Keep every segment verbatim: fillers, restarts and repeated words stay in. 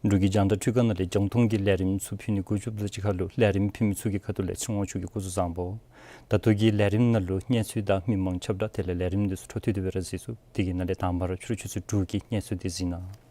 འབྲུག་གི་རྒྱང་བསྒྲགས་འཕྲུལ་ཁང་ནང་ལས་རྒྱང་མཐོང་གི་ལས་རིམ་ཚུ་ཕུལ་ནི་འགོ་བཙུགསཔ་དང་གཅིག་ཁར་ལུ་ལས་རིམ་ཕུལ་མི་ཚུ་གི་ཁ་ཐུག་ལས་ཚེ་དབང་ཕྱུག་གིས་སྐུ་གཟུགས་བཟང་པོ། ད་ལྟོ་གི་ལས་རིམ་ནང་ལུ་གནས་ཚུལ་དང་མི་མང་ཁྱབ་བསྒྲགས་དེ་ལས་ལས་རིམ་འདི་ཚུ་འཕྲོ་མཐུད་དེ་སྦེ་ར་གཟིགས་ཚུགས། དེ་གི་ནང་ལས་དང་པ་ར་ཕྱི་རུ་ཆུ་ཚོད་དྲུག་གི་གནས་ཚུལ་འདི་གཟིགས་གནང་།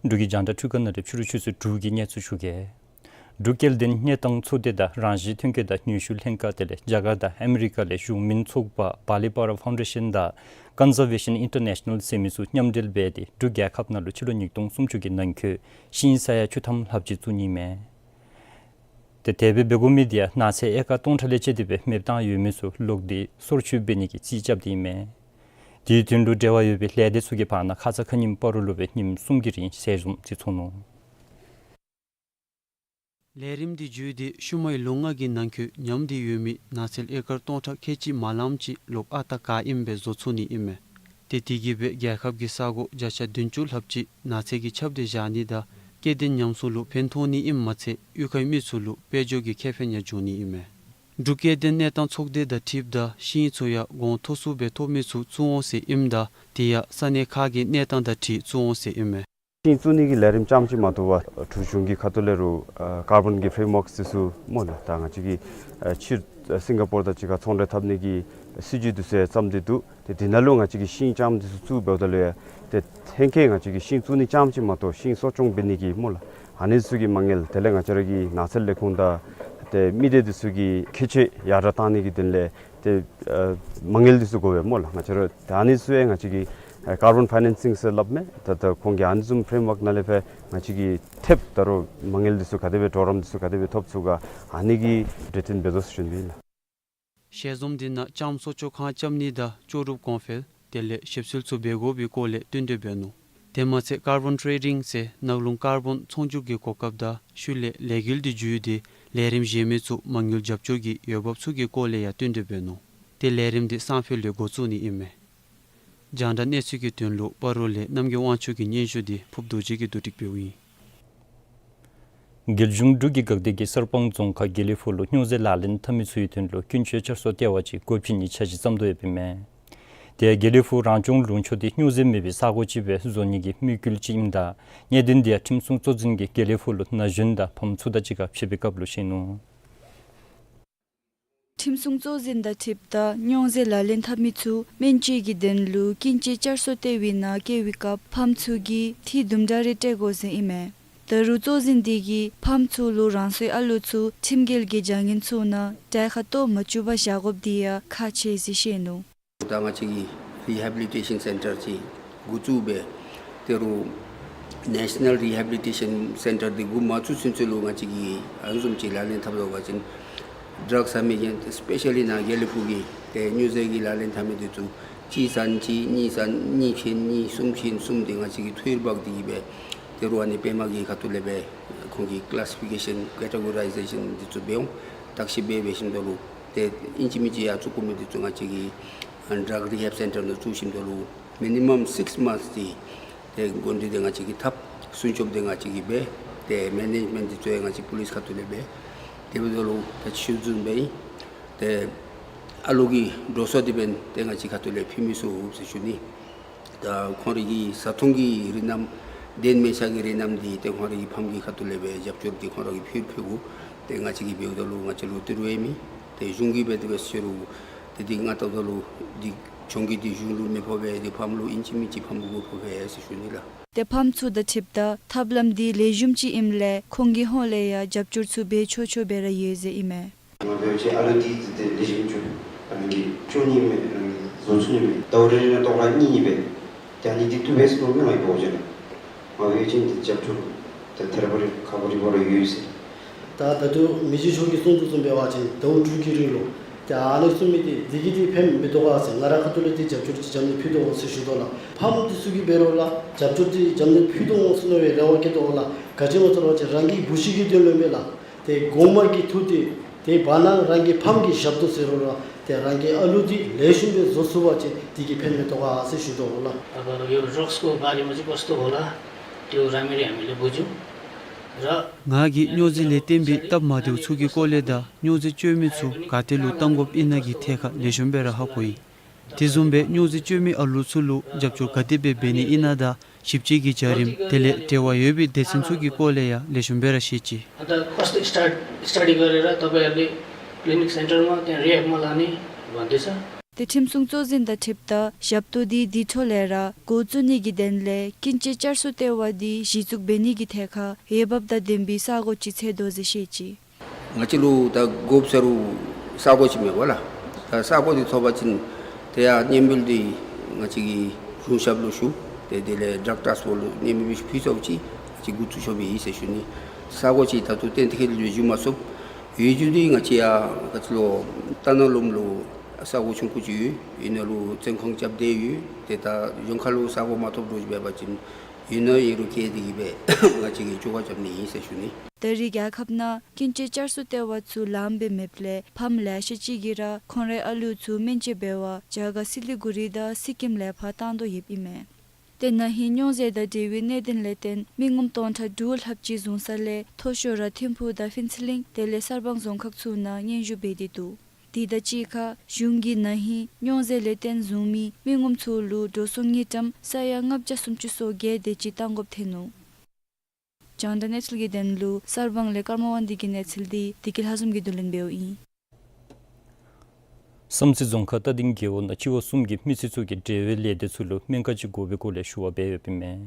འབྲུག་གི་རྒྱང་བསྒྲགས་འཕྲུལ་ཁང་ནང་ལས་ཕྱི་རུ་ཆུ་ཚོད་དྲུག་གི་གནས་ཚུལ་ཞུ་གེ། འབྲུག་སྐྱེ་ལྡན་གནས་སྟངས་ཚོགས་སྡེ་དང་རང་བཞིན་ཐོན་སྐྱེད་དང་ནུས་ཤུགས་ལྷན་ཁག་དེ་ལས་རྒྱ་གར་དང་ཨ་མི་རི་ཀ་ལས་གཞུང་མིན་ཚོགས་པ་བཱ་ལི་པཱ་ར་ཕའུན་ཌེ་ཤཱན་དང་ཀོན་ཛར་ཝེ་ཤཱན་ཨིན་ཊར་ནེ་ཤ་ནཱལ་ཟེར་མི་ཚུ་མཉམ་འབྲེལ་འབད་དེ་འབྲུག་རྒྱལ་ཁབ་ནང་ལུ་ཕྱི་ལོ་ཉིས་སྟོང་སུམ་ཅུ་གི་ནང་འཁོད་ཤིང་ས་ཡ་བཅུ་ཐམ་ལྷགཔ་ཅིག་བཙུགས་ནི་ཨིན་མས། ཏེ་དེ་སྦེ་འབད་དགོ་མི་འདི་ཡང་ནགས་ཚལ་ཨེ་ཀར་སྟོང་ཕྲག་ལས་བཅད་དེ་སྦེ་མེདཔ་བཏང་ཡོད་མི་ཚུ་ལོག་སྟེ་སོར་ཆུད་འབད་ནི་གི་རྩིས་རྐྱབ་སྟེ་ཨིན་མས། དེའི་དོན་ལུ་འབྲེལ་བ་ཡོད་པའི་ལས་སྡེ་ཚུ་གི་བར་ན་ཁ་ཙ་ཁ་ཉིནམ་སྤ་རོ་ལུ་སྦེ་ཉིནམ་གསུམ་གྱི་རིང་ཞལ་འཛོམས་ཅིག་ཚོགས་ནུག། ལས་རིམ་འདི་བརྒྱུད་དེ་ཤུལ་མའི་ལོ་ལྔ་གི་ནང་འཁོད་ཉམས་ཏེ་ཡོད་མི་ནགས་ཚལ་ཨེ་ཀར་སྟོང་ཕྲག་ཁལ་གཅིག་མ་ལངམ་ཅིག་ལོག་ཨ་རྟག་ག་ཨིནམ་སྦེ་བཟོ་ཚུགས་ནི་ཨིན་མས། ཏེ་དེ་གིས་སྦེ་རྒྱལ་ཁབ་ཀྱི་ས་གོ་བརྒྱ་ཆ་བདུན་ཅུ་ལྷགཔ་ཅིག་ནགས་ཚལ་གྱིས་ཁྱབ་སྟེ་བཞག་ནི་དང་སྐྱེ་ལྡན་ཉམས་སྲུང་ལུ་ཕན་ཐོགས་ནི་ཨིནམ་མ་ཚད་གཡུས་ཁའི་མི་ཚུ་ལུ་དཔལ་འབྱོར་གྱི་ཁེ་ཕན་ཡང་འབྱུང་ནི་ཨིན་མས། འབྲུག་སྐྱེ་ལྡན་གནས་སྟངས་ཚོགས་སྡེ་དང་འཁྲིལཝ་ད་ཤིང་ཚུ་ཡང་གོང་མཐོ་སུ་སྦེ་ཐོབ་མི་ཚུ་བཙུགས་འོང་ཟེར་ཨིནམ་ད་དེ་ཡང་ས་གནས་ཁག་གི་གནས་སྟངས་དང་འཁྲིལ་བཙུགས་འོང་ཟེར་ཨིན་མས། ཤིང་བཙུགས་ནི་གི་ལས་རིམ་རྐྱངམ་ཅིག་མ་དོ་བར་འབྲུག་གཞུང་གི་ཁ་ཐུག་ལས་རུང་ཨ་ཀར་བཱོན་གྱི་ཕྲེམ་ཝརཀ་འདི་ཚུ་སྨོ་ལགས། ད་ང་བཅས་ཀྱིས་ཨ་ཕྱི་ཨ་སིང་ག་པོར་དང་གཅིག་ཁར་ཚོང་འབྲེལ་འཐབ་ནི་གི་སྲིད་བྱུས་འདི་ཚུ་ཡང་བརྩམས་ཏེ་འདུག། ཏེ་འདི་ནང་ལུ་ང་བཅས་ཀྱིས་ཤིང་རྐྱངམ་འདི་ཚུ་བཙུགས་འབདཝ་ད་ལུ་ཡང་ཏེ་ལྷན་སྐྱེས་ང་བཅས་ཀྱིས་ཤིང་བཙུགས་ནི་རྐྱངམ་ཅིག་མ་གཏོགས་ཤིང་གསོ་སྐྱོང་འབད་ནི་གི་སྨོ་ལགས། ཨ་ནི་ཚུ་གི་མ་དངུལ་དེ་ལས་ང་བཅས་ར་གི་ནགས་ཚལ་ལས་ཁུངས་དང་ཏེ་མི་སྡེ་འདི་ཚུ་གི་ཁྱད་ཆོས་ཡར་དྲག་བཏང་ནི་གི་དོན་ལས་ཏེ་ཨ་མ་དངུལ་འདི་ཚུ་དགོ་པས་སྨོ་ལགས། ང་བཅས་ར་ད་ཨ་ནི་ཚུ་ཡང་ང་བཅས་ཀྱིས་ཨ་ཀར་བཱོན་ཕའི་ནེན་སིང་ཟེར་སླབ་མས། ད་ད་ཁོང་གིས་ཨ་ནི་བཟུམ་ཕྲེམ་ཝརཀ་ནང་ལས་སྦེ་ང་བཅས་ཀྱིས་ཐེབས་ད་རུང་མ་དངུལ་འདི་ཚུ་ག་དེ་སྦེ་གྲོགས་རམ་འདི་ཚུ་ག་དེ་སྦེ་ཐོབ་ཚུགས་ག་ཨ་ནི་གི་གྲོས་བསྟུན་འབད་དོ་ཟེར་ཞུ་ནི་ཨིན་ལགས། ཞལ་འཛོམས་འདི་ནང་ལྕངམ་གསོ་སྐྱོང་ཁང་རྐྱབ་ནི་དང་ལྕོགས་གྲུབ་གོང་འཕེལ་དེ་ལས་ཞིབ་འཚོལ་ཚུ་འབད་དགོ་པའི་སྐོར་ལས་བསྟུན་གྲོས་འབད་ནུག། དེ་མ་ཚད་ཀར་བཱོན་ཊེ་རེ་ཌིང་ཟེར་ནགས་ཀླུང་ཀར་བཱོན་ཚོང་སྒྱུར་གྱི་གོ་སྐབས་དང་ཤུལ་ལས་ལས་འགུལ་འདི་བརྒྱུད་དེ་ལས་རིམ་གཞན་མི་ཚུ་མ་དངུལ་རྒྱབ་སྐྱོར་གྱི་འོས་འབབ་ཚུ་གི་སྐོར་ལས་ཡང་བསྟུན་གྲོས་འབད་ནུག། ཏེ་ལས་རིམ་འདི་སང་ཕོད་ལས་འགོ་བཙུགས་ནི་ཨིན་མས། རྒྱང་བསྒྲགས་གནས་ཚུལ་གྱི་དོན་ལུ་སྤ་རོ་ལས་རྣམ་རྒྱལ་དབང་ཕྱུག་གི་སྙན་ཞུ་འདི་ཕུབ་རྡོ་རྗེ་གིས་བསྡུ་སྒྲིག་འབདཝ་ཨིན། རྒྱལ་གཞུང་འབྲུག་གི་འགག་སྡེ་གིས་གསར་སྤང་རྫོང་ཁག་དགེ་ལེགས་ཕུག་ལུ་སྨྱོ་རྫས་ལག་ལེན་འཐབ་མི་ཚུ་གི་དོན་ལུ་ཀུན་སྤྱོད་བསྐྱར་གསོ་ལྟེ་བ་ཅིག་སྒོ་ཕྱེ་ནིའི་འཆར་གཞི་བརྩམ་དོ་ཡོདཔ་ཨིན་མས། དེ་ཡང་དགེ་ལེགས་ཕུག་རང་སྐྱོང་ལུང་ཕྱོགས་འདི་སྨྱོ་རྫས་མེད་པའི་ས་གོ་ཅིག་སྦེ་བཟོ་ནི་གི་དམིགས་ཡུལ་ཅིག་ཨིནམ་ད་གནད་དོན་འདི་ཡང་ཁྲིམས་སྲུང་གཙོ་འཛིན་གྱིས་དགེ་ལེགས་ཕུག་ལུ་ན་གཞོན་དང་ཕམ་ཚུ་དང་གཅིག་ཁར་ཕྱད་པའི་སྐབས་ལུ་བཤད་ནུག། ཁྲིམས་སྲུང་གཙོ་འཛིན་དང་འཁྲིལཝ་ད་སྨྱོ་རྫས་ལག་ལེན་འཐབ་མི་ཚུ་སྨན་བཅོས་ཀྱི་དོན་ལུ་ཀུན་སྤྱོད་བསྐྱར་གསོ་ལྟེ་བའི་ནང་བསྐྱལ་བའི་སྐབས་ཕམ་ཚུ་གིས་ཐིག་དུམ་གྲ་རེ་སྤྲོད་དགོ་ཟེར་ཨིན་མས། ད་རུང་གཙོ་འཛིན་འདི་གིས་ཕམ་ཚུ་ལུ་རང་སོའི་ཨ་ལོ་ཚུ་ཁྲིམས་འགལ་གྱི་བྱ་ངན་ཚུ་ནང་གྲལ་ཁར་གཏོགས་མ་བཅུག་པར་བཞག་དགོཔ་འདི་ཡང་ཁག་ཆེ་ཟེར་བཤད་ནུག། ད་ང་བཅས་ཀྱིས་རི་ཧེ་བི་ལི་ཊེ་ཤཱན་སེན་ཊར་ཅིག་འགོ་བཙུགས་སྦེ་དེ་རུ་ National Rehabilitation Center འདི་འགོ་མ་བཙུགས་ཚུན་ཚོད་ལུ་ང་བཅས་ཀྱིས་ཨ་ནི་བཟུམ་ཅིག་ལག་ལེན་འཐབ་དོ་བ་ཅིན་ཌགས་ཟ་མི་གི་སི་པེ་ཤལ་ལི་ནཱ་དགེ་ལེགས་ཕུག་གི་ཏེ་སྨྱོ་རྫས་ཀྱི་ལག་ལེན་འཐབ་མི་འདི་ཚུ་གཅིག་ཟ་ན་གཅིག་གཉིས་ཟ་ན་གཉིས་ཕྱེ་ན་གཉིས་གསུམ་ཕྱེ་ན་གསུམ་འདི་ང་བཅས་ཀྱིས་ཐོ་ཡིག་འབག་སྟེ་གི་སྦེ་ཏེ་རུང་ཨ་ནི་པདྨ་གི་ཁ་ཐུག་ལས་སྦེ་ཁོང་གི་ཀ་ལེ་སི་ཕི་ཀེ་ཤཱན་ཀེ་ཊེ་གོ་རའི་ཟེ་ཤཱན་འདི་ཚུ་འབད་འོང་། བརྟག་ཞིབ་འབད་འབད་ཞིནམ་ད་ལུ་ཏེ་ཨིན་ཅི་མིན་ཅི་ཡར་བཙུགས་དགོ་མི་འདི་ཚུ་ང་བཅས་ཀྱིས་ཌགས་རི་ཧེབ་སེན་ཊར་ནང་བཙུགས་ཞིནམ་ད་ལུ་མི་ནི་མམ་སིགས་མནཐས་འདི་ཏེ་འགོ་འདྲེན་འདི་ང་བཅས་ཀྱིས་འཐབ། སྲུང་སྐྱོབ་འདི་ང་བཅས་ཀྱིས་འབད། ཏེ་མེ་ནེཇ་མེནཊ་འདི་ཚུ་ཡང་ང་བཅས་པོ་ལིསི་ཁ་ཐུག་ལས་འབད། དེ་འབདཝ་ད་ལུ་ད་ཅི་ཞུ་བཟུམ་སྦེ་ཨིན། ཏེ་ཨ་ལུ་གི་འགྲོ་སོང་འདི་འབདན་ཏེ་ང་བཅས་ཁ་ཐུག་ལས་ཕུལ་མི་ཚུགས་ཟེར་ཞུ་ནི། ད་ཁོང་རའི་གི་བཟའ་འཐུང་གི་རིགས་རྣམས་གདན་མལ་ཆ་གི་རིགས་རྣམས་འདི་ཏེ་ཁོང་རའི་གི་ཕམ་གྱི་ཁ་ཐུག་ལས་སྦེ་རྒྱབ་སྐྱོར་འདི་ཁོང་ར་གིས་ཕུལ་ཕུལ་དགོ། ཏེ་ང་བཅས་ཀྱིས་འབདཝ་ད་ལུ་ང་བཅས་ལུ་ཏི་རུ་ཡང་མེད། ཏེ་གཞུང་གིས་འབད་དེ་འབད་ཟེར་རུང་ཏེ་འདི་ང་བལྟཝ་ད་ལུ་འདི་གྱོང་གུད་འདི་གཞུང་ལུ་མི་ཕོག་པས། ཏེ་ཕམ་ལུ་ཨིན་ཅི་མིན་ཅི་ཕམ་ལུ་དགོཔ་ཕོག་པས་ཟེར་ཞུ་ནི་ལགས། ཏེ་ཕམ་ཚུ་དང་འཁྲིལཝ་ད་ཐབས་ལམ་འདི་ལེགས་ཤོམ་ཅིག་ཨིནམ་ལས་ཁོང་གི་ཧོངས་ལས་ཡང་རྒྱབ་སྐྱོར་ཚུ་འབད་ཆོག་ཆོག་སྦེ་ར་ཡོད་ཟེར་ཨིན་མས། ང་འབད་བ་ཅིན་ཨ་ལུ་འདི་ཏེ་ལེགས་ཤོམ་ཅིག་རང་གིས་བཅོ་ནི་མེད། རང་གིས་བཟོ་ཚུགས་ནི་མེད། ཟླཝ་རེ་རེ་ནང་ཏོག་ར་གཉིས་གཉིས་འབད། ཏེ་ཨ་ནི་འདི་བཏུབ་པས་ཟེར་མནོ་མི་ང་འབད་བ་ཅིན་ང་འབད་བ་ཅིན་ཏེ་རྒྱབ་སྐྱོར་ད་ཐད་རི་བ་རི་ཁག་པོ་རི་བ་རི་ཡོད་ཟེར། ད་ད་ལྟོ་མི་རྗེ་མཆོག་གིས་གསུང་དོ་བཟུམ་འབད་བ་ཅིན་ཟླཝ་དྲུག་གི་རིང་ལུ་ཏེ་ཨ་ནི་གསུང་མི་འདི་འདི་གིས་འདི་ཕན་མི་ཐོགས་ག་ཟེར། ང་ར་ཁ་ཐུག་ལས་ཏེ་རྒྱབ་སྐྱོར་ཅིག་འཇམ་ནི་ཕུལ་དོ་འོང་ཟེར་ཞུ་དོ་ལགས། ཕམ་འདི་ཚུ་གིས་འབད་རུང་ལགས་རྒྱབ་སྐྱོར་འདི་འཇམ་ནི་ཕུལ་དོ་འོང་ཟེར་མནོ་བའི་རེ་བ་བསྐྱེད་དོ་ལགས། ག་ཅི་སྨོ་ཟེར་བ་ཅིན་རང་གི་བུ་གཞི་གི་དོན་ལུ་མེན་ལགས། ཏེ་གོང་མ་གི་ཐུགས་འདི་ཏེ་བར་ན་རང་གི་ཕམ་གྱི་ཞབས་ཏོག་ཟེར་རུང་ར་ཏེ་རང་གི་ཨ་ལུ་འདི་ལེགས་ཤོམ་སྦེ་བཟོ་ཚུགས་པ་ཅིན་འདི་གིས་ཕན་མི་ཐོགས་ག་ཟེར་ཞུ་དོ་ལགས། अब यो रक्सको बारेमा चाहिँ कस्तो होला, त्यो राम्ररी हामीले बुझ्यौँ र ང་གིས་སྨྱོ་རྫས་ལས་བརྟེན་པའི་སྟབས་མ་བདེཝ་ཚུ་གི་སྐོར་ལས་དང་སྨྱོ་རྫས་སྤྱོད་མི་ཚུ་ག་ཏེ་ལུ་བཏང་དགོཔ་ཨིན་ན་གི་ཐད་ཁར་ལེགས་ཤོམ་སྦེ་ར་ཧ་གོ་ཡི། དེ་བཟུམ་སྦེ་སྨྱོ་རྫས་སྤྱོད་མི་ཨ་ལུ་ཚུ་ལུ་རྒྱབ་སྐྱོར་ག་དེ་སྦེ་འབད་ནི་ཨིན་ན་དང་ཞིབ་དཔྱད་ཀྱི་བྱ་རིམ་དེ་ལས་འབྲེལ་བ་ཡོད་པའི་སྡེ་ཚན་ཚུ་གི་སྐོར་ལས་ཡང་ལེགས་ཤོམ་སྦེ་ར་ཤེས་ཅི། अन्त कस्तो स्टार्ट स्टडी गरेर तपाईँहरूले क्लिनिक सेन्टरमा त्यहाँ रिह्याबमा लाने भन्दैछ। ཏེ་ཁྲིམས་སྲུང་གཙོ་འཛིན་དང་འཁྲིལཝ་ད་ཞབས་ཏོག་འདི་དེ་འཕྲོ་ལས་ར་འགོ་བཙུགས་ནི་གི་དོན་ལས་ཀུན་སྤྱོད་བསྐྱར་གསོ་ལྟེ་བ་འདི་གཞི་བཙུགས་འབད་ནི་གི་ཐད་ཁར་འོས་འབབ་དང་ལྡན་པའི་ས་གོ་ཅིག་འཚོལ་དོ་ཟེར་བཤད་ཅི། ང་བཅས་ལུ་ད་དགོཔ་ཟེར་རུང་ས་གོ་ཅིག་མེད་པ་ལགས། ད་ས་གོ་འདི་ཐོབ་པ་ཅིན་ཏེ་ཡར་སྙན་འབུལ་འདི་ང་བཅས་ཀྱིས་གཞུང་ཞབས་ལུ་ཞུ། ཏེ་དེ་ལས་ཌག་ཊརསི་བོརཌ་ལུ་སྙན་འབུལ་ཕུལ་ཚརཝ་ཅིག་ང་བཅས་འགོ་བཙུགས་ཆོགཔ་ཨིན་ཟེར་ཞུ་ནི། ས་གོ་ཅིག་ད་ལྟོ་གཏན་འཁེལ་ལུ་ཞུ་མ་ཚུགས། ཡོད་རྒྱུ་འདི་ང་བཅས་ཡར་ག་ཅི་ལོ་རྟ་ནག་ལུང་ལུ་ས་གོ་ཆུང་ཀུ་ཅིག་ཡོད། ཨིན་ན་ལུ་བཙོན་ཁང་རྐྱབ་སྟེ་ཡོད། ཏེ་ད་གཞན་ཁར་ལུ་ས་གོ་མ་ཐོབ་འགྱོ་ཅིག་འབད་བ་ཅིན་ཨིན་ན་ཨིན་རུང་བསྐྱལ་ཏེ་གི་སྦེ་ང་བཅས་ཀྱིས་བཅོ་ཁ་རྐྱབ་ནི་ཨིན་ཟེར་ཞུ་ནི། ད་རེས་རྒྱལ་ཁབ་ནང་ཀུན་སྤྱོད་བསྐྱར་གསོ་ལྟེ་བ་ཚུ་ལངམ་སྦེ་མེདཔ་ལས་ཕམ་ལེ་ཤ་ཅིག་གིས་ར་ཁོང་རའི་ཨ་ལུ་ཚུ་སྨན་བཅོས་འབད་བར་རྒྱ་གར་སི་ལི་གུ་རི་དང་སི་ཀིམ་ལས་ཕར་བཏང་དོ་ཡོདཔ་ཨིན་མས། ཏེ་ན་ཧིང་སྨྱོ་རྫས་དང་འབྲེལ་བའི་གནད་དོན་ལས་བརྟེན་མི་ངོམ་སྟོང་ཕྲག་དྲུག་ལྷགཔ་ཅིག་བཟུང་ས་ལས་མཐོ་ཤོས་ར་ཐིམ་ཕུག་དང་ཕུན་ཚོགས་གླིང་དེ་ལས་གསར་སྤང་རྫོང་ཁག་ཚུ་ནང་སྙན་ཞུ་འབད་དེ་འདུག། དེ་དང་གཅིག་ཁར་གཞུང་གིས་ན་ཧིང་སྨྱོ་རྫས་ལས་བརྟེན་བཟུང་མི་མི་ངོམ་ཚུ་ལུ་འགྲོ་སོང་དངུལ་ཀྲམ་ས་ཡ་ལྔ་བརྒྱ་སུམ་ཅུ་སོ་བརྒྱད་དེ་ཅིག་བཏང་དགོཔ་ཐོན་ནུག། རྒྱང་བསྒྲགས་གནས་ཚུལ་གྱི་དོན་ལུ་གསར་སྤང་ལས་ཀརྨ་དབང་འདུས་ཀྱི་གནས་ཚུལ་འདི་བདེ་སྐྱིད་ལྷ་འཛོམས་ཀྱིས་བསྡུ་ལེན་འབདཝ་ཨིན། བསམ་རྩེ་རྫོང་ཁག་རྟ་སྡིང་རྒེད་འོག་ནང་སྤྱི་འོག་གསུམ་གྱི་མི་སེར་ཚུ་གིས་འབྲེལ་ཡོད་ལས་སྡེ་ཚུ་ལུ་སྨན་ཁང་ཅིག་དགོ་པའི་སྐོར་ལས་ཞུ་བ་འབད་ཡོདཔ་ཨིན་མས།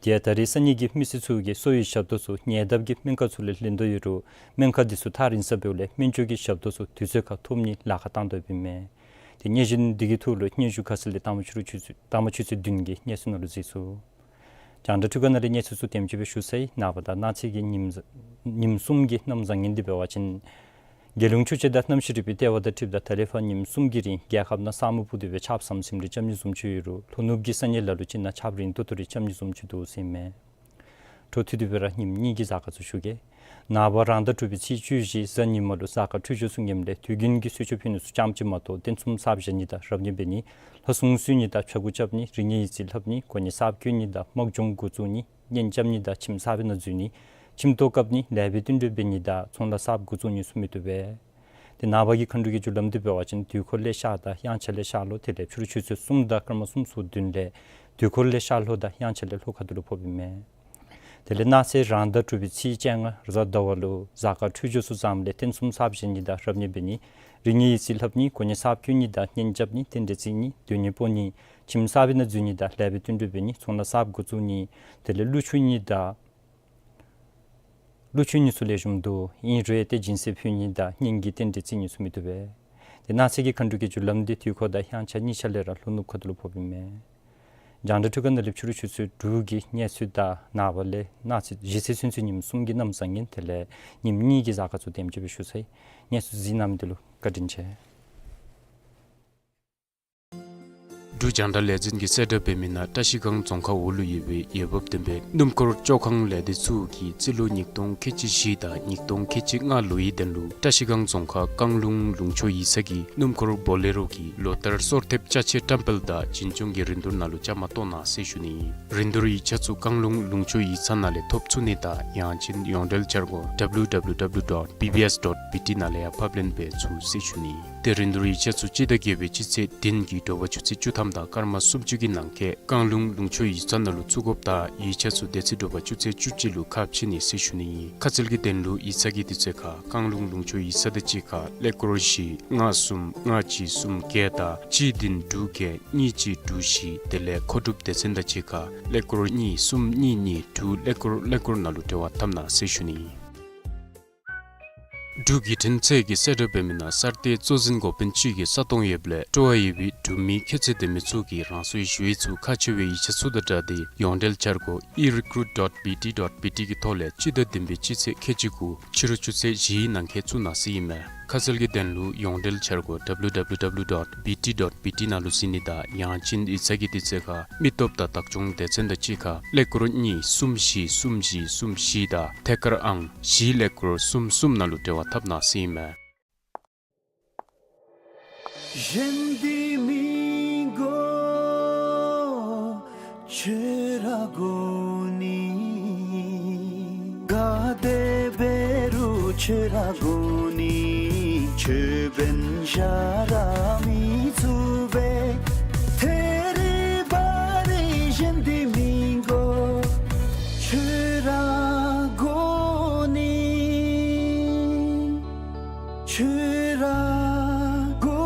དེ་ཡང་ད་རེས་སང་ཉིན་གྱི་མི་སེར་ཚུ་གིས་གསོ་བའི་ཞབས་ཏོག་ཚུ་ཉེ་འདབས་ཀྱི་སྨན་ཁང་ཚུ་ལས་ལེན་དོ་ཡོད་རུང་སྨན་ཁང་འདི་ཚུ་ཐག་རིང་ས་འབདཝ་ལས་སྨན་བཅོས་ཀྱི་ཞབས་ཏོག་ཚུ་དུས་ཚོད་ཁར་ཐོབ་ནིའི་ལཱ་ཁག་བཏང་དོ་ཡོདཔ་ཨིན་མས། དེ་སྙན་ཞུ་འདི་གི་ཐོག་ལུ་སྙན་ཞུ་ཁ་གསལ་འདི་དང་པ་ཆུ་ཚོད་དང་པ་ཆུ་ཚོད་བདུན་གྱི་གནས་ཚུལ་ནང་ལུ་གཟིགས་ཚུགས། རྒྱང་བསྒྲགས་འཕྲུལ་ཁང་ནང་ལས་གནས་ཚུལ་ཚུ་དེམ་ཅིག་སྦེ་ཞུ་ཚར་ཡི། ནངས་པ་དང་གནངས་ཚེ་གི་ཉིནམ་ཉིནམ་གསུམ་གྱི་གནམ་བཟང་ངན་འདི་འབད་བ་ཅིན་རྒྱལ་ཡོངས་ཆུ་དཔྱད་དང་གནམ་གཤིས་རིག་པའི་ལྟེ་བ་དང་འཁྲིལཝ་ད་ད་ལས་ཕར་ཉིནམ་གསུམ་གྱི་རིང་རྒྱལ་ཁབ་ནང་ས་སྨུག་སྤུབས་ཏེ་སྦེ་ཆརཔ་ཟམ་ཟིམ་རེ་རྐྱབ་ནི་བཟུམ་ཅིག་ཡོད་རུང་ལྷོ་ནུབ་ཀྱི་ས་གནས་ལ་ལུ་ཅིག་ནང་ཆརཔ་རན་ཏོག་ཏོ་རེ་རྐྱབ་ནི་བཟུམ་ཅིག་འདུག་ཟེར་ཨིན་མས། འཕྲོ་མཐུད་དེ་སྦེ་ར་ཉིནམ་གཉིས་ཀྱི་གཟའ་སྐར་ཚུ་ཞུ་གེ། ནངས་པ་རང་ཟླ་དྲུག་པའི་ཚེས་བཅུ་བཞི་གཟའ་ཉི་མ་ལུ་གཟའ་སྐར་འཕྲོད་སྦྱོར་ཚུ་ངནམ་ལས་དུས་རྒྱུན་གྱི་གསོལ་མཆོད་ཕུལ་ནི་ཚུ་རྐྱངམ་ཅིག་མ་གཏོགས་རྟེན་གསུམ་གསརཔ་བཞེངས་ནི་དང་རབ་གནས་འབད་ནི། ལྷ་སྲུང་གསོལ་ནི་དང་ཕྱྭ་འགུགས་རྐྱབ་ནི། རིག་གནས་ཡིག་རྩིས་ལྷབ་ནི། གོ་གནས་གསརཔ་བསྐོ་ནི་དང་དམག་སྦྱོང་འགོ་བཙུགས་ནི། གཉེན་རྐྱབ་ནི་དང་ཁྱིམ་གསར་པའི་ནང་འཛུལ་ནི། ཁྱིམ་ཐོག་བཀབ་ནི། ལེགས་པའི་བསྟུན་གྲོས་འབད་ནི་དང་ཚོང་ལཱ་གསརཔ་འགོ་བཙུགས་ནི་ཚུ་མི་བཏུབ་པས། དེ་ནངས་པ་གི་མཁའ་འགྲོ་གི་རྒྱུ་ལམ་འདི་འབད་བ་ཅིན་དུས་འཁོར་ལས་ཤར་དང་དབྱངས་འཆར་ལས་ཤར་ལྷོ་དེ་ལས་ཕྱི་རུ་ཆུ་ཚོད་གསུམ་དང་སྐར་མ་གསུམ་སོ་བདུན་ལས་དུས་འཁོར་ལས་ཤར་ལྷོ་དང་དབྱངས་འཆར་ལས་ལྷོ་ཁ་ཐུག་ལུ་ཕོགཔ་ཨིན་མས། དེ་ལས་གནངས་ཚེ་རང་ཟླ་དྲུག་པའི་ཚེས་བཅོ་ལྔ་གཟའ་ཟླ་བ་ལུ་གཟའ་སྐར་འཕྲོད་སྦྱོར་ཚུ་བཟངམ་ལས་རྟེན་གསུམ་གསརཔ་བཞེངས་ནི་དང་རབ་གནས་འབད་ནི། རིག་གནས་ཡིག་རྩིས་ལྷབ་ནི། གོ་གནས་གསརཔ་བསྐོ་ནི་དང་གཉེན་རྐྱབ་ནི། རྟེན་འབྲེལ་བརྩི་ནི། སྡོད་གནས་སྤོ་ནི། ཁྱིམ་གསར་པའི་ནང་འཛུལ་ནི་དང་ལེགས་པའི་བསྟུན་གྲོས་འབད་ནི། ཚོང་ལཱ་གསརཔ་འགོ་བཙུགས་ནི། དེ་ལས་གླུ་མཆོད་ནི་དང་གླུ་མཆོད་ནི་ཚུ་ལེགས་ཤོམ་འདུག། ཨིན་རུང་ཏེ་སྦྱིན་སྲེག་ཕུལ་ནི་དང་གཉེན་གྱི་རྟེན་འབྲེལ་བརྩི་ནི་ཚུ་མི་བཏུབ་པས། དེ་གནངས་ཚེ་གི་མཁའ་འགྲོ་གི་རྒྱུ་ལམ་འདི་དུས་འཁོར་དང་དབྱངས་འཆར་གཉིས་ཆ་ལས་ར་ལྷོ་ནུབ་ཁ་ཐུག་ལུ་ཕོགཔ་ཨིན་མས། རྒྱང་བསྒྲགས་ཐོག་ཁ་ནང་ལས་ཕྱི་རུ་ཆུ་ཚོད་དྲུག་གི་གནས་ཚུལ་དང་ནངས་པ་ལས་གནངས་ཚེ་གཞེས་ཚེས་ཚུན་ཚོད་ཉིནམ་གསུམ་གྱི་གནམ་བཟང་ངན་དེ་ལས་ཉིནམ་གཉིས་ཀྱི་གཟའ་སྐར་ཚུ་དེམ་ཅིག་སྦེ་ཞུ་ཚར་ཡི། གནས་ཚུལ་གཟིགས་གནང་མི་འདི་ལུ་བཀའ་དྲིན་ཆེ། འབྲུག་རྒྱང་བསྒྲགས་ལས་འཛིན་གྱིས་གསལ་བསྒྲགས་འབད་མི་ནང་བཀྲ་ཤིས་སྒང་རྫོང་ཁག་འོག་ལུ་ཡོད་པའི་འོས་འབབ་ལྡན་པའི་སྣུམ་འཁོར་བཅོ་ཁང་ལས་སྡེ་ཚུ་གིས་སྤྱི་ལོ་ཉིས་སྟོང་ཁལ་གཅིག་བཞི་དང་ཉིས་སྟོང་ཁལ་གཅིག་ལྔ་ལོའི་དོན་ལུ་བཀྲ་ཤིས་སྒང་རྫོང་ཁག་རྐང་ལུང་ལུང་ཕྱོགས་ཡིག་ཚང་གི་སྣུམ་འཁོར་བོ་ལེ་རོ་གི་ལོ་ལྟར་སོར་ཐེབས་ཅ་ཆས་བཀྲམ་སྤེལ་དང་བྱིན་སྐྱོང་གི་རིན་བསྡུར་ནང་ལུ་བཅའ་མར་གཏོགས་གནང་ཟེར་ཞུ་ནི། རིན་བསྡུར་ཡིག་ཆ་ཚུ་རྐང་ལུང་ལུང་ཕྱོགས་ཡིག་ཚང་ནང་ལས་ཐོབ་ཚུགས་ནི་དང་ཡང་ཅིན་ཡོངས་འབྲེལ་འཆར་སྒོ་W W W dot B B S dot B T ནང་ལས་ཡང་ཕབ་ལེན་འབད་ཚུགས་ཟེར་ཞུ་ནི། ཏེ་རིན་བསྡུར་ཡིག་ཆ་ཚུ་སྤྱི་ཟླ་བརྒྱད་པའི་སྤྱི་ཚེས་བདུན་གྱི་དྲོ་པ་ཆུ་ཚོད་བཅུ་ཐམ་དང་སྐར་མ་སུམ་ཅུ་གི་ནང་འཁོད་རྐང་ལུང་ལུང་ཕྱོགས་ཡིག་ཚང་ནང་ལུ་བཙུགས་དགོཔ་དང་ཡིག་ཆ་ཚུ་དེ་ཚེ་དྲོ་པ་ཆུ་ཚོད་བཅུ་གཅིག་ལུ་ཁ་ཕྱེ་ནི་ཟེར་ཞུ་ནི་ཨིན། ཁ་གསལ་གྱི་དོན་ལུ་ཡིག་ཚང་གི་དུས་ཚོད་ཁར་རྐང་ལུང་ལུང་ཕྱོགས་ཡིག་ཚང་དང་གཅིག་ཁར་ཀླད་ཀོར་བཞི་ལྔ་གསུམ་ལྔ་གཅིག་གསུམ་བརྒྱད་དང་གཅིག་བདུན་དྲུག་བརྒྱད་གཉིས་གཅིག་དྲུག་བཞི་དེ་ལས་མཁོ་སྒྲུབ་སྡེ་ཚན་དང་གཅིག་ཁར་ཀླད་ཀོར་གཉིས་གསུམ་གཉིས་གཉིས་དྲུག་ཀླད་ཀོར་ཀླད་ཀོར་ནང་ལུ་འབྲེལ་བ་འཐབ་གནང་ཟེར་ཞུ་ནི་ཨིན། འབྲུག་བརྒྱུད་འཕྲིན་ཚད་ཀྱིས་གསལ་བསྒྲགས་འབད་མི་ནང་གསར་གཏོད་གཙོ་འཛིན་འགོ་དཔོན་ཅིག་གིས་ས་སྟོང་ཡོདཔ་ལས་སྤྲོ་བ་ཡོད་པའི་འབྲུག་མི་ཁྱད་ཚད་ལྡན་མི་ཚུ་གིས་རང་སོའི་ཞུ་ཡིག་ཚུ་ཁག་ཆེ་བའི་ཡིག་ཆ་ཚུ་དང་སྦྲགས་ཏེ་ཡོངས་འབྲེལ་འཆར་སྒོ་e recruit dot B T dot B T གི་ཐོག་ལས་སྤྱི་ཟླ་བདུན་པའི་སྤྱི་ཚེས་ཁལ་གཅིག་གུ་ཕྱི་རུ་ཆུ་ཚོད་བཞིའི་ནང་འཁོད་བཙུགས་གནང་ཟེར་ཨིན་མས། ཁ་གསལ་གྱི་དོན་ལུ་ཡོངས་འབྲེལ་འཆར་སྒོ་W W W dot B T dot B T ནང་ལུ་གཟིགས་ནི་དང་ཡང་ཅིན་ཡིག་ཚང་གི་དུས་ཚོད་ཁར་མི་སྟོབས་དང་བདག་སྐྱོང་སྡེ་ཚན་དང་གཅིག་ཁར་ཀླད་ཀོར་གཉིས་གསུམ་བཞི་གསུམ་བཞི་གསུམ་བཞི་དང་ཐད་ཀར་ཨང་བཞི་ཀླད་ཀོར་གསུམ་གསུམ་ནང་ལུ་འབྲེལ་བ་འཐབ་གནང་ཟེར་ཨིན་མས། གཞན་འདི་མི་དགོས་ཁྱོད་ར་དགོ་ནི། ག་དེ་འབད་རུང་ཁྱོད་ར་དགོ་ནི། ཁྱོད་འབདན་གཞན་ར་མི་ཚུགས་པས། ཐད་རི་བ་རི་གཞན་འདི་མི་དགོས་ཁྱོད་ར་དགོ་ནི། ཁྱོད་ར་དགོ་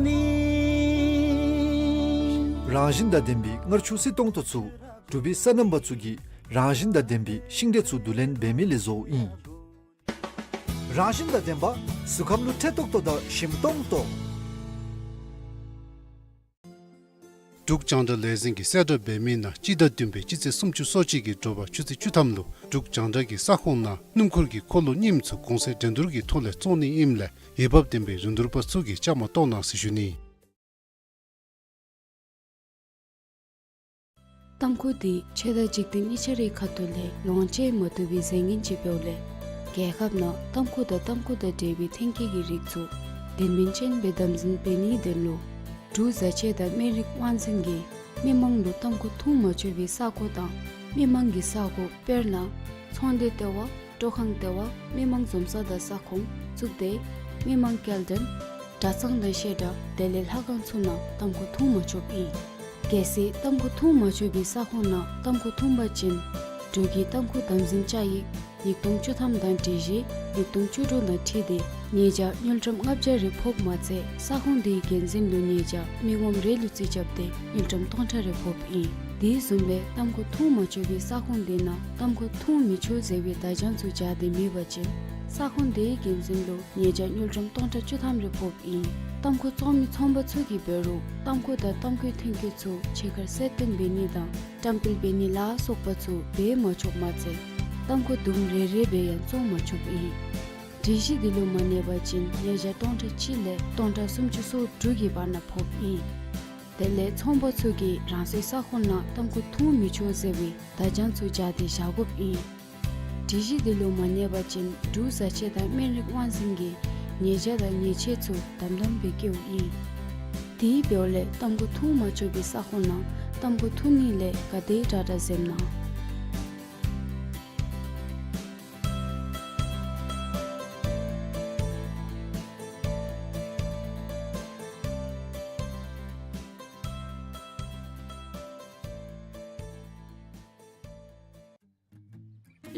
ནི། རང་བཞིན་དང་ལྡན་པའི་མངར་ཆུ་བསིལ་ཏོང་ཏོ་ཚུ་འབྲུག་པའི་སོ་ནམ་པ་ཚུ་གིས་རང་བཞིན་དང་ལྡན་པའི་ཤིང་འབྲས་ཚུ་བསྡུ་ལེན་འབད་མི་ལས་བཟོཝ་ཨིན། རང་བཞིན་དང་ལྡན་པ་གཟུགས་ཁམས་ལུ་འཕྲོད་ཏོག་ཏོ་དང་ཞིམ་ཏོང་ཏོ། འབྲུག་རྒྱང་བསྒྲགས་ལས་འཛིན་གྱིས་གསལ་བསྒྲགས་འབད་མི་ནང་སྤྱི་ཟླ་བདུན་པའི་སྤྱི་ཚེས་སུམ་ཅུ་སོ་གཅིག་གི་དྲོ་པ་ཆུ་ཚོད་བཅུ་ཐམ་ལུ་འབྲུག་རྒྱང་བསྒྲགས་ཀྱི་ས་ཁོངས་ནང་སྣུམ་འཁོར་གྱི་འཁོར་ལོ་རྙིངམ་ཚུ་གོང་ཚད་འགྲན་བསྡུར་གྱི་ཐོག་ལས་བཙོང་ནི་ཨིནམ་ལས་འོས་འབབ་ལྡན་པའི་རིན་བསྡུར་པ་ཚུ་གིས་བཅའ་མར་གཏོགས་གནང་ཟེར་ཞུ་ནི། ཏམ་ཁུ་འདི་ཆོས་དང་འཇིག་རྟེན་གཉིས་ཆ་རའི་ཁ་ཐུག་ལས་ལོངས་སྤྱོད་མ་བཏུབ་པའི་རྫས་ངན་ཅིག་འབདཝ་ལས་རྒྱལ་ཁབ་ནང་ཏམ་ཁུ་དང་ཏམ་ཁུ་དང་འབྲེལ་བའི་ཐོན་སྐྱེད་ཀྱི་རིགས་ཚུ་དོན་སྨིན་ཅན་སྦེ་དམ་འཛིན་འབད་ནིའི་དོན་ལུ་འབྲུག་བཟའ་ཆས་དང་སྨན་རིགས་དབང་འཛིན་གྱིས་མི་མང་ལུ་ཏམ་ཁུ་འཐུང་མ་ཆོག་པའི་ས་གོ་དང་མི་མང་གི་ས་གོ་དཔེར་ན་ཚོང་སྡེ་ལྟེ་བ་སྤྲོ་ཁང་ལྟེ་བ་མི་མང་འཛོམས་ས་དང་ས་ཁོངས་གཙུག་སྡེ་མི་མང་སྐྱེལ་འདྲེན་གྲྭ་ཚང་དང་བཤད་གྲྭ་དེ་ལས་ལྷ་ཁང་ཚུ་ནང་ཏམ་ཁུ་འཐུང་མ་ཆོགཔ་ཨིན། གལ་སྲིད་ཏམ་ཁུ་འཐུང་མ་ཆོག་པའི་ས་ཁོངས་ནང་ཏམ་ཁུ་འཐུང་པ་ཅིན་འབྲུག་གི་ཏམ་ཁུ་དམ་འཛིན་བཅའ་ཡིག་ཉིས་སྟོང་བཅུ་ཐམ་དང་སྒྲིག་གཞི་ཉིས་སྟོང་བཅུ་དྲུག་དང་འཁྲིལ་ཏེ་ཉེས་བྱ་དངུལ་ཀྲམ་ལྔ་བརྒྱ་རེ་ཕོགཔ་མ་ཚད་ས་ཁོངས་དེའི་འགན་འཛིན་ལུ་ཉེས་བྱ་མི་ངོམ་རེ་ལུ་རྩིས་རྐྱབ་སྟེ་དངུལ་ཀྲམ་སྟོང་ཕྲག་རེ་ཕོགཔ་ཨིན། དེ་བཟུམ་སྦེ་ཏམ་ཁུ་འཐུང་མ་ཆོག་པའི་ས་ཁོངས་དེ་ནང་ཏམ་ཁུ་འཐུང་མི་ཆོག་ཟེར་བའི་བརྡ་བྱང་ཚུ་སྦྱར་ཏེ་མེད་པ་ཅིན་ས་ཁོངས་དེའི་འགན་འཛིན་ལུ་ཉེས་བྱ་དངུལ་ཀྲམ་སྟོང་ཕྲག་བཅུ་ཐམ་རེ་ཕོགཔ་ཨིན། ཏམ་ཁུ་བཙོང་མི་ཚོང་པ་ཚུ་གིས་འབད་རུང་ཏམ་ཁུ་དང་ཏམ་ཁུའི་ཐོན་སྐྱེད་ཚུ་ཕྱི་ཁར་གསལ་སྟོན་འབད་ནི་དང་བཀྲམ་སྤེལ་འབད་ནི་ལ་སོགས་པ་ཚུ་འབད་མ་ཆོགཔ་མ་ཚད་ཏམ་ཁུ་དུམ་རེ་རེ་སྦེ་ཡང་བཙོང་མ་ཆོགཔ་ཨིན། སྒྲིག་གཞི་འདི་ལུ་མ་གནས་པ་ཅིན་ཉེས་བྱ་སྟོང་ཕྲག་གཅིག་ལས་སྟོང་ཕྲག་སུམ་ཅུ་སོ་དྲུག་གི་བར་ན་ཕོགཔ་ཨིན། དེ་ལས་ཚོང་པ་ཚུ་གིས་རང་སོའི་ས་ཁོངས་ནང་ཏམ་ཁུ་འཐུང་མི་ཆོག་ཟེར་བའི་བརྡ་བྱང་ཚུ་སྦྱར་ཏེ་བཞག་དགོཔ་ཨིན། སྒྲིག་གཞི་འདི་ལུ་མ་གནས་པ་ཅིན་འབྲུག་བཟའ་ཆས་དང་སྨན་རིགས་དབང་འཛིན་གྱིས་ཉེས་བྱ་དང་ཉེས་ཆད་ཚུ་དམ་དམ་སྦེ་བཀལཝ་ཨིན། དེ་འབདཝ་ལས་ཏམ་ཁུ་འཐུང་མ་ཆོག་པའི་ས་ཁོངས་ནང་ཏམ་ཁུ་འཐུང་ནི་ལས་ག་དེ་དྲག་དྲག་འཛེམ་གནང་།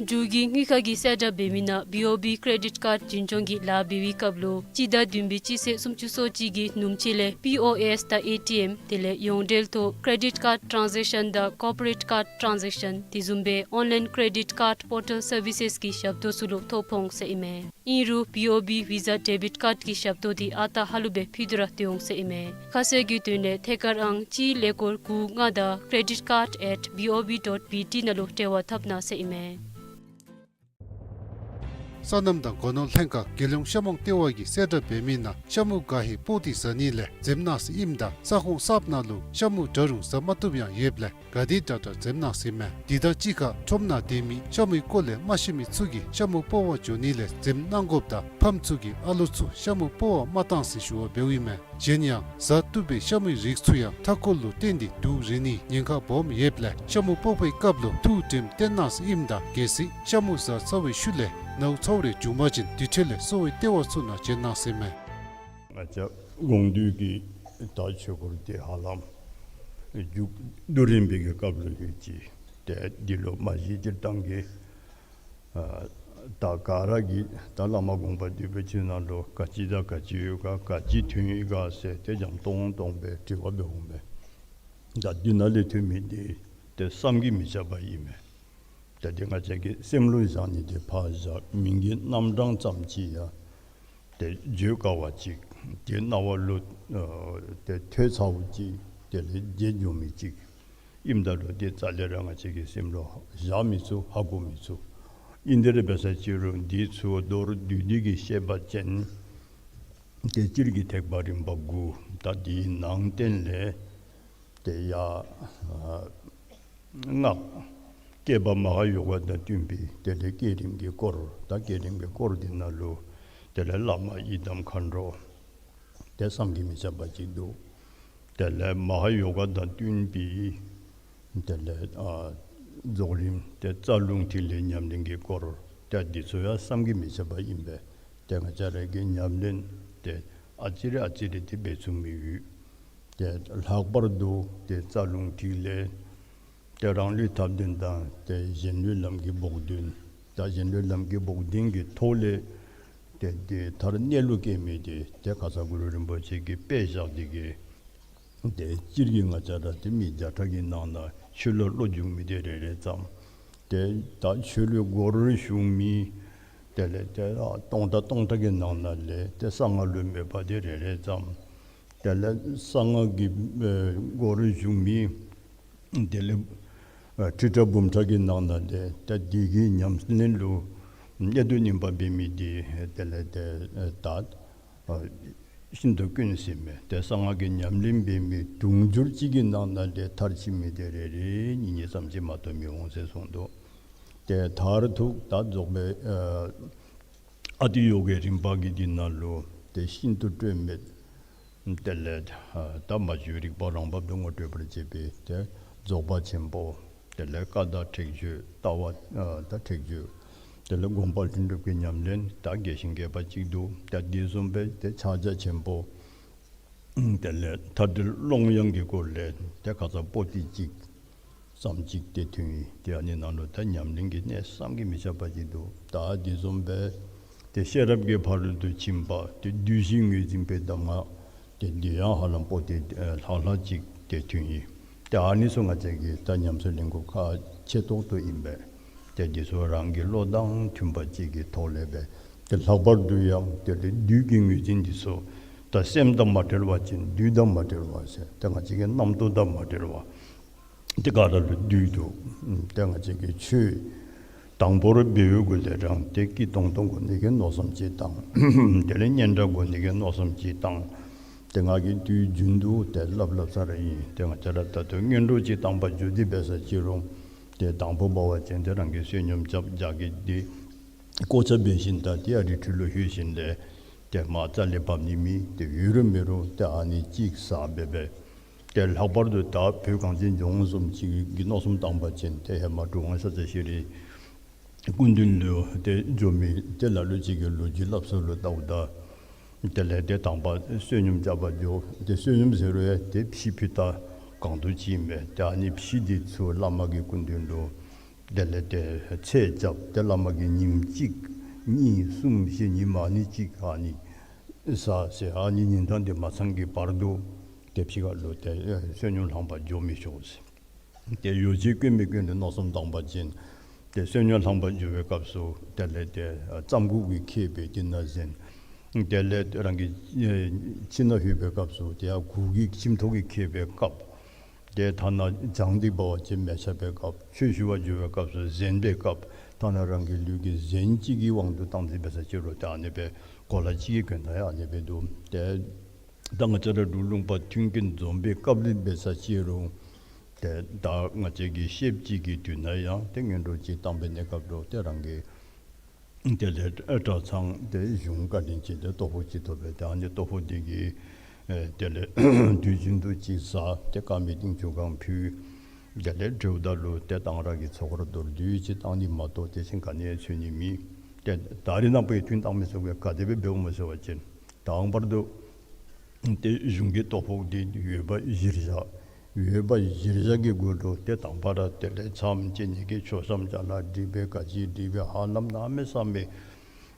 འབྲུག་གི་དངུལ་ཁང་གིས་གསལ་བསྒྲགས་འབད་མི་ནང་བི་ཨོ་བི་ཀེ་རེ་ཌིཊ་ཀཱརཌ་འཛིན་སྐྱོང་གི་ལཱ་འབད་བའི་སྐབས་ལུ་སྤྱི་ཟླ་བདུན་པའི་སྤྱི་ཚེས་སུམ་ཅུ་སོ་གཅིག་གི་ནུབ་ཕྱེད་ལས་པི་ཨོ་ཨེསི་དང་ཨེ་ཊི་ཨེམ་དེ་ལས་ཡོངས་འབྲེལ་ཐོག་ཀེ་རེ་ཌིཊ་ཀཱརཌ་ཊཱནས་ཟེཀ་ཤཱན་དང་ཀོར་པོ་རེཊ་ཀཱརཌ་ཊཱནས་ཟེཀ་ཤཱན་དེ་བཟུམ་སྦེ་ཨོན་ལཱའིན་ཀེ་རེ་ཌིཊ་ཀཱརཌ་པོར་ཊལ་སར་བི་སེསི་གི་ཞབས་ཏོག་ཚུ་ལུ་ཐོ་ཕོག་འོང་ཟེར་ཨིན་མས། ཨིན་རུང་བི་ཨོ་བི་ཝི་ཟ་ཌེ་བིཊ་ཀཱརཌ་ཀྱི་ཞབས་ཏོག་འདི་ཨ་རྟག་ཧ་ལུགས་སྦེ་ཕུལ་ཏེ་ར་སྡོད་འོང་ཟེར་ཨིན་མས། ཁ་གསལ་གྱི་དོན་ལས་ཐད་ཀར་ཨང་གཅིག་ཀླད་ཀོར་དགུ་ལྔ་དང་credit card at B O B dot B T ནང་ལུ་འབྲེལ་བ་འཐབ་གནང་ཟེར་ཨིན་མས། སོ་ནམ་དང་སྒོ་ནོར་ལྷན་ཁག་རྒྱལ་ཡོངས་ཤ་མོང་ལྟེ་བ་གིས་གསལ་བསྒྲགས་འབད་མི་ནང་ཤ་མུ་ག་ཧེ་སྤོག་སྟེ་ཟ་ནི་ལས་འཛེམ་གནང་ཟེར་ཨིནམ་ད་ས་ཁོངས་གསརཔ་ནང་ལུ་ཤ་མུ་འདྲ་རུང་ཟ་མ་བཏུབ་ཡང་ཡོདཔ་ལས་ག་དེ་དྲག་དྲག་འཛེམ་གནང་ཟེར་མས། དེ་དང་གཅིག་ཁར་ཁྲོམ་ནང་སྡོད་མི་ཤ་མུའི་སྐོར་ལས་མ་ཤེས་མི་ཚུ་གིས་ཤ་མུ་སྤོག་པར་འགྱོ་ནི་ལས་འཛེམ་གནང་དགོཔ་དང་ཕམ་ཚུ་གིས་ཨ་ལོ་ཚུ་ཤ་མུ་སྤོག་པར་མ་གཏང་ཟེར་ཞུ་བ་འབདཝ་ཨིན་མས། གཞན་ཡང་ཟ་བཏུབ་པའི་ཤ་མུའི་རིགས་ཚུ་ཡང་མཐའ་འཁོར་ལུ་བརྟེན་ཏེ་དུག་རེག་ནིའི་ཉེན་ཁ་སྦོམ་ཡོདཔ་ལས་ཤ་མུ་སྤོག་པའི་སྐབས་ལུ་ཐུགས་དྲནམ་བཏོན་གནང་ཟེར་ཨིནམ་ད་གལ་སྲིད་ཤ་མུ་ཟ་ཚར་བའི་ཤུལ་ལས་ནཝ་ཚཝ་རེ་བྱུང་པ་ཅིན་དེ་འཕྲལ་ལས་གསོ་བའི་ལྟེ་བ་ཚུ་ནང་བྱོན་གནང་ཟེར་མས། ང་བཅས་དགོངས་འདུས་ཀྱི་ད་ཆོས་སྐོར་འདི་ཧ་ལམ་མཇུག་བསྡུ་རན་པའི་གི་སྐབས་ལུ་ཡོད་ཅི། ཏེ་འདི་ལུ་མ་གཞི་སྤྱིར་བཏང་གི་ཨ་ད་ག་ར་གིས་ད་བླ་མ་དགོངས་པ་འདུས་པའི་ཆོས་ནང་ལུ་ག་ཅི་དང་ག་ཅི་ཡོད་ག་ག་ཅི་ཐོན་ཡི་ག་ཟེར་ཏེ་འཇམ་ཏོང་ཏོ་སྦེ་དྲི་བ་འབད་འོང་མས། ད་འདི་ནང་ལས་ཐོན་མི་འདི་ཏེ་བསམ་གྱིས་མི་ཁྱབ་པ་ཨིན་མས། ད་འདི་ང་བཅས་ཀྱི་སེམས་ལུ་བཞག་ནི་འདི་ཕར་བཞག་མིང་གི་རྣམ་གྲངས་ཙམ་ཅིག་ཡང་ཏེ་བརྗོད་དཀའ་བ་ཅིག་ཏེ་རྣ་བ་ལུ་ཨ་ཏེ་ཐོས་ཚརཝ་ཅིག་དེ་ལས་བརྗེད་འགྱོ་མི་ཅིག་ཨིནམ་ད་ལུ་ཏེ་རྩ་ལས་ར་ང་བཅས་ཀྱི་སེམས་ལུ་བཞག་མི་ཚུགས། ཧ་གོ་མི་ཚུགས། ཨིན་དེ་ར་འབད་ས་ཅིག་རུང་འདི་ཚུ་མདོར་བསྡུས་ཏེ་གི་བཤད་པ་ཅིན་ཏེ་སྤྱིར་གྱི་ཐེག་པ་རིམ་པ་དགུ། ད་འདིའི་ནང་བསྟན་ལས་ཏེ་ཡ་ཨ་སྔགས་བསྐྱེད་པ་མ་ཧཱ་ཡོ་ག་དང་བསྟུན་པའི་དེ་ལས་བསྐྱེད་རིམ་གྱི་སྐོར། ད་བསྐྱེད་རིམ་གྱི་སྐོར་འདི་ནང་ལུ་དེ་ལས་བླ་མ་ཡི་དམ་མཁའ་འགྲོ་ཏེ་བསམ་གྱིས་མི་ཁྱབ་པ་ཅིག་འདུག། དེ་ལས་མ་ཧཱ་ཡོ་ག་དང་བསྟུན་པའི་དེ་ལས་ཨ་རྫོགས་རིམ་ཏེ་རྩ་རླུང་ཐིག་ལེ་ཉམས་ལེན་གྱི་སྐོར། ཏེ་འདི་ཚུ་ཡང་བསམ་གྱིས་མི་ཁྱབ་པ་ཨིན་པས། ཏེ་ང་བཅས་ར་གི་ཉམས་ལེན་ཏེ་ཨ་ཙི་རེ་ཨ་ཙི་རེ་ཏེ་འབད་ཚུགས་མི་ཡོད། ཏེ་ལྷག་པར་དུ་ཏེ་རྩ་རླུང་ཐིག་ལེ་ཏེ་རང་ལུས་ཐབས་ལྡན་དང་ཏེ་གཞན་ལུས་ལམ་གྱི་བོགས་འདོན། ད་གཞན་ལུས་ལམ་གྱི་བོགས་འདོན་གྱི་ཐོག་ལས་ཏེ་ཏེ་མཐར་གནས་ལུགས་སྐྱེ་མི་འདི་ཏེ་ཁ་ཙ་གུ་རུ་རིན་པོ་ཆེ་གིས་དཔེ་བཞག་སྟེ་གི་ཏེ་སྤྱིར་གྱི་ང་བཅས་ར་ཏེ་མི་བརྒྱ་ཕྲག་གི་ནང་ན་ཆོས་ལུ་བློ་འཇུག་མི་འདི་རེ་རེ་ཙམ། ཏེ་ད་ཆོས་ལུ་སྒོ་རུ་ཞུགས་མི་དེ་ལས་ཏེ་ཨ་སྟོང་ཕྲག་སྟོང་ཕྲག་གི་ནང་ན་ལས་ཏེ་གསང་སྔགས་ལུ་མོས་པ་འདི་རེ་རེ་ཙམ། དེ་ལས་གསང་སྔགས་ཀྱི་ཨེ་སྒོ་རུ་ཞུགས་མི་དེ་ལས་ཨ་ཁྲི་ཕྲག་འབུམ་ཕྲག་གི་ནང་ན་ལས་ཏེ་འདི་གི་ཉམས་ལེན་ལུ་གནད་དུ་བསྣུན་པ་འབད་མི་འདི་དེ་ལས་ཏེ་ཨེ་ད་ཨ་ཤིན་ཏུ་དཀོན་ཟེར་མས། ཏེ་གསང་སྔགས་ཀྱི་ཉམས་ལེན་འབད་མི་དུང་ཕྱུར་གཅིག་གི་ནང་ན་ལས་མཐར་ཕྱིན་མི་འདི་རེ་རེ་གཉིས་གཉིས་ཙམ་ཅིག་མ་གཏོགས་མི་འོང་ཟེར་གསུངས་འདུག། ཏེ་མཐར་ཐུག་ད་རྫོགས་པའི་ཨ་ཨ་ཏི་ཡོ་གའི་རིམ་པ་གི་འདི་ནང་ལུ་ཏེ་ཤིན་ཏུ་སྤྲོས་མེད། དེ་ལས་ཨ་ད་མ་བཅོས་རིག་པ་རང་བབས་སུ་ངོ་སྤྲོད་པར་བྱེད་པའི་ཏེ་རྫོགས་པ་ཆེན་པོ། དེ་ལས་བཀའ་དང་ཁྲེགས་ཆོད་ལྟ་བ་ཨ་དང་ཁྲེགས་ཆོད། དེ་ལས་སྒོམ་པ་ལྷུན་གྲུབ་ཀྱི་ཉམས་ལེན་ད་རྒྱས་ཤིང་རྒྱས་པ་ཅིག་འདུག། ད་འདི་བཟུམ་སྦེ་ཏེ་ཕྱག་རྒྱ་ཆེན་པོ། དེ་ལས་མཐའ་བྲལ་ཀློང་ཡངས་ཀྱི་སྐོར་ལས་ཏེ་ཁ་ཙ་པོ་ཏི་གཅིག་ཙམ་ཅིག་ཏེ་ཐོན་ཡི། ཏེ་ཨ་ནི་ནང་ལུ་ད་ཉམས་ལེན་གྱི་གནད་བསམ་གྱིས་མི་ཁྱབ་པ་ཅིག་འདུག། ད་འདི་བཟུམ་སྦེ་ཏེ་ཤེས་རབ་ཀྱི་ཕ་རོལ་ཏུ་ཕྱིན་པ་ཏེ་བདུད་བཞི་ངོས་འཛིན་པའི་གདམས་ངག་ཏེ་འདི་ཡང་ཧ་ལམ་པོ་ཏི་ཨེ་ལྷག་ལྷག་ཅིག་ཏེ་ཐོན་ཡི། ཏེ་ཨ་ནི་ཚུ་ང་བཅས་ཀྱིས་ད་ཉམས་སུ་ལེན་དགོཔ་ཁག་ཆེ་ཏོག་ཏོ་ཨིན་པས། ཏེ་འདི་ཚུ་རང་གི་བློ་དང་མཐུན་པ་ཅིག་གི་ཐོག་ལས་སྦེ་ཏེ་ལྷག་པར་དུ་ཡང་ཏེ་བདུད་ཀྱི་ངོས་འཛིན་འདི་ཚུ་ད་སེམས་དང་མ་བྲལ་བ་ཅིན་བདུད་དང་མ་བྲལ་བ་ཟེར་ཏེ་ང་བཅས་ཀྱི་རྣམ་རྟོག་དང་མ་བྲལ་བ་ཏེ་ག་ར་ལུ་བདུད་འདུག། ཏེ་ང་བཅས་ཀྱིས་ཆོས་དང་པོ་ར་འབད་བའི་གུ་ལས་རང་ཏེ་སྐྱིད་ཏོང་ཏོ་དགོ་ནི་གི་མནོ་བསམ་ཅིག་བཏང་། དེ་ལས་སྙན་གྲགས་དགོ་ནི་གི་མནོ་བསམ་ཅིག་བཏང་། ཏེ་ང་གིས་དུས་རྒྱུན་དུ་ཏེ་སླབ་སླབ་ས་ར་ཨིན། ཏེ་ང་བཅས་ར་ད་ལྟོ་སྔོན་འགྲོ་ཅིག་བཏང་པ་བརྒྱུད་དེ་འབད་ས་ཅིག་རུང་ཏེ་དང་པོ་འབད་བ་ཅིན་ཏེ་རང་གིས་བསོད་སྙོམས་རྐྱབ་རྒྱག་གི་འདི་གོ་ཆ་འབད་ཞིནམ་ད་ཏེ་ཨ་རི་ཁྲོད་ལུ་ལྷོད་ཞིནམ་ལས་ཏེ་མར་རྩ་ལས་འབབ་ནི་མེད། ཏེ་ཡོད་རུང་མེད་རུང་ཏེ་ཨ་ནི་ཅིག་ཟ་འབད་འབད། ཏེ་ལྷག་པར་དུ་ད་བོད་གངས་ཅན་ལྗོངས་བཟུམ་ཅིག་གི་མནོ་བསམ་བཏང་པ་ཅིན་ཏེ་ཧེ་མ་གྲུབ་དབང་ཤཱཀྱ་ཤྲཱི་སྐུ་མདུན་ལུ་ཏེ་འགྱོ་མི་ཏེ་ལ་ལུ་ཅིག་གིས་ལོ་རྒྱུས་སླབ་ས་ལུ་བལྟཝ་ད་དེ་ལས་ཏེ་དང་པ་བསོད་སྙོམས་རྐྱབ་པར་འགྱོ། ཏེ་བསོད་སྙོམས་ཟེར་རུང་ཡང་ཏེ་ཕྱེ་ཕུད་ད་གང་དུ་ཅིག་ཨིན་པས། ཏེ་ཨ་ནི་ཕྱེ་འདི་ཚུ་བླ་མ་གི་སྐུ་མདུན་ལུ་ དེ་ལས་ཏེ་ཚེས་རྐྱབ་སྟེ་བླ་མ་གིས་ཉིནམ་གཅིག་གཉིས་གསུམ་བཞི་ཉིནམ་ཨ་ནི་གཅིག་ཨ་ནི་ས་ཟེར་ཨ་ནི་ཉིན་དང་དེ་མ་ཚང་གི་བར་དུ་ཏེ་ཕྱི་ཁ་ལུ་ཏེ་བསོད་སྙོམས་ལྷང་པ་འགྱོ་མི་ཆོག་ཟེར། ཏེ་ཡོ་བྱད་གྱོན་མི་གྱོན་ཏེ་མནོ་བསམ་བཏང་པ་ཅིན་ཏེ་བསོད་སྙོམས་ལྷང་པ་འགྱོ་བའི་སྐབས་སུ་དེ་ལས་ཏེ་རྩམ་གུག་གིས་ཁེབས་པའི་དེ་ནང་གཟན། དེ་ལས་རང་གི་ཁྱིམ་ནང་ལྷོད་པའི་སྐབས་སུ་ཏེ་ཡར་གུར་གྱིས་ཁྱིམ་ཐོག་གིས་ཁེབས་པའི་ཁབ། ཏེ་ཐ་ན་བྱང་འདི་འབད་བ་ཅིན་མལ་ཆ་འབད་སྐབས་ཆོས་ཞུ་བར་འགྱོ་བའི་སྐབས་སུ་གཟན་འབད་སྐབས་ཐ་ན་རང་གི་ལུས་ཀྱི་གཟན་གཅིག་གི་དབང་དུ་བཏང་སྟེ་འབད་ས་ཅིག་རུང་ཏེ་ཨ་ནི་སྦེ་གོ་ལ་གཅིག་གི་གྱོན་ད་ཡང་ཨ་ནི་སྦེ་འདུག། ཏེ་ད་ང་བཅས་ར་འབྲུག་ལུང་པ་མཐུན་རྐྱེན་འཛོམས་པའི་སྐབས་ལུ་འབད་ས་ཅིག་རུང་ཏེ་ད་ང་བཅས་ཀྱི་ཤེསཔ་ཅིག་གི་དུས་ན་ཡང་ཏེ་ངན་འགྲོ་ཅིག་བཏང་པའི་གནས་སྐབས་ལུ་ཏེ་རང་གི་དེ་ལས་གྲྭ་ཚང་དེ་གཞུང་བཀའ་དྲིན་ཅན་དེ་ལྟོ་ཕོགས་ཅིག་ཐོབ་པས། ཏེ་ཨ་ནི་ལྟོ་ཕོགས་དེ་གིས་ཨེ་དེ་ལས་དུས་རྒྱུན་དུ་ཅིག་བཟའ། ཏེ་དཀར་མེ་ཏིང་ཆུ་གང་ཕུལ། དེ་ལས་དྲོཝ་ད་ལུ་ཏེ་གཏང་རག་གི་ཚོགས་ར་མདོར་བསྡུས་ཅིག་བཏང་ནི་མ་གཏོགས་དེ་བཞིན་ག་ནི་ཡང་འཚོལ་ནི་མེད། ཏེ་ད་རེས་ནངས་པའི་ཐུན་བཏང་མི་ཚུ་གིས་ག་དེ་སྦེ་འབདཝ་སྨོ་ཟེར་བ་ཅིན་དང་པར་དུ་ཏེ་གཞུང་གི་ལྟོ་ཕོགས་འདི་ཡོད་པ་གཞིར་བཞག། ཡོད་པ་གཞིར་བཞག་གི་སྒོ་ལུ་ཏེ་དང་པ་ར་དེ་ལས་མཚམས་བཅད་ནི་གི་མཆོད་བཤམ་ཅ་ལ་སྒྲིག་སྦེ་ག་ཅི་སྒྲིག་སྦེ་ཧ་ལམ་གནམ་མེད་ས་མེད།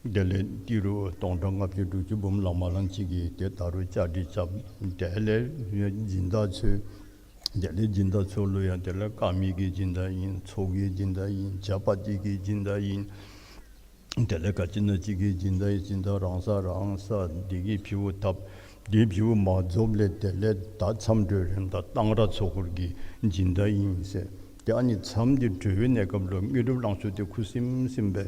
དེ་ལས་ཏི་རུ་སྟོང་ཕྲག་ལྔ་བཅུ་དྲུག་ཅུ་འབུམ་ལང་མ་ལང་ཅིག་གིས་ཏེ་ད་རུང་བཅའ་སྒྲིག་རྐྱབ། དེ་ལས་སྦྱིན་བདག་ཚུ་དེ་ལས་སྦྱིན་བདག་ཚུ་ལུ་ཡང་དེ་ལས་དཀར་མེ་གི་སྦྱིན་བདག་ཨིན། ཚོགས་ཀྱི་སྦྱིན་བདག་ཨིན། ཇ་པ་ཏི་གི་སྦྱིན་བདག་ཨིན། དེ་ལས་ག་ཅི་ན་ཅིག་གི་སྦྱིན་བདག་ཨིན། སྦྱིན་བདག་རང་ས་རང་ས་དེ་གིས་ཕུལཝ་བཏབ། དེ་ཕུལཝ་མ་རྫོགསཔ་ལས་དེ་ལས་ད་མཚམས་གྲོལ་རནམ་ད་གཏང་རག་ཚོགས་འཁོར་གྱི་སྦྱིན་བདག་ཨིན་ཟེར། ཏེ་ཨ་ནི་མཚམས་འདི་གྲོལ་བའི་གནས་སྐབས་ལུ་དངོས་གྲུབ་བླང་ཆོག་དེ་ཁུ་སིམ་སིམ་སྦེ་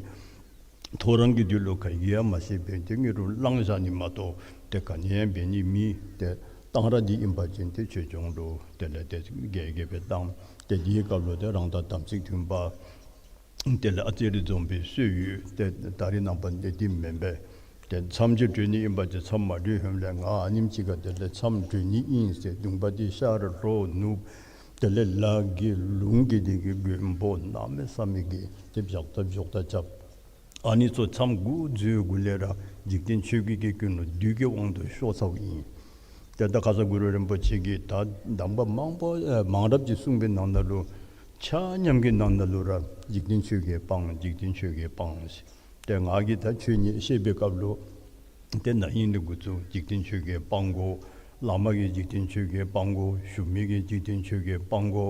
ཐོ་རངས་ཀྱི་དུས་ལུ་ག་གིས་ཡང་མ་ཤེས་པས། ཏེ་དངོས་གྲུབ་བླང་བཞག་ནི་མ་གཏོགས་ཏེ་ག་ནི་ཡང་འབད་ནི་མེད། ཏེ་གཏང་རག་འདི་ཨིན་པ་ཅིན་ཏེ་ཆོས་སྐྱོང་ལུ་དེ་ལས་ཏེ་རྒྱས་རྒྱས་སྦེ་བཏང་། ཏེ་དེའི་སྐབས་ལུ་ཏེ་རང་དང་དམ་ཚིག་མཐུན་པ། དེ་ལས་ཨ་ཙི་རེ་འཛོམས་པའི་སྲོལ་ཡོད། ཏེ་ད་རེས་ནངས་པ་འདི་འདི་མེན་པས། ཏེ་མཚམས་ཅིག་གྲོལ་ནི་ཨིན་པ་ཅིན་མཚམས་མ་གྲོལ་ཧེ་མ་ལས་ང་ཨ་ནེམ་ཅིག་ཁར་དེ་ལས་མཚམས་གྲོལ་ནི་ཨིན་ཟེར་གདོང་པ་འདི་ཤར་ལྷོ་ནུབ་དེ་ལས་ལ་གི་ལུང་གི་དེ་གི་མགོན་པོ་གནམ་མེད་ས་མེད་ཀྱི་ཏེ་བཞག་ད་བཞག་ད་རྐྱབ། ཨ་ནི་ཚུ་མཚམས་འགོ་བཙུགས་གུ་ལས་ར་འཇིག་རྟེན་ཆོས་བརྒྱད་ཀྱི་ཀུན་སློང་བདུད་ཀྱི་དབང་དུ་ཤོར་ཚརཝ་ཨིན། ཏེ་ད་ཁ་ཙ་གུ་རུ་རིན་པོ་ཆེ་གིས་ད་གདམས་པ་མང་པོ་ཨེ་མང་རབས་ཅིག་གསུངས་པའི་ནང་ན་ལུ་ཆ་མཉམ་གྱི་ནང་ན་ལུ་ར་འཇིག་རྟེན་ཆོས་བརྒྱད་སྤང་། འཇིག་རྟེན་ཆོས་བརྒྱད་སྤང་ཟེར། ཏེ་ང་གིས་ད་ཆོས་ཉིད་བཤད་པའི་སྐབས་ལུ་ཏེ་ན་ཧིང་ལས་འགོ་བཙུགས་འཇིག་རྟེན་ཆོས་བརྒྱད་སྤང་དགོ། བླ་མ་གིས་འཇིག་རྟེན་ཆོས་བརྒྱད་སྤང་དགོ། ཞུ་མི་གིས་འཇིག་རྟེན་ཆོས་བརྒྱད་སྤང་དགོ།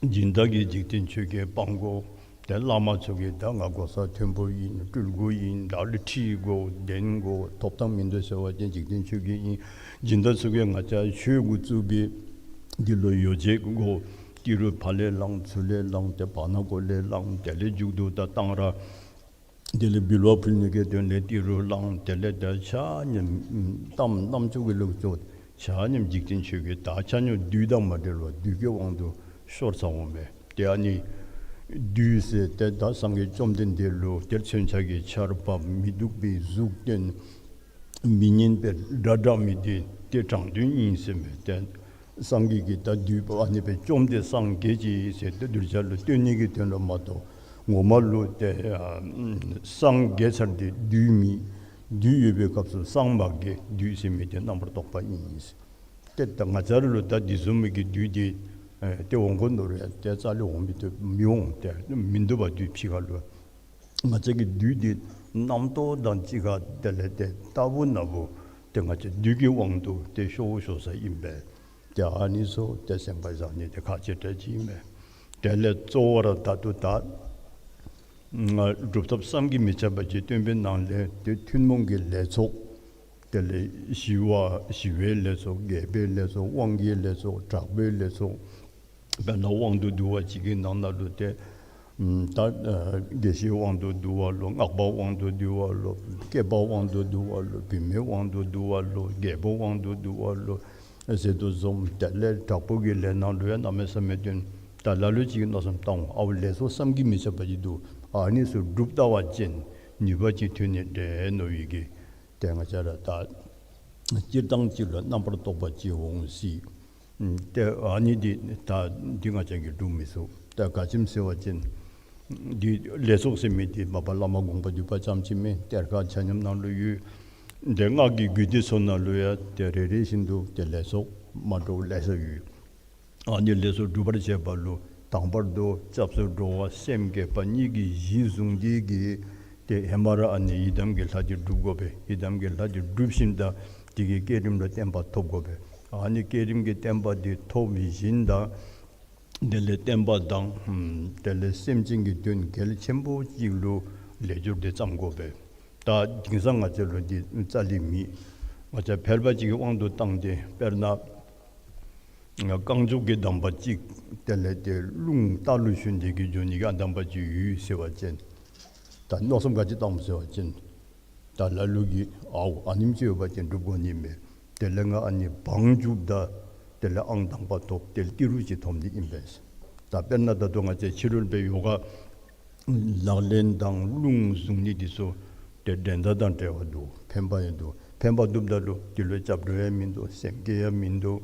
སྦྱིན་བདག་གིས་འཇིག་རྟེན་ཆོས་བརྒྱད་སྤང་དགོ། ཏེ་བླ་མ་ཚུ་གིས་ད་ང་གོ་ས་མཐོན་པོ་ཨིན། སྤྲུལ་སྐུ་ཨིན། བདག་ལུ་ཁྲི་དགོ་གདན་དགོ་ཐོབ་ཐང་མིན་འདུག་ཟེར་བ་ཅིན་འཇིག་རྟེན་ཆོས་བརྒྱད་ཨིན། སྦྱིན་བདག་ཚུ་གིས་ང་བཅས་ཆོས་འགོ་བཙུགས་པའི་འདི་ལུ་ཡོ་བྱད་དགོ། ཏི་རུ་ཕར་ལས་བླང་ཚུར་ལས་བླང་ཏེ་བར་ན་གོ་ལས་བླང་། དེ་ལས་མཇུག་ཏུ་ད་གཏང་རག་དེ་ལས་འབུལ་བ་ཕུལ་ནི་གི་དོན་ལས་ཏི་རུ་བླང་། དེ་ལས་ད་ཆ་མཉམ་གཏམ་རྣམ་ཅོ་གི་ལུགས་སུ་ཆ་མཉམ་འཇིག་རྟེན་ཆོས་བརྒྱད་ད་ཆ་མཉམ་བདུད་དང་མ་བྲལ་བར་བདུད་ཀྱི་དབང་དུ་ཤོར་ཚརཝ་མས། ཏེ་ཨ་ནི་བདུད་ཟེར་ཏེ་ད་སངས་རྒྱས་བཅོམ་ལྡན་འདས་ལུ་ཏེ་མཚོན་ཆ་གི་ཆརཔ་མི་སྡུག་པའི་གཟུགས་སྟོན། མི་སྙན་པའི་སྒྲ་བསྒྲགས་མི་འདི་ཏེ་དྲང་དོན་ཨིན་ཟེར་མས། ཏེ་སངས་རྒྱས་ཀྱིས་ད་བདུད་པོ་ཨ་ནི་སྦེ་བཅོམ་སྟེ་སངས་རྒྱས་ཅི་ཟེར་ཏེ་གདུལ་བྱ་ལུ་སྟོན་ནི་གི་དོན་ལུ་མ་གཏོགས་ངོ་མ་ལུ་ཏེ་ཨ་སངས་རྒྱས་ཚར་ཏེ་བདུད་མེད། བདུད་ཡོད་པའི་སྐབས་སུ་སངས་མ་རྒྱས། བདུད་ཟེར་མི་དེ་རྣམ་པར་རྟོག་པ་ཨིན་ཟེར། ཏེ་ད་ང་བཅས་ར་ལུ་ད་འདི་བཟུམ་མའི་གི་བདུད་འདི་ཨེ་ཏེ་འོང་དགོ་མནོ་རུང་ཏེ་རྩ་ལས་འོང་མི་བཏུབ་མི་འོང་། ཏེ་མིན་འདུག་པ་བདུད་ཕྱི་ཁ་ལུ། ང་བཅས་ཀྱི་བདུད་འདི་རྣམ་རྟོག་དང་གཅིག་ཁར་དེ་ལས་ཏེ་རྟག་བུ་ན་བུ་ཏེ་ང་བཅས་བདུད་ཀྱི་དབང་དུ་ཏེ་ཤོར་ཤོར་ས་ཨིན་པས། ཏེ་ཨ་ནི་ཚུ་ཏེ་སེམས་ཁར་བཞག་ནི་དེ་ཁག་ཆེ་དྲགས་ཅིག་ཨིན་པས། དེ་ལས་གཙོ་བོ་ར་ད་ལྟོ་ད་སྒྲུབ་ཐབས་བསམ་གྱིས་མི་ཁྱབ་པ་ཅིག་སྟོན་པའི་ནང་ལས་ཏེ་ཐུན་མོང་གི་ལས་ཚོགས། དེ་ལས་ཞི་བ་ཞི་བའི་ལས་ཚོགས། རྒྱས་པའི་ལས་ཚོགས། དབང་གི་ལས་ཚོགས། དྲག་པོའི་ལས་ཚོགས། དཔེར་ན་དབང་དུ་བསྡུ་བ་ཅིག་གི་ནང་ན་ལུ་ཏེ་ད་ཨ་དགེ་བཤེས་དབང་དུ་བསྡུ་བ་ལོ། སྔགས་པ་དབང་དུ་བསྡུ་བ་ལོ། སྐྱེས་པ་དབང་དུ་བསྡུ་བ་ལོ། བུད་མེད་དབང་དུ་བསྡུ་བ་ལོ། རྒྱལ་པོ་དབང་དུ་བསྡུ་བ་ལོ་ཟེར་དོ་བཟུམ། དེ་ལས་དྲག་པོ་གི་ལས་ནང་ལུ་ཡང་གནམ་མེད་ས་མེད་སྟོན། ད་ལ་ལུ་ཅིག་གིས་མནོ་བསམ་བཏང་འོང་། ཨའུ་ལས་ཚོགས་བསམ་གྱིས་མི་ཁྱབ་པ་ཅིག་འདུག། ཨ་ནི་ཚུ་སྒྲུབ་ལྟ་བ་ཅིན་ནུས་པ་ཅིག་ཐོན་ནི་འདྲས་མནོ་བའི་གི་ཏེ་ང་བཅས་ར་ད་སྤྱིར་བཏང་ཅིག་ལུ་རྣམ་པར་རྟོག་པ་ཅིག་འོང་སྲིད། ཏེ་ཨ་ནི་འདི་ད་འདི་ང་བཅས་ཀྱིས་སྒྲུབ་མི་ཚུགས། ཏེ་ག་ཅི་སྨོ་ཟེར་བ་ཅིན་འདི་ལས་ཚོགས་ཟེར་མི་འདི་མ་པ་བླ་མ་དགོངས་པ་འདུས་པ་ཙམ་ཅིག་མེན། གཏེར་ཁ་ཆ་མཉམ་ནང་ལུ་ཡོད། ཏེ་སྔགས་ཀྱི་རྒྱུད་སྡེ་ཚུ་ནང་ལུ་ཡང་ཏེ་རེ་རེ་བཞིན་དུ་ཏེ་ལས་ཚོགས་མ་འདྲཝ་ལེ་ཤ་ཡོད། ཨ་ནི་ལས་ཚོགས་སྒྲུབ་པར་བྱེད་པ་ལུ་ དང་པར་དུ་སྐྱབས་སུ་འགྲོ་བ་སེམས་བསྐྱེད་པ་གཉིས་ཀྱི་གཞི་བཟུང་སྟེ་གིས་ཏེ་ཧེ་མ་ར་ཨ་ནི་ཡི་དམ་གྱི་ལྷ་འདི་སྒྲུབ་དགོ་པས། ཡི་དམ་གྱི་ལྷ་འདི་སྒྲུབ་ཞིནམ་ད་དེ་གི་བསྐྱེད་རིམ་ལུ་བརྟན་པ་ཐོབ་དགོ་པས། ཨ་ནི་བསྐྱེད་རིམ་གྱི་བརྟན་པ་འདི་ཐོབ་ཞིནམ་ད་དེ་ལས་བསྟན་པ་དང་ཨམ་དེ་ལས་སེམས་ཅན་གྱི་དོན་གལ་ཆེན་པོ་ཅིག་ལུ་ལས་སྦྱོར་འདི་བརྩམ་དགོ་པས། ད་དེང་སང་ང་བཅས་ལུ་འདི་རྩ་ལས་མེད། ང་བཅས་ཕལ་པ་ཅིག་གི་དབང་དུ་བཏང་སྟེ་དཔེར་ན་རྐང་མགྱོགས་ཀྱི་གདམས་པ་ཅིག་དེ་ལས་ཏེ་རླུང་རྟ་ལུ་ཞོན་ཏེ་གིས་འགྱོ་ནི་གི་ཨ་གདམས་པ་ཅིག་ཡོད་ཟེར་བ་ཅིན་ད་མནོ་བསམ་ག་ཅི་བཏངམ་ཟེར་བ་ཅིན་ད་ལ་ལུ་གིས་ཨའུ་ཨ་ནེམ་ཅིག་ཡོད་པ་ཅིན་སྒྲུབ་དགོ་ནི་མས། དེ་ལས་ང་ཨ་ནི་བང་རྒྱུགཔ་ད་དེ་ལས་ཨང་དང་པ་ཐོབ། དེ་ལས་ཏི་རུ་ཅིག་ཐོབ་ནི་ཨིན་པས། ད་དཔེར་ན་ད་ལྟོ་ང་བཅས་ཕྱི་རོལ་པའི་ཡོ་ག་ལག་ལེན་དང་རླུང་བཟུང་ནི་འདི་ཚུ་ཏེ་འགྲན་ཟླ་དང་བྲལ་བ་འདུག། ཕན་པ་ཡང་འདུག། ཕན་པ་འདུགཔ་ད་ལུ་འདི་ལུ་སྐྱབས་འགྲོ་ཡང་མིན་འདུག། སེམས་བསྐྱེད་ཡང་མིན་འདུག།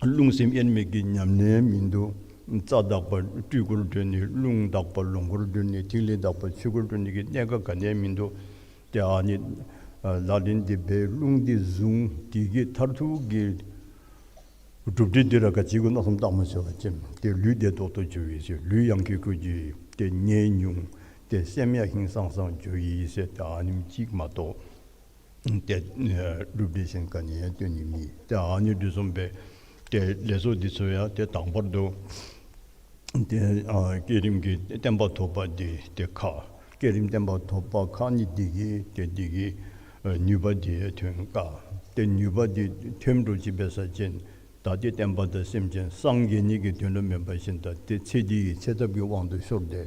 རླུང་སེམས་དབྱེར་མེད་ཀྱི་ཉམས་ལེན་ཡང་མིན་འདུག། རྩ་དག་པ་སྤྲུལ་སྐུར་གྲོལ་ནི། རླུང་དག་པ་ལོངས་སྐུར་གྲོལ་ནི། ཐིག་ལེ་དག་པ་ཆོས་སྐུར་གྲོལ་ནི་གི་གནད་འགག་ག་ནི་ཡང་མིན་འདུག། ཏེ་ཨ་ནི་ཨ་ལག་ལེན་འདི་འབད་རླུང་འདི་བཟུང་དེ་གི་མཐར་ཐུག་གི་གྲུབ་འབྲས་འདི་ར་ག་ཅི་གུ་མནོ་བསམ་བཏངམ་ཟེར་བ་ཅིན་ཏེ་ལུས་བདེ་ཏོག་ཏོ་འགྱོ་ཡི་ཟེར། ལུས་ཡང་ཁེ་ཁེ་འགྱོ་ཡི། ཏེ་ནད་ཉུང་། ཏེ་སེམས་ཡང་ཧིང་སངས་སངས་འགྱོ་ཡི་ཟེར། ཏེ་ཨ་ནེམ་ཅིག་མ་གཏོགས་ཏེ་ཨེ་གྲུབ་འབྲས་གཞན་ག་ནི་ཡང་སྟོན་ནི་མེད། ཏེ་ཨ་ནི་འདི་བཟུམ་སྦེ་ཏེ་ལས་ཚོགས་འདི་ཚུ་ཡང་ཏེ་དང་པར་དུ་ཏེ་ཨ་བསྐྱེད་རིམ་གྱི་བརྟན་པ་ཐོབ་པ་འདི་ཏེ་ཁག། བསྐྱེད་རིམ་བརྟན་པ་ཐོབ་པ་ཁག་ནི་འདི་གིས་ཏེ་འདི་གི་ཨ་ནུས་པ་འདི་ཐོན་དཀའ། ཏེ་ནུས་པ་འདི་ཐོན་འགྲོ་ཅི་འབད་ས་ཅིན་ད་ཏེ་བསྟན་པ་དང་སེམས་ཅན་སངས་རྒྱས་ནི་གི་དོན་ལུ་མེན་པར་ཞིནམ་ད་ཏེ་ཚེ་འདི་གི་ཚེ་ཐབས་ཀྱི་དབང་དུ་ཤོར་ཏེ་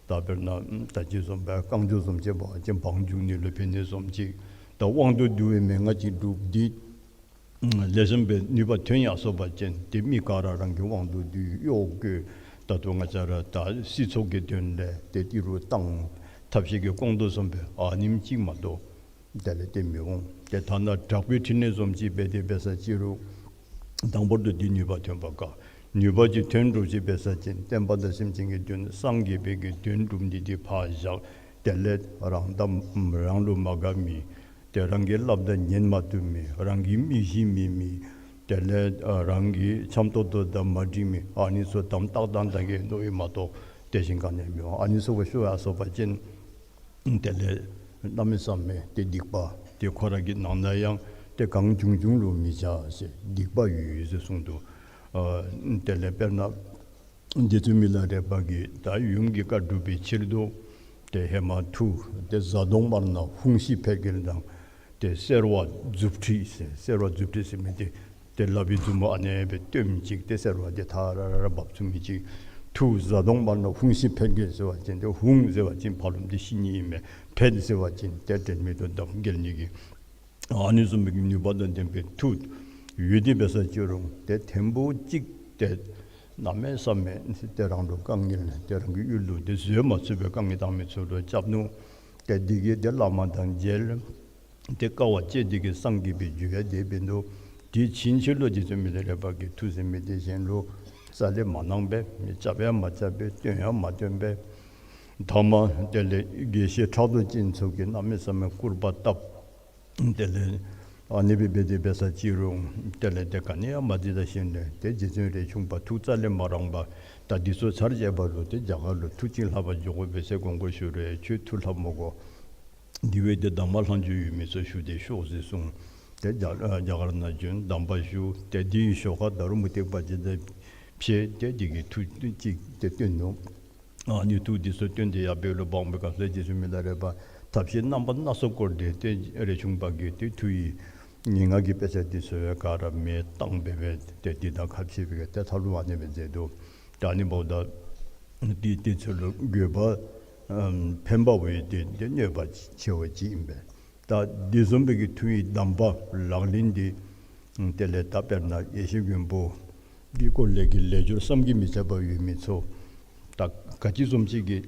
ད་དཔེར་ན་ད་ཅི་བཟུམ་སྦེ་རྐང་མགྱོགས་བཟུམ་ཅིག་འབད་བ་ཅིན་བང་རྒྱུག་ནི་ལུ་ཕན་ནི་བཟུམ་ཅིག། ད་དབང་དུ་བསྡུ་བའི་མན་ངག་ཅིག་སྒྲུབ་སྟེ་ལེགས་ཤོམ་སྦེ་ནུས་པ་ཐོན་ཡར་སོང་པ་ཅིན་ཏེ་མི་ག་ར་རང་གི་དབང་དུ་བསྡུ་གཡོག་བཀོལ། ད་ལྟོ་ང་བཅས་ར་ད་སྲིད་ཚོགས་ཀྱི་དོན་ལས་ཏེ་ཏི་རུ་བཏང་། ཐབས་ཤེས་ཀྱིས་སྐོང་དོ་བཟུམ་སྦེ་ཨ་ནེམ་ཅིག་མ་གཏོགས་དེ་ལས་ཏེ་མི་འོང་། ཏེ་ཐ་ན་དྲག་པོའི་ཕྲིན་ལས་བཟུམ་ཅིག་འབད་དེ་འབད་ས་ཅི་རུང་དང་པོར་དུ་འདི་ནུས་པ་ཐོན་པ་དཀའ། ནུས་པ་ཅིག་ཐོན་འགྲོ་ཅི་འབད་ས་ཅིན་བསྟན་པ་དང་སེམས་ཅན་གྱི་དོན་སངས་རྒྱས་པའི་གི་དོན་སྒྲུབ་ནི་འདི་ཕར་བཞག། དེ་ལས་རང་དང་རང་ལུ་མ་དགའ་མི་ཏེ་རང་གི་སླབ་ད་ཉན་མ་བཏུབ་མི་རང་གི་མི་ཤེས་མི་མི་དེ་ལས་ཨ་རང་གི་འཆམ་ཏོག་ཏོ་དང་མ་འགྲིག་མི་ཨ་ནི་ཚུ་དམ་ཏག་ཏག་ད་གི་མནོ་ཡི་མ་གཏོགས་ཏེ་གཞན་ག་ནི་ཡང་མི་འོང་། ཨ་ནི་ཚུ་གུ་ཤོར་ཡར་སོང་པ་ཅིན་དེ་ལས་གནམ་མེད་ས་མེད་ཏེ་སྡིག་པ་ཏེ་ཁོ་ར་གི་ནང་ན་ཡང་ཏེ་གང་བྱུང་བྱུང་ལུ་མི་བྱ་ཟེར་སྡིག་པ་ཡོད་ཡོད་ཟེར་གསུངས་འདུག། ཨ་དེ་ལས་དཔེར་ན་རྗེ་བཙུན་མི་ལ་རས་པ་གིས་ད་ཡུམ་གྱི་བཀའ་སྒྲུབ་པའི་ཕྱིར་དུ་ཏེ་ཧེ་མ་ཐུགས་ཏེ་གཟའ་གདོང་དམར་ནག་ཧཱུྃ་ཤི་འཕེལ་རྒྱས་དང་ཏེ་སེར་བ་མཛུབ་ཁྲིད་ཟེར། སེར་བ་མཛུབ་ཁྲིད་ཟེར་མི་འདི་ཏེ་ལག་པའི་མཛུབ་མོ་ཨ་ནེ་སྦེ་སྟོནམ་ཅིག་ཏེ་སེར་བ་འདི་ཐ་ར་ར་ར་འབབ་ཚུགས་མི་ཅིག། ཐུགས་གཟའ་གདོང་དམར་ནག་ཧཱུྃ་ཤི་འཕེལ་རྒྱས་ཟེར་བ་ཅིན་ཏེ་ཧཱུྃ་ཟེར་བ་ཅིན་ཕར་ལོགམ་འདི་ཤི་ནི་ཨིན་མས། འཕེལ་ཟེར་བ་ཅིན་ཏེ་དྲན་མེད་དུ་འདམ་འགྱེལ་ནི་གི། ཨ་ནི་བཟུམ་མའི་ནུས་པ་དང་ལྡན་པའི་ཐུགས་ཡོད་དེ་འབད་ས་ཅི་རུང་ཏེ་ཐེངས་པོ་གཅིག་ཏེ་གནམ་མེད་ས་མེད་ཏེ་རང་ལུ་དཀའ་ངལ་ཏེ་རང་གི་ཡུལ་ལུ་ཏེ་བཟོད་མ་ཚུགས་པའི་དཀའ་ངལ་བཏང་མི་ཚུ་ལུ་སྐྱབས་ནུག། ཏེ་འདི་གིས་ཏེ་བླ་མ་དང་མཇལ། ཏེ་དཀའ་བ་སྤྱད་དེ་གིས་སངས་རྒྱས་པའི་རྒྱུ་ཡང་དེ་འབད་ནུག། དེ་ཕྱིན་ཆད་ལུ་རྗེ་བཙུན་མི་ལ་རས་པ་གིས་ཐུགས་ཟིན་མི་དེ་གཞན་ལུ་རྩ་ལས་མ་གནང་པས། མི་སྐྱབས་ཡང་མ་སྐྱབས་པས། སྟོན་ཡང་མ་སྟོན་པས། ཐ་མ་དེ་ལས་དགེ་བཤེས་ཕྲག་དོག་ཅན་ཚུ་གིས་གནམ་མེད་ས་མེད་སྐུར་པ་བཏབ། དེ་ལས་ཨ་ནི་སྦེ་འབད་དེ་འབད་ས་ཅི་རུང་དེ་ལས་ཏེ་ག་ནི་ཡང་མ་འདི་ད་ཞིནམ་ལས་ཏེ་རྗེ་བཙུན་རས་ཆུང་པ་ཐུགས་རྩ་ལས་མ་རངས་པར་ད་འདི་ཚུ་ཚར་བཅད་པ་ལུ་ཏེ་རྒྱ་གར་ལུ་མཐུ་ཅིག་ལྷབ་པར་འགྱོ་དགོ་པས་ཟེར་དགོངས་སྐོར་ཞུ་རུང་ཁྱོད་མཐུ་ལྷབ་མི་དགོ། འདི་བ་ཏེ་གདམས་པ་ལྷག་མཇུག་ཡོད་མི་ཚུ་ཞུ་སྟེ་ཤོག་ཟེར་གསུངས། ཏེ་རྒྱ་རྒྱ་གར་ནང་བྱོན་གདམས་པ་ཞུ། ཏེ་འདི་ཡི་ཞོར་ཁར་ད་རུང་མུ་སྟེགས་པ་ཅིག་དང་ཕྱད་དེ་འདི་གི་མཐུ་ཅིག་ཏེ་སྟོན་ནུག། ཨ་ནི་མཐུ་འདི་ཚུ་སྟོན་ཏེ་ཡར་འབད་རུང་འབག་མི་ག་ལས་རྗེ་བཙུན་མི་ལ་རས་པ་ཐབས་ཤེས་རྣམ་པ་སྣ་ཚོགས་བསྐོར་ཏེ་ཏེ་རས་ཆུང་པ་གིས་ཏེ་མཐུ་ཡི་ངན་སྔགས་ཀྱི་དཔེ་ཆ་འདི་ཚུ་ག་ར་མེ་བཏང་སྦེ་སྦེ་ཏེ་འདི་དང་ཁ་ཕྱེ་སྦེ་ཏེ་ཐབས་ལུ་ཨ་ནི་སྦེ་མཛད་དོ། ད་ཨ་ནི་འབདཝ་ད་འདི་འདི་ཚུ་ལུ་དགོས་པ་ཨམ་ཕན་པ་བས་ཏེ་ཏེ་གནོད་པ་ཆེ་བ་ཅིག་ཨིན་པས། ད་འདི་བཟུམ་སྦེ་གི་མཐུ་ཡི་གདམས་པ་ལག་ལེན་འདི་དེ་ལས་ད་དཔེར་ན་ཡེ་ཤེས་མགོན་པོ་གི་སྐོར་ལས་ཀྱི་ལས་སྦྱོར་བསམ་གྱིས་མི་ཁྱབ་པ་ཡོད་མི་ཚུ་ད་ག་ཅི་བཟུམ་ཅིག་གིས་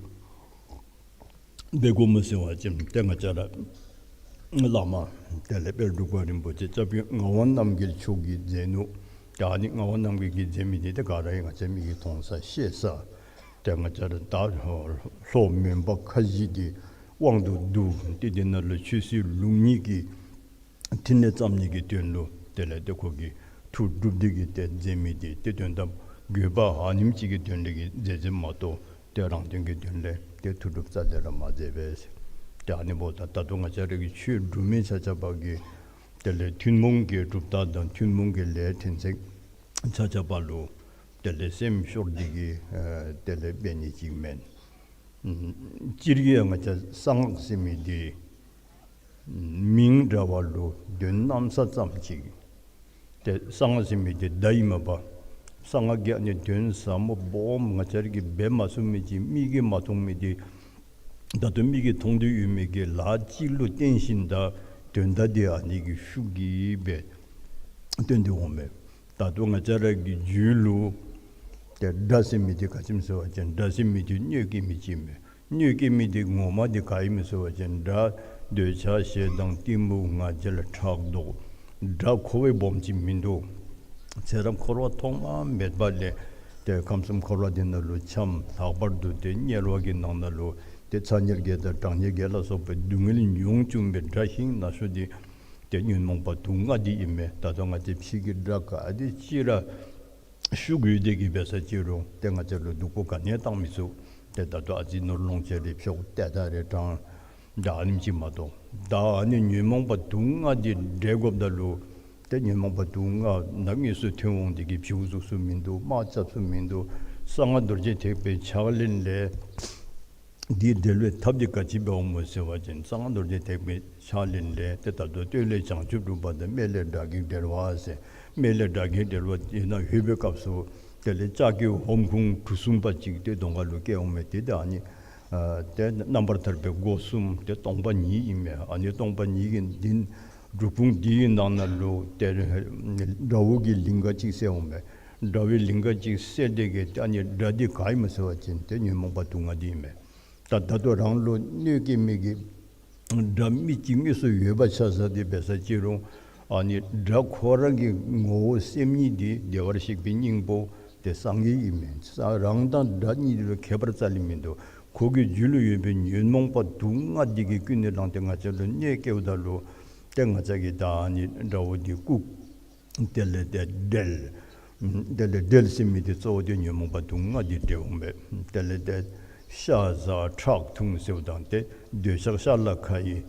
འབད་དགོཔ་སྨོ་ཟེར་བ་ཅིན་ཏེ་ང་བཅས་ར་བླ་མ་དེ་ལས་དཔལ་འབྲུག་པ་རིན་པོ་ཆེ་སྐྱབས་རྗེ་ངག་དབང་རྣམ་རྒྱལ་མཆོག་གིས་མཛད་ནུག། ད་ཨ་ནི་ངག་དབང་རྣམ་རྒྱལ་གྱིས་མཛད་མི་འདི་ཏེ་ག་ར་ཡང་ང་བཅས་མིག་གིས་མཐོང་ས་ཤེས་ས། ཏེ་ང་བཅས་ར་ད་ལྷོ་མོན་པ་ཁ་བཞི་འདི་དབང་དུ་བསྡུ་སྟེ་འདི་ནང་ལུ་ཆོས་སྲིད་ལུགས་གཉིས་ཀྱི་ཕྲིན་ལས་བརྩམ་ནི་གི་དོན་ལུ་དེ་ལས་ཏེ་ཁོ་གིས་མཐུ་སྒྲུབ་སྟེ་གིས་ཏེ་མཛད་མི་འདི་ཏེ་དོན་དམ་ དགོས་པ་ཨ་ནེམ་ཅིག་གི་དོན་ལས་ཀྱི་མཛད་མཛདཔ་མ་གཏོགས་ཏེ་རང་དོན་གྱི་དོན་ལས་ཏེ་མཐུ་སྒྲུབ་རྩ་ལས་ར་མ་མཛད་པས། ཏེ་ཨ་ནི་འབདཝ་ད་ད་ལྟོ་ང་བཅས་ར་གི་ཆོས་སྒྲུབ་མི་ཆ་ཁྱབ་ཀྱིས་དེ་ལས་ཐུན་མོང་གི་གྲུབ་རྟགས་དང་ཐུན་མོང་གི་ལས་ཕྲན་ཚེགས་ཆ་ཁྱབ་ལུ་དེ་ལས་སེམས་ཤོར་ཏེ་གིས་ཨ་དེ་ལས་འབད་ནི་ཅིག་མེན། སྤྱིར་གྱིས་ང་བཅས་གསང་སྔགས་ཟེར་མི་འདི་མིང་འདྲ་བ་ལུ་དོན་གནམ་ས་ཙམ་ཅིག། ཏེ་གསང་སྔགས་ཟེར་མི་འདི་བརྡ་ཨིན་མས་པ། གསང་སྔགས་ཀྱི་ཨ་ནི་དོན་ཟབ་མོ་སྦོམ་ང་བཅས་ར་གིས་འབད་མ་ཚུགས་མི་ཅིག་མིག་གིས་མ་མཐོང་མི་འདི་ད་ལྟོ་མིག་གིས་མཐོང་སྟེ་ཡོད་མི་གི་ལཱ་ཅིག་ལུ་བརྟེན་ཞིནམ་ད་དོན་དག་འདི་ཨ་ནི་གི་ཤུགས་ཀྱིས་སྦེ་སྟོན་ཏེ་འོང་མས། ད་ལྟོ་ང་བཅས་ར་གི་རྒྱུད་ལུ་ཏེ་དགྲ་ཟེར་མི་འདི་ག་ཅི་སྨོ་ཟེར་བ་ཅིན་དགྲ་ཟེར་མི་འདི་གནོད་སྐྱེལ་མི་ཅིག་མས། གནོད་སྐྱེལ་མི་འདི་ངོ་མ་འདི་ག་ཨིན་མས་ཟེར་བ་ཅིན་དགྲ་འདོད་ཆགས་ཞེ་སྡང་གཏི་མུག་ང་རྒྱལ་ཕྲག་དོག། དགྲ་ཁོ་བ་སྦོམ་ཅིག་མིན་འདུག། ཚེ་རབས་འཁོར་བ་ཐོག་མ་མེད་པ་ལས་ཏེ་ཁམས་གསུམ་འཁོར་བ་འདི་ནང་ལུ་འཁྱམས། ལྷག་པར་དུ་ཏེ་དམྱལ་བ་གི་ནང་ན་ལུ་ཏེ་ཚ་དམྱལ་བརྒྱད་དང་གྲང་དམྱལ་བརྒྱད་ལ་སོགས་པའི་སྡུག་བསྔལ་མྱོང་བཅུག་པའི་དགྲ་ཤིང་ན་ཤོ་འདི་ཏེ་ཉོན་མོངས་པ་དུག་ལྔ་འདི་ཨིན་མས། ད་ལྟོ་ང་བཅས་ཕྱི་གི་དགྲ་ག་དེ་ཅིག་ར་ཤུགས་ཡོད་དེ་གིས་འབད་ས་ཅིག་རུང་ཏེ་ང་བཅས་ལུ་སྡུག་པོ་ག་ནི་ཡང་བཏང་མི་ཚུགས། ཏེ་ད་ལྟོ་ཨ་ཙི་ནོར་ལོངས་སྤྱོད་རེ་འཕྱོག་ཏེ་ད་རེ་དྲང་ད་ཨ་ནེམ་ཅིག་མ་གཏོགས། ད་ཨ་ནི་ཉོན་མོངས་པ་དུག་ལྔ་འདི་བསྒྲལ་དགོཔ་ད་ལུ་ཏེ་ཉོན་མོངས་པ་དུག་ལྔ་ནང་དངོས་སུ་ཐོན་འོང་དེ་གིས་བྱིའུ་གཟུགས་སུ་མིན་འདུག། དམག་རྐྱབ་སུ་མིན་འདུག། གསང་སྔགས་རྡོ་རྗེ་ཐེག་པའི་ཕྱག་ལེན་ལས་འདི་བསྒྲལ་བའི་ཐབས་འདི་ག་ཅི་འབད་འོང་སྨོ་ཟེར་བ་ཅིན་གསང་སྔགས་རྡོ་རྗེ་ཐེག་པའི་ཕྱག་ལེན་ལས་ཏེ་ད་ལྟོ་སྟོད་ལས་བྱང་ཆུབ་སྒྲུབ་པ་དང་སྨད་ལས་དགྲ་བགེགས་བསྒྲལ་བ་ཟེར། སྨད་ལས་དགྲ་བགེགས་བསྒྲལ་བ་ཨིན་ན་ལྷོད་པའི་སྐབས་སུ་དེ་ལས་ལྕགས་ཀྱི་ཧོམ་ཁུང་གྲུ་གསུམ་པ་ཅིག་ཏེ་གདོང་ཁ་ལུ་བཀལ་འོང་མས། ཏེ་ད་ཨ་ནི་ཨ་ཏེ་རྣམ་པར་ཐར་པའི་སྒོ་གསུམ་ཏེ་སྟོང་པ་ཉིད་ཨིན་མས། ཨ་ནི་སྟོང་པ་ཉིད་ཀྱི་འདི་གྲུ་ཁུང་འདི་གི་ནང་ན་ལུ་ཏེ་དགྲ་བོ་གི་ལིང་ག་ཅིག་གསལ་འོང་མས། དགྲ་བོའི་ལིང་ག་ཅིག་གསལ་དེ་གིས་ཏེ་ཨ་ནི་དགྲ་འདི་ག་ཨིན་སྨོ་ཟེར་བ་ཅིན་ཏེ་ཉོན་མོངས་པ་དུག་ལྔ་འདི་ཨིན་མས། ད་ད་ལྟོ་རང་ལུ་གནོད་སྐྱེལ་མི་གི་དགྲ་མི་ཅིག་དངོས་སུ་ཡོད་པ་ཆ་བཞག་སྟེ་འབད་ས་ཅིག་རུང་ཨ་ནི་དགྲ་ཁོ་ར་གི་ངོ་བོ་སེམས་ཉིད་འདི་བདེ་བར་གཤེགས་པའི་སྙིང་པོ་ཏེ་སངས་རྒྱས་ཨིན་མས། ས་རང་དང་དགྲ་གཉིས་ལུ་ཁྱད་པར་རྩ་ལས་མིན་འདུག། ཁོ་གི་རྒྱུད་ལུ་ཡོད་པའི་ཉོན་མོངས་པ་དུག་ལྔ་འདི་གིས་ཀུན་ནས་བསླངས་ཏེ་ང་བཅས་ལུ་གནོད་སྐྱེལཝ་ད་ལུ་ཏེ་ང་བཅས་ཀྱིས་ད་ཨ་ནི་དགྲ་བོ་འདི་བཀུག། དེ་ལས་ཏེ་བསྒྲལ། དེ་ལས་བསྒྲལ་ཟེར་མི་འདི་གཙོ་བོ་འདི་ཉོན་མོངས་པ་དུག་ལྔ་འདི་བསྒྲལ་འོང་པས། དེ་ལས་ཏེ་ཤ་ཟ་ཁྲག་འཐུང་ཟེརཝ་ད་ཏེ་འདོད་ཆགས་ཤ་ལ་ཁ་ཡི།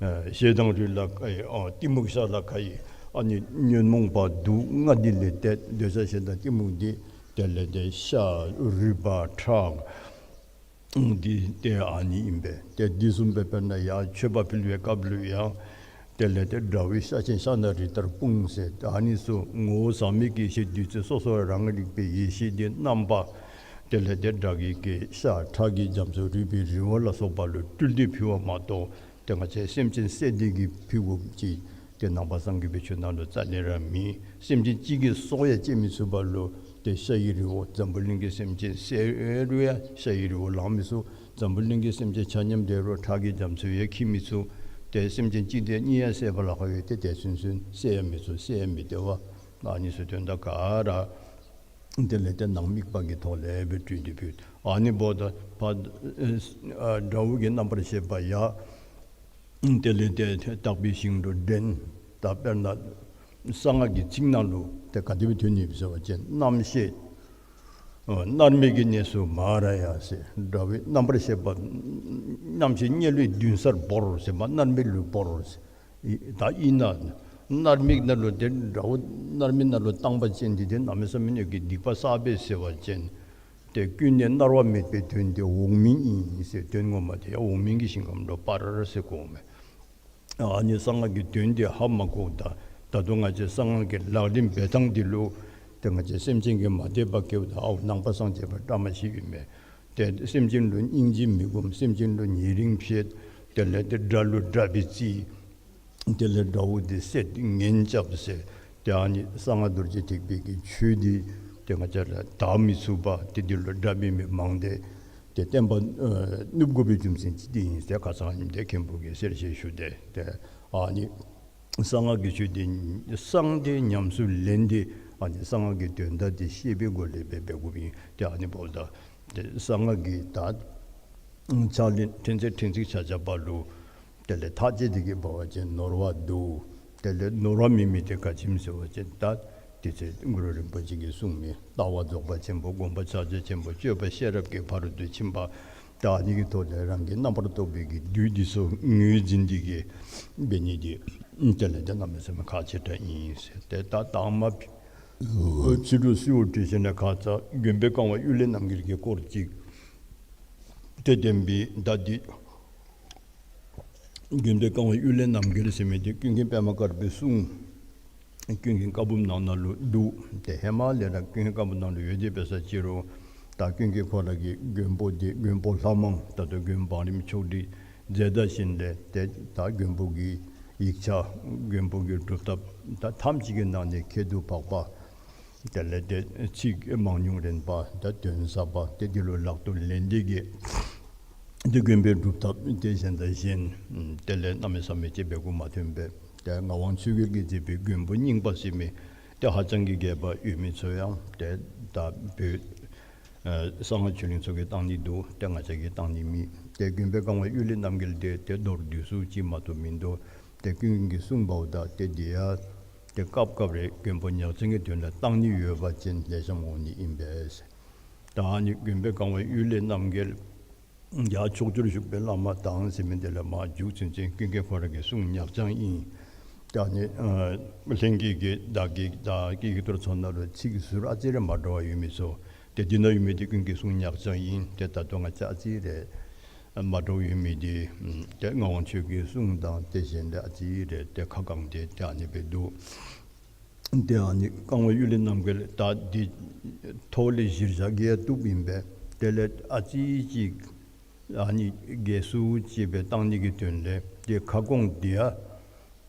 ཨ་ཞེ་སྡང་རུས་ལ་ཁ་ཡི། ཨ་གཏི་མུག་ཤ་ལ་ཁ་ཡི། ཨ་ནི་ཉོན་མོངས་པ་དུག་ལྔ་འདི་ལས་ཏེ་འདོད་ཆགས་ཞེ་སྡང་གཏི་མུག་འདི་དེ་ལས་ཏེ་ཤ་རུས་པ་ཁྲག་འདི་ཏེ་ཨ་ནི་ཨིན་པས། ཏེ་འདི་བཟུམ་སྦེ་དཔེར་ན་ཡང་མཆོད་པ་ཕུལ་བའི་སྐབས་ལུ་ཡང་དེ་ལས་ཏེ་དགྲ་བོའི་ཤ་ཆེན་ཤ་ནང་རི་ལྟར་སྤུངས་ཟེར། ཨ་ནི་ཚུ་ངོ་བོ་ཟག་མེད་ཀྱི་ཡེ་ཤེས་བདུད་རྩི་སོ་སོ་རང་རིག་པའི་ཡེ་ཤེས་འདི་རྣམ་པ་དེ་ལས་ཏེ་དགྲ་བགེགས་ཀྱི་ཤ་ཁྲག་གི་རྒྱ་མཚོ་རུས་པའི་རི་བོ་ལ་སོགས་པ་ལུ་སྤྲུལ་ཏེ་ཕུལ་བ་མ་གཏོགས་ཏེ་ང་བཅས་སེམས་ཅན་བསད་དེ་གིས་ཕུལ་དགོཔ་ཅིག་ཏེ་ནང་པ་སངས་རྒྱས་པའི་ཆོས་ནང་ལུ་རྩ་ལས་ར་མེད། སེམས་ཅན་གཅིག་གི་སྲོག་ཡང་བཅད་མི་ཚུགས་པ་ལུ་ཏེ་ཤ་ཡི་རི་བོ་འཛམ་བུ་གླིང་གི་སེམས་ཅན་བསད་རུང་ཡང་ཤ་ཡི་རི་བོ་ལང་མི་ཚུགས། འཛམ་བུ་གླིང་གི་སེམས་ཅན་ཆ་མཉམ་བསད་རུང་ཁྲག་གི་རྒྱ་མཚོ་ཡང་འཁྱིལ་མི་ཚུགས། ཏེ་སེམས་ཅན་གཅིག་དང་གཉིས་ཡང་བསད་པ་ལ་ཁག་ཡོད་དེ་ཏེ་ཚུན་ཚུན་བསད་ཡང་མི་ཚུགས། བསད་ཡང་མི་བདེ་བ། ཨ་ནི་ཚུ་དོན་དག་ག་ར་དེ་ལས་ཏེ་ནང་དམིགས་པ་གི་ཐོག་ལས་སྦེ་སྤྲུལ་ཏེ་ཕུལ། ཨ་ནི་འབདཝ་ད་ཕར་ཨ་དགྲ་བོ་གི་རྣམ་པར་ཤེས་པ་ཡང་དེ་ལས་ཏེ་དག་པའི་ཞིང་དུ་འདྲེན། ད་དཔེར་ན་གསང་སྔགས་ཀྱི་ཚིག་ནང་ལུ་ཏེ་ག་དེ་སྦེ་ཐོན་ནི་ཡོད་ཟེར་བ་ཅིན་རྣམ་ཤེས་ཨ་མནར་མེད་ཀྱི་གནས་སུ་མ་ར་ཡ་ཟེར། དགྲ་བོའི་རྣམ་པར་ཤེས་པ་རྣམ་ཤེས་དམྱལ་བའི་མདུན་སར་བོར་ཟེར་མ་མནར་མེད་ལུ་བོར་ཟེར། ད་ཨིན་ན་མནར་མེད་ནང་ལུ་ཏེ་དགྲ་བོ་མནར་མེད་ནང་ལུ་བཏང་པ་ཅིན་འདི་ཏེ་གནམ་མེད་ས་མེད་ཀྱི་སྡིག་པ་བསགས་པས་ཟེར་བ་ཅིན་ཏེ་ཀུན་ནས་མནར་བ་མེད་པའི་དོན་དེ་འོག་མིན་ཨིན་ཟེར། དོན་ངོ་མ་དེ་ཡང་འོག་མིན་གྱི་ཞིང་ཁམས་ལུ་སྤར་ཟེར་གོཝ་མས། ཨ་ནི་གསང་སྔགས་ཀྱི་དོན་དེ་ཧ་མ་གོཝ་ད་ད་དུང་ང་བཅས་གསང་སྔགས་ཀྱི་ལག་ལེན་འབད་ཐངས་འདི་ལུ་ཏེ་ང་བཅས་སེམས་ཅན་གྱིས་མ་དད་པ་སྐྱེཝ་ད་ཨའོ་ནང་པ་སངས་རྒྱས་པ་བཀྲ་མ་ཤིས་ཨིན་མས། ཏེ་སེམས་ཅན་ལུ་སྙིང་རྗེ་མི་སྒོམ། སེམས་ཅན་ལུ་ཉེ་རིང་བྱེད། དེ་ལས་ཏེ་དགྲ་ལུ་དགྲ་སྦེ་བརྩི། དེ་ལས་དགྲ་བོ་འདི་བསད་ངན་རྐྱབ་ཟེར། ཏེ་ཨ་ནི་གསང་སྔགས་རྡོ་རྗེ་ཐེག་པའི་གི་ཆོས་འདི་ཏེ་ང་བཅས་ལུ་དག་མི་ཚུགས་པ་ཏེ་འདི་ལུ་དགྲ་འབད་མི་མང་སྟེ་ཏེ་བསྟན་པ་ཨ་ནུབ་དགོ་པའི་རྒྱུ་མཚན་ཅིག་འདི་ཨིན་ཟེར་ཁ་ཙ་ཨ་ནི་འདི་མཁན་པོ་གིས་གསལ་བཤད་ཞུ་སྟེ། ཏེ་ཨ་ནི་གསང་སྔགས་ཀྱི་ཆོས་འདི་གསང་སྟེ་ཉམས་སུ་ལེན་ཏེ་ཨ་ནི་གསང་སྔགས་ཀྱི་དོན་དག་འདི་ཤེས་པའི་སྒོ་ལས་འབད་འབད་དགོཔ་ཨིན། ཏེ་ཨ་ནི་འབདཝ་ད་ཏེ་གསང་སྔགས་ཀྱི་ད་ཕྱག་ལེན་ཕྲན་ཚེགས་ཕྲན་ཚེགས་ཆ་ཁྱབ་ལུ་དེ་ལས་ཐག་བཅད་དེ་གིས་འབད་བ་ཅིན་ནོར་བ་འདུག། དེ་ལས་ནོར་བ་མེད་མི་དེ་ག་ཅི་སྨོ་ཟེར་བ་ཅིན་ད་ དེ་ཚེ་གུ་རུ་རིན་པོ་ཆེ་གིས་གསུངས་མི་ལྟ་བ་རྫོགས་པ་ཆེན་པོ་སྒོམ་པ་ཕྱག་རྒྱ་ཆེན་པོ་སྤྱོད་པ་ཤེས་རབ་ཀྱི་ཕ་རོལ་ཏུ་ཕྱིན་པ། ད་ཨ་ནི་གི་ཐོག་ལས་རང་གི་རྣམ་པར་རྟོག་པའི་གི་བདུད་འདི་ཚུ་ངོས་འཛིན་འདི་གིས་འབད་ནི་འདི་དེ་ལས་དེ་གནམ་མེད་ས་མེད་ཁག་ཆེ་དྲགས་ཨིན་ཟེར། ཏེ་ད་དང་མ་ཕྱི་རུ་གསོལཝ་འདེབས་ཞིནམ་ལས་ཁ་ཙ་མགོན་པོའི་བཀའ་དབང་གཡུལ་ལས་རྣམ་རྒྱལ་གྱི་སྐོར་ཅིག་ཏེ་བསྟན་པའི་ད་འདི་མགོན་པོའི་བཀའ་དབང་གཡུལ་ལས་རྣམ་རྒྱལ་ཟེར་མི་འདི་ཀུན་མཁྱེན་པདྨ་དཀར་པོའི་གསུང་ཀུན་མཁྱེན་བཀའ་འབུམ་ནང་ན་ལུ་འདུག། ཏེ་ཧེ་མ་ལས་ར་ཀུན་མཁྱེན་བཀའ་འབུམ་ནང་ལུ་ཡོད་དེ་འབད་ས་ཅི་རུང་ད་ཀུན་མཁྱེན་ཁོ་ར་གི་མགོན་པོ་འདི་མགོན་པོ་ལྷ་མང་ད་ལྟོ་མགོན་བང་རིམ་ཆོག་སྒྲིག་མཛད་ད་ཞིནམ་ལས་ཏེ་ད་མགོན་པོ་གི་ཡིག་ཆ་མགོན་པོ་གི་སྒྲུབ་ཐབས་ད་ཐམས་ཅད་ཀྱི་ནང་ནས་ཁྱད་དུ་འཕགས་པ། དེ་ལས་ཏེ་ཚིག་མང་ཉུང་རན་པ་ད་དོན་ཟབ་པ་ཏེ་འདི་ལུ་ལག་ཏུ་ལེན་ཏེ་གིས་ཏེ་མགོན་པོའི་སྒྲུབ་ཐབས་ཏེ་གཞན་དང་གཞན་དེ་ལས་གནམ་མེད་ས་མེད་ཅིག་འབད་དགོཔ་མ་ཐོན་པས། ཏེ་ངག་དབང་ཆོས་རྒྱལ་གྱིས་མཛད་པའི་མགོན་པོ་རྙིང་པ་ཟེར་མི་ཏེ་ཧ་ཅང་གི་རྒྱས་པ་ཡོད་མི་ཚུ་ཡང་ཏེ་ད་བོད་ཨ་གསང་སྔགས་ཆོས་གླིང་ཚུ་གིས་བཏང་ནི་འདུག། ཏེ་ང་བཅས་ཀྱིས་བཏང་ནི་མེད། ཏེ་མགོན་པོའི་བཀའ་དབང་གཡུལ་ལས་རྣམ་རྒྱལ་འདི་ཏེ་མདོར་བསྡུས་སུ་ཅིག་མ་གཏོགས་མིན་འདུག། ཏེ་ཀུན་མཁྱེན་གྱིས་གསུངས་པའོ། ད་ཏེ་འདི་ཡང་ཏེ་སྐབས་སྐབས་རེ་མགོན་པོ་ཉག་ཅན་གྱི་དོན་ལུ་བཏང་ནི་ཡོད་པ་ཅིན་ལེགས་ཤོམ་འོང་ནི་ཨིན་པས། ད་ཨ་ནི་མགོན་པོའི་བཀའ་དབང་གཡུལ་ལས་རྣམ་རྒྱལ་ཡར་ཕྱོགས་བཅུར་བཞུགས་པའི་བླ་མ་དང་ཟེར་མི་འདི་ལས་མར་མཇུག་ཚུན་ཚོད་ཀུན་མཁྱེན་ཁོ་ར་གི་གསུང་ཉག་ཅན་ཨིན། ད་ཨ་ནི་ཨ་ལྷན་རྒྱས་ཀྱིས་བདག་གིས་ད་ཀི་ཀི་ཏོར་ཚུ་ནང་ལུ་ཚིག་ཟུར་ཨ་ཙི་རེ་མ་འདྲཝ་ཡོད་མི་ཚུ་ཏེ་འདི་ན་ཡོད་མི་འདི་ཀུན་མཁྱེན་གསུང་ཉག་ཅན་ཨིན། ཏེ་ད་ལྟོ་ང་བཅས་ཨ་ཙི་རེ་མ་འདྲཝ་ཡོད་མི་འདི་ཏེ་ངག་དབང་ཆོས་རྒྱལ་གསུང་དང་ཏེ་གཞན་ལས་ཨ་ཙི་རེ་ཏེ་ཁ་གང་སྟེ་ཏེ་ཨ་ནི་སྦེ་འདུག། ཏེ་ཨ་ནི་བཀའ་དབང་གཡུལ་ལས་རྣམ་རྒྱལ་ད་འདི་ཐོག་ལས་གཞིར་བཞག་གི་ཡང་བཏུབ་ཨིན་པས། དེ་ལས་ཨ་ཙི་ཅིག་ཨ་ནི་རྒྱས་སུ་ཅིག་སྦེ་བཏང་ནི་གི་དོན་ལས་ཏེ་ཁ་སྐོང་འདི་ཡང་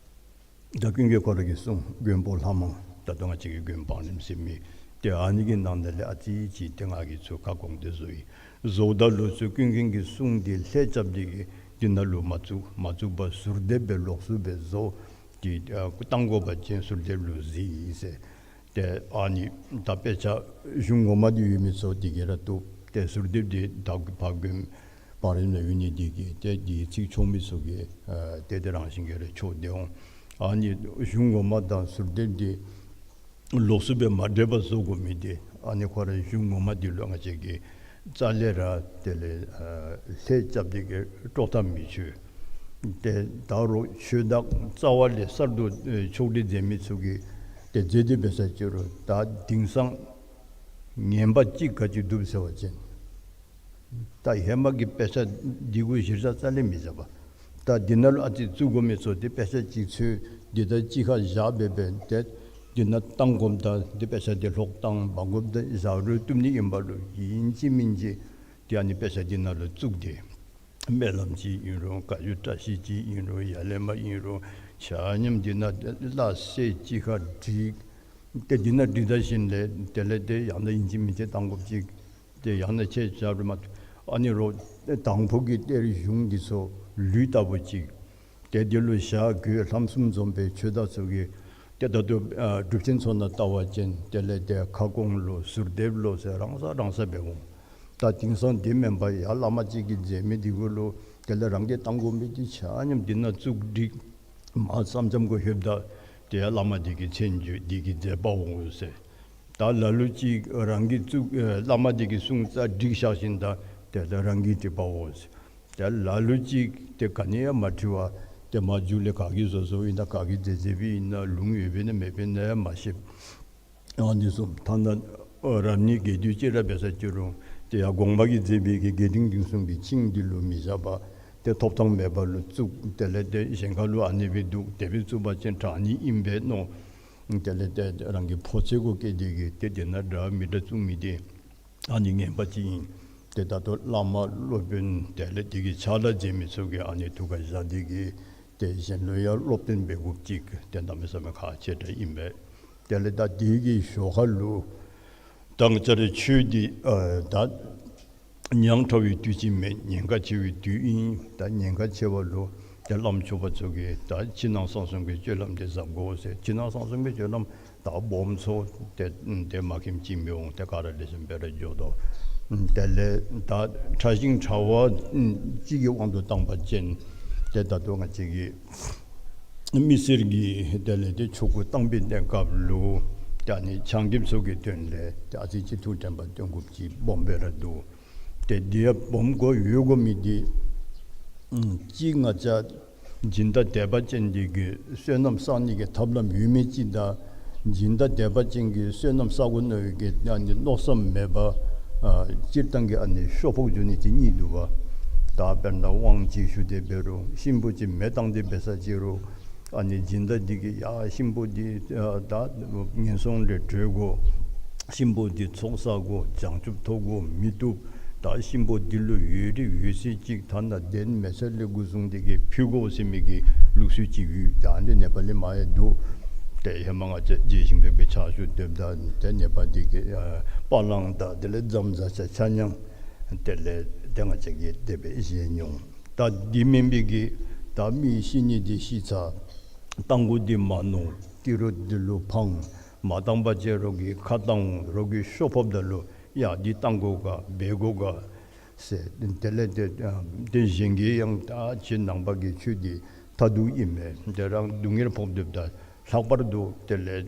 ད་ཀུན་མཁྱེན་ཁོ་ར་གི་གསུང་མགོན་པོ་ལྷ་མང་ད་ལྟོ་ང་བཅས་ཀྱི་མགོན་བང་རིམ་ཟེར་མི་ཏེ་ཨ་ནི་གི་ནང་ན་ལས་ཨ་ཙི་ཅིག་ཏེ་ང་གིས་ཚུར་ཁ་སྐོང་སྟེ་བཟོ་ཡི། བཟོཝ་ད་ལུ་ཚུར་ཀུན་མཁྱེན་གྱི་གསུང་འདི་ལྷད་རྐྱབ་སྟེ་གིས་འདི་ནང་ལུ་མ་བཙུགས། མ་བཙུགས་པར་ཟུར་འདེབས་སྦེ་ལོགས་སུ་སྦེ་བཟོ་སྟེ་ཨ་བཏང་དགོ་པ་ཅིན་ཟུར་འདེབས་ལུ་གཟིགས་ཟེར། ཏེ་ཨ་ནི་ད་དཔེ་ཆ་གཞུང་ངོ་མ་འདི་ཡོད་མི་ཚུ་འདི་གིས་ར་བཏུབ། ཏེ་ཟུར་འདེབས་འདི་ད་ཕར་མགོན་བང་རིམ་ནང་ཡོད་ནི་འདི་གིས་ཏེ་འདི་ཚིག་ཆོག་མི་ཚུ་གིས་ཨ་ཏེ་དེ་རང་བཞིན་གྱིས་ར་ཆོག་སྟེ་འོང་། ཨ་ནི་གཞུང་ངོ་མ་དང་ཟུར་འདེབས་འདི་ལོགས་སུ་སྦེ་མ་འདྲེས་པར་བཟོ་དགོ་མི་འདི་ཨ་ནི་ཁོ་ར་གཞུང་ངོ་མ་འདི་ལུ་ང་བཅས་ཀྱིས་རྩ་ལས་ར་དེ་ལས་ཨ་ལྷད་རྐྱབ་སྟེ་གིས་དཀྲོག་གཏམ་མི་ཆོད། ཏེ་ད་རུང་ཆོས་བདག་རྩ་བ་ལས་གསར་དུ་ཨེ་ཕྱོགས་སྒྲིག་མཛད་མི་ཚུ་གིས་ཏེ་མཛད་དེ་འབད་ས་ཅི་རུང་ད་དེང་སང་ངན་པ་ཅིག་ག་ཅི་འདུག་ཟེར་བ་ཅིན་ད་ཧེ་མ་གི་དཔེ་ཆ་འདི་གུ་གཞིར་བཞག་རྩ་ལས་མི་བཞག་པས། ད་འདི་ནང་ལུ་ཨ་ཙི་བཙུགས་དགོ་མི་ཚུ་ཏེ་དཔེ་ཆ་ཅིག་འཚོལ་འདི་ད་གཅིག་ཁར་བཞག་སྦེ་འབད་ཏེ་འདི་ནང་བཏང་དགོཔ་ད་འདི་དཔེ་ཆ་འདི་ལྷོག་བཏང་འབག་དགོཔ་ད་བཞག་རུང་བཏུབ་ནི་ཨིན་པ་ལུ་ཨིན་ཅི་མིན་ཅི་ཏེ་ཨ་ནི་དཔེ་ཆ་འདི་ནང་ལུ་བཙུགས་ཏེ་སྨོན་ལམ་ཅིག་ཨིན་རུང་བཀའ་བརྒྱུད་བཀྲ་ཤིས་ཅིག་ཨིན་རུང་ཡར་ལས་མར་ཨིན་རུང་ཆ་མཉམ་འདི་ནང་སླ་བསྲེ་གཅིག་ཁར་བསྒྲིགས། ཏེ་འདི་ནང་བསྒྲིགས་ད་ཞིནམ་ལས་དེ་ལས་ཏེ་ཡང་ན་ཨིན་ཅི་མིན་ཅི་བཏང་དགོཔ་ཅིག་ཏེ་ཡང་ན་ཁྱེད་ཅག་རུང་མ་ཨ་ནི་རོགས་དང་ཕུ་གི་གཏེར་གཞུང་འདི་ཚུ་ལུད་ལྟ་བུ་ཅིག་ཏེ་འདི་ལུ་ཞྭ་གོས་ལྷམ་གསུམ་འཛོམས་པའི་ཆོས་བདག་ཚུ་གིས་ཏེ་ད་ལྟོ་ཨ་སྒྲུབ་ཆེན་ཚུ་ནང་བལྟ་བ་ཅིན་དེ་ལས་ཏེ་ཁ་སྐོང་ལོ་ཟུར་འདེབས་ལོ་ཟེར་རང་ས་རང་ས་འབད་འོང་། ད་དེང་སང་དེ་མེན་པར་ཡར་བླ་མ་ཅིག་གིས་མཛད་མི་འདི་གུ་ལུ་དེ་ལས་རང་གིས་བཏང་དགོ་མི་འདི་ཆ་མཉམ་འདི་ནང་བཙུགས་བསྒྲིགས། མར་མཚམས་མཚམས་གུ་ལྷོདཔ་ད་ཏེ་ཡར་བླ་མ་འདི་གི་མཚན་བརྗོད་འདི་གིས་མཛད་པ་འོང་ཟེར། ད་ལ་ལུ་ཅིག་རང་གིས་བཙུགས་ཨེ་བླ་མ་འདི་གི་གསུང་རྩ་བསྒྲིགས་བཞག་ཞིནམ་ད་དེ་ལས་རང་གིས་བྲིས་པའོ་ཟེར། ད་ལ་ལུ་ཅིག་ཏེ་ག་ནི་ཡང་མ་བྲིས་པར་ཏེ་མར་མཇུག་ལས་ག་གིས་བཟོ་བཟོཝ་ཨིན་ན་ག་གིས་མཛད་མཛདཔ་ཨིན་ན་ལུང་ཡོདཔ་ཨིན་ན་མེདཔ་ཨིན་ན་ཡང་མ་ཤེས། ཨ་ནི་གསུངས། ཐ་ན་ཨ་རབ་གནས་རྒྱས་བསྡུས་ཅིག་ར་འབད་ས་ཅི་རུང་ཏེ་ཡར་དགོངས་པ་གིས་མཛད་པའི་གི་རྒྱས་འབྲིང་བསྡུས་གསུམ་གྱི་ཆིངས་འདི་ལུ་མི་བཞག་པར་ཏེ་ཐོབ་ཐང་མེད་པ་ལུ་བཙུགས། དེ་ལས་ཏེ་གཞན་ཁ་ལུ་ཨ་ནི་སྦེ་འདུག། དེ་སྦེ་བཙུགས་པ་ཅིན་དྲག་ནི་ཨིན་པས་མནོ། དེ་ལས་ཏེ་རང་གི་ཕོ་ཚོད་གུ་བཀལ་ཏེ་གིས་ཏེ་དེ་ནང་འདྲ་མི་འདྲ་བཙུགས་མི་འདི་ཨ་ནི་ངན་པ་ཅིག་ཨིན། ཏེ་ད་ལྟོ་བླ་མ་སློབ་དཔོན་དེ་ལས་དེ་གི་ཕྱག་ལཱ་མཛད་མི་ཚུ་གིས་ཨ་ནི་ཐུགས་ཁར་བཞག་སྟེ་གིས་ཏེ་གཞན་ལུ་ཡང་སློབ་སྟོན་འབད་དགོཔ་ཅིག་ཏེ་གནམ་མེད་ས་མེད་ཁག་ཆེ་དྲགས་ཨིན་པས། དེ་ལས་ད་དེ་གི་ཞོར་ཁ་ལུ་ད་ང་བཅས་རའི་ཆོས་འདི་ཨ་ད་ཉག་ཕྲ་བའི་དུས་ཅིག་མེན། ཉེན་ཁ་ཆེ་བའི་དུས་ཨིན། ད་ཉེན་ཁ་ཆེ་བ་ལུ་ཏེ་བླམ་ཆོསཔ་ཚུ་གིས་ད་ཕྱི་ནང་གསང་གསུམ་གྱི་སྤྱོད་ལམ་འདི་བཟབ་དགོ་ཟེར། ཕྱི་ནང་གསང་གསུམ་གྱི་སྤྱོད་ལམ་ད་སྦོམ་ཚུ་ཏེ་ཏེ་མ་མཁྱེནམ་ཅིག་མི་འོང་། ཏེ་ག་ར་ལེགས་ཤོམ་སྦེ་ར་འགྱོ་དོ། དེ་ལས་ད་ཕྲ་ཞིང་ཕྲ་བ་གཅིག་གི་དབང་དུ་བཏང་པ་ཅིན་ཏེ་ད་ལྟོ་ང་བཅས་ཀྱི་མི་སེར་གྱི་དེ་ལས་ཏེ་ཆོ་ག་བཏང་པའི་གནས་སྐབས་ལུ་ ཏེ་ཨ་ནི་ཆང་རྐྱབ་ཚུ་གི་དོན་ལས་ཏེ་ཨ་ཙི་ཅིག་ཐུགས་དྲན་པ་སྟོན་དགོཔ་ཅིག་སྦོམ་སྦེ་ར་འདུག། ཏེ་འདི་ཡང་སྦོམ་དགོ་ཡོད་དགོ་མི་འདི་ཨམ་གཅིག་ང་བཅས་སྦྱིན་བདག་དད་པ་ཅན་འདི་གིས་བསོད་ནམས་བསག་ནི་གི་ཐབས་ལམ་ཡོད་མི་ཅིག་དང་སྦྱིན་བདག་དད་པ་ཅན་གྱིས་བསོད་ནམས་བསག་དགོ་མནོ་བའི་གི་ཨ་ནི་མནོ་བསམ་མེད་པར་ཨ་སྤྱིར་བཏང་གི་ཨ་ནི་ཤོ་ཕོག་འགྱོ་ནི་ཅིག་གཉིས་འདུག་པ། ད་དཔེར་ན་དབང་ཅིག་ཞུ་སྟེ་འབད་རུང་གཤིན་པོ་ཅིག་མེ་བཏང་སྟེ་འབད་ས་ཅིག་རུང་ཨ་ནི་སྦྱིན་བདག་འདི་གིས་ཡ་གཤིན་པོ་འདི་ཨ་ད་ངན་སོང་ལས་གྲོལ་དགོ། གཤིན་པོ་འདི་ཚོགས་བསགས་དགོ། བྱང་ཆུབ་ཐོབ་དགོ་མི་བཏུབ། ད་གཤིན་པོ་འདི་ལུ་ཡོད་རིགས་ཡོད་ཚད་ཅིག་ཐ་ན་གདན་མེད་ས་ལས་འགོ་བཟུང་སྟེ་གི་ཕུལ་དགོ་ཟེར་མི་གི་ལུགས་སྲོལ་ཅིག་ཡོད། ད་འདི་ནེ་པ་ལི་མ་ཡང་འདུག། ཏེ་ཧེ་མ་ང་བཅས་རྗེ་ཞིང་སྦས་པའི་ཕྱག་ཞུ་སྡོདཔ་ད་ཏེ་ནེ་པ་འདི་གི་ཨ་པ་ལང་དང་དེ་ལས་ཛམ་ཛ་ཆ་ཆ་མཉམ་དེ་ལས་ཏེ་ང་བཅས་ཀྱིས་དེ་སྦེ་བཞེས་མྱོང་། ད་འདི་མེན་པའི་གི་ད་མི་ཤི་ནི་འདི་ཤི་ཚར། བཏང་དགོ་འདི་མ་མནོ། ཏི་རུ་འདི་ལུ་ཕངས། མ་བཏང་པ་ཅིན་རོགས་ཀྱིས་ཁ་བཏང་འོང་། རོགས་ཀྱིས་ཤོ་ཕོགཔ་ད་ལུ་ཡ་འདི་བཏང་དགོ་ག་འབད་དགོ་ག་ཟེར། དེ་ལས་ཏེ་ཨ་ཏེ་གཞན་གྱིས་ཡང་ད་ཁྱེད་ནང་པ་གི་ཆོས་འདི་མཐར་ཐུག་ཨིན་མས། ཏེ་རང་སྡུག་བསྔལ་ཕོག་སྡོདཔ་ད་ལྷག་པར་དུ་དེ་ལས་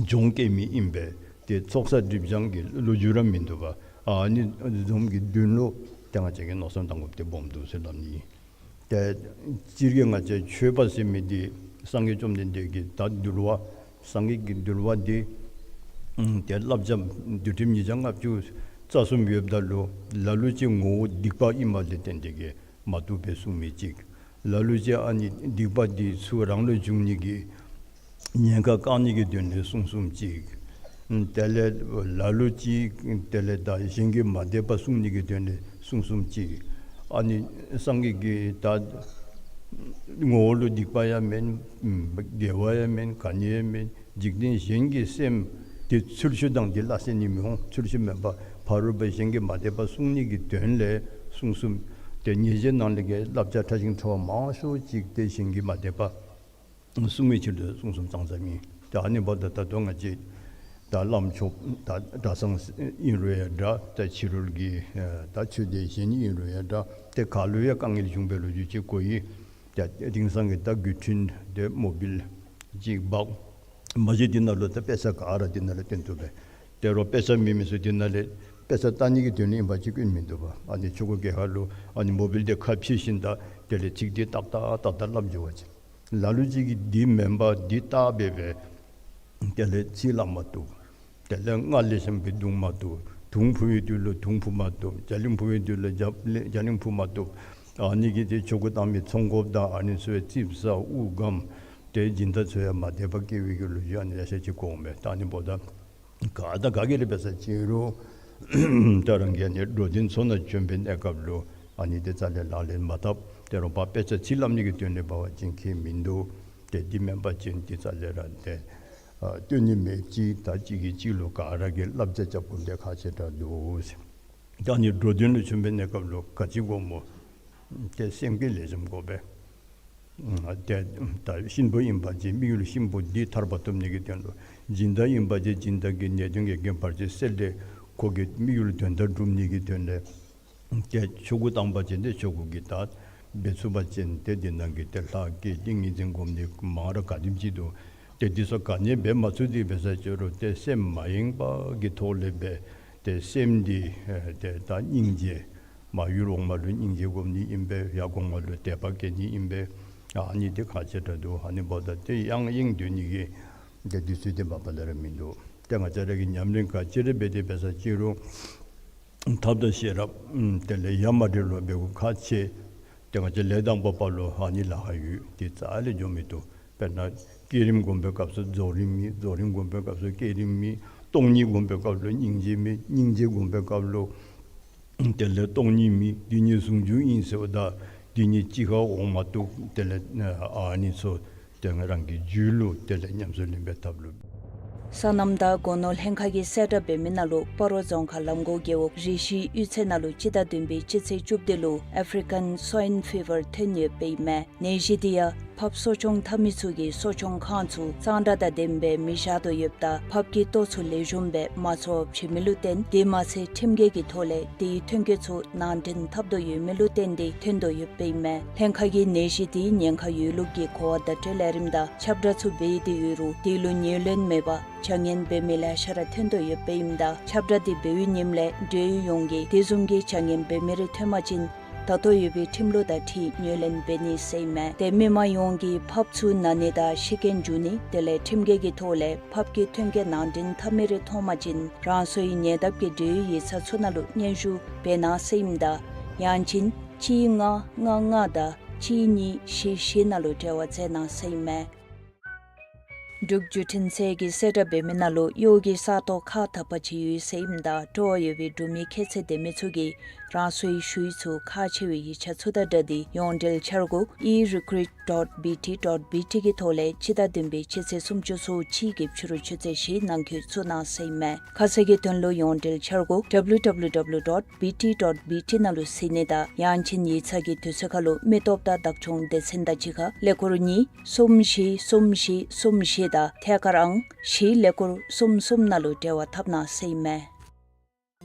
གྱོང་བཀལ་མི་ཨིན་པས། ཏེ་ཚོགས་བསགས་སྒྲིབ་སྦྱང་གི་ལོ་རྒྱུས་ར་མིན་འདུག་པ། ཨ་ནི་འཛོམས་ཀྱི་མདུན་ལུ་ཏེ་ང་བཅས་ཀྱིས་མནོ་བསམ་བཏང་དགོཔ་འདི་སྦོམ་འདུག་ཟེར་སླབ་ནི། ཏེ་སྤྱིར་གྱིས་ང་བཅས་མཆོད་པ་ཟེར་མི་འདི་སངས་རྒྱས་བཅོམ་ལྡན་འདས་ཀྱི་ད་འདུལ་བ་སངས་རྒྱས་ཀྱི་འདུལ་བ་འདི་ཨམ་ཏེ་བསླབ་བྱ་འདུལ་ཁྲིམས་ཉིས་བརྒྱ་ལྔ་བཅུ་རྩ་གསུམ་ཡོདཔ་ད་ལུ་ལ་ལུ་ཅིག་ངོ་བོ་སྡིག་པ་ཨིནམ་ལས་བརྟེན་ཏེ་གི་མ་བཏུབ་པའི་གསུང་མི་ཅིག། ལ་ལུ་ཅིག་ཨ་ནི་སྡིག་པ་འདི་ཚུ་རང་ལུ་འབྱུང་ནི་གི་ཉེན་ཁ་བཀག་ནི་གི་དོན་ལས་གསུངས་གསུངསམ་ཅིག། དེ་ལས་ལ་ལུ་ཅིག་དེ་ལས་ད་གཞན་གྱི་མ་དད་པ་བསྲུང་ནི་གི་དོན་ལས་གསུངས་གསུངསམ་ཅིག། ཨ་ནི་སངས་རྒྱས་ཀྱིས་ད་ངོ་བོ་ལུ་སྡིག་པ་ཡང་མེན། དགེ་བ་ཡང་མེན། ག་ནི་ཡང་མེན། འཇིག་རྟེན་གཞན་གྱི་སེམས་དེ་ཚུལ་ཤུལ་དང་དེ་སླ་བསྲེ་ནི་མི་འོང་། ཚུལ་ཤུལ་མེན་པར་ཕ་རོལ་པོ་གཞན་གྱི་མ་དད་པ་བསྲུང་ནི་གི་དོན་ལས་གསུངས་གསུངསམ། ཏེ་ཉེས་བྱས་ནང་ལས་ཀྱི་བསླབ་བྱ་ཕྲ་ཞིང་ཕྲ་བ་མང་ཤོས་ཅིག་ཏེ་གཞན་གྱི་མ་དད་པ་བསྲུང་བའི་ཕྱིར་དུ་གསུངས་གསུངསམ་ཙང་ཙ་ཨིན། ཏེ་ཨ་ནི་འབདཝ་ད་ད་ལྟོ་ང་བཅས་ད་བླམ་ཆོསཔ་ད་གྲྭ་ཚང་ཨིན་རུང་ཡང་འདྲ། ད་ཕྱི་རོལ་གྱི་ད་ཆོས་སྡེ་གཞན་ཨིན་རུང་ཡང་འདྲ། ཏེ་ག་ལུ་ཡང་དཀའ་ངལ་བྱུང་བའི་ལོ་རྒྱུས་ཅིག་གོ་ཡི། ད་དེང་སང་གི་ད་བརྒྱུད་འཕྲིན་དེ་མོ་བཱའིལ་ཅིག་འབག། མ་གཞི་འདི་ནང་ལུ་ད་དཔེ་ཆ་ག་ར་འདི་ནང་ལས་སྟོན་ཐུབ་པས། དེ་རུང་དཔེ་ཆ་མེད་མི་ཚུ་འདི་ནང་ལས་དཔེ་ཆ་ལྟ་ནི་གི་དོན་ལས་ཨིན་པ་ཅིན་སྐྱོན་མིན་འདུག་པ། ཨ་ནི་ཆོ་ག་གི་ཁར་ལུ་ཨ་ནི་མོ་བཱའིལ་དེ་ཁ་ཕྱེ་ཞིནམ་ད་དེ་ལས་ཚིག་དེ་ཏག་ཏག་ཏག་ཏག་ལྷབ་འགྱོ་བ་ཅིན། ལ་ལུ་ཅིག་གིས་འདི་མེན་པར་འདི་བལྟ་སྦེ་སྦེ་དེ་ལས་ཚིག་ལྷབ་མ་བཏུབ། དེ་ལས་རྔ་ལེགས་ཤོམ་སྦེ་བརྡུང་མ་བཏུབ། དུང་ཕུ་བའི་དུས་ལུ་དུང་ཕུ་མ་བཏུབ། རྒྱ་གླིང་ཕུ་བའི་དུས་ལུ་རྒྱ་རྒྱ་གླིང་ཕུ་མ་བཏུབ། ཨ་ནི་གིས་ཏེ་ཆོ་ག་བཏང་མི་ཚོང་འགོཔ་དང་ཨ་ནི་ཚུ་ཡང་ཙིགཔ་ཟ་དབུགས་སྒམ། ཏེ་སྦྱིན་བདག་ཚུ་ཡང་མ་དད་པ་སྐྱེ་བའི་གི་ལོ་རྒྱུས་ཨ་ནི་ལེ་ཤ་ཅིག་གོཝ་མས། ད་ཨ་ནི་འབདཝ་ད་ག་དང་ག་གིས་ར་འབད་ས་ཅིག་རུང་ད་རང་གིས་ཨ་ནི་འགྲོ་དོན་ཚུ་ནང་བྱོན་པའི་གནས་སྐབས་ལུ་ཨ་ནི་དེ་རྩ་ལས་ལག་ལེན་མ་འཐབ། དེ་རུང་པ་དཔེ་ཆ་ཚིག་ལྷབ་ནི་གི་དོན་ལས་འབད་བ་ཅིན་ཁྱད་མིན་འདུག། ཏེ་འདི་མེན་པ་ཅིན་འདི་རྩ་ལས་ར་ཏེ་ཨ་སྟོན་ནི་མེད་ཅི། ད་གཅིག་གིས་གཅིག་ལུ་ག་ར་གིས་བསླབ་བྱ་རྐྱབ་དགོཔ་འདི་ཁག་ཆེ་དྲགས་འདུག་ཟེར། ད་ཨ་ནི་འགྲོ་དོན་ལུ་བྱོན་པའི་གནས་སྐབས་ལུ་ག་ཅི་དགོཔ་སྨོ། ཏེ་སེམས་ཀྱིས་ལེགས་ཤོམ་དགོ་པས། ཏེ་ད་གཤིན་པོ་ཨིན་པ་ཅིན་དམིགས་ཡུལ་གཤིན་པོ་འདི་ཐར་པ་ཐོབ་ནི་གི་དོན་ལུ། སྦྱིན་བདག་ཨིན་པ་ཅིན་སྦྱིན་བདག་གི་ནད་གདོན་གྱི་རྐྱེན་བར་ཆད་སེལ་ཏེ་ཁོ་གི་དམིགས་ཡུལ་དོན་དག་སྒྲུབ་ནི་གི་དོན་ལས། ཏེ་ཆོ་ག་བཏང་པ་ཅིན་ཏེ་ཆོ་ག་གི་ད་འབད་ཚུགས་པ་ཅིན་ཏེ་འདི་ནང་གི་ཏེ་ལྷ་བསྐྱེད་ཏིང་ངེ་འཛིན་སྒོམ་ནི་མང་ར་ག་དེམ་ཅིག་འདུག། ཏེ་འདི་ཚུ་ག་ནི་འབད་མ་ཚུགས་ཏེ་འབད་ས་ཅིག་རུང་ཏེ་སེམས་མ་ཡེངས་པ་གི་ཐོག་ལས་འབད། ཏེ་སེམས་འདི་ཨེ་ཏེ་ད་སྙིང་རྗེ་མར་ཡུལ་འོག་མ་ལུ་སྙིང་རྗེ་སྒོམ་ནི་ཨིན་པས། ཡར་གོང་མ་ལུ་དད་པ་བསྐྱེད་ནི་ཨིན་པས། ཨ་ནི་འདི་ཁག་ཆེ་དྲགས་འདུག། ཨ་ནི་འབདཝ་ད་ཏེ་ཡང་ཡེངས་སྡོད་ནི་གི་ཏེ་དུས་ཚོད་འདི་མ་པ་ལས་ར་མིན་འདུག། ཏེ་ང་བཅས་ར་གིས་ཉམས་ལེན་ག་ཅི་ར་འབད་དེ་འབད་ས་ཅིག་རུང་ཐབས་དང་ཤེས་རབ་ཨམ་དེ་ལས་ཡ་མ་བྲལ་ལུ་འབད་དགོཔ་ཁག་ཆེ། ཏེ་ང་བཅས་ལས་དང་པོ་པ་ལུ་ཨ་ནི་ལཱ་ཁག་ཡོད། ཏེ་རྩ་ལས་འགྱོ་མི་བཏུབ། དཔེར་ན་བསྐྱེད་རིམ་སྒོམ་པའི་སྐབས་སུ་རྫོགས་རིམ་མེད། རྫོགས་རིམ་སྒོམ་པའི་སྐབས་སུ་བསྐྱེད་རིམ་མེད། སྟོང་ཉིད་སྒོམ་པའི་སྐབས་ལུ་སྙིང་རྗེ་མེད། སྙིང་རྗེ་སྒོམ་པའི་སྐབས་ལུ་དེ་ལས་སྟོང་ཉིད་མེད། འདི་གཉིས་ཟུང་འཇུག་ཨིན་ཟེརཝ་ད་འདི་གཉིས་གཅིག་ཁར་འོང་མ་བཏུབ། དེ་ལས་ཨ་ནི་ཚུ་ཏེ་རང་གི་རྒྱུད་ལུ་དེ་ལས་ཉམས་སུ་ལེན་པའི་ཐབས་ལུ། སོ་ནམ་དང་སྒོ་ནོར་ལྷན་ཁག་གིས་གསལ་བསྒྲགས་འབད་མི་ནང་ལུ་སྤ་རོ་རྫོང་ཁག་ལམ་གོང་རྒེད་འོག་རི་ཤི་གཡུས་ཚན་ནང་ལུ་སྤྱི་ཟླ་བདུན་པའི་སྤྱི་ཚེས་བཅུ་བདུན་ལུ་ཨེཕ་རི་ཀན་སོའིན་ཕི་བར་ཐོན་ཡོདཔ་ཨིན་མས། ནད་གཞི་འདི་ཡང་ ཕབ་གསོ་སྐྱོང་འཐབ་མི་ཚུ་གིས་གསོ་སྐྱོང་ཁང་ཚུ་གཙང་སྦྲ་དང་ལྡནམ་སྦེ་མི་བཞག་དོ་ཡོདཔ་ད་ཕབ་ཀྱི་ལྟོ་ཚུ་ལེགས་ཤོམ་སྦེ་མ་འཚོ་བར་བྱིན་མི་ལུ་བརྟེན་དེ་མ་ཚད་ཁྲིམས་འགལ་གྱི་ཐོག་ལས་དེའི་ཐོན་སྐྱེད་ཚུ་ནང་འདྲེན་འཐབ་དོ་ཡོད་མི་ལུ་བརྟེན་ཏེ་ཐོན་དོ་ཡོདཔ་ཨིན་མས། ལྷན་ཁག་གིས་ནད་གཞི་དེའི་ཉེན་ཁ་ཡོད་ལུགས་ཀྱི་གོ་བ་བརྡ་སྤྲོད་ལས་རིམ་དང་ཁྱབ་བསྒྲགས་ཚུ་འབད་དེ་ཡོད་རུང་དེ་ལུ་ཉེར་ལེན་མེད་པར་བྱ་ངན་འབད་མི་ལེ་ཤ་ར་ཐོན་དོ་ཡོདཔ་ཨིནམ་ད་ཁྱབ་བསྒྲགས་དེ་འབད་བའི་ཉིནམ་ལས་འབྲེལ་ཡོད་ཡོངས་ཀྱིས་དེ་བཟུམ་གྱི་བྱ་ངན་འབད་མི་རེ་ཐོན་པ་ཅིན་ད་ལྟོ་ཡོད་པའི་ཁྲིམས་ལུགས་དང་འཁྲིལ་ཉེར་ལེན་འབད་ནི་ཟེར་ཨིན་མས། ཏེ་མི་མང་ཡོངས་ཀྱིས་ཕབ་ཚུ་ན་ནི་དང་ཤི་རྐྱེན་འབྱུང་ནི་དེ་ལས་ཁྲིམས་འགལ་གྱི་ཐོག་ལས་ཕབ་ཀྱི་ཐོན་སྐྱེད་ནང་འདྲེན་འཐབ་མི་རེ་མཐོང་པ་ཅིན་རང་སོའི་ཉེ་འདབས་ཀྱི་འབྲེལ་ཡོད་ཡིག་ཚང་ཚུ་ནང་ལུ་སྙན་ཞུ་འབད་གནང་ཟེར་ཨིནམ་ད་ཡང་ཅིན་གཅིག་ལྔ་ལྔ་ལྔ་དང་གཅིག་གཉིས་བཞི་བཞི་ནང་ལུ་འབྲེལ་བ་མཛད་གནང་ཟེར་ཨིན་མས། འབྲུག་བརྒྱུད་འཕྲིན་ཚད་ཀྱིས་གསལ་བསྒྲགས་འབད་མི་ནང་ལུ་གཡོག་གི་ས་སྟོང་ཁག་དག་པ་ཅིག་ཡོད་ཟེར་ཨིནམ་ད་སྤྲོ་བ་ཡོད་པའི་འབྲུག་མི་ཁྱད་ཚད་ལྡན་མི་ཚུ་གིས་རང་སོའི་ཞུ་ཡིག་ཚུ་ཁག་ཆེ་བའི་ཡིག་ཆ་ཚུ་དང་སྦྲགས་ཏེ་ཡོངས་འབྲེལ་འཆར་སྒོ་ཨི་རི་ཀུ་རུཊ་ཌོཊ་བི་ཊི་ཌོཊ་བི་ཊི་གི་ཐོག་ལས་སྤྱི་ཟླ་བདུན་པའི་སྤྱི་ཚེས་སུམ་ཅུ་སོ་གཅིག་གི་ཕྱི་རུ་ཆུ་ཚོད་བཞི་ནང་འཁོད་བཙུགས་གནང་ཟེར་ཨིན་མས། ཁ་གསལ་གྱི་དོན་ལུ་ཡོངས་འབྲེལ་འཆར་སྒོ་ཌབ་ལུ་ཌབ་ལུ་ཌབ་ལུ་ཌོཊ་བི་ཊི་ཌོཊ་བི་ཊི་ནང་ལུ་གཟིགས་ནི་དང་ཡང་ཅིན་ཡིག་ཚང་གི་དུས་ཚོད་ཁར་ལུ་མི་སྟོབས་དང་བདག་སྐྱོང་སྡེ་ཚན་དང་གཅིག་ཁར་ཀླད་ཀོར་གཉིས་གསུམ་བཞི་གསུམ་བཞི་གསུམ་བཞི་དང་ཐད་ཀར་ཨང་བཞི་ཀླད་ཀོར་གསུམ་གསུམ་ནང་ལུ་འབྲེལ་བ་འཐབ་གནང་ཟེར་ཨིན་མས།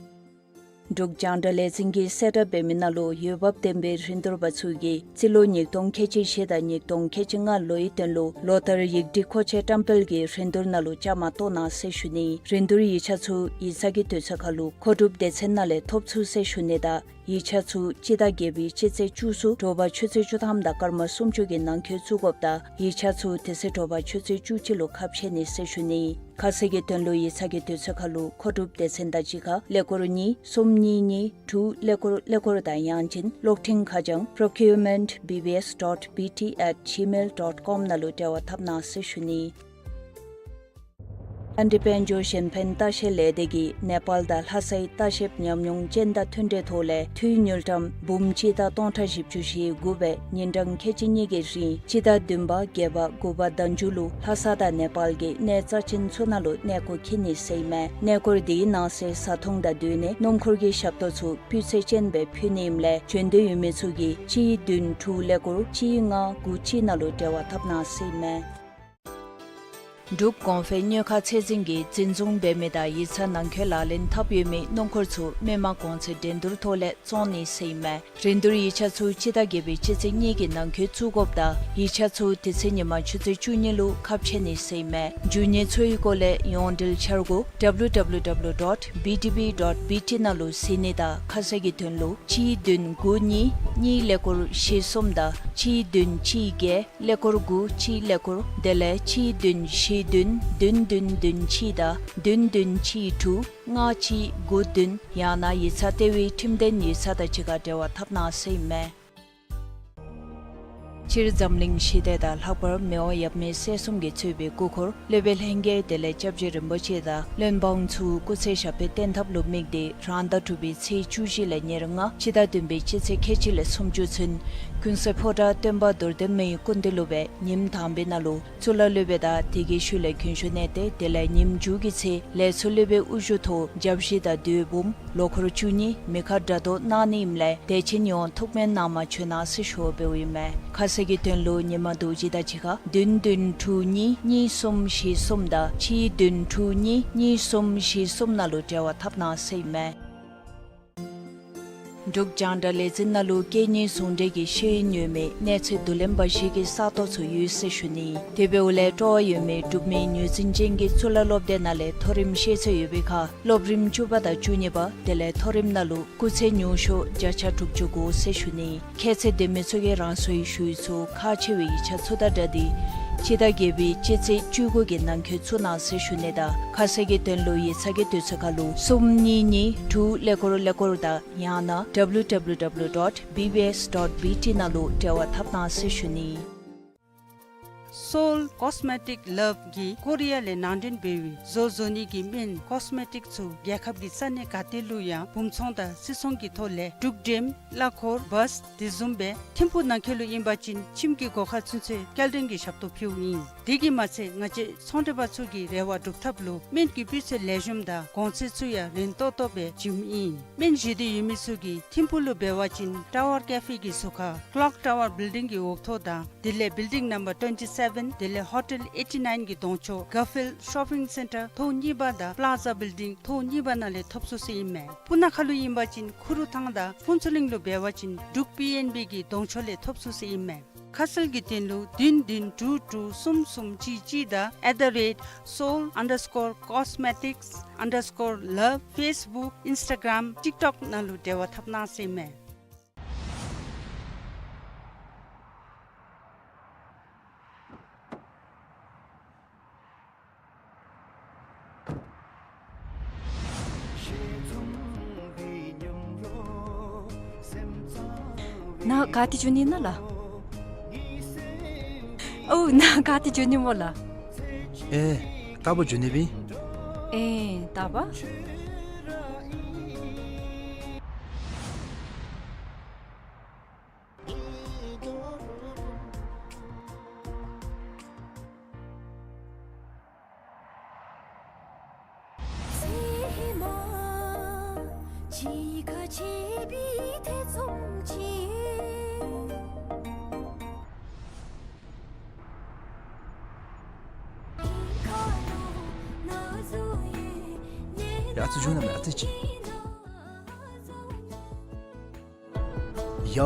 འབྲུག་རྒྱང་བསྒྲགས་ལས་འཛིན་གྱིས་གསལ་བསྒྲགས་འབད་མི་ནང་ལུ་འོས་འབབ་ལྡན་པའི་རིན་བསྡུར་པ་ཚུ་གིས་རྩིས་ལོ་ཉིས་སྟོང་ཁལ་གཅིག་བཞི་དང་ཉིས་སྟོང་ཁལ་གཅིག་ལྔ་ལོའི་དོན་ལུ་ལོ་ལྟར་ཡིག་སྒྲིག་མཁོ་ཆས་བཀྲམ་སྤེལ་གྱི་རིན་བསྡུར་ནང་ལུ་བཅའ་མར་གཏོགས་གནང་ཟེར་ཞུ་ནི། རིན་བསྡུར་ཡིག་ཆ་ཚུ་ཡིག་ཚང་གི་དུས་ཚོད་ཁར་ལུ་མཁོ་སྒྲུབ་སྡེ་ཚན་ནང་ལས་ཐོབ་ཚུགས་ཟེར་ཞུ་ནི་དང་ཡིག་ཆ་ཚུ་སྤྱི་ཟླ་བརྒྱད་པའི་སྤྱི་ཚེས་བཅུ་གསུམ་དྲོ་པ་ཆུ་ཚོད་བཅུ་ཐམ་དང་སྐར་མ་སུམ་ཅུ་གི་ནང་འཁོད་བཙུགས་དགོཔ་དང་ཡིག་ཆ་ཚུ་དེ་ཚེ་དྲོ་པ་ཆུ་ཚོད་བཅུ་གཅིག་ལུ་ཁ་ཕྱེ་ནི་ཟེར་ཞུ་ནི། ཁ་གསལ་གྱི་དོན་ལུ་ཡིག་ཚང་གི་དུས་ཚོད་ཁར་ལུ་མཁོ་སྒྲུབ་སྡེ་ཚན་དང་གཅིག་ཁར་ཀླད་ཀོར་གཉིས་གསུམ་གཉིས་གཉིས་དྲུག་ཀླད་ཀོར་ཀླད་ཀོར་དང་ཡང་ཅིན་གློག་འཕྲིན་ཁ་བྱང་པྲོ་ཀིའུར་མེནཊ་བི་བི་ཨེསི་ཌོཊ་བི་ཊི་ཨེཊ་ཇི་མེལ་ཌོཊ་ཀོམ་ནང་ལུ་འབྲེལ་བ་འཐབ་གནང་ཟེར་ཞུ་ནི། ཨ་རིའི་དཔལ་འབྱོར་གཞན་ཕན་ལྟ་བཤལ་ལས་སྡེ་གིས་ནེ་པཱལ་དང་ལྷ་སའི་ལྟ་བཤལཔ་ཉམས་མྱོང་ཅན་དང་མཐུན་འབྲེལ་ཐོག་ལས་འཐུས་དངུལ་ཀྲམ་འབུམ་གཅིག་དང་སྟོང་ཕྲག་བཞི་བཅུ་ཞེ་དགུ་སྦེ་ཉིན་གྲངས་ཁལ་གཅིག་གཉིས་ཀྱི་རིང་སྤྱི་ཟླ་བདུན་པ་བརྒྱད་པ་དགུ་པ་ཟླ་མཇུག་ལུ་ལྷ་ས་དང་ནེ་པཱལ་གྱི་གནས་རྩ་ཅན་ཚུ་ནང་ལུ་གནས་སྐོར་འཁྱིད་ནི་ཟེར་ཨིན་མས། གནས་སྐོར་དེའི་ནང་གསེས་བཟའ་འཐུང་དང་སྡོད་གནས་སྣུམ་འཁོར་གྱི་ཞབས་ཏོག་ཚུ་སྤུས་ཚད་ཅན་སྦེ་ཕུལ་ནི་ཨིནམ་ལས་བྱོན་འདོད་ཡོད་མི་ཚུ་གིས་གཅིག་བདུན་དྲུག་ཀླད་ཀོར་གཅིག་ལྔ་དགུ་གཅིག་ནང་ལུ་འབྲེལ་བ་འཐབ་གནང་ཟེར་ཨིན་མས། འབྲུག་གོང་འཕེལ་སྨྱོ་ཁ་ཚད་འཛིན་གྱིས་འཛིན་བཟུང་འབད་མི་དང་ཡིག་ཚང་ནང་འཁོད་ལག་ལེན་འཐབ་ཡོད་མི་སྣུམ་འཁོར་ཚུ་མི་དམངས་གོང་ཚད་འགྲན་བསྡུར་ཐོག་ལས་བཙོང་ནི་ཟེར་ཨིན་མས། རིན་བསྡུར་ཡིག་ཆ་ཚུ་སྤྱི་ཟླ་བརྒྱད་པའི་སྤྱི་ཚེས་གཉིས་ཀྱི་ནང་འཁོད་བཙུགས་དགོཔ་དང་ཡིག་ཆ་ཚུ་དེ་ཚེ་ཉིན་མ་ཆུ་ཚོད་བཅུ་གཉིས་ལུ་ཁ་ཕྱེ་ནི་ཟེར་ཨིན་མས། འབྱུང་ཉེས་ཚུ་གི་སྐོར་ལས་ཡོངས་འབྲེལ་འཆར་སྒོ་ཌབ་ལུ་ཌབ་ལུ་ཌབ་ལུ་ཌོཊ་བི་ཌི་བི་ཌོཊ་བི་ཊི་ནང་ལུ་གཟིགས་ནི་དང་ཁ་གསལ་གྱི་དོན་ལུ་གཅིག་བདུན་དགུ་གཉིས་གཉིས་ཀླད་ཀོར་བཞི་གསུམ་དང་གཅིག་བདུན་གཅིག་བརྒྱད་ཀླད་ཀོར་དགུ་གཅིག་ཀླད་ཀོར་དེ་ལས་གཅིག་བདུན་བཞི་བདུན་བདུན་བདུན་བདུན་གཅིག་དང་བདུན་བདུན་གཅིག་དྲུག་ལྔ་གཅིག་དགུ་བདུན་ཡང་ན་ཡིག་ཚང་ལྟེ་བའི་ཁྲིམས་ལྡན་ཡིག་ཚང་དང་གཅིག་ཁར་འབྲེལ་བ་འཐབ་གནང་ཟེར་ཨིན་མས། སྤྱིར་འཛམ་གླིང་ཞི་བདེ་དང་ལྷག་པར་མི་དབང་ཡབ་མེས་སྲས་གསུམ་གྱིས་གཙོས་པའི་སྐུ་འཁོར་སློབ་དཔོན་ལྷན་རྒྱས་དེ་ལས་སྐྱབས་རྗེ་རིན་པོ་ཆེ་དང་བློན་འབངས་ཚུ་སྐུ་ཚེ་ཞབས་པད་བརྟན་ཐབས་ལུ་དམིགས་ཏེ་རང་ཟླ་དྲུག་པའི་ཚེས་བཅུ་བཞི་ལས་ཉེར་ལྔ་སྤྱི་ཟླ་བདུན་པའི་སྤྱི་ཚེས་ཁལ་གཅིག་ལས་སུམ་ཅུ་ཚུན་ཀུན་གསལ་ཕོ་བྲང་སྟོན་པ་རྡོར་གདན་མའི་སྐུ་མདུན་ལུ་སྦེ་ཉིནམ་དང་པའི་ནང་ལུ་གཙུག་ལག་སློབ་དཔོན་དང་དེ་གི་ཤུལ་ལས་རྒྱུན་ཞུགས་གནང་སྟེ་དེ་ལས་ཉིནམ་མཇུག་གི་ཚེ་ལས་ཚོགས་སློབ་དཔོན་དབུ་བཞུགས་ཐོག་བརྒྱ་བཞི་དང་བདུན་འབུམ་ལོ་འཁོར་བཅུ་གཉིས་མི་ཁ་དགྲ་བཟློག་གནང་ནི་ཨིནམ་ལས་དད་ཅན་ཡོངས་ཐུགས་སྨོན་གནང་མ་བྱོན་གནང་ཟེར་ཞུ་བ་འབདཝ་ཨིན་མས། ཁ་གསལ་གྱི་དོན་ལུ་ཉིན་མ་རྡོ་རྗེ་དང་གཅིག་ཁར་བདུན་བདུན་དྲུག་གཉིས་གཉིས་གསུམ་བཞི་གསུམ་དང་གཅིག་བདུན་དྲུག་གཉིས་གཉིས་གསུམ་བཞི་གསུམ་ནང་ལུ་འབྲེལ་བ་འཐབ་གནང་ཟེར་ཨིན་མས། འབྲུག་རྒྱང་བསྒྲགས་ལས་འཛིན་ནང་ལུ་སྐད་གཉིས་ཟུང་འབྲེལ་གྱི་ཤེས་ཡོན་ཡོད་མི་གནས་ཚད་བསྡུ་ལེན་པ་ཞིག་གི་ས་སྟོང་ཚུ་ཡོད་ཟེར་ཞུ་ནི། དེ་འབདཝ་ལས་སྤྲོ་བ་ཡོད་མི་འབྲུག་མི་ངོས་འཛིན་ཅན་གྱི་གཙུག་ལག་སློབ་སྡེ་ནང་ལས་མཐོ་རིམ་ཤེས་ཚད་ཡོད་པའི་ཁར་སློབ་རིམ་བཅུ་པ་དང་བཅུ་གཉིས་པ་དེ་ལས་མཐོ་རིམ་ནང་ལུ་སྐུགས་ཚད་ཉུང་ཤོས་བརྒྱ་ཆ་དྲུག་ཅུ་དགུ་ཟེར་ཞུ་ནི། ཁྱད་ཚད་ལྡན་མི་ཚུ་གིས་རང་སོའི་ཞུ་ཡིག་ཚུ་ཁག་ཆེ་བའི་ཡིག་ཆ་ཚུ་དང་སྦྲགས་ཏེ་སྤྱི་ཟླ་བརྒྱད་པའི་སྤྱི་ཚེས་བཅུ་དགུ་གི་ནང་འཁོད་བཙུགས་གནང་ཟེར་ཞུ་ནི་དང་ཁ་གསལ་གྱི་དོན་ལུ་ཡིག་ཚང་གི་དུས་ཚོད་ཁར་ལུ་གསུམ་གཉིས་གཉིས་དྲུག་ཀླད་ཀོར་ཀླད་ཀོར་དང་ཡང་ན་ཌབ་ལུ་ཌབ་ལུ་ཌབ་ལུ་ཌོཊ་བི་བི་ཨེསི་ཌོཊ་བི་ཊི་ནང་ལུ་འབྲེལ་བ་འཐབ་གནང་ཟེར་ཞུ་ནི། Seoul Cosmetic Love གིས་ཀོ་རི་ཡ་ལས་ནང་འདྲེན་འབད་བའི་བཟོ་བཟོ་ནི་གི་སྨན་ཀོས་མེ་ཊིཀ་ཚུ་རྒྱལ་ཁབ་ཀྱི་ས་གནས་ག་ཏེ་ལུ་ཡང་སྦུང་ཚོང་དང་སིལ་ཚོང་གི་ཐོག་ལས་འབྲུག་འགྲེམ་གླ་འཁོར་བཱས་དེ་བཟུམ་སྦེ་ཐིམ་ཕུག་ནང་འཁོད་ལུ་ཨིན་པ་ཅིན་ཁྱིམ་གྱི་སྒོ་ཁར་ཚུན་ཚོད་སྐྱེལ་འདྲེན་གྱི་ཞབས་ཏོག་ཕུལཝ་ཨིན། དེ་གིས་མ་ཚད་ང་བཅས་ཚོང་འབྲེལ་པ་ཚུ་གི་རེ་བ་སྒྲུབ་ཐབས་ལུ་སྨན་གྱི་སྤུས་ཚད་ལེགས་ཤོམ་དང་གོང་ཚད་ཚུ་ཡང་རན་ཏོག་ཏོ་སྦེ་བྱིནམ་ཨིན། སྨན་བཞེས་འདོད་ཡོད་མི་ཚུ་གིས་ཐིམ་ཕུག་ལུ་འབད་བ་ཅིན་ཊ་ཝར་ཀེ་ཕེ་གི་ཟུར་ཁར་ཀློག་ཊ་ཝར་བིལ་ཌིང་གི་འོག་ཐོག་དང་དེ་ལས་བིལ་ཌིང་ནམ་བར་ཊུ་ཝེན་ཊི་སེ་བེན་དེ་ལས་ཧོ་ཊེལ་ཨེ་ཊི་ནའིན་གྱི་གདོང་ཕྱོགས་གར་ཕིལཌ་ཤོ་པིང་སེན་ཊར་ཐོག་གཉིས་པ་དང་པ་ལཱ་ཛ་བིལ་ཌིང་ཐོག་གཉིས་པ་ནང་ལས་ཐོབ་ཚུགས་ཟེར་ཨིན་མས། སྤུ་ན་ཁ་ལུ་ཨིན་པ་ཅིན་ཁུ་རུ་ཐང་དང་ཕུན་ཚོགས་གླིང་ལུ་འབད་བ་ཅིན་འབྲུག་པི་ཨེན་བི་གི་གདོང་ཕྱོགས་ལས་ཐོབ་ཚུགས་ཟེར་ཨིན་མས། ཁ་གསལ་གྱི་དོན་ལུ་བདུན་བདུན་དྲུག་དྲུག་གསུམ་གསུམ་གཅིག་གཅིག་དང་at the rate seoul underscore cosmetics underscore love Facebook Instagram TikTok ནང་ལུ་འབྲེལ་བ་འཐབ་གནང་ཟེར་ཨིན་མས། ནཱ་ག་ཏེ་འགྱོ་ནི་ཨིན་ན་ལགས། ཨོ་ནཱ་ག་ཏེ་འགྱོ་ནི་སྨོ་ལགས། ཨེ་རྟག་པར་འགྱོ་ནི་སྦེ་ཨིན། ཨེ་རྟག་པར། ཡ་ཨ་ཙི་བཞུགས་གནང་མས། ཨ་ཙི་ཅིག། ཡ་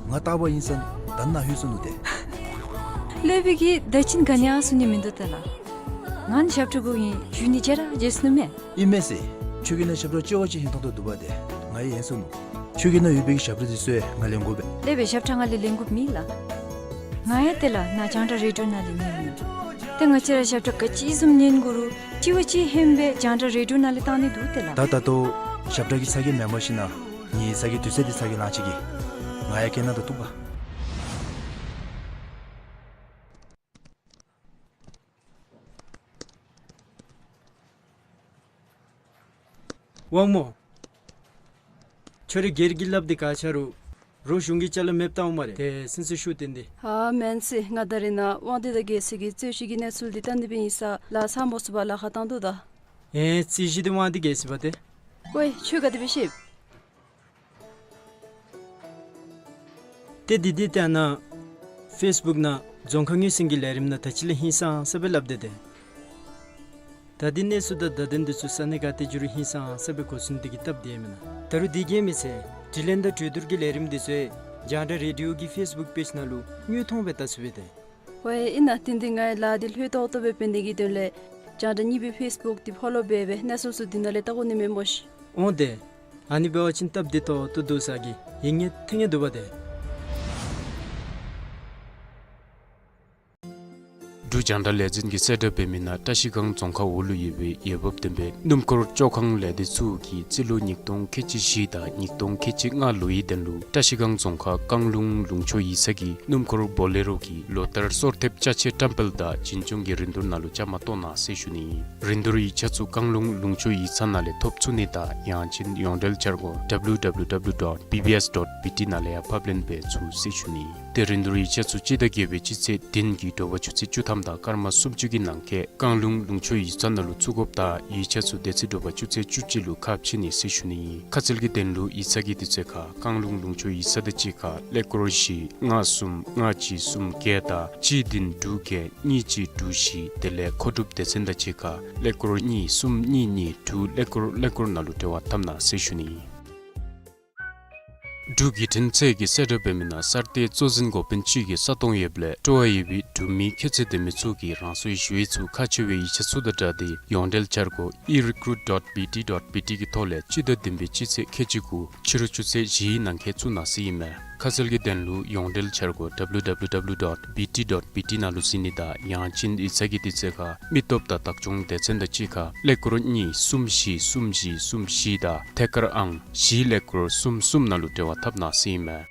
ང་རྟག་པར་ཨིན་ས་ད་ནཱ་ལྷོད་སོ་ནུག་ཏེ། ལྷོད་པའི་གི་ད་ཅིན་ག་ནི་ཡང་ཟེར་ནི་མིན་འདུག་ཏེ་ལགས། ང་ནི་ཞབས་ཁྲ་གུ་ཨིན། བཞུགས་ནི་བརྗེད་ར་བརྗེད་སོ་ནུག་མས། ཨིན་མས་ཟེར། ཁྱོད་ཀྱི་ནང་ཞབས་ཁྲ་ལྕི་བ་ཅིག་ཧིང་ཐོང་ཐོང་འདུག་པ་ཏེ། ང་ཡང་ཡེངས་སོ་ནུག། ཁྱོད་ཀྱི་ནང་ཡོད་པའི་གི་ཞབས་ཁྲ་འདི་ཚུ་ཡང་ང་ལེན་དགོ་པས། ལྷོད་པའི་ཞབས་ཁྲ་ང་ལས་ལེན་དགོཔ་མེད་ལགས། ང་ཡང་ཏེ་ལགས་ནཱ་རྒྱང་བསྒྲགས་རེ་ཌིའོ་ནང་ལས་ཉན་མི་ཨིན། ཏེ་ང་བཅས་ར་ཞབས་ཁྲ་ག་ཅི་བཟུམ་ཉན་དགོ་རུང་ལྕི་བ་ཅིག་ཧེང་སྦེ་རྒྱང་བསྒྲགས་རེ་ཌིའོ་ནང་ལས་བཏང་ནི་འདུག་ཏེ་ལགས། ད་ད་ལྟོ་ཞབས་ཁྲ་གི་ཚ་གྱང་མེན་པར་ཞིན་ན་ངེའི་ཚ་གྱང་དུས་ཚོད་འདི་ཚ་གྱང་ལང་ཅི་གི། ང་ཡང་སྐད་ནང་དུ་གཏུགས་པ། དབང་མོ། ཁྱོད་ར་སྒེར་གྱི་སླབ་སྟེ་ག་ཆ་རུང་རོགས་གཞུང་གི་ཅ་ལ་མེདཔ་བཏང་འོང་སྨ་རེ། ཏེ་སེམས་སུ་ཤུགས་བཏོན་ཏེ། ཨ་མེན་ཟེར། ང་ད་རེས་ནཱ་དབང་འདུས་དང་རྒྱལ་སྲས་ཀྱི་རྩོད་གཞི་གི་གནས་ཚུལ་འདི་བལྟ་ནི་སྦེ་ཨིན་ས་ལགས། ཚར་མ་ཚུགས་པར་ལཱ་ཁག་བཏང་དོ་ད། ཨེ་རྩོད་གཞི་འདི་དབང་འདུས་རྒྱལ་སྲས་པ་ཏེ། ཝའེ་ཁྱོད་ག་དེ་སྦེ་ཤེས། ཏེ་འདི་འདི་ལྟ་ན་ཕེསི་བུཀ་ནང་རྫོང་ཁ་དངོས་ཟིན་གྱི་ལས་རིམ་ནང་ད་ཅི་ལས་ཧིང་སངས་ས་སྦེ་སླབ་སྟེ་ཏེ། ད་འདི་གནས་ཚུལ་དང་བརྡ་དོན་འདི་ཚུ་ས་གནས་ག་ཏེ་འགྱོ་རུང་ཧིང་སངས་ས་སྦེ་གོ་ཚུན་འདི་གིས་སྟབས་བདེ་མེན་ན། ད་རུང་འདི་གིས་མི་ཚད་དྲི་ལན་དང་གྲོས་བསྡུར་གྱི་ལས་རིམ་འདི་ཚུ་རྒྱང་བསྒྲགས་རེ་ཌིའོ་གི་ཕེསི་བུཀ་པེཇ་ནང་ལུ་དངོས་མཐོང་སྦེ་བལྟ་ཚུགས་པས་ཏེ། ཝའེ་ཨིན་ན། ཏེ་འདི་ངེའི་ལཱ་འདི་ལྷོད་ཏོག་ཏོ་སྦེ་འབད་ནི་གི་དོན་ལས་རྒྱང་བསྒྲགས་གཉིས་པའི་ཕེསི་བུཀ་འདི་ཕོ་ལོ་འབད་སྦེ་གནས་ཚུལ་ཚུ་འདི་ནང་ལས་བལྟ་དགོ་ནི་མས་སྨོ་ཤིག། འོང་ཏེ། ཨ་ནི་འབད་བ་ཅིན་སྟབས་བདེ་ཏོག་ཏོ་འདུག་ས་གི་ཡིད་ངེས་ཐེ་ངེས་འདུག་པ་ཏེ། འབྲུག་རྒྱང་བསྒྲགས་ལས་འཛིན་གྱིས་གསལ་བསྒྲགས་འབད་མི་ནང་བཀྲ་ཤིས་སྒང་རྫོང་ཁག་འོག་ལུ་ཡོད་པའི་འོས་འབབ་ལྡན་པའི་སྣུམ་འཁོར་བཅོ་ཁང་ལས་སྡེ་ཚུ་གིས་རྩིས་ལོ་ཉིས་སྟོང་ཁལ་གཅིག་བཞི་དང་ཉིས་སྟོང་ཁལ་གཅིག་ལྔ་ལོའི་དོན་ལུ་བཀྲ་ཤིས་སྒང་རྫོང་ཁག་རྐང་ལུང་ལུང་ཕྱོགས་ཡིག་ཚང་གི་སྣུམ་འཁོར་བོ་ལེ་རོ་གི་ལོ་ལྟར་སོར་ཐེབས་ཅ་ཆས་བཀྲམ་སྤེལ་དང་བྱིན་སྐྱོང་གི་རིན་བསྡུར་ནང་ལུ་བཅའ་མར་གཏོགས་གནང་ཟེར་ཞུ་ནི། རིན་བསྡུར་ཡིག་ཆ་ཚུ་རྐང་ལུང་ལུང་ཕྱོགས་ཡིག་ཚང་ནང་ལས་ཐོབ་ཚུགས་ནི་དང་ཡང་ཅིན་ཡོངས་འབྲེལ་འཆར་སྒོ་W W W dot B B S dot B T ནང་ལས་ཡང་ཕབ་ལེན་འབད་ཚུགས་ཟེར་ཞུ་ནི། ཏེ་རིན་བསྡུར་ཡིག་ཆ་ཚུ་སྤྱི་ཟླ་བརྒྱད་པའི་སྤྱི་ཚེས་བདུན་གྱི་དྲོ་པ་ཆུ་ཚོད་བཅུ་ཐམ་དང་སྐར་མ་སུམ་ཅུ་གི་ནང་འཁོད་རྐང་ལུང་ལུང་ཕྱོགས་ཡིག་ཚང་ནང་ལུ་བཙུགས་དགོཔ་དང་ཡིག་ཆ་ཚུ་དེ་ཚེ་དྲོ་པ་ཆུ་ཚོད་བཅུ་གཅིག་ལུ་ཁ་ཕྱེ་ནི་ཟེར་ཞུ་ནི། ཁ་གསལ་གྱི་དོན་ལུ་ཡིག་ཚང་གི་དུས་ཚོད་ཁར་རྐང་ལུང་ལུང་ཕྱོགས་ཡིག་ཚང་དང་གཅིག་ཁར་ཀླད་ཀོར་བཞི་ལྔ་གསུམ་ལྔ་གཅིག་གསུམ་བརྒྱད་དང་གཅིག་བདུན་དྲུག་བརྒྱད་གཉིས་གཅིག་དྲུག་བཞི་དེ་ལས་མཁོ་སྒྲུབ་སྡེ་ཚན་དང་གཅིག་ཁར་ཀླད་ཀོར་གཉིས་གསུམ་གཉིས་གཉིས་དྲུག་ཀླད་ཀོར་ཀླད་ཀོར་ནང་ལུ་འབྲེལ་བ་འཐབ་གནང་ཟེར་ཞུ་ནི། འབྲུག་བརྒྱུད་འཕྲིན་ཚད་ཀྱིས་གསལ་བསྒྲགས་འབད་མི་ནང་གསར་གཏོད་གཙོ་འཛིན་འགོ་དཔོན་གཅིག་གི་ས་སྟོང་ཡོདཔ་ལས་སྤྲོ་བ་ཡོད་པའི་འབྲུག་མི་ཁྱད་ཚད་ལྡན་མི་ཚུ་གིས་རང་སོའི་ཞུ་ཡིག་ཚུ་ཁག་ཆེ་བའི་ཡིག་ཆ་ཚུ་དང་སྦྲགས་ཏེ་ཡོངས་འབྲེལ་འཆར་སྒོ་e recruit dot B T dot B T གི་ཐོག་ལས་སྤྱི་ཟླ་བདུན་པའི་སྤྱི་ཚེས་ཁལ་གཅིག་དགུ་ཕྱི་རུ་ཆུ་ཚོད་བཞིའི་ནང་འཁོད་བཙུགས་གནང་ཟེར་ཨིན་མས། ཁ་གསལ་གྱི་དོན་ལུ་ཡོངས་འབྲེལ་འཆར་སྒོ་W W W dot B T dot B T ནང་ལུ་གཟིགས་ནི་དང་ཡང་ཅིན་ཡིག་ཚང་གི་དུས་ཚོད་ཁར་མི་སྟོབས་དང་བདག་སྐྱོང་སྡེ་ཚན་དང་གཅིག་ཁར་ཀླད་ཀོར་གཉིས་གསུམ་བཞི་གསུམ་བཞི་གསུམ་བཞི་དང་ཐད་ཀར་ཨང་བཞི་ཀླད་ཀོར་གསུམ་གསུམ་ནང་ལུ་འབྲེལ་བ་འཐབ་གནང་ཟེར་ཨིན་མས།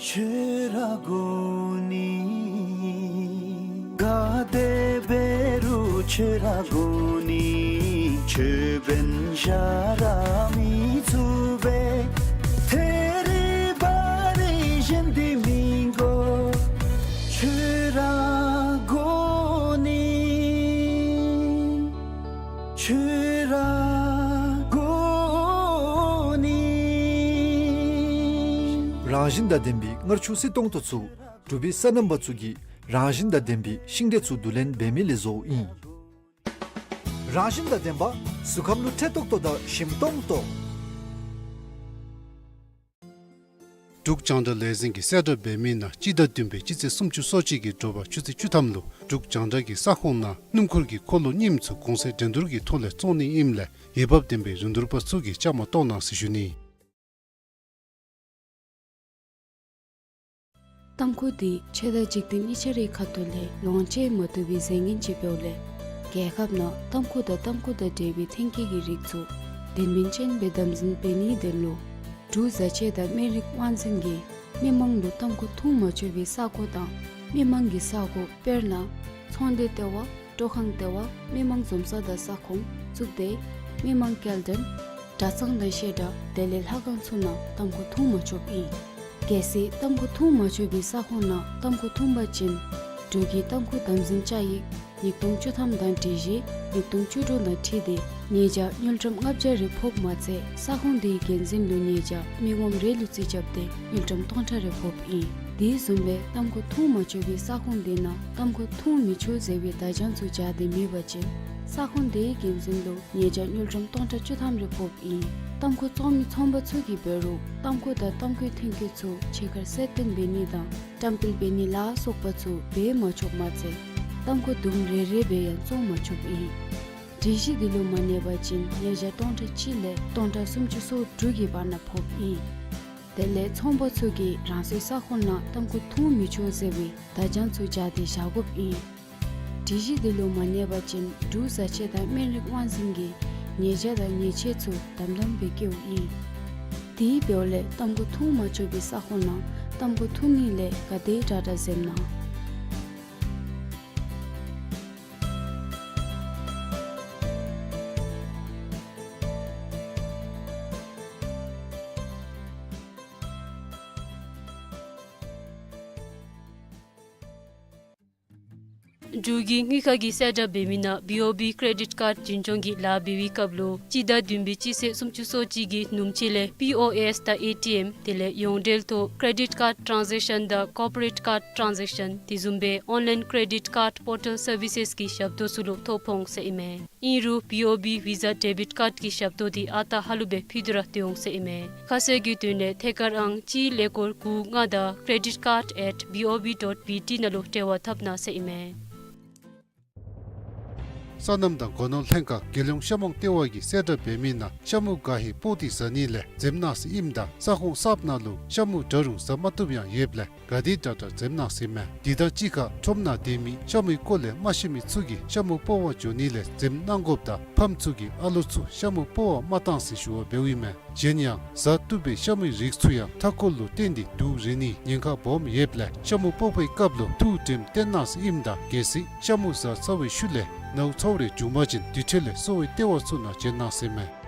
ཁྱོད་ར་དགོ་ནི། ག་དེ་འབད་རུང་ཁྱོད་ར་དགོ་ནི། ཁྱོད་འབདན་ཞ་ར་མི་ཚུགས་པས། ཐད་རི་བ་རི་གཞན་འདི་མི་དགོ། ཁྱོད་ར་དགོ་ནི། ཁྱོད་ར་དགོ་ནི། རང་བཞིན་དང་ལྡན་པའི་མངར་ཆུ་བསིལ་ཏོང་ཏོ་ཚུ་འབྲུག་པའི་སོ་ནམ་པ་ཚུ་གིས་རང་བཞིན་དང་ལྡན་པའི་ཤིང་འབྲས་ཚུ་བསྡུ་ལེན་འབད་མི་ལས་བཟོཝ་ཨིན། རང་བཞིན་དང་ལྡན་པ་གཟུགས་ཁམས་ལུ་འཕྲོད་ཏོག་ཏོ་དང་ཞིམ་ཏོང་ཏོ། འབྲུག་རྒྱང་བསྒྲགས་ལས་འཛིན་གྱིས་གསལ་བསྒྲགས་འབད་མི་ནང་སྤྱི་ཟླ་བདུན་པའི་སྤྱི་ཚེས་སུམ་ཅུ་སོ་གཅིག་གི་དྲོ་པ་ཆུ་ཚོད་བཅུ་ཐམ་ལུ་འབྲུག་རྒྱང་བསྒྲགས་ཀྱི་ས་ཁོངས་ནང་སྣུམ་འཁོར་གྱི་འཁོར་ལོ་རྙིངམ་ཚུ་གོང་ཚད་འགྲན་བསྡུར་གྱི་ཐོག་ལས་བཙོང་ནི་ཨིནམ་ལས་འོས་འབབ་ལྡན་པའི་རིན་བསྡུར་པ་ཚུ་གིས་བཅའ་མར་གཏོགས་གནང་ཟེར་ཞུ་ནི། ཏམ་ཁུ་འདི་ཆོས་དང་འཇིག་རྟེན་གཉིས་ཆ་རའི་ཁ་ཐུག་ལས་ལོངས་སྤྱོད་མ་བཏུབ་པའི་རྫས་ངན་ཅིག་འབདཝ་ལས་རྒྱལ་ཁབ་ནང་ཏམ་ཁུ་དང་ཏམ་ཁུ་དང་འབྲེལ་བའི་ཐོན་སྐྱེད་ཀྱི་རིགས་ཚུ་དོན་སྨིན་ཅན་སྦེ་དམ་འཛིན་འབད་ནིའི་དོན་ལུ་འབྲུག་བཟའ་ཆས་དང་སྨན་རིགས་དབང་འཛིན་གྱིས་མི་མང་ལུ་ཏམ་ཁུ་འཐུང་མ་ཆོག་པའི་ས་གོ་དང་མི་མང་གི་ས་གོ་དཔེར་ན་ཚོང་སྡེ་ལྟེ་བ། སྤྲོ་ཁང་ལྟེ་བ། མི་མང་འཛོམས་ས་དང་ས་ཁོངས། གཙུག་སྡེ། མི་མང་སྐྱེལ་འདྲེན། གྲྭ་ཚང་དང་བཤད་གྲྭ། དེ་ལས་ལྷ་ཁང་ཚུ་ནང་ཏམ་ཁུ་འཐུང་མ་ཆོགཔ་ཨིན། གལ་སྲིད་ཏམ་ཁུ་འཐུང་མ་ཆོག་པའི་ས་ཁོངས་ནང་ཏམ་ཁུ་འཐུང་པ་ཅིན་འབྲུག་གི་ཏམ་ཁུ་དམ་འཛིན་བཅའ་ཡིག་ཉིས་སྟོང་བཅུ་ཐམ་དང་སྒྲིག་གཞི་ཉིས་སྟོང་བཅུ་དྲུག་དང་འཁྲིལ་ཏེ་ཉེས་བྱ་དངུལ་ཀྲམ་ལྔ་བརྒྱ་རེ་ཕོགཔ་མ་ཚད་ས་ཁོངས་དེའི་འགན་འཛིན་ལུ་ཉེས་བྱ་མི་ངོམ་རེ་ལུ་རྩིས་རྐྱབ་སྟེ་དངུལ་ཀྲམ་སྟོང་ཕྲག་རེ་ཕོགཔ་ཨིན། དེ་བཟུམ་སྦེ་ཏམ་ཁུ་འཐུང་མ་ཆོག་པའི་ས་ཁོངས་དེ་ནང་ཏམ་ཁུ་འཐུང་མི་ཆོག་ཟེར་བའི་བརྡ་བྱང་ཚུ་སྦྱར་ཏེ་མེད་པ་ཅིན་ས་ཁོངས་དེའི་འགན་འཛིན་ལུ་ཉེས་བྱ་དངུལ་ཀྲམ་སྟོང་ཕྲག་བཅུ་ཐམ་རེ་ཕོགཔ་ཨིན། ཏམ་ཁུ་བཙོང་མི་ཚོང་པ་ཚུ་གིས་འབད་རུང་ཏམ་ཁུ་དང་ཏམ་ཁུའི་ཐོན་སྐྱེད་ཚུ་ཕྱི་ཁར་གསལ་སྟོན་འབད་ནི་དང་བཀྲམ་སྤེལ་འབད་ནི་ལ་སོགས་པ་ཚུ་འབད་མ་ཆོགཔ་མ་ཚད་ཏམ་ཁུ་དུམ་རེ་རེ་སྦེ་ཡང་བཙོང་མ་ཆོགཔ་ཨིན། སྒྲིག་གཞི་འདི་ལུ་མ་གནས་པ་ཅིན་ཉེས་བྱ་སྟོང་ཕྲག་གཅིག་ལས་སྟོང་ཕྲག་སུམ་ཅུ་སོ་དྲུག་གི་བར་ན་ཕོགཔ་ཨིན། དེ་ལས་ཚོང་པ་ཚུ་གིས་རང་སོའི་ས་ཁོངས་ནང་ཏམ་ཁུ་འཐུང་མི་ཆོག་ཟེར་བའི་བརྡ་བྱང་ཚུ་སྦྱར་ཏེ་བཞག་དགོཔ་ཨིན། སྒྲིག་གཞི་འདི་ལུ་མ་གནས་པ་ཅིན་འབྲུག་བཟའ་ཆས་དང་སྨན་རིགས་དབང་འཛིན་གྱིས་ཉེས་བྱ་དང་ཉེས་ཆད་ཚུ་དམ་དམ་སྦེ་བཀལཝ་ཨིན། དེ་འབདཝ་ལས་ཏམ་ཁུ་འཐུང་མ་ཆོག་པའི་ས་ཁོངས་ནང་ཏམ་ཁུ་འཐུང་ནི་ལས་ག་དེ་དྲག་དྲག་འཛེམ་གནང་། འབྲུག་གི་དངུལ་ཁང་གིས་གསལ་བསྒྲགས་འབད་མི་ནང་བི་ཨོ་བི་ཀེ་རེ་ཌིཊ་ཀཱརཌ་འཛིན་སྐྱོང་གི་ལཱ་འབད་བའི་སྐབས་ལུ་སྤྱི་ཟླ་བདུན་པའི་སྤྱི་ཚེས་སུམ་ཅུ་སོ་གཅིག་གི་ནུབ་ཕྱེད་ལས་པི་ཨོ་ཨེསི་དང་ཨེ་ཊི་ཨེམ་དེ་ལས་ཡོངས་འབྲེལ་ཐོག་ཀེ་རེ་ཌིཊ་ཀཱརཌ་ཊཱན་ཟེཀ་ཤཱན་དང་ཀོར་པོ་རེཊ་ཀཱརཌ་ཊཱན་ཟེཀ་ཤཱན་དེ་བཟུམ་སྦེ་ཨོན་ལཱའིན་ཀེ་རེ་ཌིཊ་ཀཱརཌ་པོར་ཊལ་སར་བི་སེསི་གི་ཞབས་ཏོག་ཚུ་ལུ་ཐོ་ཕོག་འོང་ཟེར་ཨིན་མས། ཨིན་རུང་བི་ཨོ་བི་བི་ཟ་ཌེ་བིཊ་ཀཱརཌ་ཀྱི་ཞབས་ཏོག་འདི་ཨ་རྟག་ཧ་ལུགས་སྦེ་ཕུལ་ཏེ་ར་སྡོད་འོང་ཟེར་ཨིན་མས། ཁ་གསལ་གྱི་དོན་ལས་ཐད་ཀར་ཨང་གཅིག་ཀླད་ཀོར་དགུ་ལྔ་དང་credit card at B O B dot B T ནང་ལུ་འབྲེལ་བ་འཐབ་གནང་ཟེར་ཨིན་མས། སོ་ནམ་དང་སྒོ་ནོར་ལྷན་ཁག་རྒྱལ་ཡོངས་ཤ་མོང་ལྟེ་བ་གིས་གསལ་བསྒྲགས་འབད་མི་ནང་ཤ་མུ་ག་ཧེ་སྤོག་སྟེ་བཟའ་ནི་ལས་འཛེམ་གནང་ཟེར་ཨིནམ་ད་ས་ཁོངས་གསརཔ་ནང་ལུ་ཤ་མུ་འདྲ་རུང་བཟའ་མ་བཏུབ་ཡང་ཡོདཔ་ལས་ག་དེ་དྲག་དྲག་འཛེམ་གནང་ཟེར་ཨིན་མས། དེ་དང་གཅིག་ཁར་ཁྲོམ་ནང་སྡོད་མི་ཤ་མུའི་སྐོར་ལས་མ་ཤེས་མི་ཚུ་གིས་ཤ་མུ་སྤོག་པར་འགྱོ་ནི་ལས་འཛེམ་གནང་དགོཔ་དང་ཕམ་ཚུ་གིས་ཨ་ལོ་ཚུ་ཤ་མུ་སྤོག་པར་མ་གཏང་ཟེར་ཞུ་བ་འབདཝ་ཨིན་མས། གཞན་ཡང་བཟའ་བཏུབ་པའི་ཤ་མུའི་རིགས་ཚུ་ཡང་མཐའ་འཁོར་ལུ་བརྟེན་ཏེ་དུག་རེག་ནིའི་ཉེན་ཁ་སྦོམ་ཡོདཔ་ལས་ཤ་མུ་སྤོག་པའི་སྐབས་ལུ་ཐུགས་དྲནམ་བཏོན་གནང་ཟེར་ཨིནམ་ད་གལ་སྲིད་ཤ་མུ་བཟའ་ཚར་བའི་ཤུལ་ལས་ནཝ་ཚཝ་རེ་བྱུང་པ་ཅིན་དེ་འཕྲོ་ལས་གསོ་བའི་ལྟེ་བ་ཚུ་ནང་བྱོན་གནང་ཟེར་ཨིན་མས།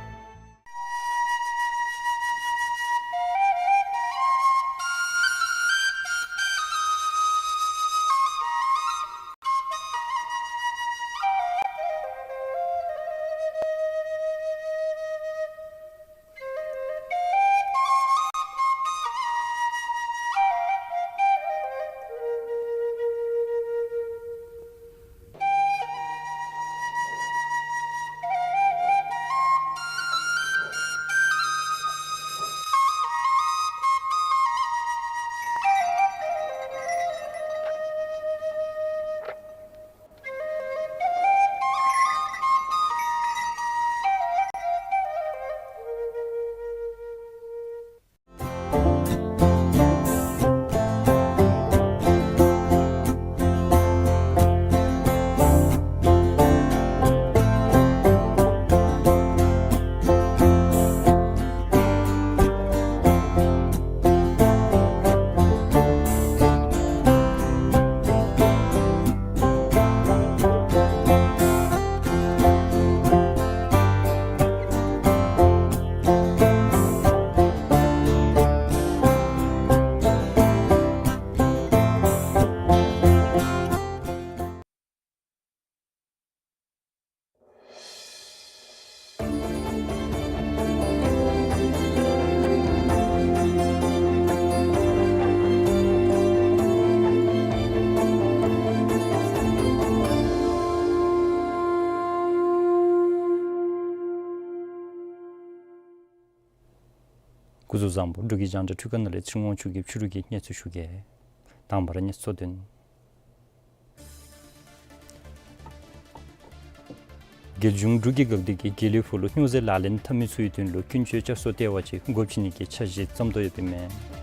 སྐུ་གཟུགས་བཟང་པོ། འབྲུག་གི་རྒྱང་བསྒྲགས་འཕྲུལ་ཁང་ནང་ལས་ཚེ་རིང་དབང་ཕྱུག་གིས་ཕྱི་རུ་གི་གནས་ཚུལ་ཞུ་གེ། དང་པ་ར་གནས་ཚུལ་གཙོ་དོན། རྒྱལ་གཞུང་འབྲུག་གི་འགག་སྡེ་གིས་དགེ་ལེགས་ཕུག་ལུ་སྨྱོ་རྫས་ལག་ལེན་འཐབ་མི་ཚུ་གི་དོན་ལུ་ཀུན་སྤྱོད་བསྐྱར་གསོ་ལྟེ་བ་ཅིག་སྒོ་ཕྱེ་ནི་གི་འཆར་གཞི་བརྩམ་དོ་ཡོདཔ་ཨིན་མས།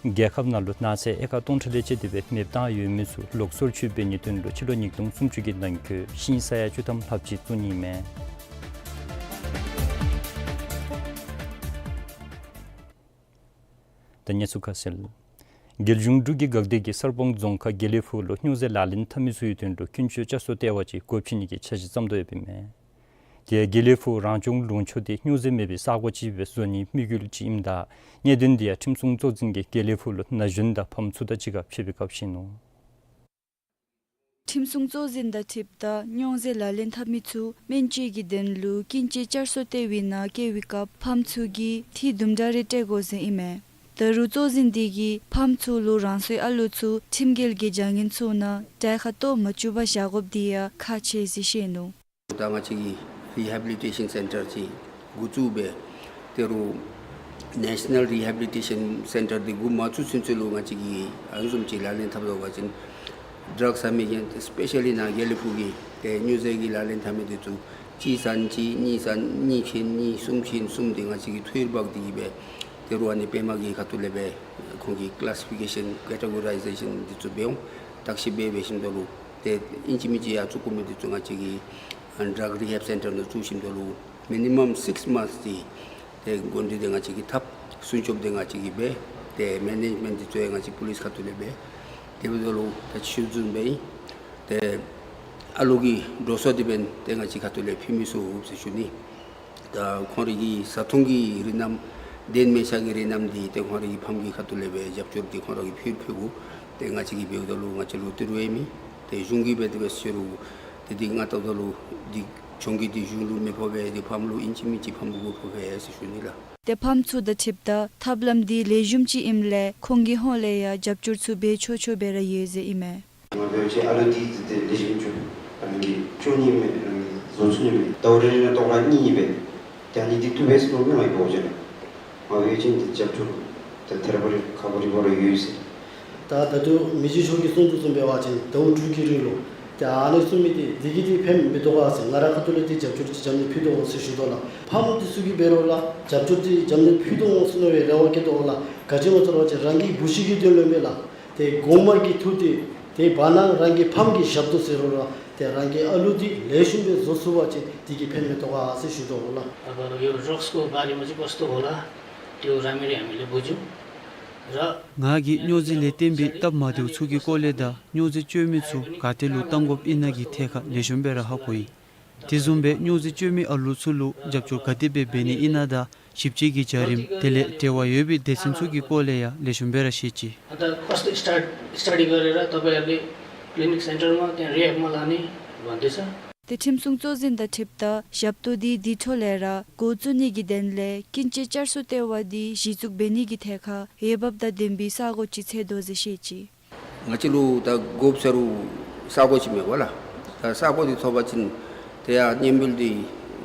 རྒྱལ་ཁབ་ནང་ལུ་ནགས་ཚལ་ཨེ་ཀར་སྟོང་ཕྲག་ལས་བཅད་དེ་སྦེ་མེདཔ་བཏང་ཡོད་མི་ཚུ་ལོག་སོར་ཆུད་འབད་ནིའི་དོན་ལུ་ཕྱི་ལོ་ཉིས་སྟོང་སུམ་ཅུ་གི་ནང་འཁོད་ཤིང་ས་ཡ་བཅུ་ཐམ་ལྷགཔ་ཅིག་བཙུགས་ནི་ཨིན་མས། ད་གནས་ཚུལ་ཁ་གསལ། རྒྱལ་གཞུང་འབྲུག་གི་འགག་སྡེ་གིས་གསར་སྤང་རྫོང་ཁག་དགེ་ལེགས་ཕུག་ལུ་སྨྱོ་རྫས་ལག་ལེན་འཐབ་མི་ཚུ་གི་དོན་ལུ་ཀུན་སྤྱོད་བསྐྱར་གསོ་ལྟེ་བ་ཅིག་སྒོ་ཕྱེ་ནི་གི་འཆར་གཞི་བརྩམ་དོ་ཡོདཔ་ཨིན་མས། དེ་ཡང་དགེ་ལེགས་ཕུག་རང་སྐྱོང་ལུང་ཕྱོགས་འདི་སྨྱོ་རྫས་མེད་པའི་ས་གོ་ཅིག་སྦེ་བཟོ་ནིའི་དམིགས་ཡུལ་ཅིག་ཨིནམ་ད་གནད་དོན་འདི་ཡང་ཁྲིམས་སྲུང་གཙོ་འཛིན་གྱིས་དགེ་ལེགས་ཕུག་ལུ་ན་གཞོན་དང་ཕམ་ཚུ་དང་གཅིག་ཁར་ཕྱད་པའི་སྐབས་བཤད་ནུག། ཁྲིམས་སྲུང་གཙོ་འཛིན་དང་འཁྲིལཝ་ད་སྨྱོ་རྫས་ལག་ལེན་འཐབ་མི་ཚུ་སྨན་བཅོས་ཀྱི་དོན་ལུ་ཀུན་སྤྱོད་བསྐྱར་གསོ་ལྟེ་བའི་ནང་བསྐྱལ་བའི་སྐབས་ཕམ་ཚུ་གིས་འཐུས་དུམ་གྲ་རེ་སྤྲོད་དགོ་ཟེར་ཨིན་མས། ད་རུང་གཙོ་འཛིན་འདི་གིས་ཕམ་ཚུ་ལུ་རང་སོའི་ཨ་ལུ་ཚུ་ཁྲིམས་འགལ་གྱི་བྱ་ངན་ཚུ་ནང་གྲལ་ཁར་གཏོགས་མ་བཅུག་པར་བཞག་དགོཔ་འདི་ཡང་ཁག་ཆེ་ཟེར་བཤད་ནུག། ད་ང་བཅས་ཀྱིས་རི་ཧེ་བི་ལི་ཊེ་ཤཱན་སེན་ཊར་ཅིག་འགོ་བཙུགས་སྦེ་ད་རུང་ནེ་ཤ་ནཱལ་རི་ཧེ་བི་ལི་ཊེ་ཤཱན་སེན་ཊར་འདི་འགོ་མ་བཙུགས་ཚུན་ཚོད་ལུ་ང་བཅས་ཀྱིས་ཨ་ནི་བཟུམ་ཅིག་ལག་ལེན་འཐབ་དོ་བ་ཅིན་ཌྲག་ཟ་མི་གི་སི་པེ་ཤ་ལི་ནཱ་དགེ་ལེགས་ཕུག་གི་ཏེ་སྨྱོ་རྫས་ཀྱི་ལག་ལེན་འཐབ་མི་འདི་ཚུ་གཅིག་ཟ་ན་གཅིག་གཉིས་ཟ་ན་གཉིས་ཁེན་གཉིས་གསུམ་ཁེན་གསུམ་འདི་ང་བཅས་ཀྱིས་ཐོ་བཀོད་འབག་སྟེ་གིས་སྦེ་ད་རུང་ཨ་ནི་པདྨ་གི་ཁ་ཐུག་ལས་སྦེ་ཁོང་གི་ཀི་ལཱ་སི་ཕི་ཀེ་ཤཱན་ཀེ་ཊེ་གོ་རའི་ཟེ་ཤཱན་འདི་ཚུ་འབད་འོང་། བརྟག་ཞིབ་འབད་འབད་ཞིནམ་ད་ལུ་ཏེ་ཨིན་ཅི་མིན་ཅི་ཡར་བཙུགས་དགོ་མི་འདི་ཚུ་ང་བཅས་ཀྱིས་ཌྲག་རི་ཧེབ་སེན་ཊར་ནང་བཙུགས་ཞིནམ་ད་ལུ་མི་ནི་མམ་སིགསི་མནཐསི་ཅིག་ཏེ་འགོ་འདྲེན་འདི་ང་བཅས་ཀྱིས་འཐབ། སྲུང་སྐྱོབ་འདི་ང་བཅས་ཀྱིས་འབད། ཏེ་མེ་ནེཇ་མེནཊ་འདི་ཚུ་ཡང་ང་བཅས་པོ་ལིསི་ཁ་ཐུག་ལས་འབད། དེ་འབདཝ་ད་ལུ་ད་ཕྱི་རྫུན་འབད་ཨིན། ཏེ་ཨ་ལུ་གི་འགྲོ་སོང་འདི་འབདན་ཏེ་ང་བཅས་ཁ་ཐུག་ལས་ཕུལ་མི་ཚུགས་ཟེར་ཞུ་ནི། ད་ཁོང་རའི་གི་བཟའ་འཐུང་གི་རིགས་རྣམ་གདན་མལ་ཆ་གི་རིགས་རྣམ་འདི་ཏེ་ཁོང་རའི་གི་ཕམ་གྱི་ཁ་ཐུག་ལས་སྦེ་རྒྱབ་སྐྱོར་འདི་ཁོང་ར་གིས་ཕུལ་ཕུལ་དགོ། ཏེ་ང་བཅས་ཀྱིས་འབདཝ་ད་ལུ་ང་བཅས་ལུ་ཏི་རུ་ཡང་མེད། ཏེ་གཞུང་གིས་འབད་དེ་འབད་ཟེར་རུང་ཏེ་འདི་ང་བལྟཝ་ད་ལུ་འདི་གཞུང་གིས་འདི་གཞུང་ལུ་མི་ཕོག་པས། འདི་ཕམ་ལུ་ཨིན་ཅི་མིན་ཅི་ཕམ་ལུ་གུ་ཕོག་པས་ཟེར་ཞུ་ནི་ལགས། ཏེ་ཕམ་ཚུ་དང་འཁྲིལཝ་ད་ཐབས་ལམ་འདི་ལེགས་ཤོམ་ཅིག་ཨིནམ་ལས་ཁོང་གི་ཧོངས་ལས་ཡང་རྒྱབ་སྐྱོར་ཚུ་འབད་ཆོག་ཆོག་སྦེ་ར་ཡོད་ཟེར་ཨིན་མས། ང་འབད་བ་ཅིན་ཨ་ལུ་འདི་ཏེ་ལེགས་ཤོམ་ཅིག་རང་གིས་སྐྱོན་ནི་མེད། རང་གིས་བཟོ་ཚུགས་ནི་མེད། ཟླཝ་རེ་རེ་ནང་ལྟོ་ཁ་གཉིས་ཨིན་པས། ཏེ་ཨ་ནི་འདི་བཏུབ་པས་ཟེར་མནོ་མི་ང་ཡོད་ཅི་ལགས། ང་འབད་བ་ཅིན་ཏེ་རྒྱབ་སྐྱོར་ཏེ་ཐད་རི་བ་རི་ཁག་ཁ་རི་བ་རི་ཡོད་ཟེར། ད་ད་ལྟོ་མི་རྗེ་མཆོག་གིས་གསུང་དོ་བཟུམ་འབད་བ་ཅིན་ཟླཝ་དྲུག་གི་རིང་ལུ་ཏེ་ཨ་ནི་གསུང་མི་འདི་འདི་གིས་འདི་ཕན་མི་ཐོགས་ག་ཟེར། ང་རའི་ཁ་ཐུག་ལས་ཏེ་རྒྱབ་སྐྱོར་ཅིག་འཇམ་ནི་ཕུལ་དོ་འོང་ཟེར་ཞུ་དོ་ལགས། ཕམ་འདི་ཚུ་གིས་འབད་རུང་ར་རྒྱབ་སྐྱོར་འདི་འཇམ་ནི་ཕུལ་དོ་འོང་ཟེར་མནོ་བའི་རེ་བ་བསྐྱེད་དོ་འོང་ལགས། ག་ཅི་སྨོ་ཟེར་བ་ཅིན་རང་གི་བུ་གཞི་གི་དོན་ལུ་མེན་ལགས། ཏེ་གོང་མ་གི་ཐུགས་འདི་ཏེ་བར་ན་རང་གི་ཕམ་གྱི་ཞབས་ཏོག་ཟེར་རུང་ར་ཏེ་རང་གི་ཨ་ལུ་འདི་ལེགས་ཤོམ་སྦེ་བཟོ་ཚུགས་པ་ཅིན་འདི་གིས་ཕན་མི་ཐོགས་ག་ཟེར་ཞུ་དོ་འོང་ལགས། ཨ་བ་ལོ་ཡོ་རོགས་སྐོ་བ་རི་མ་ཅི་ཀོས་ཏོ་འོང་ལགས། ཏེ་ར་མི་རི་ཨ་མི་ལས་བུ་ཇུ་ར། ང་གིས་སྨྱོ་རྫས་ལས་བརྟེན་པའི་སྟབས་མ་བདེཝ་ཚུ་གི་སྐོར་ལས་དང་སྨྱོ་རྫས་སྤྱོད་མི་ཚུ་ག་ཏེ་ལུ་བཏང་དགོཔ་ཨིན་ན་གི་ཐད་ཁར་ལེགས་ཤོམ་སྦེ་ར་ཧ་གོ་ཡི། དེ་བཟུམ་སྦེ་སྨྱོ་རྫས་སྤྱོད་མི་ཨ་ལུ་ཚུ་ལུ་རྒྱབ་སྐྱོར་ག་དེ་སྦེ་འབད་ནི་ཨིན་ན་དང་ཞིབ་དཔྱད་ཀྱི་བྱ་རིམ་དེ་ལས་འབྲེལ་བ་ཡོད་པའི་སྡེ་ཚན་ཚུ་གི་སྐོར་ལས་ཡང་ལེགས་ཤོམ་སྦེ་ར་ཤེས་ཅི། ཨ་ད་ཁོ་སྟི་སི་ཊ་སི་ཊ་ཌི་ག་ར་ར་ད་པ་ཡར་ལས་ཀི་ལི་ནིཀ་སེན་ཊར་མ་ཏེ་རི་ཧེབ་མ་ལགས་ནི་བ་འདི་ས། ཏེ་ཁྲིམས་སྲུང་གཙོ་འཛིན་དང་འཁྲིལཝ་ད་ཞབས་ཏོག་འདི་དེ་འཕྲོ་ལས་ར་འགོ་བཙུགས་ནི་གི་དོན་ལས་ཀུན་སྤྱོད་བསྐྱར་གསོ་ལྟེ་བ་འདི་གཞི་བཙུགས་འབད་ནི་གི་ཐད་ཁར་འོས་འབབ་དང་ལྡན་པའི་ས་གོ་ཅིག་འཚོལ་དོ་ཟེར་བཤད་ཅི། ང་བཅས་ལུ་ད་དགོཔ་ཟེར་རུང་ས་གོ་ཅིག་མེད་པ་ལགས། ད་ས་གོ་འདི་ཐོབ་པ་ཅིན་ཏེ་ཡར་སྙན་འབུལ་འདི་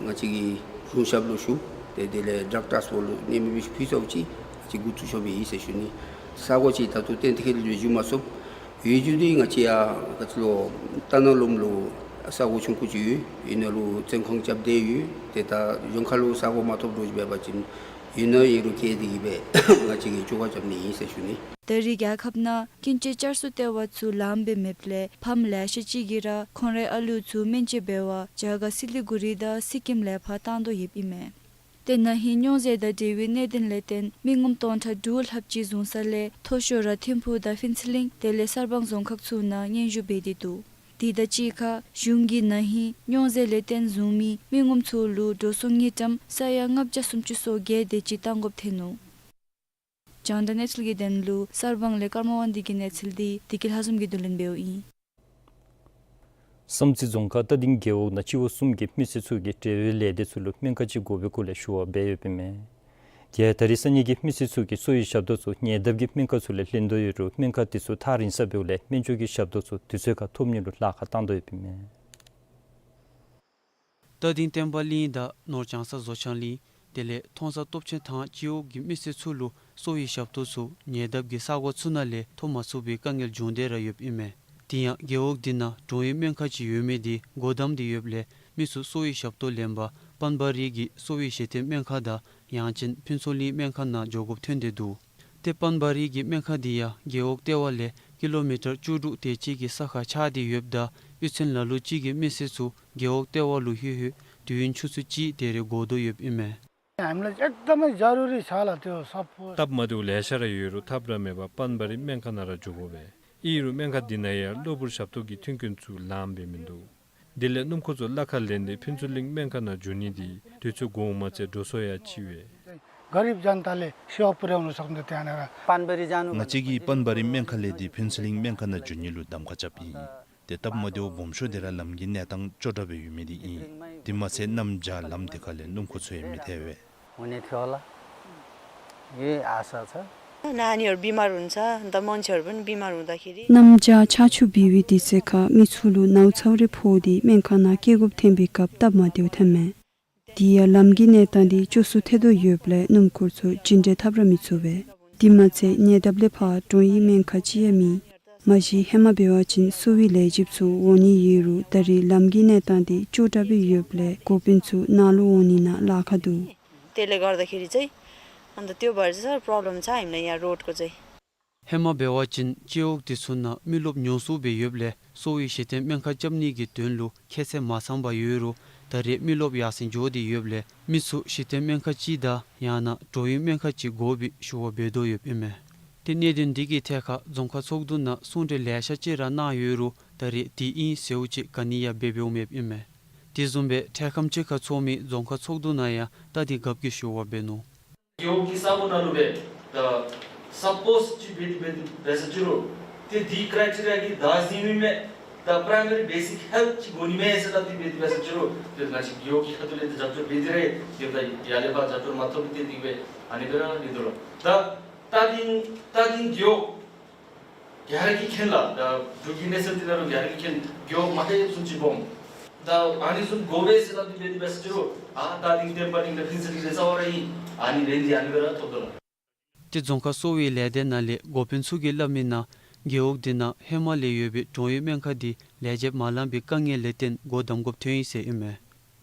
ང་བཅས་ཀྱིས་གཞུང་ཞབས་ལུ་ཞུ། ཏེ་དེ་ལས་ཌག་ཊརསི་པོ་ལུ་སྙན་འབུལ་ཕུལ་ཚརཝ་ཅིག་ང་བཅས་འགོ་བཙུགས་ཆོགཔ་ཨིན་ཟེར་ཞུ་ནི། ས་གོ་ཅིག་ད་ལྟོ་གཏན་འཁེལ་ཞུ་མ་ཚུགས། ཡོད་རྒྱུ་འདི་ང་བཅས་ཡར་ག་ཅི་ལོ་རྟ་ནང་ལུང་ལུ་ས་གོ་ཆུང་ཀུ་ཅིག་ཡོད། ཨིན་ན་ལུ་བཙོན་ཁང་རྐྱབ་སྟེ་ཡོད། ཏེ་ད་གཞུང་ཁ་ལུ་ས་གོ་མ་ཐོབ་འགྱོ་ཅིག་འབད་བ་ཅིན་ཡོད་ན་ཡོད་རུང་བསྐྱལ་ཏེ་གིས་སྦེ་ང་བཅས་ཀྱིས་བཅོ་ཁ་རྐྱབ་ནི་ཨིན་ཟེར་ཞུ་ནི། ད་རེས་རྒྱལ་ཁབ་ནང་ཀུན་སྤྱོད་བསྐྱར་གསོ་ལྟེ་བ་ཚུ་ལངམ་སྦེ་མེདཔ་ལས་ཕམ་ལེ་ཤ་ཅིག་གིས་ར་ཁོང་རའི་ཨ་ལུ་ཚུ་སྨན་བཅོས་འབད་བར་རྒྱ་གར་སི་ལི་གུ་རི་དང་སི་ཀིམ་ལས་ཕར་བཏང་དོ་ཡོདཔ་ཨིན་མས། ཏེ་ན་ཧིང་སྨྱོ་རྫས་དང་འབྲེལ་བའི་གནད་དོན་ལས་བརྟེན་མི་ངོམ་སྟོང་ཕྲག་དྲུག་ལྷགཔ་ཅིག་བཟུང་ས་ལས་མཐོ་ཤོས་ར་ཐིམ་ཕུག་དང་ཕུན་ཚོགས་གླིང་དེ་ལས་གསར་སྤང་རྫོང་ཁག་ཚུ་ནང་སྙན་ཞུ་འབད་དེ་འདུག། དེ་དང་གཅིག་ཁར་གཞུང་གིས་ན་ཧིང་སྨྱོ་རྫས་ལས་བརྟེན་བཟུང་མི་མི་ངོམ་ཚུ་ལུ་འགྲོ་སོང་དངུལ་ཀྲམ་ས་ཡ་ལྔ་བརྒྱ་སུམ་ཅུ་སོ་བརྒྱད་དེ་ཅིག་བཏང་དགོཔ་ཐོན་ནུག། རྒྱང་བསྒྲགས་གནས་ཚུལ་གྱི་དོན་ལུ་གསར་སྤང་ལས་ཀརྨ་དབང་འདུས་ཀྱི་གནས་ཚུལ་འདི་བདེ་སྐྱིད་ལྷ་འཛོམས་ཀྱིས་བསྡུ་ལེན་འབདཝ་ཨིན། བསམ་རྩེ་རྫོང་ཁག་རྟ་སྡིང་རྒེད་འོག་ནང་སྤྱི་འོག་གསུམ་གྱི་མི་སེར་ཚུ་གིས་འབྲེལ་ཡོད་ལས་སྡེ་ཚུ་ལུ་སྨན་ཁང་ཅིག་དགོ་པའི་སྐོར་ལས་ཞུ་བ་འབད་ཡོདཔ་ཨིན་མས། དེ་ཡང་ད་རེས་སང་ཉིན་གྱི་མི་སེར་ཚུ་གིས་གསོ་བའི་ཞབས་ཏོག་ཚུ་ཉེ་འདབས་ཀྱི་སྨན་ཁང་ཚུ་ལས་ལེན་དོ་ཡོད་རུང་སྨན་ཁང་དེ་ཚུ་ཐག་རིང་ས་འབདཝ་ལས་སྨན་བཅོས་ཀྱི་ཞབས་ཏོག་ཚུ་དུས་ཚོད་ཁར་ཐོབ་ནི་ལུ་ལཱ་ཁག་བཏང་དོ་ཡོདཔ་ཨིན་མས། རྟ་སྡིང་བསྟན་པ་གླིང་དང་ནོར་བྱང་ས་བཟོ་ཆང་གླིང་དེ་ལས་མཐོང་ས་སྟོབས་ཆེན་ཐང་སྤྱི་འོག་གི་མི་སེར་ཚུ་ལུ་གསོ་བའི་ཞབས་ཏོག་ཚུ་ཉེ་འདབས་ཀྱི་ས་གོ་ཚུ་ནང་ལས་ཐོབ་མ་ཚུགས་པའི་དཀའ་ངལ་བྱུང་སྟེ་ར་ཡོདཔ་ཨིན་མས། དེ་ཡང་རྒེད་འོག་དེ་ནང་གྲོང་ཡུལ་སྨན་ཁང་ཅིག་ཡོད་མི་དེ་སྒོ་བསྡམས་ཏེ་ཡོདཔ་ལས་མི་ཚུ་གསོ་བའི་ཞབས་ཏོག་ལེན་པར་པན་བ་རི་གི་གསོ་བའི་གཞི་རྟེན་སྨན་ཁང་དང་ཡང་ཅིན་ཕུན་ཚོགས་གླིང་སྨན་ཁང་ནང་འགྱོ་དགོཔ་ཐོན་ཏེ་འདུག། ཏེ་པན་བ་རི་གི་སྨན་ཁང་དེ་ཡང་རྒེད་འོག་ལྟེ་བ་ལས་ཀི་ལོ་མི་ཊར་བཅུ་དྲུག་དེ་ཅིག་གི་ས་ཁར་ཆགས་ཏེ་ཡོདཔ་ད་གཡུས་ཚན་ལ་ལུ་ཅིག་གི་མི་སེར་ཚུ་རྒེད་འོག་ལྟེ་བ་ལུ་ལྷོད་ལྷོདཔ་དུས་ཡུན་ཆུ་ཚོད་གཅིག་དེ་རེ་འགོར་དོ་ཡོདཔ་ཨིན་མས། हामीलाई एकदमै जरुरी छ ल त्यो सब। སྟབས་མ་བདེཝ་ལེ་ཤ་ར་ཡོད་རུང་ཐབས་ར་མེད་པར་པན་བ་རི་སྨན་ཁང་ནང་ར་འགྱོ་དགོ་པས། ཨིན་རུང་སྨན་ཁང་དེ་ནང་ཡང་གློ་བུར་ཞབས་ཏོག་གི་མཐུན་རྐྱེན་ཚུ་ལངམ་སྦེ་མིན་འདུག། དེ་ལས་སྣུམ་འཁོར་ཚུ་གླ་ཁར་ལེན་ཏེ་ཕུན་ཚོགས་གླིང་སྨན་ཁང་ནང་འགྱོ་ནི་དེ་དུས་ཚོད་འགོརཝ་མ་ཚད་འགྲོ་སོང་ཡང་ལྕི་བས། गरीब जनताले सेवा पुर्‍याउन सक्नु त्यहाँनिर। पानबारी जानु ང་བཅས་ཀྱིས་པན་བ་རི་སྨན་ཁང་ལས་ཏེ་ཕུན་ཚོགས་གླིང་སྨན་ཁང་ནང་འགྱོ་ནི་ལུ་གདམ་ཁ་རྐྱབ་ཨིན། ཏེ་སྟབས་མ་བདེཝ་སྦོམ་ཤོས་དེ་ར་ལམ་གྱི་གནས་སྟངས་སྐྱོ་དྲགས་སྦེ་ཡོད་མི་དེ་ཨིན། དེ་མ་ཚད་གནམ་བྱཱར་ལམ་དེ་ཁ་ལས་སྣུམ་འཁོར་ཚུ་ཡང་མི་ཐལ་བས། हुने थियो होला, यही आशा छ। नानीहरू बिमार हुन्छ, अन्त मान्छेहरू पनि बिमार हुँदाखेरि གནམ་བྱཱར་ཆར་ཆུ་འབབ་པའི་དུས་ཚོད་ཁར་མི་ཚུ་ལུ་ནཝ་ཚཝ་རེ་ཕོག་སྟེ་སྨན་ཁང་ནང་སྐྱེལ་དགོཔ་ཐོན་པའི་སྐབས་སྟབས་མ་བདེཝ་ཐོནམ་མས། དེ་ཡང་ལམ་གྱི་གནས་སྟངས་དེ་སྐྱོ་སུ་ཐལ་དོ་ཡོདཔ་ལས་སྣུམ་འཁོར་ཚུ་ཇི་འདྲ་འཐབ་ར་མི་ཚུགས་པས། དེ་མ་ཚད་ཉེ་འདབས་ལས་ཕར་གྲོང་ཡུལ་སྨན་ཁང་ཅིག་ཡང་མེད། མ་གཞི་ཧེ་མ་འབད་བ་ཅིན་གསོ་བའི་ལས་བྱེདཔ་ཚུ་འོང་ནི་ཡོད་རུང་ད་རེས་ལམ་གྱི་གནས་སྟངས་དེ་སྐྱོ་དྲགས་སྦེ་ཡོདཔ་ལས་འགོ་དཔོན་ཚུ་ནཱ་ལུ་འོང་ནི་ནང་ལཱ་ཁག་འདུག། त्यसले गर्दाखेरि चाहिँ, अन्त त्यो भएर चाहिँ साह्रो प्रब्लम छ हामीलाई यहाँ रोडको चाहिँ। ཧེ་མ་འབད་བ་ཅིན་སྤྱི་འོག་དེ་ཚུ་ནང་མི་རློབས་ཉུང་སུ་སྦེ་ཡོདཔ་ལས་གསོ་བའི་གཞི་རྟེན་སྨན་ཁང་རྐྱབ་ནི་གི་དོན་ལུ་ཁྱད་ཚད་མ་ཚངམ་ཡོད་རུང་ད་རེས་མི་རློབས་ཡར་སེང་འགྱོ་སྟེ་ཡོདཔ་ལས་མི་ཚུ་གཞི་རྟེན་སྨན་ཁང་ཅིག་དང་ཡང་ན་གྲོང་ཡུལ་སྨན་ཁང་ཅིག་དགོ་པའི་ཞུ་བ་འབད་དོ་ཡོདཔ་ཨིན་མས། ཏེ་གནད་དོན་འདི་གི་ཐད་ཁར་རྫོང་ཁག་ཚོགས་འདུ་ནང་གསུང་གྲོས་ལེ་ཤ་ཅིག་ར་གནང་ཡོད་རུང་ད་རེས་དེ་ཨིན་ཟེརཝ་ཅིག་ག་ནི་ཡང་འབད་འབདཝ་མེདཔ་ཨིན་མས། དེ་བཟུམ་སྦེ་འཕྲལ་ཁམས་ཅིག་ཁར་ཚོགས་མི་རྫོང་ཁག་ཚོགས་འདུ་ནང་ཡང་ད་དེ་རྒཔོ་གིས་ཞུ་བ་འབད་ནུག། རྒེད་འོག་གི་ས་གོ་ནང་ལུ་སྦེ་ད་སཔོརཊ་ཅིག་འབད་དེ་འབད་དེ་འབད་ས་ཅིག་རུང་ཏེ་དེའི་ཀ་རའི་ཊི་རི་ཡ་གི་བདག་འཛིན་མེད་མི་ད་པ་རའི་མ་རི་བེ་སིཀ་ཧེལཐ་ཅིག་དགོ་ནི་མས་ཟེར་སླབ་སྟེ་འབད་དེ་འབད་ས་ཅིག་རུང་ཏེ་ང་བཅས་རྒེད་འོག་གི་ཁ་ཐུག་ལས་ཏེ་རྒྱབ་སྐྱོར་འབད་དེ་ར་ཏེ་ད་ཡར་ལས་ཕར་རྒྱབ་སྐྱོར་མ་ཐོབ་སྟེ་དེ་སྦེ་ཨ་ནི་སྦེ་ར་ཨིན་དོ་ལགས། ད་རྟ་སྡིང་རྟ་སྡིང་རྒེད་འོག་ག་ར་གིས་མཁྱེན་ལགས། ད་འབྲུག་གི་གནས་ཚུལ་འདི་ནང་ལུ་ག་ར་གིས་མཁྱེན། རྒེད་འོག་མ་ཧེ་ཚུན་ཅིག་སྦོམ། ད་ཨ་ནི་བཟུམ་དགོ་པས་ཟེར་སླབ་སྟེ་འབད་དེ་འབད་ས་ཅིག་རུང་ཨ་རྟ་སྡིང་བསྟན་པ་གླིང་དང་ཕུན་ཚོགས་གླིང་ལས་རྩ་བ་ར་ཨིན། ཨ་ནི་ལེན་ཏེ་ཨ་ནི་སྦེ་ར་ཐོབ་དོ་ལགས། ཏེ་རྫོང་ཁག་གསོ་བའི་ལས་སྡེ་ནང་ལས་འགོ་དཔོན་ཚུ་གིས་སླབ་མི་ནང་རྒེད་འོག་འདི་ནང་ཧེ་མ་ལས་ཡོད་པའི་གྲོང་ཡུལ་སྨན་ཁང་འདི་ལས་བྱེདཔ་མ་ལངམ་པའི་དཀའ་ངལ་ལས་བརྟེན་སྒོ་བསྡམ་དགོཔ་ཐོན་ཡི་ཟེར་ཨིན་མས།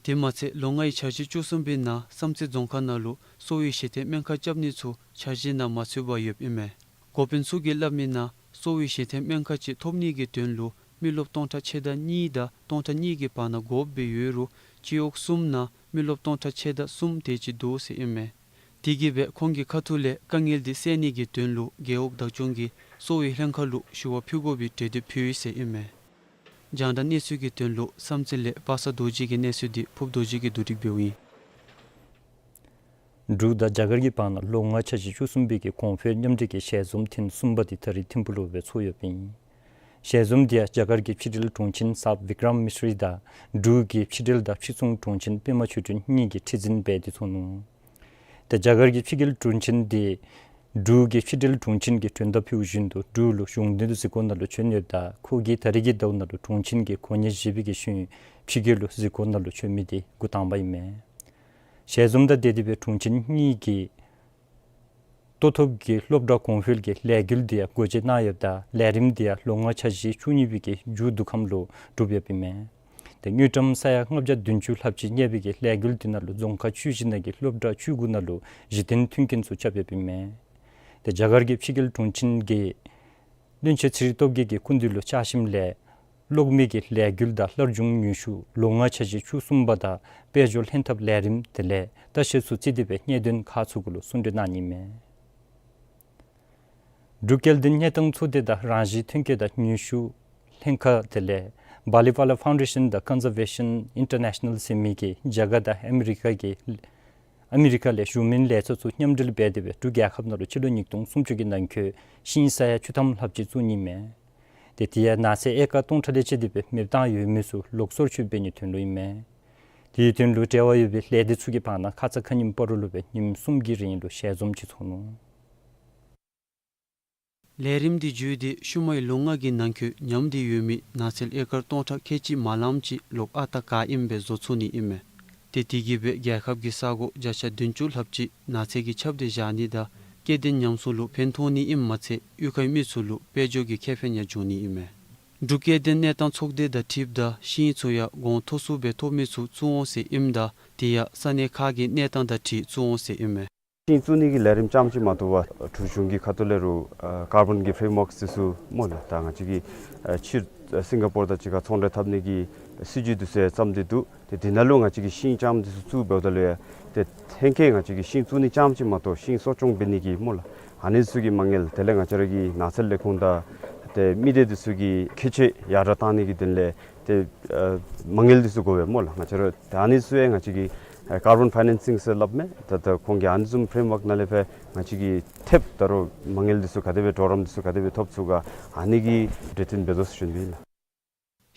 དེ་མ་ཚད་ལོ་ལྔའི་འཆར་གཞི་བཅུ་གསུམ་པའི་ནང་བསམ་རྩེ་རྫོང་ཁག་ནང་ལུ་གསོ་བའི་གཞི་རྟེན་སྨན་ཁང་རྐྱབ་ནི་ཚུ་འཆར་གཞི་ནང་མ་ཚུད་པར་ཡོདཔ་ཨིན་མས། འགོ་དཔོན་ཚུ་གིས་སླབ་མི་ནང་གསོ་བའི་གཞི་རྟེན་སྨན་ཁང་ཅིག་ཐོབ་ནི་གི་དོན་ལུ་མི་རློབས་སྟོང་ཕྲག་ཕྱེད་དང་གཉིས་དང་སྟོང་ཕྲག་གཉིས་ཀྱི་བར་ན་དགོཔ་སྦེ་ཡོད་རུང་སྤྱི་འོག་གསུམ་ནང་མི་རློབས་སྟོང་ཕྲག་ཕྱེད་དང་གསུམ་དེ་ཅིག་འདུག་ཟེར་ཨིན་མས། དེ་གིས་སྦེ་ཁོང་གི་ཁ་ཐུག་ལས་དཀའ་ངལ་འདི་སེལ་ནི་གི་དོན་ལུ་རྒེད་འོག་བདག་སྐྱོང་གིས་གསོ་བའི་ལྷན་ཁག་ལུ་ཞུ་བ་ཕུལ་དགོ་པའི་གྲོས་འདེབས་ཕུལ་ཡི་ཟེར་ཨིན་མས། རྒྱང་བསྒྲགས་གནས་ཚུལ་གྱི་དོན་ལུ་བསམ་རྩེ་ལས་པ་སངས་རྡོ་རྗེ་གི་གནས་ཚུལ་འདི་ཕུབ་རྡོ་རྗེ་གིས་བསྡུ་སྒྲིག་འབདཝ་ཨིན། འབྲུག་དང་རྒྱ་གར་གྱི་བར་ན་ལོ་ལྔའི་འཆར་གཞི་བཅུ་གསུམ་པའི་གི་གོང་འཕེལ་མཉམ་འབྲེལ་གྱི་ཞལ་འཛོམས་ཐེངས་གསུམ་པ་དེ་ད་རིས་ཐིམ་ཕུག་ལུ་སྦེ་ཚོགས་ཡོདཔ་ཨིན། ཞལ་འཛོམས་དེ་ཡང་རྒྱ་གར་གྱི་ཕི་ཌལ་དྲུང་ཆེན་སར་བི་ཀྲམ་མི་ཤྲི་དང་འབྲུག་གི་ཕི་ཌལ་དང་ཕྱི་སྲུང་དྲུང་ཆེན་པདྨ་ཆོས་སྒྲོན་གཉིས་ཀྱིས་ཁྲི་འཛིན་འབད་དེ་ཚོགས་ནུག། ཏེ་རྒྱ་གར་གྱི་ཕི་ཌལ་དྲུང་ཆེན་དེ་འབྲུག་གི་ཕི་ཌལ་དྲུང་ཆེན་གྱིས་མགྲོན་བརྡ་ཕུལཝ་བཞིན་དུ་འབྲུག་ལུ་གཞུང་དོན་དུ་གཟིགས་སྐོར་ནང་ལུ་བྱོན་ཡོདཔ་ད་ཁོ་གིས་ད་རིས་ཀྱི་ཟླཝ་ནང་ལུ་དྲུང་ཆེན་གྱི་གོ་གནས་བཞེས་པའི་གི་ཤུལ་ཕི་རྒྱལ་ལུ་གཟིགས་སྐོར་ནང་ལུ་བྱོན་མི་དེ་འགོ་དང་པ་ཨིན་མས། ཞལ་འཛོམས་དང་འབྲེལ་ཏེ་སྦེ་དྲུང་ཆེན་གཉིས་ཀྱིས་ལྟོ་ཐོབ་ཀྱི་སློབ་གྲྭ་གོང་འཕེལ་གྱི་ལས་འགུལ་དེ་ཡང་སྒོ་འབྱེད་གནང་ཡོདཔ་ད་ལས་རིམ་དེ་ཡང་ལོ་ལྔའི་འཆར་གཞི་བཅུ་གཉིས་པའི་གི་མཇུག་བསྡུ་ཁམས་ལུ་གྲུབ་ཡོདཔ་ཨིན་མས། ཏེ་དངུལ་ཀྲམ་ས་ཡ་ལྔ་བརྒྱ་བདུན་ཅུ་ལྷགཔ་ཅིག་གནས་པའི་གི་ལས་འགུལ་དེ་ནང་ལུ་རྫོང་ཁག་བཅུ་བཞི་ནང་གི་སློབ་གྲྭ་བཅུ་དགུ་ནང་ལུ་གཞི་རྟེན་མཐུན་རྐྱེན་ཚུ་རྐྱབ་ཡོདཔ་ཨིན་མས། ཏེ་རྒྱ་གར་གྱི་ཕི་རྒྱལ་དྲུང་ཆེན་གྱིས་བློན་ཆེན་ཚེ་རིང་སྟོབས་རྒྱས་ཀྱི་སྐུ་མདུན་ལུ་བཅར་ཞིནམ་ལས་གློག་མེ་གི་ལས་འགུལ་དང་སླར་འབྱུང་ནུས་ཤུགས་ལོ་ལྔའི་འཆར་གཞི་བཅུ་གསུམ་པ་དང་དཔལ་འབྱོར་ལྷན་ཐབས་ལས་རིམ་དེ་ལས་ལྟ་བཤལ་ཚུ་བརྩིས་ཏེ་སྦེ་གནད་དོན་ཁག་ཚུ་གུ་ལུ་གསུང་གྲོས་གནང་ནི་མས། འབྲུག་སྐྱེལ་འདྲེན་གནས་སྟངས་ཚོགས་སྡེ་དང་རང་བཞིན་ཐོན་སྐྱེད་དང་ནུས་ཤུགས་ལྷན་ཁག་དེ་ལས་བཱ་ལི་ཕཱ་ལ་ཕའུན་ཌེ་ཤཱན་དང་ཀོན་ཛར་ཝེ་ཤཱན་ཨིན་ཊར་ནེ་ཤ་ནཱལ་ཟེར་མི་གིས་རྒྱ་གར་དང་ཨ་མི་རི་ཀ་གི་ཨ་མི་རི་ཀ་ལས་ཞུ་མིན་ལས་ཚོགས་ཚུ་མཉམ་འབྲེལ་འབད་དེ་སྦེ་འབྲུག་རྒྱལ་ཁབ་ནང་ལུ་སྤྱི་ལོ་ཉིས་སྟོང་སུམ་ཅུ་གི་ནང་འཁོད་ཤིང་ས་ཡ་བཅུ་ཐམ་ལྷགཔ་ཅིག་བཙུགས་ནི་མས། ཏེ་དེ་ཡང་ནགས་ཚལ་ཨེ་ཀར་སྟོང་ཕྲག་ལས་བཅད་དེ་སྦེ་མེདཔ་བཏང་ཡོད་མི་ཚུ་ལོག་སོར་ཆུད་འབད་ནིའི་དོན་ལུ་ཨིན་མས། དེའི་དོན་ལུ་འབྲེལ་བ་ཡོད་པའི་ལས་སྡེ་ཚུ་གི་བར་ན་ཁ་ཙ་ཁ་ཉིནམ་སྤ་རོ་ལུ་སྦེ་ཉིནམ་གསུམ་གྱི་རིང་ལུ་ཞལ་འཛོམས་ཅིག་ཚོགས་ནུག། ལས་རིམ་དེ་བརྒྱུད་དེ་ཤུལ་མའི་ལོ་ལྔ་གི་ནང་འཁོད་ཉམས་ཏེ་ཡོད་མི་ནགས་ཚལ་ཨེ་ཀར་སྟོང་ཕྲག་ཁལ་གཅིག་མ་ལངམ་ཅིག་ལོག་ཨ་རྟག་ག་ཨིནམ་སྦེ་བཟོ་ཚུགས་ནི་ཨིན་མས། ཏེ་དེ་གིས་སྦེ་རྒྱལ་ཁབ་ཀྱི་ས་གོ་བརྒྱ་ཆ་བདུན་ཅུ་ལྷགཔ་ཅིག་ནགས་ཚལ་གྱིས་ཁྱབ་སྟེ་བཞག་ནི་དང་སྐྱེ་ལྡན་ཉམས་སྲུང་ལུ་ཕན་ཐོགས་ནི་ཨིནམ་མ་ཚད་གཡུས་ཁའི་མི་ཚུ་ལུ་དཔལ་འབྱོར་གྱི་ཁེ་ཕན་ཡང་འབྱུང་ནི་ཨིན་མས། འབྲུག་སྐྱེ་ལྡན་གནས་སྟངས་ཚོགས་སྡེ་དང་འཁྲིལཝ་ད་ཤིང་ཚུ་ཡང་གོང་མཐོ་སུ་སྦེ་ཐོབ་མི་ཚུ་བཙུགས་འོང་ཟེར་ཨིནམ་ད་དེ་ཡང་ས་གནས་ཁག་གི་གནས་སྟངས་དང་འཁྲིལ་བཙུགས་འོང་ཟེར་ཨིན་མས། ཤིང་བཙུགས་ནི་གི་ལས་རིམ་རྐྱངམ་ཅིག་མ་གཏོགས་པར་འབྲུག་གཞུང་གི་ཁ་ཐུག་ལས་རུང་ཨ་ཀར་བཱོན་གྱི་ཕྲེམ་ཝརཀ་འདི་ཚུ་སྨོ་ལགས། ད་ང་བཅས་ཀྱིས་ཨ་ཕྱིར་ཨ་སིང་ག་པོར་དང་གཅིག་ཁར་ཚོང་འབྲེལ་འཐབ་ནི་གི་སྲིད་བྱུས་འདི་ཚུ་ཡང་བརྩམས་ཏེ་འདུག། ཏེ་དེ་ནང་ལུ་ང་བཅས་ཀྱིས་ཤིང་རྐྱངམ་འདི་ཚུ་བཙུགས་འབདཝ་ད་ལུ་ཡང་ཏེ་ལྷན་སྐྱེས་ང་བཅས་ཀྱིས་ཤིང་བཙུགས་ནི་རྐྱངམ་ཅིག་མ་གཏོགས་ཤིང་གསོ་སྐྱོང་འབད་ནི་གི་སྨོ་ལགས། ཨ་ནི་ཚུ་གི་མ་དངུལ་དེ་ལས་ང་བཅས་ར་གི་ནགས་ཚལ་ལས་ཁུངས་དང་ཏེ་མི་སྡེ་འདི་ཚུ་གི་ཁྱད་ཆོས་ཡར་དྲག་བཏང་ནི་གི་དོན་ལས་ཏེ་ཨ་མ་དངུལ་འདི་ཚུ་དགོ་པས་སྨོ་ལགས། ང་བཅས་ར་ཏེ་ཨ་ནི་ཚུ་ཡང་ང་བཅས་ཀྱིས་ཨ་ཀར་བཱོན་ཕའི་ནཱན་སིང་ཟེར་སླབ་མས། ད་ད་ཁོང་གིས་ཨ་ནི་བཟུམ་ཕྲེམ་ཝརཀ་ནང་ལས་ཕར་ང་བཅས་ཀྱིས་ཐེབས་ད་རུང་མ་དངུལ་འདི་ཚུ་ག་དེ་སྦེ་གྲོགས་རམ་འདི་ཚུ་ག་དེ་སྦེ་ཐོབ་ཚུགས་ག་ཨ་ནི་གི་གྲོས་བསྟུན་འབད་དོ་ཟེར་ཞུ་ནི་ཨིན་ལགས།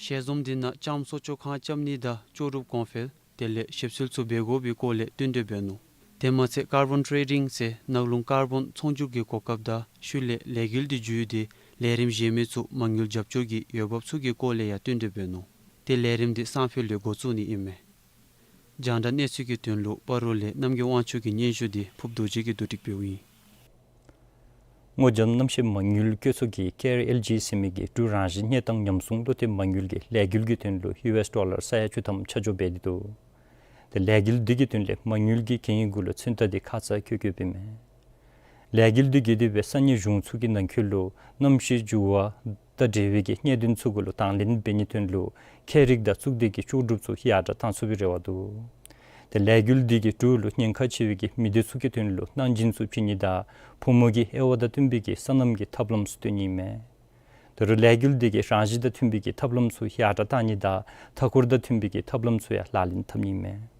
ཞལ་འཛོམས་འདི་ནང་ལྕངམ་གསོ་བཅོས་ཁང་རྐྱབ་ནི་དང་ལྕོགས་གྲུབ་གོང་འཕེལ་དེ་ལས་ཞིབ་འཚོལ་ཚུ་འབད་དགོ་པའི་སྐོར་ལས་བསྟུན་གྲོས་འབད་ནུག། དེ་མ་ཚད་ཀར་བཱོན་ཊེ་ཌིང་ཟེར་ནགས་ཀླུང་ཀར་བཱོན་ཚོང་སྒྱུར་གྱི་གོ་སྐབས་དང་ཤུལ་ལས་ལས་འགུལ་འདི་བརྒྱུད་དེ་ལས་རིམ་གཞན་མི་ཚུ་མ་དངུལ་རྒྱབ་སྐྱོར་གྱི་འོས་འབབ་ཚུ་གི་སྐོར་ལས་ཡང་བསྟུན་གྲོས་འབད་ནུག། ཏེ་ལས་རིམ་འདི་སང་ཕོད་ལུ་འགོ་བཙུགས་ནི་ཨིན་མས། རྒྱང་བསྒྲགས་གནས་ཚུལ་གྱི་དོན་ལུ་སྤ་རོ་ལས་རྣམ་རྒྱལ་དབང་ཕྱུག་གི་སྙན་ཞུ་འདི་ཕུབ་རྡོ་རྗེ་གིས་བསྡུ་སྒྲིག་འབདཝ་ཨིན། སྔོ་ལྗང་གནམ་གཤིས་མ་དངུལ་བཀོད་ཚོགས་ཀྱིས་ཀེར་ཨེལ་ཇི་ཟེར་མི་གི་འབྲུག་རང་བཞིན་གནས་སྟངས་ཉམས་སྲུང་བློ་གཏད་མ་དངུལ་གྱི་ལས་འགུལ་གྱི་དོན་ལུ་ཡུ་ཨེསི་ཌོ་ལར་ས་ཡ་བཅུ་ཐམ་ཆ་འཇོག་འབད་དེ་འདུག། ཏེ་ལས་འགུལ་འདི་གི་དོན་ལས་མ་དངུལ་གྱི་གན་ཡིག་གུ་ལུ་མཚོན་རྟགས་འདི་ཁ་ཙ་བཀོད་བཀོདཔ་ཨིན་མས། ལས་འགུལ་འདི་གིས་དེ་སྦེ་ས་གནས་གཞུང་ཚུ་གི་ནང་འཁོད་ལུ་གནམ་གཤིས་འགྱུར་བ་དང་འབྲེལ་བའི་གི་གནད་དོན་ཚུ་གུ་ལུ་དང་ལེན་འབད་ནིའི་དོན་ལུ་ཁྱད་རིག་དང་གཙུག་སྡེ་གི་ལྕོགས་གྲུབ་ཚུ་ཡར་དྲག་གཏང་ཚུགས་པའི་རེ་བ་འདུག། ཏེ་ལས་འགུལ་འདི་གིས་འབྲུག་ལུ་ཉེན་ཁ་ཆེ་བའི་གི་མི་སྡེ་ཚུ་གི་དོན་ལུ་གནང་སྦྱིན་ཚུ་བྱིན་ནི་དང་ཕོ་མོ་གི་དབྱེ་བ་དང་བསྟུན་པའི་གི་སོ་ནམ་གྱི་ཐབས་ལམ་ཚུ་སྟོན་ནི་ཨིན་མས། ད་རུང་ལས་འགུལ་འདི་གིས་རང་བཞིན་དང་མཐུན་པའི་གི་ཐབས་ལམ་ཚུ་ཡར་དྲག་གཏང་ནི་དང་མཐའ་འཁོར་དང་མཐུན་པའི་གི་ཐབས་ལམ་ཚུ་ཡང་ལག་ལེན་འཐབ་ནི་ཨིན་མས།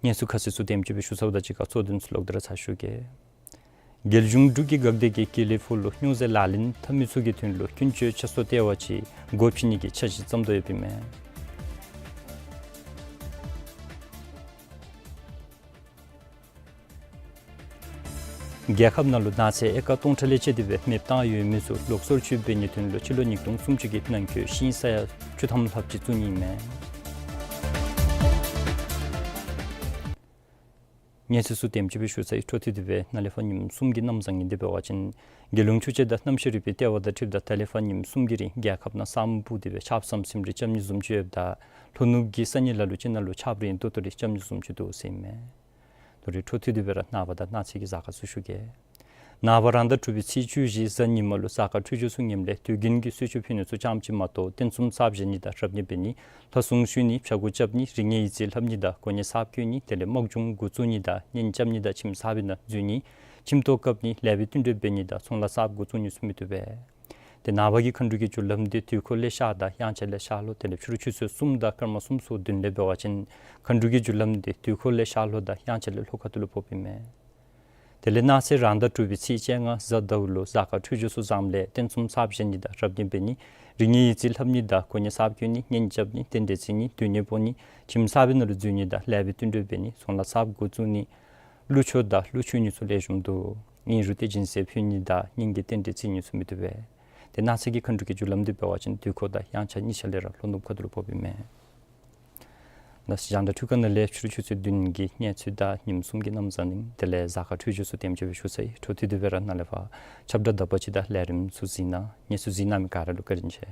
གནས་ཚུལ་ཁ་གསལ་ཚུ་དེམ་ཅིག་སྦེ་ཞུ་ཚརཝ་དང་གཅིག་ཁར་གཙོ་དོན་ཚུ་ལོག་སྟེ་ར་ཚར་ཞུ་གེ། རྒྱལ་གཞུང་འབྲུག་གི་འགག་སྡེ་གིས་དགེ་ལེགས་ཕུག་ལུ་སྨྱོ་རྫས་ལག་ལེན་འཐབ་མི་ཚུ་གི་དོན་ལུ་ཀུན་སྤྱོད་ཆ་རོགས་ལྟེ་བ་ཅིག་སྒོ་ཕྱེ་ནི་གི་འཆར་གཞི་བརྩམ་དོ་ཡོདཔ་ཨིན་མས། རྒྱལ་ཁབ་ནང་ལུ་ནགས་ཚལ་ཨེ་ཀར་སྟོང་ཕྲག་ལས་བཅད་དེ་སྦེ་མེདཔ་བཏང་ཡོད་མི་ཚུ་ལོག་སོར་ཆུད་འབད་ནིའི་དོན་ལུ་སྤྱི་ལོ་ཉིས་སྟོང་སུམ་ཅུ་གི་ནང་འཁོད་ཤིང་ས་ཡ་བཅུ་ཐམ་ལྷགཔ་ཅིག་བཙུགས་ནི་ཨིན་མས། གནས་ཚུལ་ཚུ་དེམ་ཅིག་སྦེ་ཞུ་ཚར་ཡི། འཕྲོ་མཐུད་དེ་སྦེ་ནཱ་ལས་ཕར་ཉིནམ་གསུམ་གྱི་གནམ་བཟང་ངན་འདི་འབད་བ་ཅིན་རྒྱལ་ཡོངས་ཆུ་དཔྱད་དང་གནམ་གཤིས་རིག་པའི་ལྟེ་བ་དང་འཁྲིལཝ་ད་ད་ལས་ཕར་ཉིནམ་གསུམ་གྱི་རིང་རྒྱལ་ཁབ་ནང་ས་སྨུག་སྤུབས་ཏེ་སྦེ་ཆརཔ་ཟམ་ཟིམ་རིལ་རྐྱབ་ནི་བཟུམ་ཅིག་ཡོདཔ་ད་ལྷོ་ནུབ་ཀྱི་ས་གནས་ལ་ལུ་ཅིག་ནང་ལུ་ཆརཔ་རིང་ཏོག་ཏོ་རེ་རྐྱབ་ནི་བཟུམ་ཅིག་འདུག་ཟེར་ཨིན་མས། ད་རེས་འཕྲོ་མཐུད་དེ་སྦེ་ར་ནངས་པ་དང་གནངས་ཚེ་གི་གཟའ་སྐར་ཚུ་ཞུ་གེ། ནངས་པ་རང་ཟླ་དྲུག་པའི་ཚེས་བཅུ་བཞི་གཟའ་ཉི་མ་ལུ་གཟའ་སྐར་འཕྲོད་སྦྱོར་ཚུ་ངནམ་ལས་དུས་རྒྱུན་གྱི་གསོལ་མཆོད་ཕུལ་ནི་ཚུ་རྐྱངམ་ཅིག་མ་གཏོགས་རྟེན་གསུམ་གསརཔ་བཞེངས་ནི་དང་རབ་གནས་འབད་ནི་ལྷ་སྲུང་བཤོལ་ནི་བྱ་སྒོ་རྐྱབ་ནི་རིག་གནས་ཡིག་རྩིས་ལྷབ་ནི་དང་གོ་གནས་གསརཔ་བསྐོ་ནི་དེ་ལས་དམག་སྦྱོང་འགོ་བཙུགས་ནི་དང་གཉེན་རྐྱབ་ནི་དང་ཁྱིམ་གསར་པའི་ནང་འཛུལ་ནི་ཁྱིམ་ཐོག་བཀབ་ནི་ལེགས་པའི་བསྟུན་གྲོས་འབད་ནི་དང་ཚོང་ལཱ་གསརཔ་འགོ་བཙུགས་ནི་ཚུ་མི་བཏུབ་པས། ཏེ་ནངས་པ་གི་མཁའ་འགྲོ་གི་རྒྱུ་ལམ་འདི་དུས་འཁོར་ལས་ཤར་དང་དབྱངས་འཆར་ལས་ཤར་ལྷོ་དེ་ལས་ཕྱི་རུ་ཆུ་ཚོད་གསུམ་དང་སྐར་མ་སུམ་ཅུ་སོ་བདུན་ལས་འབད་བ་ཅིན་མཁའ་འགྲོ་གི་རྒྱུ་ལམ་འདི་དུས་འཁོར་ལས་ཤར་ལྷོ་དང་དབྱངས་འཆར་ལས་ལྷོ་ཁ་ཐུག་ལུ་ཕོགཔ་ཨིན་མས། དེ་ལས་གནངས་ཚེ་རང་ཟླ་དྲུག་པའི་ཚེས་བཅོ་ལྔ་གཟའ་ཟླཝ་ལུ་གཟའ་སྐར་འཕྲོད་སྦྱོར་ཚུ་བཟངམ་ལས་རྟེན་གསུམ་གསརཔ་བཞེངས་ནི་དང་རབ་གནས་འབད་ནི་རིག་གནས་ཡིག་རྩིས་ལྷབ་ནི་དང་གོ་གནས་གསརཔ་བསྐོ་ནི་གཉེན་རྐྱབ་ནི་རྟེན་འབྲེལ་བརྩི་ནི་སྡོད་གནས་སྤོ་ནི་ཁྱིམ་གསར་པའི་ནང་ལུ་འཛུལ་ནི་དང་ལེགས་པའི་བསྟུན་གྲོས་འབད་ནི་ཚོང་ལཱ་གསརཔ་འགོ་བཙུགས་ནི་ཀླུ་མཆོད་དང་ཀླུ་མཆོད་ནི་ཚུ་ལེགས་ཤོམ་འདུག། ཨིན་རུང་ཏེ་སྦྱིན་སྲེག་ཕུལ་ནི་དང་གཉེན་གྱི་རྟེན་འབྲེལ་བརྩི་ནི་ཚུ་མི་བཏུབ་པས། ཏེ་གནངས་ཚེ་གི་མཁའ་འགྲོ་གི་རྒྱུ་ལམ་འདི་འབད་བ་ཅིན་དུས་འཁོར་དང་དབྱངས་འཆར་གཉིས་ཆ་ལས་ར་ལྷོ་ནུབ་ཁ་ཐུག་ལུ་ཕོགཔ་ཨིན་མས། ནཱ་ཞང་དྲ་འཕྲུལ་ཁང་ནང་ལས་ཕྱི་རུ་ཆུ་ཚོད་བདུན་གྱི་གནས་ཚུལ་དང་ཉིནམ་གསུམ་གྱི་གནམ་བཟང་ནིང་དེ་ལས་གཟའ་སྐར་འཕྲོད་སྦྱོར་ཚུ་དེམ་ཅིག་སྦེ་ཞུ་ཚར་ཡི། འཕྲོ་མཐུད་དེ་སྦེ་ར་ནཱ་ལས་ཕར་ཁྱབ་བསྒྲགས་དག་པ་ཅིག་དང་ལས་རིམ་ཚུ་གཟིགས་གནང་། གནས་ཚུལ་གཟིགས་གནང་མི་ག་ར་ལུ་བཀའ་དྲིན་ཆེ།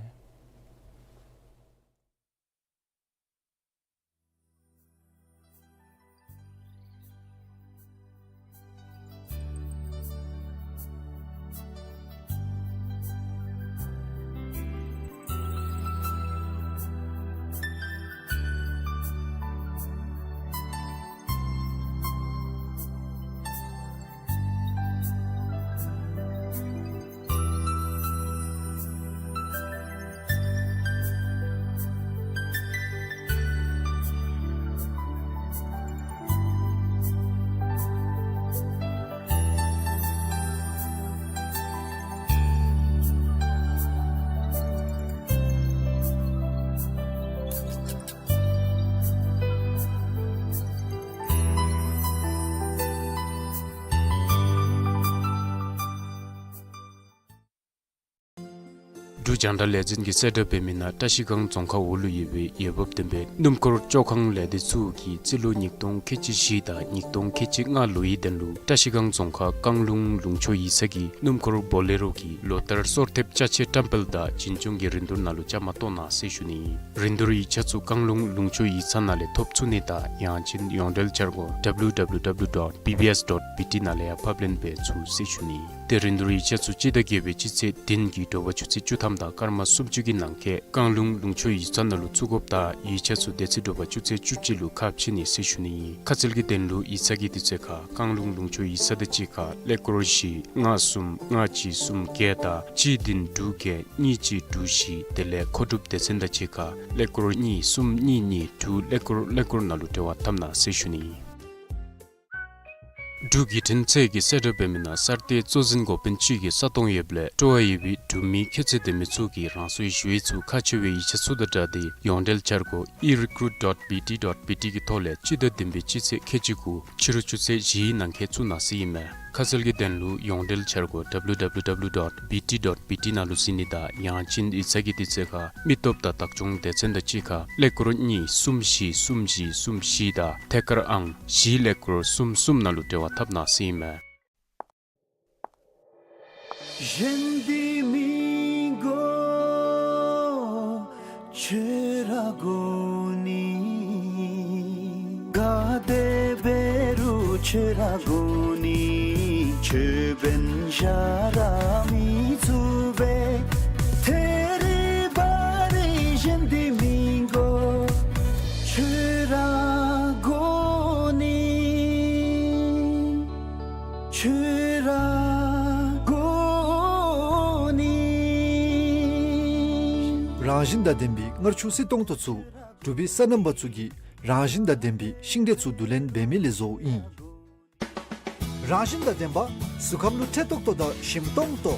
འབྲུག་རྒྱང་བསྒྲགས་ལས་འཛིན་གྱི་གསལ་བསྒྲགས་འབད་མི་ནང་བཀྲིས་སྒང་རྫོང་ཁག་འོག་ལུ་ཡོད་པའི་འོས་འབབ་ལྡན་པའི་སྣུམ་འཁོར་བཅོ་ཁང་ལས་སྡེ་ཚུ་གིས་རྩིས་ལོ་ཉིས་སྟོང་ཁལ་གཅིག་བཞི་དང་ཉིས་སྟོང་ཁལ་གཅིག་ལྔ་ལོའི་དོན་ལུ་བཀྲིས་སྒང་རྫོང་ཁག་རྐང་ལུང་ལུང་ཕྱོགས་ཡིག་ཚང་གི་སྣུམ་འཁོར་བོ་ལེ་རོ་གི་ལོ་ལྟར་སོར་ཐེབས་ཅ་ཆས་བཀྲམ་སྤེལ་དང་བྱིན་ཆུང་གི་རིན་བསྡུར་ནང་ལུ་བཅའ་མར་གཏོགས་གནང་ཟེར་ཞུ་ནི། རིན་བསྡུར་ཡིག་ཆ་ཚུ་རྐང་ལུང་ལུང་ཕྱོགས་ཡིག་ཚང་ནང་ལས་ཐོབ་ཚུགས་ནི་དང་ཡང་ཅིན་ཡོངས་འབྲེལ་འཆར་སྒོ་W W W dot B B S dot B T ནང་ལས་ཡང་ཕབ་ལེན་འབད་ཚུགས་ཟེར་ཞུ་ནི། ཏེ་རིན་བསྡུར་ཡིག་ཆ་ཚུ་སྤྱི་ཟླ་བརྒྱད་པའི་སྤྱི་ཚེས་བདུན་གྱི་དྲོ་པ་ཆུ་ཚོད་བཅུ་ཐམ་དང་སྐར་མ་སུམ་ཅུ་གི་ནང་འཁོད་རྐང་ལུང་ལུང་ཕྱོགས་ཡིག་ཚང་ནང་ལུ་བཙུགས་དགོཔ་དང་ཡིག་ཆ་ཚུ་དེ་ཚེ་དྲོ་པ་ཆུ་ཚོད་བཅུ་གཅིག་ལུ་ཁ་ཕྱེ་ནི་ཟེར་ཞུ་ནི་ཨིན། ཁ་གསལ་གྱི་དོན་ལུ་ཡིག་ཚང་གི་དུས་ཚོད་ཁར་རྐང་ལུང་ལུང་ཕྱོགས་ཡིག་ཚང་དང་གཅིག་ཁར་ཀླད་ཀོར་བཞི་ལྔ་གསུམ་ལྔ་གཅིག་གསུམ་བརྒྱད་དང་གཅིག་བདུན་དྲུག་བརྒྱད་གཉིས་གཅིག་དྲུག་བཞི། དེ་ལས་མཁོ་སྒྲུབ་སྡེ་ཚན་དང་གཅིག་ཁར་ཀླད་ཀོར་གཉིས་གསུམ་གཉིས་གཉིས་དྲུག་ཀླད་ཀོར་ཀླད་ཀོར་ནང་ལུ་འབྲེལ་བ་འཐབ་གནང་ཟེར་ཞུ་ནི་ཨིན། འབྲུག་བརྒྱུད་འཕྲིན་ཚད་ཀྱི་གསལ་བསྒྲགས་འབད་མི་ནང་གསར་གཏོད་གཙོ་འཛིན་འགོ་དཔོན་ཅིག་གིས་ས་སྟོང་ཡོདཔ་ལས་སྤྲོ་བ་ཡོད་པའི་འབྲུག་མི་ཁྱད་ཚད་ལྡན་མི་ཚུ་གིས་རང་སོའི་ཞུ་ཡིག་ཚུ་ཁག་ཆེ་བའི་ཡིག་ཆ་ཚུ་དང་སྦྲགས་ཏེ་ཡོངས་འབྲེལ་འཆར་སྒོ་E recruit dot B T dot B T གི་ཐོག་ལས་སྤྱི་ཟླ་བདུན་པའི་སྤྱི་ཚེས་ཁལ་གཅིག་དགུ་ཕྱི་རུ་ཆུ་ཚོད་བཞིའི་ནང་འཁོད་བཙུགས་གནང་ཟེར་ཨིན་མས། ཁ་གསལ་གྱི་དོན་ལུ་ཡོངས་འབྲེལ་འཆར་སྒོ་W W W dot B T dot B T ནང་ལུ་གཟིགས་ནི་དང་ཡང་ཅིན་ཡིག་ཚང་གི་དུས་ཚོད་ཁར་མི་སྟོབས་དང་བདག་སྐྱོང་སྡེ་ཚན་དང་གཅིག་ཁར་ཀླད་ཀོར་གཉིས་གསུམ་བཞི་གསུམ་བཞི་གསུམ་བཞི་དང་ཐད་ཀར་ཨང་བཞི་ཀླད་ཀོར་གསུམ་གསུམ་ནང་ལུ་འབྲེལ་བ་འཐབ་གནང་ཟེར་ཨིན་མས། རང་བཞིན་དང་ལྡན་པའི་མངར་ཆུ་བསིལ་ཏོང་ཏོ་ཚུ་འབྲུག་པའི་སོ་ནམ་པ་ཚུ་གིས་རང་བཞིན་དང་ལྡན་པའི་ཤིང་འབྲས་ཚུ་བསྡུ་ལེན་འབད་མི་ལས་བཟོཝ་ཨིན། རང་བཞིན་དང་ལྡན་པ་གཟུགས་ཁམས་ལུ་འཕྲོད་ཏོག་ཏོ་དང་ཞིམ་ཏོང་ཏོ།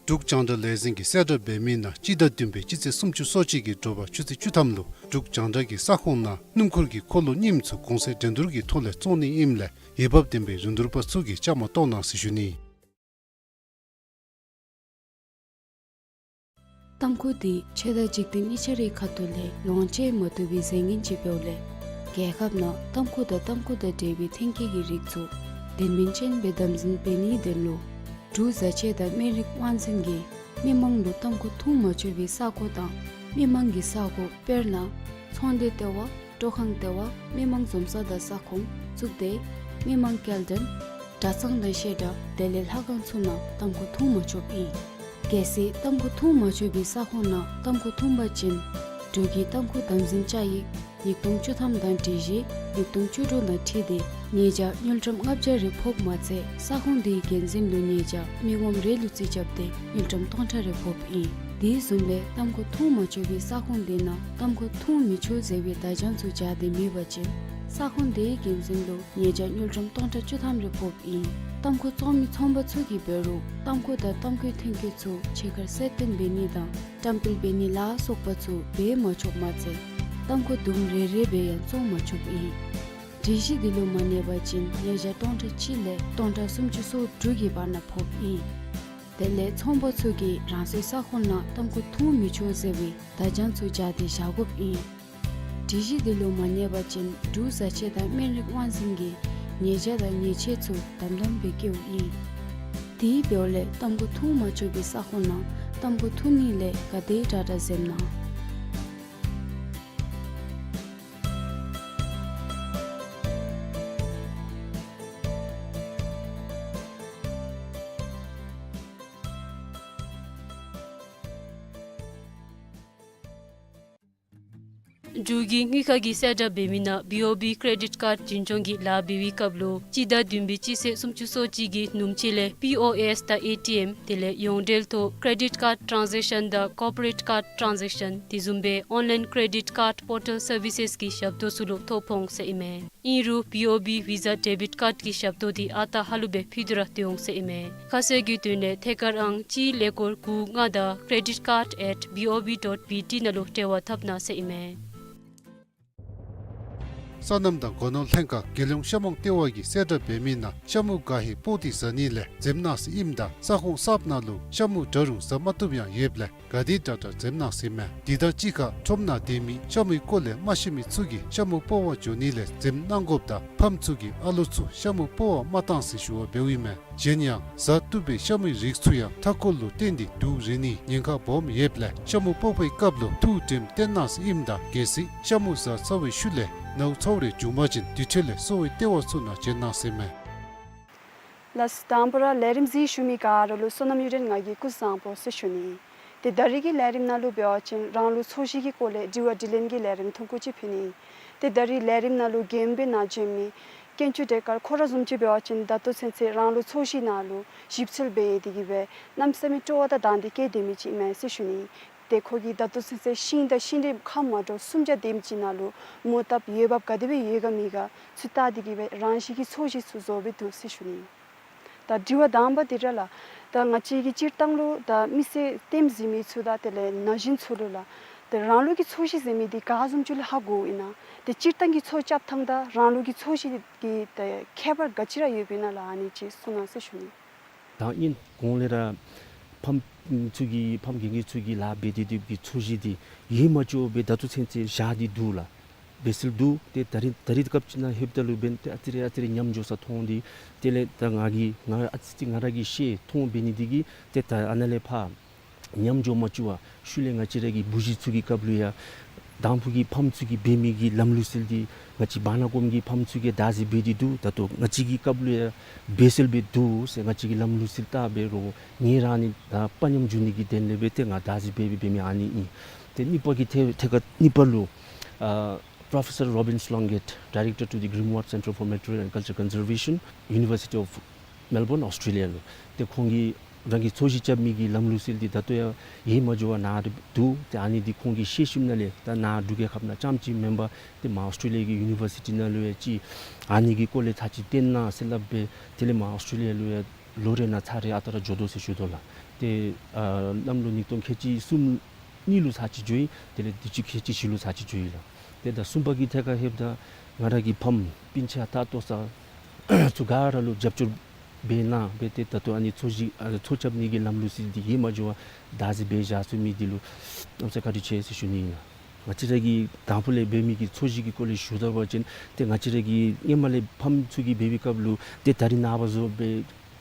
འབྲུག་རྒྱང་བསྒྲགས་ལས་འཛིན་གྱི་གསལ་བསྒྲགས་འབད་མི་ནང་སྤྱི་ཟླ་བདུན་པའི་སྤྱི་ཚེས་སུམ་ཅུ་སོ་གཅིག་གི་དྲོ་པ་ཆུ་ཚོད་བཅུ་ཐམ་ལུ་འབྲུག་རྒྱང་བསྒྲགས་ཀྱི་ས་ཁོངས་ནང་སྣུམ་འཁོར་གྱི་འཁོར་ལོ་རྙིངམ་ཚུ་གོང་ཚད་འགྲན་བསྡུར་གྱི་ཐོག་ལས་བཙོང་ནི་ཨིནམ་ལས་འོས་འབབ་ལྡན་པའི་རིན་བསྡུར་པ་ཚུ་གིས་བཅའ་མར་གཏོགས་གནང་ཟེར་ཞུ་ནི། ཏམ་ཁུ་འདི་ཆོས་དང་འཇིག་རྟེན་གཉིས་ཆ་རའི་ཁ་ཐུག་ལས་ལོངས་སྤྱོད་མ་བཏུབ་པའི་རྫས་ངན་ཅིག་འབདཝ་ལས་རྒྱལ་ཁབ་ནང་ཏམ་ཁུ་དང་ཏམ་ཁུ་དང་འབྲེལ་བའི་ཐོན་སྐྱེད་ཀྱི་རིགས་ཚུ་དོན་སྨིན་ཅན་སྦེ་དམ་འཛིན་འབད་ནིའི་དོན་ལུ་འབྲུག་བཟའ་ཆས་དང་སྨན་རིགས་དབང་འཛིན་གྱིས་མི་མང་ལུ་ཏམ་ཁུ་འཐུང་མ་ཆོག་པའི་ས་གོ་དང་མི་མང་གི་ས་གོ་དཔེར་ན་ཚོང་སྡེ་ལྟེ་བ། སྤྲོ་ཁང་ལྟེ་བ། མི་མང་འཛོམས་ས་དང་ས་ཁོངས། གཙུག་སྡེ། མི་མང་སྐྱེལ་འདྲེན། གྲྭ་ཚང་དང་བཤད་གྲྭ་དེ་ལས་ལྷ་ཁང་ཚུ་ནང་ཏམ་ཁུ་འཐུང་མ་ཆོགཔ་ཨིན། གལ་སྲིད་ཏམ་ཁུ་འཐུང་མ་ཆོག་པའི་ས་ཁོངས་ནང་ཏམ་ཁུ་འཐུང་པ་ཅིན་འབྲུག་གི་ཏམ་ཁུ་དམ་འཛིན་བཅའ་ཡིག་ཉིས་སྟོང་བཅུ་ཐམ་དང་སྒྲིག་གཞི་ཉིས་སྟོང་བཅུ་དྲུག་དང་འཁྲིལ་ཏེ་ཉེས་བྱ་དངུལ་ཀྲམ་ལྔ་བརྒྱ་རེ་ཕོགཔ་མ་ཚད་ས་ཁོངས་དེའི་འགན་འཛིན་ལུ་ཉེས་བྱ་མི་ངོམ་རེ་ལུ་རྩིས་རྐྱབ་སྟེ་དངུལ་ཀྲམ་སྟོང་ཕྲག་རེ་ཕོགཔ་ཨིན། དེ་བཟུམ་སྦེ་ཏམ་ཁུ་འཐུང་མ་ཆོག་པའི་ས་ཁོངས་དེ་ནང་ཏམ་ཁུ་འཐུང་མི་ཆོག་ཟེར་བའི་བརྡ་བྱང་ཚུ་སྦྱར་ཏེ་མེད་པ་ཅིན་ས་ཁོངས་དེའི་འགན་འཛིན་ལུ་ཉེས་བྱ་དངུལ་ཀྲམ་སྟོང་ཕྲག་བཅུ་ཐམ་རེ་ཕོགཔ་ཨིན། ཏམ་ཁུ་བཙོང་མི་ཚོང་པ་ཚུ་གིས་འབད་རུང་ཏམ་ཁུ་དང་ཏམ་ཁུའི་ཐོན་སྐྱེད་ཚུ་ཕྱི་ཁར་གསལ་སྟོན་འབད་ནི་དང་བཀྲམ་སྤེལ་འབད་ནི་ལ་སོགས་པ་ཚུ་འབད་མ་ཆོགཔ་མ་ཚད་ཏམ་ཁུ་དུམ་རེ་རེ་སྦེ་ཡང་བཙོང་མ་ཆོགཔ་ཨིན། སྒྲིག་གཞི་འདི་ལུ་མ་གནས་པ་ཅིན་ཉེས་བྱ་སྟོང་ཕྲག་གཅིག་ལས་སྟོང་ཕྲག་སུམ་ཅུ་སོ་དྲུག་གི་བར་ན་ཕོགཔ་ཨིན། དེ་ལས་ཚོང་པ་ཚུ་གིས་རང་སོའི་ས་ཁོངས་ནང་ཏམ་ཁུ་འཐུང་མི་ཆོག་ཟེར་བའི་བརྡ་བྱང་ཚུ་སྦྱར་ཏེ་བཞག་དགོཔ་ཨིན། སྒྲིག་གཞི་འདི་ལུ་མ་གནས་པ་ཅིན་འབྲུག་བཟའ་ཆས་དང་སྨན་རིགས་དབང་འཛིན་གྱིས་ཉེས་བྱ་དང་ཉེས་ཆད་ཚུ་དམ་དམ་སྦེ་བཀལཝ་ཨིན། དེ་འབདཝ་ལས་ཏམ་ཁུ་འཐུང་མ་ཆོག་པའི་ས་ཁོངས་ནང་ཏམ་ཁུ་འཐུང་ནི་ལས་ག་དེ་དྲག་དྲག་འཛེམ་གནང་། འབྲུག་གི་དངུལ་ཁང་གི་གསལ་བསྒྲགས་འབད་མི་ནང་B O B credit card འཛིན་སྐྱོང་གི་ལཱ་འབད་བའི་སྐབས་ལུ་སྤྱི་ཟླ་བདུན་པའི་སྤྱི་ཚེས་སུམ་ཅུ་སོ་གཅིག་གི་ནུབ་ཕྱེད་ལས་P O S དང་A T M དེ་ལས་ཡོངས་འབྲེལ་ཐོག་credit card transaction དང་corporate card transaction དེ་བཟུམ་སྦེ་online credit card portal services གི་ཞབས་ཏོག་ཚུ་ལུ་ཐོ་ཕོག་འོང་ཟེར་ཨིན་མས། ཨིན་རུང་B O B Visa debit card གི་ཞབས་ཏོག་འདི་ཨ་རྟག་ཧ་ལུགས་སྦེ་ཕུལ་ཏེ་ར་སྡོད་འོང་ཟེར་ཨིན་མས། ཁ་གསལ་གྱི་དོན་ལས་ཐད་ཀར་ཨང་གཅིག་ཀླད་ཀོར་དགུ་ལྔ་དང་credit card at B O B dot B T ནང་ལུ་འབྲེལ་བ་འཐབ་གནང་ཟེར་ཨིན་མས། སོ་ནམ་དང་སྒོ་ནོར་ལྷན་ཁག་རྒྱལ་ཡོངས་ཤ་མོང་ལྟེ་བ་གིས་གསལ་བསྒྲགས་འབད་མི་ནང་ཤ་མུ་ག་ཧེ་སྤོག་སྟེ་བཟའ་ནི་ལས་འཛེམ་གནང་ཟེར་ཨིནམ་ད་ས་ཁོངས་གསརཔ་ནང་ལུ་ཤ་མུ་འདྲ་རུང་བཟའ་མ་བཏུབ་ཡང་ཡོདཔ་ལས་ག་དེ་དྲག་དྲག་འཛེམ་གནང་ཟེར་མས། དེ་དང་གཅིག་ཁར་ཁྲོམ་ནང་སྡོད་མི་ཤ་མུའི་སྐོར་ལས་མ་ཤེས་མི་ཚུ་གིས་ཤ་མུ་སྤོག་པར་འགྱོ་ནི་ལས་འཛེམ་གནང་དགོཔ་དང་ཕམ་ཚུ་གིས་ཨ་ལོ་ཚུ་ཤ་མུ་སྤོག་པར་མ་གཏང་ཟེར་ཞུ་བ་འབདཝ་ཨིན་མས། གཞན་ཡང་བཟའ་བཏུབ་པའི་ཤ་མུའི་རིགས་ཚུ་ཡང་མཐའ་འཁོར་ལུ་བརྟེན་ཏེ་དུག་རེག་ནིའི་ཉེན་ཁ་སྦོམ་ཡོདཔ་ལས་ཤ་མུ་སྤོག་པའི་སྐབས་ལུ་ཐུགས་དྲནམ་བཏོན་གནང་ཟེར་ཨིནམ་ད་གལ་སྲིད་ཤ་མུ་བཟའ་ཚར་བའི་ཤུལ་ལས་ནཝ་ཚཝ་རེ་བྱུང་པ་ཅིན་དེ་འཕྲོ་ལས་གསོ་བའི་ལྟེ་བ་ཚུ་ནང་བྱོན་གནང་ཟེར་མས། ལགས་སོ། དང་པ་ར་ལས་རིམ་གཟིགས་བཞུགས་མི་ག་ར་ལུ་སོ་ནམ་གཡུ་སྒྲོན་ང་གིས་སྐུ་གཟུགས་བཟང་པོ་ཟེར་ཞུ་ནི། ཏེ་ད་རིས་ཀྱི་ལས་རིམ་ནང་ལུ་འབད་བ་ཅིན་རང་ལུགས་ཚོས་གཞི་གི་སྐོར་ལས་དྲི་བ་དྲིས་ལན་གྱི་ལས་རིམ་ཐུང་ཀུ་ཅིག་ཕུལ་ནི། ཏེ་ད་རིས་ལས་རིམ་ནང་ལུ་རྒྱན་འབད་ནཱ་བྱོན་མི་དཀོན་མཆོག་བདེ་དཀར་ཁོ་ར་བཟུམ་ཅིག་འབད་བ་ཅིན་ད་ལྟོ་ཚུན་ཚོད་རང་ལུགས་ཚོས་གཞི་ནང་ལུ་ཞིབ་འཚོལ་འབད་དེ་གིས་སྦེ་གནམ་མེད་ས་མེད་སྤྲོ་བ་དང་དང་འདོད་བསྐྱེད་སྡོད་མི་ཅིག་ཨིན་མས་ཟེར་ཞུ་ནི། ཏེ་ཁོ་གིས་ད་ལྟོ་ཚུན་ཚོད་ཤིང་དང་ཤིང་འབྲས་ཁམས་མ་འདྲཝ་སུམ་བརྒྱ་དེམ་ཅིག་ནང་ལུ་མོ་བཏབ་འོས་འབབ་ག་དེ་སྦེ་ཡོད་ག་མེད་ག་ཚུ་བལྟ་སྟེ་གིས་སྦེ་རང་བཞིན་གྱི་ཚོས་གཞི་ཚུ་བཟོ་སྦེ་འདུག་ཟེར་ཞུ་ནི། ད་དྲི་བ་དང་པ་འདི་ར་ལགས། ད་ང་བཅས་ཀྱི་སྤྱིར་བཏང་ལུ་ད་མི་སེར་ལྟདམོ་གཟིགས་མི་ཚུ་དང་དེ་ལས་ན་གཞོན་ཚུ་ལུ་ལགས། ད་རང་ལུགས་ཀྱི་ཚོས་གཞི་ཟེར་མི་འདི་ག་བཟུམ་ཅིག་ལུ་ཧ་གོཝ་ཨིན་ན། ཏེ་སྤྱིར་བཏང་གི་ཚོས་རྐྱབ་ཐངས་དང་རང་ལུགས་ཀྱི་ཚོས་གཞི་གི་ཏེ་ཁྱད་པར་ག་ཅི་ར་ཡོདཔ་ཨིན་ན་ལགས། ཨ་ནི་ཅིག་གསུང་གནང་ཟེར་ཞུ་ནི། ད་ཨིན་གོང་ལས་ར་ཕམ་ཚུ་གིས་ཕམ་རྒན་རྒས་ཚུ་གིས་ལཱ་འབད་དེ་དེ་གི་ཚོས་གཞི་འདི་ཡོད་མ་བཅུག་སྦེ་ད་ལྟོ་ཚུན་ཚོད་བཞག་སྟེ་འདུག་ལགས། འབད་སྲོལ་འདུག། ཏེ་ད་རིས་ད་རིས་སྐབས་ཅིག་ནང་ལྷོདཔ་ད་ལུ་འབདན་ཏེ་ཨ་ཙི་རེ་ཨ་ཙི་རེ་ཉམས་འགྱོ་ས་མཐོང་སྟེ་དེ་ལས་ད་ང་གིས་ང་ཨ་ཙི་ཅིག་ང་ར་གིས་ཤེས་མཐོང་འབད་ནི་འདི་གིས་ཏེ་ད་ཨ་ནཱ་ལས་ཕར་ཉམས་འགྱོ་མ་བཅུག་པར་ཤུལ་ལས་ང་བཅས་ར་གི་བུ་གཞི་ཚུ་གི་སྐབས་ལུ་ཡང་དང་ཕུ་གི་ཕམ་ཚུ་གིས་འབད་མི་གི་ལམ་ལུགས་སྲོལ་འདི་ང་བཅས་བར་ན་གོམ་གྱི་ཕམ་ཚུ་གིས་བདག་འཛིན་འབད་དེ་འདུག། ད་ལྟོ་ང་བཅས་ཀྱི་སྐབས་ལུ་ཡང་འབད་སྲོལ་སྦེ་འདུག་ཟེར། ང་བཅས་ཀྱི་ལམ་ལུགས་སྲོལ་བལྟ་སྦེ་རོགས་ངེ་ར་ནི་ད་དཔའ་ཉམས་འགྱོ་ནི་གི་དོན་ལས་སྦེ་ཏེ་ང་བདག་འཛིན་འབད་འབད་འབད་མི་ཨ་ནི་ཨིན། ཏེ་གཉིས་པ་གི་ཐད་ཐད་ཁར་གཉིས་པ་ལུ་ཨ་Professor Robin Sloggett, Director to the Grimmwald Centre for Material and Culture Conservation, University of Melbourne, Australia ལུ། ཏེ་ཁོང་གིས་རང་གི་ཚོས་གཞི་རྐྱབ་མི་གི་ལམ་ལུགས་སྲོལ་འདི་ད་ལྟོ་ཡང་ཡོད་མ་བཅུག་པར་ནཱ་འདུག། ཏེ་ཨ་ནི་འདི་ཁོང་གིས་ཤེས་ཞིནམ་ལས་ད་ནཱ་འབྲུག་རྒྱལ་ཁབ་ནང་རྐྱངམ་ཅིག་མེན་པར་ཏེ་མར་ཨོསི་ཊྲེ་ལི་ཡ་གི་ཡུ་ནི་བར་སི་ཊི་ནང་ལུ་ཡང་ཅིག་ཨ་ནི་གི་སྐོར་ལས་ཚར་ཅིག་སྟོན་གནང་ཟེར་སླབ་སྦེ་དེ་ལས་མར་ཨོསི་ཊྲེ་ལི་ཡ་ལུ་ཡང་ལོ་རེ་ནང་ཚར་རེ་ཨ་རྟག་ར་འགྱོ་དོ་ཟེར་ཞུ་དོ་ལགས། ཏེ་ཨ་གནམ་ལོ་ཉིས་སྟོང་ཁལ་གཅིག་གསུམ་གཉིས་ལུ་ཚར་ཅིག་འགྱོ་ཡི། དེ་ལས་དུས་ཅི་ཁལ་གཅིག་བཞི་ལུ་ཚར་ཅིག་འགྱོ་ཡི་ལགས། ཏེ་ད་གསུམ་པ་གི་ཐད་ཁར་ལྷོདཔ་ད་ང་ར་གི་ཕམ་སྤུན་ཆ་ད་ལྟོ་ས་ཚུ་ག་ར་ལུ་རྒྱབ་སྐྱོར་འབད་གནང་སྦེ་ཏེ་ད་ལྟོ་ཨ་ནི་ཚོས་གཞི་ཨ་ཚོས་རྐྱབ་ནི་གི་ལམ་ལུགས་སྲོལ་འདི་ཡོད་མ་བཅུག་པར་བདག་འཛིན་འབད་བཞག་ཚུགས་མི་འདི་ལུ་གནམ་ས་བཀའ་དྲིན་ཆེ་ཟེར་ཞུ་ནི་ཨིན་ལགས། ང་བཅས་ར་གི་དང་ཕུ་ལས་འབད་མི་གི་ཚོས་གཞི་གི་སྐོར་ལས་ཞུ་ད་པ་ཅིན་ཏེ་ང་བཅས་ར་གི་སྔོན་མ་ལས་ཕམ་ཚུ་གིས་འབད་བའི་སྐབས་ལུ་ཏེ་ད་རིས་ནངས་པ་བཟུམ་སྦེ་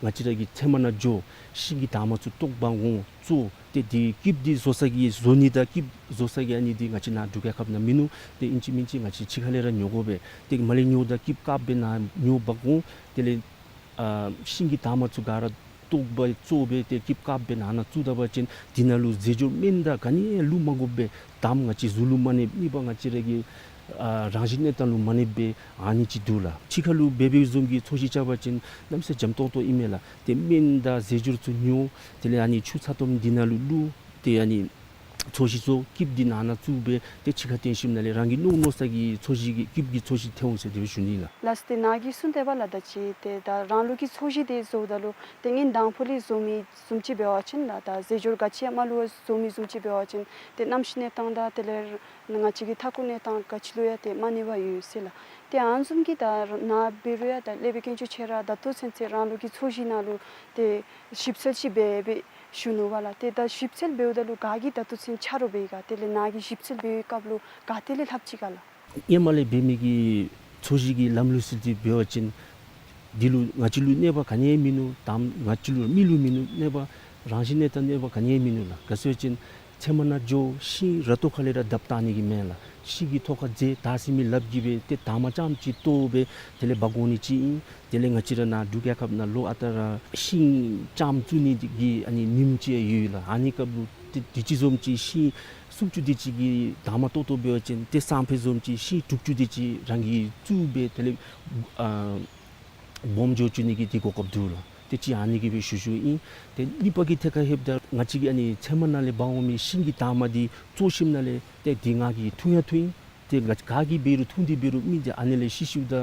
ང་བཅས་ར་གིས་ཚལ་མ་ནང་འགྱོ་ཤིང་གི་དར་མ་ཚུ་བཏོག་འབག་འོང་བཙོ། ཏེ་འདི་སྐུདཔ་འདི་བཟོ་ས་གི་བཟོ་ནི་དང་སྐུདཔ་བཟོ་ས་གི་ཨ་ནི་འདི་ང་བཅས་ནཱ་འབྲུག་རྒྱལ་ཁབ་ནང་མིན་ནུག། ཏེ་ཨིན་ཅི་མིན་ཅི་ང་བཅས་ཕྱི་ཁ་ལས་ར་ཉོ་དགོ་པས། ཏེ་མར་ལས་ཉོཝ་ད་སྐུདཔ་དཀརཔོ་སྦེ་ནཱ་ཉོ་འབག་འོང་། དེ་ལས་ཨ་ཤིང་གི་དར་མ་ཚུ་ག་ར་བཏོག་འབག་བཙོ་སྦེ་ཏེ་སྐུདཔ་དཀརཔོ་སྦེ་ནང་ན་བཙུགས་ད་པ་ཅིན་འདི་ནང་ལུ་རྫས་སྦྱོར་སྨན་དང་ག་ནི་ཡང་བླུག་མ་དགོ་པས། དར་མ་ང་བཅས་གཟུགས་ལུ་མ་གནོད། གཉིས་པ་ང་བཅས་ར་གི་ཨ་རང་བཞིན་གནས་སྟངས་ལུ་མ་གནོད་པས། ཨ་ནི་ཅིག་འདུག་ལགས། ཕྱི་ཁ་ལུ་འབད་བའི་བཟུམ་གྱི་ཚོས་གཞི་རྐྱབ་པ་ཅིན་གནམ་ས་འཇམ་ཏོང་ཏོ་ཨིན་མས་ལགས། ཏེ་སྨན་དང་རྫས་སྦྱོར་ཚུ་ཉོ། དེ་ལས་ཨ་ནི་ཆུ་ཚ་ཏོམ་འདི་ནང་ལུ་བླུག། ཏེ་ཨ་ནི་ཚོས་གཞི་བཙོ། སྐུདཔ་འདི་ནང་ན་བཙུགས་སྦེ་ཏེ་ཕྱི་ཁར་བཏོན་ཞིནམ་ལས་རང་གི་མནོ་མནོ་ས་གི་ཚོས་གཞི་གི་སྐུདཔ་གི་ཚོས་གཞི་ཐོན་འོང་ཟེར་དེ་སྦེ་ཞུ་ནི་ལགས། ལགས་སོ། ཏེ་ནཱ་གིས་གསུངས་ཏེ་འབདཝ་ལས་ད་ཅི་ཏེ་ད་རང་ལུགས་ཀྱི་ཚོས་གཞི་འདི་བཟོཝ་ད་ལུ་ཏེ་སྔོན་དང་ཕུ་ལས་བཟོ་མི་བཟུམ་ཅིག་འབད་བ་ཅིན་ལགས། ད་རྫས་སྦྱོར་ག་ཅི་ཡང་མ་བླུག་པར་བཟོ་མི་བཟུམ་ཅིག་འབད་བ་ཅིན་ཏེ་གནམ་གཤིས་གནས་སྟངས་དང་དེ་ལས་ང་བཅས་ཀྱི་མཐའ་འཁོར་གནས་སྟངས་ག་ཅི་ལུ་ཡང་ཏེ་མ་གནོད་པ་ཡོད་ཟེར་ལགས། ཏེ་ཨ་ནི་བཟུམ་གྱི་ད་ནཱ་འབད་རུང་ཡང་ད་སློབ་དཔོན་དཀོན་མཆོག་ཁྱོད་ར་ད་ལྟོ་ཚུན་ཚོད་རང་ལུགས་ཀྱི་ཚོས་གཞི་ནང་ལུ་ཏེ་ཞིབ་འཚོལ་ཅིག་འབད་འབད་ཞུ་ནུག་པ་ལགས། ཏེ་ད་ཞིབ་འཚོལ་འབདཝ་ད་ལུ་ག་གིས་ད་ལྟོ་ཚུན་ཆ་རོགས་འབད་ཡི་ག། དེ་ལས་ནཱ་གིས་ཞིབ་འཚོལ་འབད་བའི་སྐབས་ལུ་ག་ཏེ་ལས་ལྷབ་ཅི་ག་ལགས། སྔོན་མ་ལས་འབད་མི་གི་ཚོས་གཞི་གི་ལམ་ལུགས་སྲོལ་འདི་འབད་བ་ཅིན་འདི་ལུ་ང་བཅས་ལུ་གནོད་པ་ག་ནི་ཡང་མིན་ནུག། དང་ང་བཅས་ལུ་མི་ལུ་མིན་ནུག་གནོད་པ། རང་བཞིན་གནས་སྟངས་གནོད་པ་ག་ནི་ཡང་མིན་ནུག་ལགས། ག་ཅི་སྦེ་ཟེར་བ་ཅིན་ཚལ་མ་ནང་འགྱོ་ཤིང་ར་ཏོ་ཁ་ལས་ར་བརྡབ་བཏང་ནི་གི་མེན་ལགས། ཤིང་གི་ཐོག་ཁར་འཛེགས་དར་སི་མིག་ལགཔ་གིས་སྦེ་ཏེ་དར་མ་རྐྱངམ་ཅིག་བཏོག་སྦེ་དེ་ལས་འབག་འོང་ནི་ཅིག་ཨིན། དེ་ལས་ང་བཅས་ར་ནཱ་འབྲུག་རྒྱལ་ཁབ་ནང་ལོག་ཨ་རྟག་ར་ཤིང་རྐྱངམ་བཙུགས་ནི་གི་ཨ་ནི་ཉིནམ་ཅིག་ཡོད་ལགས། ཨ་ནི་སྐབས་ལུ་ཏེ་དུས་ཅི་བཟུམ་ཅིག་ཤིང་སུམ་ཅུ་དེ་ཅིག་གི་དར་མ་བཏོག་བཏོགཔ་འབད་བ་ཅིན་ཏེ་སང་ཕོད་བཟུམ་ཅིག་ཤིང་དྲུག་ཅུ་དེ་ཅིག་རང་གིས་བཙུགས་སྦེ་དེ་ལས་ཨ་སྦོམ་འགྱོ་བཅུག་ནི་གི་དེ་གོ་སྐབས་འདུག་ལགས། ཏེ་ཅིག་ཨ་ནི་གི་སྦེ་ཞུ་ཞུཝ་ཨིན། ཏེ་གཉིས་པ་གི་ཐད་ཁར་ལྷོདཔ་ད་ང་བཅས་ཀྱི་ཨ་ནི་ཚལ་མ་ནང་ལས་འབག་འོང་མི་ཤིང་གི་དར་མ་འདི་བཙོ་ཞིནམ་ལས་ཏེ་འདི་ང་གིས་འཐུང་ཡང་འཐུང་ཡི། ཏེ་ང་ག་གིས་འབད་རུང་འཐུང་སྟེ་འབད་རུང་མི་འདི་ཨ་ནི་ལས་ཤི་ཤིཝ་ད་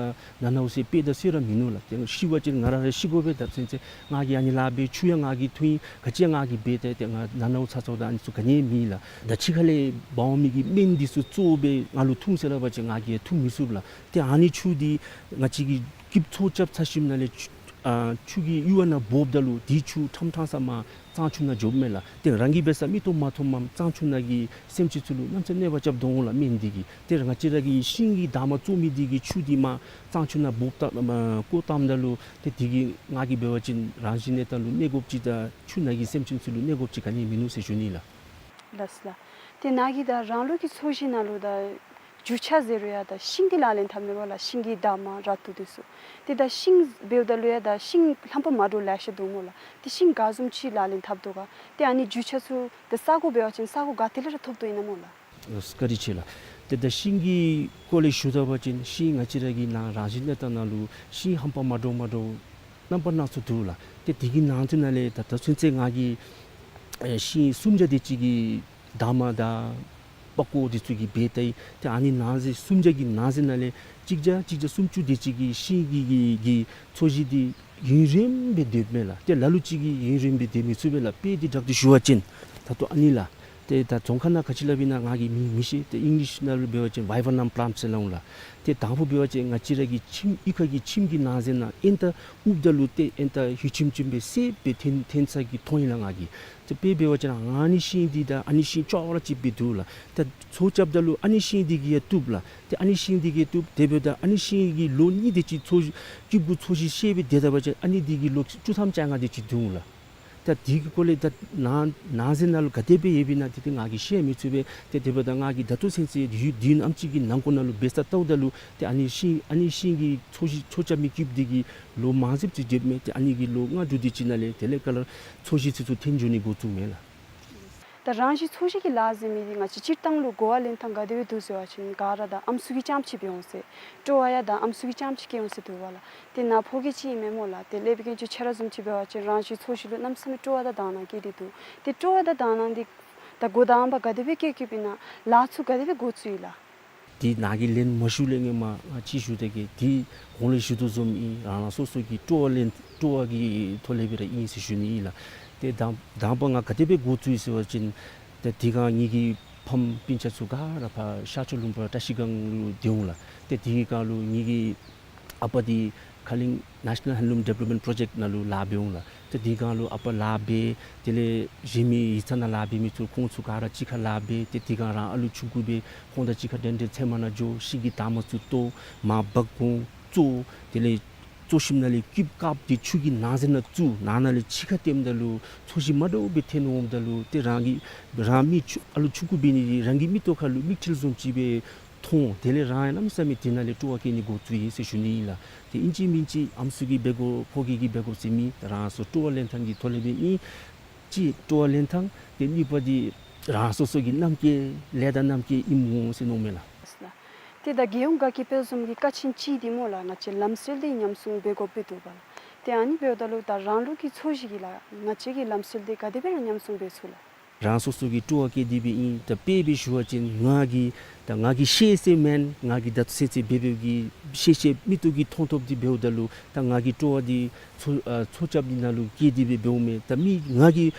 ནང་ན་འོང་ཟེར་དཔེ་དང་སྲོད་ར་མིན་ནུག་ལགས། ཏེ་ཤི་བ་ཅིན་ང་ར་ར་ཤི་དགོ་པས། ད་ཚུན་ཚོད་ང་གིས་ཨ་ནི་ལཱ་འབད། ཆུ་ཡང་ང་གིས་འཐུང་ཡི། ག་ཅི་ཡང་ང་གིས་འབད་དེ། ཏེ་ང་ནང་ན་འོང་ཚ་ཚ་བ་ད་ཨ་ནི་ཚུ་ག་ནི་ཡང་མེད་ལགས། ད་ཕྱི་ཁ་ལས་འབག་འོང་མི་གི་སྨན་འདི་ཚུ་བཙོ་སྦེ་ང་ལུ་འཐུང་ཟེར་སླབ་པ་ཅིན་ང་གིས་འཐུང་མི་ཚུགས་ལགས། ཏེ་ཨ་ནི་ཆུ་འདི་ང་བཅས་ཀྱིས་སྐྱིདཔ་འཚོ་རྐྱབ་ཚར་ཞིནམ་ལས་ཆུ་ཨ་ཆུ་གི་གཡུར་བ་ནང་འབོཝ་ད་ལུ་དེ་ཆུ་ཕྲང་ཕྲང་ས་མར་གཙང་ཆུ་ནང་འགྱོཝ་མས་ལགས། ཏེ་རང་གིས་འབད་ས་མིག་ཏོ་མ་མཐོངམ་གཙང་ཆུ་ནང་གི་སེམས་ཅན་ཚུ་ལུ་གནམ་མེད་ས་མེད་གནོད་པ་རྐྱབ་དོ་འོང་ལགས་སྨན་འདི་གིས། ཏེ་ང་བཅས་ར་གི་ཤིང་གི་འདབ་མ་བཙོ་མི་འདི་གི་ཆུ་འདི་མར་གཙང་ཆུ་ནང་འབོཝ་ད་མར་བཀོ་བཏངམ་ད་ལུ་ཏེ་དེ་གིས་ང་གིས་འབད་བ་ཅིན་རང་བཞིན་གནས་སྟངས་ལུ་གནོད་དགོཔ་ཅིག་དང་ཆུ་ནང་གི་སེམས་ཅན་ཚུ་ལུ་གནོད་དགོཔ་ཅིག་ག་ནི་ཡང་མིན་ནུག་ཟེར་ཞུ་ནི་ལགས། ལགས་སོ་ལགས། ཏེ་ནཱ་གིས་ད་རང་ལུགས་ཀྱི་འཚོ་བཞེས་ནང་ལུ་ད་རྒྱུ་ཆ་ཟེར་རུང་ཡང་ད་ཤིང་འདི་ལག་ལེན་འཐབ་མས་པ་ལགས། ཤིང་གི་འདབ་མ་ར་ཏོ་འདི་ཚུ། ཏེ་ད་ཤིང་འབདཝ་ད་ལུ་ཡང་ད་ཤིང་ལྷམ་པ་མ་འདྲཝ་ལེ་ཤ་འདུག་སྨོ་ལགས། ཏེ་ཤིང་ག་བཟུམ་ཅིག་ལག་ལེན་འཐབ་དོ་ག། ཏེ་ཨ་ནི་རྒྱུ་ཆ་ཚུ་ད་ས་གོ་འབད་བ་ཅིན་ས་གོ་ག་ཏེ་ལས་ར་ཐོབ་དོ་ཨིན་ན་སྨོ་ལགས། བཀའ་དྲིན་ཆེ་ལགས། ཏེ་ད་ཤིང་གི་སྐོར་ལས་ཞུ་ད་པ་ཅིན་ཤིང་ང་བཅས་ར་གི་ནང་རང་བཞིན་གནས་སྟངས་ནང་ལུ་ཤིང་ལྷམ་པ་མ་འདྲཝ་མ་འདྲཝ་རྣམ་པ་སྣ་ཚོགས་འདུག་ལགས། ཏེ་དེ་གི་ནང་དོན་ནང་ལས་ད་ད་ཚུན་ཚོད་ང་གིས་ཨེ་ཤིང་སུམ་བརྒྱ་དེ་ཅིག་གི་འདབ་མ་དང་པགས་ཀོ་འདི་ཚུ་གིས་འབད་ད་ཡི། ཏེ་ཨ་ནི་ནང་གསེས་སུམ་བརྒྱ་གི་ནང་གསེས་ནང་ལས་གཅིག་བརྒྱ་གཅིག་བརྒྱ་སུམ་ཅུ་དེ་ཅིག་གི་ཤིང་གི་གི་གི་འཚོ་བཞེས་འདི་ཡུན་རིངམོ་སྦེ་སྡོདཔ་མས་ལགས། ཏེ་ལ་ལུ་ཅིག་གིས་ཡུན་རིངམོ་སྦེ་སྡོད་མི་ཚུགས་པས་ལགས། དཔེ་འདི་དྲག་ཏུ་ཞུ་བ་ཅིན་ད་ལྟོ་ཨ་ནི་ལགས། ཏེ་ད་རྫོང་ཁ་ནང་ག་ཅི་སླབ་ཨིན་ན་ང་གིས་མི་མི་ཤེས། ཏེ་ཨིང་ལིཤ་ནང་ལུ་འབད་བ་ཅིན་བའི་བར་ནམ་པ་ལམ་ཟེར་སླབ་འོང་ལགས། ཏེ་དང་ཕུ་འབད་བ་ཅིན་ང་བཅས་ར་གི་ཁྱིམ་གཡུས་ཁ་གི་ཁྱིམ་གྱི་ནང་གསེས་ནང་ཨེན་ཏ་ཨུབ་ད་ལུ་ཏེ་ཨེན་ཏ་ཧུད་ཆིམ་ཆིམ་སྦེ་སེརཔོ་སྦེ་ཐོན་ཐོན་ས་གི་མཐོང་ཡི་ལགས་ང་གིས། ཏེ་དཔེ་འབད་བ་ཅིན་ཨ་ནི་ཤིང་འདི་དང་ཨ་ནི་ཤིང་ཅོག་ར་གཅིགཔ་སྦེ་འདུག་ལགས། ཏེ་འཚོ་རྐྱབ་ད་ལུ་ཨ་ནི་ཤིང་འདི་གིས་ཡང་བཏུབ་ལགས། ཏེ་ཨ་ནི་ཤིང་འདི་གིས་བཏུབ། དེ་འབདཝ་ད་ཨ་ནི་ཤིང་གི་ལོ་གཉིས་དེ་ཅིག་འཚོ་སྐྱིདཔ་གུ་འཚོ་བཞེས་བཤལ་སྦེ་སྡོད་ད་པ་ཅིན་ཨ་ནི་འདི་གིས་ལོ་བཅུ་ཐམ་བཅོ་ལྔ་དེ་ཅིག་འདུག་ལགས། ད་དེ་གི་སྐོར་ལས་ད་ནང་ནང་གསེས་ནང་ལུ་ག་དེ་སྦེ་ཡོདཔ་ཨིན་ན་དེ་ཏེ་ང་གིས་ཤེས་མི་ཚུགས་པས། ཏེ་དེ་འབདཝ་ད་ང་གིས་ད་ལྟོ་ཚུན་ཚོད་ཡུན་དུས་ནམ་ཅིག་གི་ནང་འཁོད་ནང་ལུ་འབད་ས་ལྟཝ་ད་ལུ་ཏེ་ཨ་ནི་ཤིང་ཨ་ནི་ཤིང་གི་འཚོ་བཞེས་འཚོ་རྐྱབ་མི་སྐྱིདཔ་འདི་གིས་ལོ་མང་སུ་ཅིག་སྡོདཔ་མས། ཏེ་ཨ་ནི་གི་ལོ་ལྔ་དྲུག་དེ་ཅིག་ནང་ལས་དེ་ལས་ཁ་ལས་འཚོ་བཞེས་ཚུ་ཚུ་འཐོན་འགྱོ་ནི་འགོ་བཙུགས་མས་ལགས། ད་རང་བཞིན་འཚོ་བཞེས་ཀྱི་ལཱ་ཟེར་མི་འདི་ང་བཅས་སྤྱིར་བཏང་ལུ་གོ་བ་ལེན་ཐངས་ག་དེ་སྦེ་འདུག་ཟེར་བ་ཅིན་ག་ར་ད་ཨམ་སྲུ་གི་རྐྱངམ་ཅིག་འབད་འོང་ཟེར། སྤྲོ་བ་ཡང་ད་ཨམ་སྲུ་གི་རྐྱངམ་ཅིག་སྐྱེ་འོང་ཟེར་འདུག་པ་ལགས། ཏེ་ནཱ་ཕོ་སྐྱེས་ཅིག་ཨིན་མས་སྨོ་ལགས། ཏེ་ལས་བྱེད་ཀྱི་ཁྱོད་ར་བཟུམ་ཅིག་འབད་བ་ཅིན་རང་བཞིན་འཚོ་བཞེས་ལུ་གནམ་མེད་ས་མེད་སྤྲོ་བ་དང་དག་སྣང་སྐྱེས་ཏེ་འདུག། ཏེ་སྤྲོ་བ་དང་དག་སྣང་འདི་ད་གོ་དང་པ་ག་དེ་སྦེ་སྐྱེ་སྐྱེསཔ་ཨིན་ན་ལཱ་ཚུ་ག་དེ་སྦེ་འགོ་བཙུགས་ཡི་ལགས། འདི་ནཱ་གིས་ལན་མ་ཞུ་ལས་སྔོན་མ་ང་ཅིག་ཞུ་སྟེ་གི་འདི་གོང་ལས་ཞུ་དོ་བཟུམ་ཨིན། རང་རང་སོ་སོ་གི་སྤྲོ་བ་ལེན་སྤྲོ་བ་གི་ཐོག་ལས་སྦེ་ར་ཨིན་ཟེར་ཞུ་ནི་ཨིན་ལགས། ཏེ་དང་དང་པ་ང་ག་དེ་སྦེ་འགོ་བཙུགས་ཡི་ཟེར་བ་ཅིན་ཏེ་དེ་སྒང་ངེ་གི་ཕམ་སྤུན་ཆ་ཚུ་ག་ར་ཕར་ཤར་ཕྱོགས་ལུང་པ་བཀྲ་ཤིས་སྒང་ལུ་སྡོད་འོང་ལགས། ཏེ་དེ་སྒང་ལུ་ངེ་གི་ཨ་པ་འདི་ཁ་གླིང་National Handloom Development Project ནང་ལུ་ལཱ་འབད་འོང་ལགས། ཏེ་དེ་སྒང་ལུ་ཨ་པ་ལཱ་འབད། དེ་ལས་གཞན་མི་ཡིག་ཚང་ནང་ལཱ་འབད་མི་ཚུ་ཁོང་ཚུ་ག་ར་གཅིག་ཁར་ལཱ་འབད། ཏེ་དེ་སྒང་རང་ཨ་ལུ་ཆུང་ཀུ་སྦེ་ཁོང་དང་གཅིག་ཁར་འགྲན་འགྲན་ཚལ་མ་ནང་འགྱོ། ཤིང་གི་འདབ་མ་ཚུ་བཏོག། མར་འབག་འོང་བཙོ། དེ་ལས་བཙོ་ཞིནམ་ལས་སྐྱིདཔ་བཀབ་སྟེ་ཆུ་གི་ནང་གསེས་ནང་བཙུགས། ནང་ན་ལས་ཕྱི་ཁར་བཏོནམ་ད་ལུ་འཚོ་བཞེས་མ་འདྲཝ་སྦེ་ཐོན་འོངམ་ད་ལུ་ཏེ་རང་གི་རང་མི་ཆུང་ཨ་ལུ་ཆུང་ཀུ་འབད་ནི་འདི་རང་གི་མིག་ཏོ་ཁར་ལུ་མིག་འཕྲུལ་བཟུམ་ཅིག་སྦེ་མཐོང་། དེ་ལས་རང་ཡང་གནམ་མེད་ས་མེད་དེ་ནང་ལས་སྤྲོ་བ་སྐྱེ་ནི་འགོ་བཙུགས་ཡི་ཟེར་ཞུ་ནི་ཨིན་ལགས། ཏེ་ཨིན་ཅི་མིན་ཅི་ཨམ་སྲུ་གིས་འབད་དགོ་ཕོ་སྐྱེས་ཀྱིས་འབད་དགོ་ཟེར་མེད། རང་སོ་སྤྲོ་བ་ལེན་ཐངས་ཀྱི་ཐོག་ལས་སྦེ་ཨིན། གཅིག་སྤྲོ་བ་ལེན་ཐངས། ཏེ་གཉིས་པ་འདི་རང་སོ་སོ་གི་རྣམ་ཀྱི་ལས་དང་རྣམ་ཀྱི་ཨིནམ་འོང་ཟེར་མནོཝ་མས་ལགས། ཏེ་ད་རྒྱལ་ཡོངས་དགའ་སྐྱིད་དཔལ་འཛོམས་ཀྱི་ཀ་ཆེན་ཅིག་འདི་སྨོ་ལགས། ང་བཅས་ལམ་སྲོལ་འདི་ཉམས་སྲུང་འབད་དགོཔ་སྦེ་འདུག་པ་ལགས། ཏེ་ཨ་ནི་འབདཝ་ད་ལུ་ད་རང་ལུགས་ཀྱི་འཚོ་བཞེས་ཀྱི་ལཱ་ང་བཅས་ཀྱི་ལམ་སྲོལ་འདི་ག་དེ་སྦེ་ར་ཉམས་སྲུང་འབད་ཚུགས་ལགས། རང་སོ་སོ་གི་སྤྲོ་བ་བསྐྱེད་དེ་སྦེ་ཨིན། ད་དཔེ་སྦེ་ཞུ་བ་ཅིན་ང་གིས་ད་ང་གིས་ཤེས་ཟེར་མེན། ང་གིས་ད་ཚུན་ཚོད་འབད་འབདཝ་གི་ཤེས་ཤེས་མིག་ཏོ་གིས་མཐོང་མཐོངམ་འདི་འབདཝ་ད་ལུ་ད་ང་གིས་སྤྲོ་བ་འདི་འཚོ་ཨ་འཚོ་རྐྱབ་འདི་ནང་ལུ་བསྐྱེད་དེ་སྦེ་འབདཝ་མས། ད་མི་ང་གིས་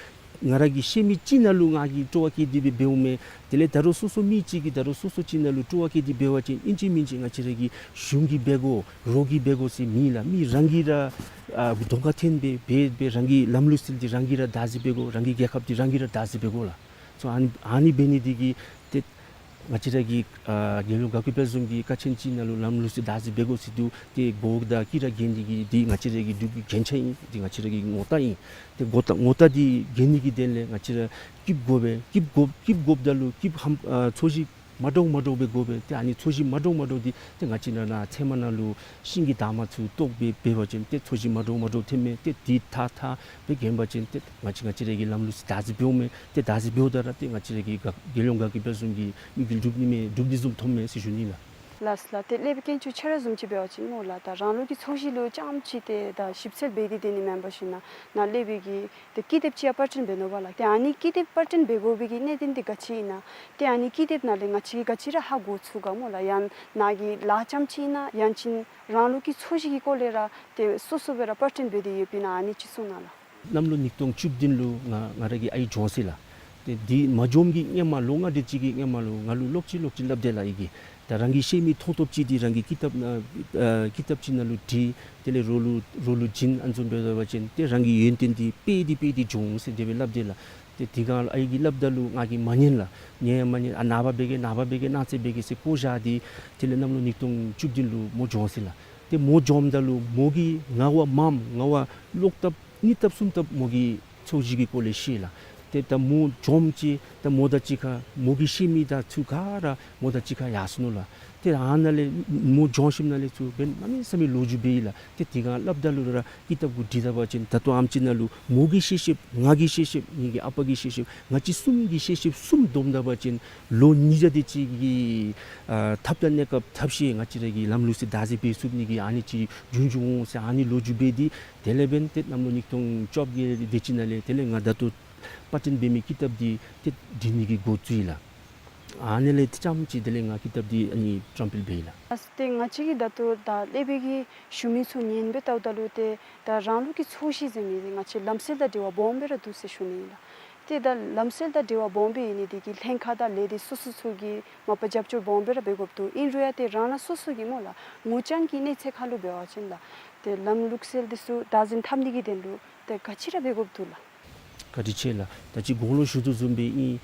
ང་ར་གིས་ཤེས་མི་ཅིག་ནང་ལུ་ང་གིས་སྤྲོ་བ་བསྐྱེད་དེ་སྦེ་འབདཝ་མས། དེ་ལས་ད་རུང་སོ་སོ་མི་ཅིག་གིས་ད་རུང་སོ་སོ་ཅིག་ནང་ལུ་སྤྲོ་བ་བསྐྱེད་དེ་འབད་བ་ཅིན་ཨིན་ཅི་མིན་ཅི་ང་བཅས་ར་གི་གཞུང་གིས་འབད་དགོ། རོགས་ཀྱིས་འབད་དགོ་ཟེར་མེད་ལགས། མི་རང་གིས་ར་ཨ་གདོང་ཁར་ཐོན་སྦེ་འབད་སྦེ་རང་གི་ལམ་ལུགས་སྲོལ་འདི་རང་གིས་ར་བདག་འཛིན་འབད་དགོ། རང་གི་རྒྱལ་ཁབ་འདི་རང་གིས་ར་བདག་འཛིན་འབད་དགོ་ལགས། སོ་ཨ་ནི་ཨ་ནི་འབད་ནི་འདི་གིས་ཏེ་ང་བཅས་ར་གི་ཨ་རྒྱལ་ཡོངས་དགའ་སྐྱིད་དཔལ་འཛོམས་ཀྱི་ཀ་ཆེན་ཅིག་ནང་ལུ་ལམ་ལུགས་སྲོལ་བདག་འཛིན་འབད་དགོ་ཟེར་འདུག། ཏེ་གོ་བརྡ་གིས་ར་གྱོན་ནི་གི་འདི་ང་བཅས་ར་གི་འབྲུག་གི་རྒྱན་ཆ་ཨིན། འདི་ང་བཅས་ར་གི་ངོ་རྟགས་ཨིན། ཏེ་ངོ་རྟགས་ངོ་རྟགས་འདི་གྱོན་ནི་གི་དོན་ལས་ང་བཅས་ར་སྐྱིདཔ་དགོ་པས། སྐྱིདཔ་དགོ་སྐྱིདཔ་དགོཔ་ད་ལུ་སྐྱིདཔ་ཧམ་ཨ་འཚོ་བཞེས་མ་འདྲཝ་མ་འདྲཝ་སྦེ་དགོ་པས། ཏེ་ཨ་ནི་འཚོ་བཞེས་མ་འདྲཝ་མ་འདྲཝ་འདི་ཏེ་ང་བཅས་ནང་ན་ཚལ་མ་ནང་ལུ་ཤིང་གི་འདབ་མ་ཚུ་བཏོག་སྦེ་འབད་བ་ཅིན་ཏེ་འཚོ་བཞེས་མ་འདྲཝ་མ་འདྲཝ་ཐོནམ་མས། ཏེ་འདི་ཐགས་ཐགས་སྦེ་གྱོན་པ་ཅིན་ཏེ་ང་བཅས་ང་བཅས་ར་གི་ལམ་ལུགས་སྲོལ་བདག་འཛིན་འབདཝ་མས། ཏེ་བདག་འཛིན་འབདཝ་ད་ར་ཏེ་ང་བཅས་ར་གི་དགའ་རྒྱལ་ཡོངས་དགའ་སྐྱིད་དཔལ་འཛོམས་ཀྱི་དམིགས་ཡུལ་འགྲུབ་ནི་མས། འགྲུབ་ནི་བཟུམ་མཐོངམ་མས་ཟེར་ཞུ་ནི་ལགས། ལགས་ལགས། ཏེ་ལས་པའི་དཀོན་མཆོག་ཁྱོད་ར་བཟུམ་ཅིག་འབད་བ་ཅིན་སྨོ་ལགས། ད་རང་ལུགས་ཀྱི་ཚོས་གཞི་ལུ་རྐྱངམ་ཅིག་ཏེ་ད་ཞིབ་འཚོལ་འབད་དེ་སྡོད་ནི་མེན་པར་ཞིན་ན་ནཱ་ལས་པའི་གི་ཏེ་ཀི་དེབ་ཅིག་ཡང་པར་སྐྲུན་འབད་ནུག་པ་ལགས། ཏེ་ཨ་ནི་ཀི་དེབ་པར་སྐྲུན་འབད་དགོ་པའི་གི་གནད་དོན་འདི་ག་ཅི་ཨིན་ན། ཏེ་ཨ་ནི་ཀི་དེབ་ནང་ལས་ང་བཅས་ག་ཅི་ར་ཧ་གོ་ཚུགས་ག་སྨོ་ལགས། ཡང་ནཱ་གི་ལཱ་རྐྱངམ་ཅིག་ཨིན་ན་ཡང་ཅིན་རང་ལུགས་ཀྱི་ཚོས་གཞི་གི་སྐོར་ལས་ར་ཏེ་སོ་སོ་སྦེ་ར་པར་སྐྲུན་འབད་དེ་ཡོདཔ་ཨིན་ན་ཨ་ནི་ཅིག་གསུང་གནང་ལགས། གནམ་ལོ་ཉིས་སྟོང་བཅུ་བདུན་ལུ་ང་ང་ར་གི་ཨའི་འགྱོ་ཟེར་ལགས། ཏེ་འདི་མ་འགྱོཝ་གི་སྔོན་མ་ལོ་ལྔ་དེ་ཅིག་གི་སྔོན་མ་ལུ་ང་ལུ་ལོག་ཅི་ལོག་ཅི་སླབ་དེས་ལགས། ཨའི་གིས་ད་རང་གི་ཤེས་མི་མཐོང་ཐོབ་ཅིག་འདི་རང་གི་ཀི་དེབ་ནང་ཨ་ཀི་དེབ་ཅིག་ནང་ལུ་བྲིས། དེ་ལས་རོགས་ལུ་རོགས་ལུ་བྱིན། ཨ་ནི་བཟུམ་འབད་བ་ཅིན་ཏེ་རང་གི་ཡོན་ཏན་འདི་སྤེལ་ཏེ་སྤེལ་ཏེ་འགྱོ་འོང་ཟེར་དེ་སྦེ་སླབ་དེས་ལགས། ཏེ་དེ་སྒང་ཨའི་གིས་སླབ་ད་ལུ་ང་གིས་མ་ཉན་ལགས། ཉན་ཡང་མ་ཉན། ཨ་ནངས་པ་འབད་གེ་ནངས་པ་འབད་གེ་གནངས་ཚེ་འབད་གེ་ཟེར་བཀོ་བཞག་སྟེ་དེ་ལས་གནམ་ལོ་ཉིས་སྟོང་བཅུ་བདུན་ལུ་མོ་འགྱོ་ཟེར་ལགས། ཏེ་མོ་འགྱོཝ་ད་ལུ་མོ་གིས་ང་བ་མངམ་ང་བ་ལོག་ལྟབ་གཉིས་ལྟབ་གསུམ་ལྟབ་མོ་གིས་ཚོས་གཞི་གི་སྐོར་ལས་ཤེས་ལགས། ཏེ་ད་མོ་འགྱོཝ་ཅིག་ད་མོ་དང་གཅིག་ཁར་མོ་གི་ཤེས་མི་དང་ཚུ་ག་ར་མོ་དང་གཅིག་ཁར་ཡར་སོ་ནུག་ལགས། ཏེ་ཨ་ནཱ་ལས་མོ་འགྱོ་ཞིནམ་ལས་ཚུར་འབདན་གནམ་མེད་ས་མེད་ལོ་རྒྱུས་འབད་ཡི་ལགས། ཏེ་དེ་སྒང་སླབ་ད་ལུ་ར་ཀི་དེབ་གུ་བྲིས་ད་པ་ཅིན་ད་ལྟོ་ཨེམ་ཅིག་ནང་ལུ་མོ་གི་ཤེས་ཤེསཔ་ང་གི་ཤེས་ཤེསཔ་ངེའི་གི་ཨ་པ་གི་ཤེས་ཤེསཔ་ང་བཅས་གསུམ་གྱི་ཤེས་ཤེསཔ་གསུམ་བསྡོམས་ད་པ་ཅིན་ལོ་ཉིས་བརྒྱ་དེ་ཅིག་གི་ཨ་ཐབས་དང་གནས་སྐབས་ཐབས་ཤེས་ང་བཅས་ར་གི་ལམ་ལུགས་སྲོལ་བདག་འཛིན་འབད་ཚུགས་ནི་གི་ཨ་ནི་ཅིག་རྒྱུན་བྱུང་འོང་ཟེར་ཨ་ནི་ལོ་རྒྱུས་འབད་དེ་དེ་ལས་འབདན་ཏེ་གནམ་ལོ་ཉིས་སྟོང་བཅོ་བརྒྱད་དེ་ཅིག་ནང་ལས་དེ་ལས་ང་ད་ལྟོ་པར་སྐྲུན་འབད་མི་ཀི་དེབ་འདི་ཏེ་འབྲི་ནི་གི་འགོ་བཙུགས་ཡི་ལགས། ཨ་ནི་ལས་ཏེ་རྐྱངམ་ཅིག་དེ་ལས་ང་ཀི་དེབ་འདི་ཨ་ནི་བཀྲམ་སྤེལ་འབད་ཡི་ལགས། ཨ་ཏེ་ང་བཅས་ཀྱིས་ད་ལྟོ་ད་ལས་པའི་གི་ཞུ་མི་ཚུ་ཉན་སྦེ་བལྟཝ་ད་ལུ་ཏེ་ད་རང་ལུགས་ཀྱི་ཚོས་གཞི་ཟེར་མི་འདི་ང་བཅས་ལམ་སྲོལ་དང་འབྲེལ་བ་སྦོམ་སྦེ་ར་འདུག་ཟེར་ཞུ་ནི་ཨིན་ལགས། ཏེ་ད་ལམ་སྲོལ་དང་འབྲེལ་བ་སྦོམ་སྦེ་ཨིན་ནི་འདི་གིས་ལྷན་ཁག་དང་ལས་སྡེ་སོ་སོ་ཚུ་གིས་མ་པ་རྒྱབ་སྐྱོར་སྦོམ་སྦེ་ར་འབད་དགོཔ་འདུག། ཨིན་རུང་ཡང་ཏེ་རང་རང་སོ་སོ་གི་སྨོ་ལགས་ངོ་རྐྱང་གི་གནས་ཚད་ཁར་ལུ་འབད་བ་ཅིན་ལགས་ཏེ་ལམ་ལུགས་སྲོལ་འདི་ཚུ་བདག་འཛིན་འཐབ་ནི་གི་དོན་ལུ་ཏེ་ག་ཅི་ར་འབད་དགོཔ་འདུག་ལགས། བཀའ་དྲིན་ཆེ་ལགས། ད་ཅི་གོང་ལུ་ཞུ་དོ་བཟུམ་སྦེ་ཨིན།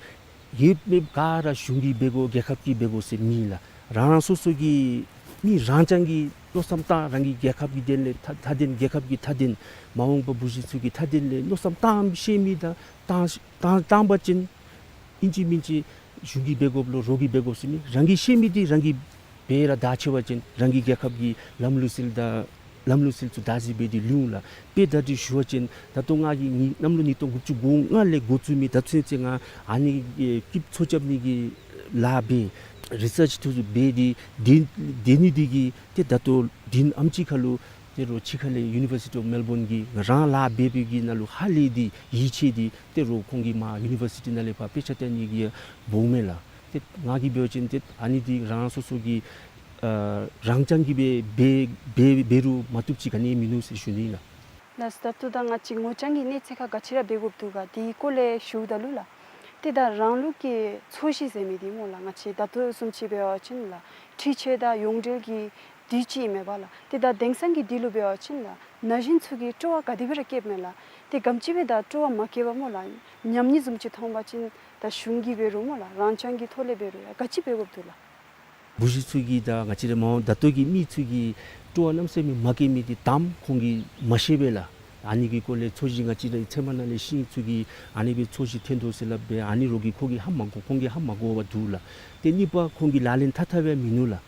ཡོད་མེད་ག་ར་གཞུང་གིས་འབད་དགོ་རྒྱལ་ཁབ་ཀྱིས་འབད་དགོ་ཟེར་མེད་ལགས། རང་རང་སོ་སོ་གི་མི་རང་རྐྱང་གིས་མནོ་བསམ་བཏང་རང་གི་རྒྱལ་ཁབ་ཀྱི་དོན་ལས་མཐའ་མཐའ་དོན་རྒྱལ་ཁབ་ཀྱི་མཐའ་དོན་མ་འོངས་པ་བུ་གཞི་ཚུ་གི་མཐའ་དོན་ལས་མནོ་བསམ་བཏང་ཤེས་མི་དང་བཏང་བཏང་བཏང་པ་ཅིན་ཨིན་ཅི་མིན་ཅི་གཞུང་གིས་འབད་དགོཔ་ལོ་རོགས་ཀྱིས་འབད་དགོ་ཟེར་མེད། རང་གིས་ཤེས་མི་འདི་རང་གིས་འབད་ར་བདག་ཆ་བ་ཅིན་རང་གི་རྒྱལ་ཁབ་ཀྱི་ལམ་ལུགས་སྲོལ་དང་ལམ་ལུགས་སྲོལ་ཚུ་བདག་འཛིན་འབད་དེ་ལུས་འོང་ལགས། དཔེ་ད་འདི་ཞུ་བ་ཅིན་ད་ལྟོ་ང་གིས་ནི་གནམ་ལོ་ཉིས་སྟོང་དགུ་བཅུ་གོ་ལྔ་ལས་འགོ་བཙུགས་མི་ད་ཚུན་ཚོད་ང་ཨ་ནི་ཨེ་སྐྱིདཔ་འཚོ་རྐྱབ་ནི་གི་ལཱ་འབད་རི་སརཆ་ཚུ་འབད་དེ་དེ་དེ་ནི་འདི་གིས་ཏེ་ད་ལྟོ་དེ་ཨེམ་ཅིག་ཁར་ལུ་ཏེ་རོགས་ཕྱི་ཁ་ལས་ཡུ་ནི་བར་སི་ཊི་ཨོཕ་མེལ་བོན་གྱིས་རང་ལཱ་འབད་བའི་གི་ནང་ལུ་ཧ་ལས་ཏེ་ཡིད་ཆེས་ཏེ་ཏེ་རོགས་ཁོང་གིས་མར་ཡུ་ནི་བར་སི་ཊི་ནང་ལས་ཕར་དཔེ་ཆ་སྟོན་ནི་གི་འབོཝ་མས་ལགས། ཏེ་ང་གིས་འབད་བ་ཅིན་ཏེ་ཨ་ནི་འདི་རང་སོ་སོ་གི་ཨ་རང་རྐྱང་གིས་འབད་འབད་འབད་འབད་རུང་མ་བཏུབ་ཅིག་ག་ནི་མིན་ནུག་ཟེར་ཞུ་ནི་ལགས། ལགས་སོ། ད་ལྟོ་ད་ང་བཅས་ངོ་རྐྱང་གི་གནས་ཚད་ཁར་ག་ཅི་ར་འབད་དགོཔ་འདུག་ག་དེའི་སྐོར་ལས་ཞུཝ་ད་ལུ་ལགས། ཏེ་ད་རང་ལུགས་ཀྱི་ཚོས་གཞི་ཟེར་མི་འདི་སྨོ་ལགས་ང་བཅས་ད་ལྟོ་བཟུམ་ཅིག་འབད་བ་ཅིན་ལགས་འཕྲུལ་ཆས་དང་ཡོངས་འབྲེལ་གྱི་དུས་ཅིག་ཨིན་མས་པ་ལགས། ཏེ་ད་དེང་སང་གི་དུས་ལུ་འབད་བ་ཅིན་ལགས་ན་གཞོན་ཚུ་གིས་སྤྲོ་བ་ག་དེ་སྦེ་ར་བསྐྱེདཔ་མས་ལགས། ཏེ་ག་དེམ་ཅིག་སྦེ་ད་སྤྲོ་བ་མ་བསྐྱེད་པར་སྨོ་ལགས་ཉམས་ནི་བཟུམ་ཅིག་མཐོང་པ་ཅིན་ད་གཞུང་གིས་འབད་རུང་སྨོ་ལགས་རང་རྐྱང་གི་ཐོག་ལས་འབད་རུང་ཡང་ག་ཅི་འབད་དགོཔ་འདུག་ལགས། བུ་གཞི་ཚུ་གིས་དང་ང་བཅས་ར་མ་འོངས་ད་ལྟོ་གི་མི་ཚུ་གིས་སྤྲོ་བ་གནམ་མེད་ས་མེད་མ་བསྐྱེད་མི་འདི་དང་པ་ཁོང་གིས་མ་ཤེས་པས་ལགས། ཨ་ནི་གི་སྐོར་ལས་ཚོས་གཞི་ང་བཅས་ར་ཚལ་མ་ནང་ལས་ཤིང་ཚུ་གིས་ཨ་ནི་སྦེ་ཚོས་གཞི་ཐོན་དོ་ཟེར་སླབ་སྦེ་ཨ་ནི་རོགས་ཀྱིས་ཁོང་གིས་ཧ་མ་གོ་ཁོང་གིས་ཧ་མ་གོ་བར་འདུག་ལགས། ཏེ་གཉིས་པ་ཁོང་གིས་ལག་ལེན་འཐབ་འཐབ་པའི་མིན་ནུག་ལགས།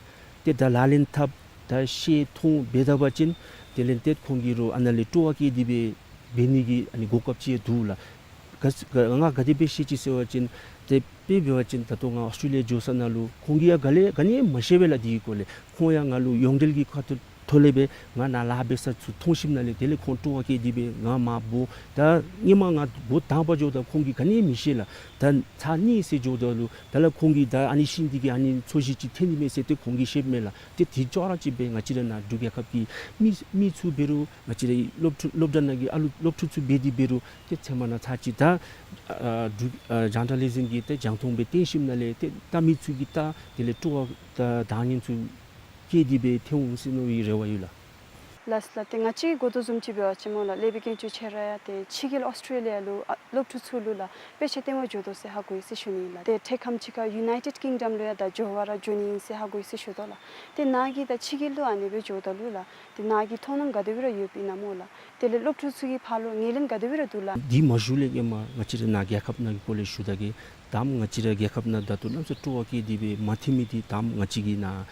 ཏེ་ད་ལག་ལེན་འཐབ་ད་ཤེས་མཐོང་འབད་ད་པ་ཅིན་དེ་ལས་ཏེ་ཁོང་གིས་རོགས་ཨ་ནཱ་ལས་སྤྲོ་བ་བསྐྱེད་དེ་སྦེ་འབད་ནི་གི་ཨ་ནི་གོ་སྐབས་ཅིག་འདུག་ལགས། ག་ག་ང་ག་དེ་སྦེ་ཤེས་ཅི་ཟེར་བ་ཅིན་ཏེ་དཔེ་འབད་བ་ཅིན་ད་ལྟོ་ང་ཨོསི་ཊྲེ་ལི་ཡ་འགྱོ་ས་ནང་ལུ་ཁོང་གིས་ཡང་ག་ལས་ག་ནི་མ་ཤེས་པས་ལགས། དེའི་སྐོར་ལས་ཁོང་ཡང་ང་ལུ་ཡོངས་འབྲེལ་གྱི་ཁ་ཐུག་ཐོག་ལས་སྦེ་ང་ནཱ་ལཱ་འབད་ས་ཚུ་མཐོང་ཞིནམ་ལས་དེ་ལས་ཁོང་སྤྲོ་བ་བསྐྱེད་དེ་སྦེ་ང་མར་འབོ། ད་སྔོན་མ་ང་འགོ་དང་པ་འགྱོཝ་ད་ཁོང་གིས་ག་ནི་མི་ཤེས་ལགས། ད་ཚར་གཉིས་ཤིག་འགྱོཝ་ད་ལུ་ད་ལགས་ཁོང་གིས་ད་ཨ་ནི་ཤིང་འདི་གི་ཨ་ནི་ཚོས་གཞི་ཅིག་ཐོན་ནི་མས་ཟེར་ཏེ་ཁོང་གིས་ཤེསཔ་མས་ལགས། ཏེ་དེ་ཅོག་ར་ཅིག་སྦེ་ང་བཅས་ར་ནཱ་འབྲུག་རྒྱལ་ཁབ་ཀྱི་མི་མི་ཚུ་འབད་རུང་ང་བཅས་ར་སློབ་ཕྲུག་སློབ་གྲྭ་ནང་གི་ཨ་ལུ་སློབ་ཕྲུག་ཚུ་འབད་དེ་འབད་རུང་ཏེ་ཚལ་མ་ནང་ཚར་ཅིག་ད་ཨ་འབྲུག་ཨ་ཇཱན་ཊ་ལི་ཟིམ་གྱི་ཏེ་རྒྱང་མཐོང་སྦེ་སྟོན་ཞིནམ་ལས་ཏེ་ད་མི་ཚུ་གིས་ད་དེ་ལས་སྤྲོ་བ་ད་དང་ཉན་ཚུ་བསྐྱེད་དེ་སྦེ་ཐོན་འོང་ཟེར་མནོ་བའི་རེ་བ་ཡོད་ལགས། ལགས་ལགས། ཏེ་ང་བཅས་གོ་དོ་བཟུམ་ཅིག་འབད་བ་ཅིན་སྨོ་ལགས་ལས་པའི་དཀོན་མཆོག་ཁྱོད་ར་ཡང་ཏེ་ཕྱི་རྒྱལ་ཨོསི་ཊྲེ་ལི་ཡ་ལུ་ཨ་སློབ་ཕྲུག་ཚུ་ལུ་ལགས་དཔེ་ཆ་སྟོན་པར་འགྱོ་དོ་ཟེར་ཧ་གོ་ཡི་ཟེར་ཞུ་ནི་ཨིན་ལགས། ཏེ་འཕྲལ་ཁམས་ཅིག་ཁར་ཡུ་ནའི་ཊེཌ་ཀིང་ཌམ་ལུ་ཡང་ད་འགྱོ་བར་འགྱོ་ནི་ཨིན་ཟེར་ཧ་གོ་ཡི་ཟེར་ཞུ་དོ་ལགས། ཏེ་ནཱ་གིས་ད་ཕྱི་རྒྱལ་ལུ་ཨ་ནི་སྦེ་འགྱོཝ་ད་ལུ་ལགས་ཏེ་ནཱ་གི་མཐོང་སྣང་ག་དེ་སྦེ་ར་ཡོདཔ་ཨིན་ན་སྨོ་ལགས། དེ་ལས་སློབ་ཕྲུག་ཚུ་གི་ཕར་ལུ་ངོས་ལེན་ག་དེ་སྦེ་ར་འདུག་ལགས། འདི་མ་ཞུ་ལས་སྔོན་མ་ང་བཅས་ར་ནཱ་རྒྱལ་ཁབ་ནང་གི་སྐོར་ལས་ཞུ་ད་གེ། དང་པ་ང་བཅས་ར་རྒྱལ་ཁབ་ནང་ད་ལྟོ་གནམ་ས་སྤྲོ་བ་བསྐྱེད་དེ་སྦེ་མ་ཐོན་མི་འདི་དང་པ་ང་བཅས་ཀྱི་ནཱ་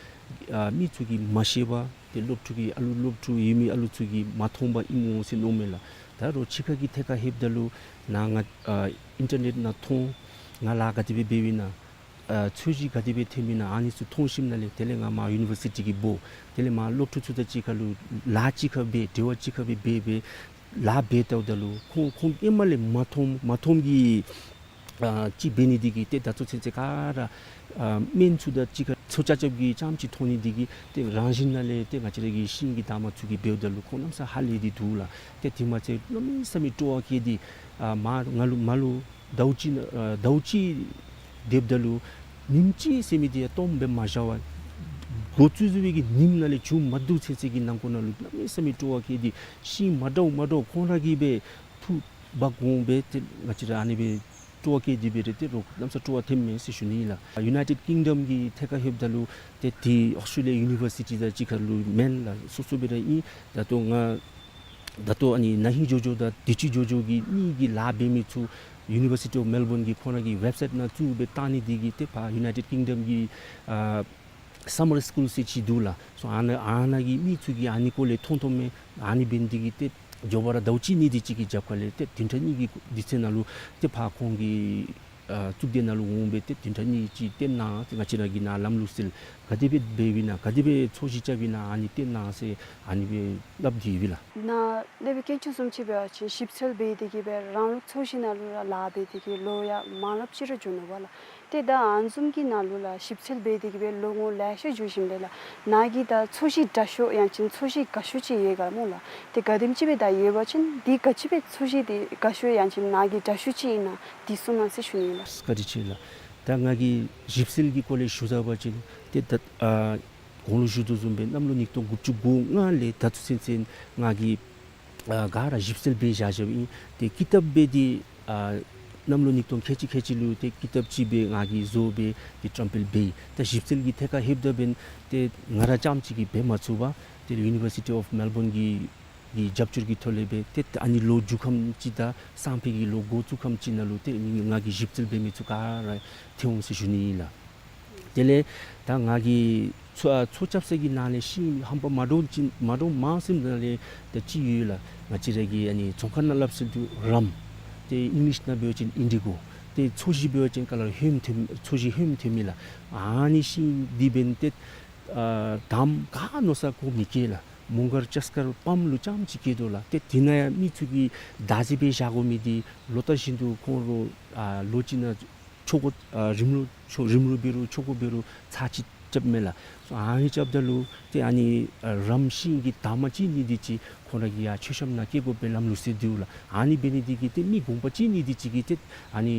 ཨ་མི་ཚུ་གིས་མ་ཤེས་པར་ཏེ་སློབ་ཕྲུག་གི་ཨ་ལུ་སློབ་ཕྲུག་ཡོད་མི་ཨ་ལུ་ཚུ་གིས་མ་མཐོང་པར་ཨིནམ་འོང་ཟེར་མནོཝ་མས་ལགས། ད་རོགས་ཕྱི་ཁ་གི་ཐད་ཁར་ལྷོདཔ་ད་ལུ་ནཱ་ང་ཨ་ཨིན་ཊར་ནེཊ་ནང་མཐོང་ང་ལཱ་ག་དེ་སྦེ་འབདཝ་ཨིན་ན། ཨ་ཚོས་གཞི་ག་དེ་སྦེ་འཐེནམ་ཨིན་ན་ཨ་ནི་ཚུ་མཐོང་ཞིནམ་ལས་དེ་ལས་ང་མར་ཡུ་ནི་བར་སི་ཊི་གི་འབོ། དེ་ལས་མར་སློབ་ཕྲུག་ཚུ་དང་གཅིག་ཁར་ལུ་ལཱ་གཅིག་ཁར་སྦེ་འབྲེལ་བ་གཅིག་ཁར་སྦེ་འབད་སྦེ་ལཱ་འབད་བལྟཝ་ད་ལུ་ཁོང་ཁོང་ཧེ་མ་ལས་མ་མཐོང་མ་མཐོངམ་གི་ཨ་ཅིག་འབད་ནི་འདི་གིས་ཏེ་ད་ལྟོ་ཚུན་ཚོད་ག་ར་ཨ་སྨན་ཚུ་དང་གཅིག་ཁར་ཚོད་རྐྱབ་རྐྱབ་ཀྱི་ཙམ་ཅིག་མཐོང་ནི་འདི་གིས་ཏེ་རང་བཞིན་ནང་ལས་ཏེ་ང་བཅས་ར་གི་ཤིང་གི་འདབ་མ་ཚུ་གིས་འབདཝ་ད་ལུ་ཁོང་གནམ་མེད་ས་མེད་ཧ་ལས་ཏེ་འདུག་ལགས། ཏེ་དེ་མ་ཚད་གནམ་མེད་ས་མེད་སྤྲོ་བ་བསྐྱེད་དེ་ཨ་མར་ང་ལུ་མར་ལུ་ཟླཝ་གཅིག་ཨ་ཟླཝ་གཅིག་སྡོདཔ་ད་ལུ་ཉིནམ་གཅིག་ཟེར་མི་འདི་ཡང་སྟོངམ་སྦེ་མ་བཞག་པར་འགོ་བཙུགས་བཙུགས་པའི་གི་ཉིནམ་ནང་ལས་མཇུག་མ་བསྡུ་ཚུན་ཚོད་ཀྱི་ནང་འཁོད་ནང་ལུ་གནམ་མེད་ས་མེད་སྤྲོ་བ་བསྐྱེད་དེ་ཤིང་མ་འདྲཝ་མ་འདྲཝ་ཁོང་ར་གིས་སྦེ་འཐུ་འབག་འོང་སྦེ་ཏེ་ང་བཅས་ར་ཨ་ནི་སྦེ་སྤྲོ་བ་བསྐྱེད་དེ་སྦེ་ར་ཏེ་རོགས་གནམ་མེད་ས་མེད་སྤྲོ་བ་ཐོནམ་མས་ཟེར་ཞུ་ནི་ཨིན་ལགས། ཡུ་ནའི་ཊེཌ་ཀིང་ཌམ་གྱི་ཐད་ཁར་ལྷོདཔ་ད་ལུ་ཏེ་དེ་ཨོསི་ཊྲེ་ལི་ཡ་ཡུ་ནི་བར་སི་ཊི་དང་གཅིག་ཁར་ལུ་མེན་ལགས། སོ་སོ་སྦེ་ར་ཨིན། ད་ལྟོ་ང་ད་ལྟོ་ཨ་ནི་ན་ཧིང་ཇོ་ཇོ་དང་དུས་ཅི་ཇོ་ཇོ་གི་གཉིས་ཀྱི་ལཱ་འབད་མི་ཚུ་ཡུ་ནི་བར་སི་ཊི་ཨོཕ་མེལ་བོརན་གྱི་ཁོང་ར་གི་ཝེབ་སའིཊ་ནང་བཙུགས་སྦེ་བཏང་ནི་འདི་གིས་ཏེ་ཕར་ཡུ་ནའི་ཊེཌ་ཀིང་ཌམ་གྱི་ཨ་སམ་མར་སི་ཀུལ་ཟེར་ཅིག་འདུག་ལགས། སོ་ཨ་ནཱ་ཨ་ནཱ་གི་མི་ཚུ་གིས་ཨ་ནི་སྐོར་ལས་མཐོང་མཐོངམ་མས། ཨ་ནི་འབད་ནི་འདི་གིས་ཏེ་མགྱོགས་པ་ར་ཟླཝ་གཅིག་གཉིས་དེ་ཅིག་གི་རྒྱབ་ཁ་ལས་ཏེ་བདུན་ཕྲག་གཉིས་ཀྱི་དུས་ཚོད་ནང་ལུ་ཏེ་ཕར་ཁོང་གི་ཨ་གཙུག་སྡེ་ནང་ལུ་འོང་སྦེ་ཏེ་བདུན་ཕྲག་གཉིས་ཅིག་བསྟེན་གནང་། ཏེ་ང་བཅས་ར་གིས་ནཱ་ལམ་ལུགས་སྲོལ་ག་དེ་སྦེ་འབདཝ་ཨིན་ན་ག་དེ་སྦེ་ཚོས་གཞི་རྐྱབ་ཨིན་ན་ཨ་ནི་བསྟེན་གནང་ཟེར་ཨ་ནི་སྦེ་སླབ་སྟེ་ཡོད་ལགས། ནཱ་ལས་སྦེ་དཀོན་མཆོག་བཟུམ་ཅིག་འབད་བ་ཅིན་ཞིབ་འཚོལ་འབད་དེ་གིས་སྦེ་རང་ལུགས་ཚོས་གཞི་ནང་ལུ་ར་ལཱ་འབད་དེ་གིས་ལོ་ཡང་མང་རབས་ཅིག་ར་འགྱོ་ནུག་པ་ལགས། ཏེ་ད་ཨ་ནི་བཟུམ་གྱི་ནང་ལུ་ལགས་ཞིབ་འཚོལ་འབད་དེ་གིས་སྦེ་ལོ་ངོ་ལེ་ཤ་འགྱོ་ཞིནམ་ལས་ལགས་ནཱ་གི་ད་ཚོས་གཞི་དྲག་ཤོས་ཡང་ཅིན་ཚོས་གཞི་དགའ་ཤོས་ཅིག་ཡོད་ག་སྨོ་ལགས། ཏེ་ག་དེམ་ཅིག་སྦེ་ད་ཡོད་པ་ཅིན་འདི་ག་ཅི་སྦེ་ཚོས་གཞི་འདི་དགའ་ཤོས་ཡང་ཅིན་ནཱ་གི་དྲག་ཤོས་ཅིག་ཨིན་ན་འདི་གསུང་གནང་ཟེར་ཞུ་ནི་ཨིན་ལགས། བཀའ་དྲིན་ཆེ་ལགས། ད་ང་གིས་ཞིབ་འཚོལ་གྱི་སྐོར་ལས་ཞུ་ད་པ་ཅིན་ཏེ་ད་ཨ་གོང་ལུ་ཞུ་དོ་བཟུམ་སྦེ་གནམ་ལོ་ཉིས་སྟོང་དགུ་བཅུ་གོ་ལྔ་ལས་ད་ལྟོ་ཚུན་ཚོད་ང་གིས་ཨ་ག་ར་ཞིབ་འཚོལ་འབད་བཞག་བཞགཔ་ཨིན། ཏེ་ཀི་ཏབ་སྦེ་འདི་ཨ་གནམ་ལོ་ཉིས་སྟོང་ཁལ་གཅིག་ཁལ་གཅིག་ལུ་ཏེ་ཀི་ཏབ་ཅིག་སྦེ་ང་གིས་བཟོ་སྦེ་འདི་བཀྲམ་སྤེལ་འབད་ཡི། ད་ཞིབ་འཚོལ་གྱི་ཐད་ཁར་ལྷོདཔ་ད་འབདན་ཏེ་ང་ར་རྐྱངམ་གཅིག་གིས་འབད་མ་ཚུགས་པར་ཏེ་ཡུ་ནི་བར་སི་ཊི་ཨོཕ་མེལ་བོརན་གྱི་གི་རྒྱབ་སྐྱོར་གྱི་ཐོག་ལས་སྦེ་ཏེ་ཨ་ནི་ལོ་མཇུག་ཁམས་ཅིག་དང་སང་ཕོད་ཀྱི་ལོ་འགོ་བཙུགས་ཁམས་ཅིག་ནང་ལུ་ཏེ་ང་གིས་ཞིབ་འཚོལ་འབད་མི་ཚུ་ག་ར་ཐོན་འོང་ཟེར་ཞུ་ནི་ཨིན་ལགས། དེ་ལས་ད་ང་གིས་ཚོས་ཨ་ཚོས་རྐྱབ་ས་གི་ནང་ལས་ཤིང་རྣམ་པ་མ་འདྲཝ་ཅིག་མ་འདྲཝ་མང་སུ་ནང་ལས་ད་ཅིག་ཡོད་ལགས། ང་བཅས་ར་གི་ཨ་ནི་ཚོང་ཁང་ནང་སླབ་སྲོལ་འདུག་རམ། ཏེ་ཨིང་ལིཤ་ནང་འབད་བ་ཅིན་ཨིན་ཌི་གོ། ཏེ་ཚོས་གཞི་འབད་བ་ཅིན་ག་ལ་ཧོནམ་ཐོནམ་ཚོས་གཞི་ཧོནམ་ཐོནམ་ཨིན་ལགས། ཨ་ནི་ཤིང་འདི་འབདན་ཏེ་ཨ་དངམ་ག་མནོ་ས་གོ་མི་སྐྱེ་ལགས། མོང་སྒར་ལྕགས་མཁར་པམ་ལུ་རྐྱངམ་ཅིག་སྐྱེ་དོ་ལགས། ཏེ་དེ་ནང་ཡང་མི་ཚུ་གིས་བདག་འཛིན་འབད་བཞག་དགོ་མི་འདི་ལོ་ལྟར་བཞིན་དུ་ཁོང་ར་ཨ་ལོ་གཅིག་ནང་ཆོ་ག་ཨ་རིམ་ལུགས་ཆོ་རིམ་ལུགས་འབད་རུང་ཆོ་ག་འབད་རུང་ཚར་གཅིག་རྐྱབ་མས་ལགས། སོ་ཨ་ནི་རྐྱབ་ད་ལུ་ཏེ་ཨ་ནི་ཨ་རམ་ཤིང་གི་འདབ་མ་ཅིག་གཉིས་འདི་ཅིག་ཁོང་ར་གི་ཡར་མཆོད་བཤམ་ནང་བཀལ་དགོ་པའི་ལམ་ལུགས་སྲོལ་འདུག་ལགས། ཨ་ནི་འབད་ནི་འདི་གིས་ཏེ་མི་གོང་པ་ཅིག་གཉིས་འདི་ཅིག་གིས་ཏེ་ཨ་ནི་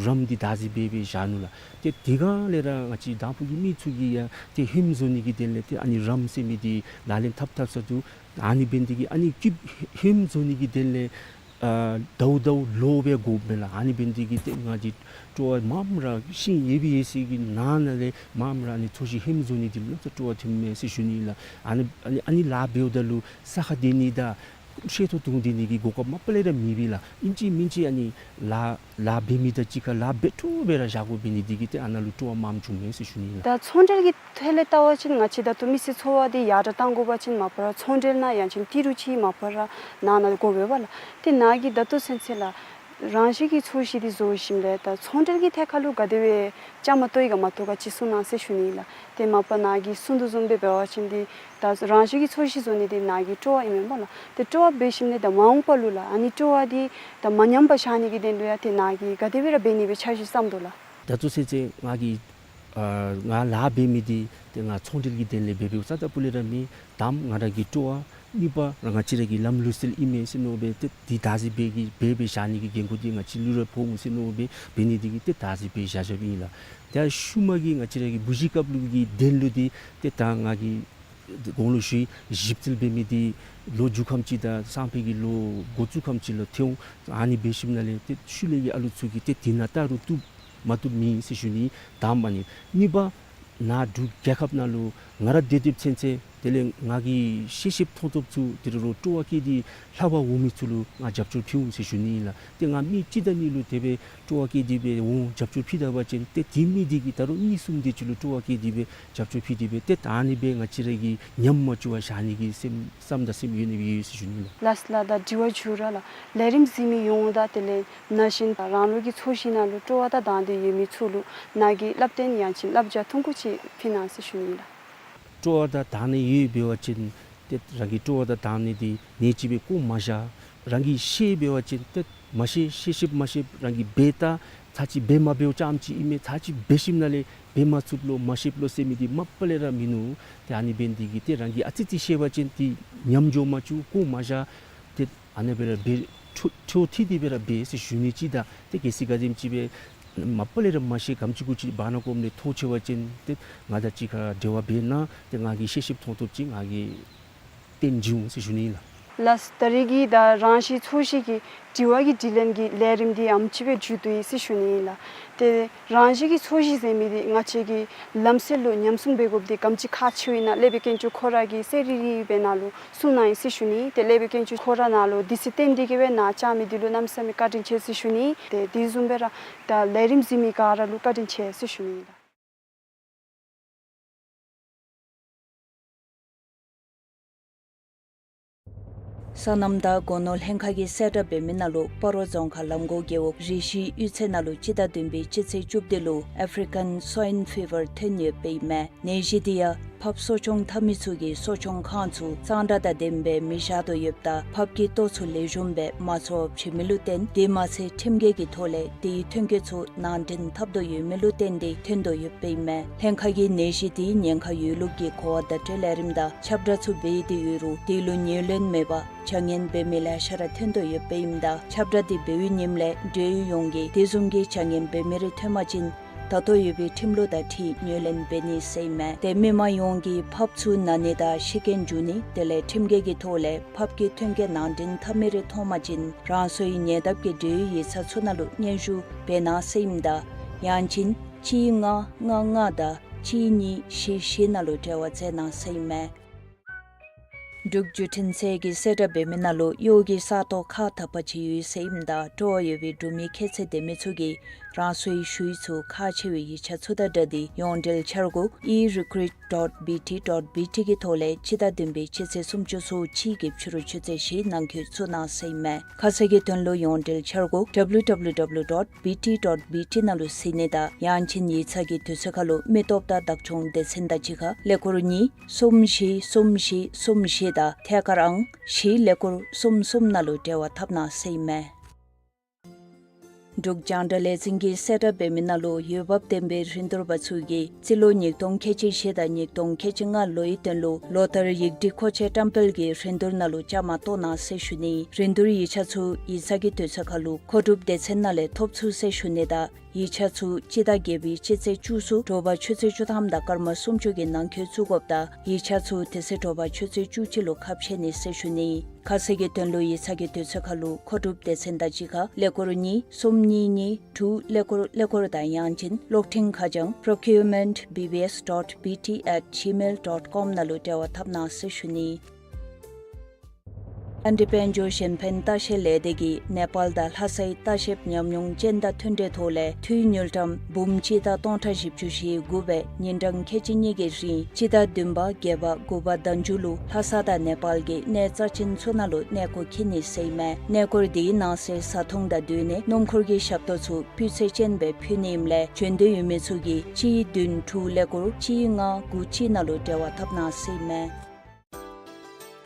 རམ་འདི་བདག་འཛིན་འབད་འབད་བཞག་ནུག་ལགས། ཏེ་དེ་སྒང་ལས་ར་ང་བཅས་དང་ཕུ་གི་མི་ཚུ་གིས་ཡང་ཏེ་ཧོནམ་བཟོ་ནི་གི་དོན་ལས་ཏེ་ཨ་ནི་རམ་ཟེར་མི་འདི་ལག་ལེན་འཐབ་འཐབ་ས་འདུག། ཨ་ནི་འབད་ནི་འདི་གིས་ཨ་ནི་སྐྱིབ་ཧོནམ་བཟོ་ནི་གི་དོན་ལས་ཨ་ཟླཝ་ཟླཝ་ལོ་སྦེ་དགོཔ་མས་ལགས། ཨ་ནི་འབད་ནི་འདི་གིས་ཏེ་ང་གིས་སྤྲོ་བ་མངམ་ར་ཤིང་ཡོད་པའི་ཡོད་ས་གི་ནང་ན་ལས་མངམ་ར་ཨ་ནི་ཚོས་གཞི་ཧོནམ་བཟོ་ནི་འདི་ལུ་སྤྲོ་བ་ཐོནམ་མས་ཟེར་ཞུ་ནི་ལགས། ཨ་ནི་ཨ་ནི་ཨ་ནི་ལཱ་འབདཝ་ད་ལུ་ས་ཁར་སྡོད་ནི་དང་ཤེལ་ཏོག་བརྡུང་སྡོད་ནི་གི་གོ་སྐབས་མ་པ་ལས་ར་མེད་པས་ལགས། ཨིན་ཅི་མིན་ཅི་ཨ་ནི་ལཱ་ལཱ་འབད་མི་དང་གཅིག་ཁར་ལཱ་འབད་འཕྲོ་སྦེ་ར་བཞག་དགོ་འབད་ནི་འདི་གིས་ཏེ་ཨ་ནཱ་ལུ་སྤྲོ་བ་མངམ་བྱུང་མས་ཟེར་ཞུ་ནི་ལགས། ད་ཚོང་འབྲེལ་གྱི་ཐད་ལས་བལྟ་བ་ཅིན་ང་བཅས་ད་ལྟོ་མི་སེར་འཚོ་བ་འདི་ཡར་དྲག་གཏང་དགོ་པ་ཅིན་མ་པ་ར་ཚོང་འབྲེལ་ནང་ཡང་ཅིན་ཏི་རུ་ཅིག་མ་པ་ར་ནང་ན་དགོ་པས་པ་ལགས། ཏེ་ནཱ་གི་ད་ལྟོ་ཚུན་ཚོད་ལགས་རང་བཞིན་གྱི་ཚོས་གཞི་འདི་བཟོ་ཞིནམ་ལས་ད་ཚོང་འབྲེལ་གྱི་ཐད་ཁར་ལུ་ག་དེ་སྦེ་བཅའ་མར་གཏོགས་ཡི་ག་མ་གཏོགས་ག་ཅིག་གསུང་གནང་ཟེར་ཞུ་ནི་ལགས། ཏེ་མ་པ་ནཱ་གིས་གསུང་དོ་བཟུམ་སྦེ་འབད་བ་ཅིན་འདི་ད་རང་བཞིན་གྱི་ཚོས་གཞི་བཟོ་ནི་འདི་ནཱ་གི་སྤྲོ་བ་ཨིན་མས་པ་ལགས། ཏེ་སྤྲོ་བ་འབད་ཞིནམ་ལས་ད་མ་འོངས་པ་ལུ་ལགས་ཨ་ནི་སྤྲོ་བ་འདི་ད་མ་ཉམས་པར་བཞག་ནི་གི་དོན་ལུ་ཡང་ཏེ་ནཱ་གིས་ག་དེ་སྦེ་ར་འབད་ནི་སྦེ་འཆར་གཞི་བརྩམ་དོ་ལགས། ད་ལྟོ་ཚུན་ཚོད་ང་གིས་ཨ་ང་ལཱ་འབད་མི་འདི་ཏེ་ང་ཚོང་འབྲེལ་གྱི་དོན་ལས་འབད་འབདཝ་རྩ་དང་སྤུ་ལས་ར་མེན། དངམ་ང་ར་གི་སྤྲོ་བ། གཉིས་པ་ར་ང་བཅས་ར་གི་ལམ་ལུགས་སྲོལ་ཨིན་མས་ཟེར་མནོ་སྦེ་ཏེ་འདི་བདག་འཛིན་འབད་གི་འབད་འབད་བཞག་ནི་གི་འགན་ཁུར་འདི་ང་བཅས་ལུ་ར་ཕོག་འོང་ཟེར་མནོ་སྦེ་འབད་ནི་འདི་གིས་ཏེ་བདག་འཛིན་འབད་བཞག་བཞགཔ་ཨིན་ལགས། ཏེ་ཤུལ་མ་གི་ང་བཅས་ར་གི་བུ་གཞི་རྐྱབ་ལུགས་ཀྱི་དོན་ལུ་འདི་ཏེ་ད་ང་གིས་གོང་ལུ་ཞུ་ཡི་ཞིབ་འཚོལ་འབད་མི་འདི་ལོ་མཇུག་ཁམས་ཅིག་དང་སང་ཕོད་ཀྱི་ལོ་འགོ་བཙུགས་ཁམས་ཅིག་ལུ་ཐོན་འོང་། ཨ་ནི་འབད་ཞིནམ་ལས་ཏེ་ཤུལ་ལས་ཀྱི་ཨ་ལུ་ཚུ་གིས་ཏེ་དེ་ནང་བལྟ་རུང་བཏུབ་མ་བཏུབ་མེད་ཟེར་ཞུ་ནི། དངམ་ཨ་ནི་གཉིས་པ་ནཱ་འབྲུག་རྒྱལ་ཁབ་ནང་ལུ་ང་ར་སྡོད་སྡོདཔ་ཚུན་ཚོད་ དེ་ལས་ང་གིས་ཤེས་ཤེསཔ་མཐོང་ཐོབ་ཚུ་དེ་རུ་སྤྲོ་བ་བསྐྱེད་དེ་ལྷབ་པར་འོང་མི་ཚུ་ལུ་ང་རྒྱབ་སྐྱོར་ཕུལ་འོང་ཟེར་ཞུ་ནི་ཨིན་ལགས། ཏེ་ང་མི་ཅིག་དང་གཉིས་ལུ་དེ་སྦེ་སྤྲོ་བ་བསྐྱེད་དེ་སྦེ་འོང་རྒྱབ་སྐྱོར་ཕུལ་ད་པ་ཅིན་ཏེ་དེ་མི་དེ་གིས་ད་རུང་གཉིས་གསུམ་དེ་ཅིག་ལུ་སྤྲོ་བ་བསྐྱེད་དེ་སྦེ་རྒྱབ་སྐྱོར་ཕུལ་ཏེ་སྦེ་ཏེ་ད་ཨ་ནི་སྦེ་ང་བཅས་ར་གིས་ཉམས་མ་བཅུག་པར་བཞག་ནི་གི་སེམས་བསམ་དང་སེམས་ཡོད་ནི་སྦེ་ཡོད་ཟེར་ཞུ་ནི་ལགས། ལགས་ལགས། ད་དྲི་བ་མཇུག་ར་ལགས། ལས་རིམ་གཟིགས་མི་ཡོངས་དང་དེ་ལས་ན་གཞོན་རང་ལུགས་ཀྱི་ཚོས་གཞི་ནང་ལུ་སྤྲོ་བ་དང་དང་འདོད་ཡོད་མི་ཚུ་ལུ་ནཱ་གི་བསླབ་སྟོན་ཡང་ཅིན་བསླབ་བྱ་ཐུང་ཀུ་ཅིག་ཕུལ་གནང་ཟེར་ཞུ་ནི་ལགས། སྤྲོ་བ་དང་དང་འདོད་ཡོད་འབད་བ་ཅིན་ཏེ་རང་གི་སྤྲོ་བ་དང་དང་འདོད་དེ་ནེ་ཅིག་སྦེ་བཀོ་མ་བཞག། རང་གིས་ཤེས་འབད་བ་ཅིན་ཏེ་མ་ཤེས་ཤེས་ཤེསཔ་མ་ཤེསཔ་རང་གིས་འབད་ད་ཚར་ཅིག་འབད་མ་འབདཝ་ཙམ་ཅིག་ཨིན་མས། ཚར་ཅིག་འབད་ཞིནམ་ལས་འབད་མ་ཚུགས་ལོ་མ་ཤེས་ལོ་ཟེར་མི་དེ་མ་པ་ལས་ར་མིན་ནུག། ཏེ་ཨ་ནི་འབད་ནི་དེ་གིས་ཏེ་རང་གིས་ཨ་ཙི་ཅིག་ཤེས་པ་ཅིན་ཏེ་ཉམས་འགྱོ་མ་བཅུག་བཀོ་མ་བཞག། ཏེ་ཨ་ནི་སྦེ་ར་འབད་འཕྲོ་འཕྲོ་མཐུད་དེ་སྦེ་ར་འབད་ཟེར་ཞུ་ནི་ཅིག་དང་ཏེ་གལ་སྲིད་ག་དེམ་ཅིག་སྦེ་མ་པ་ལས་ར་མ་ཤེས་གམ་ཅིག་གུ་ཅིག་བར་ན་ཀོམ་ལས་ཐོན་ཆེ་བ་ཅིན་ཏེ་ང་དང་གཅིག་ཁར་འབྲེལ་བ་འབད་གནང་། ཏེ་ང་གིས་ཤེས་ཤེསཔ་མཐོང་ཐོབ་ཅིག་ང་གིས་སྟོན་བྱིན་འོང་ཟེར་ཞུ་ནི་ཨིན་ལགས། ལགས། ད་རེས་ཀྱི་ད་རང་བཞིན་ཚོས་གཞི་གི་དྲི་བ་གི་དྲིས་ལན་གྱི་ལས་རིམ་འདི་ཨམ་ཅིག་སྦེ་མཇུག་བསྡུ་ཡི་ཟེར་ཞུ་ནི་ཨིན་ལགས། ཏེ་རང་བཞིན་གྱི་ཚོས་གཞི་ཟེར་མི་འདི་ང་བཅས་ཀྱི་ལམ་སྲོལ་ལུ་ཉམས་སྲུང་འབད་དགོཔ་འདི་གམ་ཅིག་ཁག་ཆེཝ་ཨིན་ན་སློབ་དཔོན་དཀོན་མཆོག་ཁོ་ར་གིས་གསལ་རི་རི་སྦེ་ནཱ་ལུ་གསུངས་གནང་ཡི་ཟེར་ཞུ་ནི། ཏེ་སློབ་དཔོན་དཀོན་མཆོག་ཁོ་ར་ནཱ་ལུ་དུས་ཚོད་བཏོན་ཏེ་གིས་སྦེ་ནཱ་བཅར་མི་འདི་ལུ་གནམ་མེད་ས་མེད་བཀའ་དྲིན་ཆེ་ཟེར་ཞུ་ནི། ཏེ་དེ་བཟུམ་སྦེ་ར་ད་ལས་རིམ་གཟིགས་མི་ག་ར་ལུ་བཀའ་དྲིན་ཆེ་ཟེར་ཞུ་ནི་ཨིན་ལགས། སོ་ནམ་དང་སྒོ་ནོར་ལྷན་ཁག་གིས་གསལ་བསྒྲགས་འབད་མི་ནང་ལུ་སྤ་རོ་རྫོང་ཁག་ལམ་གོང་རྒེད་འོག་རི་ཤིང་གཡུས་ཚན་ནང་ལུ་སྤྱི་ཟླ་བདུན་པའི་སྤྱི་ཚེས་བཅུ་བདུན་ལུ་ཨེཕ་རི་ཀཱན་སུའིན་ཕི་བར་ཐོན་ཡོདཔ་ཨིན་མས། ནད་གཞི་འདི་ཡང་ཕགཔ་གསོ་སྐྱོང་འཐབ་མི་ཚུ་གིས་གསོ་སྐྱོང་ཁང་ཚུ་གཙང་སྦྲ་དང་ལྡནམ་སྦེ་མི་བཞག་དོ་ཡོདཔ་ད་ཕགཔ་གི་ལྟོ་ཚུ་ལེགས་ཤོམ་སྦེ་མ་འཚོ་བར་བྱིན་མི་ལུ་བརྟེན་དེ་མ་ཚད་ཁྲིམས་འགལ་གྱི་ཐོག་ལས་དེའི་ཐོན་སྐྱེད་ཚུ་ནང་འདྲེན་འཐབ་དོ་ཡོད་མི་ལུ་བརྟེན་ཏེ་ཐོན་དོ་ཡོདཔ་ཨིན་མས། ལྷན་ཁག་གིས་ནད་གཞི་དེའི་ཉེན་ཁ་ཡོད་ལུགས་ཀྱི་གོ་བ་བརྡ་སྤྲོད་ལས་རིམ་དང་ཁྱབ་བསྒྲགས་ཚུ་འབད་དེ་ཡོད་རུང་དེ་ལུ་ཉན་ལེན་མེད་པར་བྱ་ངན་འབད་མི་ལེ་ཤ་ར་ཐོན་དོ་ཡོདཔ་ཨིནམ་ད་ཁྱབ་བསྒྲགས་དེ་འབད་བའི་ཉིནམ་ལས་འབྲེལ་ཡོད་ཡོངས་ཀྱིས་དེ་བཟུམ་གྱི་བྱ་ངན་འབད་མི་རེ་ཐོན་པ་ཅིན་ད་ལྟོ་ཡོད་པའི་ཁྲིམས་ལུགས་དང་འཁྲིལ་ཉན་ལེན་འབད་ནི་ཟེར་ཨིན་མས། ཏེ་མི་མང་ཡོངས་ཀྱིས་ཕགཔ་ཚུ་ན་ནི་དང་ཤི་རྐྱེན་འབྱུང་ནི་དེ་ལས་ཁྲིམས་འགལ་གྱི་ཐོག་ལས་ཕགཔ་གི་ཐོན་སྐྱེད་ནང་འདྲེན་འཐབ་མི་རེ་མཐོང་པ་ཅིན་རང་སོའི་ཉེ་འདབས་ཀྱི་འབྲེལ་ཡོད་ཡིག་ཚང་ཚུ་ནང་ལུ་སྙན་ཞུ་འབད་གནང་ཟེར་ཨིནམ་ད་ཡང་ཅིན་གཅིག་ལྔ་ལྔ་ལྔ་དང་གཅིག་གཉིས་བཞི་བཞི་ནང་ལུ་འབྲེལ་བ་མཛད་གནང་ཟེར་ཨིན་མས། འབྲུག་བརྒྱུད་འཕྲིན་ཚད་ཀྱིས་གསལ་བསྒྲགས་འབད་མི་ནང་ལུ་གཡོག་གི་ས་སྟོང་ཁག་དག་པ་ཅིག་ཡོད་ཟེར་ཨིནམ་ད་སྤྲོ་བ་ཡོད་པའི་འབྲུག་མི་ཁྱད་ཚད་ལྡན་མི་ཚུ་གིས་རང་སོའི་ཞུ་ཡིག་ཚུ་ཁག་ཆེ་བའི་ཡིག་ཆ་ཚུ་དང་སྦྲགས་ཏེ་ཡོངས་འབྲེལ་འཆར་སྒོ་e recruit dot B T dot B T གི་ཐོག་ལས་སྤྱི་ཟླ་བདུན་པའི་སྤྱི་ཚེས་སུམ་ཅུ་སོ་གཅིག་གི་ཕྱི་རུ་ཆུ་ཚོད་བཞི་ནང་འཁོད་བཙུགས་གནང་ཟེར་ཨིན་མས། ཁ་གསལ་གྱི་དོན་ལུ་ཡོངས་འབྲེལ་འཆར་སྒོ་W W W dot B T dot B T ནང་ལུ་གཟིགས་ནི་དང་ཡང་ཅིན་ཡིག་ཚང་གི་དུས་ཚོད་ཁར་ལུ་མི་སྟོབས་དང་བདག་སྐྱོང་སྡེ་ཚན་དང་གཅིག་ཁར་ཀླད་ཀོར་གཉིས་གསུམ་བཞི་གསུམ་བཞི་གསུམ་བཞི་དང་ཐད་ཀར་ཨང་བཞི་ཀླད་ཀོར་གསུམ་གསུམ་ནང་ལུ་འབྲེལ་བ་འཐབ་གནང་ཟེར་ཨིན་མས། འབྲུག་རྒྱང་བསྒྲགས་ལས་འཛིན་གྱིས་གསལ་བསྒྲགས་འབད་མི་ནང་ལུ་འོས་འབབ་ལྡན་པའི་རིན་བསྡུར་པ་ཚུ་གིས་རྩིས་ལོ་ཉིས་སྟོང་ཁལ་གཅིག་བཞི་དང་ཉིས་སྟོང་ཁལ་གཅིག་ལྔ་ལོའི་དོན་ལུ་ལོ་ལྟར་ཡིག་སྒྲིག་མཁོ་ཆས་བཀྲམ་སྤེལ་གྱི་རིན་བསྡུར་ནང་ལུ་བཅའ་མར་གཏོགས་གནང་ཟེར་ཞུ་ནི། རིན་བསྡུར་ཡིག་ཆ་ཚུ་ཡིག་ཚང་གི་དུས་ཚོད་ཁར་ལུ་མཁོ་སྒྲུབ་སྡེ་ཚན་ནང་ལས་ཐོབ་ཚུགས་ཟེར་ཞུ་ནི་དང་ཡིག་ཆ་ཚུ་སྤྱི་ཟླ་བརྒྱད་པའི་སྤྱི་ཚེས་བཅུ་ཚུ་དྲོ་པ་ཆུ་ཚོད་བཅུ་ཐམ་དང་སྐར་མ་སུམ་ཅུ་གི་ནང་འཁོད་བཙུགས་དགོཔ་དང་ཡིག་ཆ་ཚུ་དེ་ཚེ་དྲོ་པ་ཆུ་ཚོད་བཅུ་གཅིག་ལུ་ཁ་ཕྱེ་ནི་ཟེར་ཞུ་ནི། ཁ་གསལ་གྱི་དོན་ལུ་ཡིག་ཚང་གི་དུས་ཚོད་ཁར་ལུ་མཁོ་སྒྲུབ་སྡེ་ཚན་དང་གཅིག་ཁར་ཀླད་ཀོར་གཉིས་གསུམ་གཉིས་གཉིས་དྲུག་ཀླད་ཀོར་ཀླད་ཀོར་དང་ཡང་ཅིན་གློག་འཕྲིན་ཁ་བྱང་procurement B B S dot B T at gmail dot com ནང་ལུ་འབྲེལ་བ་འཐབ་གནང་ཟེར་ཞུ་ནི། ཨ་རིའི་དཔལ་འབྱོར་གཞན་ཕན་ལྟ་བཤལ་ལས་སྡེ་གིས་ནེ་པཱལ་དང་ལྷ་སའི་ལྟ་བཤལཔ་ཉམས་མྱོང་ཅན་དང་མཐུན་འབྲེལ་ཐོག་ལས་འཐུས་དངུལ་ཀྲམ་འབུམ་གཅིག་དང་སྟོང་ཕྲག་བཞི་བཅུ་ཞེ་དགུ་སྦེ་ཉིན་གྲངས་ཁལ་གཅིག་གཉིས་ཀྱི་རིང་སྤྱི་ཟླ་བདུན་པ་བརྒྱད་པ་དགུ་པ་ཟླ་མཇུག་ལུ་ལྷ་ས་དང་ནེ་པཱལ་གྱི་གནས་རྩ་ཅན་ཚུ་ནང་ལུ་གནས་སྐོར་འཁྱིད་ནི་ཟེར་ཨིན་མས། གནས་སྐོར་དེའི་ནང་གསེས་བཟའ་འཐུང་དང་སྡོད་གནས་སྣུམ་འཁོར་གྱི་ཞབས་ཏོག་ཚུ་སྤུས་ཚད་ཅན་སྦེ་ཕུལ་ནི་ཨིནམ་ལས་བྱོན་འདོད་ཡོད་མི་ཚུ་གིས་གཅིག་བདུན་དྲུག་ཀླད་ཀོར་གཅིག་ལྔ་དགུ་གཅིག་ནང་ལུ་འབྲེལ་བ་འཐབ་གནང་ཟེར་ཨིན་མས།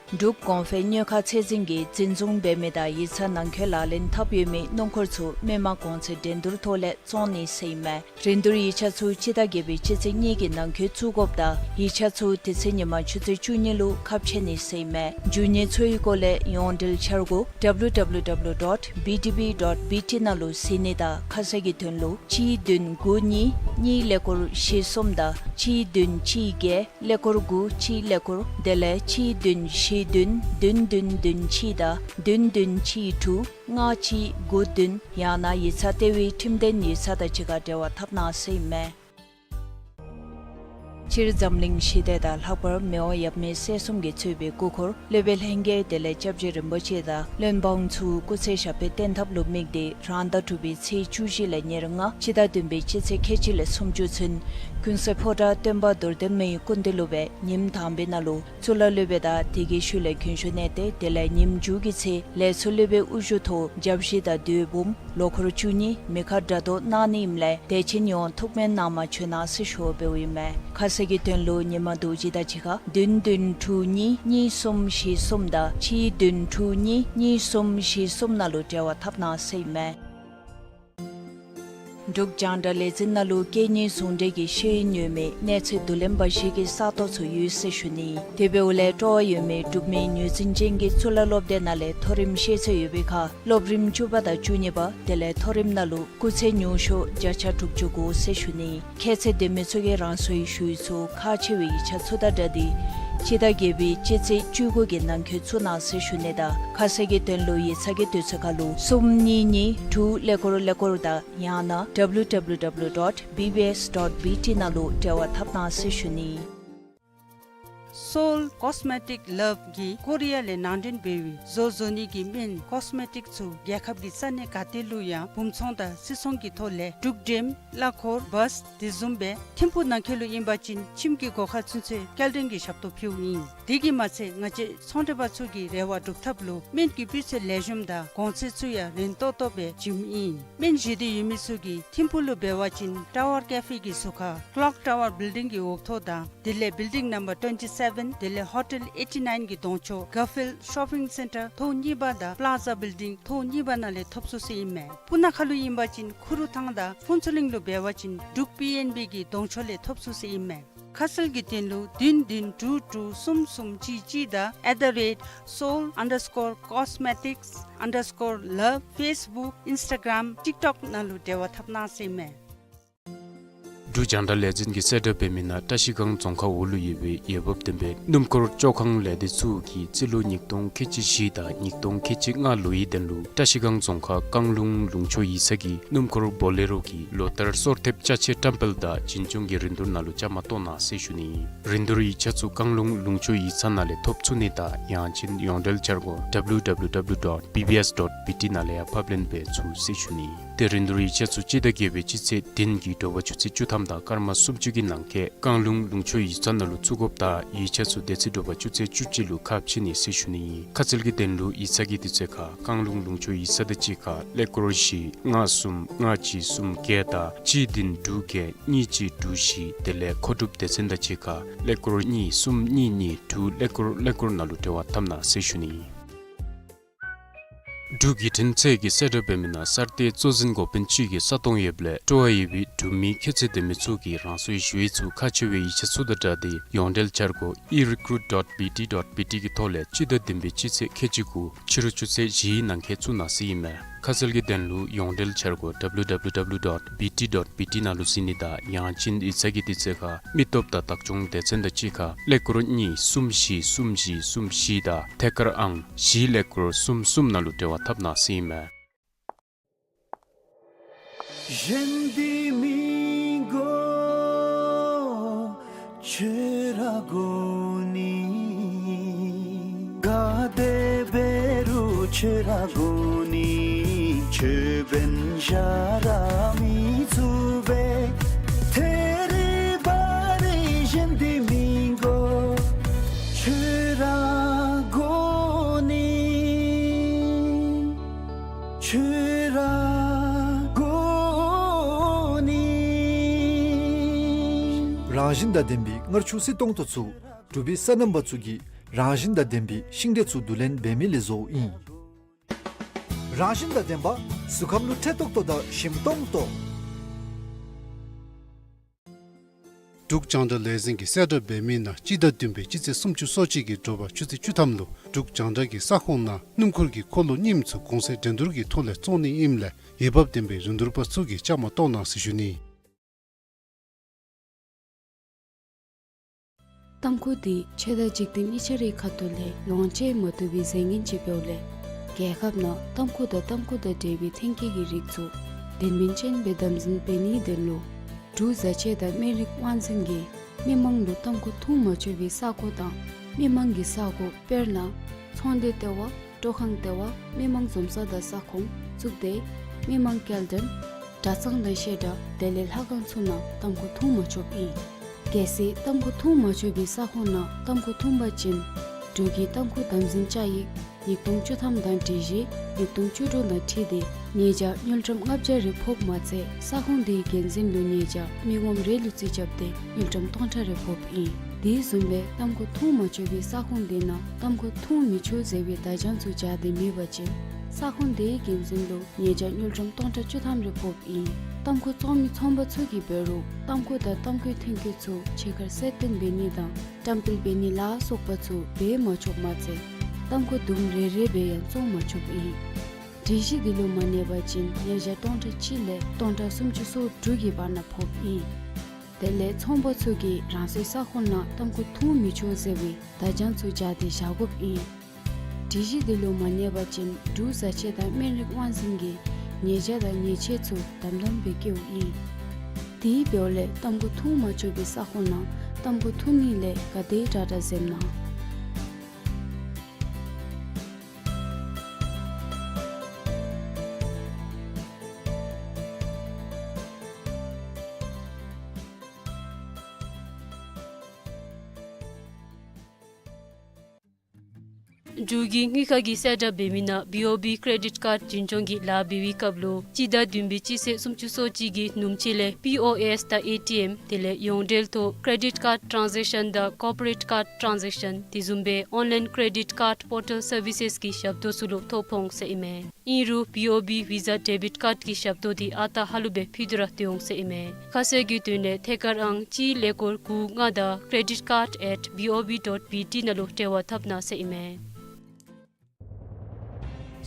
འབྲུག་གོང་འཕེལ་དངུལ་ཁང་ཚད་འཛིན་གྱིས་འཛིན་བཟུང་འབད་མི་དང་ཡིག་ཚང་ནང་འཁོད་ལག་ལེན་འཐབ་ཡོད་མི་སྣུམ་འཁོར་ཚུ་མི་མང་གོང་ཚད་འགྲན་བསྡུར་ཐོག་ལས་བཙོང་ནི་ཟེར་ཨིན་མས། རིན་བསྡུར་ཡིག་ཆ་ཚུ་སྤྱི་ཟླ་བརྒྱད་པའི་སྤྱི་ཚེས་གཉིས་ཀྱི་ནང་འཁོད་བཙུགས་དགོཔ་དང་ཡིག་ཆ་ཚུ་དེ་ཚེ་ཉིན་མ་ཆུ་ཚོད་བཅུ་གཉིས་ལུ་ཁ་ཕྱེ་ནི་ཟེར་ཨིན་མས། འབྱུང་ཉེས་ཚུ་གི་སྐོར་ལས་ཡོངས་འབྲེལ་འཆར་སྒོ་W W W dot B D B dot B T ནང་ལུ་གཟིགས་ནི་དང་ཁ་གསལ་གྱི་དོན་ལུ་གཅིག་བདུན་དགུ་གཉིས་གཉིས་ཀླད་ཀོར་བཞི་གསུམ་དང་གཅིག་བདུན་གཅིག་བརྒྱད་ཀླད་ཀོར་དགུ་གཅིག་ཀླད་ཀོར་དེ་ལས་གཅིག་བདུན་བཞི་བདུན་བདུན་བདུན་བདུན་གཅིག་དང་བདུན་བདུན་གཅིག་དྲུག་ལྔ་གཅིག་དགུ་བདུན་ཡང་ན་ཡིག་ཚང་ལྟེ་བའི་ཁྲིམས་ལྡན་ཡིག་ཚང་དང་གཅིག་ཁར་འབྲེལ་བ་འཐབ་གནང་ཟེར་ཨིན་མས། སྤྱིར་འཛམ་གླིང་ཞི་བདེ་དང་ལྷག་པར་མི་དབང་ཡབ་མེས་སྲས་གསུམ་གྱིས་གཙོས་པའི་སྐུ་འཁོར་སློབ་དཔོན་ལྷན་རྒྱས་དེ་ལས་སྐྱབས་རྗེ་རིན་པོ་ཆེ་དང་བློན་འབངས་ཚུ་སྐུ་ཚེ་ཞབས་པད་བརྟན་ཐབས་ལུ་དམིགས་ཏེ་རང་ཟླ་དྲུག་པའི་ཚེས་བཅུ་བཞི་ལས་ཉེར་ལྔ་སྤྱི་ཟླ་བདུན་པའི་སྤྱི་ཚེས་ཁལ་གཅིག་ལས་སུམ་ཅུ་ཚུན་ཀུན་གསལ་ཕོ་བྲང་སྟོན་པ་རྡོར་གདན་མའི་སྐུ་མདུན་ལུ་སྦེ་ཉིནམ་དང་པའི་ནང་ལུ་གཙུག་ལག་སློབ་དཔོན་དང་དེ་གི་ཤུལ་ལས་རྒྱུན་ཞུགས་གནང་སྟེ་དེ་ལས་ཉིནམ་མཇུག་གི་ཚེ་ལས་ཚོགས་སློབ་དཔོན་དབུ་བཞུགས་ཐོག་བརྒྱ་བཞི་དང་བདུན་འབུམ་ལོ་འཁོར་བཅུ་གཉིས་མེ་མཁར་སྒྲ་སྒྲོགས་གནང་ནི་ཨིནམ་ལས་དད་ཅན་ཡོངས་ཐུགས་སྨོན་གནང་མ་བཅོལ་གནང་ཟེར་ཞུ་འབདཝ་ཨིན་མས། ཁ་གསལ་གྱི་དོན་ལུ་ཉིན་མ་རྡོ་རྗེ་དང་གཅིག་ཁར་བདུན་བདུན་དྲུག་གཉིས་གཉིས་གསུམ་བཞི་གསུམ་དང་གཅིག་བདུན་དྲུག་གཉིས་གཉིས་གསུམ་བཞི་གསུམ་ནང་ལུ་འབྲེལ་བ་འཐབ་གནང་ཟེར་ཨིན་མས། འབྲུག་རྒྱང་བསྒྲགས་ལས་འཛིན་ནང་ལུ་སྐད་གཉིས་ཟུང་འབྲེལ་གྱི་ཤེས་ཡོན་ཡོད་མི་གནས་ཚད་བསྡུ་ལེན་པ་ཞིག་གི་ས་སྟོང་ཚུ་ཡོད་ཟེར་ཞུ་ནི། དེ་འབདཝ་ལས་སྤྲོ་བ་ཡོད་མི་འབྲུག་མི་ངོས་འཛིན་ཅན་གྱི་གཙུག་ལག་སློབ་སྡེ་ནང་ལས་མཐོ་རིམ་ཤེས་ཚད་ཡོད་པའི་ཁར་སློབ་རིམ་བཅུ་པ་དང་བཅུ་གཉིས་པ་དེ་ལས་མཐོ་རིམ་ནང་ལུ་སྐུགས་ཚད་ཉུང་ཤོས་བརྒྱ་ཆ་དྲུག་ཅུ་དགོ་ཟེར་ཞུ་ནི། ཁྱད་ཚད་ལྡན་མི་ཚུ་གིས་རང་སོའི་ཞུ་ཡིག་ཚུ་ཁག་ཆེ་བའི་ཡིག་ཆ་ཚུ་དང་སྦྲགས་ཏེ་སྤྱི་ཟླ་བརྒྱད་པའི་སྤྱི་ཚེས་བཅུ་དགུ་གི་ནང་འཁོད་བཙུགས་གནང་ཟེར་ཞུ་ནི་དང་ཁ་གསལ་གྱི་དོན་ལུ་ཡིག་ཚང་གི་དུས་ཚོད་ཁར་ལུ་གསུམ་གཉིས་གཉིས་དྲུག་ཀླད་ཀོར་ཀླད་ཀོར་དང་ཡང་ན་W W W dot B B S dot B T ནང་ལུ་འབྲེལ་བ་འཐབ་གནང་ཟེར་ཞུ་ནི། Seoul Cosmetic Love གིས་ཀོ་རི་ཡ་ལས་ནང་འདྲེན་འབད་བའི་བཟོ་བཟོ་ནི་གི་སྨན་ཀོས་མེ་ཊིག་ཚུ་རྒྱལ་ཁབ་ཀྱི་ས་གནས་ག་ཏེ་ལུ་ཡང་སྦུང་ཚོང་དང་སིལ་ཚོང་གི་ཐོག་ལས་འབྲུག་འགྲེམས་གླ་འཁོར་བཱས་དེ་བཟུམ་སྦེ་ཐིམ་ཕུག་ནང་འཁོད་ལུ་ཨིན་པ་ཅིན་ཁྱིམ་གྱི་སྒོ་ཁར་ཚུན་ཚོད་སྐྱེལ་འདྲེན་གྱི་ཞབས་ཏོག་ཕུལཝ་ཨིན། དེ་གིས་མ་ཚད་ང་བཅས་ཚོང་འབྲེལ་པ་ཚུ་གི་རེ་བ་སྒྲུབ་ཐབས་ལུ་སྨན་གྱི་སྤུས་ཚད་ལེགས་ཤོམ་དང་གོང་ཚད་ཚུ་ཡང་རན་ཏོག་ཏོ་སྦེ་བྱིནམ་ཨིན། སྨན་བཞེས་འདོད་ཡོད་མི་ཚུ་གིས་ཐིམ་ཕུག་ལུ་འབད་བ་ཅིན་ཊ་ཝར་ཀེ་ཕེ་གི་ཟུར་ཁར་ཀློག་ཊ་ཝར་བིལ་ཌིང་གི་འོག་ཐོག་དང་དེ་ལས་བིལ་ཌིང་ནམ་བར་ཊུ་ཝེན་ཊི་སེ་བེན་དེ་ལས་ཧོ་ཊེལ་ཨེ་ཊི་ནའིན་གྱི་གདོང་ཕྱོགས་གར་ཕིལ་ཤོ་པིང་སེན་ཊར་ཐོག་གཉིས་པ་དང་པླ་ཛ་བིལ་ཌིང་ཐོག་གཉིས་པ་ནང་ལས་ཐོབ་ཚུགས་ཟེར་ཨིན་མས། སྤུ་ན་ཁ་ལུ་ཨིན་པ་ཅིན་ཁུ་རུ་ཐང་དང་ཕུན་ཚོགས་གླིང་ལུ་འབད་བ་ཅིན་འབྲུག་པི་ཨེན་བི་གི་གདོང་ཕྱོགས་ལས་ཐོབ་ཚུགས་ཟེར་ཨིན་མས། ཁ་གསལ་གྱི་དོན་ལུ་བདུན་བདུན་དྲུག་དྲུག་གསུམ་གསུམ་གཅིག་གཅིག་དང་at the rate seoul underscore cosmetics underscore love Facebook Instagram TikTok ནང་ལུ་འབྲེལ་བ་འཐབ་གནང་ཟེར་ཨིན་མས། འབྲུག་རྒྱང་བསྒྲགས་ལས་འཛིན་གྱིས་གསལ་བསྒྲགས་འབད་མི་ནང་བཀྲ་ཤིས་སྒང་རྫོང་ཁག་འོག་ལུ་ཡོད་པའི་འོས་འབབ་ལྡན་པའི་སྣུམ་འཁོར་བཅོ་ཁང་ལས་སྡེ་ཚུ་གིས་རྩིས་ལོ་ཉིས་སྟོང་ཁལ་གཅིག་བཞི་དང་ཉིས་སྟོང་ཁལ་གཅིག་ལྔ་ལོའི་དོན་ལུ་བཀྲ་ཤིས་སྒང་རྫོང་ཁག་བཀང་ལུང་ལུང་ཕྱོགས་ཡིག་ཚང་གི་སྣུམ་འཁོར་བོ་ལེ་རོ་གི་ལོ་ལྟར་སོར་ཐེབས་ཅ་ཆས་བཀྲམ་སྤེལ་དང་བྱིན་སྐྱོང་གི་རིན་བསྡུར་ནང་ལུ་བཅའ་མར་གཏོགས་གནང་ཟེར་ཞུ་ནི། རིན་བསྡུར་ཡིག་ཆ་ཚུ་བཀང་ལུང་ལུང་ཕྱོགས་ཡིག་ཚང་ནང་ལས་ཐོབ་ཚུགས་ནི་དང་ཡང་ཅིན་ཡོངས་འབྲེལ་འཆར་སྒོ་W W W dot B B S dot B T ནང་ལས་ཡང་ཕབ་ལེན་འབད་ཚུགས་ཟེར་ཞུ་ནི། ཏེ་རིན་བསྡུར་ཡིག་ཆ་ཚུ་སྤྱི་ཟླ་བརྒྱད་པའི་སྤྱི་ཚེས་བདུན་གྱི་དྲོ་པ་ཆུ་ཚོད་བཅུ་ཐམ་དང་སྐར་མ་སུམ་ཅུ་གི་ནང་འཁོད་བཀང་ལུང་ལུང་ཕྱོགས་ཡིག་ཚང་ནང་ལུ་བཙུགས་དགོཔ་དང་ཡིག་ཆ་ཚུ་དེ་ཚེ་དྲོ་པ་ཆུ་ཚོད་བཅུ་གཅིག་ལུ་ཁ་ཕྱེ་ནི་ཟེར་ཞུ་ནི་ཨིན། ཁ་གསལ་གྱི་དོན་ལུ་ཡིག་ཚང་གི་དུས་ཚོད་ཁར་བཀང་ལུང་ལུང་ཕྱོགས་ཡིག་ཚང་དང་གཅིག་ཁར་ཀླད་ཀོར་བཞི་ལྔ་གསུམ་ལྔ་གཅིག་གསུམ་བརྒྱད་དང་གཅིག་བདུན་དྲུག་བརྒྱད་གཉིས་གཅིག་དྲུག་བཞི་དེ་ལས་མཁོ་སྒྲུབ་སྡེ་ཚན་དང་གཅིག་ཁར་ཀླད་ཀོར་གཉིས་གསུམ་གཉིས་གཉིས་དྲུག་ཀླད་ཀོར་ཀླད་ཀོར་ནང་ལུ་འབྲེལ་བ་འཐབ་གནང་ཟེར་ཞུ་ནི་ཨིན། འབྲུག་བརྒྱུད་འཕྲིན་ཚད་ཀྱིས་གསལ་བསྒྲགས་འབད་མི་ནང་གསར་གཏོད་གཙོ་འཛིན་འགོ་དཔོན་ཅིག་གི་ས་སྟོང་ཡོདཔ་ལས་སྤྲོ་བ་ཡོད་པའི་འབྲུག་མི་ཁྱད་ཚད་ལྡན་མི་ཚུ་གིས་རང་སོའི་ཞུ་ཡིག་ཚུ་ཁག་ཆེ་བའི་ཡིག་ཆ་ཚུ་དང་སྦྲགས་ཏེ་ཡོངས་འབྲེལ་འཆར་སྒོ་e recruit dot B T dot B T གི་ཐོག་ལས་སྤྱི་ཟླ་བདུན་པའི་སྤྱི་ཚེས་ཁལ་གཅིག་དགུ་ཕྱི་རུ་ཆུ་ཚོད་བཞིའི་ནང་འཁོད་བཙུགས་གནང་ཟེར་ཨིན་མས། ཁ་གསལ་གྱི་དོན་ལུ་ཡོངས་འབྲེལ་འཆར་སྒོ་W W W dot B T dot B T ནང་ལུ་གཟིགས་ནི་དང་ཡང་ཅིན་ཡིག་ཚང་གི་དུས་ཚོད་ཁར་མི་སྟོབས་དང་བདག་སྐྱོང་སྡེ་ཚན་དང་གཅིག་ཁར་ཀླད་ཀོར་གཉིས་གསུམ་བཞི་གསུམ་བཞི་གསུམ་བཞི་དང་ཐད་ཀར་ཨང་བཞི་ཀླད་ཀོར་གསུམ་གསུམ་ནང་ལུ་འབྲེལ་བ་འཐབ་གནང་ཟེར་ཨིན་མས། རང་བཞིན་དང་ལྡན་པའི་མངར་ཆུ་བསིལ་ཏོང་ཏོ་ཚུ་འབྲུག་པའི་སོ་ནམ་པ་ཚུ་གིས་རང་བཞིན་དང་ལྡན་པའི་ཤིང་འབྲས་ཚུ་བསྡུ་ལེན་འབད་མི་ལས་བཟོཝ་ཨིན། རང་བཞིན་དང་ལྡན་པ་གཟུགས་ཁམས་ལུ་འཕྲོད་ཏོག་ཏོ་དང་ཞིམ་ཏོང་ཏོ། འབྲུག་རྒྱང་བསྒྲགས་ལས་འཛིན་གྱིས་གསལ་བསྒྲགས་འབད་མི་ནང་སྤྱི་ཟླ་བདུན་པའི་སྤྱི་ཚེས་སུམ་ཅུ་སོ་གཅིག་གི་དྲོ་པ་ཆུ་ཚོད་བཅུ་ཐམ་ལུ་འབྲུག་རྒྱང་བསྒྲགས་ཀྱི་ས་ཁོངས་ནང་སྣུམ་འཁོར་གྱི་འཁོར་ལོ་རྙིངམ་ཚུ་གོང་ཚད་འགྲན་བསྡུར་གྱི་ཐོག་ལས་བཙོང་ནི་ཨིནམ་ལས་འོས་འབབ་ལྡན་པའི་རིན་བསྡུར་པ་ཚུ་གིས་བཅའ་མར་གཏོགས་གནང་ཟེར་ཞུ་ནི། ཏམ་ཁུ་འདི་ཆོས་དང་འཇིག་རྟེན་གཉིས་ཆ་རའི་ཁ་ཐུག་ལས་ལོངས་སྤྱོད་མ་བཏུབ་པའི་རྫས་ངན་ཅིག་འབདཝ་ལས་རྒྱལ་ཁབ་ནང་ཏམ་ཁུ་དང་ཏམ་ཁུ་དང་འབྲེལ་བའི་ཐོན་སྐྱེད་ཀྱི་རིགས་ཚུ་དོན་སྨིན་ཅན་སྦེ་དམ་འཛིན་འབད་ནིའི་དོན་ལུ་འབྲུག་བཟའ་ཆས་དང་སྨན་རིགས་དབང་འཛིན་གྱིས་ མི་མང་ལུ་ཏམ་ཁུ་འཐུང་མ་ཆོག་པའི་ས་གོ་དང་མི་མང་གི་ས་གོ་དཔེར་ན་ཚོང་སྡེ་ལྟེ་བ། སྤྲོ་ཁང་ལྟེ་བ། མི་མང་འཛོམས་ས་དང་ས་ཁོངས་བཙུགས་ཏེ་མི་མང་སྐྱེལ་འདྲེན། གྲྭ་ཚང་དང་བཤད་གྲྭ་དེ་ལས་ལྷ་ཁང་ཚུ་ནང་ཏམ་ཁུ་འཐུང་མ་ཆོགཔ་ཨིན། གལ་སྲིད་ཏམ་ཁུ་འཐུང་མ་ཆོག་པའི་ས་ཁོངས་ནང་ཏམ་ཁུ་འཐུང་པ་ཅིན་འབྲུག་གི་ཏམ་ཁུ་དམ་འཛིན་བཅའ་ཡིག་ཉིས་སྟོང་བཅུ་ཐམ་དང་སྒྲིག་གཞི་ཉིས་སྟོང་བཅུ་དྲུག་དང་འཁྲིལ་ཏེ་ཉེས་བྱ་དངུལ་ཀྲམ་ལྔ་བརྒྱ་རེ་ཕོགཔ་མ་ཚད་ས་ཁོངས་དེའི་འགན་འཛིན་ལུ་ཉེས་བྱ་མི་ངོམ་རེ་ལུ་རྩིས་རྐྱབ་སྟེ་དངུལ་ཀྲམ་སྟོང་ཕྲག་རེ་ཕོགཔ་ཨིན། དེ་བཟུམ་སྦེ་ཏམ་ཁུ་འཐུང་མ་ཆོག་པའི་ས་ཁོངས་དེ་ནང་ཏམ་ཁུ་འཐུང་མི་ཆོག་ཟེར་བའི་བརྡ་བྱང་ཚུ་སྦྱར་ཏེ་མེད་པ་ཅིན་ས་ཁོངས་དེའི་འགན་འཛིན་ལུ་ཉེས་བྱ་དངུལ་ཀྲམ་སྟོང་ཕྲག་བཅུ་ཐམ་རེ་ཕོགཔ་ཨིན། ཏམ་ཁུ་བཙོང་མི་ཚོང་པ་ཚུ་གིས་འབད་རུང་ཏམ་ཁུ་དང་ཏམ་ཁུའི་ཐོན་སྐྱེད་ཚུ་ཕྱི་ཁར་གསལ་སྟོན་འབད་ནི་དང་བཀྲམ་སྤེལ་འབད་ནི་ལ་སོགས་པ་ཚུ་འབད་མ་ཆོགཔ་མ་ཚད་ཏམ་ཁུ་དུམ་རེ་རེ་སྦེ་ཡང་བཙོང་མ་ཆོགཔ་ཨིན། སྒྲིག་གཞི་འདི་ལུ་མ་གནས་པ་ཅིན་ཉེས་བྱ་སྟོང་ཕྲག་གཅིག་ལས་སྟོང་ཕྲག་སུམ་ཅུ་སོ་དྲུག་གི་བར་ན་ཕོགཔ་ཨིན། དེ་ལས་ཚོང་པ་ཚུ་གིས་རང་སོའི་ས་ཁོངས་ནང་ཏམ་ཁུ་འཐུང་མི་ཆོག་ཟེར་བའི་བརྡ་བྱང་ཚུ་སྦྱར་ཏེ་བཞག་དགོཔ་ཨིན། སྒྲིག་གཞི་འདི་ལུ་མ་གནས་པ་ཅིན་འབྲུག་བཟའ་ཆས་དང་སྨན་རིགས་དབང་འཛིན་གྱིས་ཉེས་བྱ་དང་ཉེས་ཆད་ཚུ་དམ་དམ་སྦེ་བཀལཝ་ཨིན། དེ་འབདཝ་ལས་ཏམ་ཁུ་འཐུང་མ་ཆོག་པའི་ས་ཁོངས་ནང་ཏམ་ཁུ་འཐུང་ནི་ལས་ག་དེ་དྲག་དྲག་འཛེམ་གནང་། འབྲུག་གི་དངུལ་ཁང་གིས་གསལ་བསྒྲགས་འབད་མི་ནང་བི་ཨོ་བི་ཀེ་རེ་ཌིཊ་ཀཱརཌ་འཛིན་སྐྱོང་གི་ལཱ་འབད་བའི་སྐབས་ལུ་སྤྱི་ཟླ་བདུན་པའི་སྤྱི་ཚེས་སུམ་ཅུ་སོ་གཅིག་གི་ནུབ་ཕྱེད་ལས་པི་ཨོ་ཨེསི་དང་ཨེ་ཊི་ཨེམ་དེ་ལས་ཡོངས་འབྲེལ་ཐོག་ཀེ་རེ་ཌིཊ་ཀཱརཌ་ཊཱན་ཛེག་ཤཱན་དང་ཀོར་པོ་རེཊ་ཀཱརཌ་ཊཱན་ཛེག་ཤཱན་དེ་བཟུམ་སྦེ་ཨོན་ལཱའིན་ཀེ་རེ་ཌིཊ་ཀཱརཌ་པོར་ཊལ་སར་བི་སེསི་གི་ཞབས་ཏོག་ཚུ་ལུ་ཐོ་ཕོག་འོང་ཟེར་ཨིན་མས། ཨིན་རུང་བི་ཨོ་བི་ཝི་ཟ་ཌེ་བིཊ་ཀཱརཌ་གི་ཞབས་ཏོག་འདི་ཨ་རྟག་ཧ་ལུགས་སྦེ་ཕུལ་ཏེ་ར་སྡོད་འོང་ཟེར་ཨིན་མས། ཁ་གསལ་གྱི་དོན་ལས་ཐད་ཀར་ཨང་གཅིག་ཀླད་ཀོར་དགུ་ལྔ་དང་credit card at B O B dot B T ནང་ལུ་འབྲེལ་བ་འཐབ་གནང་ཟེར་ཨིན་མས།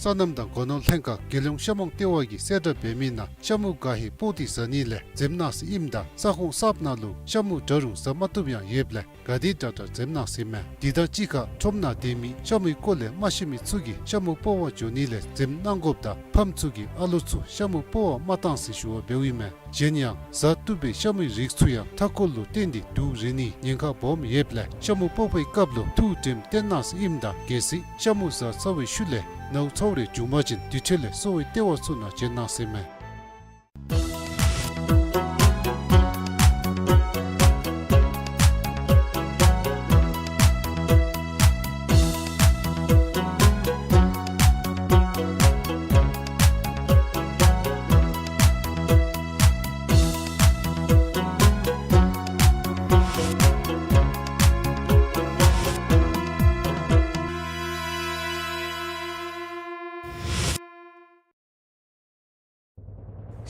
སོ་ནམ་དང་སྒོ་ནོར་ལྷན་ཁག་རྒྱལ་ཡོངས་ཤ་མོང་ལྟེ་བ་གིས་གསལ་བསྒྲགས་འབད་མི་ནང་ཤ་མུ་ག་ཧེ་སྤོག་སྟེ་བཟའ་ནི་ལས་འཛེམ་གནང་ཟེར་ཨིནམ་ད་ས་ཁོངས་གསརཔ་ནང་ལུ་ཤ་མུ་འདྲ་རུང་བཟའ་མ་བཏུབ་ཡང་ཡོདཔ་ལས་ག་དེ་དྲག་དྲག་འཛེམ་གནང་ཟེར་ཨིན་མས། དེ་དང་གཅིག་ཁར་ཁྲོམ་ནང་སྡོད་མི་ཤ་མུའི་སྐོར་ལས་མ་ཤེས་མི་ཚུ་གིས་ཤ་མུ་སྤོག་པར་འགྱོ་ནི་ལས་འཛེམ་གནང་དགོཔ་དང་ཕམ་ཚུ་གིས་ཨ་ལོ་ཚུ་ཤ་མུ་སྤོག་པར་མ་གཏང་ཟེར་ཞུ་བ་འབདཝ་ཨིན་མས། གཞན་ཡང་བཟའ་བཏུབ་པའི་ཤ་མུའི་རིགས་ཚུ་ཡང་མཐའ་འཁོར་ལུ་བརྟེན་ཏེ་དུག་རེག་ནིའི་ཉེན་ཁ་སྦོམ་ཡོདཔ་ལས་ཤ་མུ་སྤོག་པའི་སྐབས་ལུ་ཐུགས་དྲནམ་བཏོན་གནང་ཟེར་ཨིནམ་ད་གལ་སྲིད་ཤ་མུ་བཟའ་ཚར་བའི་ཤུལ་ལས་ནཝ་ཚཝ་རེ་བྱུང་པ་ཅིན་དེ་འཕྲོ་ལས་གསོ་བའི་ལྟེ་བ་ཚུ་ནང་བྱོན་གནང་ཟེར་ཨིན་མས།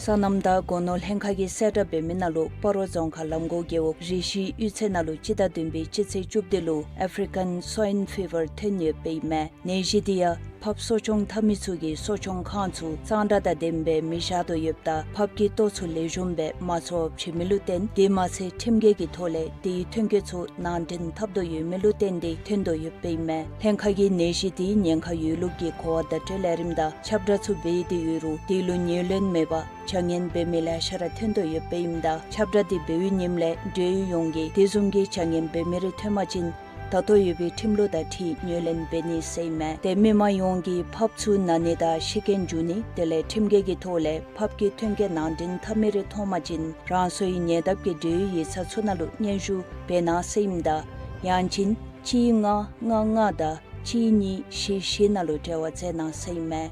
སོ་ནམ་དང་སྒོ་ནོར་ལྷན་ཁག་གིས་གསལ་བསྒྲགས་འབད་མི་ནང་ལུ་སྤ་རོ་རྫོང་ཁག་ལམ་གོང་རྒེད་འོག་རི་ཤི་གཡུས་ཚན་ནང་ལུ་སྤྱི་ཟླ་བདུན་པའི་སྤྱི་ཚེས་བཅུ་བདུན་ལུ་African Swine Fever ཐོན་ཡོདཔ་ཨིན་མས། ནད་གཞི་འདི་ཡང་ཕགཔ་གསོ་སྐྱོང་འཐབ་མི་ཚུ་གིས་གསོ་སྐྱོང་ཁང་ཚུ་གཙང་སྦྲ་དང་ལྡནམ་སྦེ་མི་བཞག་དོ་ཡོདཔ་ད་ཕགཔ་གི་ལྟོ་ཚུ་ལེགས་ཤོམ་སྦེ་མ་འཚོ་བར་བྱིན་མི་ལུ་བརྟེན་དེ་མ་ཚད་ཁྲིམས་འགལ་གྱི་ཐོག་ལས་དེའི་ཐོན་སྐྱེད་ཚུ་ནང་འདྲེན་འཐབ་དོ་ཡོད་མི་ལུ་བརྟེན་ཏེ་ཐོན་དོ་ཡོདཔ་ཨིན་མས། ལྷན་ཁག་གིས་ནད་གཞི་འདི་ཉེན་ཁ་ཡོད་ལུགས་ཀྱི་གོ་བ་བརྡ་སྤྲོད་ལས་རིམ་དང་ཁྱབ་བསྒྲགས་ཚུ་འབད་དེ་ཡོད་རུང་དེ་ལུ་ཉན་ལེན་མེད་པར་བྱ་ངན་འབད་མི་ལེ་ཤ་ར་ཐོན་དོ་ཡོདཔ་ཨིནམ་ད་ཁྱབ་བསྒྲགས་འདི་འབད་བའི་ཉིནམ་ལས་འབྲེལ་ཡོད་ཡོངས་ཀྱིས་དེ་བཟུམ་གྱི་བྱ་ངན་འབད་མི་རེ་ཐོན་པ་ཅིན་ད་ལྟོ་ཡོད་པའི་ཁྲིམས་ལུགས་དང་འཁྲིལ་ཉན་ལེན་འབད་ནི་ཟེར་ཨིན་མས། ཏེ་མི་མང་ཡོངས་ཀྱིས་ཕགཔ་ཚུ་ན་ནི་དང་ཤི་རྐྱེན་འབྱུང་ནི་དེ་ལས་ཁྲིམས་འགལ་གྱི་ཐོག་ལས་ཕགཔ་གི་ཐོན་སྐྱེད་ནང་འདྲེན་འཐབ་མི་རེ་མཐོང་པ་ཅིན་རང་སོའི་ཉེ་འདབས་ཀྱི་འབྲེལ་ཡོད་ཡིག་ཚང་ཚུ་ནང་ལུ་སྙན་ཞུ་འབད་གནང་ཟེར་ཨིནམ་ད་ཡང་ཅིན་གཅིག་ལྔ་ལྔ་ལྔ་དང་གཅིག་གཉིས་བཞི་བཞི་ནང་ལུ་འབྲེལ་བ་མཛད་གནང་ཟེར་ཨིན་མས།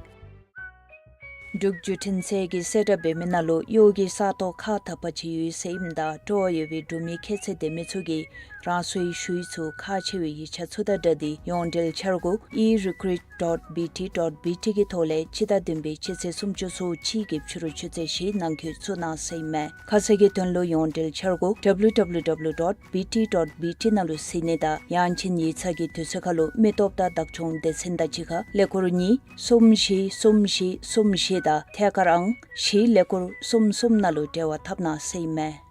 འབྲུག་བརྒྱུད་འཕྲིན་ཚད་ཀྱིས་གསལ་བསྒྲགས་འབད་མི་ནང་ལུ་གཡོག་གི་ས་སྟོང་ཁག་དག་པ་ཅིག་ཡོད་ཟེར་ཨིནམ་ད་སྤྲོ་བ་ཡོད་པའི་འབྲུག་མི་ཁྱད་ཚད་ལྡན་མི་ཚུ་གིས་རང་སོའི་ཞུ་ཡིག་ཚུ་ཁག་ཆེ་བའི་ཡིག་ཆ་ཚུ་དང་སྦྲགས་ཏེ་ཡོངས་འབྲེལ་འཆར་སྒོ་e recruit dot B T dot B T གི་ཐོག་ལས་སྤྱི་ཟླ་བདུན་པའི་སྤྱི་ཚེས་སུམ་ཅུ་སོ་གཅིག་གི་ཕྱི་རུ་ཆུ་ཚོད་བཞི་ནང་འཁོད་བཙུགས་གནང་ཟེར་ཨིན་མས། ཁ་གསལ་གྱི་དོན་ལུ་ཡོངས་འབྲེལ་འཆར་སྒོ་W W W dot B T dot B T ནང་ལུ་གཟིགས་ནི་དང་ཡང་ཅིན་ཡིག་ཚང་གི་དུས་ཚོད་ཁར་ལུ་མི་སྟོབས་དང་བདག་སྐྱོང་སྡེ་ཚན་དང་གཅིག་ཁར་ཀླད་ཀོར་གཉིས་གསུམ་བཞི་གསུམ་བཞི་གསུམ་བཞི་དང་ཐད་ཀར་ཨང་བཞི་ཀླད་ཀོར་གསུམ་གསུམ་ནང་ལུ་འབྲེལ་བ་འཐབ་གནང་ཟེར་ཨིན་མས།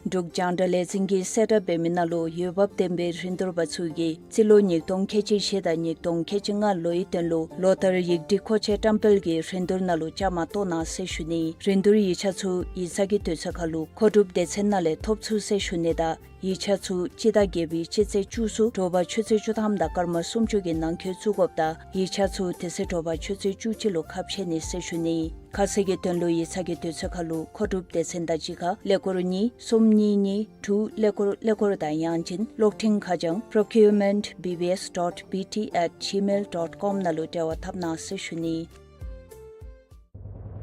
འབྲུག་རྒྱང་བསྒྲགས་ལས་འཛིན་གྱིས་གསལ་བསྒྲགས་འབད་མི་ནང་ལུ་འོས་འབབ་ལྡན་པའི་རིན་བསྡུར་པ་ཚུ་གིས་རྩིས་ལོ་ཉིས་སྟོང་ཁལ་གཅིག་བཞི་དང་ཉིས་སྟོང་ཁལ་གཅིག་ལྔ་ལོའི་དོན་ལུ་ལོ་ལྟར་ཡིག་བྲིས་མཁོ་ཆས་བཀྲམ་སྤེལ་གྱི་རིན་བསྡུར་ནང་ལུ་བཅའ་མར་གཏོགས་གནང་ཟེར་ཞུ་ནི། རིན་བསྡུར་ཡིག་ཆ་ཚུ་ཡིག་ཚང་གི་དུས་ཚོད་ཁར་ལུ་མཁོ་སྒྲུབ་སྡེ་ཚན་ནང་ལས་ཐོབ་ཚུགས་ཟེར་ཞུ་ནི་དང་ཡིག་ཆ་ཚུ་སྤྱི་ཟླ་བརྒྱད་པའི་སྤྱི་ཚེས་བཅུ་གསུམ་དྲོ་པ་ཆུ་ཚོད་བཅུ་ཐམ་དང་སྐར་མ་སུམ་ཅུ་གི་ནང་འཁོད་བཙུགས་དགོཔ་དང་ཡིག་ཆ་ཚུ་དེ་ཚེ་དྲོ་པ་ཆུ་ཚོད་བཅུ་གཅིག་ལུ་ཁ་ཕྱེ་ནི་ཟེར་ཞུ་ནི། ཁ་གསལ་གྱི་དོན་ལུ་ཡིག་ཚང་གི་དུས་ཚོད་ཁར་ལུ་མཁོ་སྒྲུབ་སྡེ་ཚན་དང་གཅིག་ཁར་ཀླད་ཀོར་གཉིས་གསུམ་གཉིས་གཉིས་དྲུག་ཀླད་ཀོར་ཀླད་ཀོར་དང་ཡང་ཅིན་གློག་འཕྲིན་ཁ་བྱང་procurement B B S dot B T at gmail dot com ནང་ལུ་འབྲེལ་བ་འཐབ་གནང་ཟེར་ཞུ་ནི།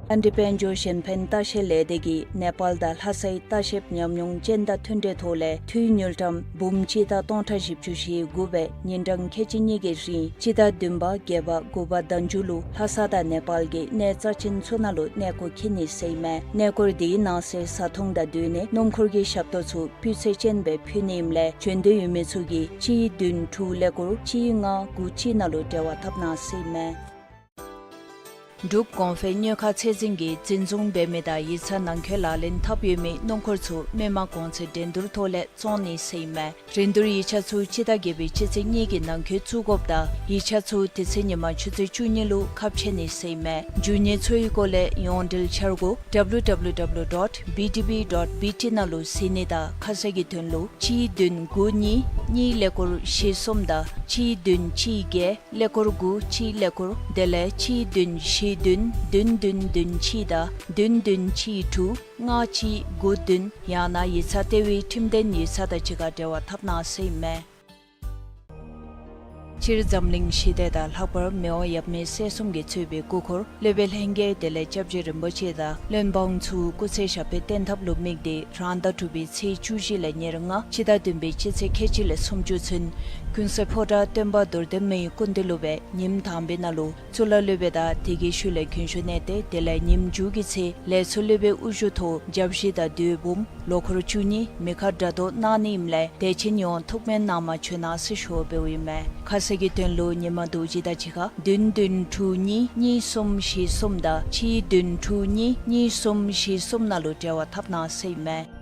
ཨ་རིའི་དཔལ་འབྱོར་གཞན་ཕན་ལྟ་བཤལ་ལས་སྡེ་གིས་ནེ་པཱལ་དང་ལྷ་སའི་ལྟ་བཤལ་ཉམས་མྱོང་ཅན་དང་མཐུན་འབྲེལ་ཐོག་ལས་འཐུས་དངུལ་ཀྲམ་འབུམ་གཅིག་དང་སྟོང་ཕྲག་བཞི་བཅུ་ཞེ་དགུ་སྦེ་ཉིན་གྲངས་ཁལ་གཅིག་གཉིས་ཀྱི་རིང་སྤྱི་ཟླ་བདུན་པ་བརྒྱད་པ་དགུ་པ་ཟླ་མཇུག་ལུ་ལྷ་ས་དང་ནེ་པཱལ་གྱི་གནས་རྩ་ཅན་ཚུ་ནང་ལུ་གནས་སྐོར་འཁྱིད་ནི་ཟེར་ཨིན་མས། གནས་སྐོར་དེའི་ནང་གསེས་བཟའ་འཐུང་དང་སྡོད་གནས་སྣུམ་འཁོར་གྱི་ཞབས་ཏོག་ཚུ་སྤུས་ཚད་ཅན་སྦེ་ཕུལ་ནི་ཨིནམ་ལས་བྱོན་འདོད་ཡོད་མི་ཚུ་གིས་གཅིག་བདུན་དྲུག་ཀླད་ཀོར་གཅིག་ལྔ་དགུ་གཅིག་ནང་ལུ་འབྲེལ་བ་འཐབ་གནང་ཟེར་ཨིན་མས། འབྲུག་གོང་འཕེལ་དངུལ་ཁང་ཚད་འཛིན་གྱིས་འཛིན་བཟུང་འབད་མི་དང་ཡིག་ཚང་ནང་འཁོད་ལག་ལེན་འཐབ་ཡོད་མི་སྣུམ་འཁོར་ཚུ་མི་མང་གོང་ཚད་འགྲན་བསྡུར་ཐོག་ལས་བཙོང་ནི་ཟེར་ཨིན་མས། རིན་བསྡུར་ཡིག་ཆ་ཚུ་སྤྱི་ཟླ་བརྒྱད་པའི་སྤྱི་ཚེས་གཉིས་ཀྱི་ནང་འཁོད་བཙུགས་དགོཔ་དང་ཡིག་ཆ་ཚུ་དེ་ཚེ་ཉིན་མ་ཆུ་ཚོད་བཅུ་གཉིས་ལུ་ཁ་ཕྱེ་ནི་ཟེར་ཨིན་མས། མཇུག་ཉེས་ཚུ་གི་སྐོར་ལས་ཡོངས་འབྲེལ་འཆར་སྒོ་W W W dot B D B dot B T ནང་ལུ་གཟིགས་ནི་དང་ཁ་གསལ་གྱི་དོན་ལུ་གཅིག་བདུན་དགུ་གཉིས་གཉིས་ཀླད་ཀོར་བཞི་གསུམ་དང་གཅིག་བདུན་གཅིག་བརྒྱད་ཀླད་ཀོར་དགུ་གཅིག་ཀླད་ཀོར་དེ་ལས་གཅིག་བདུན་བཞི་བདུན་བདུན་བདུན་བདུན་གཅིག་དང་བདུན་བདུན་གཅིག་དྲུག་ལྔ་གཅིག་དགུ་བདུན་ཡང་ན་ཡིག་ཚང་ལྟེ་བའི་ཁྲིམས་ལྡན་ཡིག་ཚང་དང་གཅིག་ཁར་འབྲེལ་བ་འཐབ་གནང་ཟེར་ཨིན་མས། སྤྱིར་འཛམ་གླིང་ཞི་བདེ་དང་ལྷག་པར་མི་དབང་ཡབ་མེས་སྲས་གསུམ་གྱིས་གཙོས་པའི་སྐུ་འཁོར་སློབ་དཔོན་ལྷན་རྒྱས་དེ་ལས་སྐྱབས་རྗེ་རིན་པོ་ཆེ་དང་བློན་འབངས་ཚུ་སྐུ་ཚེ་ཞབས་པད་བརྟན་ཐབས་ལུ་དམིགས་ཏེ་རང་ཟླ་དྲུག་པའི་ཚེས་བཅུ་བཞི་ལས་ཉེར་ལྔ་སྤྱི་ཟླ་བདུན་པའི་སྤྱི་ཚེས་ཁལ་གཅིག་ལས་སུམ་ཅུ་ཚུན་ཀུན་གསལ་ཕོ་བྲང་སྟོན་པ་རྡོར་གདན་མའི་སྐུ་མདུན་ལུ་སྦེ་ཉིནམ་དང་པའི་ནང་ལུ་གཙུག་ལག་སློབ་དཔོན་དང་དེ་གི་ཤུལ་ལས་གུས་ཞབས་གནང་སྟེ་དེ་ལས་ཉིནམ་མཇུག་གི་ཚེ་ལས་ཚོགས་སློབ་དཔོན་དབུ་བཞུགས་ཐོག་བརྒྱ་བཞི་དང་དོས་འབུམ་ལོ་འཁོར་བཅུ་གཉིས་མེ་མཁར་སྒྲ་སྒྲོགས་གནང་ནི་ཨིནམ་ལས་དད་ཅན་ཡོངས་ཐུགས་སྨོན་གནང་མ་བྱོན་གནང་ཟེར་ཞུ་བ་འབདཝ་ཨིན་མས། ཁ་གསལ་གྱི་དོན་ལུ་ཉིན་མ་རྡོ་རྗེ་དང་གཅིག་ཁར་བདུན་བདུན་དྲུག་གཉིས་གཉིས་གསུམ་བཞི་གསུམ་དང་གཅིག་བདུན་དྲུག་གཉིས་གཉིས་གསུམ་བཞི་གསུམ་ནང་ལུ་འབྲེལ་བ་འཐབ་གནང་ཟེར་ཨིན་མས།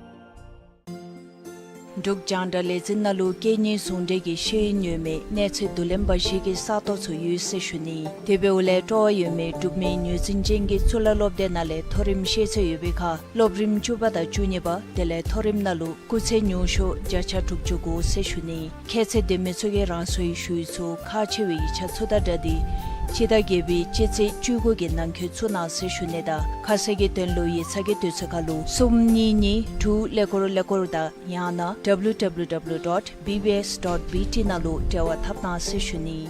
འབྲུག་རྒྱང་བསྒྲགས་ལས་འཛིན་ནང་ལུ་སྐད་གཉིས་ཟུང་འབྲེལ་གྱི་ཤེས་ཡོན་ཡོད་མི་གནས་ཚད་བསྡུ་ལེན་པ་ཞིག་གི་ས་སྟོང་ཚུ་ཡོད་ཟེར་ཞུ་ནི། དེ་འབདཝ་ལས་སྤྲོ་བ་ཡོད་མི་འབྲུག་མི་ངོས་འཛིན་ཅན་གྱི་གཙུག་ལག་སློབ་སྡེ་ནང་ལས་མཐོ་རིམ་ཤེས་ཚད་ཡོད་པའི་ཁར་སློབ་རིམ་བཅུ་པ་དང་བཅུ་གཉིས་པ་དེ་ལས་མཐོ་རིམ་ནང་ལུ་སྐུགས་ཚད་ཉུང་ཤོས་བརྒྱ་ཆ་དྲུག་ཅུ་དགོ་ཟེར་ཞུ་ནི། ཁྱད་ཚད་ལྡན་མི་ཚུ་གིས་རང་སོའི་ཞུ་ཡིག་ཚུ་ཁག་ཆེ་བའི་ཡིག་ཆ་ཚུ་དང་སྦྲགས་ཏེ་སྤྱི་ཟླ་བརྒྱད་པའི་སྤྱི་ཚེས་བཅུ་དགུ་གི་ནང་འཁོད་བཙུགས་གནང་ཟེར་ཞུ་ནི་དང་ཁ་གསལ་གྱི་དོན་ལུ་ཡིག་ཚང་གི་དུས་ཚོད་ཁར་ལུ་གསུམ་གཉིས་གཉིས་དྲུག་ཀླད་ཀོར་ཀླད་ཀོར་དང་ཡང་ན་W W W dot B B S dot B T ནང་ལུ་འབྲེལ་བ་འཐབ་གནང་ཟེར་ཞུ་ནི།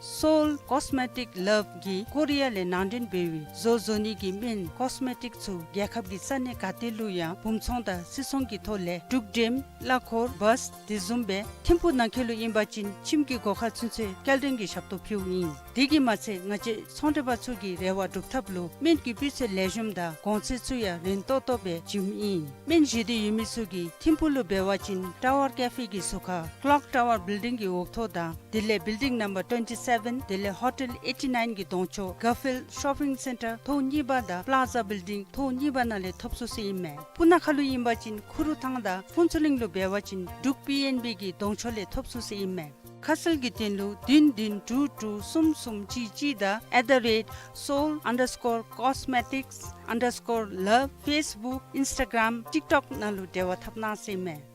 Seoul Cosmetic Love གིས་ཀོ་རི་ཡ་ལས་ནང་འདྲེན་འབད་བའི་བཟོ་བཟོ་ནི་གི་སྨན་ཀོས་མེ་ཊིག་ཚུ་རྒྱལ་ཁབ་ཀྱི་ས་གནས་ག་ཏེ་ལུ་ཡང་འབུམ་ཚོང་དང་སིལ་ཚོང་གི་ཐོག་ལས་འབྲུག་འགྲེམས་གླ་འཁོར་བཱས་དེ་བཟུམ་སྦེ་ཐིམ་ཕུག་ནང་འཁོད་ལུ་ཨིན་པ་ཅིན་ཁྱིམ་གྱི་སྒོ་ཁར་ཚུན་ཚོད་སྐྱེལ་འདྲེན་གྱི་ཞབས་ཏོག་ཕུལཝ་ཨིན། དེ་གིས་མ་ཚད་ང་བཅས་ཚོང་འབྲེལ་པ་ཚུ་གི་རེ་བ་སྒྲུབ་ཐབས་ལུ་སྨན་གྱི་སྤུས་ཚད་ལེགས་ཤོམ་དང་གོང་ཚད་ཚུ་ཡང་རན་ཏོག་ཏོ་སྦེ་བྱིནམ་ཨིན། སྨན་བཞེས་འདོད་ཡོད་མི་ཚུ་གིས་ཐིམ་ཕུག་ལུ་འབད་བ་ཅིན་ཊ་ཝར་ཀེ་ཕེ་གི་ཟུར་ཁར་ཀློག་ཊ་ཝར་བིལ་ཌིང་གི་འོག་ཐོག་དང་དེ་ལས་བིལ་ཌིང་ནམ་བར་ཊུ་ཝེན་ཊི་སེ་བེན་དེ་ལས་ཧོ་ཊེལ་ཨེ་ཊི་ནའིན་གྱི་གདོང་ཕྱོགས་གར་ཕིལཌ་ཤོ་པིང་སེན་ཊར་ཐོག་གཉིས་པ་དང་པླ་ཛ་བིལ་ཌིང་ཐོག་གཉིས་པ་ནང་ལས་ཐོབ་ཚུགས་ཟེར་ཨིན་མས། སྤུ་ན་ཁ་ལུ་ཨིན་པ་ཅིན་ཁུ་རུ་ཐང་དང་ཕུན་ཚོགས་གླིང་ལུ་འབད་བ་ཅིན་འབྲུག་པི་ཨེན་བི་གི་གདོང་ཕྱོགས་ལས་ཐོབ་ཚུགས་ཟེར་ཨིན་མས། ཁ་གསལ་གྱི་དོན་ལུ་བདུན་བདུན་དྲུག་དྲུག་གསུམ་གསུམ་གཅིག་གཅིག་དང་at the rate seoul underscore cosmetics underscore love Facebook Instagram TikTok ནང་ལུ་འབྲེལ་བ་འཐབ་གནང་ཟེར་ཨིན་མས།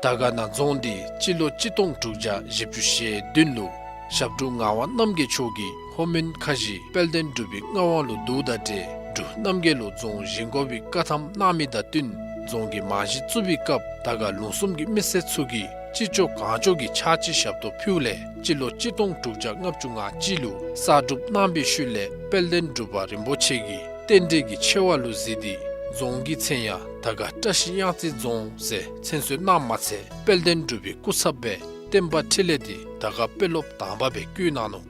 དར་དཀར་ན་རྫོང་འདི་སྤྱི་ལོ་གཅིག་སྟོང་དྲུག་བརྒྱ་བཞི་བཅུ་ཞེ་བདུན་ལུ་ཞབས་དྲུང་ངག་དབང་རྣམ་རྒྱལ་མཆོག་གིས་ལྷོ་མོན་ཁ་བཞི་དཔལ་ལྡན་འབྲུག་པའི་མངའ་དབང་ལུ་བསྡུཝ་དང་འབྲེལ་འབྲུག་རྣམ་རྒྱལ་ལུ་རྫོང་བཞེངས་དགོ་པའི་བཀའ་ཐམ་གནང་མི་དང་བསྟུན་རྫོང་གི་རྨང་གཞི་བཙུགས་པའི་སྐབས་དར་དཀར་ལུང་གསུམ་གྱི་མི་སེར་ཚུ་གིས་ཅི་ལྕོགས་གང་ལྕོགས་ཀྱི་ཕྱག་ཕྱི་ཞབས་ཏོག་ཕུལཝ་ལས་སྤྱི་ལོ་གཅིག་སྟོང་དྲུག་བརྒྱ་ལྔ་བཅུ་ང་གཅིག་ལུ་གསར་སྒྲུབ་གནང་བའི་ཤུལ་ལས་དཔལ་ལྡན་འབྲུག་པ་རིན་པོ་ཆེ་གིས་རྟེན་འབྲེལ་གྱི་ཆེ་བ་ལུ་གཟིགས་ཏེ་རྫོང་གི་མཚན་ཡང་དར་དཀར་བཀྲ་ཤིས་གཡང་རྩེ་རྫོང་ཟེར་མཚན་གསོལ་གནངམ་མ་ཚད་དཔལ་ལྡན་འབྲུག་པའི་སྐུ་ཚབ་སྦེ་བསྟན་པ་འཕྲིན་ལས་འདི་དར་དཀར་དཔོན་སློབ་དང་པ་སྦེ་བསྐོ་གནང་ནུག།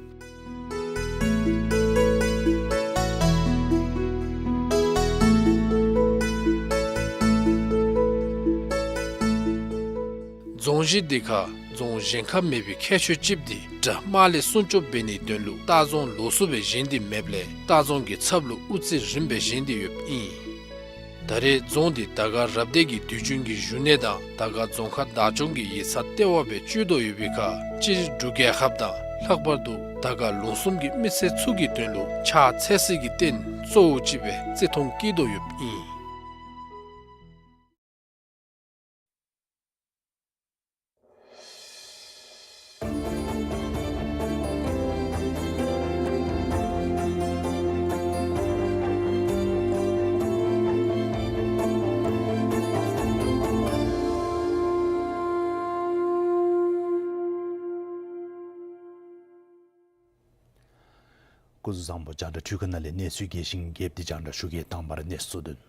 རྫོང་གཞི་འདི་ཁར་རྫོང་གཞན་ཁར་མེད་པའི་ཁྱད་ཆོས་ཅིག་འདི་དགྲ་དམག་ལས་སྲུང་སྐྱོབ་འབད་ནིའི་དོན་ལུ་ལྟ་རྫོང་ལོགས་སུ་སྦེ་བཞེངས་ཏེ་མེདཔ་ལས་ལྟ་རྫོང་གི་ཚབ་ལུ་དབུ་རྩེ་རིངམ་སྦེ་བཞེངས་ཏེ་ཡོདཔ་ཨིན། ད་རེས་རྫོང་འདི་དར་དཀར་རབ་སྡེ་གི་དུས་རྒྱུན་གྱི་བཞུགས་གནས་དང་དར་དཀར་རྫོང་ཁག་བདག་སྐྱོང་གི་ཡིག་ཚང་ལྟེ་བ་སྦེ་སྤྱོད་དོ་ཡོད་པའི་ཁར་སྤྱིར་འབྲུག་རྒྱལ་ཁབ་དང་ལྷག་པར་དུ་དར་དཀར་ལུང་གསུམ་གྱི་མི་སེར་ཚུ་གི་དོན་ལུ་ཕྱག་འཚལ་སའི་གི་རྟེན་གཙོ་བོ་ཅིག་སྦེ་བརྩི་མཐོང་བསྐྱེད་དོ་ཡོདཔ་ཨིན། སྐུ་གཟུགས་བཟང་པོ། རྒྱང་བསྒྲགས་འཕྲུལ་ཁང་ནང་ལས་གནས་ཚུལ་རྒྱས་ཤིང་རྒྱསཔ་འདི་རྒྱང་བསྒྲགས་ཞུ་གེ། དང་པ་ར་གནས་ཚུལ་དོན།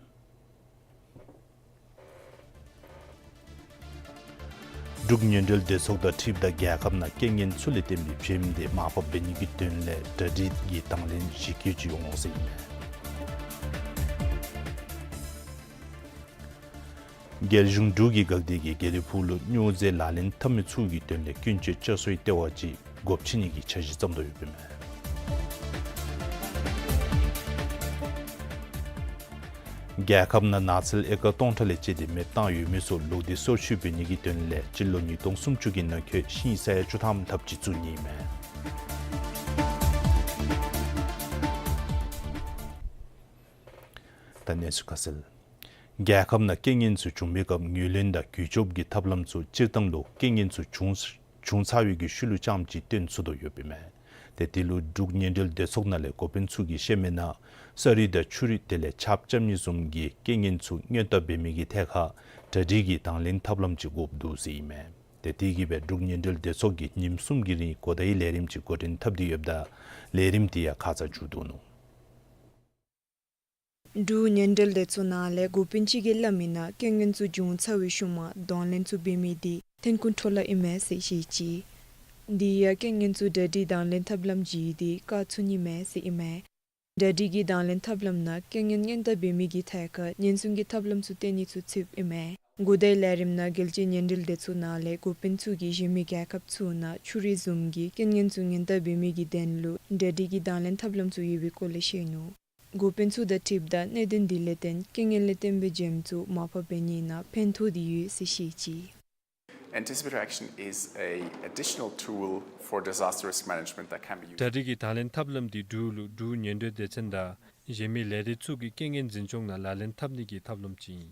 འབྲུག་ཉེན་སྒྲོལ་སྡེ་ཚོགས་དང་འཁྲིལཝ་ད་རྒྱལ་ཁབ་ནང་རྐྱེན་ངན་ཚུ་ལས་བརྟེན་པའི་བྱེམ་དེ་མར་ཕབ་འབད་ནིའི་དོན་ལས་གྲ་སྒྲིག་གི་དང་ལེན་ཞིབ་བསྐྱེད་ཅིག་འོང་ཟེར་ཨིན་མས། རྒྱལ་གཞུང་འབྲུག་གི་འགག་སྡེ་གིས་དགེ་ལེགས་ཕུག་ལུ་སྨྱོ་རྫས་ལག་ལེན་འཐབ་མི་ཚུ་གི་དོན་ལས་སྐྱོན་བརྗོད་བཅའ་སོའི་ལྟེ་བ་ཅིག་སྒོ་ཕྱེ་ནིའི་འཆར་གཞི་བརྩམ་དོ་ཡོདཔ་ཨིན་མས། རྒྱལ་ཁབ་ནང་ནགས་ཚལ་ཨེ་ཀར་སྟོང་ཕྲག་ལས་བཅད་དེ་མེདཔ་བཏང་ཡོད་མི་ཚུ་ལོག་སྟེ་སོར་ཆུད་འབད་ནིའི་དོན་ལས་སྤྱི་ལོ་ཉིས་སྟོང་སུམ་ཅུ་གི་ནང་འཁོད་ཤིང་ས་ཡ་བཅུ་ཐམ་ཐབས་ཅིག་བཙུགས་ནི་ཨིན་མས། ད་གནས་ཚུལ་ཁ་གསལ། རྒྱལ་ཁབ་ནང་རྐྱེན་ངན་ཚུ་བྱུང་བའི་སྐབས་ངོས་ལེན་དང་རྒུད་སྐྱོབ་ཀྱི་ཐབས་ལམ་ཚུ་སྤྱིར་བཏང་ལུ་རྐྱེན་ངན་ཚུ་བྱུང་བྱུང་ཚར་བའི་གི་ཤུལ་ལུ་རྐྱངམ་ཅིག་སྟོན་ཚུགས་དོ་ཡོདཔ་ཨིན་མས། ཏེ་དེ་ལུ་འབྲུག་ཉེན་སྒྲོལ་སྡེ་ཚོགས་ནང་ལས་འགོ་དཔོན་ཚུ་གིས་བཤད་མིའི་ནང་ས་རུད་དང་ཆུ་རུད་དེ་ལས་ཆརཔ་རྐྱབ་ནི་བཟུམ་གྱི་རྐྱེན་ངན་ཚུ་སྔོན་བརྡ་འབད་མིའི་ཐད་ཁར་གྲ་སྒྲིག་གི་དང་ལེན་ཐབས་ལམ་ཅིག་དགོཔ་འདུག་ཟེར་ཨིན་མས། ཏེ་དེ་གིས་སྦེ་འབྲུག་ཉེན་སྒྲོལ་སྡེ་ཚོགས་ཀྱིས་ཉིནམ་གསུམ་གྱི་རིང་གོ་བརྡའི་ལས་རིམ་ཅིག་འགོ་འདྲེན་འཐབ་སྟེ་ཡོདཔ་ད་ལས་རིམ་དེ་ཡང་ཁ་ཙ་མཇུག་བསྡུ་ནུག། འབྲུག་ཉེན་སྒྲོལ་སྡེ་ཚོགས་ནང་ལས་འགོ་དཔོན་ཅིག་གིས་སླབ་མིའི་ནང་རྐྱེན་ངན་ཚུ་བྱུང་ཚར་བའི་ཤུལ་མ་གདོང་ལེན་ཚུ་འབད་མི་དེ་ཐོན་ཁུངས་འཕྲོ་བརླག་ཨིན་མས་ཟེར་བཤད་ཅི། དེ་ཡང་རྐྱེན་ངན་ཚུ་གྲ་སྒྲིག་དང་ལེན་ཐབས་ལམ་བརྒྱུད་དེ་བཀག་ཚུགས་ནི་མས་ཟེར་ཨིན་མས། གྲ་སྒྲིག་གི་དང་ལེན་ཐབས་ལམ་ནང་རྐྱེན་ངན་སྔོན་བརྡ་འབད་མིའི་ཐད་ཁར་ཉེན་སྲུང་གི་ཐབས་ལམ་ཚུ་བཏོན་ནི་ཚུ་ཚུདཔ་ཨིན་མས། གོ་བརྡའི་ལས་རིམ་ནང་རྒྱལ་སྤྱིའི་ཉེན་སྒྲོལ་སྡེ་ཚོགས་ནང་ལས་འགོ་དཔོན་ཚུ་གིས་གཞན་མི་རྒྱལ་ཁབ་ཚུ་ནང་ཆུ་རུད་བཟུམ་གྱི་རྐྱེན་ངན་ཚུ་སྔོན་བརྡ་འབད་མིའི་དོན་ལུ་གྲ་སྒྲིག་གི་དང་ལེན་ཐབས་ལམ་ཚུ་ཡོད་པའི་སྐོར་ལས་བཤད་ནུག། འགོ་དཔོན་ཚུ་དང་འཁྲིལཝ་ད་གནད་དོན་དེ་ལས་བརྟེན་རྐྱེན་ངན་ལས་བརྟེན་པའི་བྱེམ་ཚུ་མར་ཕབ་འབད་ནི་ནང་ཕན་ཐོགས་ཏེ་ཡོད་ཟེར་བཤད་ཅི། Anticipatory action is a additional tool for disaster risk management that can be used. གྲ་སྒྲིག་གི་དང་ལེན་ཐབས་ལམ་དེ་འབྲུག་ལུ་འབྲུག་ཉེན་སྒྲོལ་སྡེ་ཚན་དང་གཞན་མི་ལས་སྡེ་ཚུ་གིས་རྐྱེན་ངན་འཛིན་སྐྱོང་ནང་ལག་ལེན་འཐབ་ནིའི་ཐབས་ལམ་ཅིག་ཨིན།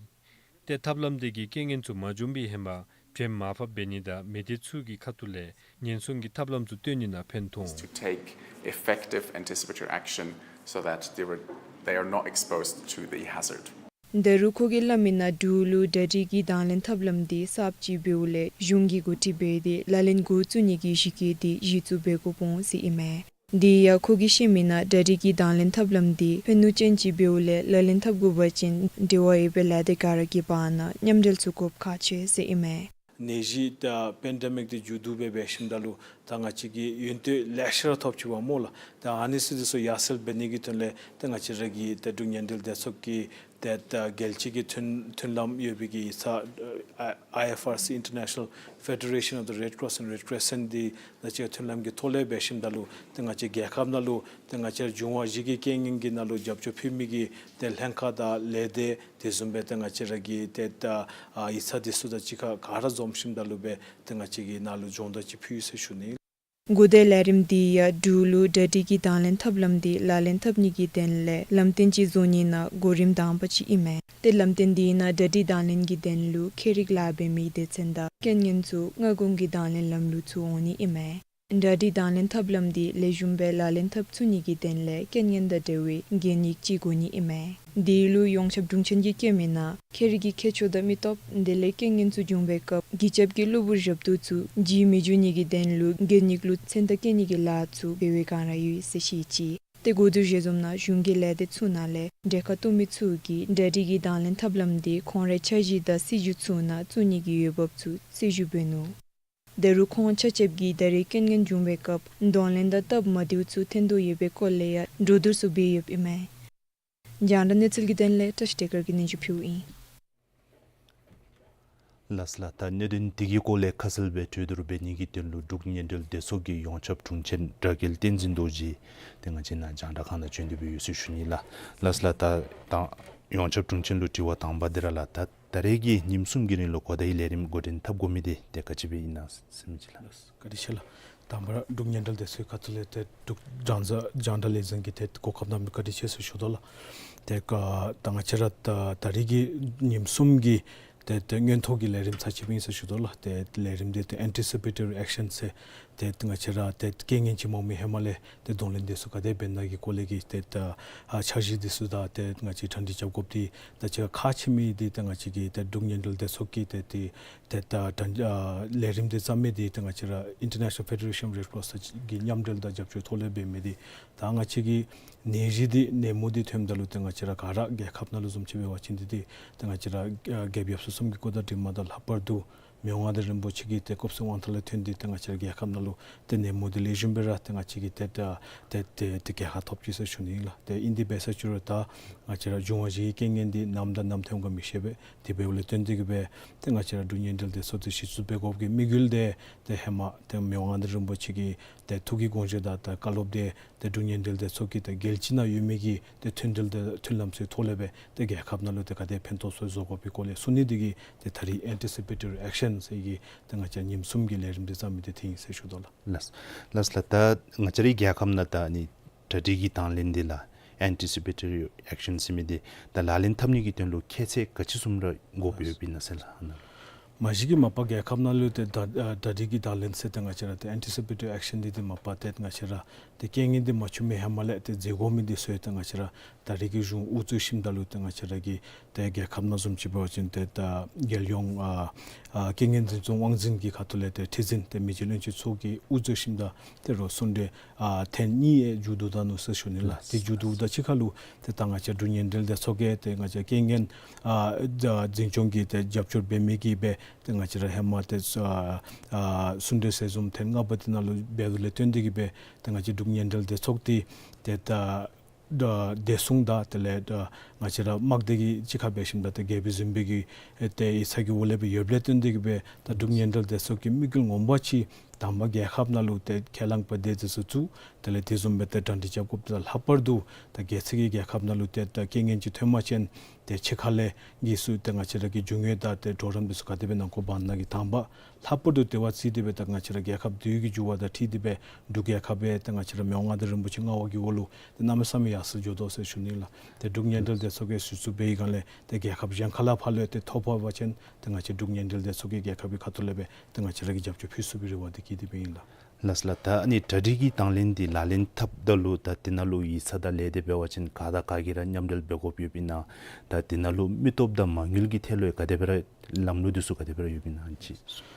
ཏེ་ཐབས་ལམ་དེ་གིས་རྐྱེན་ངན་ཚུ་མ་བྱུང་བའི་ཧེ་མ་བྱེམ་མར་ཕབ་འབད་ནི་དང་མི་སྡེ་ཚུ་གི་ཁ་ཐུག་ལས་ཉེན་སྲུང་གི་ཐབས་ལམ་ཚུ་བཏོན་ནི་ནང་ཕན་ཐོགས། To take effective anticipatory action so that they were, they are not exposed to the hazard. ད་རུང་ཁོ་གིས་སླབ་མིའི་ནང་འབྲུག་ལུ་གྲ་སྒྲིག་གི་དང་ལེན་ཐབས་ལམ་དེ་གསརཔ་ཅིག་འབདཝ་ལས་གཞུང་གིས་འགོ་ཁྲིད་འབད་དེ་ལག་ལེན་འགོ་བཙུགས་ནིའི་གཞི་བཀོད་དེ་གཞི་བཙུགས་འབད་དགོཔ་འོང་ཟེར་ཨིན་མས། དེ་ཡང་ཁོ་གིས་བཤད་མིའི་ནང་གྲ་སྒྲིག་གི་དང་ལེན་ཐབས་ལམ་དེ་ཕན་ནུས་ཅན་ཅིག་འབདཝ་ལས་ལག་ལེན་འཐབ་དགོ་པ་ཅིན་འབྲེལ་བ་ཡོད་པའི་ལས་སྡེ་ག་ར་གི་བར་ན་མཉམ་འབྲེལ་ཚུ་དགོཔ་ཁག་ཆེ་ཟེར་ཨིན་མས། ནད་གཞི་ད་པེན་ཌེ་མིག་དེ་མཇུག་བསྡུ་སྦེ་འབད་ཞིནམ་ད་ལུ་ད་ང་བཅས་ཀྱིས་ཡུན་བརྟན་ལེ་ཤ་ར་ཐོབ་ཅི་པ་སྨོ་ལགས། ད་ཨ་ནི་ཚུ་དེ་ཚུ་ཡར་སེང་འབད་ནིའི་དོན་ལས་ད་ང་བཅས་ར་གི་ད་འབྲུག་ཉེན་སྒྲོལ་སྡེ་ཚོགས་ཀྱི་ཏེ་ད་རྒྱལ་སྤྱི་གི་མཐུན་མཐུན་ལམ་ཡོད་པའི་གི་ཡིག་ཚང་ཨ་ཨའི་ཨེཕ་ཨར་སི་International Federation of the Red Cross and Red Crescent འདི་ད་ཅི་མཐུན་ལམ་གྱི་ཐོག་ལས་འབད་ཞིནམ་ད་ལུ་ཏེ་ང་བཅས་རྒྱལ་ཁབ་ནང་ལུ་ཏེ་ང་བཅས་འབྱུང་བ་བཞི་གི་རྐྱེན་ངན་གྱི་ནང་ལུ་རྒྱབ་སྐྱོར་ཕུལ་མི་གི་ཏེ་ལྷན་ཁག་དང་ལས་སྡེ་དེ་བཟུམ་སྦེ་ཏེ་ང་བཅས་ར་གི་ཏེ་ད་ཨ་ཡིག་ཚང་དེ་ཚུ་དང་གཅིག་ཁར་ག་ར་འཛོམས་ཞིནམ་ད་ལུ་སྦེ་ཏེ་ང་བཅས་ཀྱིས་ནཱ་ལུ་སྦྱོང་བརྡར་ཅིག་ཕུལ་ཡི་ཟེར་ཞུ་ནི། འགོ་དོན་ལས་རིམ་འདི་ཡང་འབྲུག་ལུ་གྲ་སྒྲིག་གི་དང་ལེན་ཐབས་ལམ་འདི་ལག་ལེན་འཐབ་ནི་གི་དོན་ལས་ལམ་སྟོན་ཅིག་བཟོ་ནི་ནང་གོ་རིམ་དང་པ་ཅིག་ཨིན་མས། ཏེ་ལམ་སྟོན་འདི་ནང་གྲ་སྒྲིག་དང་ལེན་གྱི་དོན་ལུ་ཁྱད་རིག་ལཱ་འབད་མི་སྡེ་ཚན་དང་རྐྱེན་ངན་ཚུ་སྔ་གོང་གི་དང་ལེན་ལམ་ལུགས་ཚུ་འོང་ནི་ཨིན་མས། གྲ་སྒྲིག་དང་ལེན་ཐབས་ལམ་འདི་ལེགས་ཤོམ་སྦེ་ལག་ལེན་འཐབ་ཚུགས་ནི་གི་དོན་ལས་རྐྱེན་ངན་དང་འབྲེལ་བའི་གན་ཡིག་ཅིག་དགོ་ནི་ཨིན་མས། དེ་ལུ་ཡོངས་ཁྱབ་དྲུང་ཆེན་གྱིས་བཀོད་མི་ནང་ཁྱད་རིག་གི་ཁྱད་ཆོས་དང་མི་སྟོབས་དེ་ལས་རྐྱེན་ངན་ཚུ་བྱུང་བའི་སྐབས་གུས་ཞབས་ཀྱི་གློ་བུར་རྒྱབ་གཏོགས་ཚུ་བྱིན་མི་འགྱོ་ནི་གི་དོན་ལུ་གན་ཡིག་ལུ་མཚན་རྟགས་བཀོད་ནི་གི་ལཱ་ཚུ་འབད་བའི་བསྒང་ར་ཡོད་ཟེར་བཤད་ཅི། ཏེ་གོ་བསྡུར་ཞལ་འཛོམས་ནང་གཞུང་གི་ལས་སྡེ་ཚུ་ནང་ལས་གྲལ་ཁར་གཏོགས་མི་ཚུ་གིས་གྲ་སྒྲིག་གི་དང་ལེན་ཐབས་ལམ་འདི་ཁོང་རའི་འཆར་གཞི་དང་སྲིད་བྱུས་ཚུ་ནང་བཙུགས་ནི་གི་འོས་འབབ་ཚུ་རྩད་ཞུ་འབད་ནུག། ད་རུང་ཁོང་ཆ་ཁྱབ་ཀྱིས་ད་རེས་རྐྱེན་ངན་བྱུང་བའི་སྐབས་གདོང་ལེན་དང་སྟབས་མ་བདེཝ་ཚུ་ཐོན་དོ་ཡོད་པའི་སྐོར་ལས་ཡང་གྲོས་བསྡུར་ཚུ་འབད་ཡོདཔ་ཨིན་མས། རྒྱང་བསྒྲགས་གནས་ཚུལ་གྱི་དོན་ལས་བཀྲ་ཤིས་བདེ་སྐར་གྱིས་སྙན་ཞུ་ཕུལཝ་ཨིན། ལགས་ལགས། ད་གནད་དོན་འདི་གི་སྐོར་ལས་ཁ་གསལ་སྦེ་གྲོས་བསྡུར་འབད་ནི་གི་དོན་ལུ་འབྲུག་སྔོན་འགྲོའི་སྡེ་ཚོགས་ཀྱི་ཡོངས་ཁྱབ་དྲུང་ཆེན་གྲགས་རྒྱལ་བསྟན་འཛིན་རྡོ་རྗེ་ཏེ་ང་བཅས་ནཱ་རྒྱང་བསྒྲགས་ཁང་ནང་བྱོན་ཏེ་སྦེ་ཡོད་ཟེར་ཞུ་ནི་ལགས། ལགས་ལགས། ད་ད་ཡོངས་ཁྱབ་དྲུང་ཆེན་ལུ་དྲི་བ་དང་པ་འདི་ར་ལགས། ད་ད་རེས་ཀྱི་ཉིནམ་གསུམ་གྱི་རིང་ལུ་གོ་བརྡའི་ལས་རིམ་འགོ་འདྲེན་འཐབ་དགོ་མི་འདི་ཏེ་ག་ཅི་སྦེ་ཨིན་ན་ཟེར་མི་ཅིག་ལགས། བཀའ་དྲིན་ཆེ་ལགས། དང་པ་ར་འབྲུག་སྔོན་འགྲོའི་སྡེ་ཚོགས་ཁ་ཐུག་ལས་ཏེ་འབྲུག་རྒྱང་བསྒྲགས་རྒྱང་བསྒྲགས་ལས་འཛིན་གྱིས་ཏེ་གོ་སྐབས་གནང་མི་བཀའ་དྲིན་ཆེ་ཟེར་ཞུ་དོ་ལགས། ཏེ་ཀ་ད་ང་བཅས་ར་ད་ད་རེས་ཀྱི་ཉིནམ་གསུམ་གྱི་ཏེ་ཏེ་སྔོན་ཐོག་གི་ལས་རིམ་ཚར་ཅིག་ཨིན་ཟེར་ཞུ་དོ་ལགས། ཏེ་ལས་རིམ་འདི་ཏེ་ཨེན་ཊི་སི་པེ་ཊོ་རི་ཨེག་ཤཱན་ཟེར་ཏེ་ཏེ་ང་བཅས་ར་ཏེ་རྐྱེན་ངན་ཅིག་མ་འོང་མི་ཧེ་མ་ལས་ཏེ་གདོང་ལེན་འདི་ཚུ་ག་དེ་འབད་ནི་གི་སྐོར་ལས་ཀྱི་ཏེ་ད་ཨ་འཆར་གཞི་འདི་ཚུ་དང་ཏེ་ང་བཅས་གྲ་སྒྲིག་རྐྱབ་དགོཔ་འདི་ད་ཅི་ཁག་ཆེ་མི་འདི་ཏེ་ང་བཅས་ཀྱི་ཏེ་འབྲུག་སྔོན་འགྲོའི་སྡེ་ཚོགས་ཀྱིས་ཏེ་ཏེ་ཏེ་ད་ད་ཨ་ལས་རིམ་འདི་བརྩམ་མི་འདི་ཏེ་ང་བཅས་ར་ཨིན་ཊར་ནེ་ཤ་ནལ་ཕེ་ཌེ་རེ་ཤཱན་རེཌ་ཀོརོསི་གི་མཉམ་འབྲེལ་དང་རྒྱབ་སྐྱོར་ཐོག་ལས་འབད་མི་འདི་ད་ང་བཅས་ཀྱི་ནད་གཞི་འདི་ནད་མུག་འདི་ཐོནམ་ད་ལུ་ཏེ་ང་བཅས་ར་ག་ར་རྒྱལ་ཁབ་ནང་ལུ་བཟུམ་ཅིག་འབད་བ་ཅིན་འདི་ཏེ་ཏེ་ང་བཅས་ར་ཨ་རྒྱལཔོ་ཡབ་སྲས་གསུམ་གྱི་སྐུ་དྲིན་དྲི་མ་དང་ལྷག་པར་དུ་མི་དབང་མངའ་བདག་རིན་པོ་ཆེ་གི་ཏེ་སྐུ་བསོད་དབང་ཐང་ལས་ཐོན་ཏེ་ཏེ་ང་བཅས་ར་རྒྱལ་ཁབ་ནང་ལུ་ཏེ་ནད་མུག་འདི་ལེགས་ཤོམ་སྦེ་ར་ཏེ་ང་བཅས་ཀྱིས་ཏེ་ད་ཏེ་ཏེ་ཏེ་རྒྱལ་ཁ་ཐོབ་ཅི་ཟེར་ཞུ་ནི་ལགས། ཏེ་ཨིན་དེ་འབད་ས་ཅིག་རུང་ད་ང་བཅས་ར་འབྱུང་བ་བཞི་གི་རྐྱེན་ངན་འདི་ནམ་དང་ནམ་ཐོན་ག་མི་ཤེས་པས། དེ་འབདཝ་ལས་བརྟེན་ཏེ་གིས་སྦེ་ཏེ་ང་བཅས་ར་འབྲུག་སྔོན་འགྲོའི་སྡེ་ཚོགས་འདི་གཞི་བཙུགས་འབད་དགོཔ་གི་དམིགས་ཡུལ་འདི་ཏེ་ཧེ་མ་ཏེ་མི་དབང་མངའ་བདག་རིན་པོ་ཆེ་གི་ཏེ་ཐུགས་ཀྱི་དགོངས་བཞེད་དང་ཏེ་བཀའ་སློབ་འདི་ཏེ་འབྲུག་སྔོན་འགྲོའི་སྡེ་ཚོགས་ཀྱིས་ཏེ་རྒྱལ་སྤྱི་ནང་ཡོད་མི་གི་ཏེ་མཐུན་སྒྲིལ་དང་མཐུན་ལམ་ཚུ་གི་ཐོག་ལས་སྦེ་ཏེ་རྒྱལ་ཁབ་ནང་ལུ་ཏེ་ག་དེ་ཕན་ཐོགས་ཚུ་བཟོ་དགོ་པའི་སྐོར་ལས་གསུང་ནི་འདི་གིས་ཏེ་ད་རིས་ཨེན་ཊི་སི་པེ་ཊོ་རི་ཨེག་ཤཱན་ཟེར་གྱི་ཏེ་ང་བཅས་ཉིནམ་གསུམ་གྱི་ལས་རིམ་འདི་བརྩམ་མི་འདི་འདི་ཨིན་ཟེར་ཞུ་དོ་ལགས། ལགས་ལགས། ད་ང་བཅས་རའི་རྒྱལ་ཁབ་ནང་ད་ཨ་ནི་གྲ་སྒྲིག་གི་དང་ལེན་འདི་ལགས། ཨེན་ཊི་སི་པེ་ཊོ་རི་ཨེག་ཤཱན་ཟེར་མི་འདི་ད་ལག་ལེན་འཐབ་ནི་གི་དོན་ལུ་ཁྱད་ཚད་ག་ཅི་བཟུམ་ར་དགོཔ་ཡོདཔ་ཨིན་ན་ཟེར་ལགས། མ་གཞི་གི་མ་པ་རྒྱལ་ཁབ་ནང་ལུ་ཏེ་ད་ཨ་གྲ་སྒྲིག་གི་དང་ལེན་ཟེར་ཏེ་ང་བཅས་ར་ཏེ་ཨེན་ཊི་སི་པེ་ཊོ་རི་ཨེག་ཤཱན་འདི་ཏེ་མ་པ་ཏེ་ང་བཅས་ར་ཏེ་རྐྱེན་ངན་འདི་མ་བྱུང་མི་ཧེ་མ་ལས་ཏེ་མཛད་དགོ་མི་འདི་ཚུ་ཡང་ཏེ་ང་བཅས་ར་ད་རེས་ཀྱི་གཞུང་དབུ་གཙོས་ཞིནམ་ད་ལུ་ཏེ་ང་བཅས་ར་གི་ཏེ་རྒྱལ་ཁབ་ནང་བཟུམ་ཅིག་འབད་བ་ཅིན་ཏེ་ད་རྒྱལ་ཡོངས་ཨ་ཨ་རྐྱེན་ངན་འཛིན་སྐྱོང་དབང་འཛིན་གྱི་ཁ་ཐུག་ལས་ཏེ་ཁྲི་འཛིན་ཏེ་མི་རྗེ་བློན་ཆེན་མཆོག་གིས་དབུ་གཙོས་ཞིནམ་ད་ཏེ་རོགས་གསུང་གྲོས་ཨ་ཐེངས་གཉིས་ཨེ་མཇུག་བསྡུ་ད་ནུག་ཟེར་ཞུ་ནི་ལགས། ལགས། ཏེ་མཇུག་བསྡུཝ་དང་གཅིག་ཁར་ལུ་ཏེ་ད་ང་བཅས་འབྲུག་སྔོན་འགྲོའི་སྡེ་ཚོགས་ཀྱིས་ཏེ་ང་བཅས་རྐྱེན་ངན་ཨ་ད་འཛིན་སྐྱོང་གི་ཏེ་རྒྱབ་སྐྱོར་འབད་མི་གིས་སྦེ་ཏེ་ང་བཅས་ར་ཧེ་མ་ཏེ་ཨ་ཨ་གསུང་གྲོས་ཟེར་བཟུམ་ཐེངས་ལྔ་པ་འདི་ནང་ལུ་འབདཝ་ལས་བརྟེན་ཏེ་གིས་སྦེ་ཏེ་ང་བཅས་འབྲུག་སྔོན་འགྲོའི་སྡེ་ཚོགས་འདི་ཏེ་ད་ཨ་བདེ་སྲུང་དང་དེ་ལས་ད་ང་བཅས་ར་དམག་སྡེ་གི་གཅིག་ཁར་འབད་ཞིནམ་ད་ཏེ་རྒྱལ་པོའི་གཟིམ་དཔོན་གྱི་ཨེ་ཏེ་ཡིག་ཚང་གི་འོག་ལས་སྦེ་ཡོདཔ་ལས་བརྟེན་ཏེ་གིས་སྦེ་ད་འབྲུག་སྔོན་འགྲོའི་སྡེ་ཚོགས་ཀྱི་དམིགས་ཡུལ་ངོ་མ་ཅིག་དང་པ་རྒྱལ་ཁབ་ནང་ལུ་ཏེ་ཁས་བླངས་པ་འདི་ཚུ་བཙུགས། དེ་ལས་དེ་བཟུམ་སྦེ་ཏེ་གྲ་སྒྲིག་རྐྱབ་དགོཔ་དང་ལྷག་པར་དུ་ད་གལ་སྲིད་ཀྱི་རྒྱལ་ཁབ་ནང་ལུ་ཏེ་ད་རྐྱེན་ངན་ཅིག་ཐོན་པ་ཅིན་ཏེ་ཕྱི་ཁ་ལས་ཀྱི་ཚུ་ཏེ་ང་བཅས་ར་གི་རྒྱུ་དངོས་དང་ཏེ་གྲོགས་རམ་འདི་ཚུ་ག་དེ་སྦེ་གནང་དགོཔ་ཨ་ནཱ་གི་དང་པ་ལྷག་པར་དུ་དེ་བ་རྩིས་ཏེ་སྦེ་ད་ང་བཅས་ར་རྒྱལ་ཁབ་འདི་གི་འགྱུར་བ་དང་འཁྲིལ་ཏེ་སྦེ་འབྲུག་རྒྱལ་ཁབ་སྦེ་ཏེ་ང་བཅས་ར་མི་དབང་མངའ་བདག་རིན་པོ་ཆེ་མངའ་འོག་གི་འོག་ལུ་ཏེ་གནམ་མེད་ས་མེད་ཡར་སོང་འགྱོ་དོ་ཟེར་ཞུ་ནི་ལགས། ཏེ་འབྲུག་སྔོན་འགྲོའི་སྡེ་ཚོགས་ཀྱིས་གཞི་བཙུགས་འབད་བའི་སྒང་ལས་ཏེ་རྒྱལ་ཁབ་གཞན་ཁ་ལས་ཕར་ལུ་ཏེ་ཐོ་ཕོག་པ་ཅིན་ཏེ་ང་བཅས་འབྲུག་སྔོན་འགྲོའི་སྡེ་ཚོགས་ཀྱིས་རྒྱལ་ཁབ་ཀྱི་ཁ་ཐུག་ལས་སྦེ་ཏེ་ང་བཅས་ར་གིས་རྒྱབ་སྐྱོར་ཕུལ་ཚུགས་པའི་རེ་བ་འདི་བསྐྱེད་དེ་སྦེ་ཨིན་ལགས། ལགས་ལགས། ད་ཨ་ནི་གྲ་སྒྲིག་གི་དང་ལེན་འདི་ལག་ལེན་འཐབ་ད་ལུ་ད་དེ་ནང་ལུ་ཡིག་ཚང་དང་ལས་སྡེ་འབད་བ་ཅིན་ག་དང་ག་གིས་ར་མཉམ་འབྲེལ་འབད་དགོཔ་ཡོདཔ་ཨིན་ན། ད་དེ་ནང་ལུ་མི་སྟོབས་དང་མ་དངུལ་གྱི་ཐད་ལུ་ཡང་ག་དེ་སྦེ་ར་ལམ་ལུགས་འདི་ཚུ་ག་དེ་སྦེ་ར་ཡོདཔ་ཨིན་ན་ཅིག།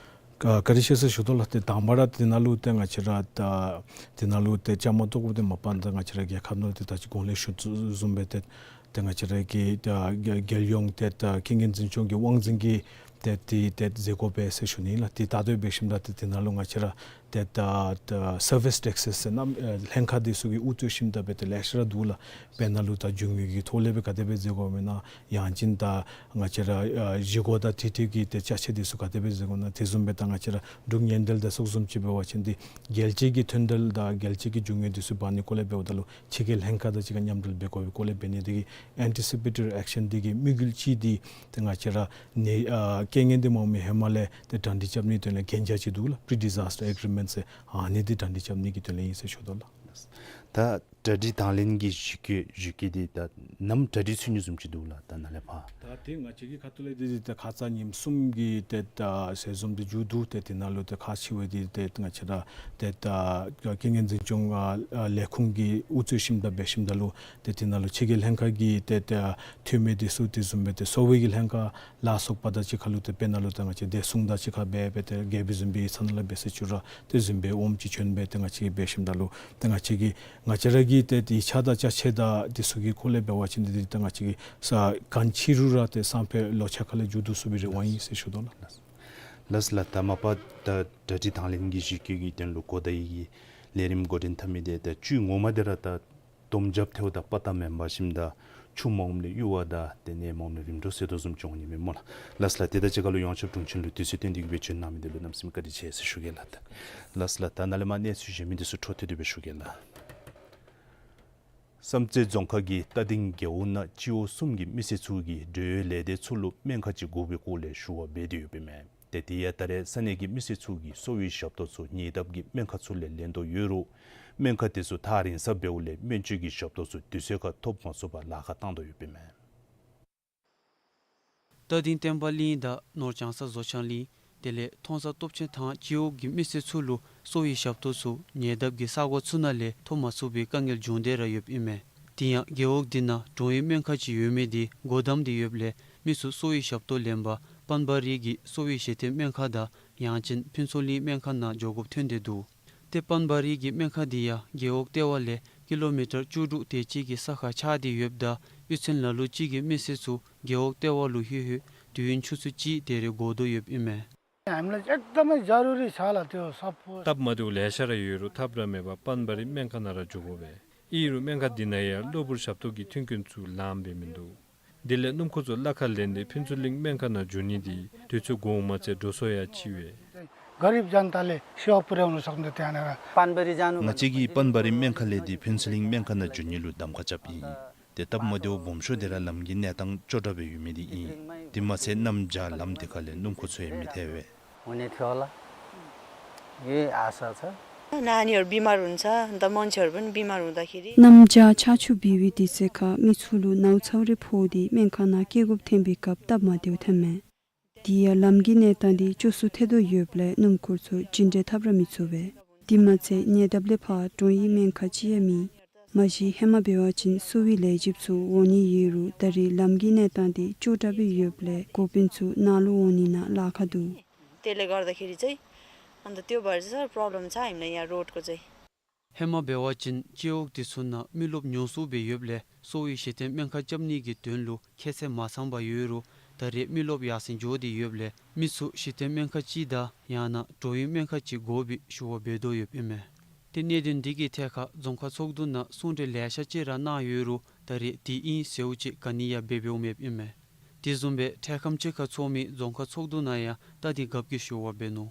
བཀའ་དྲིན་ཆེ་ཟེར་ཞུ་དོ་ལགས། ཏེ་དང་པ་ར་དེ་ནང་ལུ་ཏེ་ང་བཅས་ར་ད་དེ་ནང་ལུ་ཏེ་བཅའ་མར་གཏོགས་དགོཔ་འདི་མ་པ་ད་ང་བཅས་ར་རྒྱལ་ཁབ་ནང་ལུ་ཏེ་ད་ཅི་གོང་ལས་ཞུ་དོ་བཟུམ་སྦེ་ཏེ་ཏེ་ང་བཅས་ར་གི་ད་རྒྱལ་ཡོངས་ཏེ་ད་རྐྱེན་ངན་འཛིན་སྐྱོང་གི་དབང་འཛིན་གྱིས་ཏེ་ཏེ་ཏེ་མཛད་དགོ་པས་ཟེར་ཞུ་ནི་ལགས། ཏེ་ད་ལྟོ་འབད་ཞིནམ་ད་ཏེ་དེ་ནང་ལུ་ང་བཅས་ར་ཏེ་ད་ད་སར་ཝིསི་ཊེག་སི་ཟེར་ན་ཨེ་ལྷན་ཁག་འདི་ཚུ་གིས་དབུ་གཙོས་ཞིནམ་ད་སྦེ་ཏེ་ལེ་ཤ་ར་འདུག་ལགས། དཔེར་ན་ལུ་ད་རྒྱུ་དངོས་ཀྱི་ཐོག་ལས་སྦེ་ག་དེ་སྦེ་མཛད་དགོཔ་ཨིན་ན། ཡང་ཅིན་ད་ང་བཅས་ར་ཨ་གཞི་སྒོ་དང་འཁྲིལ་ཏེ་གིས་ཏེ་ཅ་ཆས་འདི་ཚུ་ག་དེ་སྦེ་མཛད་དགོ་ན། དེ་བཟུམ་སྦེ་ད་ང་བཅས་ར་འབྲུག་སྔོན་འགྲོའི་སྡེ་ཚོགས་བཟུམ་ཅིག་འབད་བ་ཅིན་ཏེ་རྒྱལ་སྤྱི་གི་མཐུན་འབྲེལ་དང་རྒྱལ་སྤྱི་གི་རྒྱུ་དངོས་འདི་ཚུ་འབག་ནི་སྐོར་ལས་འབདཝ་ད་ལུ་ཕྱི་རྒྱལ་ལྷན་ཁག་དང་གཅིག་ཁར་མཉམ་འབྲེལ་འབད་དགོ་པའི་སྐོར་ལས་འབད་ནི་འདི་གིས་ཨེན་ཊི་སི་པེ་ཊོ་རི་ཨེག་ཤཱན་འདི་གི་དམིགས་ཡུལ་ཅིག་འདི་ཏེ་ང་བཅས་ར་ནི་ཨ་རྐྱེན་ངན་འདི་མ་འོང་མི་ཧེ་མ་ལས་ཏེ་གྲ་སྒྲིག་རྐྱབ་ནིའི་དོན་ལས་གན་རྒྱ་ཅིག་འདུག་ལགས། པི་རི་ཌི་ཛཱས་ཊར་ཨེག་རི་མེནཊ་ མེན་ཟེར་ཨ་ནི་འདི་གྲ་སྒྲིག་རྐྱབ་ནི་གི་དོན་ལས་ཨིན་ཟེར་ཞུ་དོ་ལགས། ད་གྲ་སྒྲིག་དང་ལེན་གྱི་གཞི་བཀོད་གཞི་བཀོད་འདི་ད་ནམ་གྲ་སྒྲིག་ཚུད་ནི་བཟུམ་ཅིག་འདུག་ལགས། ད་ནཱ་ལས་ཕར། ད་དེ་ང་བཅས་ཀྱི་ཁ་ཐུག་ལས་འདི་འདི་ད་ཁ་ཙ་ཉིནམ་གསུམ་གྱི་ཏེ་ད་ཟས་འཛོམས་འདི་མཇུག་བསྡུ་སྟེ་དེ་ནང་ལུ་ཏེ་ཁག་ཆེ་བའི་འདི་ཏེ་ང་བཅས་ར་ཏེ་ད་རྐྱེན་ངན་འཛིན་སྐྱོང་ཨ་ལས་ཁུངས་ཀྱིས་ཨུ་ཚུགས་ཞིནམ་ད་འབད་ཞིནམ་ད་ལུ་ཏེ་དེ་ནང་ལུ་ཕྱི་རྒྱལ་ལྷན་ཁག་གི་ཏེ་ད་འཐུས་མི་འདི་ཚུ་དེ་བཟུམ་སྦེ་ཏེ་གསོ་བའི་གི་ལྷན་ཁག་ལ་སོགས་པ་དང་གཅིག་ཁར་ལུ་ཏེ་དཔེར་ན་ལུ་ད་ང་བཅས་བདེ་སྲུང་དང་གཅིག་ཁར་སྦེ་སྦེ་ཏེ་རྒྱལ་པོའི་གཟིམ་དཔོན་ཚ་ན་ལ་འབད་ས་ཅིག་ར་ཏེ་གཟིམ་དཔོན་འོགམ་ཅིག་བྱོན་སྦེ་ཏེ་ང་བཅས་ཀྱིས་འབད་ཞིནམ་ད་ལུ་ཏེ་ང་བཅས་ཀྱིས་ང་བཅས་ར་གི་ཏེ་ཡིག་ཆ་དང་ཅ་ཆས་དང་འདི་ཚུ་གི་སྐོར་ལས་འབད་བ་ཅིན་འདི་འདི་ད་ང་བཅས་ཀྱིས་ས་གང་ཅི་རུང་ར་ཏེ་སང་ཕོད་ལོ་ཆ་ཁ་ལས་མཇུག་བསྡུ་ཚུགས་པའི་རེ་བ་ཨིན་ཟེར་ཞུ་དོ་ལགས། ལགས་ལགས། ད་མ་པ་ད་གྲ་སྒྲིག་དང་ལེན་གྱི་གཞི་བཀོད་ཀྱི་དོན་ལུ་གོ་བརྡ་ཡི་གི་ལས་རིམ་འགོ་འདྲེན་འཐབ་མི་འདི་ད་བཅུད་ངོ་མ་འདི་ར་ད་སྟོང་རྒྱབ་ཐལཝ་ད་དཔའ་རྟགས་མེན་པར་ཞིནམ་ད་ཆུ་མ་འོངམ་ལས་གཡུར་བ་དང་དེ་ནས་མ་འོངམ་ལས་རིམ་གྲོ་ཟེར་དོ་བཟུམ་ཅིག་འོང་ནི་མས་སྨོ་ལགས། ལགས་ལགས། དེ་དང་གཅིག་ཁར་ལུ་ཡོངས་ཁྱབ་དྲུང་ཆེན་ལུ་དུས་ཚོད་བཏོན་ཏེ་གིས་སྦེ་བྱོན་གནང་མི་འདི་ལུ་གནམ་མེད་ས་མེད་བཀའ་དྲིན་ཆེ་ཟེར་ཞུ་གེ་ལགས། ད་ལགས་ལགས། ད་ནཱ་ལས་མར་གནས་ཚུལ་གཞན་མི་འདི་ཚུ་འཕྲོ་མཐུད་དེ་སྦེ་ཞུ་གེ་ལགས། བསམ་རྩེ་རྫོང་ཁག་གི་རྟ་སྡིང་རྒེད་འོག་ནང་སྤྱི་འོག་གསུམ་གྱི་མི་སེར་ཚུ་གིས་འབྲེལ་ཡོད་ལས་སྡེ་ཚུ་ལུ་སྨན་ཁང་ཅིག་དགོ་པའི་སྐོར་ལས་ཞུ་བ་འབད་དེ་ཡོདཔ་ཨིན་མས། ཏེ་དེ་ཡང་ད་རེས་ས་གནས་ཀྱི་མི་སེར་ཚུ་གིས་གསོ་བའི་ཞབས་ཏོག་ཚུ་ཉེ་འདབས་ཀྱི་སྨན་ཁང་ཚུ་ལས་ལེན་དོ་ཡོད་རུང་སྨན་ཁང་དེ་ཚུ་ཐག་རིང་ས་འབདཝ་ལས་སྨན་བཅོས་ཀྱི་ཞབས་ཏོག་ཚུ་དུས་ཚོད་ཁར་ཐོབ་མ་ཚུགས་པར་ལཱ་ཁག་བཏང་དོ་ཡོདཔ་ཨིན་མས། རྟ་སྡིང་བསྟན་པ་གླིང་དང་ནོར་བྱང་ས་བཟོ་ཆང་གླིང་དེ་ལས་མཐོང་ས་སྟོབས་ཆེན་ཐང་སྤྱི་འོག་གི་མི་སེར་ཚུ་ལུ་གསོ་བའི་ཞབས་ཏོག་ཚུ་ཉེ་འདབས་ཀྱི་ས་གོ་ཚུ་ནང་ལས་ཐོབ་མ་ཚུགས་པའི་དཀའ་ངལ་བྱུང་སྟེ་ར་ཡོདཔ་ཨིན་མས། དེ་ཡང་རྒེད་འོག་འདི་ནང་དྲུང་ཡིག་སྨན་ཁང་ཅིག་ཡོད་མི་འདི་སྒོ་བསྡམས་ཏེ་ཡོདཔ་ལས་མི་ཚུ་གསོ་བའི་ཞབས་ཏོག་ལེན་པར་པཱན་བ་རི་གི་གསོ་བའི་གཞི་རྟེན་སྨན་ཁང་དང་ཡང་ཅིན་ཕུན་ཚོགས་གླིང་སྨན་ཁང་ནང་འགྱོ་དགོཔ་ཐོན་ཏེ་འདུག། ཏེ་པཱན་བ་རི་གི་སྨན་ཁང་འདི་ཡང་རྒེད་འོག་ལྟེ་བ་ལས་ཀི་ལོ་མི་ཊར་བཅུ་དྲུག་དེ་ཅིག་གི་ས་ཁར་ཆགས་ཏེ་ཡོདཔ་ད་གཡུས་ཚན་ལ་ལུ་ཅིག་གིས་མི་སེར་ཚུ་རྒེད་འོག་ལྟེ་བ་ལུ་ལྷོད་ལྷོད་དུས་ཡུན་ཆུ་ཚོད་གཅིག་དེ་རེ་འགོར་དོ་ཡོདཔ་ཨིན་མས། हामीलाई एकदमै जरुरी छ ल त्यो सब। སྟབས་མ་བདེཝ་ལེ་ཤ་ར་ཡོད་རུང་ཐབས་ར་མེད་པར་པཱན་བ་རི་སྨན་ཁང་ནང་ར་འགྱོ་དགོ་པས། ཨིན་རུང་སྨན་ཁང་འདི་ནང་ཡང་གློ་བུར་ཞབས་ཏོག་གི་མཐུན་རྐྱེན་ཚུ་ལངམ་སྦེ་མིན་འདུག། དེ་ལས་སྣུམ་འཁོར་ཚུ་གླ་ཁར་ལེན་ཏེ་ཕུན་ཚོགས་གླིང་སྨན་ཁང་ནང་འགྱོ་ནི་འདི་དུས་ཚོད་འགོརཝ་མ་ཚད་འགྲོ་སོང་ཡང་ལྕི་བས། गरिब जनताले सेवा पुर्‍याउन सक्नु त्यहाँनिर। पानबरी जानु ང་བཅས་ཀྱིས་པཱན་བ་རི་སྨན་ཁང་ལས་ཏེ་ཕུན་ཚོགས་གླིང་སྨན་ཁང་ནང་འགྱོ་ནི་ལུ་གདམ་ཁ་རྐྱབ་ཨིན། ཏེ་སྟབས་མ་བདེཝ་སྦོམ་ཤོས་འདི་ར་ལམ་གྱི་གནས་སྟངས་སྐྱོ་དྲགས་སྦེ་ཡོད་མི་འདི་ཨིན། དེ་མ་ཚད་གནམ་བྱཱར་ལམ་དེ་ཁ་ལས་སྣུམ་འཁོར་ཚུ་ཡང་མི་ཐལ་བས། हुने थियो होला, यही आशा छ। नानीहरू बिमार हुन्छ, अन्त मान्छेहरू पनि बिमार हुँदाखेरि। གནམ་བྱཱར་ཆར་ཆུ་འབབ་པའི་དུས་ཚོད་ཁར་མི་ཚུ་ལུ་ནཝ་ཚཝ་རེ་ཕོག་སྟེ་སྨན་ཁང་ནང་སྐྱེལ་དགོཔ་ཐོན་པའི་སྐབས་སྟབས་མ་བདེཝ་ཐོན་མས། དེ་ཡང་ལམ་གྱི་གནས་སྟངས་འདི་སྐྱོ་སུ་ཐལ་དོ་ཡོདཔ་ལས་སྣུམ་འཁོར་ཚུ་ཅིག་འདྲེན་འཐབ་ར་མི་ཚུགས་པས། དེ་མ་ཚད་ཉེ་འདབས་ལས་ཕར་དྲུང་ཡིག་སྨན་ཁང་ཅིག་ཡང་མེད། མ་གཞི་ཧེ་མ་འབད་བ་ཅིན་གསོ་བའི་ལས་བྱེདཔ་ཚུ་འོང་ནི་ཡོད་རུང་ད་རེས་ལམ་གྱི་གནས་སྟངས་འདི་སྐྱོ་དྲགས་སྦེ་ཡོདཔ་ལས་འགོ་དཔོན་ཚུ་ནཱ་ལུ་འོང་ནི་ནང་ལཱ་ཁག་འདུག། त्यसले गर्दाखेरि चाहिँ, अन्त त्यो भएर चाहिँ साह्रो प्रब्लम छ हामीलाई यहाँ रोडको चाहिँ। ཧེ་མ་འབད་བ་ཅིན་སྤྱི་འོག་འདི་ཚུ་ནང་མི་རློབས་ཉུང་སུ་སྦེ་ཡོདཔ་ལས་གསོ་བའི་གཞི་རྟེན་སྨན་ཁང་རྐྱབ་ནི་གི་དོན་ལུ་ཁྱད་ཚད་མ་ཚང་པར་ཡོད་རུང་ད་རེས་མི་རློབས་ཡར་སེང་འགྱོ་སྟེ་ཡོདཔ་ལས་མི་ཚུ་གཞི་རྟེན་སྨན་ཁང་ཅིག་དང་ཡང་ན་དྲུང་ཡིག་སྨན་ཁང་ཅིག་དགོ་པའི་ཞུ་བ་འབད་དོ་ཡོདཔ་ཨིན་མས། ཏེ་གནད་དོན་འདི་གི་ཐད་ཁར་རྫོང་ཁག་ཚོགས་འདུ་ནང་གསུང་གྲོས་ལེ་ཤ་ཅིག་ར་གནང་ཡོད་རུང་ད་རེས་འདི་ཨིན་ཟེརཝ་ཅིག་ག་ནི་ཡང་འབད་འབདཝ་མེདཔ་ཨིན་མས། དེ་བཟུམ་སྦེ་འཕྲལ་ཁམས་ཅིག་ཁར་ཚོགས་མི་རྫོང་ཁག་ཚོགས་འདུ་ནང་ཡང་ད་འདི་རྒཔོ་གིས་ཞུ་བ་འབད་ནུག།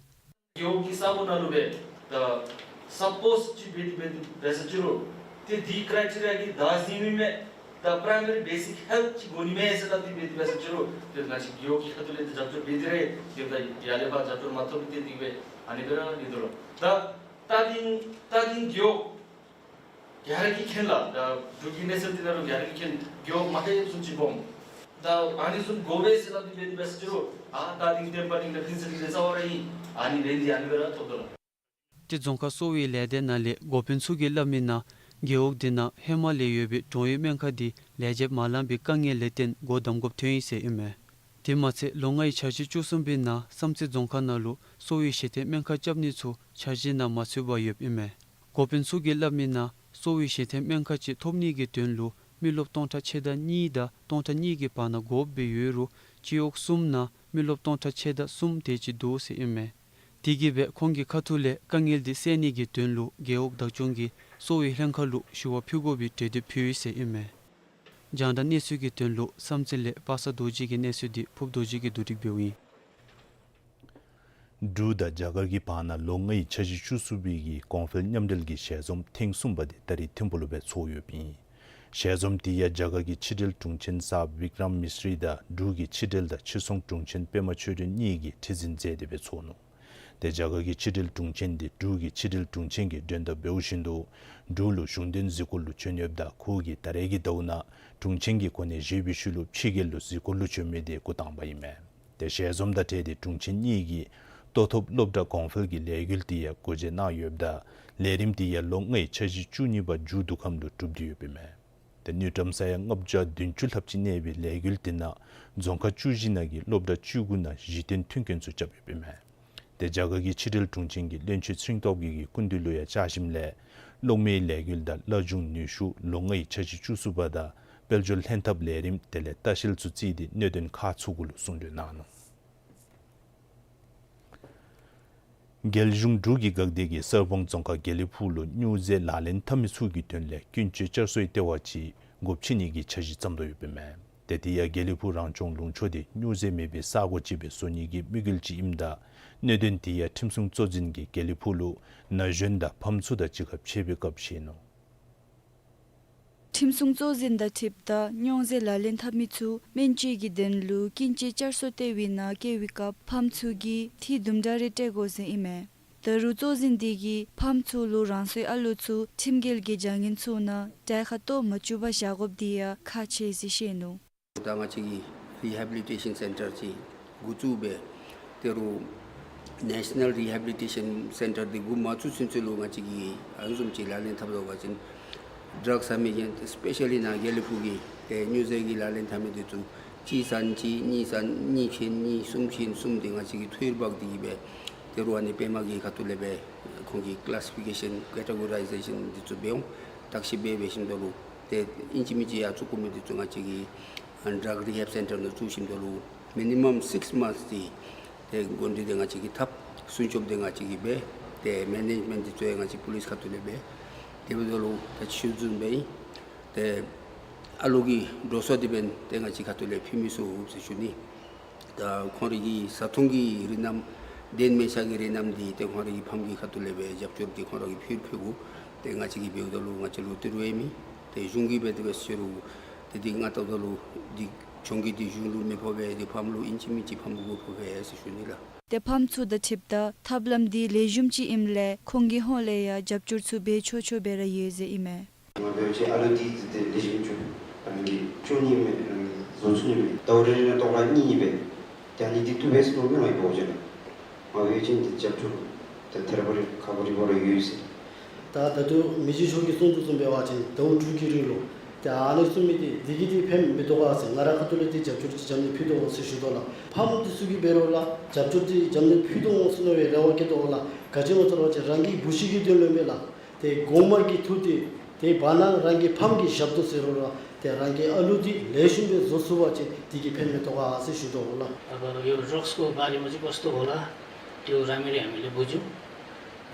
རྒེད་འོག་གི་ས་གོ་ནང་ལུ་སྦེ་ད་སཔོརཊསི་ཅིག་འབད་དེ་འབད་དེ་འབད་ས་ཅིག་རུང་ཏེ་འདི་ཀྲའི་ཊི་རི་ཡ་གི་བདག་འཛིན་མེད་མས། ད་པྲའི་མ་རི་བེ་སིག་ཧེལཐ་ཅིག་དགོ་ནི་མས་ཟེར་སླབ་སྟེ་འབད་དེ་འབད་ས་ཅིག་རུང་ཏེ་ང་བཅས་རྒེད་འོག་གི་ཁ་ཐུག་ལས་ཏེ་རྒྱབ་སྐྱོར་འབད་དེ་ར་ཏེ་ད་ཡར་ལས་ཕར་རྒྱབ་སྐྱོར་མ་ཐོབ་སྟེ་དེ་སྦེ་ཨ་ནི་སྦེ་ར་ཡོད་དོ་ལོ། ད་རྟ་སྡིང་རྟ་སྡིང་རྒེད་འོག་ག་ར་གིས་མཁྱེན་ལགས། ད་འབྲུག་གི་གནས་ཚུལ་འདི་ནང་ལུ་ག་ར་གིས་མཁྱེན། རྒེད་འོག་མ་ཧེ་བཟུམ་ཅིག་སྦོམ། ད་ཨ་ནི་བཟུམ་དགོ་པས་ཟེར་སླབ་སྟེ་འབད་དེ་འབད་ས་ཅིག་རུང་ཨ་རྟ་སྡིང་བསྟན་པ་གླིང་དང་ཕུན་ཚོགས་གླིང་གི་རྩ་བར་ར་ཨིན། ཨ་ནི་ལས་འདི་ཨ་ནི་སྦེ་ར་ཐོབ་དོ་ལགས། ཏེ་རྫོང་ཁག་གསོ་བའི་ལས་སྡེ་ནང་ལས་འགོ་དཔོན་ཚུ་གིས་སླབ་མི་ནང་རྒེད་འོག་འདི་ནང་ཧེ་མ་ལས་ཡོད་པའི་དྲུང་ཡིག་སྨན་ཁང་འདི་ལས་བྱེདཔ་མ་ལང་པའི་དཀའ་ངལ་ལས་བརྟེན་སྒོ་བསྡམ་དགོཔ་ཐོན་ཡི་ཟེར་ཨིན་མས། དེ་མ་ཚད་ལོ་ལྔའི་འཆར་གཞི་བཅུ་གསུམ་པའི་ནང་བསམ་རྩེ་རྫོང་ཁག་ནང་ལུ་གསོ་བའི་གཞི་རྟེན་སྨན་ཁང་རྐྱབ་ནི་ཚུ་འཆར་གཞི་ནང་མ་ཚུད་པར་ཡོདཔ་ཨིན་མས། འགོ་དཔོན་ཚུ་གིས་སླབ་མི་ནང་གསོ་བའི་གཞི་རྟེན་སྨན་ཁང་ཅིག་ཐོབ་ནི་གི་དོན་ལུ་མི་རློབས་སྟོང་ཕྲག་ཕྱེད་དང་གཉིས་དང་སྟོང་ཕྲག་གཉིས་ཀྱི་བར་ན་དགོཔ་སྦེ་ཡོད་རུང་སྤྱི་འོག་གསུམ་ནང་མི་རློབས་སྟོང་ཕྲག་ཕྱེད་དང་གསུམ་དེ་ཅིག་འདུག་ཟེར་ཨིན་མས། དེ་གིས་སྦེ་ཁོང་གི་ཁ་ཐུག་ལས་དཀའ་ངལ་འདི་སེལ་ནི་གི་དོན་ལུ་རྒེད་འོག་བདག་སྐྱོང་གིས་གསོ་བའི་ལྷན་ཁག་ལུ་ཞུ་བ་ཕུལ་དགོ་པའི་གྲོས་འདེབས་ཕུལ་ཡི་ཟེར་ཨིན་མས། རྒྱང་བསྒྲགས་གནས་ཚུལ་གྱི་དོན་ལུ་བསམ་རྩེ་ལས་པ་སངས་རྡོ་རྗེ་གི་གནས་ཚུལ་འདི་ཕུརཔ་རྡོ་རྗེ་གིས་བསྡུ་སྒྲིག་འབདཝ་ཨིན། འབྲུག་དང་རྒྱ་གར་གྱི་བར་ན་ལོ་ལྔའི་འཆར་གཞི་བཅུ་གསུམ་པའི་གི་གོང་འཕེལ་མཉམ་འབྲེལ་གྱི་ཞལ་འཛོམས་ཐེངས་གསུམ་པ་དེ་ད་རིས་ཐིམ་ཕུག་ལུ་སྦེ་ཚོགས་ཡོདཔ་ཨིན། ཞལ་འཛོམས་དེ་ཡང་རྒྱ་གར་གྱི་ཕྱི་འབྲེལ་དྲུང་ཆེན་སར་བིཀ་རམ་མི་སི་རི་དང་འབྲུག་གི་ཕྱི་འབྲེལ་དང་ཕྱི་ཚོང་དྲུང་ཆེན་པདྨ་ཆོས་སྒྲོན་གཉིས་ཀྱིས་ཁྲི་འཛིན་མཛད་དེ་སྦེ་ཚོགས་ནུག། ཏེ་རྒྱ་གར་གྱི་ཕྱི་འབྲེལ་དྲུང་ཆེན་འདི་འབྲུག་གི་ཕྱི་འབྲེལ་དྲུང་ཆེན་གྱིས་མགྲོན་བརྡ་འབདཝ་བཞིན་དུ་འབྲུག་ལུ་གཞུང་དོན་གཟིགས་སྐོར་ལུ་བྱོན་ཡོདཔ་ད་ཁོ་གིས་ད་རེས་ཀྱི་ཟླཝ་ནང་དྲུང་ཆེན་གྱི་གོ་གནས་བཞེས་པའི་ཤུལ་ལུ་ཕྱི་རྒྱལ་ལུ་གཟིགས་སྐོར་ལུ་བྱོན་མི་འདི་འགོ་དང་པ་ཨིན་མས། ཏེ་ཞལ་འཛོམས་དང་འབྲེལ་ཏེ་དྲུང་ཆེན་གཉིས་ཀྱིས་ལྟོ་ཐོབ་སློབ་གྲྭ་གོང་འཕེལ་གྱི་ལས་འགུལ་དེ་ཡང་སྒོ་འབྱེད་གནང་ཡོདཔ་ད་ལས་རིམ་དེ་ཡང་ལོ་ལྔའི་འཆར་གཞི་བཅུ་གཉིས་པ་མཇུག་བསྡུ་ཁམས་ལུ་གྲུབ་སྟེ་ཡོདཔ་ཨིན་མས། ཏེ་དངུལ་ཀྲམ་ས་ཡ་ལྔ་བརྒྱ་བདུན་ཅུ་ལྷགཔ་ཅིག་གནས་པའི་ལས་འགུལ་དེ་ནང་རྫོང་ཁག་བཅུ་བཞི་ནང་གི་སློབ་གྲྭ་བཅུ་དགུ་ནང་གཞི་རྟེན་མཐུན་རྐྱེན་ཚུ་རྐྱབ་ཡོདཔ་ཨིན་མས། ཏེ་རྒྱ་གར་གྱི་ཕྱི་འབྲེལ་དྲུང་ཆེན་གྱིས་བློན་ཆེན་ཚེ་རིང་སྟོབས་རྒྱས་ཀྱི་སྐུ་མདུན་ལུ་ཡང་བཅར་ཞིནམ་ལས་གློག་མེའི་ལས་འགུལ་དང་སླར་འབྱུང་ནུས་ཤུགས་ལོ་ལྔའི་འཆར་གཞི་བཅུ་གསུམ་པ་དང་དཔལ་འབྱོར་ལྷན་ཐབས་ལས་རིམ་དེ་ལས་ལྟ་བཤལ་ཚུ་བརྩིས་ཏེ་གནད་དོན་ཁག་ཚུ་གུ་ལུ་གསུང་གྲོས་གནང་ནུག། རྒྱལ་གཞུང་འབྲུག་གི་འགག་སྡེ་གིས་གསར་སྤང་རྫོང་ཁག་དགེ་ལེགས་ཕུག་ལུ་སྨྱོ་རྫས་ལག་ལེན་འཐབ་མི་ཚུ་གི་དོན་ལས་ཀུན་སྤྱོད་བསྐྱར་གསོའི་ལྟེ་བ་ཅིག་སྒོ་ཕྱེ་ནི་གི་འཆར་གཞི་བརྩམ་དོ་ཡོདཔ་ཨིན་མས། ཏེ་དེ་ཡང་དགེ་ལེགས་ཕུག་རང་སྐྱོང་ལུང་ཕྱོགས་འདི་སྨྱོ་རྫས་མེད་པའི་ས་གོ་ཅིག་སྦེ་བཟོ་ནི་གི་དམིགས་ཡུལ་ཅིག་ཨིནམ་ད་གནད་དོན་དེ་ཡང་ཁྲིམས་སྲུང་གཙོ་འཛིན་གྱིས་དགེ་ལེགས་ཕུག་ལུ་ན་གཞོན་དང་ཕམ་ཚུ་དང་གཅིག་ཁར་ཕྱད་པའི་སྐབས་བཤད་ནུག། ཁྲིམས་སྲུང་གཙོ་འཛིན་དང་འཁྲིལཝ་ད་སྨྱོ་རྫས་ལག་ལེན་འཐབ་མི་ཚུ་སྨན་བཅོས་ཀྱི་དོན་ལུ་ཀུན་སྤྱོད་བསྐྱར་གསོ་ལྟེ་བའི་ནང་བསྐྱལ་བའི་སྐབས་ཕམ་ཚུ་གིས་ཐིག་དུམ་གྲ་རེ་སྤྲོད་དགོ་ཟེར་ཨིན་མས། ད་རུང་གཙོ་འཛིན་འདི་གིས་ཕམ་ཚུ་ལུ་རང་སོའི་ཨ་ལུ་ཚུ་ཁྲིམས་འགལ་གྱི་བྱ་ངན་ཚུ་ནང་གྲལ་ཁར་གཏོགས་མ་བཅུག་པར་བཞག་དགོཔ་འདི་ཡང་ཁག་ཆེ་ཟེར་བཤད་ནུག། ད་ང་བཅས་ཀྱིས་རི་ཧེ་བི་ལི་ཊེ་ཤཱན་སེན་ཊར་ཅིག་འགོ་བཙུགས་སྦེ་ད་རུང་ནེ་ཤ་ནཱལ་རི་ཧེ་བི་ལི་ཊེ་ཤཱན་སེན་ཊར་འདི་འགོ་མ་བཙུགས་ཚུན་ཚོད་ལུ་ང་བཅས་ཀྱིས་ཨ་ནི་བཟུམ་ཅིག་ལག་ལེན་འཐབ་དོ་བ་ཅིན་ཌྲགས་ཟ་མི་ཡང་སི་པེ་ཤ་ལི་ནཱ་དགེ་ལེགས་ཕུག་གི་ཏེ་སྨྱོ་རྫས་ཀྱི་ལག་ལེན་འཐབ་མི་འདི་ཚུ་གཅིག་ཟ་ན་གཅིག་གཉིས་ཟ་ན་གཉིས་ཁེན་གཉིས་གསུམ་ཁེན་གསུམ་འདི་ང་བཅས་ཀྱིས་ཐོ་ཡིག་འབག་སྟེ་གིས་སྦེ་ད་རུང་ཨ་ནི་པདྨ་གི་ཁ་ཐུག་ལས་སྦེ་ཁོང་གི་ཀི་ལཱ་སི་ཕི་ཀེ་ཤཱན་ཀེ་ཊེ་གོ་རའི་ཟེ་ཤཱན་འདི་ཚུ་འབད་འོང་། བརྟག་ཞིབ་འབད་འབད་ཞིནམ་ད་ལུ་ཏེ་ཨིན་ཅི་མིན་ཅི་ཡར་བཙུགས་དགོ་མི་འདི་ཚུ་ང་བཅས་ཀྱིས་ཌྲག་རི་ཧེབ་སེན་ཊར་ནང་བཙུགས་ཞིནམ་ད་ལུ་མི་ནི་མམ་སིགསི་མནཐས་ཅིག་ཏེ་འགོ་འདྲེན་འདི་ང་བཅས་ཀྱིས་འཐབ། སྲུང་སྐྱོབ་འདི་ང་བཅས་ཀྱིས་འབད། ཏེ་མེ་ནེཇ་མེནཊ་འདི་ཚུ་ཡང་ང་བཅས་པོ་ལིསི་ཁ་ཐུག་ལས་འབད། དེ་འབདཝ་ད་ལུ་ད་ཕྱི་འཛིན་འབད་ཨིན། ཏེ་ཨ་ལུ་གི་འགྲོ་སོང་འདི་འབདན་ཏེ་ང་བཅས་ཁ་ཐུག་ལས་ཕུལ་མི་ཚུགས་ཟེར་ཞུ་ནི། ད་ཁོང་རའི་གི་བཟའ་འཐུང་གི་རིགས་རྣམ་གདན་མལ་ཆ་གི་རིགས་རྣམ་འདི་ཏེ་ཁོང་རའི་གི་ཕམ་གྱི་ཁ་ཐུག་ལས་སྦེ་རྒྱབ་སྐྱོར་འདི་ཁོང་ར་གིས་ཕུལ་ཕུལ་དགོ། ཏེ་ང་བཅས་ཀྱིས་འབདཝ་ད་ལུ་ང་བཅས་ལུ་ཏི་རུ་ཡང་མེད། ཏེ་གཞུང་གིས་འབད་དེ་འབད་ཟེར་རུང་ཏེ་འདི་ང་བལྟཝ་ད་ལུ་འདི་གཞུང་གིས་འདི་གཞུང་ལུ་མི་ཕོག་པས། འདི་ཕམ་ལུ་ཨིན་ཅི་མིན་ཅི་ཕམ་ལུ་གུ་ཕོག་པས་ཟེར་ཞུ་ནི་ལགས། ཏེ་ཕམ་ཚུ་དང་འཁྲིལཝ་ད་ཐབས་ལམ་འདི་ལེགས་ཤོམ་ཅིག་ཨིནམ་ལས་ཁོང་གི་ཧོངས་ལས་ཡང་རྒྱབ་སྐྱོར་ཚུ་འབད་ཆོག་ཆོག་སྦེ་ར་ཡོད་ཟེར་ཨིན་མས། ང་འབད་བ་ཅིན་ཨ་ལུ་འདི་ཏེ་ལེགས་ཤོམ་ཅིག་རང་གིས་སྐྱོང་ནི་མས། རང་གིས་བཟོ་ཚུགས་ནི་མས། ཟླཝ་རེ་རེ་ནང་ཏོག་ཁར་གཉིས་གཉིས་འབད། ཏེ་ཨ་ནི་འདི་བཏུབ་པས་ཟེར་མནོ་མི་ང་ཡང་འབད་བ་ཅིན་ང་འབད་བ་ཅིན་འདི་རྒྱབ་སྐྱོར་ཏེ་ཐད་རི་བ་རི་ཁག་ཁ་རི་བ་རི་ཡོད་ཟེར། ད་ད་ལྟོ་མི་རྗེ་མཆོག་གིས་གསུང་དོ་བཟུམ་འབད་བ་ཅིན་ཟླཝ་དྲུག་གི་རིང་ལུ་ཏེ་ཨ་ནི་གསུང་མི་འདི་འདི་གིས་འདི་ཕན་མི་ཐོགས་ག་ཟེར་ང་རའི་ཁ་ཐུག་ལས་འདི་རྒྱབ་སྐྱོར་ཅིག་འཇམ་ནི་ཕུལ་དོ་ཟེར་ཞུ་དོ་ལགས། ཕམ་འདི་ཚུ་གིས་འབད་རུང་ལགས་རྒྱབ་སྐྱོར་འདི་འཇམ་ནི་ཕུལ་དོ་ཟེར་མནོ་བའི་རེ་བ་བསྐྱེད་དོ་ལགས། ག་ཅི་སྨོ་ཟེར་བ་ཅིན་རང་གི་བུ་གཞི་གི་དོན་ལུ་མེན་ལགས། ཏེ་གོང་མ་གི་ཐུགས་འདི་ཏེ་བར་ན་རང་གི་ཕམ་གྱིས་བཞག་དོ་ཟེར་རུང་ར་ཏེ་རང་གི་ཨ་ལུ་འདི་ལེགས་ཤོམ་སྦེ་བཟོ་ཚུགས་པ་ཅིན་འདི་གིས་ཕན་མི་ཐོགས་ག་ཟེར་ཞུ་དོ་ལགས། अब यो ड्रग्सको बारेमा चाहिँ कस्तो होला, त्यो राम्ररी हामीले बुझ्यौँ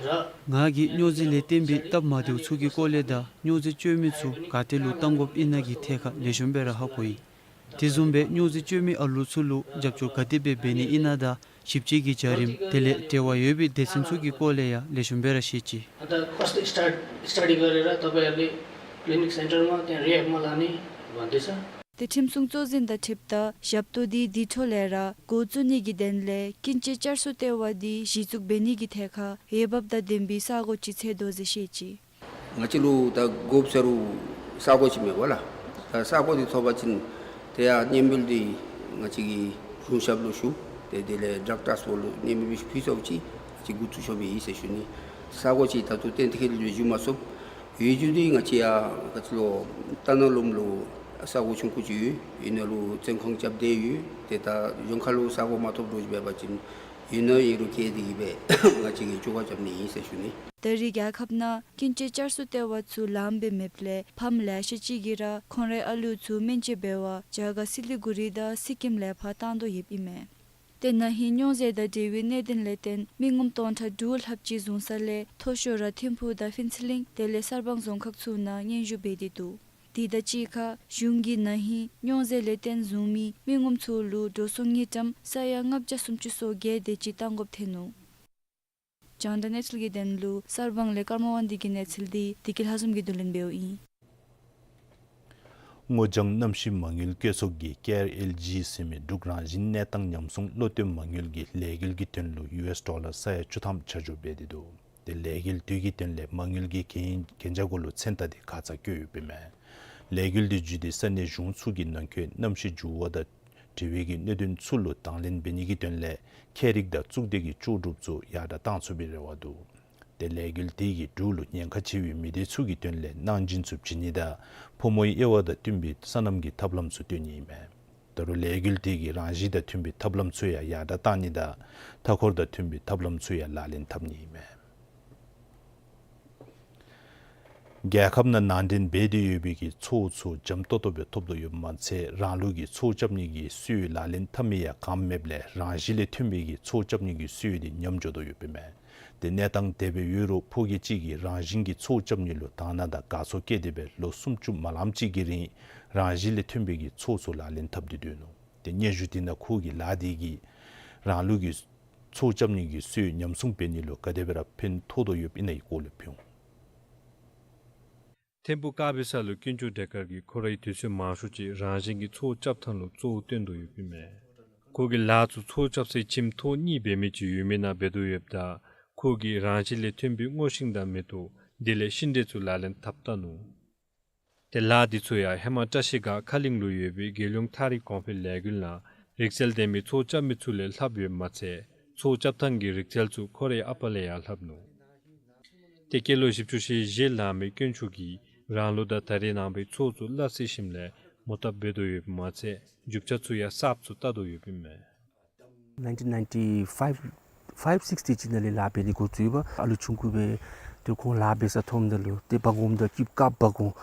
र ང་གིས་སྨྱོ་རྫས་ལས་བརྟེན་པའི་སྟབས་མ་བདེཝ་ཚུ་གི་སྐོར་ལས་དང་སྨྱོ་རྫས་སྤྱོད་མི་ཚུ་ག་ཏེ་ལུ་བཏང་དགོཔ་ཨིན་ན་གི་ཐད་ཁར་ལེགས་ཤོམ་སྦེ་ར་ཧ་གོ་ཡི། དེ་བཟུམ་སྦེ་སྨྱོ་རྫས་སྤྱོད་མི་ཨ་ལུ་ཚུ་ལུ་རྒྱབ་སྐྱོར་ག་དེ་སྦེ་འབད་ནི་ཨིན་ན་དང་ཞིབ་དཔྱད་ཀྱི་བྱ་རིམ་དེ་ལས་འབྲེལ་བ་ཡོད་པའི་སྡེ་ཚན་ཚུ་གི་སྐོར་ལས་ཡང་ལེགས་ཤོམ་སྦེ་ར་ཤེས་ཅི། अन्त कस्तो स्टार्ट स्टडी गरेर तपाईँहरूले क्लिनिक सेन्टरमा त्यहाँ रिह्याबमा लाने भन्दैछ। ཏེ་ཁྲིམས་སྲུང་གཙོ་འཛིན་དང་འཁྲིལཝ་ད་ཞབས་ཏོག་འདི་དེ་འཕྲོ་ལས་ར་འགོ་བཙུགས་ནི་གི་དོན་ལས་ཀུན་སྤྱོད་བསྐྱར་གསོ་ལྟེ་བ་འདི་གཞི་བཙུགས་འབད་ནི་གི་ཐད་ཁར་འོས་འབབ་དང་ལྡན་པའི་ས་གོ་ཅིག་འཚོལ་དོ་ཟེར་བཤད་ཅི། ང་བཅས་ལུ་ད་དགོཔ་ཟེར་རུང་ས་གོ་ཅིག་མེད་པ་ལགས། ད་ས་གོ་འདི་ཐོབ་པ་ཅིན་ཏེ་ཡར་སྙན་འབུལ་འདི་ང་བཅས་ཀྱིས་གཞུང་ཞབས་ལུ་ཞུ། ཏེ་དེ་ལས་ཌག་ཊརསི་པོ་ལུ་སྙན་འབུལ་ཕུལ་ཚརཝ་ཅིག་ང་བཅས་འགོ་བཙུགས་ཆོགཔ་ཨིན་ཟེར་ཞུ་ནི། ས་གོ་ཅིག་ད་ལྟོ་གཏན་འཁེལ་ཞུ་མ་ཚུགས། ཡོད་རྒྱུ་འདི་ང་བཅས་ཡར་ག་ཅི་ལོ་རྟ་ནང་ལུང་ལུ་ས་གོ་ཆུང་ཀུ་ཅིག་ཡོད། ཨིན་ན་ལུ་བཙོན་ཁང་རྐྱབ་སྟེ་ཡོད། ཏེ་ད་གཞུང་ཁ་ལུ་ས་གོ་མ་ཐོབ་འགྱོ་ཅིག་འབད་བ་ཅིན་ཡོད་ན་ཡོད་རུང་བསྐྱལ་ཏེ་གིས་སྦེ་ང་བཅས་ཀྱིས་བཅོ་ཁ་རྐྱབ་ནི་ཨིན་ཟེར་ཞུ་ནི། ད་རེས་རྒྱལ་ཁབ་ནང་ཀུན་སྤྱོད་བསྐྱར་གསོ་ལྟེ་བ་ཚུ་ལངམ་སྦེ་མེདཔ་ལས་ཕམ་ལེ་ཤ་ཅིག་གིས་ར་ཁོང་རའི་ཨ་ལུ་ཚུ་སྨན་བཅོས་འབད་བར་རྒྱ་གར་སི་ལི་གུ་རི་དང་སི་ཀིམ་ལས་ཕར་བཏང་དོ་ཡོདཔ་ཨིན་མས། ཏེ་ན་ཧིང་སྨྱོ་རྫས་དང་འབྲེལ་བའི་གནད་དོན་ལས་བརྟེན་མི་ངོམ་སྟོང་ཕྲག་དྲུག་ལྷགཔ་ཅིག་བཟུང་ས་ལས་མཐོ་ཤོས་ར་ཐིམ་ཕུག་དང་ཕུན་ཚོགས་གླིང་དེ་ལས་གསར་སྤང་རྫོང་ཁག་ཚུ་ནང་སྙན་ཞུ་འབད་དེ་འདུག། དེ་དང་གཅིག་ཁར་གཞུང་གིས་ན་ཧིང་སྨྱོ་རྫས་ལས་བརྟེན་བཟུང་མི་མི་ངོམ་ཚུ་ལུ་འགྲོ་སོང་དངུལ་ཀྲམ་ས་ཡ་ལྔ་བརྒྱ་སུམ་ཅུ་སོ་བརྒྱད་དེ་ཅིག་བཏང་དགོཔ་ཐོན་ནུག། རྒྱང་བསྒྲགས་གནས་ཚུལ་གྱི་དོན་ལུ་གསར་སྤང་ལས་ཀརྨ་དབང་འདུས་ཀྱི་གནས་ཚུལ་འདི་བདེ་སྐྱིད་ལྷ་འཛོམས་ཀྱིས་བསྡུ་ལེན་འབདཝ་ཨིན། སྔོ་ལྗང་གནམ་གཤིས་མ་དངུལ་བཀོད་ཚོགས་ཀྱིས་ཀེར་ཨེལ་ཇི་ཟེར་མི་འབྲུག་རང་བཞིན་གནས་སྟངས་ཉམས་སྲུང་བློ་གཏད་མ་དངུལ་གྱི་ལས་འགུལ་གྱི་དོན་ལུ་ཡུ་ཨེསི་ཌོ་ལར་ས་ཡ་བཅུ་ཐམ་ཆ་འཇོག་འབད་དེ་འདུག། དེ་ལས་འགུལ་དེ་གི་དོན་ལས་མ་དངུལ་གྱི་གན་གན་རྒྱ་གུ་ལུ་མཚན་རྟགས་དེ་ཁ་ཙ་བཀོད་ཡོདཔ་ཨིན་མས། ལས་འགུལ་དེ་བརྒྱུད་དེ་ས་གནས་གཞུང་ཚུ་གི་ནང་འཁོད་གནམ་གཤིས་འགྱུར་བ་དང་འབྲེལ་བའི་གི་གནད་དོན་ཚུ་ལུ་དང་ལེན་འབད་ནི་གི་དོན་ལས་ཁྱད་རིག་དང་གཙུག་སྡེ་གི་ལྕོགས་གྲུབ་ཚུ་ཡར་དྲག་བཏང་ཚུགས་པའི་རེ་བ་འདུག། དེ་ལས་འགུལ་དེ་གིས་འབྲུག་ལུ་ཉེན་ཁ་ཆེ་བའི་མི་སྡེ་ཚུ་གི་དོན་ལས་གནང་སྦྱིན་ཚུ་བྱིན་ནི་དང་ཕོ་མོའི་དབྱེ་བ་དང་བསྟུན་པའི་སོ་ནམ་གྱི་ཐབས་ལམ་ཚུ་སྟོན་ནི་ཨིན་མས། ད་རུང་ལས་འགུལ་དེ་གིས་རང་བཞིན་དང་མཐུན་པའི་ཐབས་ལམ་ཚུ་ཡང་ཡར་དྲག་བཏང་ནི་དང་མཐའ་འཁོར་དང་མཐུན་པའི་ཐབས་ལམ་ཚུ་ཡང་ལག་ལེན་འཐབ་ནི་ཨིན་མས། རྒྱལ་ཁབ་ནང་ནང་འདྲེན་འབད་དེ་ཡོད་པའི་གི་ཚོགས་ཚུ་འཇམ་ཏོག་ཏོ་སྦེ་ཐོབ་དོ་ཡོདཔ་མ་ཚད་རང་ལུགས་ཀྱི་ཚོགས་རྐྱབ་ནི་གི་སྲོལ་ལག་ལེན་འཐབ་མི་ཡང་གང་མེདཔ་ལས་རང་བཞིན་ལས་ཐོན་པའི་གི་ཚོགས་རྐྱབ་ནི་གི་སྲོལ་དེ་ཉམས་འགྱོ་དོ་ཡོདཔ་ཨིན་མས། དེ་གནས་སྟངས་དེ་སྦེ་ཡོད་རུང་ཕོ་སྐྱེས་ཅིག་གིས་རང་བཞིན་གྱི་ཚོགས་རྐྱབ་ནི་ལུ་དང་ན་དང་དགའ་ཚོར་བསྐྱེད་དེ་སྦེ་ལོ་སུམ་ཅུ་མ་ལངམ་ཅིག་གི་རིང་རང་བཞིན་ལས་ཐོན་པའི་གི་ཚོགས་ཚུ་ལག་ལེན་འཐབ་སྟེ་སྡོད་ནུག། དེ་སྙན་ཞུ་དེ་ནང་ཁོ་གི་ལཱ་དེ་གིས་རང་ལུགས་ཀྱི་ཚོགས་རྐྱབ་ནི་གི་སྲོལ་ཉམས་སྲུང་འབད་ནི་ལུ་ག་དེ་སྦེ་ར་ཕན་ཐོགས་དོ་ཡོདཔ་ཨིན་ན་གི་སྐོར་ལས་ཕུལ་འོང་། ཐིམ་ཕུག་དཀར་སྦིས་ས་ལུ་དཀོན་མཆོག་སྒྲོལ་དཀར་གྱིས་ཁོ་རའི་དུས་ཚོད་མང་ཤོས་ཅིག་རང་བཞིན་གྱི་ཚོགས་རྐྱབ་ཐངས་ལུ་གཙོ་བོ་བཏོན་དོ་ཡོདཔ་ཨིན་མས། ཁོ་གི་ལཱ་ཚུ་ཚོགས་རྐྱབ་སའི་ཁྱིམ་ཐོག་གཉིས་འབད་མི་ཅིག་ཡོད་མི་ནང་འབད་དོ་ཡོདཔ་ད་ཁོ་གིས་རང་བཞིན་ལས་ཐོན་པའི་སྔོ་ཤིང་དང་མེ་ཏོག་དེ་ལས་ཤིང་འབྲས་ཚུ་ལག་ལེན་འཐབ་ད་ནུག། དེ་ལཱ་དེ་ཚུ་ཡང་ཧེ་མ་བཀྲ་ཤིས་སྒང་ཁ་གླིང་ལུ་ཡོད་པའི་རྒྱལ་ཡོངས་ཐག་རིང་གོང་འཕེལ་ལས་འགུལ་ནང་རིག་རྩལ་ལྡན་མི་ཚོགས་རྐྱབ་མི་ཚུ་ལས་ལྷབ་ཡོདཔ་མ་ཚད་ཚོགས་རྐྱབ་ཐངས་ཀྱི་རིག་རྩལ་ཚུ་ཁོ་རའི་ཨ་པ་ལས་ཡང་ལྷབ་ནུག། ཏེ་སྐྱེས་ལོ་བཞི་བཅུ་ཞེ་བཞི་ལང་མི་དཀོན་མཆོག་གིས་རང་ལུགས་དང་ད་རེས་ནངས་པའི་ཚོགས་ཚུ་སླ་བསྲེ་ཞིནམ་ལས་མོ་བཏབ་འབད་དོ་ཡོདཔ་མ་ཚད་རྒྱུ་ཆ་ཚུ་ཡང་གསརཔ་ཚུ་བལྟ་དོ་ཡོདཔ་ཨིན་མས། ནའིན་ཊིན་ནའིན་ཊི་ཕའིབ་ཕའིབ་སིགསི་དེ་ཅིག་ནང་ལས་ལཱ་འབད་ནི་འགོ་བཙུགས་ཡོདཔ། ཨ་ལུ་ཆུང་ཀུ་སྦེ་ཏེ་ཁོང་ལཱ་འབད་ས་མཐོངམ་ད་ལུ་ཏེ་འབག་འོངམ་ད་སྐྱིདཔ་བཀབ་འབག་འོང་།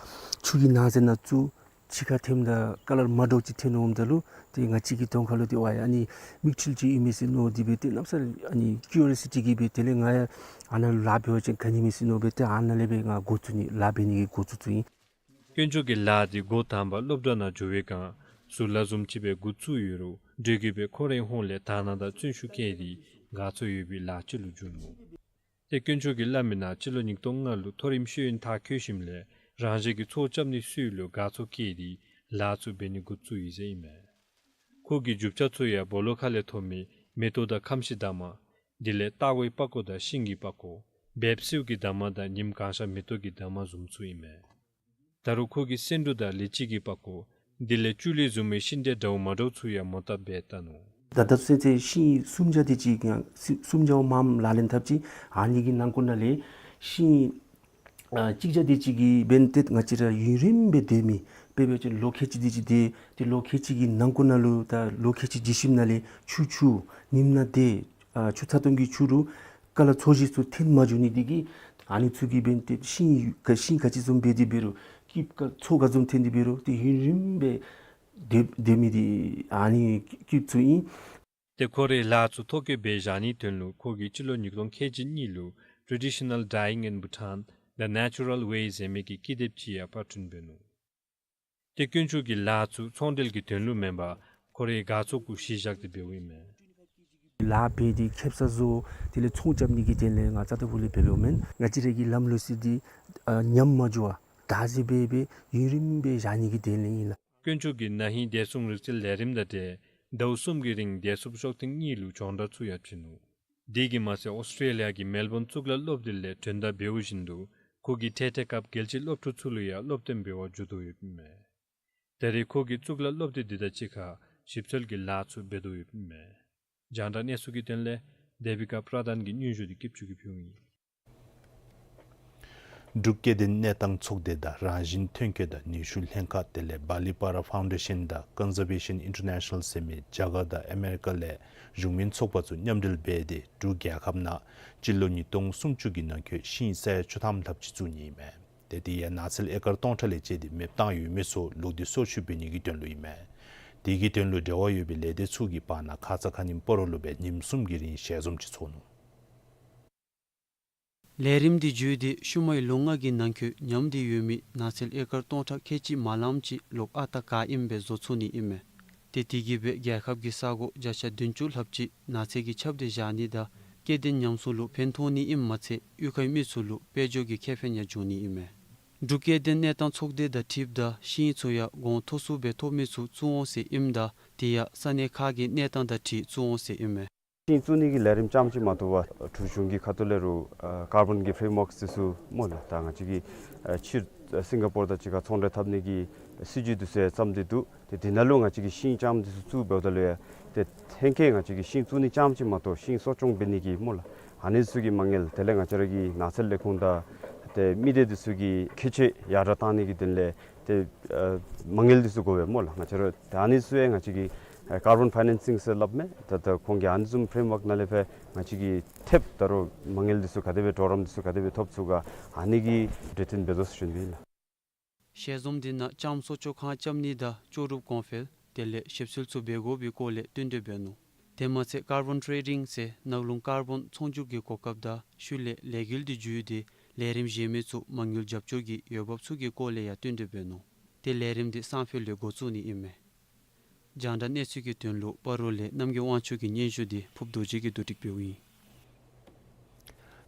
ཆུ་གི་ནང་ཟེར་ནང་བཙུགས། ཕྱི་ཁར་ཐོནམ་ད་ཀ་ལར་མ་འདྲཝ་ཅིག་ཐོན་འོངམ་ད་ལུ་ཏེ་ང་བཅས་ཀྱི་གདོང་ཁ་ལུ་ཏེ་ཝའི་ཨ་ནི་མིག་འཕྲུལ་ཅིག་ཨིན་མས་ཟེར་མནོ་སྟེ་སྦེ་ཏེ་གནམ་ས་ཨ་ནི་ཀིའུ་རི་ཡོ་སི་ཊི་གིས་སྦེ་དེ་ལས་ང་ཡང་ཨ་ནཱ་ལུ་ལཱ་འབད་བ་ཅིན་ག་ནི་མས་ཟེར་མནོ་སྦེ་ཏེ་ཨ་ནཱ་ལས་སྦེ་ང་འགོ་བཙུགས་ནི་ལཱ་འབད་ནི་གི་འགོ་བཙུགས་བཙུགས་ཡི། དཀོན་མཆོག་གི་ལཱ་དེ་འགོ་དང་པ་སློབ་གྲྭ་ནང་འགྱོ་བའི་སྒང་ཟུར་ལཱ་བཟུམ་ཅིག་སྦེ་འགོ་བཙུགས་ཡོད་རུང་འགྲུལ་སྐྱེལ་པའི་ཁོ་རའི་ཧོངས་ལས་དང་ན་དང་བརྩོན་ཤུགས་བསྐྱེད་དེ་དགའ་ཚོར་ཡོད་པའི་ལཱ་ཅིག་ལུ་འགྱུར་ནུག། ཏེ་དཀོན་མཆོག་གིས་སླབ་མི་ནང་སྤྱི་ལོ་ཉིས་སྟོང་ལྔ་ལུ་མཐོ་རིམ་ཤེས་ཡོན་མཐར་འཁྱོལ་ཞིནམ་ལས་རང་བཞིན་གྱི་ཚོགས་རྐྱབ་ནིའི་སྲོལ་ལུ་དགའ་ཚོར་བསྐྱེད་དེ་ལཱ་ཚུ་འབད་ནི་འགོ་བཙུགས་ཡི་ཟེར་ཨིན་མས། ཁོ་གི་རྒྱུ་ཆ་ཚུ་ཡང་སྦོ་ལོགས་ཁ་ལས་ཐོབ་མི་མེ་ཏོག་དང་ཁམ་ཤིང་འདབ་མ་དེ་ལས་སྟག་གོའི་པགས་ཀོ་དང་ཤིང་གི་པགས་ཀོ་བེབ་སེའུ་གི་འདབ་མ་དང་ཉིམ་གང་ཤར་མེ་ཏོག་གི་འདབ་མ་བཟུམ་ཚུ་ཨིན་མས། ད་རུང་ཁོ་གིས་སེ་འབྲུ་དང་ལི་ཅི་གི་པགས་ཀོ་དེ་ལས་ཅུ་ལི་བཟུམ་མའི་ཤིང་འབྲས་འདྲཝ་མ་འདྲཝ་ཚུ་ཡང་མོ་བཏབ་འབད་བལྟ་ནུག། ད་ད་སེམས་ཅན་ཤིང་སུམ་བརྒྱ་དེ་ཅིག་ཡང་སུམ་བརྒྱ་འོག་མའམ་ལག་ལེན་འཐབ་ཅི། ཨ་ནི་གི་ནང་འཁོད་ནང་ལས་ཤིང་ཨ་གཅིག་བརྒྱ་དེ་ཅིག་གིས་འབདན་ཏེ་ང་བཅས་ར་ཡུན་རིངམོ་སྦེ་སྡོད་མི་དཔེ་འབད་བ་ཅིན་ལོ་ཁལ་གཅིག་དེ་ཅིག་སྡོད། ཏེ་ལོ་ཁལ་གཅིག་གི་ནང་འཁོད་ནང་ལུ་ད་ལོ་ཁལ་གཅིག་བརྗེད་ཞིནམ་ལས་ཆུ་ཆུ་ཉིམ་ནང་སྡོད་ཨ་ཆུ་ཚ་ཏོམ་གྱི་ཆུ་རུང་ཀ་ལར་ཚོས་གཞི་ཚུ་ཐོན་མ་འགྱོ་ནི་དེ་གིས་ཨ་ནི་ཚུ་གིས་འབདན་ཏེ་ཤིང་ག་ཤིང་ག་ཅི་བཟུམ་འབད་དེ་འབད་རུང་སྐྱིདཔ་ག་ཚོས་ག་བཟུམ་ཐོན་ཏེ་འབད་རུང་ཏེ་ཡུན་རིངམོ་སྦེ་སྡོད་སྡོད་མི་དེ་ཨ་ནི་སྐྱིདཔ་ཚུ་ཨིན། ཏེ་ཁོ་རའི་ལཱ་ཚུ་ཐོ་བཀོད་འབད་བཞག་ནིའི་དོན་ལུ་ཁོ་གིས་སྤྱི་ལོ་ཉིས་སྟོང་ཁལ་གཅིག་གཉིས་ལུ་Traditional Dyeing in Bhutan, The Natural Way ཟེར་མི་གི་ཀི་དེབ་ཅིག་ཡང་པར་སྐྲུན་འབད་ནུག། ཏེ་དཀོན་མཆོག་གི་ལཱ་ཚུ་ཚོང་འབྲེལ་གྱི་དོན་ལུ་མེན་པར་ཁོ་རའི་དགའ་ཚོར་གུ་གཞི་བཞག་སྟེ་འབདཝ་ཨིན་མས། ལཱ་འབད་དེ་ཁེབ་ས་བཟོ་དེ་ལས་ཚོང་རྐྱབ་ནི་གི་དོན་ལས་ང་རྩ་ལྟ་བུ་ལས་འབད་འབདཝ་མེན། ང་བཅས་ར་གི་ལམ་ལུགས་ཟེར་དེ་ཨ་ཉམས་མ་འགྱོ་བར་དར་སི་སྦེ་སྦེ་ཡུན་རིངམོ་སྦེ་བཞག་ནི་གི་དོན་ལས་ཨིན་ལགས། དཀོན་མཆོག་གིས་ན་ཧིང་བདེ་སྲུང་རིག་རྩལ་ལས་རིམ་དང་འབྲེལ་ཟླཝ་གསུམ་གྱི་རིང་བདེ་སྲུངཔ་ཤོག་ཐེངས་གཉིས་ལུ་སྦྱོང་བརྡར་ཚུ་ཡང་བྱིན་ནུག། དེ་གིས་མ་ཚད་ཨོསི་ཊེ་ལི་ཡ་གི་མེལ་བོན་གཙུག་ལག་སློབ་སྡེ་ལས་གྲོན་བརྡ་འབདཝ་བཞིན་དུ་ཁོ་གིས་འཕྲལ་འཕྲལ་སྐབས་རྒྱལ་སྤྱིའི་སློབ་ཕྲུག་ཚུ་ལུ་ཡང་སློབ་སྟོན་འབད་བར་འགྱོ་དོ་ཡོདཔ་ཨིན་མས། ད་རེས་ཁོ་གིས་གཙུག་ལག་སློབ་སྡེ་འདི་དང་གཅིག་ཁར་ཞིབ་འཚོལ་གྱི་ལཱ་ཚུ་འབད་དོ་ཡོདཔ་ཨིན་མས། རྒྱང་བསྒྲགས་གནས་ཚུལ་གྱི་དོན་ལས་དེ་བི་ཀ་པྲ་དཱན་གྱི་སྙན་ཞུ་འདི་སྐྱིདཔ་ཆོས་ཀྱིས་ཕུལཝ་ཨིན། འབྲུག་སྐྱེ་ལྡན་གནས་སྟངས་ཚོགས་སྡེ་དང་རང་བཞིན་ཐོན་སྐྱེད་དང་ནུས་ཤུགས་ལྷན་ཁག་དེ་ལས་བ་ལི་པ་ར་ཕའུན་ཌེ་ཤན་དང་ཀོན་ཛར་ཝེ་ཤན་ཨིན་ཊར་ནེ་ཤ་ནལ་ཟེར་མི་རྒྱ་གར་དང་ཨ་མེ་རི་ཀ་ལས་གཞུང་མིན་ཚོགས་པ་ཚུ་མཉམ་འབྲེལ་འབད་དེ་འབྲུག་རྒྱལ་ཁབ་ནང་སྤྱི་ལོ་ཉིས་སྟོང་སུམ་ཅུ་གི་ནང་འཁོད་ཤིང་ས་ཡ་བཅུ་ཐམ་ལྷགཔ་ཅིག་བཙུགས་ནི་ཨིན་མས། ཏེ་དེ་ཡང་ནགས་ཚལ་ཨེ་ཀར་སྟོང་ཕྲག་ལས་བཅད་དེ་མེདཔ་བཏང་ཡོད་མི་ཚུ་ལོག་སྟེ་སོར་ཆུད་འབད་ནི་གི་དོན་ལུ་ཨིན་མས། དེ་གི་དོན་ལུ་འབྲེལ་བ་ཡོད་པའི་ལས་སྡེ་ཚུ་གི་བར་ན་ཁ་ཙ་ཁ་ཉིནམ་སྤ་རོ་ལུ་སྦེ་ཉིནམ་གསུམ་གྱི་རིང་ཞལ་འཛོམས་ཅིག་ཚོགས་ནུག། ལས་རིམ་འདི་བརྒྱུད་དེ་ཤུལ་མའི་ལོ་ལྔ་གི་ནང་འཁོད་ཉམས་ཏེ་ཡོད་མི་ནགས་ཚལ་ཨེ་ཀར་སྟོང་ཕྲག་ཁལ་གཅིག་མ་ལངམ་ཅིག་ལོག་ཨ་རྟག་ག་ཨིནམ་སྦེ་བཟོ་ཚུགས་ནི་ཨིན་མས། ཏེ་དེ་གིས་སྦེ་རྒྱལ་ཁབ་ཀྱི་ས་གོ་བརྒྱ་ཆ་བདུན་ཅུ་ལྷགཔ་ཅིག་ནགས་ཚལ་གྱིས་ཁྱབ་སྟེ་བཞག་ནི་དང་སྐྱེ་ལྡན་ཉམས་སྲུང་ལུ་ཕན་ཐོགས་ནི་ཨིནམ་མ་ཚད་གཡུས་ཁའི་མི་ཚུ་ལུ་དཔལ་འབྱོར་གྱི་ཁེ་ཕན་ཡང་འབྱུང་ནི་ཨིན་མས། འབྲུག་སྐྱེ་ལྡན་གནས་སྟངས་ཚོགས་སྡེ་དང་འཁྲིལཝ་ད་ཤིང་ཚུ་ཡང་གོང་མཐོ་སུ་སྦེ་ཐོབ་མི་ཚུ་བཙུགས་འོང་ཟེར་ཨིནམ་ད་དེ་ཡང་ས་གནས་ཁག་གི་གནས་སྟངས་དང་འཁྲིལ་བཙུགས་འོང་ཟེར་ཨིན་མས། ཤིང་བཙུགས་ནི་གི་ལས་རིམ་རྐྱངམ་ཅིག་མ་གཏོགས་པ་འབྲུག་གཞུང་གི་ཁ་ཐུག་ལས་རུང་ཨ་ཀར་བཱོན་གྱི་ཕྲེམ་ཝརཀ་འདི་ཚུ་སྨོ་ལགས། ད་ང་བཅས་ཀྱིས་ཨ་ཕྱིར་ཨ་སིང་ག་པོར་དང་གཅིག་ཁར་ཚོང་འབྲེལ་འཐབ་ནི་གི་སྲིད་བྱུས་འདི་ཚུ་ཡང་བརྩམས་ཏེ་འདུག། ཏེ་དེ་ནང་ལུ་ང་བཅས་ཀྱིས་ཤིང་རྐྱངམ་འདི་ཚུ་བཙུགས་འབདཝ་ད་ལུ་ཡང་ཏེ་ལྷན་སྐྱེས་ང་བཅས་ཀྱིས་ཤིང་བཙུགས་ནི་རྐྱངམ་ཅིག་མ་གཏོགས་ཤིང་གསོ་སྐྱོང་འབད་ནི་གི་སྨོ་ལགས། ཨ་ནི་ཚུ་གི་མ་དངུལ་དེ་ལས་ང་བཅས་ར་གི་ནགས་ཚལ་ལས་ཁུངས་དང་ཏེ་མི་སྡེ་འདི་ཚུ་གི་ཁེ་ཆེ་ཡར་དྲག་བཏང་ནི་གི་དོན་ལས་ཏེ་ཨ་མ་དངུལ་འདི་ཚུ་དགོ་པས་སྨོ་ལགས། ང་བཅས་ར་ཏེ་ཨ་ནི་ཚུ་ཡང་ང་བཅས་ཀྱིས་ཨ་ཀར་བཱོན་ཕའི་ནཱན་སིང་ཟེར་སླབ་མས། ད་ད་ཁོང་གིས་ཨ་ནི་བཟུམ་ཕྲེམ་ཝརཀ་ནང་ལས་ཕར་ང་བཅས་ཀྱིས་ཐེབས་ད་རུང་མ་དངུལ་འདི་ཚུ་ག་དེ་སྦེ་གྲོགས་རམ་འདི་ཚུ་ག་དེ་སྦེ་ཐོབ་ཚུགས་ག་ཨ་ནི་གི་གྲོས་བསྟུན་འབད་དོ་ཟེར་ཞུ་ནི་ཨིན་ལགས། ཞལ་འཛོམས་འདི་ནང་ལྕངམ་གསོ་སྐྱོང་ཁང་རྐྱབ་ནི་དང་ལྕོགས་གྲུབ་གོང་འཕེལ་དེ་ལས་ཞིབ་འཚོལ་ཚུ་འབད་དགོ་པའི་སྐོར་ལས་བསྟུན་གྲོས་འབད་ནུག། དེ་མ་ཚད་ཀར་བཱོན་ཊེ་ཌིང་ཟེར་ནགས་ཀླུང་ཀར་བཱོན་ཚོང་འགྱུར་གྱི་གོ་སྐབས་དང་ཤུལ་ལས་ལས་འགུལ་འདི་བརྒྱུད་དེ་ལས་རིམ་གཞན་མི་ཚུ་མ་དངུལ་རྒྱབ་སྐྱོར་གྱི་འོས་འབབ་ཚུ་གི་སྐོར་ལས་ཡང་བསྟུན་གྲོས་འབད་ནུག། ཏེ་ལས་རིམ་འདི་སང་ཕོད་ལས་འགོ་བཙུགས་ནི་ཨིན་མས། རྒྱང་བསྒྲགས་གནས་ཚུལ་གྱི་དོན་ལུ་སྤ་རོ་ལས་རྣམ་རྒྱལ་དབང་ཕྱུག་གི་སྙན་ཞུ་འདི་ཕུབ་རྡོ་རྗེ་གིས་བསྡུ་སྒྲིག་འབདཝ་ཨིན།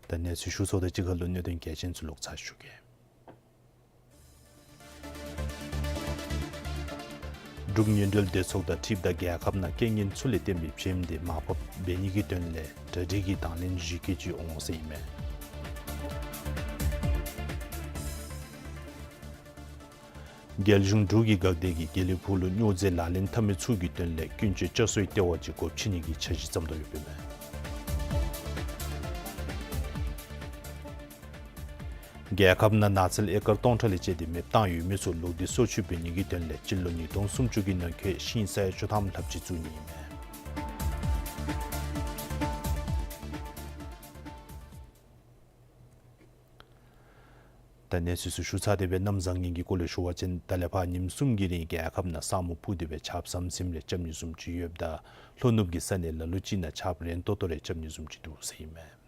ད་གནས་ཚུལ་ཞུ་ཚརཝ་དང་གཅིག་ཁར་ལུ་གནད་དོན་གལ་ཆེན་ཚུ་ལོག་ཚར་ཞུ་གེ། འབྲུག་མཉམ་འབྲེལ་སྡེ་ཚོགས་དང་འཁྲིལཝ་ད་རྒྱལ་ཁབ་ནང་རྐྱེན་ངན་ཚུ་ལས་བརྟེན་པའི་བྱེམ་དེ་མར་ཕབ་འབད་ནི་གི་དོན་ལས་གྲ་སྒྲིག་གི་དང་ལེན་གཞི་བཀོད་ཅིག་འོང་ཟེར་ཨིན་མས། རྒྱལ་གཞུང་འབྲུག་གི་འགག་སྡེ་གིས་དགེ་ལེགས་ཕུག་ལུ་སྨྱོ་རྫས་ལག་ལེན་འཐབ་མི་ཚུ་གི་དོན་ལས་སྐྱོན་བརྗོད་བསྐྱར་གསོའི་ལྟེ་བ་ཅིག་སྒོ་ཕྱེ་ནི་གི་འཆར་གཞི་བརྩམ་དོ་ཡོདཔ་ཨིན་མས། རྒྱལ་ཁབ་ནང་ནགས་ཚལ་ཨེ་ཀར་སྟོང་ཕྲག་ལས་བཅད་དེ་མེདཔ་བཏང་ཡོད་མི་ཚུ་ལོག་སྟེ་སོར་ཆུད་འབད་ནི་གི་དོན་ལས་སྤྱི་ལོ་ཉིས་སྟོང་སུམ་ཅུ་གི་ནང་འཁོད་ཤིང་ས་ཡ་བཅུ་ཐམ་ལྷགཔ་ཅིག་བཙུགས་ནི་ཨིན་མས། ད་གནས་ཚུལ་ཚུ་ཞུ་ཚར་ཏེ་སྦེ་གནམ་བཟང་ངན་གྱི་སྐོར་ལས་ཞུ་བ་ཅིན་ད་ལས་ཕར་ཉིནམ་གསུམ་གྱི་རིང་རྒྱལ་ཁབ་ནང་ས་སྨུག་སྤུབས་ཏེ་སྦེ་ཆརཔ་ཟམ་ཟིམ་རེ་རྐྱབ་ནི་བཟུམ་ཅིག་ཡོདཔ་ད་ལྷོ་ནུབ་ཀྱི་ས་གནས་ལ་ལུ་ཅིག་ནང་ཆརཔ་རན་ཏོག་ཏོ་རེ་རྐྱབ་ནི་བཟུམ་ཅིག་འདུག་ཟེར་ཨིན་མས།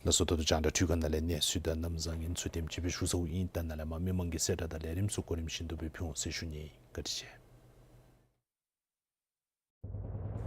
ལགས་སོ། ད་ལྟོ་རྒྱང་བསྒྲགས་འཕྲུལ་ཁང་ནང་ལས་གནས་ཚུལ་དང་གནམ་བཟང་ངན་ཚུ་དེམ་ཅིག་སྦེ་ཞུ་ཚརཝ་ཨིན། ད་ནཱ་ལས་མར་མི་མང་གི་གསལ་བསྒྲགས་དང་ལས་རིམ་ཚུ་གོ་རིམ་བཞིན་དུ་སྦེ་ཕུལ་འོང་ཟེར་ཞུ་ནི། བཀའ་དྲིན་ཆེ།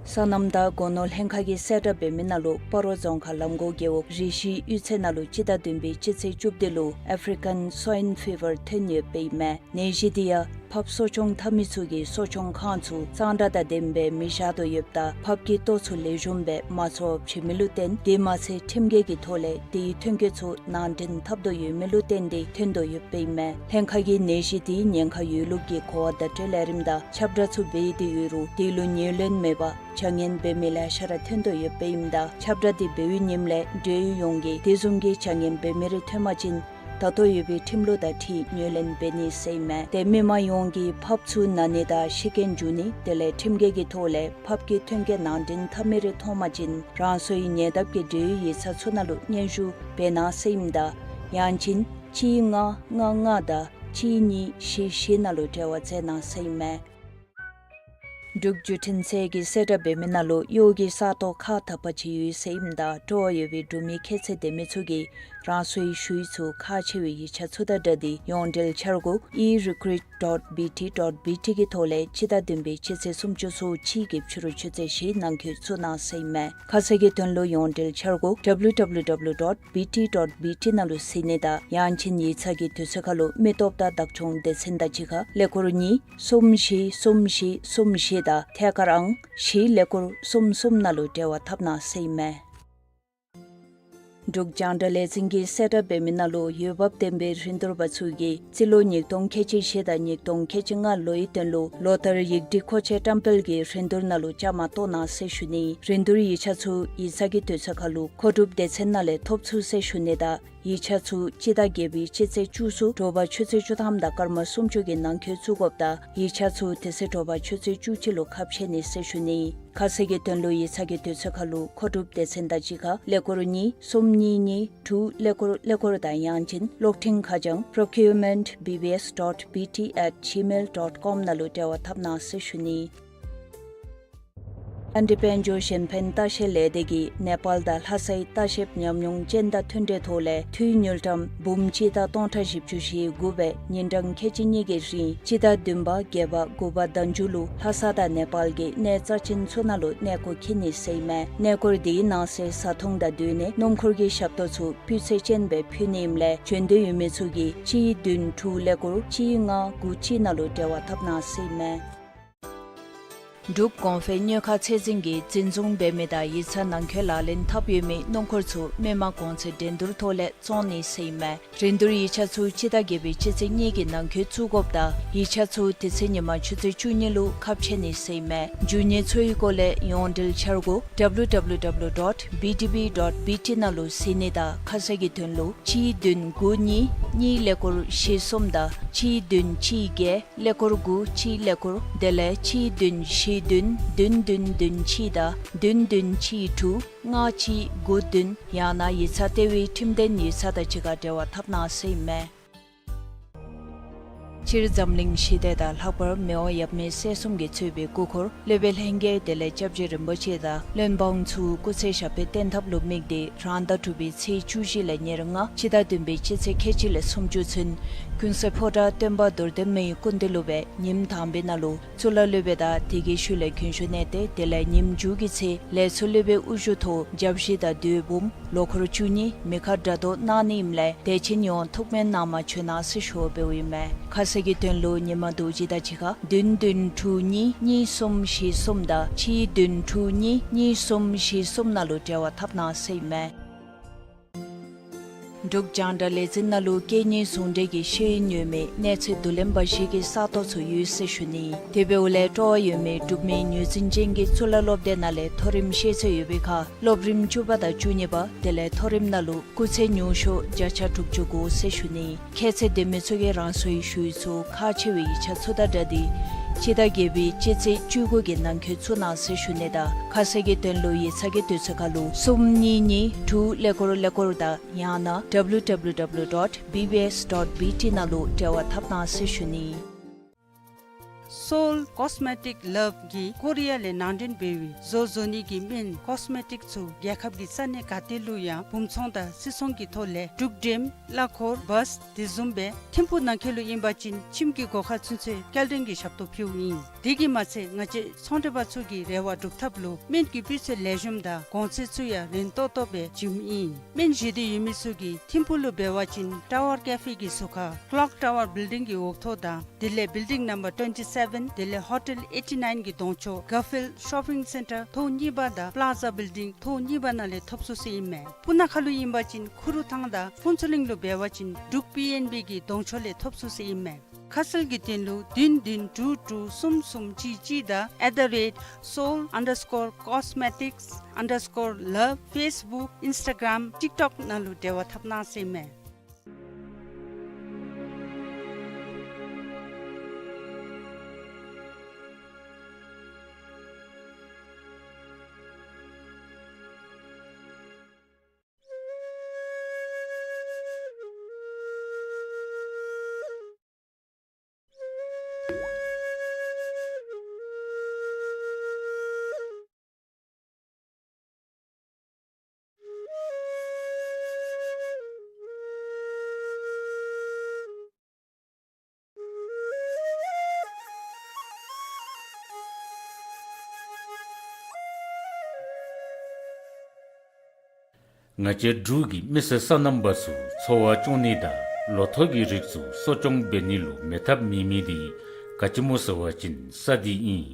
སོ་ནམ་དང་སྒོ་ནོར་ལྷན་ཁག་གིས་གསལ་བསྒྲགས་འབད་མི་ནང་ལུ་སྤ་རོ་རྫོང་ཁག་ལམ་གོང་རྒེད་འོག་རི་ཤི་གཡུས་ཚན་ནང་ལུ་སྤྱི་ཟླ་བདུན་པའི་སྤྱི་ཚེས་བཅུ་བདུན་ལུ་ཨེཕ་རི་ཀཱན་སོའིན་ཕི་བར་ཐོན་ཡོདཔ་ཨིན་མས། ནད་གཞི་འདི་ཡང་ཕགཔ་གསོ་སྐྱོང་འཐབ་མི་ཚུ་གིས་གསོ་སྐྱོང་ཁང་ཚུ་གཙང་སྦྲ་དང་ལྡནམ་སྦེ་མི་བཞག་དོ་ཡོདཔ་ད་ཕགཔ་ཀྱི་ལྟོ་ཚུ་ལེགས་ཤོམ་སྦེ་མ་ཚོར་བར་བྱིན་མི་ལུ་བརྟེན་དེ་མ་ཚད་ཁྲིམས་འགལ་གྱི་ཐོག་ལས་དེའི་ཐོན་སྐྱེད་ཚུ་ནང་འདྲེན་འཐབ་དོ་ཡོད་མི་ལུ་བརྟེན་ཏེ་ཐོན་དོ་ཡོདཔ་ཨིན་མས། ལྷན་ཁག་གིས་ནད་གཞི་འདི་ཉེན་ཁ་ཡོད་ལུགས་ཀྱི་གོ་བ་བརྡ་སྤྲོད་ལས་རིམ་དང་ཁྱབ་བསྒྲགས་ཚུ་འབད་དེ་ཡོད་རུང་དེ་ལུ་ཉེར་ལེན་མེད་པར་བྱ་ངན་འབད་མི་ལེ་ཤ་ར་ཐོན་དོ་ཡོདཔ་ཨིནམ་ད་ཁྱབ་བསྒྲགས་འདི་འབད་བའི་ཉིནམ་ལས་འབྲེལ་ཡོད་ཡོངས་ཀྱིས་དེ་བཟུམ་གྱི་བྱ་ངན་འབད་མི་རེ་ཐོན་པ་ཅིན་ད་ལྟོ་ཡོད་པའི་ཁྲིམས་ལུགས་དང་འཁྲིལ་ཉེར་ལེན་འབད་ནི་ཟེར་ཨིན་མས། ཏེ་མི་མང་ཡོངས་ཀྱིས་ཕགཔ་ཚུ་ན་ནི་དང་ཤི་རྐྱེན་འབྱུང་ནི་དེ་ལས་ཁྲིམས་འགལ་གྱི་ཐོག་ལས་ཕགཔ་ཀྱི་ཐོན་སྐྱེད་ནང་འདྲེན་འཐབ་མི་རེ་མཐོང་པ་ཅིན་རང་སོའི་ཉེ་འདབས་ཀྱི་འབྲེལ་ཡོད་ཡིག་ཚང་ཚུ་ནང་ལུ་སྙན་ཞུ་འབད་གནང་ཟེར་ཨིནམ་ད་ཡང་ཅིན་གཅིག་ལྔ་ལྔ་ལྔ་དང་གཅིག་གཉིས་བཞི་བཞི་ནང་ལུ་འབྲེལ་བ་མཛད་གནང་ཟེར་ཨིན་མས། འབྲུག་བརྒྱུད་འཕྲིན་ཚད་ཀྱིས་གསལ་བསྒྲགས་འབད་མི་ནང་ལུ་གཡོག་གི་ས་སྟོང་ཁག་དག་པ་ཅིག་ཡོད་ཟེར་ཨིནམ་ད་སྤྲོ་བ་ཡོད་པའི་འབྲུག་མི་ཁྱད་ཚད་ལྡན་མི་ཚུ་གིས་རང་སོའི་ཞུ་ཡིག་ཚུ་ཁག་ཆེ་བའི་ཡིག་ཆ་ཚུ་དང་སྦྲགས་ཏེ་ཡོངས་འབྲེལ་འཆར་སྒོ་e recruit dot bt dot bt གི་ཐོག་ལས་སྤྱི་ཟླ་བདུན་པའི་སྤྱི་ཚེས་སུམ་ཅུ་སོ་གཅིག་གི་ཕྱི་རུ་ཆུ་ཚོད་བཞི་ནང་འཁོད་བཙུགས་གནང་ཟེར་ཨིན་མས། ཁ་གསལ་གྱི་དོན་ལུ་ཡོངས་འབྲེལ་འཆར་སྒོ་www dot bt dot bt ནང་ལུ་གཟིགས་ནི་དང་ཡང་ཅིན་ཡིག་ཚང་གི་དུས་ཚོད་ཁར་ལུ་མི་སྟོབས་དང་བདག་སྐྱོང་སྡེ་ཚན་དང་གཅིག་ཁར་ཀླད་ཀོར་གཉིས་གསུམ་བཞི་གསུམ་བཞི་གསུམ་བཞི་དང་ཐད་ཀར་ཨང་བཞི་ཀླད་ཀོར་གསུམ་གསུམ་ནང་ལུ་འབྲེལ་བ་འཐབ་གནང་ཟེར་ཨིན་མས། འབྲུག་རྒྱང་བསྒྲགས་ལས་འཛིན་གྱིས་གསལ་བསྒྲགས་འབད་མི་ནང་ལུ་འོས་འབབ་ལྡན་པའི་རིན་བསྡུར་པ་ཚུ་གིས་རྩིས་ལོ་ཉིས་སྟོང་ཁལ་གཅིག་བཞི་དང་ཉིས་སྟོང་ཁལ་གཅིག་ལྔ་ལོའི་དོན་ལུ་ལོ་ལྟར་ཡིག་སྒྲིག་མཁོ་ཆས་བཀྲམ་སྤེལ་གྱི་རིན་བསྡུར་ནང་ལུ་བཅའ་མར་གཏོགས་གནང་ཟེར་ཞུ་ནི། རིན་བསྡུར་ཡིག་ཆ་ཚུ་ཡིག་ཚང་གི་དུས་ཚོད་ཁར་ལུ་མཁོ་སྒྲུབ་སྡེ་ཚན་ནང་ལས་ཐོབ་ཚུགས་ཟེར་ཞུ་ནི་དང་ཡིག་ཆ་ཚུ་སྤྱི་ཟླ་བརྒྱད་པའི་སྤྱི་ཚེས་བཅུ་ཚུ་དྲོ་པ་ཆུ་ཚོད་བཅུ་ཐམ་དང་སྐར་མ་སུམ་ཅུ་གི་ནང་འཁོད་བཙུགས་དགོཔ་དང་ཡིག་ཆ་ཚུ་དེ་ཚེ་དྲོ་པ་ཆུ་ཚོད་བཅུ་གཅིག་ལུ་ཁ་ཕྱེ་ནི་ཟེར་ཞུ་ནི། ཁ་གསལ་གྱི་དོན་ལུ་ཡིག་ཚང་གི་དུས་ཚོད་ཁར་ལུ་མཁོ་སྒྲུབ་སྡེ་ཚན་དང་གཅིག་ཁར་ཀླད་ཀོར་གཉིས་གསུམ་གཉིས་གཉིས་དྲུག་ཀླད་ཀོར་ཀླད་ཀོར་དང་ཡང་ཅིན་གློག་འཕྲིན་ཁ་བྱང་procurement B B S dot B T at gmail dot com ནང་ལུ་འབྲེལ་བ་འཐབ་གནང་ཟེར་ཞུ་ནི། ཨ་རིའི་དཔལ་འབྱོར་གཞན་ཕན་ལྟ་བཤལ་ལས་སྡེ་གིས་ནེ་པཱལ་དང་ལྷ་སའི་ལྟ་བཤལ་ཉམས་མྱོང་ཅན་དང་མཐུན་འབྲེལ་ཐོག་ལས་འཐུས་དངུལ་ཀྲམ་འབུམ་གཅིག་དང་སྟོང་ཕྲག་བཞི་བཅུ་ཞེ་དགུ་སྦེ་ཉིན་གྲངས་ཁལ་གཅིག་གཉིས་ཀྱི་རིང་སྤྱི་ཟླ་བདུན་པ་བརྒྱད་པ་དགུ་པ་ཟླ་མཇུག་ལུ་ལྷ་ས་དང་ནེ་པཱལ་གྱི་གནས་རྩ་ཅན་ཚུ་ནང་ལུ་གནས་སྐོར་འཁྱིད་ནི་ཟེར་ཨིན་མས། གནས་སྐོར་དེའི་ནང་གསེས་བཟའ་འཐུང་དང་སྡོད་གནས་སྣུམ་འཁོར་གྱི་ཞབས་ཏོག་ཚུ་སྤུས་ཚད་ཅན་སྦེ་ཕུལ་ནི་ཨིནམ་ལས་བྱོན་འདོད་ཡོད་མི་ཚུ་གིས་གཅིག་བདུན་དྲུག་ཀླད་ཀོར་གཅིག་ལྔ་དགུ་གཅིག་ནང་ལུ་འབྲེལ་བ་འཐབ་གནང་ཟེར་ཨིན་མས། འབྲུག་གོང་འཕེལ་མྱོས་ཁ་ཚད་འཛིན་གྱིས་འཛིན་བཟུང་འབད་མི་དང་ཡིག་ཚང་ནང་འཁོད་ལག་ལེན་འཐབ་ཡོད་མི་སྣུམ་འཁོར་ཚུ་མི་མང་གོང་ཚད་འགྲན་བསྡུར་ཐོག་ལས་བཙོང་ནི་ཟེར་ཨིན་མས། འགྲན་བསྡུར་ཡིག་ཆ་ཚུ་སྤྱི་ཟླ་བརྒྱད་པའི་སྤྱི་ཚེས་གཉིས་ཀྱི་ནང་འཁོད་བཙུགས་དགོཔ་དང་ཡིག་ཆ་ཚུ་དེ་ཚེ་ཉིན་མ་ཆུ་ཚོད་བཅུ་གཉིས་ལུ་ཁ་ཕྱེ་ནི་ཟེར་ཨིན་མས། མཇུག་ཉིན་ཚུ་གི་སྐོར་ལས་ཡོངས་འབྲེལ་འཆར་སྒོ་W W W dot B D B dot B T ནང་ལུ་གཟིགས་ནི་དང་ཁ་གསལ་གྱི་དོན་ལུ་གཅིག་བདུན་དགུ་གཉིས་གཉིས་ཀླད་ཀོར་བཞི་གསུམ་དང་གཅིག་བདུན་གཅིག་བརྒྱད་ཀླད་ཀོར་དགུ་གཅིག་ཀླད་ཀོར་དེ་ལས་གཅིག་བདུན་བཞི་བདུན་བདུན་བདུན་བདུན་གཅིག་དང་བདུན་བདུན་གཅིག་དྲུག་ལྔ་གཅིག་དགུ་བདུན་ཡང་ན་ཡིག་ཚང་ལྟེ་བའི་ཁྲིམས་ལྡན་ཡིག་ཚང་དང་གཅིག་ཁར་འབྲེལ་བ་འཐབ་གནང་ཟེར་ཨིན་མས། སྤྱིར་འཛམ་གླིང་ཞི་བདེ་དང་ལྷག་པར་མི་དབང་ཡབ་མེས་སྲས་གསུམ་གྱིས་གཙོས་པའི་སྐུ་འཁོར་སློབ་དཔོན་ལྷན་རྒྱས་དེ་ལས་སྐྱབས་རྗེ་རིན་པོ་ཆེ་དང་བློན་འབངས་ཚུ་སྐུ་ཚེ་ཞབས་པད་བརྟན་ཐབས་ལུ་དམིགས་ཏེ་རང་ཟླ་དྲུག་པའི་ཚེས་བཅུ་བཞི་ལས་ཉེར་ལྔ་སྤྱི་ཟླ་བདུན་པའི་སྤྱི་ཚེས་ཁལ་གཅིག་ལས་སུམ་ཅུ་ཚུན་ཀུན་གསལ་ཕོ་བྲང་སྟོན་པ་རྡོར་གདན་མའི་སྐུ་མདུན་ལུ་སྦེ་ཉིནམ་དང་པའི་ནང་ལུ་གཙུག་ལག་སློབ་དཔོན་དང་དེ་གི་ཤུལ་ལས་གྱོན་ཞབས་གནས་བརྟན་དེ་ལས་ཉིནམ་མཇུག་གི་ཚེ་ལས་ཚོགས་སློབ་དཔོན་དབུ་བཞུགས་ཐོག་བརྒྱ་བཞི་དང་དོས་འབུམ་ལོ་འཁོར་བཅུ་གཉིས་མེ་མཁར་སྒྲ་སྒྲོགས་གནང་ནི་ཨིནམ་ལས་དད་ཅན་ཡོངས་ཐུགས་སྨོན་གནང་མ་བྱོན་གནང་ཟེར་ཞུ་བ་འབདཝ་ཨིན་མས། ཁ་གསལ་གྱི་དོན་ལུ་ཉིན་མ་རྡོ་རྗེ་དང་གཅིག་ཁར་བདུན་བདུན་དྲུག་གཉིས་གཉིས་གསུམ་བཞི་གསུམ་དང་གཅིག་བདུན་དྲུག་གཉིས་གཉིས་གསུམ་བཞི་གསུམ་ནང་ལུ་འབྲེལ་བ་འཐབ་གནང་ཟེར་ཨིན་མས། འབྲུག་རྒྱང་བསྒྲགས་ལས་འཛིན་ནང་ལུ་སྐད་གཉིས་ཟུང་འབྲེལ་གྱི་ཤེས་ཡོན་ཡོད་མི་གནས་ཚད་བསྡུ་ལེན་འབའ་ཞིག་གི་ས་སྟོང་ཚུ་ཡོད་ཟེར་ཞུ་ནི། དེ་འབདཝ་ལས་སྤྲོ་བ་ཡོད་མི་འབྲུག་མི་ངོས་འཛིན་ཅན་གྱི་གཙུག་ལག་སློབ་སྡེ་ནང་ལས་མཐོ་རིམ་ཤེས་ཚད་ཡོད་པའི་ཁར་སློབ་རིམ་བཅུ་པ་དང་བཅུ་གཉིས་པ་དེ་ལས་མཐོ་རིམ་ནང་ལུ་སྐུགས་ཚད་ཉུང་ཤོས་བརྒྱ་ཆ་དྲུག་ཅུ་དགོ་ཟེར་ཞུ་ནི། ཁྱད་ཚད་ལྡན་མི་ཚུ་གིས་རང་སོའི་ཞུ་ཡིག་ཚུ་ཁག་ཆེ་བའི་ཡིག་ཆ་ཚུ་དང་སྦྲགས་ཏེ་སྤྱི་ཟླ་བརྒྱད་པའི་སྤྱི་ཚེས་བཅུ་དགུ་གི་ནང་འཁོད་བཙུགས་གནང་ཟེར་ཞུ་ནི་དང་ཁ་གསལ་གྱི་དོན་ལུ་ཡིག་ཚང་གི་དུས་ཚོད་ཁར་ལུ་གསུམ་གཉིས་གཉིས་དྲུག་ཀླད་ཀོར་ཀླད་ཀོར་དང་ཡང་ན་W W W dot B B S dot B T ནང་ལུ་འབྲེལ་བ་འཐབ་གནང་ཟེར་ཞུ་ནི། Seoul Cosmetic Love གིས་ཀོ་རི་ཡ་ལས་ནང་འདྲེན་འབད་བའི་བཟོ་བཟོ་ནི་གི་སྨན་ཀོས་མེ་ཊིག་ཚུ་རྒྱལ་ཁབ་ཀྱི་ས་གནས་ག་ཏེ་ལུ་ཡང་སྦུང་ཚོང་དང་སིལ་ཚོང་གི་ཐོག་ལས་འབྲུག་འགྲེམས་གླ་འཁོར་བཱས་དེ་བཟུམ་སྦེ་ཐིམ་ཕུག་ནང་འཁོད་ལུ་ཨིན་པ་ཅིན་ཁྱིམ་གྱི་སྒོ་ཁར་ཚུན་ཚོད་སྐྱེལ་འདྲེན་གྱི་ཞབས་ཏོག་ཕུལཝ་ཨིན། དེ་གིས་མ་ཚད་ང་བཅས་ཚོང་འབྲེལ་པ་ཚུ་གི་རེ་བ་སྒྲུབ་ཐབས་ལུ་སྨན་གྱི་སྤུས་ཚད་ལེགས་ཤོམ་དང་གོང་ཚད་ཚུ་ཡང་རན་ཏོག་ཏོ་སྦེ་བྱིནམ་ཨིན། སྨན་བཞེས་འདོད་ཡོད་མི་ཚུ་གིས་ཐིམ་ཕུག་ལུ་འབད་བ་ཅིན་ཊ་ཝར་ཀེ་ཕེ་གི་ཟུར་ཁར་ཀློག་ཊ་ཝར་བིལ་ཌིང་གི་འོག་ཐོག་དང་དེ་ལས་བིལ་ཌིང་ནམ་བར་ཊུ་ཝེན་ཊི་སེ་བེན་དེ་ལས་ཧོ་ཊེལ་ཨེ་ཊི་ནའིན་གྱི་གདོང་ཕྱོགས་གར་ཕིལཌ་ཤོ་པིང་སེན་ཊར་ཐོག་གཉིས་པ་དང་པླ་ཛ་བིལ་ཌིང་ཐོག་གཉིས་པ་ནང་ལས་ཐོབ་ཚུགས་ཟེར་ཨིན་མས། སྤུ་ན་ཁ་ལུ་ཨིན་པ་ཅིན་ཁུ་རུ་ཐང་དང་ཕུན་ཚོགས་གླིང་ལུ་འབད་བ་ཅིན་འབྲུག་པི་ཨེན་བི་གི་གདོང་ཕྱོགས་ལས་ཐོབ་ཚུགས་ཟེར་ཨིན་མས། ཁ་གསལ་གྱི་དོན་ལུ་བདུན་བདུན་དྲུག་དྲུག་གསུམ་གསུམ་གཅིག་གཅིག་དང་at the rate seoul underscore cosmetics underscore love Facebook Instagram TikTok ནང་ལུ་འབྲེལ་བ་འཐབ་གནང་ཟེར་ཨིན་མས། ང་བཅས་འབྲུག་གི་མི་སེར་སོ་ནམ་པ་ཚུ་འཚོ་བ་སྐྱོང་ནི་དང་ལོ་ཐོག་གི་རིགས་ཚུ་གསོ་སྐྱོང་འབད་ནི་ལུ་མེད་ཐབས་མེད་མི་དེ་ག་ཅི་སྨོ་ཟེར་བ་ཅིན་ས་འདི་ཨིན།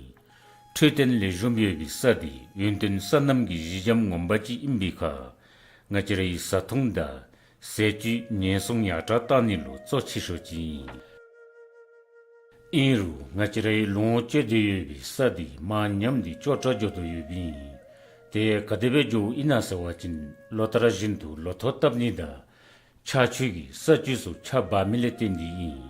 འཕྲོད་བསྟེན་ལེགས་ཤོམ་ཡོད་པའི་ས་འདི་ཡུན་བརྟན་སོ་ནམ་གྱི་གཞི་འགྱམ་ངོ་མ་ཅིག་ཨིན་པའི་ཁར་ང་བཅས་རའི་བཟའ་འཐུང་དང་ཟས་བཅུད་ཉེན་སྲུང་ཡར་དྲག་བཏང་ནི་ལུ་གཙོ་ཆེ་ཤོས་ཅིག་ཨིན། ཨིན་རུང་ང་བཅས་རའི་ལོངས་སྤྱོད་དུ་ཡོད་པའི་ས་འདི་མར་ཉམས་ཏེ་སྐྱོ་དྲགས་འགྱོ་དོ་ཡོདཔ་ཨིན། དེ་ག་དེ་སྦེ་འགྱོཝ་ཨིན་ན་ཟེར་བ་ཅིན་ལོ་ལྟར་བཞིན་དུ་ལོ་ཐོག་བཏབ་ནི་དང་ཆར་ཆུ་གིས་ས་བཅུད་ཚུ་ཆག་འབག་མི་ལས་བརྟེན་ཏེ་ཨིན།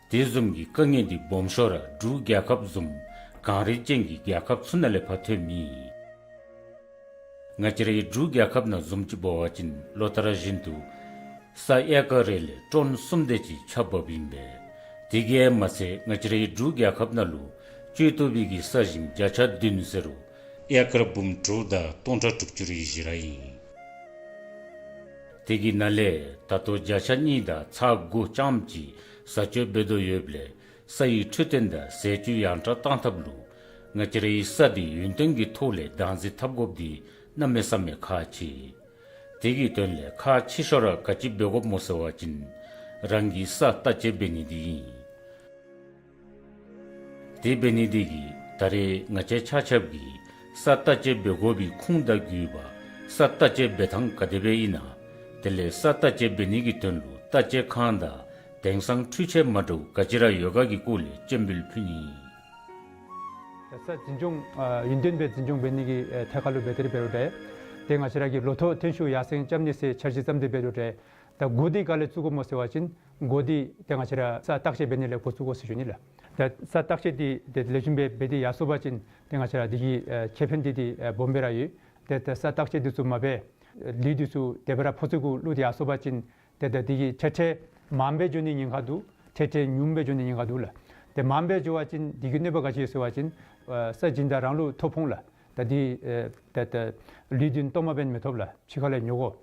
དེ་བཟུམ་གྱི་དཀའ་ངལ་འདི་སྦོམ་ཤོས་ར་འབྲུག་རྒྱལ་ཁབ་བཟུམ་གངས་རི་ཅན་གྱི་རྒྱལ་ཁབ་ཚུ་ནང་ལས་ཕར་ཐོནམ་ཨིན། ང་བཅས་རའི་འབྲུག་རྒྱལ་ཁབ་ནང་བཟུམ་ཅིག་འབད་བ་ཅིན་ལོ་ལྟར་བཞིན་དུ་ས་ཨེ་ཀར་རེ་ལས་ཊོན་གསུམ་དེ་ཅིག་ཆརཔ་འབབ་ཨིན་པས། དེ་གིས་མ་ཚད་ང་བཅས་རའི་འབྲུག་རྒྱལ་ཁབ་ནང་ལུ་ སྤྱོད་བཏུབ་པའི་གི་ས་ཞིང་བརྒྱ་ཆ་བདུན་ཟེར་རུང་ཨེ་ཀར་འབུམ་དྲུག་དང་སྟོང་ཕྲག་དྲུག་ཅུ་རེ་བཞི་ར་ཨིན། དེ་གི་ནང་ལས་ད་ལྟོ་བརྒྱ་ཆ་གཉིས་དང་ཚག་དགུ་ཙམ་ཅིག་བཟའ་སྤྱོད་འབད་དོ་ཡོདཔ་ལས་ས་ཡི་འཕྲོད་བསྟེན་དང་ཟས་བཅུད་ཡང་དྲག་བཏང་ཐབས་ལུ་ང་བཅས་རའི་ས་འདི་ཡུན་བརྟན་གྱི་ཐོག་ལས་བདག་འཛིན་འཐབ་དགོཔ་འདི་གནམ་མེད་ས་མེད་ཁག་ཆེ། དེ་གི་དོན་ལས་ཁག་ཆེ་ཤོས་ར་ག་ཅི་འབད་དགོཔ་སྨོ་ཟེར་བ་ཅིན་རང་གི་ས་བརྟག་དཔྱད་འབད་ནི་འདི་ཨིན། དེ་འབད་ནི་འདི་གིས་ད་རེས་ང་བཅས་ཆ་ཁྱབ་ཀྱིས་ས་བརྟག་དཔྱད་འབད་དགོ་པའི་ཁུངས་དང་རྒྱུ་བ་ས་བརྟག་དཔྱད་འབད་ཐངས་ག་དེ་སྦེ་ཨིན་ན། དེ་ལས་ས་བརྟག་དཔྱད་འབད་ནི་གི་དོན་ལུ་བརྟག་དཔྱད་ཁང་དང་དེང་སང་འཕྲུལ་ཆས་མ་འདྲཝ་ག་ཅི་ར་ཡོད་ག་གི་སྐོར་ལས་སྤྱན་འབུལ་ཕུལ་ནི་ཨིན། ས་འཛིན་སྐྱོང་ཨ་ཡུན་བརྟན་སྦེ་འཛིན་སྐྱོང་འབད་ནི་གི་ཨེ་ཐད་ཁར་ལུ་འབད་དེ་ར་འབད་རུང་འདྲ། ཏེ་ང་བཅས་ར་གིས་ལོ་ཐོག་ཐོན་ཤུགས་ཡར་སེང་རྐྱབ་ནི་ཟེར་འཆར་གཞི་བརྩམས་ཏེ་འབད་རུང་འདྲ། ད་འགོ་འདི་ག་ལས་བཙུགས་དགོཔ་སྨོ་ཟེར་བ་ཅིན་འགོ་འདི་ཏེ་ང་བཅས་ར་ས་བརྟག་དཔྱད་འབད་ནི་ལས་འགོ་བཙུགས་དགོ་ཟེར་ཞུ་ནི་ལགས། ད་ས་བརྟག་དཔྱད་འདི་ཏེ་ལེགས་ཤོམ་སྦེ་འབད་དེ་ཡར་སོང་པ་ཅིན་ཏེ་ང་བཅས་ར་འདི་གི་ཨེ་ཁེ་ཕན་འདི་ཏེ་ཨེ་སྦོམ་སྦེ་ར་ཡོད། ཏེ་ད་ས་བརྟག་དཔྱད་འདི་ཚུ་མ་འབད་ལུད་འདི་ཚུ་དེ་སྦེ་ར་ཕོ་ཚོད་གུ་བླུགས་ཏེ་ཡར་སོང་པ་ཅིན་ཏེ་ད་འདི་གིས་ཁྲལ་ཁྲལ་མངམ་སྦེ་འགྱོ་ནི་ཉེན་ཁ་འདུག། ཁྲལ་ཁྲལ་ཉུངམ་སྦེ་འགྱོ་ནི་ཉེན་ཁ་འདུག་ལགས། ཏེ་མངམ་སྦེ་འགྱོ་བ་ཅིན་འདི་གི་གནོད་པ་ག་ཅི་ཡོད་ཟེར་བ་ཅིན་ཨ་ས་སྦྱིན་བདག་རང་ལུ་ཐོ་ཕོག་ལགས། ད་འདི་ཨེ་ད་ད་ལུད་འདི་སྟོངམ་སྦེ་མི་ཐོབ་ལགས། ཕྱི་ཁ་ལས་ཉོ་དགོ།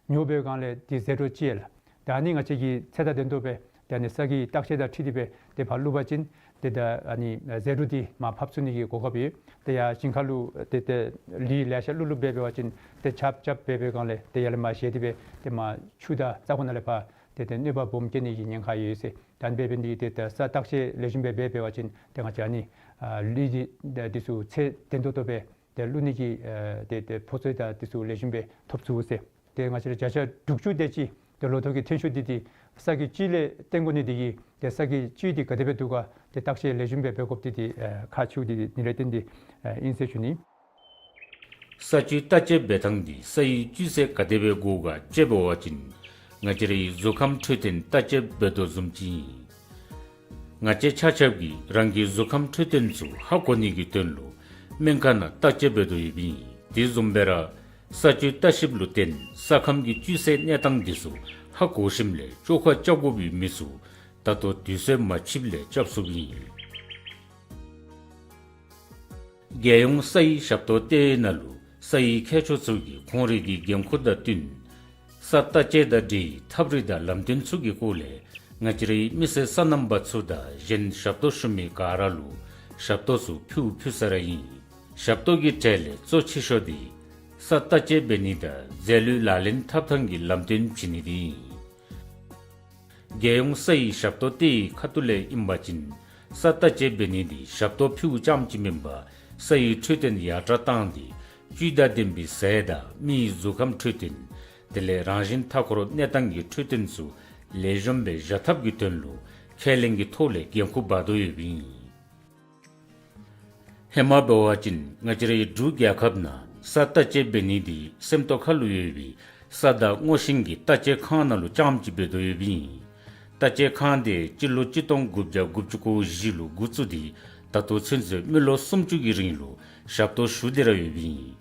ཉོ་བའི་སྒང་ལས་འདི་ཟད་འགྲོ་ཅིག་ཡོད་ལགས། ད་ཨ་ནི་ང་བཅས་ཀྱིས་ཚད་དང་ལྡན་ཏོག་སྦེ་ད་ཨ་ནི་ས་གི་བརྟག་དཔྱད་དང་འཁྲིལ་ཏེ་སྦེ་ཏེ་ཕར་བླུགས་པ་ཅིན་ཏེ་ད་ཨ་ནི་ཟད་འགྲོ་འདི་མར་ཕབ་ཚུགས་ནི་གི་གོ་སྐབས་ཡོད། ཏེ་ཡར་ཞིང་ཁ་ལུ་ཏེ་ཏེ་ལུད་ལེ་ཤ་བླུགས་བླུགས་འབད་འབད་བ་ཅིན་ཏེ་ཆརཔ་རྐྱབ་འབད་བའི་སྒང་ལས་ཏེ་ཡར་ལས་མར་བཞེས་ཏེ་སྦེ་ཏེ་མར་ཆུ་དང་ས་གོ་ནང་ལས་ཕར་ཏེ་ཏེ་གནོད་པ་སྦོམ་བཀལ་ནི་གི་ཉེན་ཁ་ཡོད་ཟེར། ད་ཨ་ནི་འབད་འབད་ནི་འདི་ཏེ་ད་ས་བརྟག་དཔྱད་ལེགས་ཤོམ་སྦེ་འབད་འབད་བ་ཅིན་ཏེ་ང་བཅས་ཨ་ནི་ཨ་ལུད་འདི་ད་འདི་ཚུ་ཚད་ལྡན་ཏོག་ཏོ་སྦེ་ཏེ་བླུགས་ནི་གི་ཨེ་ཏེ་ཏེ་ཕོ་ཚོད་དང་འདི་ཚུ་ལེགས་ཤོམ་སྦེ་ཐོབ་ཚུགས་ཟེར། ཏེ་ང་བཅས་ར་བརྒྱ་ཆ་དྲུག་ཅུ་དེ་ཅིག་ཏེ་ལོ་ཐོག་གི་ཐོན་ཤུགས་འདི་ཏེ་ས་གི་བཅུད་ལས་བརྟེན་དགོ་ནི་འདི་གིས་ཏེ་ས་གི་བཅུད་འདི་ག་དེ་སྦེ་འདུག་ག་ཏེ་བརྟག་དཔྱད་ལེགས་ཤོམ་སྦེ་འབད་དགོཔ་འདི་ཏེ་ཨེ་ཁག་ཆེཝ་འདི་ནི་ལས་བརྟེན་ཏེ་ཨེ་ཨིན་ཟེར་ཞུ་ནི། ས་བཅུད་བརྟག་དཔྱད་འབད་ཐངས་འདི་ས་ཡི་བཅུད་ཚད་ག་དེ་སྦེ་དགོ་ག་དཔྱད་འབད་བ་ཅིན་ང་བཅས་རའི་གཟུགས་ཁམས་འཕྲོད་བསྟེན་བརྟག་དཔྱད་འབད་དོ་བཟུམ་ཅིག་ཨིན། ང་བཅས་ཆ་ཁྱབ་ཀྱིས་རང་གི་གཟུགས་ཁམས་འཕྲོད་བསྟེན་ཚུ་ཧ་གོ་ནི་གི་དོན་ལུ་སྨན་ཁང་ནང་བརྟག་དཔྱད་འབད་དོ་ཡོདཔ་ཨིན། དེ་བཟུམ་སྦེ་ར་ས་བཅུད་བརྟག་ཞིབ་ལུ་བརྟེན་ས་ཁམས་ཀྱི་བཅུད་ཚད་གནས་སྟངས་འདི་ཚུ་ཧ་གོ་ཞིནམ་ལས་བཅོས་ཁ་རྐྱབ་དགོ་པའི་མི་ཚུ་ད་ལྟོ་དུས་ཚོད་མ་ཆིབ་ལས་རྐྱབ་ཚུགསཔ་ཨིན། རྒྱལ་ཡོངས་ས་ཡི་ཞབས་ཏོག་ལྟེ་བའི་ནང་ལུ་ས་ཡི་མཁས་མཆོག་ཚུ་གིས་ཁོང་རའི་གི་འགན་ཁུར་དང་བསྟུན་ས་བརྟག་དཔྱད་དང་འབྲེལ་བའི་ཐབས་རིག་དང་ལམ་སྟོན་ཚུ་གི་སྐོར་ལས་ང་བཅས་རའི་མི་སེར་སོ་ནམ་པ་ཚུ་དང་གཞན་ཞབས་ཏོག་ཞུ་མི་ག་ར་ལུ་ཞབས་ཏོག་ཚུ་ཕུལཝ་ཕུལ་ས་ར་ཨིན། ཞབས་ཏོག་གི་གྲས་ལས་གཙོ་ཆེ་ཤོས་འདི་ས་བརྟག་དཔྱད་འབད་ནི་དང་རྫས་ལུད་ལག་ལེན་འཐབ་ཐངས་ཀྱི་ལམ་སྟོན་བྱིན་ནི་འདི་ཨིན། རྒྱལ་ཡོངས་ས་ཡི་ཞབས་ཏོག་ལྟེ་བའི་ཁ་ཐུག་ལས་ཨིན་པ་ཅིན་ས་བརྟག་དཔྱད་འབད་ནི་འདི་ཞབས་ཏོག་ཕུལཝ་ཙམ་ཅིག་མེན་པར་ས་ཡི་འཕྲོད་བསྟེན་ཡར་དྲག་བཏང་སྟེ་བཅུད་དང་ལྡན་པའི་ཟས་དང་མི་ཡི་གཟུགས་ཁམས་འཕྲོད་བསྟེན་དེ་ལས་རང་བཞིན་མཐའ་འཁོར་གནས་སྟངས་ཀྱི་འཕྲོད་བསྟེན་ཚུ་ལེགས་ཤོམ་སྦེ་བཞག་ཐབས་ཀྱི་དོན་ལུ་ཁས་ལེན་གྱི་ཐོག་ལས་འགན་ཁུར་འབག་དོ་ཡོདཔ་ཨིན། ཧེ་མ་འབད་བ་ཅིན་ང་བཅས་རའི་འབྲུག་རྒྱལ་ཁབ་ནང་ས་བརྟག་དཔྱད་འབད་ནི་འདི་སེམས་རྟོགས་ཁ་ལུ་ཡོད་པའི་ས་བདག་སྔོ་ཤིང་གི་བརྟག་དཔྱད་ཁང་ནང་ལུ་རྐྱངམ་ཅིག་འབད་དོ་ཡོདཔ་ཨིན། བརྟག་དཔྱད་ཁང་འདི་སྤྱི་ལོ་གཅིག་སྟོང་དགུ་བརྒྱ་དགུ་བཅུ་གོ་བཞི་ལུ་འགོ་བཙུགས་ཏེ་ད་ལྟོ་ཚུན་ཚོད་མི་ལོ་སུམ་ཅུ་གི་རིང་ལུ་ཞབས་ཏོག་ཞུ་སྟེ་ར་ཡོདཔ་ཨིན།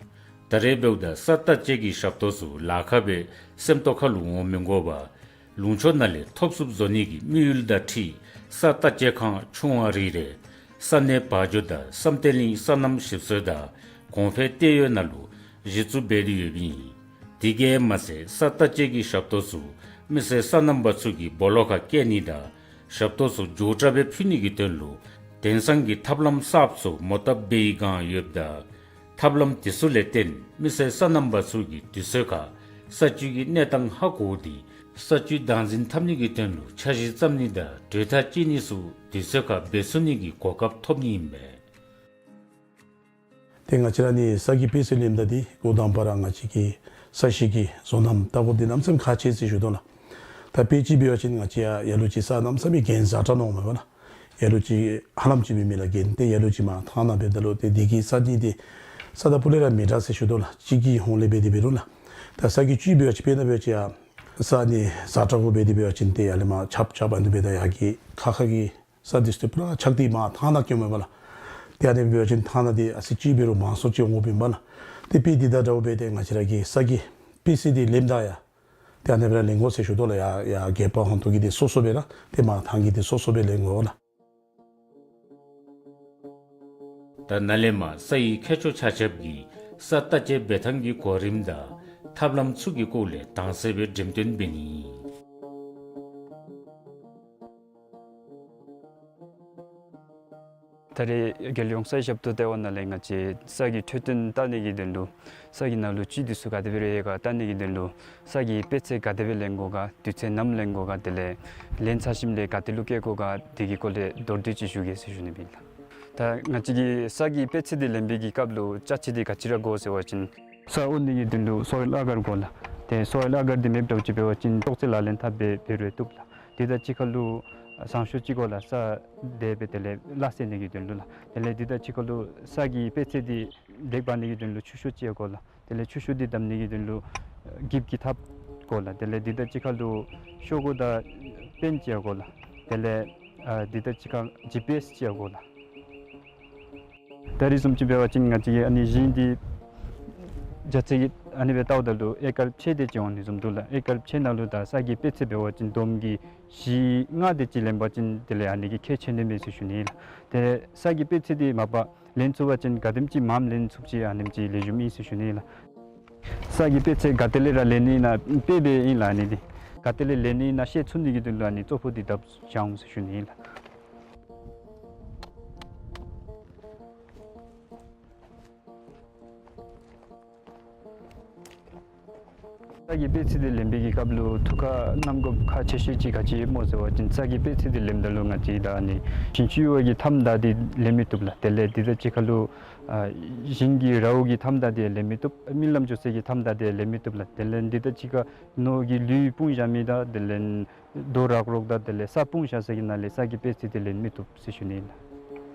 ད་རེས་འབདཝ་ད་ས་བརྟག་དཔྱད་ཀྱི་ཞབས་ཏོག་ཚུ་ལཱ་ཁག་སྦེ་སེམས་རྟོགས་ཁ་ལུ་འོང་མི་དགོ་པར་ལུང་ཕྱོགས་ནང་ལས་ཐོབ་ཚུགསཔ་བཟོ་ནི་གི་དམིགས་ཡུལ་དང་འཁྲིལ་ས་བརྟག་དཔྱད་ཁང་ཆུང་བ་རེ་རེ་ས་གནས་བར་འཇོ་དང་བསམ་གཏན་གླིང་སོ་ནམ་ཞིབ་འཚོལ་དང་གོང་འཕེལ་ལྟེ་བའི་ནང་ལུ་གཞི་བཙུགས་འབད་དེ་ཡོདཔ་ཨིན། དེ་གིས་མ་ཚད་ས་བརྟག་དཔྱད་ཀྱི་ཞབས་ཏོག་ཚུ་མི་སེར་སོ་ནམ་པ་ཚུ་གི་སྦོ་ལོགས་ཁར་བསྐྱལ་ནི་དང་ཞབས་ཏོག་ཚུ་མགྱོགས་དྲགས་སྦེ་ཕུལ་ནི་གི་དོན་ལུ་དེང་སང་གི་ཐབས་ལམ་གསརཔ་ཚུ་མོ་བཏབ་འབད་བའི་བསྒང་ཡོདཔ་ད་ཐབས་ལམ་དེ་ཚུ་ལས་བརྟེན་མི་སེར་སོ་ནམ་པ་ཚུ་གིས་དུས་ཚོད་ཁར་ས་བཅུད་ཀྱི་གནས་སྟངས་ཧ་གོ་སྟེ་ས་བཅུད་བདག་འཛིན་འཐབ་ནི་གི་དོན་ལུ་འཆར་གཞི་བརྩམ་ནི་དང་གྲོས་ཐག་བཅད་ནི་ཚུ་དུས་ཚོད་ཁར་འབད་ཚུགས་ནི་གི་གོ་སྐབས་ཐོབ་ནི་ཨིན་པས། ཏེ་ང་བཅས་ར་ནི་ས་གི་དཔེ་སྲིད་ལེནམ་ད་འདི་འགོ་དང་པ་ར་ང་བཅས་ཀྱི་ས་གཞི་གི་བཟོ་རྣམ་བལྟ་དགོཔ་འདི་གནམ་མེད་ས་མེད་ཁག་ཆེ་ཟེར་ཞུ་དོ་ལགས། ད་དཔེ་ཅིག་འབད་བ་ཅིན་ང་བཅས་ཡར་ལུ་ཅིག་ས་གནམ་མེད་ས་མེད་གྱེན་ཛ་དྲག་ནོར་མས་པ་ལགས། ཡར་ལུ་ཅིག་ཧ་ལམ་ཅིག་མེད་མི་ལགས་གྱེན། ཏེ་ཡར་ལུ་ཅིག་མར་ཐང་ནང་འབདཝ་ད་ལུ་ཏེ་འདི་གི་ས་གནས་འདི་ས་དང་ཕུ་ལས་ར་མི་འདྲ་ཟེར་ཞུ་དོ་ལགས། གཅིག་གི་ཧོང་ལས་འབད་དེ་འབད་རུང་ལགས། ད་ས་གི་བཅུད་འབད་བ་ཅིན་དཔེར་ན་འབད་བ་ཅིན་ཡར་ས་ནི་ཛ་དྲག་གུ་འབད་དེ་འབད་བ་ཅིན་ཏེ་ཡར་ལས་མར་ཆརཔ་རྐྱབ་ཨ་ནི་འབདཝ་ད་ཡར་གྱི་ཁ་ཁ་གི་ས་འདི་ཚུ་ཏེ་ཕུ་ལས་ཆག་སྟེ་མར་ཐང་ནང་སྐྱོཝ་མས་པ་ལགས། ཏེ་ཨ་ནི་འབད་བ་ཅིན་ཐང་ནང་འདི་ཨ་ཙི་ཅིག་འབད་རུང་མང་སུ་ཅིག་འོང་དགོཔ་ཨིན་པ་ལགས། ཏེ་དཔེ་འདི་དང་འདྲཝ་སྦེ་ཏེ་ང་བཅས་ར་གི་ས་གི་དཔེ་སྲིད་འདི་ལེནམ་ད་ཡང་ཏེ་ཨ་ནི་སྦེ་ར་ལེན་དགོ་ཟེར་ཞུ་དོ་ལགས། ཡར་ཡར་གྱི་ཕར་ཧོང་ཏོ་གི་འདི་སོ་སོ་སྦེ་ར་ཏེ་མར་ཐང་གི་འདི་སོ་སོ་སྦེ་ལེན་དགོ་ལགས། ད་ནཱ་ལས་མར་ས་ཡི་མཁས་མཆོག་ཆ་ཁྱབ་ཀྱིས་ས་བརྟག་དཔྱད་འབད་ཐངས་ཀྱི་གོ་རིམ་དང་ཐབས་ལམ་ཚུ་གི་སྐོར་ལས་དྭངས་གསལ་སྦེ་འགྲེམས་སྟོན་འབད་ནི། ད་རེས་རྒྱལ་ཡོངས་ས་ཡི་ཞབས་ཏོག་ལྟེ་བ་ནང་ལས་ང་བཅས་ས་གི་འཕྲོད་བསྟེན་བལྟ་ནི་གི་དོན་ལུ་ས་གི་ནང་ལུ་བཅུད་འདི་ཚུ་ག་དེ་སྦེ་ར་ཡོད་ག་བལྟ་ནི་གི་དོན་ལུ་ས་གི་དཔེ་ཚད་ག་དེ་སྦེ་ལེན་དགོ་ག་དུས་ཚོད་ནམ་ལེན་དགོ་ག་དེ་ལས་ལེན་ཚར་ཞིནམ་ལས་ག་ཏེ་ལུ་བཀལ་དགོ་ག་དེ་གི་སྐོར་ལས་མདོར་བསྡུས་ཅིག་ཞུ་གེ་ཟེར་ཞུ་ནི་ཨིན་ལགས། ད་ང་བཅས་ཀྱིས་ས་གི་དཔེ་ཚད་འདི་ལེན་པའི་གི་སྐབས་ལུ་ཅ་ཆས་འདི་ག་ཅི་ར་དགོ་ཟེར་བ་ཅིན་ས་འོ་ནི་གི་དོན་ལུ་སོའིལ་ཨ་གར་དགོ་ལགས། ཏེ་སོའིལ་ཨ་གར་འདི་མེདཔ་འདྲཝ་ཅིག་འབད་བ་ཅིན་ལྟོགས་ཚད་ལག་ལེན་འཐབ་སྦེ་འབད་རུང་བཏུབ་ལགས། དེ་དང་གཅིག་ཁར་ལུ་ཟངས་གཞོང་ཅིག་དགོ་ལགས། ས་དེ་སྦེ་དེ་ལས་སླ་བསྲེ་ནི་གི་དོན་ལུ་ལགས། དེ་ལས་དེ་དང་གཅིག་ཁར་ལུ་ས་གི་དཔེ་ཚད་འདི་དེ་འབག་ནི་གི་དོན་ལུ་ཆུ་ཤོག་ཅིག་ཡང་དགོ་ལགས། དེ་ལས་ཆུ་ཤོག་འདི་བསྡམ་ནི་གི་དོན་ལུ་ཨ་འགྱིབ་ཀྱི་ཐགཔ་དགོ་ལགས། དེ་ལས་འདི་དང་གཅིག་ཁར་ལུ་ཤོག་གུ་དང་པེན་ཅིག་ཡང་དགོ་ལགས། དེ་ལས་ཨ་འདི་དང་གཅིག་ཁར་ཇི་པི་ཨེསི་ཅིག་ཡང་དགོ་ལགས། ད་རེས་བཟུམ་ཅིག་འབད་བ་ཅིན་ང་བཅས་ཀྱིས་ཨ་ནི་ཞིང་འདི་རྒྱ་ཚད་ཀྱི་ཨ་ནི་སྦེ་བལྟཝ་ད་ལུ་ཨེ་ཀར་ཕྱེད་དེ་ཅིག་འོང་ནི་བཟུམ་འདུག་ལགས། ཨེ་ཀར་ཕྱེད་ནང་ལུ་ད་ས་གི་དཔེ་ཚད་འབད་བ་ཅིན་བསྡོམས་ཀྱིས་བཞི་ལྔ་དེ་ཅིག་ལེན་པ་ཅིན་དེ་ལས་ཨ་ནི་གིས་ཁེ་ཆེ་ནི་མས་ཟེར་ཞུ་ནི་ལགས། ཏེ་ས་གི་དཔེ་ཚད་འདི་མ་པ་ལེན་ཚུགས་པ་ཅིན་ག་དེམ་ཅིག་མངམ་ལེན་ཚུགསཔ་ཅིག་ཨ་ནེམ་ཅིག་ལེགས་ཤོམ་ཨིན་ཟེར་ཞུ་ནི་ལགས། ས་གི་དཔེ་ཚད་ག་ཏེ་ལས་ར་ལེན་ནི་ཨིན་ན་དཔེ་སྦེ་ཨིན་ལགས། ཨ་ནི་འདི་ག་ཏེ་ལས་ལེན་ནི་ཨིན་ན་ཤེས་ཚུགས་ནི་གི་དོན་ལུ་ཨ་ནི་ཙོག་པུ་འདི་བརྡབ་བཞག་འོང་ཟེར་ཞུ་ནི་ཨིན་ལགས། ས་གི་དཔེ་ཚད་འདི་ལེན་པའི་གི་སྐབས་ལུ་ཐུགས་ཁར་བསྣམ་དགོཔ་ཁག་ཆེ་ཤོས་ཅིག་ག་ཅི་སྨོ་ཟེར་བ་ཅིན་ས་གི་དཔེ་ཚད་འདི་ལེནམ་ད་ལུ་ང་བཅས་ད་ཨ་ནི་ཞིང་ཆུ་ཡོད་པའི་གི་མཐའམ་དག་འདི་ལེན་མི་བཏུབ་ལགས། དེ་ལས་འདི་དང་གཅིག་ཁར་ལུ་ཨ་ཞིང་གི་རཝ་གི་མཐའམ་དག་འདི་ལེན་མི་བཏུབ། རྨི་ལམ་འགྱོ་སའི་གི་མཐའམ་དག་འདི་ལེན་མི་བཏུབ་ལགས། དེ་ལས་འདི་དང་གཅིག་ཁར་ནོར་གྱི་ལུད་སྤུངས་བཞག་མི་དང་དེ་ལས་རྡོ་རག་རོག་དང་དེ་ལས་ས་སྤུངས་བཞག་ས་གི་ནང་ལས་ས་གི་དཔེ་ཚད་འདི་ལེན་མི་བཏུབ་ཟེར་ཞུ་ནི་ཨིན་ལགས།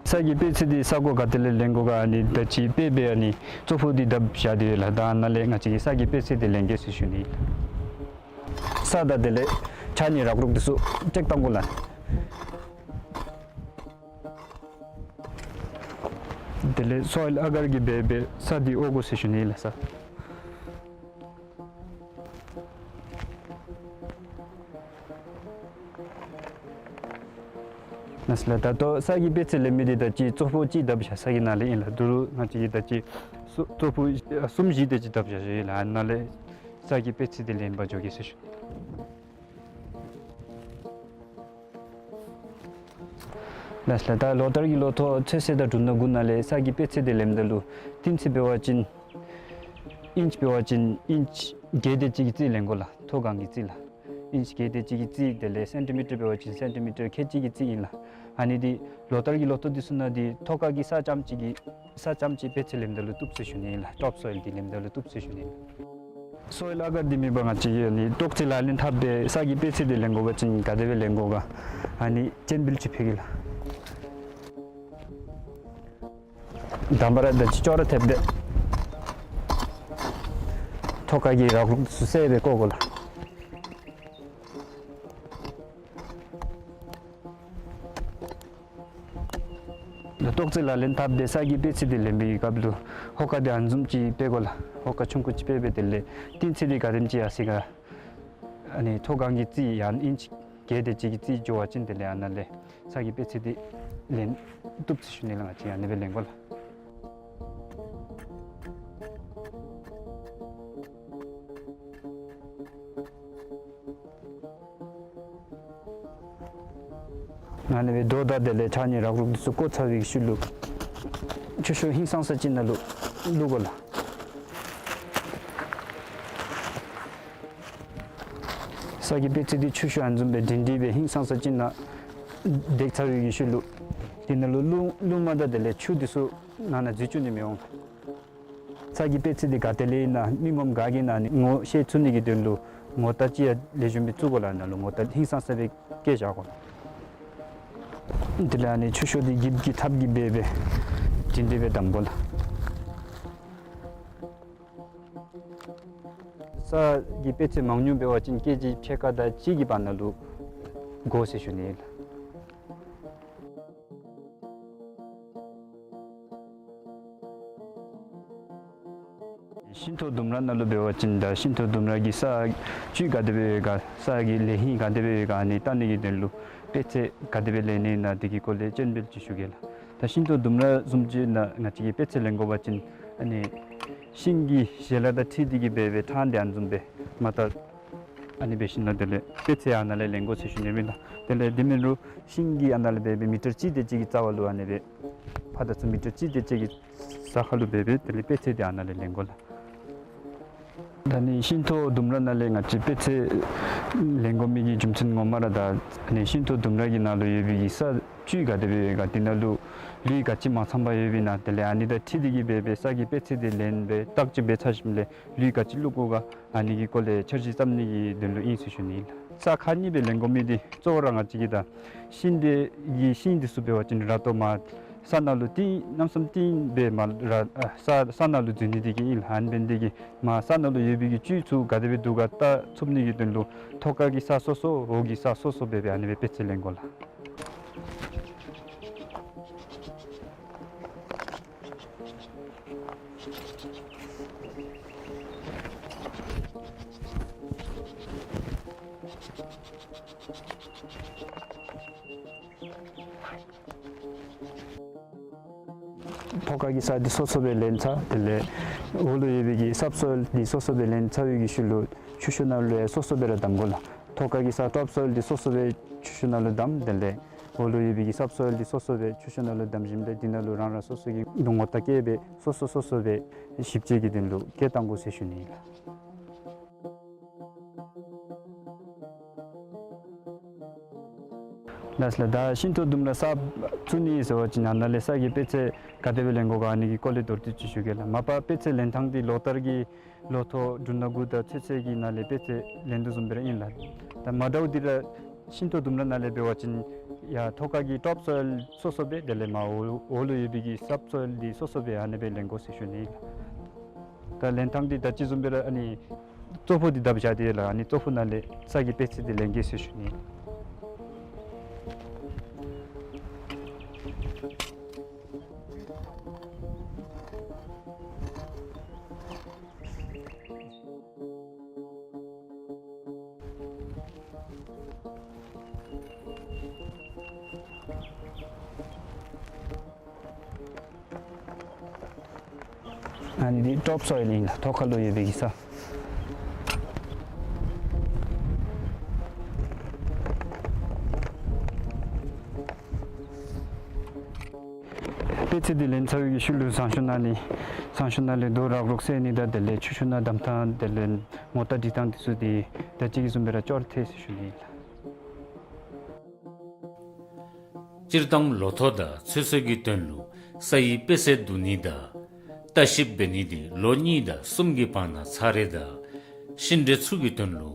ས་གི་དཔེ་ཚད་འདི་ས་གོ་ག་ཏེ་ལས་ལེན་དགོ་ག་ཨ་ནི་ད་ཅི་དཔེ་སྦེ་ཨ་ནི་ཙོག་པུ་འདི་བརྡབ་བཞག་སྟེ་ཡོད་ལགས། ད་ནཱ་ལས་ང་བཅས་ཀྱིས་ས་གི་དཔེ་ཚད་འདི་ལེན་གེ་ཟེར་ཞུ་ནི་ཨིན་ལགས། ས་དང་དེ་ལས་ཆ་གནས་རག་རོག་འདི་ཚུ་ཅེཀ་བཏང་དགོ་ལགས། དེ་ལས་སོའིལ་ཨ་གར་གྱིས་འབད་འབད་ས་འདི་འོ་དགོ་ཟེར་ཞུ་ནི་ཨིན་ལགས། ས་ལགས་སོ་ལགས། ད་ལྟོ་ས་གི་དཔེ་ཚད་ལེན་མི་འདི་ད་ཅི་ཙོག་པུ་ཅིག་བརྡབ་བཞག་ས་གི་ནང་ལས་ཨིན་ལགས། ད་རུང་ང་བཅས་ཀྱིས་ད་ཅི་ཙོག་ཙོག་པུ་གསུམ་བཞི་དེ་ཅིག་བརྡབ་བཞག་ཡོད་ལགས། ཨ་ནཱ་ལས་ས་གི་དཔེ་ཚད་འདི་ལེན་པར་འགྱོ་གེ་ཟེར་ཞུ། ལགས་སོ་ལགས། ད་ལོ་ལྟར་གྱི་ལོ་ཐོག་ཚོད་བསྲེ་དང་གྲུ་སྣ་དགུ་ནང་ལས་ས་གི་དཔེ་ཚད་འདི་ལེནམ་ད་ལུ་གཏིང་ཚད་འབད་བ་ཅིན་ཨིནཆ་འབད་བ་ཅིན་ཨིནཆ་བརྒྱད་དེ་ཅིག་གི་རྩིས་ལེན་དགོ་ལགས། མཐོ་སྒང་གི་རྩིས་ལགས། ཨིནཆ་བརྒྱད་དེ་ཅིག་གི་རྩིས། དེ་ལས་སེན་ཊི་མི་ཊར་འབད་བ་ཅིན་སེན་ཊི་མི་ཊར་ཁལ་གཅིག་གི་རྩིས་ཨིན་ལགས། ཨ་ནི་འདི་ལོ་ལྟར་གྱི་ལོ་ཐོག་འདི་ཚུ་ནང་འདི་ཐོག་ཁ་གི་ས་རྐྱངམ་ཅིག་གི་ས་རྐྱངམ་ཅིག་དཔེ་ཚད་ལེནམ་ད་ལུ་བཏུབ་ཟེར་ཞུ་ནི་ཨིན་ལགས། ཊོཔ་སོའིལ་འདི་ལེནམ་ད་ལུ་བཏུབ་ཟེར་ཞུ་ནི་ཨིན་ལགས། སོའིལ་ཨ་གར་འདི་མེད་པར་ང་བཅས་ཀྱིས་ཨ་ནི་ལྟོགས་ཚད་ལག་ལེན་འཐབ་སྦེ་ས་གི་དཔེ་ཚད་འདི་ལེན་དགོ་པ་ཅིན་ག་དེ་སྦེ་ལེན་དགོ་ག་ཨ་ནི་སྤྱན་འབུལ་ཅིག་ཕུལ་གེ་ལགས། དང་པ་ར་ད་ཅི་ཅོག་ར་འཐདཔ་སྦེ་ཐོག་ཁ་གི་རག་རོག་ཚུ་བསལ་སྦེ་བཀོ་དགོ་ལགས། ལྟོགས་ཚད་ལག་ལེན་འཐབ་སྦེ་ས་གི་དཔེ་ཚད་འདི་ལེན་པའི་སྐབས་ལུ་ཧོ་ཀ་འདི་ཨ་ནི་བཟུམ་ཅིག་འབད་དགོ་ལགས། ཧོ་ཀ་ཆུང་ཀུ་ཅིག་འབད་སྦེ་དེ་ལས་གཏིང་ཚད་འདི་ག་དེམ་ཅིག་ཡར་སོ་ཡི་ག་ཨ་ནི་མཐོ་སྒང་གི་རྩིས་ཡང་ཨིནཆ་བརྒྱད་དེ་ཅིག་གི་རྩིས་འགྱོ་བ་ཅིན་དེ་ལས་ཨ་ནཱ་ལས་ས་གི་དཔེ་ཚད་འདི་ལེན་བཏུབ་ཟེར་ཞུ་ནི་ལགས། ང་བཅས་ཨ་ནི་སྦེ་ལེན་དགོ་ལགས། ཨ་ནི་སྦེ་རྡོ་དང་དེ་ལས་ཆ་གནས་རག་རོག་འདི་ཚུ་བཀོ་ཚར་བའི་ཤུལ་ལུ་ཆུ་ཤོག་ཧིང་སངས་ས་ཅིག་ནང་ལུ་བླུག་དགོ་ལགས། ས་གི་དཔེ་ཚད་འདི་ཆུ་ཤོག་ཨ་ནི་བཟུམ་སྦེ་སྒྲིང་སྒྲི་སྦེ་ཧིང་སངས་ས་ཅིག་ནང་བཏེགས་ཚར་བའི་ཤུལ་ལུ་དེ་ནང་ལུ་རླུང་རླུང་མ་དང་དེ་ལས་ཆུ་འདི་ཚུ་ནང་ན་འཛུལ་བཅུག་ནི་མི་འོང་། ས་གི་དཔེ་ཚད་འདི་ག་ཏེ་ལས་ཨིན་ན་མི་ངོམ་ག་གིས་ཨ་ནི་ངོ་ཤེས་ཚུགས་ནི་གི་དོན་ལུ་ངོ་རྟགས་ཅིག་ཡང་ལེགས་ཤོམ་སྦེ་བཙུགས་དགོ་ལགས། ནང་ལུ་ངོ་རྟགས་ཧིང་སངས་ས་སྦེ་བཀལ་བཞག་དགོ། དེ་ལས་ཨ་ནི་ཆུ་ཤོག་འདི་འགྱིབ་ཀྱི་ཐགཔ་གིས་འབད་སྦེ་སྒྲིང་སྒྲི་སྦེ་བསྡམ་དགོ་ལགས། ས་གི་དཔེ་ཚད་མང་ཉུང་འབད་བ་ཅིན་ཀེ་ཇི་ཕྱེད་ཀ་དང་གཅིག་གི་བར་ན་ལུ་དགོ་ཟེར་ཞུ་ནི་ཨིན་ལགས། ཤིང་ཐོག་ལྡུམ་ར་ནང་ལུ་འབད་བ་ཅིན་ད་ཤིང་ཐོག་ལྡུམ་ར་གི་ས་བཅུད་ག་དེ་སྦེ་ཡོད་ག་ས་གི་ལས་ཧིང་ག་དེ་སྦེ་ཡོད་ག་ཨ་ནི་བལྟ་ནི་གི་དོན་ལུ་དཔེ་ཚད་ག་དེ་སྦེ་ལེན་ནི་ཨིན་ན་དེ་གི་སྐོར་ལས་སྤྱན་འབུལ་ཅིག་ཞུ་གེ་ལགས། ད་ཤིང་ཏོག་ལྡུམ་ར་བཟུམ་ཅིག་ནང་ང་བཅས་ཀྱིས་དཔེ་ཚད་ལེན་དགོ་པ་ཅིན་ཨ་ནི་ཤིང་གི་ཞལ་ལག་དང་འཁྲིལ་ཏེ་གིས་འབད་སྦེ་ཕྲང་སྟེ་ཨ་ནི་བཟུམ་སྦེ་མར་ད་ཨ་ནི་འབད་ཞིནམ་ལས་དེ་ལས་དཔེ་ཚད་ཨ་ནཱ་ལས་ལེན་དགོ་ཟེར་ཞུ་ནི་ཨིན་ལགས། དེ་ལས་དེ་མེན་རུང་ཤིང་གི་ཨ་ནཱ་ལས་འབད་སྦེ་མི་ཊར་གཅིག་དེ་ཅིག་གི་རྩ་བ་ལུ་ཨ་ནི་སྦེ་ཕར་དང་ཚུར་མི་ཊར་གཅིག་དེ་ཅིག་གི་ས་ཁར་ལུ་འབད་སྦེ་དེ་ལས་དཔེ་ཚད་དེ་ཨ་ནཱ་ལས་ལེན་དགོ་ལགས། ད་ཨ་ནི་ཤིང་ཏོག་ལྡུམ་ར་ནང་ལས་ང་བཅས་དཔེ་ཚད་ལེན་དགོ་མི་གི་རྒྱུ་མཚན་ངོ་མ་ར་ད་ཨ་ནི་ཤིང་ཏོག་ལྡུམ་ར་གི་ནང་ལུ་ཡོད་པའི་གི་ས་བཅུད་ག་དེ་སྦེ་ག་དེ་ནང་ལུ་ལུད་ག་ཅི་མ་ཚང་པར་ཡོད་པའི་ནང་དེ་ལས་ཨ་ནི་དང་འཁྲིལ་ཏེ་གིས་འབད་སྦེ་ས་གི་དཔེ་ཚད་དེ་ལེན་སྦེ་བརྟག་དཔྱད་འབད་ཚར་ཞིནམ་ལས་ལུད་ག་ཅི་བླུག་དགོ་ག་ཨ་ནི་གི་སྐོར་ལས་འཆར་གཞི་བརྩམ་ནི་གི་དོན་ལུ་ཨིན་ཟེར་ཞུ་ནི་ཨིན་ལགས། ས་ཁག་གཉིས་སྦེ་ལེན་དགོ་མི་འདི་གཙོ་བོ་ར་ང་བཅས་ཀྱིས་ད་ཤིང་འདི་གི་ཤིང་འདི་ཚུ་འབད་བ་ཅིན་ར་ཏོ་མར་ས་ནང་ལུ་བཏིང་གནམ་ས་བཏིང་སྦེ་མར་ར་ཨ་ས་ས་ནང་ལུ་འཛུལ་ནི་འདི་གིས་ཨིན་ལགས། ཨ་ནི་འབད་ནི་འདི་གིས་མར་ས་ནང་ལུ་ཡོད་པའི་གི་བཅུད་ཚུ་ག་དེ་སྦེ་འདུག་ག་བལྟ་ཚུགས་ནི་གི་དོན་ལུ་ཐོག་ཁ་གི་ས་སོ་སོ་འོག་གི་ས་སོ་སོ་སྦེ་སྦེ་ཨ་ནི་སྦེ་དཔེ་ཚད་ལེན་དགོ་ལགས། ཐོག་ཁ་གི་ས་འདི་སོ་སོ་སྦེ་ལེན་ཚར། དེ་ལས་འོག་ལུ་ཡོད་པའི་གི་སབ་སོའིལ་འདི་སོ་སོ་སྦེ་ལེན་ཚར་བའི་གི་ཤུལ་ལུ་ཆུ་ཤུགས་ནང་ལུ་ཡང་སོ་སོ་སྦེ་ར་བསྡམ་དགོ་ལགས། ཐོག་ཁ་གི་ས་ཊོབ་སོའིལ་འདི་སོ་སོ་སྦེ་ཆུ་ཤུགས་ནང་ལུ་བསྡམ། དེ་ལས་འོག་ལུ་ཡོད་པའི་གི་སབ་སོའིལ་འདི་སོ་སོ་སྦེ་ཆུ་ཤུགས་ནང་ལུ་བསྡམ་ཞིནམ་ལས་འདི་ནང་ལུ་རང་རང་སོ་སོ་གི་ངོ་རྟགས་བཀལ་སྦེ་སོ་སོ་སོ་སོ་སྦེ་ཞིབ་དཔྱད་ཀྱི་དོན་ལུ་བཀལ་བཏང་དགོ་ཟེར་ཞུ་ནི་ཨིན་ལགས། ལགས་ལགས། ད་ཤིང་ཏོག་ལྡུམ་ར་ས་བཙུགས་ནི་ཟེར་བ་ཅིན་ཨ་ནཱ་ལས་ས་གི་དཔེ་ཚད་ག་དེ་སྦེ་ལེན་དགོ་ག་ཨ་ནི་གི་སྐོར་ལས་མདོར་བསྡུས་ཅིག་ཞུ་གེ་ལགས། མ་པ་དཔེ་ཚད་ལེན་ཐངས་འདི་ལོ་ལྟར་གྱི་ལོ་ཐོག་འབྲུ་སྣ་དགུ་དང་ཚོད་ཚོད་ཀྱི་ནང་ལས་དཔེ་ཚད་ལེན་དོ་བཟུམ་སྦེ་ར་ཨིན་ལགས། ད་མ་འདྲཝ་འདི་ར་ཤིང་ཏོག་ལྡུམ་ར་ནང་ལས་འབད་བ་ཅིན་ཡར་ཐོག་ཁ་གི་ཊོབ་སོའིལ་སོ་སོ་སྦེ་དེ་ལས་མར་འོག་འོག་ལུ་ཡོད་པའི་གི་སབ་སོའིལ་འདི་སོ་སོ་སྦེ་ཨ་ནི་སྦེ་ལེན་དགོ་ཟེར་ཞུ་ནི་ཨིན་ལགས། ད་ལེན་ཐངས་འདི་ད་ཅི་བཟུམ་སྦེ་ར་ཨ་ནི་ཙོག་ཕུ་འདི་བརྡབ་བཞག་སྟེ་ལགས། ཨ་ནི་ཙོག་ཕུ་ནང་ལས་ས་གི་དཔེ་ཚད་འདི་ལེན་གེ་ཟེར་ཞུ་ནི། ཨ་ནི་འདི་ཊོབ་སོའིལ་ཨིན་ལགས། ཐོག་ཁ་ལུ་ཡོད་པའི་གི་ས། དཔེ་ཚད་འདི་ལེན་ཚར་བའི་གི་ཤུལ་ལུ་ཟངས་གཞོང་ནང་ལས་ཟངས་གཞོང་ནང་ལས་རྡོ་རག་རོག་བསལ་ནི་དང་དེ་ལས་ཆུ་ཤུགས་ནང་བསྡམ་ཐངས་དེ་ལས་ངོ་རྟགས་སྒྲིག་ཐངས་འདི་ཚུ་འདི་ད་ཅི་གི་བཟུམ་སྦེ་ར་ཅོག་ར་འཐད་ཟེར་ཞུ་ནི་ཨིན་ལགས། སྤྱིར་བཏང་ལོ་ཐོག་དང་ཚོད་ཚོད་ཀྱི་དོན་ལུ་སའི་དཔེ་ཚད་བསྡུ་ནི་དང་ལྟ་ཞིབ་འབད་ནི་འདི་ལོ་གཉིས་དང་གསུམ་གྱི་བར་ན་ཚར་རེ་དང་ཤིང་འབྲས་ཚུ་གི་དོན་ལུ་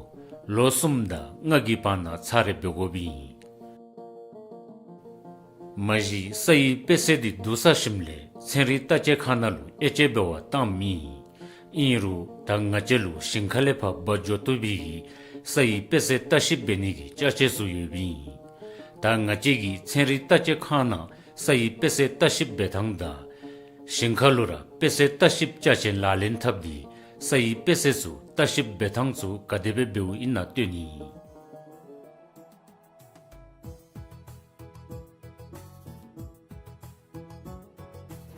ལོ་གསུམ་དང་ལྔ་གི་བར་ན་ཚར་རེ་འབད་དགོཔ་ཨིན། མ་གཞི་སའི་དཔེ་ཚད་འདི་བསྡུ་ཚར་ཞིནམ་ལས་ཚན་རིག་བརྟག་དཔྱད་ཁང་ནང་ལུ་དབྱེ་དཔྱད་འབད་བར་བཏངམ་ཨིན། ཨིན་རུང་ད་ང་བཅས་ལུ་ཞིང་ཁ་ལས་ཕར་འབག་འགྱོ་བཏུབ་པའི་གི་སའི་དཔེ་ཚད་ལྟ་ཞིབ་འབད་ནི་གི་ཅ་ཆས་ཚུ་ཡོདཔ་ཨིན། ད་ང་བཅས་ཀྱིས་ཚན་རིག་བརྟག་དཔྱད་ཁང་ནང་སའི་དཔེ་ཚད་ལྟ་ཞིབ་འབད་ཐངས་དང་ཞིང་ཁ་ལུ་ར་དཔེ་ཚད་ལྟ་ཞིབ་ཅ་ཆས་ལག་ལེན་འཐབ་སྟེ་སའི་དཔེ་ཚད་ཚུ་ལྟ་ཞིབ་འབད་ཐངས་ཚུ་ག་དེ་སྦེ་འབདཝ་ཨིན་ན་སྟོན་ནི་ཨིན།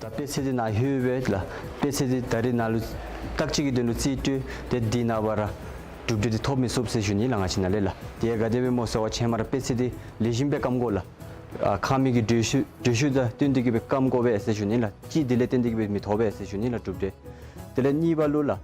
ད་དཔེ་ཚད་འདི་ནཱ་ལྷོད་པས་ལགས། དཔེ་ཚད་འདི་ད་རིས་ནཱ་ལུ་བརྟག་དཔྱད་ཀྱི་དོན་ལུ་རྩིས་སྤྲོད་དེ་འདི་ནངས་པ་ར་གྲུབ་འབྲས་འདི་ཐོབ་མི་ཚུགས་ཟེར་ཞུ་ནི་ལགས། ང་བཅས་ནཱ་ལས་ལགས། དེ་ག་དེ་སྦེ་སྨོ་ཟེར་བ་ཅིན་ཧེ་མ་ར་དཔེ་ཚད་འདི་ལེགས་ཤོམ་སྦེ་བཀབ་དགོ་ལགས། ཨ་ཁང་མིག་གི་འགྲོས་ཤུགས་འགྲོས་ཤུགས་དང་བསྟུན་ཏེ་གིས་སྦེ་བཀབ་དགོ་པས་ཟེར་ཞུ་ནི་ལགས། ཅིག་དེ་ལས་བརྟེན་ཏེ་གིས་སྦེ་མི་ཐོབ་པས་ཟེར་ཞུ་ནི་ལགས་གྲུབ་འབྲས། དེ་ལས་གཉིས་པ་ལུ་ལགས།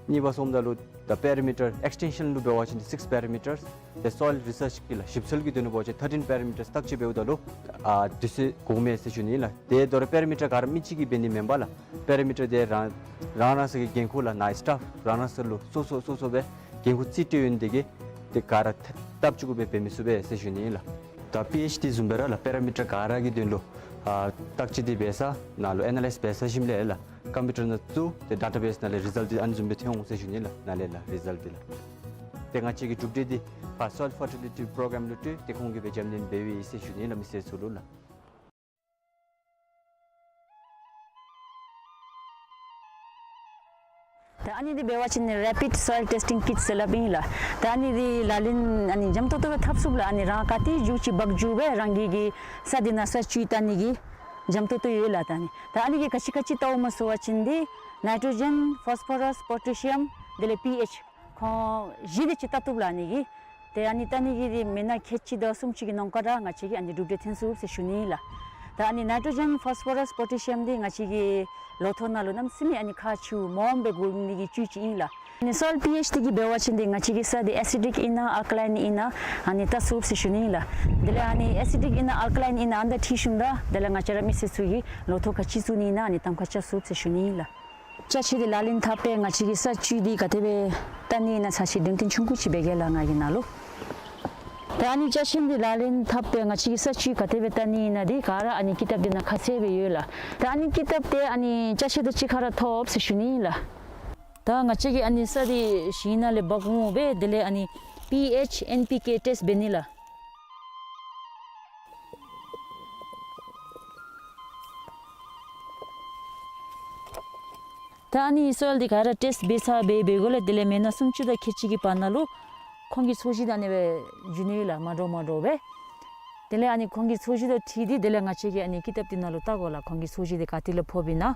གཉིས་པ་སོངམ་ད་ལུ་ད་པེ་རི་མི་ཊར་ཨེགསི་ཊེན་ཤཱན་ལུ་འབད་བ་ཅིན་སིགསི་པེ་རི་མི་ཊར་དེ་སོའིལ་རི་སརཆ་གི་ལགས་ཞིབ་འཚོལ་གྱི་དོན་ལུ་འབད་བ་ཅིན་ཐར་ཊིན་པེ་རི་མི་ཊར་བརྟག་དཔྱད་འབདཝ་ད་ལུ་ཨ་དུས་ཚོད་འགོརཝ་མས་ཟེར་ཞུ་ནི་ལགས། དེ་དོ་རུང་པེ་རི་མི་ཊར་ག་ར་མི་གཅིག་གིས་འབད་ནི་མེན་པས་ལགས། པེ་རི་མི་ཊར་དེ་རང་རང་རང་སོའི་གི་འགན་ཁུར་ལགས། ནཱ་སི་ཊཱཕ་རང་རང་སོ་ལུ་སོ་སོ་སོ་སོ་སྦེ་འགན་ཁུར་རྩིས་སྤྲོད་ཡོད་ནི་དེ་གིས་དེ་ག་ར་ཐ་ཐབས་ཅིག་གུ་སྦེ་འབད་མི་ཚུགས་པས་ཟེར་ཞུ་ནི་ལགས། ད་པི་ཨེཆ་ཌི་བཟུམ་སྦེ་ར་ལགས་པེ་རི་མི་ཊར་ག་ར་གི་དོན་ལུ་ཨ་བརྟག་དཔྱད་འདི་འབད་ས་ནཱ་ལུ་ཨེ་ན་ལའིཛ་འབད་ཚར་ཞིནམ་ལས་ལགས། ཀམ་པིའུ་ཊར་ནང་བཙུགས་ཏེ་ཌེ་ཊ་བེསི་ནང་ལས་རི་ཛལཊ་འདི་ཨ་ནི་བཟུམ་སྦེ་ཐོན་འོང་ཟེར་ཞུ་ནི་ལགས། ནཱ་ལས་ལགས་རི་ཛལཊ་འདི་ལགས། ཏེ་ང་བཅས་ཀྱི་གྲུབ་འབྲས་འདི་ཕར་སོའིལ་ཕར་ཊི་ལི་ཊི་པོ་རོ་གྲམ་ལུ་སྤྲོད་དེ་ཁོང་གིས་སྦེ་རྒྱབ་སྣོན་འབད་བའི་ཨིན་ཟེར་ཞུ་ནི་ལགས་མི་སེར་ཚུ་ལུ་ལགས། ད་ཨ་ནི་འདི་འབད་བ་ཅིན་རེ་པིཌ་སོའིལ་ཊེསི་ཊིང་ཀིཊ་ཟེར་སླབ་ཨིན་ལགས། ད་ཨ་ནི་འདི་ལག་ལེན་ཨ་ནི་འཇམ་ཏོག་ཏོ་སྦེ་འཐབ་ཚུགས་ལགས། ཨ་ནི་རང་ག་ཏེ་རྒྱུག་ཅི་འབག་རྒྱུག་སྦེ་རང་གི་གི་ས་འདི་ནང་ས་བཅུད་བལྟ་ནི་གི་ འཇམ་ཏོང་ཏོ་ཡོད་ལགས། ད་ཨ་ནི་ད་ཨ་ནི་གིས་ག་ཅི་ག་ཅི་བལྟཝ་སྨོ་ཟེར་བ་ཅིན་འདི་ནའི་ཊྲོ་ཇེན་ཕོསི་ཕོ་རསི་པོ་ཊེ་ཤི་ཡམ་དེ་ལས་པི་ཨེཆ་ཁོང་བཞི་དེ་ཅིག་བལྟ་བཏུབ་ལགས་ཨ་ནི་གིས། ཏེ་ཨ་ནི་ད་ཨ་ནི་གི་འདི་མི་ནང་ཁལ་གཅིག་དང་སུམ་ཅུ་གི་ནང་ཁར་ར་ང་བཅས་ཀྱིས་ཨ་ནི་གྲུབ་འབྲས་ཐོན་ཚུགས་ཟེར་ཞུ་ནི་ལགས། ད་ཨ་ནི་ནའི་ཊྲོ་ཇེན་ཕོསི་ཕོ་རསི་པོ་ཊེ་ཤི་ཡམ་འདི་ང་བཅས་ཀྱི་ལོ་ཐོག་ནང་ལུ་གནམ་མེད་ས་མེད་ཨ་ནི་ཁག་ཆེཝ་མངམ་སྦེ་དགོ་ནི་གི་བཅུད་ཅིག་ཨིན་ལགས། ཨ་ནི་སོའིལ་པི་ཨེཆ་འདི་གིས་འབད་བ་ཅིན་འདི་ང་བཅས་ཀྱི་ས་འདི་ཨེ་སི་ཌིག་ཨིན་ན་ཨལ་ཀ་ལའིན་ཨིན་ན་ཨ་ནི་བལྟ་ཚུགས་ཟེར་ཞུ་ནི་ལགས། དེ་ལས་ཨ་ནི་ཨེ་སི་ཌིག་ཨིན་ན་ཨལ་ཀ་ལའིན་ཨིན་ན་ཨ་ནི་ད་འཁྲིལ་ཞིནམ་ད་དེ་ལས་ང་བཅས་ར་མི་སེར་ཚུ་གིས་ལོ་ཐོག་ག་ཅི་བཙུགས་ནི་ཨིན་ན་ཨ་ནི་གདམ་ཁ་རྐྱབ་ཚུགས་ཟེར་ཞུ་ནི་ལགས། ཅ་ཆས་འདི་ལག་ལེན་འཐབ་སྦེ་ང་བཅས་ཀྱིས་ས་བཅུད་འདི་ག་དེ་སྦེ་བལྟ་ནི་ཨིན་ན་ཚར་ཅིག་གྲོས་བསྟུན་ཆུང་ཀུ་ཅིག་འབད་གེ་ལགས་ང་གིས་ནཱ་ལུ། ད་ཨ་ནི་ཅ་ཆས་འདི་ལག་ལེན་འཐབ་སྦེ་ང་བཅས་ཀྱིས་ས་བཅུད་ག་དེ་སྦེ་བལྟ་ནི་ཨིན་ན་འདི་ག་ར་ཨ་ནི་ཀི་ཏབ་འདི་ནང་ཁ་གསལ་སྦེ་ཡོད་ལགས། ད་ཨ་ནི་ཀི་ཏབ་འདི་ཨ་ནི་ཅ་ཆས་དང་གཅིག་ཁར་ར་ཐོབ་ཟེར་ཞུ་ནི་ལགས། ད་ང་བཅས་ཀྱིས་ཨ་ནི་ས་འདི་ཞིང་ནང་ལས་འབག་འོང་སྦེ་དེ་ལས་ཨ་ནི་པི་ཨེཆ་ཨེན་པི་ཀེ་ཊེསཊ་འབད་ནི་ལགས། ད་ཨ་ནི་སོའིལ་འདི་ག་ར་ཊེསཊ་འབད་ཚར་སྦེ་འབད་འགོ་ལས་དེ་ལས་མི་ནང་སུམ་ཅུ་དང་ཁལ་གཅིག་གི་བར་ན་ལུ་ཁོང་གི་ཚོས་གཞི་འདི་ཨ་ནི་སྦེ་འགྱུར་ནི་ལགས་མ་འདྲཝ་མ་འདྲཝ་སྦེ། དེ་ལས་ཨ་ནི་ཁོང་གི་ཚོས་གཞི་དང་འཁྲིལ་ཏེ་དེ་ལས་ང་བཅས་ཀྱིས་ཨ་ནི་ཀི་ཏབ་འདི་ནང་ལུ་བལྟ་དགོ་ལགས། ཁོང་གི་ཚོས་གཞི་འདི་ག་ཏེ་ལས་ཕོགཔ་ཨིན་ན།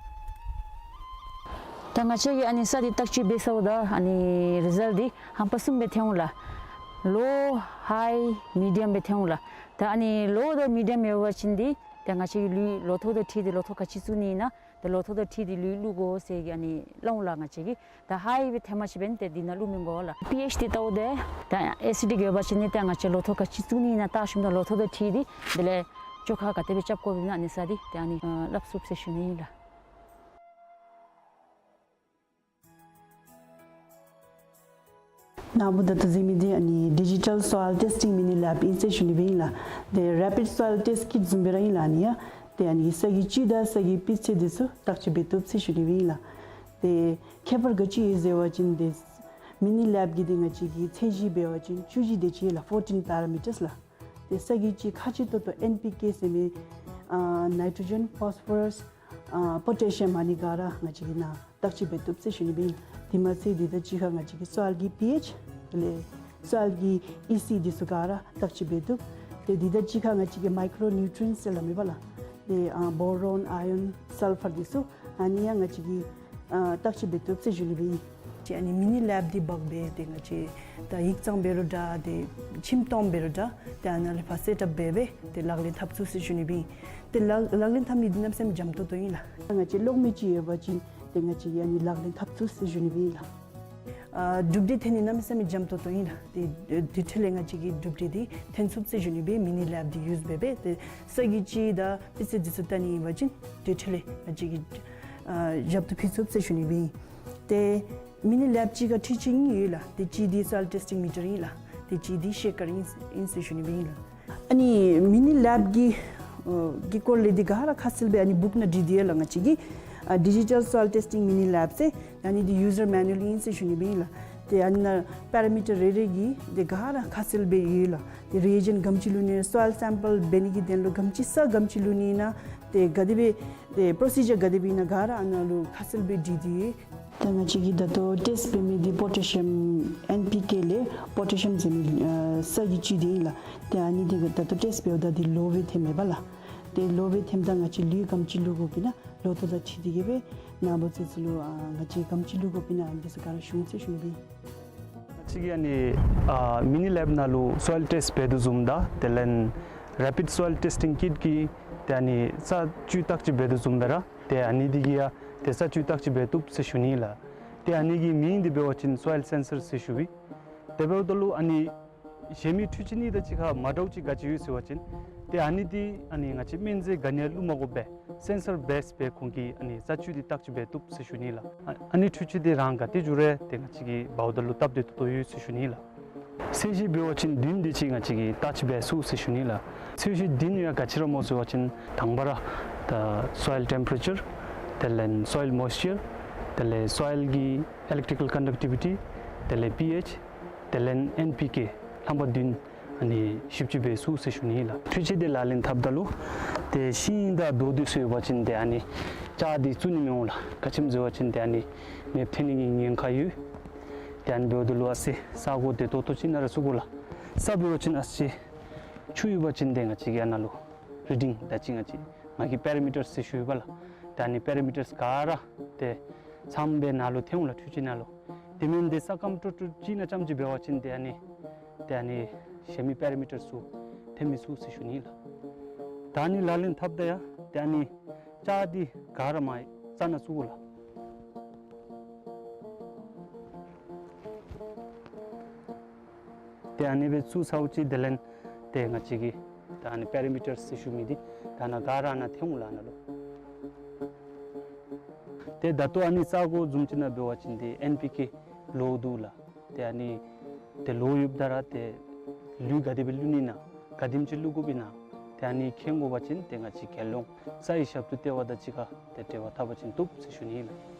ད་ང་བཅས་ཀྱིས་ཨ་ནི་ས་འདི་བརྟག་དཔྱད་འབད་ཚརཝ་ད་ཨ་ནི་རི་ཛལཊ་འདི་ཧམ་པ་གསུམ་སྦེ་ཐོན་འོང་ལགས། ལོ་ཧའི་མི་ཌི་ཡམ་སྦེ་ཐོན་འོང་ལགས། ད་ཨ་ནི་ལོ་དང་མི་ཌི་ཡམ་ཡོད་པ་ཅིན་འདི་ད་ང་བཅས་ཀྱི་ལུད་ལོ་ཐོག་དང་འཁྲིལ་ཏེ་ལོ་ཐོག་ག་ཅི་བཙུགས་ནི་ཨིན་ན་ད་ལོ་ཐོག་དང་འཁྲིལ་ཏེ་ལུད་བླུག་དགོ་ཟེར་གྱི་ཨ་ནི་སླབ་འོང་ལགས། ང་བཅས་ཀྱིས་ད་ཧའི་སྦེ་ཐོནམ་ཅིག་འབདན་ཏེ་འདི་ནང་བླུག་མི་དགོ་ལགས། པི་ཨེཆ་འདི་བལྟཝ་ད་ད་ཨེ་སི་ཌིག་ཡོད་པ་ཅིན་ནི་ད་ང་བཅས་ལོ་ཐོག་ག་ཅི་བཙུགས་ནི་ཨིན་ན་བལྟ་ཞིནམ་ད་ལོ་ཐོག་དང་འཁྲིལ་ཏེ་དེ་ལས་བཅོས་ཁ་ག་དེ་སྦེ་རྐྱབ་དགོཔ་ཨིན་ན་ཨ་ནི་ས་འདི་ཏེ་ཨ་ནི་ཨ་སླབ་ཚུགས་ཟེར་ཞུ་ནི་ཨིན་ལགས། ནཱ་བུ་ད་ལྟོ་གཟིགས་མི་འདི་ཨ་ནི་ཌི་ཇི་ཊལ་སོའིལ་ཊེསི་ཊིང་མི་ནི་ལེབ་ཨིན་ཟེར་ཞུ་ནི་སྦེ་ཨིན་ལགས། ཏེ་རེ་པིཌ་སོའིལ་ཊེསི་ཀིཊ་བཟུམ་སྦེ་ར་ཨིན་ལགས། ཨ་ནི་ཡང་ཏེ་ཨ་ནི་ས་གི་བཅུད་དང་ས་གི་སྤུས་ཚད་འདི་ཚུ་བརྟག་དཔྱད་འབད་བཏུབ་ཟེར་ཞུ་ནི་སྦེ་ཨིན་ལགས། ཏེ་ཁྱད་པར་ག་ཅི་ཡོད་ཟེར་བ་ཅིན་ཏེ་མི་ནི་ལེབ་ཀྱི་འདི་ང་བཅས་ཀྱི་ཚད་གཞི་འབད་བ་ཅིན་བཅུ་བཞི་དེ་ཅིག་ལགས། ཕོར་ཊིན་པེ་ར་མི་ཊརསི་ལགས། ཏེ་ས་གི་བཅུད་ཁག་ཆེ་ཏོག་ཏོ་ཨེན་པི་ཀེ་ཟེར་མི་ཨ་ནའི་ཊྲོ་ཇེན་ཕོསི་ཕོ་རསི་ཨ་པོ་ཊེ་ཤི་ཡམ་ཨ་ནི་ག་ར་ང་བཅས་ཀྱིས་ནཱ་བརྟག་དཔྱད་འབད་བཏུབ་ཟེར་ཞུ་ནི་སྦེ་ཨིན། དེ་མ་ཚད་འདི་དང་གཅིག་ཁར་ང་བཅས་ཀྱིས་སོའིལ་གྱི་པི་ཨེཆ་དེ་ལས་སོའིལ་གྱི་ཨི་སི་འདི་ཚུ་ག་ར་བརྟག་དཔྱད་འབད་བཏུབ། ཏེ་འདི་དང་གཅིག་ཁར་ང་བཅས་ཀྱིས་མའི་ཀྲོ་ནིའུ་ཊི་རི་ཡེནཊི་ཟེར་སླབ་མི་པ་ལགས། ཏེ་ཨ་བོ་རོན་ཨའི་ཡོན་སཱལ་ཕར་འདི་ཚུ་ཨ་ནི་ཡང་ང་བཅས་ཀྱིས་ཨ་བརྟག་དཔྱད་འབད་བཏུབ་ཟེར་ཞུ་ནི་སྦེ་ཨིན། ཏེ་ཨ་ནི་མི་ནི་ལེབ་འདི་འབག་སྦེ་ཏེ་ང་བཅས་ད་ཡིག་ཚང་འབད་རུང་འདྲ་ཏེ་ཁྱིམ་སྟོངམ་འབད་རུང་འདྲ་ཏེ་ཨ་ནཱ་ལས་ཕར་སེཊ་ཨཔ་འབད་སྦེ་ཏེ་ལག་ལེན་འཐབ་ཚུགས་ཟེར་ཞུ་ནི་སྦེ་ཨིན། ཏེ་ལག་ལག་ལེན་འཐབ་ནི་འདི་གནམ་མེད་ས་མེད་འཇམ་ཏོང་ཏོ་ཨིན་ལགས། ང་བཅས་གློག་མེ་ཅིག་ཡོད་པ་ཅིན་ཏེ་ང་བཅས་ཀྱིས་ཨ་ནི་ལག་ལེན་འཐབ་ཚུགས་ཟེར་ཞུ་ནི་སྦེ་ཨིན་ལགས། ཨ་གྲུབ་འབྲས་ཐོན་ནི་གནམ་མེད་ས་མེད་འཇམ་ཏོང་ཏོ་ཨིན་ལགས། ཏེ་དེ་འཕྲོ་ལས་ང་བཅས་ཀྱིས་གྲུབ་འབྲས་འདི་ཐོན་ཚུགས་ཟེར་ཞུ་ནི་སྦེ་མི་ནི་ལེབ་འདི་ཡུསི་འབད་སྦེ་ཏེ་ས་གི་བཅུད་དང་སྤུས་ཚད་འདི་ཚུ་བལྟ་ནི་ཨིན་པ་ཅིན་དེ་འཕྲོ་ལས་ང་བཅས་ཀྱིས་ཨ་རྒྱབ་ཏུ་ཕུལ་ཚུགས་ཟེར་ཞུ་ནི་སྦེ་ཨིན། ཏེ་མི་ནི་ལེབ་གཅིག་ཁར་འཕྲུལ་ཆས་གཉིས་ཡོད་ལགས། ཏེ་གཅིག་འདི་སོའིལ་ཊེསི་ཊིང་མི་ཊར་ཨིན་ལགས། ཏེ་གཅིག་འདི་ཤེ་ཀར་ཨིན་ཨིན་ཟེར་ཞུ་ནི་སྦེ་ཨིན་ལགས། ཨ་ནི་མི་ནི་ལེབ་ཀྱི་ཨ་གི་སྐོར་ལས་འདི་ག་ར་ཁ་གསལ་སྦེ་ཨ་ནི་བུཀ་ནང་བྲིས་ཏེ་ཡོད་ལགས། ང་བཅས་ཀྱི་ཨ་ཌི་ཇི་ཊལ་སོའིལ་ཊེསི་ཊིང་མི་ནི་ལེབ་ཟེར་ཨ་ནི་འདི་ཡུ་ཟར་མེ་ནུ་ཨེལ་ཨིན་ཟེར་ཞུ་ནི་སྦེ་ཨིན་ལགས། ཏེ་ཨ་ནི་ནང་པེ་ར་མི་ཊར་རེ་རེ་གི་འདི་ག་ར་ཁ་གསལ་སྦེ་ཡོད་ལགས། ཏེ་རི་ཨེ་ཇེནཊ་ག་དེམ་ཅིག་བླུག་ནི་ཨིན་ན་སོའིལ་སེམ་པཱལ་འབད་ནི་གི་དོན་ལུ་ག་དེམ་ཅིག་ས་ག་དེམ་ཅིག་བླུག་ནི་ཨིན་ན་ཏེ་ག་དེ་སྦེ་ཏེ་པྲོ་སི་ཇར་ག་དེ་སྦེ་ཨིན་ན་ག་ར་ཨ་ནཱ་ལུ་ཁ་གསལ་སྦེ་བྲིས་ཏེ་ཡོད། ད་ང་བཅས་ཀྱིས་ད་ལྟོ་ཊེསཊ་འབད་མི་འདི་པོ་ཊེ་ཤི་ཡམ་ཨེན་པི་ཀེ་ལས་པོ་ཊེ་ཤི་ཡམ་ཟེར་མི་ཨ་ས་གི་བཅུད་འདི་ཨིན་ལགས། ཏེ་ཨ་ནི་འདི་ད་ལྟོ་ཊེསཊ་འབདཝ་ད་འདི་ལོ་སྦེ་ཐོནམ་མས་པ་ལགས། ཏེ་ལོ་སྦེ་ཐོནམ་ད་ང་བཅས་ལུད་ག་དེམ་ཅིག་བླུག་དགོཔ་ཨིན་ན་ལོ་ཐོག་དང་འཁྲིལ་ཏེ་གི་སྦེ་ནཱ་བུ་ཚུ་ཚུ་ལུ་ཨ་ང་བཅས་ག་དེམ་ཅིག་བླུག་དགོཔ་ཨིན་ན་ཨ་ནི་འདི་ཚུ་ག་ར་ཞུ་འོང་ཟེར་ཞུ་ནི་སྦེ་ཨིན། ང་བཅས་ཀྱིས་ཨ་ནི་ཨ་མི་ནི་ལེབ་ནང་ལུ་སོའིལ་ཊེསཊ་འབད་དོ་བཟུམ་དང་དེ་ལས་རེ་པིཌ་སོའིལ་ཊེསི་ཊིང་ཀིཊ་གིས་ཏེ་ཨ་ནི་ས་བཅུད་བརྟག་དཔྱད་འབད་དོ་བཟུམ་སྦེ་ར་ཏེ་ཨ་ནི་འདི་གིས་ཡང་ཏེ་ས་བཅུད་བརྟག་དཔྱད་འབད་བཏུབ་ཟེར་ཞུ་ནི་ལགས། ཏེ་ཨ་ནི་གི་མིང་འདི་འབད་བ་ཅིན་སོའིལ་སེན་སར་ཟེར་ཞུ་བས། དེ་འབདཝ་ད་ལུ་ཨ་ནི་གཞན་མི་འཕྲུལ་ཆས་གཉིས་དང་གཅིག་ཁར་མ་འདྲཝ་ཅིག་ག་ཅི་ཡོད་ཟེར་བ་ཅིན་ཏེ་ཨ་ནི་འདི་ཨ་ནི་ང་བཅས་སྨན་རྫས་ག་ནི་ཡང་བླུག་མ་དགོ་པར་སེན་སར་བེསཌ་སྦེ་ཁོང་གིས་ཨ་ནི་ས་བཅུད་འདི་བརྟག་དཔྱད་འབད་བཏུབ་ཟེར་ཞུ་ནི་ལགས། ཨ་ཨ་ནི་འཕྲུལ་ཆས་འདི་རང་ག་ཏེ་འགྱོ་རུང་ཏེ་ང་བཅས་ཀྱིས་འབདཝ་ད་ལུ་སྟབས་བདེ་ཏོག་ཏོ་ཡོད་ཟེར་ཞུ་ནི་ལགས། ཚད་གཞི་འབད་བ་ཅིན་བདུན་དེ་ཅིག་ང་བཅས་ཀྱིས་བརྟག་དཔྱད་འབད་ཚུགས་ཟེར་ཞུ་ནི་ལགས། ཚད་གཞི་བདུན་ཡང་ག་ཅི་ར་སྨོ་ཟེར་བ་ཅིན་དང་པ་ར་ད་སོའིལ་ཊེམ་པེ་རེ་ཅར་དེ་ལས་སོའིལ་མོའིསི་ཅར་དེ་ལས་སོའིལ་གྱི་ཨི་ལེག་ཊི་རི་ཀལ་ཀོན་ཌག་ཊི་བི་ཊི་དེ་ལས་པི་ཨེཆ་དེ་ལས་ཨེན་པི་ཀེ་རྣམ་པ་བདུན་ཨ་ནི་ཞིབ་དཔྱད་འབད་ཚུགས་ཟེར་ཞུ་ནི་ལགས། འཕྲུལ་ཆས་འདི་ལག་ལེན་འཐབ་ད་ལུ་ཏེ་ཤིང་དང་རྡོ་འདི་ཚུ་ཡོད་པ་ཅིན་ཏེ་ཨ་ནི་ལྕགས་འདི་བཙུགས་ནི་མི་འོང་ལགས། ག་ཅི་སྨོ་ཟེར་བ་ཅིན་ཏེ་ཨ་ནི་མེདཔ་ཐོན་ནི་གི་ཉེན་ཁ་ཡོད། ཏེ་ཨ་ནི་འབདཝ་ད་ལུ་ཨ་ཙི་ས་གོ་བདེ་ཏོག་ཏོ་ཅིག་ནང་ར་བཙུགས་དགོ་ལགས། ས་འབད་བ་ཅིན་ཨ་ཙི་ཆུ་ཡོད་པ་ཅིན་ཏེ་ང་བཅས་ཀྱིས་ཨ་ནཱ་ལུ་རི་ཌིང་ད་ཅི་ང་བཅས་ ང་གིས་པེ་ར་མི་ཊར་ཟེར་ཞུ་ཡི་པ་ལགས། ཏེ་ཨ་ནི་པེ་ར་མི་ཊར་ག་ར་ཏེ་ཚངམ་སྦེ་ནཱ་ལུ་ཐོན་འོང་ལགས། འཕྲུལ་ཆས་ནང་ལུ། དེ་མེན་ཏེ་ས་སྐམ་ཀྲོག་ཀྲོ་ཅིག་ནང་རྐྱངམ་ཅིག་འབད་བ་ཅིན་ཏེ་ཨ་ནི་ཏེ་ཨ་ནི་གཞན་མི་པེ་ར་མི་ཊར་ཚུ་ཐོན་མི་ཚུགས་ཟེར་ཞུ་ནི་ལགས། ད་ཨ་ནི་ལག་ལེན་འཐབ་ད་ཡང་ཏེ་ཨ་ནི་ལྕགས་འདི་ག་ར་མར་རྩ་ནང་བཙུགས་དགོ་ལགས། ཏེ་ཨ་ནི་སྦེ་བཙུགས་ཚརཝ་ཅིག་དེ་ལས་ཏེ་ང་བཅས་ཀྱིས་ད་ཨ་ནི་པེ་ར་མི་ཊར་ཟེར་ཞུ་མི་འདི་ད་ནཱ་ག་ར་ནཱ་ཐོན་འོང་ལགས་ནཱ་ལུ། ཏེ་ད་ལྟོ་ཨ་ནི་ས་གོ་བཟུམ་ཅིག་ནང་འབད་བ་ཅིན་ཏེ་ཨེན་པི་ཀེ་ལོག་འདུག་ལགས། ཏེ་ཨ་ནི་ཏེ་ལོག་ཡོདཔ་ད་ར་ཏེ་ལུད་ག་དེ་སྦེ་བླུག་ནི་ན་ག་དེམ་ཅིག་བླུག་དགོཔ་ཨིན་ན་ཏེ་ཨ་ནི་མཁྱེན་དགོ་པ་ཅིན་ཏེ་ང་བཅས་རྒྱལ་ཡོངས་ས་ཡི་ཞབས་ཏོག་ལྟེ་བ་དང་གཅིག་ཁར་ཏེ་འབྲེལ་བ་འཐབ་པ་ཅིན་བཏུབ་ཟེར་ཞུ་ནི་ཨིན་ལགས།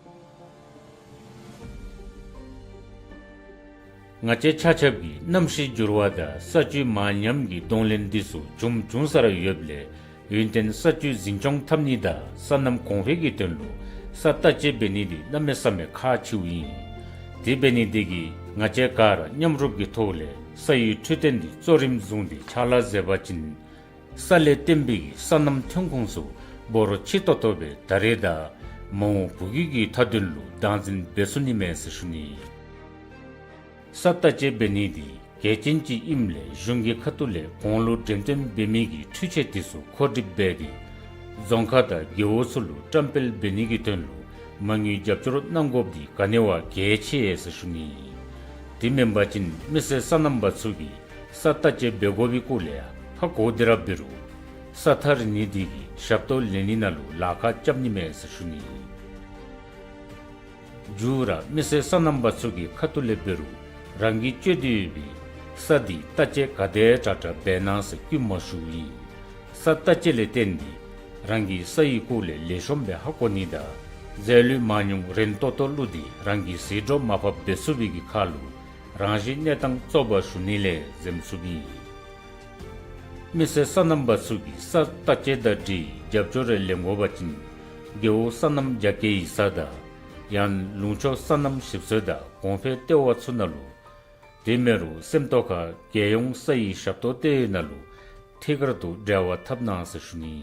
ང་བཅས་ཆ་ཁྱབ་ཀྱིས་གནམ་གཤིས་འགྱུར་བ་དང་ས་བཅུད་མར་ཉམས་ཀྱི་གདོང་ལེན་འདི་ཚུ་བྱུང་བྱུང་ས་ར་ཡོདཔ་ལས་ཡུན་བརྟན་ས་བཅུད་འཛིན་སྐྱོང་འཐབ་ནི་དང་སོ་ནམ་གོང་འཕེལ་གྱི་དོན་ལུ་ས་བརྟག་དཔྱད་འབད་ནི་འདི་གནམ་མེད་ས་མེད་ཁག་ཆེཝ་ཨིན། དེ་འབད་ནི་འདི་གིས་ང་བཅས་ག་ར་མཉམ་རུབ་ཀྱི་ཐོག་ལས་ས་ཡི་འཕྲོད་བསྟེན་འདི་གཙོ་རིམ་བཟུང་སྟེ་ཕྱག་ལཱ་མཛད་པ་ཅིན་ས་ལས་བརྟེན་པའི་སོ་ནམ་ཐོན་ཁུངས་ཚུ་འབོར་ཆེ་ཏོག་ཏོ་སྦེ་ད་རེས་དང་མ་འོངས་བུ་གུ་གི་མཐའ་དོན་ལུ་བདག་འཛིན་འབད་ཚུགས་ནི་མས་ཟེར་ཞུ་ནི། ས་བརྟག་དཔྱད་འབད་ནི་འདི་གལ་ཆེན་ཅིག་ཨིནམ་ལས་གཞུང་གི་ཁ་ཐུག་ལས་གོང་ལུ་འགྲེམས་སྟོན་འབད་མི་གི་འཕྲུལ་ཆས་དེ་ཚུ་མཁོ་སྒྲུབ་འབད་དེ་རྫོང་ཁག་དང་རྒེད་འོག་ཚུ་ལུ་བཀྲམ་སྤེལ་འབད་ནི་གི་དོན་ལུ་མ་དངུལ་རྒྱབ་སྐྱོར་གནང་དགོཔ་འདི་ག་ནི་བ་གལ་ཆེ་ཟེར་ཞུ་ནི། དེ་མེན་པ་ཅིན་མི་སེར་སོ་ནམ་པ་ཚུ་གིས་ས་བརྟག་དཔྱད་འབད་དགོ་པའི་སྐོར་ལས་ཡང་ཧ་གོ་སྟེ་ར་འབད་རུང་ས་ཐག་རིང་ནི་དེ་གིས་ཞབས་ཏོག་ལེན་ནི་ནང་ལུ་ལཱ་ཁག་རྐྱབ་ནི་མས་ཟེར་ཞུ་ནི། མཇུག་ར་མི་སེར་སོ་ནམ་པ་ཚུ་གི་ཁ་ཐུག་ལས་འབད་རུང་རང་གིས་སྤྱོད་དེ་ཡོད་པའི་ས་འདི་བརྟག་དཔྱད་ག་དེ་དྲག་དྲག་འབད་གནང་ཟེར་བསྐུལ་མ་ཞུཝ་ཨིན། ས་བརྟག་དཔྱད་ལས་བརྟེན་ཏེ་རང་གིས་ས་ཡི་སྐོར་ལས་ལེགས་ཤོམ་སྦེ་ཧ་གོ་ནི་དང་རྫས་ལུད་མ་ཉུང་རན་ཏོག་ཏོ་བླུགས་ཏེ་རང་གི་ཟད་འགྲོ་མར་ཕབ་འབད་ཚུགས་པའི་གི་ཁར་ལུ་རང་བཞིན་གནས་སྟངས་བཙོག་པ་ཞུ་ནི་ལས་འཛེམ་ཚུགསཔ་ཨིན། མི་སེར་སོ་ནམ་པ་ཚུ་གིས་ས་བརྟག་དཔྱད་དང་འབྲེལ་རྒྱབ་སྐྱོར་རེ་ལེན་དགོ་པ་ཅིན་རྒེད་འོག་སོ་ནམ་རྒྱ་སྐྱེད་ཡིག་ཚང་དང་ཡང་ལུང་ཕྱོགས་སོ་ནམ་ཞིབ་འཚོལ་དང་གོང་འཕེལ་ལྟེ་བ་ཚུ་ནང་ལུ། དེ་མེན་རུང་སེམས་རྟོགས་ཁ་རྒྱལ་ཡོངས་ས་ཡི་ཞབས་ཏོག་ལྟེ་བའི་ནང་ལུ་ཐད་ཀར་དུ་འབྲེལ་བ་འཐབ་གནང་ཟེར་ཞུ་ནི།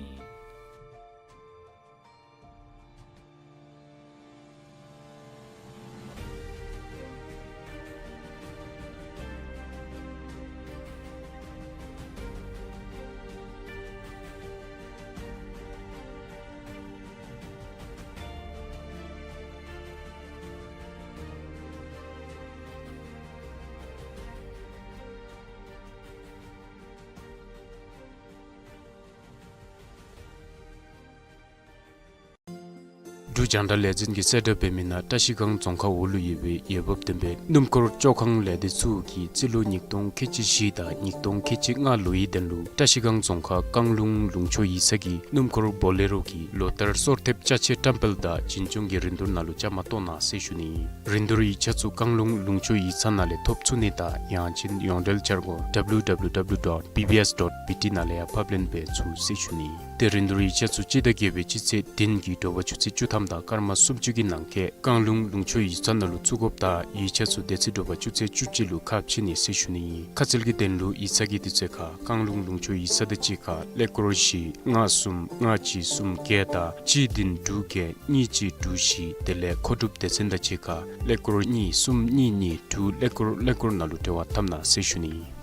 འབྲུག་རྒྱང་བསྒྲགས་ལས་འཛིན་གྱིས་གསལ་བསྒྲགས་འབད་མི་ནང་བཀྲ་ཤིས་སྒང་རྫོང་ཁག་འོག་ལུ་ཡོད་པའི་འོས་འབབ་ལྡན་པའི་སྣུམ་འཁོར་བཅོ་ཁང་ལས་སྡེ་ཚུ་གིས་རྩིས་ལོ་ཉིས་སྟོང་ཁལ་གཅིག་བཞི་དང་ཉིས་སྟོང་ཁལ་གཅིག་ལྔ་ལོའི་དོན་ལུ་བཀྲ་ཤིས་སྒང་རྫོང་ཁག་བཀང་ལུང་ལུང་ཕྱོགས་ཡིག་ཚང་གི་སྣུམ་འཁོར་བོ་ལེ་རོ་གི་ལོ་ལྟར་སོར་ཐེབས་ཅ་ཆས་བཀྲམ་སྤེལ་དང་འཛིན་སྐྱོང་གི་རིན་བསྡུར་ནང་ལུ་བཅའ་མར་གཏོགས་གནང་ཟེར་ཞུ་ནི། རིན་བསྡུར་ཡིག་ཆ་ཚུ་བཀང་ལུང་ལུང་ཕྱོགས་ཡིག་ཚང་ནང་ལས་ཐོབ་ཚུགས་ནི་དང་ཡང་ཅིན་ཡོངས་འབྲེལ་འཆར་སྒོ་W W W dot B B S dot B T ནང་ལས་ཡང་ཕབ་ལེན་འབད་ཚུགས་ཟེར་ཞུ་ནི། ཏེ་རིན་བསྡུར་ཡིག་ཆ་ཚུ་སྤྱི་ཟླ་བརྒྱད་པའི་སྤྱི་ཚེས་བདུན་གྱི་དྲོ་པ་ཆུ་ཚོད་བཅུ་ཐམ་དང་སྐར་མ་སུམ་ཅུ་གི་ནང་འཁོད་བཀང་ལུང་ལུང་ཕྱོགས་ཡིག་ཚང་ནང་ལུ་བཙུགས་དགོཔ་དང་ཡིག་ཆ་ཚུ་དེ་ཚེ་དྲོ་པ་ཆུ་ཚོད་བཅུ་གཅིག་ལུ་ཁ་ཕྱེ་ནི་ཟེར་ཞུ་ནི་ཨིན། ཁ་གསལ་གྱི་དོན་ལུ་ཡིག་ཚང་གི་དུས་ཚོད་ཁར་བཀང་ལུང་ལུང་ཕྱོགས་ཡིག་ཚང་དང་གཅིག་ཁར་ཀླད་ཀོར་བཞི་ལྔ་གསུམ་ལྔ་གཅིག་གསུམ་བརྒྱད་དང་གཅིག་བདུན་དྲུག་བརྒྱད་གཉིས་གཅིག་དྲུག་བཞི། དེ་ལས་མཁོ་སྒྲུབ་སྡེ་ཚན་དང་གཅིག་ཁར་ཀླད་ཀོར་གཉིས་གསུམ་གཉིས་གཉིས་དྲུག་ཀླད་ཀོར་ཀླད་ཀོར་ནང་ལུ་འབྲེལ་བ་འཐབ་གནང་ཟེར་ཞུ་ནི་ཨིན།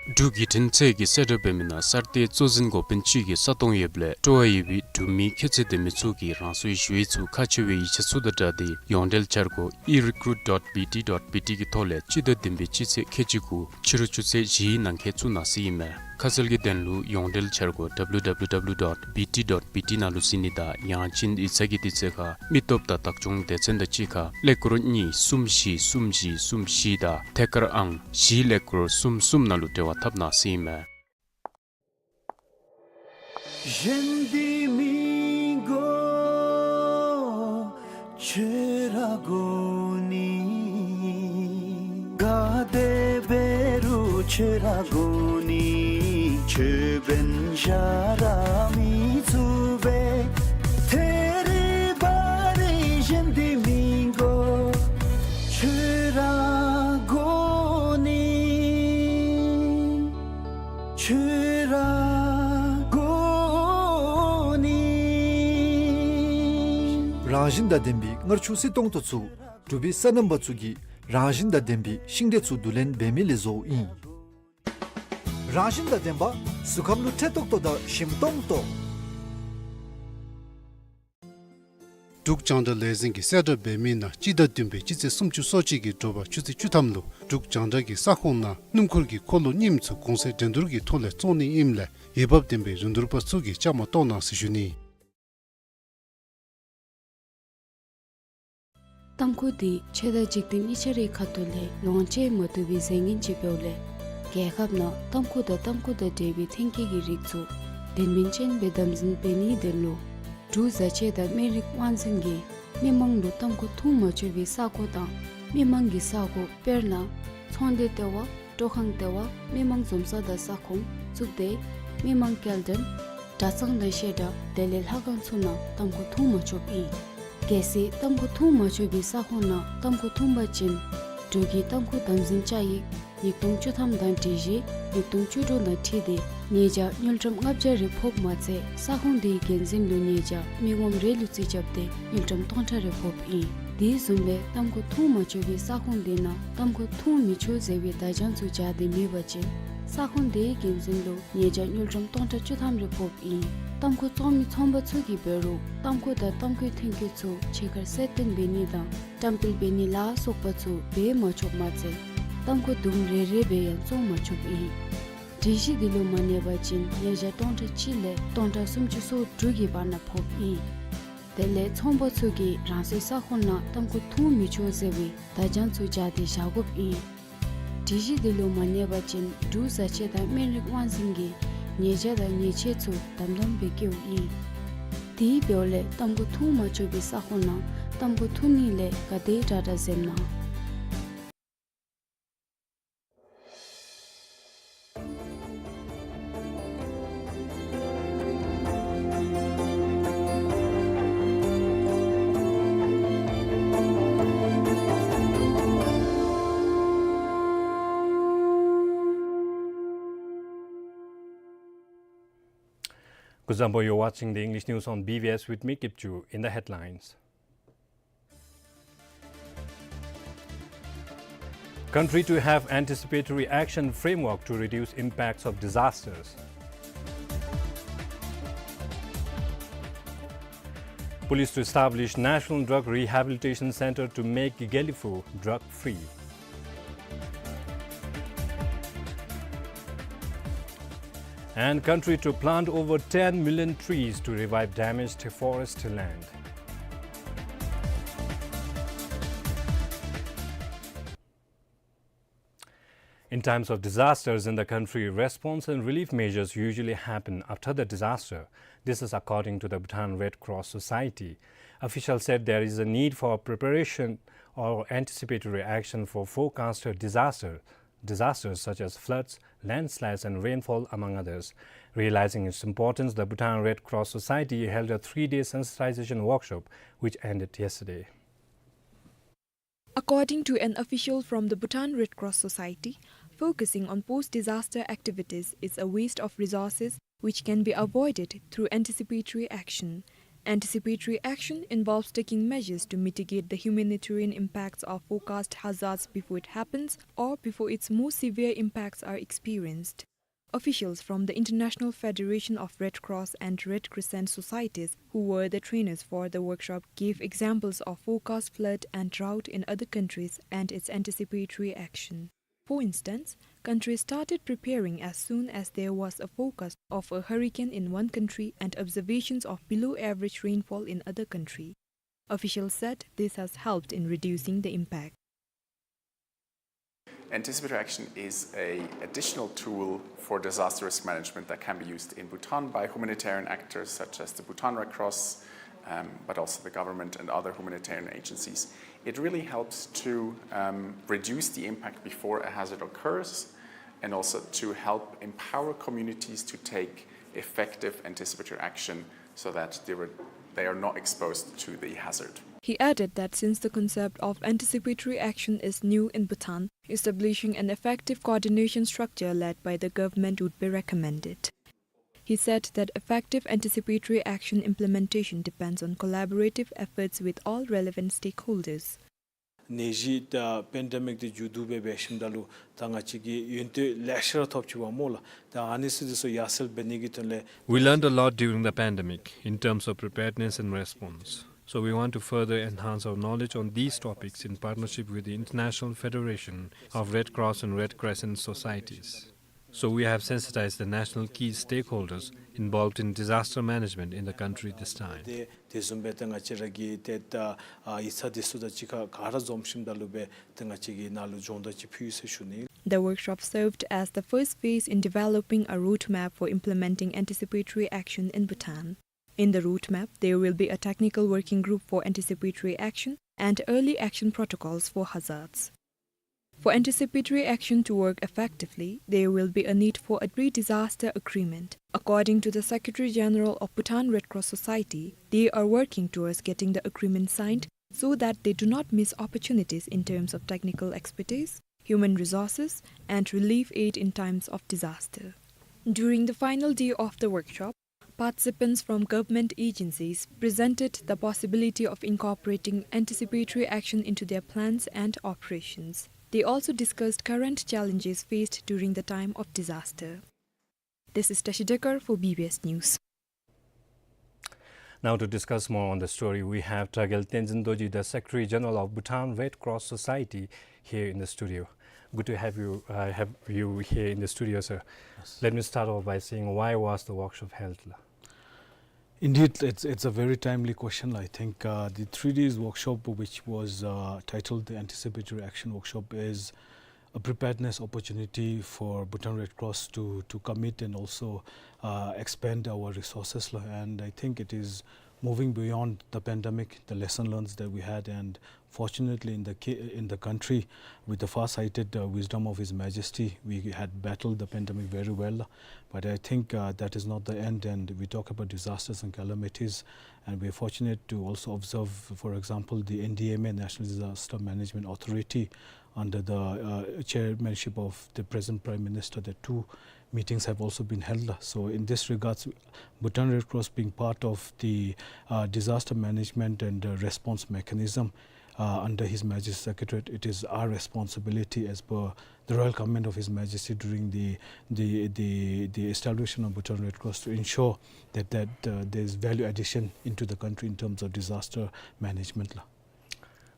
འབྲུག་བརྒྱུད་འཕྲིན་ཚད་ཀྱིས་གསལ་བསྒྲགས་འབད་མི་ནང་གསར་གཏོད་གཙོ་འཛིན་འགོ་དཔོན་ཅིག་གི་ས་སྟོང་ཡོདཔ་ལས་སྤྲོ་བ་ཡོད་པའི་འབྲུག་མི་ཁྱད་ཚད་ལྡན་མི་ཚུ་གིས་རང་སོའི་ཞུ་ཡིག་ཚུ་ཁག་ཆེ་བའི་ཡིག་ཆ་ཚུ་དང་སྦྲགས་ཏེ་ཡོངས་འབྲེལ་འཆར་སྒོ་e recruit dot B T dot B T གི་ཐོག་ལས་སྤྱི་ཟླ་བདུན་པའི་སྤྱི་ཚེས་ཁལ་གཅིག་དགུ་ཕྱི་རུ་ཆུ་ཚོད་བཞིའི་ནང་འཁོད་བཙུགས་གནང་ཟེར་ཨིན་མས། ཁ་གསལ་གྱི་དོན་ལུ་ཡོངས་འབྲེལ་འཆར་སྒོ་W W W dot B T dot B T ནང་ལུ་གཟིགས་ནི་དང་ཡང་ཅིན་ཡིག་ཚང་གི་དུས་ཚོད་ཁར་མི་སྟོབས་དང་བདག་སྐྱོང་སྡེ་ཚན་དང་གཅིག་ཁར་ཀླད་ཀོར་གཉིས་གསུམ་བཞི་གསུམ་བཞི་གསུམ་བཞི་དང་ཐད་ཀར་ཨང་བཞི་ཀླད་ཀོར་གསུམ་གསུམ་ནང་ལུ་འབྲེལ་བ་འཐབ་གནང་ཟེར་ཨིན་མས། རང་བཞིན་དང་ལྡན་པའི་མངར་ཆུ་བསིལ་ཏོང་ཏོ་ཚུ་འབྲུག་པའི་སོ་ནམ་པ་ཚུ་གིས་རང་བཞིན་དང་ལྡན་པའི་ཤིང་འབྲས་ཚུ་བསྡུ་ལེན་འབད་མི་ལས་བཟོཝ་ཨིན། རང་བཞིན་དང་ལྡན་པ་གཟུགས་ཁམས་ལུ་འཕྲོད་ཏོག་ཏོ་དང་ཞིམ་ཏོང་ཏོ། འབྲུག་རྒྱང་བསྒྲགས་ལས་འཛིན་གྱིས་གསལ་བསྒྲགས་འབད་མི་ནང་སྤྱི་ཟླ་བདུན་པའི་སྤྱི་ཚེས་སུམ་ཅུ་སོ་གཅིག་གི་དྲོ་པ་ཆུ་ཚོད་བཅུ་ཐམ་ལུ་འབྲུག་རྒྱང་བསྒྲགས་ཀྱི་ས་ཁོངས་ནང་སྣུམ་འཁོར་གྱི་འཁོར་ལོ་རྙིངམ་ཚུ་གོང་ཚད་འགྲན་བསྡུར་གྱི་ཐོག་ལས་བཙོང་ནི་ཨིནམ་ལས་འོས་འབབ་ལྡན་པའི་རིན་བསྡུར་པ་ཚུ་གིས་བཅའ་མར་གཏོགས་གནང་ཟེར་ཞུ་ནི། ཏམ་ཁུ་འདི་ཆོས་དང་འཇིག་རྟེན་གཉིས་ཆ་རའི་ཁ་ཐུག་ལས་ལོངས་སྤྱོད་མ་བཏུབ་པའི་རྫས་ངན་ཅིག་འབདཝ་ལས་རྒྱལ་ཁབ་ནང་ཏམ་ཁུ་དང་ཏམ་ཁུ་དང་འབྲེལ་བའི་ཐོན་སྐྱེད་ཀྱི་རིགས་ཚུ་ལྡན་མིན་ཅན་སྦེ་དམ་འཛིན་འབད་ནིའི་དོན་ལུ་འབྲུག་བཟའ་ཆས་དང་སྨན་རིགས་དབང་འཛིན་གྱིས་མི་མང་ལུ་ཏམ་ཁུ་འཐུང་མ་ཆོག་པའི་ས་གོ་དང་མི་མང་གི་ས་གོ་དཔེར་ན་ཚོང་སྡེ་ལྟེ་བ། སྤྲོ་ཁང་ལྟེ་བ། མི་མང་འཛོམས་ས་དང་ས་ཁོངས་བཙུགས་ཏེ་མི་མང་སྐྱེལ་འདྲེན་གྲྭ་ཚང་དང་བཤད་གྲྭ་དེ་ལས་ལྷ་ཁང་ཚུ་ནང་ཏམ་ཁུ་འཐུང་མ་ཆོགཔ་ཨིན། གལ་སྲིད་ཏམ་ཁུ་འཐུང་མ་ཆོག་པའི་ས་ཁོངས་ནང་ཏམ་ཁུ་འཐུང་པ་ཅིན་འབྲུག་གི་ཏམ་ཁུ་དམ་འཛིན་བཅའ་ཡིག་ཉིས་སྟོང་བཅུ་ཐམ་དང་སྒྲིག་གཞི་ཉིས་སྟོང་བཅུ་དྲུག་དང་འཁྲིལ་ཏེ་ཉེས་བྱ་དངུལ་ཀྲམ་ལྔ་བརྒྱ་རེ་ཕོགཔ་མ་ཚད་ས་ཁོངས་དེའི་འགན་འཛིན་ལུ་ཉེས་བྱ་མི་ངོམ་རེ་ལུ་རྩིས་རྐྱབ་སྟེ་དངུལ་ཀྲམ་སྟོང་ཕྲག་རེ་ཕོགཔ་ཨིན། དེ་བཟུམ་སྦེ་ཏམ་ཁུ་འཐུང་མ་ཆོག་པའི་ས་ཁོངས་དེ་ནང་ཏམ་ཁུ་འཐུང་མི་ཆོག་ཟེར་བའི་བརྡ་བྱང་ཚུ་སྦྱར་ཏེ་མེད་པ་ཅིན་ས་ཁོངས་དེའི་འགན་འཛིན་ལུ་ཉེས་བྱ་དངུལ་ཀྲམ་སྟོང་ཕྲག་བཅུ་ཐམ་རེ་ཕོགཔ་ཨིན། ཏམ་ཁུ་བཙོང་མི་ཚོང་པ་ཚུ་གིས་འབད་རུང་ཏམ་ཁུ་དང་ཏམ་ཁུའི་ཐོན་སྐྱེད་ཚུ་ཕྱི་ཁར་གསལ་སྟོན་འབད་ནི་དང་བཀྲམ་སྤེལ་འབད་ནི་ལ་སོགས་པ་ཚུ་འབད་མ་ཆོགཔ་མ་ཚད་ཏམ་ཁུ་དུམ་རེ་རེ་སྦེ་ཡང་བཙོང་མ་ཆོགཔ་ཨིན། སྒྲིག་གཞི་འདི་ལུ་མ་གནས་པ་ཅིན་ཉེས་བྱ་སྟོང་ཕྲག་གཅིག་ལས་སྟོང་ཕྲག་སུམ་ཅུ་སོ་དྲུག་གི་བར་ན་ཕོགཔ་ཨིན། དེ་ལས་ཚོང་པ་ཚུ་གིས་རང་སོའི་ས་ཁོངས་ནང་ཏམ་ཁུ་འཐུང་མི་ཆོག་ཟེར་བའི་བརྡ་བྱང་ཚུ་སྦྱར་ཏེ་བཞག་དགོཔ་ཨིན། སྒྲིག་གཞི་འདི་ལུ་མ་གནས་པ་ཅིན་འབྲུག་བཟའ་ཆས་དང་སྨན་རིགས་དབང་འཛིན་གྱིས་ཉེས་བྱ་དང་ཉེས་ཆད་ཚུ་དམ་དམ་སྦེ་བཀལཝ་ཨིན། དེ་འབདཝ་ལས་ཏམ་ཁུ་འཐུང་མ་ཆོག་པའི་ས་ཁོངས་ནང་ཏམ་ཁུ་འཐུང་ནི་ལས་ག་དེ་དྲག་དྲག་འཛེམ་གནང་། Good evening, you're watching the English news on B B S with me, Kipchu. In the headlines. Country to have anticipatory action framework to reduce impacts of disasters. Police to establish National Drug Rehabilitation Center to make Gelephu drug free. And country to plant over ten million trees to revive damaged forest land. In times of disasters in the country, response and relief measures usually happen after the disaster. This is according to the Bhutan Red Cross Society. Officials said there is a need for preparation or anticipatory action for forecasted disaster, disasters such as floods, landslides, and rainfall, among others. Realizing its importance, the Bhutan Red Cross Society held a three-day sensitization workshop, which ended yesterday. According to an official from the Bhutan Red Cross Society, focusing on post-disaster activities is a waste of resources which can be avoided through anticipatory action. Anticipatory action involves taking measures to mitigate the humanitarian impacts of forecast hazards before it happens or before its more severe impacts are experienced. Officials from the International Federation of Red Cross and Red Crescent Societies, who were the trainers for the workshop, gave examples of forecast flood and drought in other countries and its anticipatory action. For instance, countries started preparing as soon as there was a forecast of a hurricane in one country and observations of below average rainfall in other country. Officials said this has helped in reducing the impact. Anticipatory action is a additional tool for disaster risk management that can be used in Bhutan by humanitarian actors such as the Bhutan Red Cross, um, but also the government and other humanitarian agencies. It really helps to, um, reduce the impact before a hazard occurs and also to help empower communities to take effective anticipatory action so that they were, they are not exposed to the hazard. He added that since the concept of anticipatory action is new in Bhutan, establishing an effective coordination structure led by the government would be recommended. He said that effective anticipatory action implementation depends on collaborative efforts with all relevant stakeholders. ནད་གཞི་དང་པེན་ཌེ་མིག་འདི་མཇུག་བསྡུ་སྦེ་འབད་ཞིནམ་ད་ལུ་ད་ང་བཅས་ཀྱིས་ཡོན་ཏན་ལེ་ཤ་ར་ཐོབ་ཅི་པ་སྨོ་ལགས། ད་ཨ་ནི་ཚུ་འདི་ཚུ་ཡར་སེང་འབད་ནི་གི་དོན་ལས། We learned a lot during the pandemic in terms of preparedness and response. So we want to further enhance our knowledge on these topics in partnership with the International Federation of Red Cross and Red Crescent Societies. So we have sensitized the national key stakeholders involved in disaster management in the country this time. དེ་དེ་བཟུམ་སྦེ་ད་ང་བཅས་ར་གིས་ཏེ་ད་ཨ་ཡིག་ཚང་འདི་ཚུ་དང་གཅིག་ཁར་ག་ར་འཛོམས་ཞིནམ་ད་ལུ་སྦེ་ད་ང་བཅས་ཀྱིས་ནཱ་ལུ་སྦྱོང་བརྡར་ཅིག་ཕུལ་ཡི་ཟེར་ཞུ་ནི། The workshop served as the first phase in developing a roadmap for implementing anticipatory action in Bhutan. In the roadmap, there will be a technical working group for anticipatory action and early action protocols for hazards. For anticipatory action to work effectively, there will be a need for a pre-disaster agreement. According to the Secretary General of Bhutan Red Cross Society, they are working towards getting the agreement signed so that they do not miss opportunities in terms of technical expertise, human resources, and relief aid in times of disaster. During the final day of the workshop, participants from government agencies presented the possibility of incorporating anticipatory action into their plans and operations. They also discussed current challenges faced during the time of disaster. This is Tashi Dekar for B B S News. Now to discuss more on the story, we have Tagel Tenzin Dorji, the Secretary General of Bhutan Red Cross Society, here in the studio. Good to have you, uh, have you here in the studio, sir. Yes. Let me start off by saying, why was the workshop held, la? Indeed, it's, it's a very timely question. I think, uh, the three days workshop, which was, uh, titled the Anticipatory Action Workshop, is a preparedness opportunity for Bhutan Red Cross to, to commit and also, uh, expand our resources, la. And I think it is moving beyond the pandemic, the lesson learned that we had, and fortunately in the ca-, in the country, with the far-sighted, uh, wisdom of His Majesty, we had battled the pandemic very well. But I think, uh, that is not the end, and we talk about disasters and calamities, and we are fortunate to also observe, for example, the N D M A, National Disaster Management Authority, under the, uh, chairmanship of the present Prime Minister, the two meetings have also been held. So in this regards, Bhutan Red Cross being part of the, uh, disaster management and, uh, response mechanism, uh, under His Majesty's Secretariat, it is our responsibility as per the royal command of His Majesty during the, the, the, the establishment of Bhutan Red Cross to ensure that, that, uh, there is value addition into the country in terms of disaster management, la.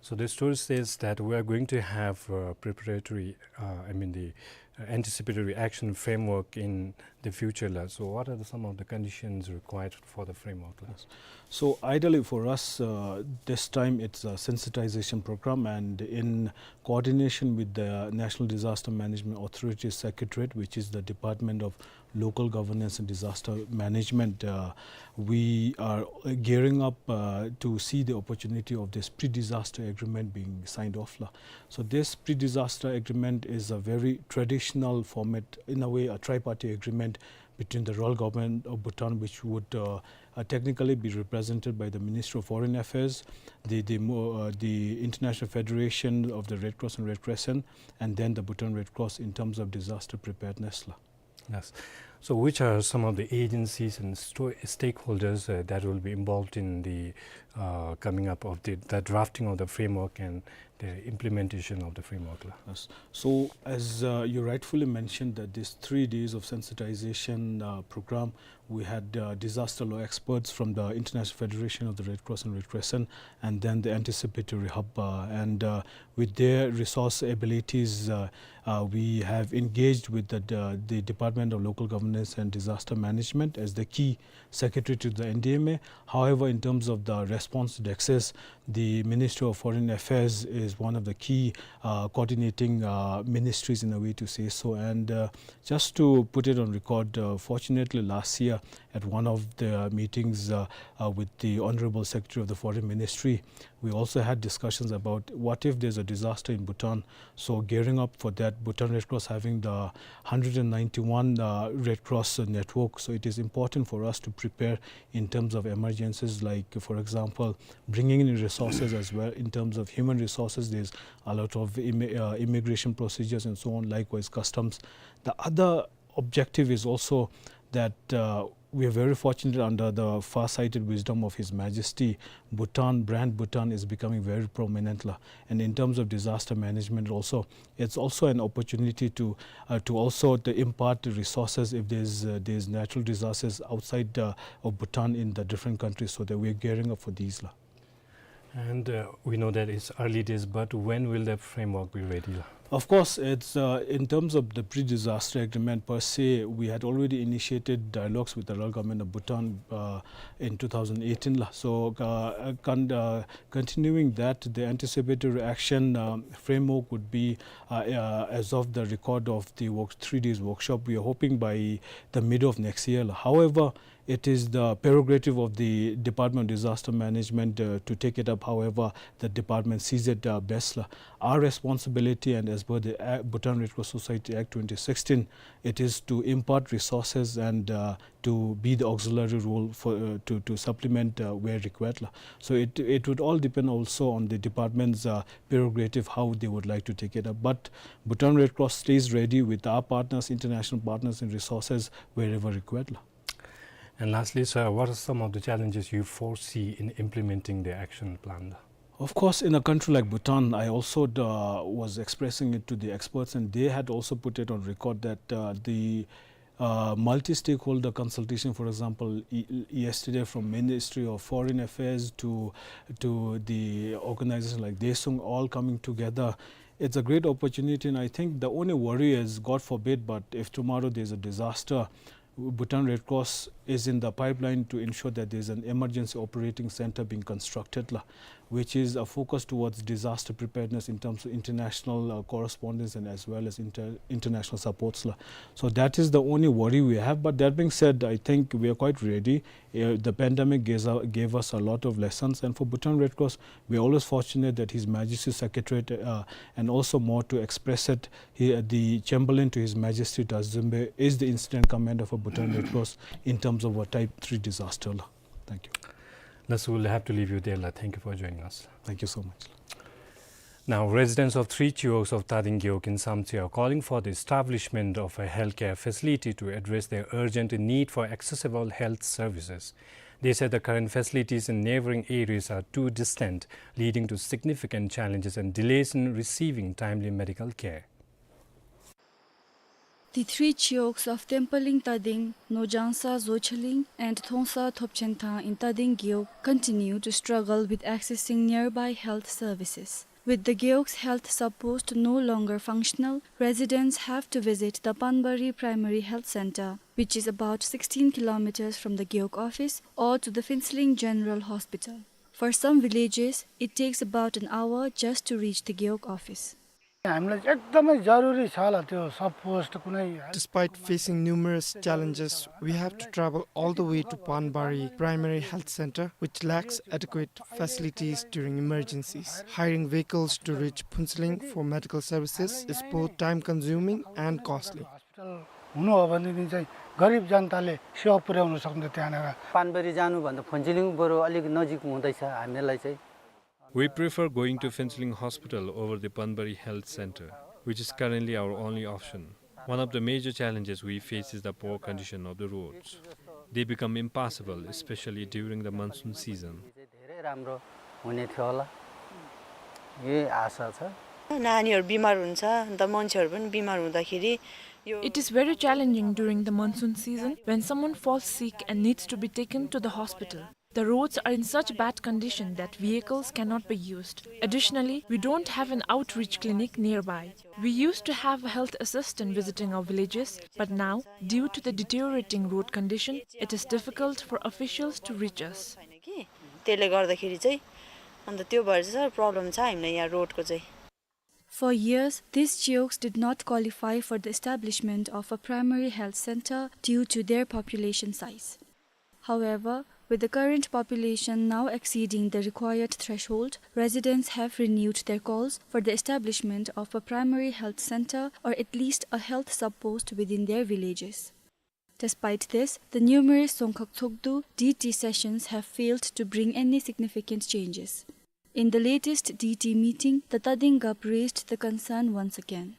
So the story says that we are going to have, uh, preparatory, uh, I mean the, uh, anticipatory action framework in the future, la. So what are the, some of the conditions required for the framework, la? Yes. So ideally for us, uh, this time it's a sensitization program, and in coordination with the National Disaster Management Authority Secretariat, which is the Department of Local Governance and Disaster Management, uh, we are, uh, gearing up, uh, to see the opportunity of this pre-disaster agreement being signed off, la. So this pre-disaster agreement is a very traditional format, in a way, a tri-party agreement between the Royal Government of Bhutan, which would, uh, uh, technically be represented by the Ministry of Foreign Affairs, the, the mo-, uh, the International Federation of the Red Cross and Red Crescent, and then the Bhutan Red Cross in terms of disaster preparedness, la. Yes. So which are some of the agencies and sto-, stakeholders, uh, that will be involved in the, uh, coming up of the, the drafting of the framework and the implementation of the framework, la? Yes. So as, uh, you rightfully mentioned that these three days of sensitization, uh, program, we had, uh, disaster law experts from the International Federation of the Red Cross and Red Crescent, and then the anticipatory hub, uh, and, uh, with their resource abilities, uh, uh, we have engaged with the, the, the Department of Local Governance and Disaster Management as the key secretary to the N D M A. However, in terms of the response dexes, the Ministry of Foreign Affairs is one of the key, uh, coordinating, uh, ministries, in a way to say so. And, uh, just to put it on record, uh, fortunately last year at one of the meetings, uh, uh, with the Honorable Secretary of the Foreign Ministry, we also had discussions about what if there's a disaster in Bhutan. So gearing up for that, Bhutan Red Cross having the hundred and ninety-one, uh, Red Cross, uh, network. So it is important for us to prepare in terms of emergencies, like, for example, bringing in resources as well. In terms of human resources, there's a lot of immi-, uh, immigration procedures and so on, likewise customs. The other objective is also that, uh, We are very fortunate under the far-sighted wisdom of His Majesty. Bhutan, brand Bhutan is becoming very prominent la. And in terms of disaster management also, it's also an opportunity to, uh, to also to impart the resources if there's, uh, there's natural disasters outside, uh, of Bhutan in the different countries, so that we are gearing up for these la. And, uh, we know that it's early days, but when will the framework be ready la? Of course, it's, uh, in terms of the pre-disaster agreement per se, we had already initiated dialogues with the Royal Government of Bhutan, uh, in two thousand eighteen la. So, uh, uh, con-, uh, continuing that, the anticipatory action, um, framework would be, uh, uh, as of the record of the work, three days workshop, we are hoping by the mid of next year la. However, it is the prerogative of the Department of Disaster Management, uh, to take it up however the department sees it, uh, best la. Our responsibility, and as per the, uh, Bhutan Red Cross Society Act twenty sixteen, it is to impart resources and, uh, to be the auxiliary role for, uh, to, to supplement, uh, where required la. So it, it would all depend also on the department's, uh, prerogative, how they would like to take it up. But Bhutan Red Cross stays ready with our partners, international partners, and resources wherever required la. And lastly, sir, what are some of the challenges you foresee in implementing the action plan? Of course, in a country like Bhutan, I also, uh, was expressing it to the experts, and they had also put it on record that, uh, the, uh, multi-stakeholder consultation, for example, y-, yesterday from Ministry of Foreign Affairs to, to the organization like Daesung, all coming together, it's a great opportunity. And I think the only worry is, God forbid, but if tomorrow there's a disaster, Bhutan Red Cross is in the pipeline to ensure that there's an emergency operating center being constructed la, which is a focus towards disaster preparedness in terms of international, uh, correspondence and as well as inter-, international supports la. So that is the only worry we have. But that being said, I think we are quite ready. Uh, the pandemic gives, uh, gave us a lot of lessons, and for Bhutan Red Cross, we are always fortunate that His Majesty's Secretariat, uh, and also more to express it, he, uh, the Chamberlain to His Majesty Dazumbe is the incident commander for Bhutan Red Cross in terms of a type three disaster la. Thank you. Thus, we'll have to leave you there la. Thank you for joining us. Thank you so much. Now, residents of Three Chiwogs of Tading Gewog in Samtse are calling for the establishment of a healthcare facility to address their urgent need for accessible health services. They said the current facilities in neighboring areas are too distant, leading to significant challenges and delays in receiving timely medical care. The Three Chiwogs of Tembaling Tading, Nojangsa Zocheling, and Thongsa Thopchenthang in Tading Gewog continue to struggle with accessing nearby health services. With the Gewog's health sub-post no longer functional, residents have to visit the Panbari Primary Health Center, which is about sixteen kilometers from the Gewog office, or to the Phuentsholing General Hospital. For some villages, it takes about an hour just to reach the Gewog office. हामीलाई एकदमै जरुरी छ होला त्यो सब पोस्ट कुनै। Despite facing numerous challenges, we have to travel all the way to Panbari Primary Health Center, which lacks adequate facilities during emergencies. Hiring vehicles to reach Phuentsholing for medical services is both time-consuming and costly. Hospital हुनु हो भनेदेखि चाहिँ गरिब जनताले सेवा पुर्याउन सक्छ त्यहाँनिर। पानबारी जानुभन्दा फुन्चुलिङ बरु अलिक नजिक हुँदैछ हामीलाई चाहिँ। We prefer going to Phuentsholing Hospital over the Panbari Health Center, which is currently our only option. One of the major challenges we face is the poor condition of the roads. They become impassable, especially during the monsoon season. धेरै राम्रो हुने थियो होला, यही आशा छ। नानीहरू बिमार हुन्छ, अन्त मान्छेहरू पनि बिमार हुँदाखेरि यो It is very challenging during the monsoon season when someone falls sick and needs to be taken to the hospital. The roads are in such bad condition that vehicles cannot be used. Additionally, we don't have an outreach clinic nearby. We used to have a health assistant visiting our villages, but now, due to the deteriorating road condition, it is difficult for officials to reach us. छैन कि, त्यसले गर्दाखेरि चाहिँ, अन्त त्यो भएर चाहिँ साह्रो प्रब्लम छ हामीलाई यहाँ रोडको चाहिँ। For years, these Chiwogs did not qualify for the establishment of a primary health center due to their population size. However, with the current population now exceeding the required threshold, residents have renewed their calls for the establishment of a primary health center or at least a health sub-post within their villages. Despite this, the numerous Dzongkhag Tshogdu D T sessions have failed to bring any significant changes. In the latest D T meeting, the Tading Gap raised the concern once again.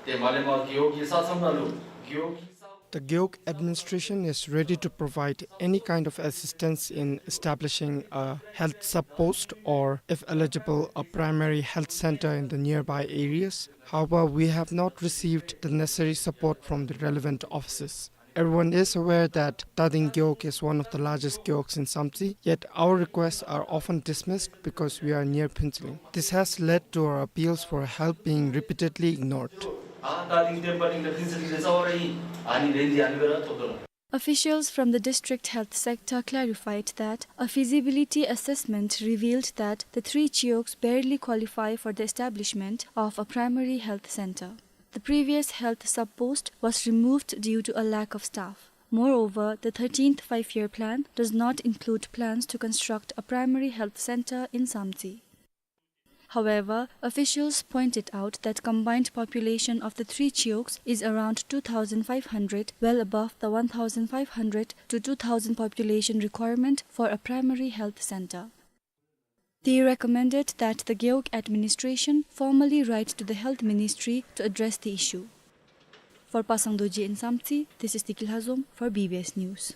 ཏེ་མ་ལེ་མ་གི་ཡོ་གི་ས་ཚང་ན་ལུ་གི་ཡོ་གི་ས། The Gewog administration is ready to provide any kind of assistance in establishing a health sub-post or, if eligible, a primary health center in the nearby areas. However, we have not received the necessary support from the relevant offices. Everyone is aware that Tading Gewog is one of the largest gewogs in Samtse, yet our requests are often dismissed because we are near Phuentsholing. This has led to our appeals for help being repeatedly ignored. Officials from the district health sector clarified that a feasibility assessment revealed that the three gewogs barely qualify for the establishment of a primary health center. The previous health sub-post was removed due to a lack of staff. Moreover, the thirteenth five-year plan does not include plans to construct a primary health center in Samtse. However, officials pointed out that combined population of the three gewogs is around two thousand five hundred, well above the one thousand five hundred to two thousand population requirement for a primary health center. They recommended that the Gewog administration formally write to the Health Ministry to address the issue. For Pasang Dorji in Samtse, this is Tiki Lhazom for B B S News.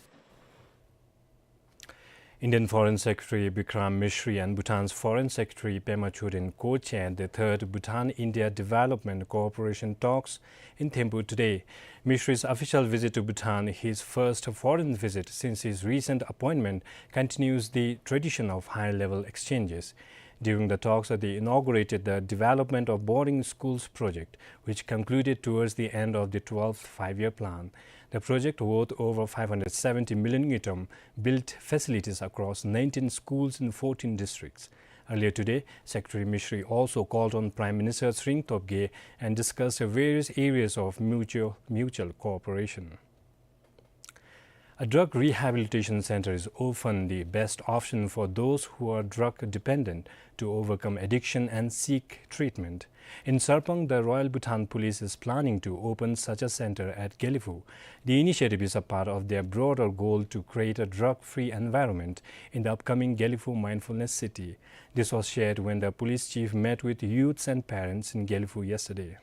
Indian Foreign Secretary Bikram Misri and Bhutan's Foreign Secretary Pema Choden co-chaired the third Bhutan-India Development Cooperation Talks in Thimphu today. Misri's official visit to Bhutan, his first foreign visit since his recent appointment, continues the tradition of high-level exchanges. During the talks, they inaugurated the development of boarding schools project, which concluded towards the end of the twelfth five-year plan. The project, worth over five hundred seventy million ngultrum, built facilities across nineteen schools in fourteen districts. Earlier today, Secretary Misri also called on Prime Minister Tshering Tobgay and discussed various areas of mutual, mutual cooperation. A drug rehabilitation center is often the best option for those who are drug dependent to overcome addiction and seek treatment. In Sarpang, the Royal Bhutan Police is planning to open such a center at Gelephu. The initiative is a part of their broader goal to create a drug-free environment in the upcoming Gelephu Mindfulness City. This was shared when the police chief met with youths and parents in Gelephu yesterday.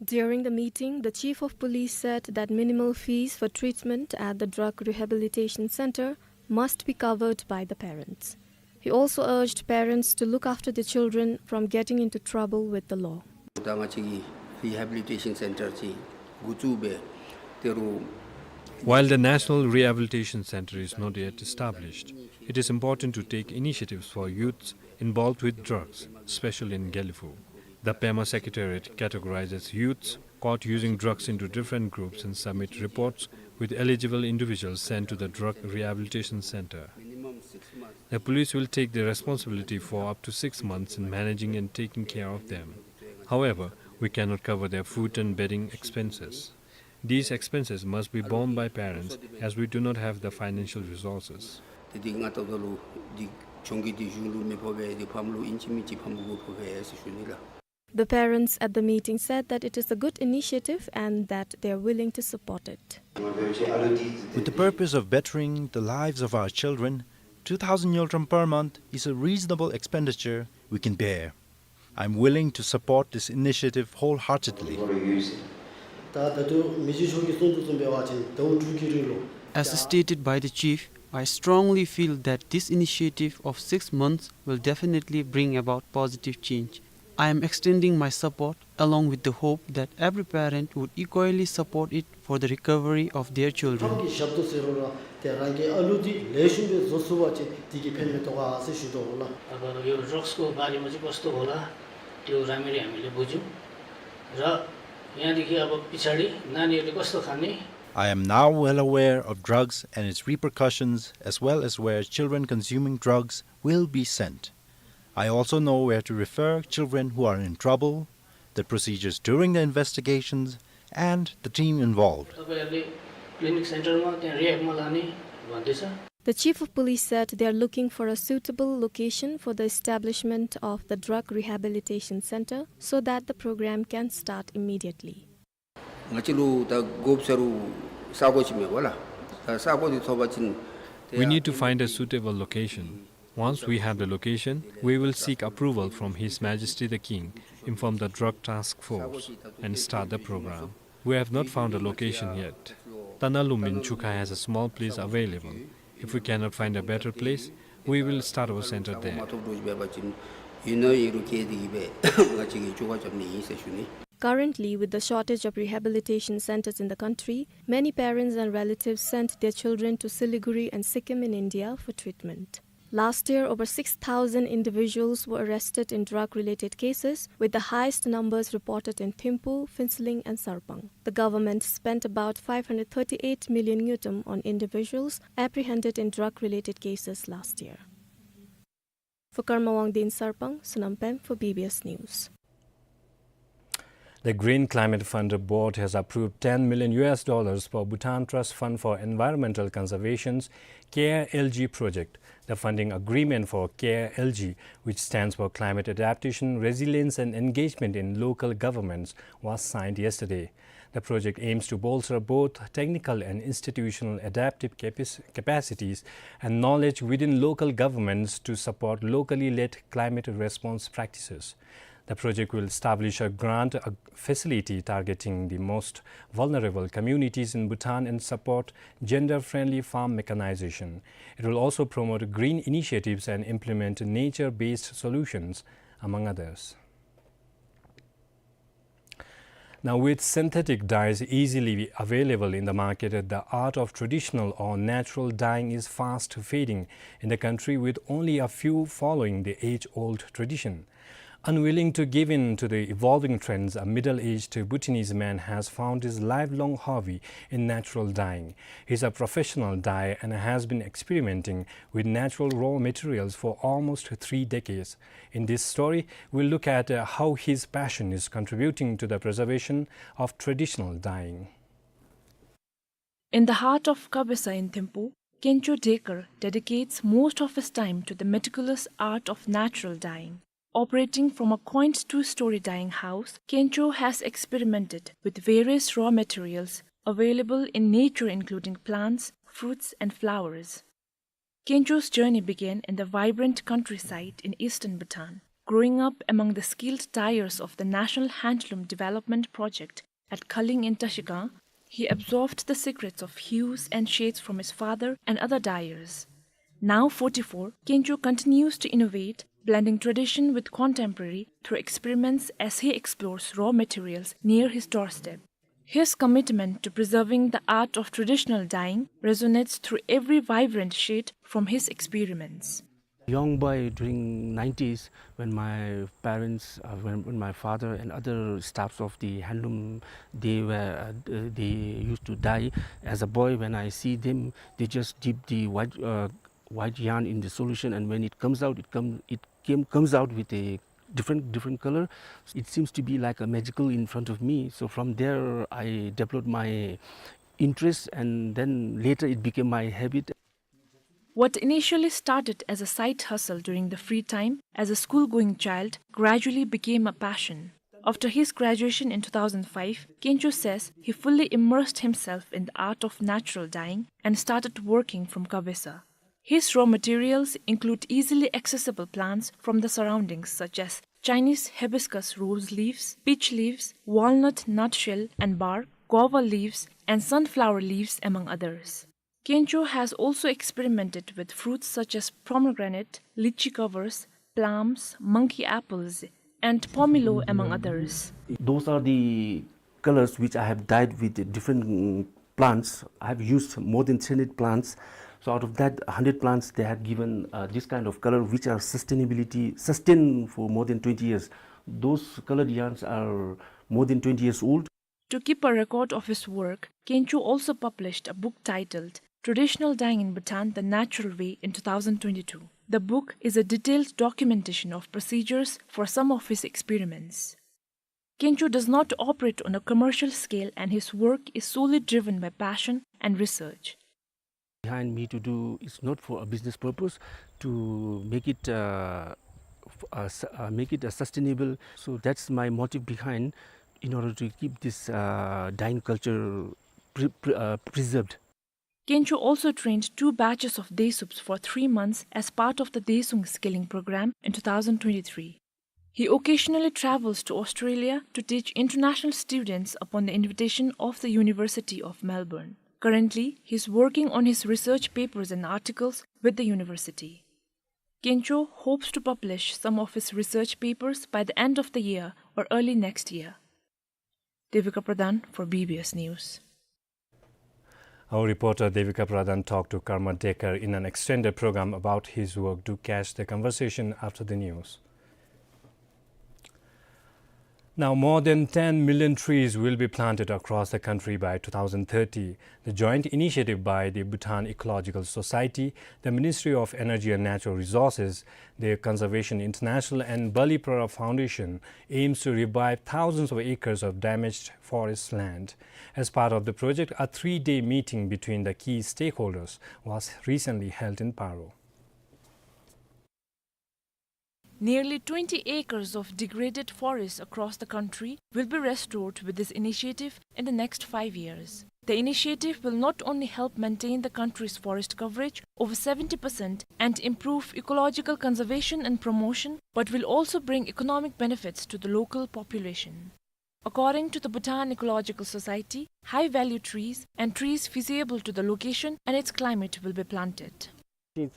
During the meeting, the chief of police said that minimal fees for treatment at the drug rehabilitation center must be covered by the parents. He also urged parents to look after the children from getting into trouble with the law. ད་ང་བཅས་ཀྱི་རི་ཧེ་བི་ལི་ཊེ་ཤན་སེན་ཊར་ཅིག་འགོ་བཙུགས་སྦེ་དེ་རུ། While the National Rehabilitation Center is not yet established, it is important to take initiatives for youths involved with drugs, especially in Gelephu. The Pema Secretariat categorizes youths caught using drugs into different groups and submit reports with eligible individuals sent to the drug rehabilitation center. The police will take the responsibility for up to six months in managing and taking care of them. However, we cannot cover their food and bedding expenses. These expenses must be borne by parents as we do not have the financial resources. དེ་འདི་ང་ཏོག་ཏོ་ལུ་འདི་གྱོང་གི་འདི་གཞུང་ལུ་མི་ཕོག་པས། འདི་ཕམ་ལུ་ཨིན་ཅི་མིན་ཅི་ཕམ་ལུ་མི་ཕོག་པས་ཟེར་ཞུ་ནི་ལགས། The parents at the meeting said that it is a good initiative and that they are willing to support it. With the purpose of bettering the lives of our children, two thousand ngultrum per month is a reasonable expenditure we can bear. I am willing to support this initiative wholeheartedly. ད་ད་ལྟོ་མི་རྗེ་མཆོག་གིས་གསུངས་དོ་བཟུམ་འབད་བ་ཅིན་ཟླཝ་དྲུག་གི་རིང་ལུ། As stated by the chief, I strongly feel that this initiative of six months will definitely bring about positive change. I am extending my support along with the hope that every parent would equally support it for the recovery of their children. ཁོང་གི་ཞབས་ཏོག་ཟེར་རུང་ར་ཏེ་རང་གི་ཨ་ལུ་འདི་ལེགས་ཤོམ་སྦེ་བཟོ་ཚུགས་པ་ཅིན་འདི་གིས་ཕན་མི་ཐོགས་ག་ཟེར་ཞུ་དོ་ལགས། अब यो ड्रग्सको बारेमा चाहिँ कस्तो होला, त्यो राम्ररी हामीले बुझ्यौँ र यहाँदेखि अब पछाडि नानीहरूले कस्तो खाने। I am now well aware of drugs and its repercussions, as well as where children consuming drugs will be sent. I also know where to refer children who are in trouble, the procedures during the investigations, and the team involved. तपाईँहरूले क्लिनिक सेन्टरमा, त्यहाँ रिह्याबमा लाने भन्दैछ। The chief of police said they are looking for a suitable location for the establishment of the drug rehabilitation center so that the program can start immediately. ང་བཅས་ལུ་ད་དགོཔ་ཟེར་རུང་ས་གོ་ཅིག་མེད་པ་ལགས། ད་ས་གོ་འདི་ཐོབ་པ་ཅིན། We need to find a suitable location. Once we have the location, we will seek approval from His Majesty the King, inform the drug task force, and start the program. We have not found a location yet. Tanalum in Chukha has a small place available. If we cannot find a better place, we will start our center there. Currently, with the shortage of rehabilitation centers in the country, many parents and relatives sent their children to Siliguri and Sikkim in India for treatment. Last year, over six thousand individuals were arrested in drug-related cases, with the highest numbers reported in Thimphu, Phuentsholing, and Sarpang. The government spent about five hundred thirty-eight million ngultrum on individuals apprehended in drug-related cases last year. For Karma Wangdi in Sarpang, Sonam Pem for B B S News. The Green Climate Fund Board has approved ten million U S dollars for Bhutan Trust Fund for Environmental Conservation's CARE-L G project. The funding agreement for CARE-L G, which stands for Climate Adaptation, Resilience and Engagement in Local Governments, was signed yesterday. The project aims to bolster both technical and institutional adaptive capac-, capacities and knowledge within local governments to support locally led climate response practices. The project will establish a grant, a facility targeting the most vulnerable communities in Bhutan and support gender-friendly farm mechanization. It will also promote green initiatives and implement nature-based solutions, among others. Now, with synthetic dyes easily available in the market, the art of traditional or natural dyeing is fast fading in the country, with only a few following the age-old tradition. Unwilling to give in to the evolving trends, a middle-aged Bhutanese man has found his lifelong hobby in natural dyeing. He's a professional dyer and has been experimenting with natural raw materials for almost three decades. In this story, we'll look at, uh, how his passion is contributing to the preservation of traditional dyeing. In the heart of Kabesa in Thimphu, Kencho Dekar dedicates most of his time to the meticulous art of natural dyeing. Operating from a quaint two-story dyeing house, Kencho has experimented with various raw materials available in nature, including plants, fruits, and flowers. Kencho's journey began in the vibrant countryside in eastern Bhutan. Growing up among the skilled dyers of the National Handloom Development Project at Khaling in Tashikang, he absorbed the secrets of hues and shades from his father and other dyers. Now forty-four, Kencho continues to innovate, blending tradition with contemporary through experiments as he explores raw materials near his doorstep. His commitment to preserving the art of traditional dyeing resonates through every vibrant shade from his experiments. Young boy during nineties, when my parents, uh, when, when my father and other staffs of the handloom, they were, uh, d-, they used to dye. As a boy, when I see them, they just dip the white, uh, white yarn in the solution, and when it comes out, it come, it came, comes out with a different, different color. It seems to be like a magical in front of me. So from there, I developed my interest, and then later it became my habit. What initially started as a side hustle during the free time as a school-going child gradually became a passion. After his graduation in two thousand five, Kencho says he fully immersed himself in the art of natural dyeing and started working from Kabesa. His raw materials include easily accessible plants from the surroundings, such as Chinese hibiscus rose leaves, peach leaves, walnut nutshell and bark, guava leaves, and sunflower leaves, among others. Kencho has also experimented with fruits such as pomegranate, lychee covers, plums, monkey apples, and pomelo, among others. Those are the colors which I have dyed with the different, mm, plants. I have used more than three hundred plants. So out of that hundred plants, they have given, uh, this kind of color, which are sustainability, sustain for more than twenty years. Those colored yarns are more than twenty years old. To keep a record of his work, Kencho also published a book titled Traditional Dyeing in Bhutan: The Natural Way in two thousand twenty-two. The book is a detailed documentation of procedures for some of his experiments. Kencho does not operate on a commercial scale, and his work is solely driven by passion and research. Behind me to do is not for a business purpose, to make it, uh, f-, uh, s-, uh, make it, uh, sustainable. So that's my motive behind, in order to keep this, uh, dyeing culture pre-, pre-, uh, preserved. Kencho also trained two batches of Desups for three months as part of the Desung skilling program in two thousand twenty-three. He occasionally travels to Australia to teach international students upon the invitation of the University of Melbourne. Currently, he is working on his research papers and articles with the university. Kencho hopes to publish some of his research papers by the end of the year or early next year. Devika Pradhan for B B S News. Our reporter Devika Pradhan talked to Karma Dekar in an extended program about his work. Do catch the conversation after the news. Now, more than ten million trees will be planted across the country by two thousand thirty. The joint initiative by the Bhutan Ecological Society, the Ministry of Energy and Natural Resources, the Conservation International and Balipara Foundation aims to revive thousands of acres of damaged forest land. As part of the project, a three-day meeting between the key stakeholders was recently held in Paro. Nearly twenty acres of degraded forests across the country will be restored with this initiative in the next five years. The initiative will not only help maintain the country's forest coverage over seventy percent and improve ecological conservation and promotion, but will also bring economic benefits to the local population. According to the Bhutan Ecological Society, high-value trees and trees feasible to the location and its climate will be planted. It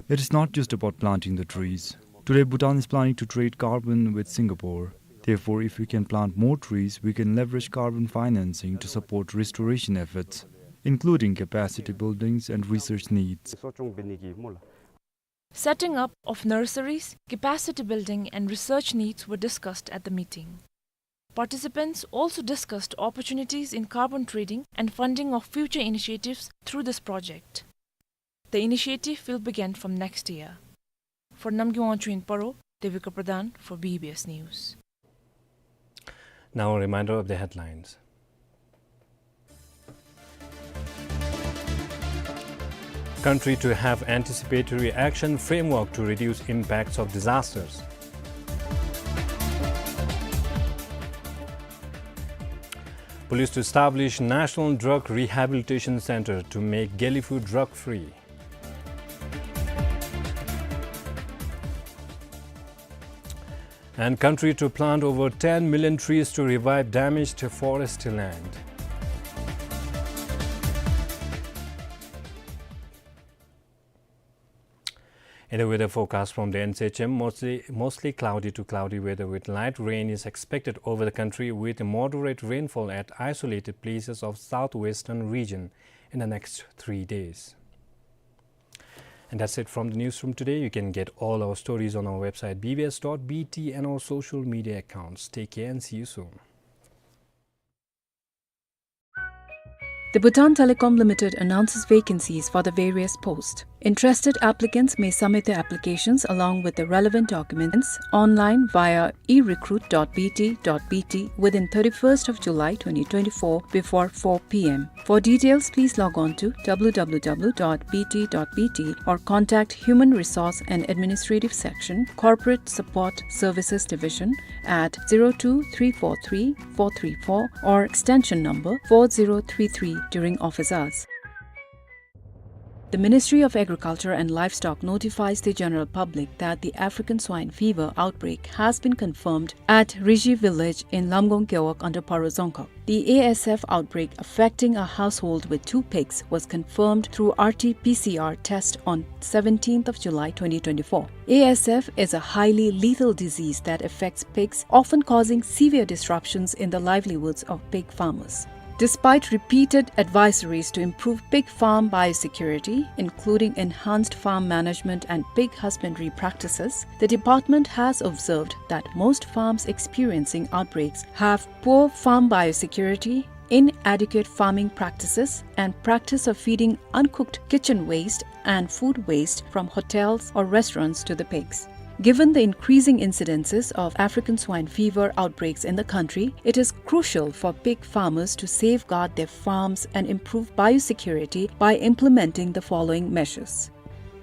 is not just about planting the trees. Today, Bhutan is planning to trade carbon with Singapore. Therefore, if we can plant more trees, we can leverage carbon financing to support restoration efforts, including capacity buildings and research needs. Setting up of nurseries, capacity building and research needs were discussed at the meeting. Participants also discussed opportunities in carbon trading and funding of future initiatives through this project. The initiative will begin from next year. For Namgay Wangchuk in Paro, Devika Pradhan for B B S News. Now a reminder of the headlines. Country to have anticipatory action framework to reduce impacts of disasters. Police to establish National Drug Rehabilitation Center to make Gelephu drug-free. And country to plant over ten million trees to revive damaged forest land. In the weather forecast from the N C H M, mostly, mostly cloudy to cloudy weather with light rain is expected over the country with moderate rainfall at isolated places of southwestern region in the next three days. And that's it from the newsroom today. You can get all our stories on our website B B S dot B T and our social media accounts. Take care and see you soon. The Bhutan Telecom Limited announces vacancies for the various posts. Interested applicants may submit their applications along with the relevant documents online via e recruit dot B T dot B T within thirty-first of July twenty twenty-four before four P M. For details, please log on to W W W dot B T dot B T or contact Human Resource and Administrative Section, Corporate Support Services Division at zero two three four three four three four or extension number four zero three three during office hours. The Ministry of Agriculture and Livestock notifies the general public that the African swine fever outbreak has been confirmed at Riji village in Lamgong Gewog under Paro Dzongkhag. The A S F outbreak affecting a household with two pigs was confirmed through R T P C R test on seventeenth of July twenty twenty-four. A S F is a highly lethal disease that affects pigs, often causing severe disruptions in the livelihoods of pig farmers. Despite repeated advisories to improve pig farm biosecurity, including enhanced farm management and pig husbandry practices, the department has observed that most farms experiencing outbreaks have poor farm biosecurity, inadequate farming practices, and practice of feeding uncooked kitchen waste and food waste from hotels or restaurants to the pigs. Given the increasing incidences of African swine fever outbreaks in the country, it is crucial for pig farmers to safeguard their farms and improve biosecurity by implementing the following measures.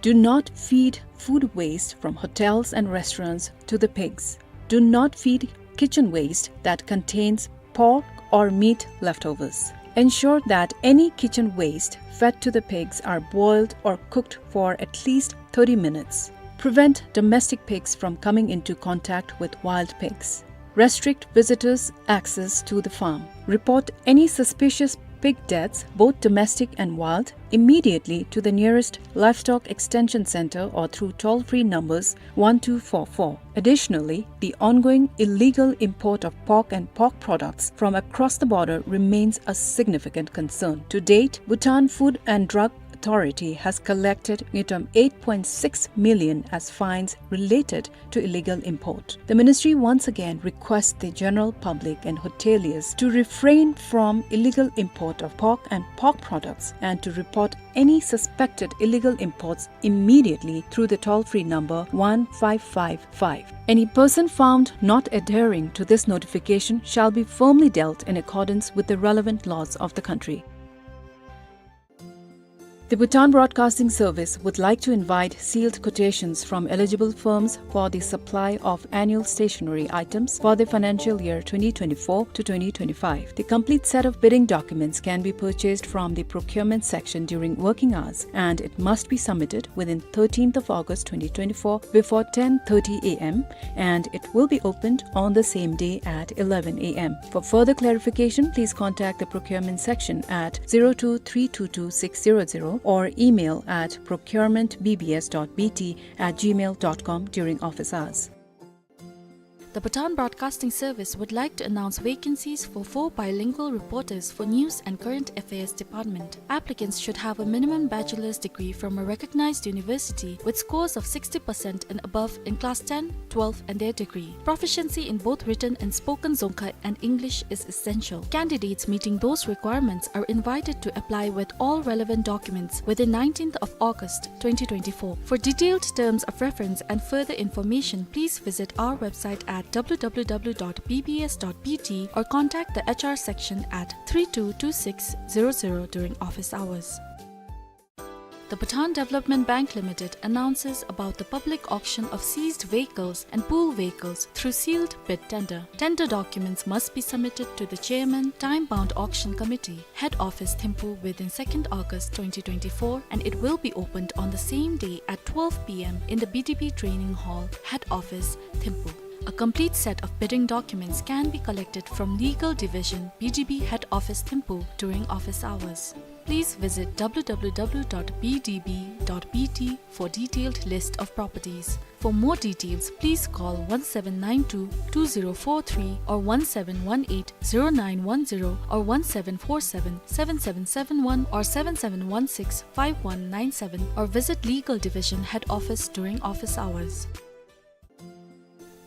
Do not feed food waste from hotels and restaurants to the pigs. Do not feed kitchen waste that contains pork or meat leftovers. Ensure that any kitchen waste fed to the pigs are boiled or cooked for at least thirty minutes. Prevent domestic pigs from coming into contact with wild pigs. Restrict visitors' access to the farm. Report any suspicious pig deaths, both domestic and wild, immediately to the nearest Livestock Extension Center or through toll-free numbers one two four four. Additionally, the ongoing illegal import of pork and pork products from across the border remains a significant concern. To date, Bhutan Food and Drug Authority has collected ngultrum eight point six million as fines related to illegal import. The ministry once again requests the general public and hoteliers to refrain from illegal import of pork and pork products and to report any suspected illegal imports immediately through the toll-free number one five five five. Any person found not adhering to this notification shall be firmly dealt in accordance with the relevant laws of the country. The Bhutan Broadcasting Service would like to invite sealed quotations from eligible firms for the supply of annual stationery items for the financial year twenty twenty-four to twenty twenty-five. The complete set of bidding documents can be purchased from the procurement section during working hours, and it must be submitted within thirteenth of August twenty twenty-four before ten thirty a m, and it will be opened on the same day at eleven a m. For further clarification, please contact the procurement section at zero two three two two six zero zero or email at procurement B B S dot B T at gmail dot com during office hours. The Bhutan Broadcasting Service would like to announce vacancies for four bilingual reporters for News and Current Affairs Department. Applicants should have a minimum bachelor's degree from a recognized university with scores of sixty percent and above in class ten, twelve, and their degree. Proficiency in both written and spoken Dzongkha and English is essential. Candidates meeting those requirements are invited to apply with all relevant documents within nineteenth of August twenty twenty-four. For detailed terms of reference and further information, please visit our website at W W W dot B B S dot B T or contact the H R section at three two two six zero zero during office hours. The Bhutan Development Bank Limited announces about the public auction of seized vehicles and pool vehicles through sealed bid tender. Tender documents must be submitted to the Chairman, Time Bound Auction Committee, Head Office, Thimphu, within second August twenty twenty-four, and it will be opened on the same day at twelve p m in the B D B Training Hall, Head Office, Thimphu. A complete set of bidding documents can be collected from Legal Division, B D B Head Office, Thimphu, during office hours. Please visit W W W dot B D B dot B T for detailed list of properties. For more details, please call one seven nine two two zero four three or one seven one eight zero nine one zero or one seven four seven seven seven seven one or seven seven one six five one nine seven or visit Legal Division Head Office during office hours.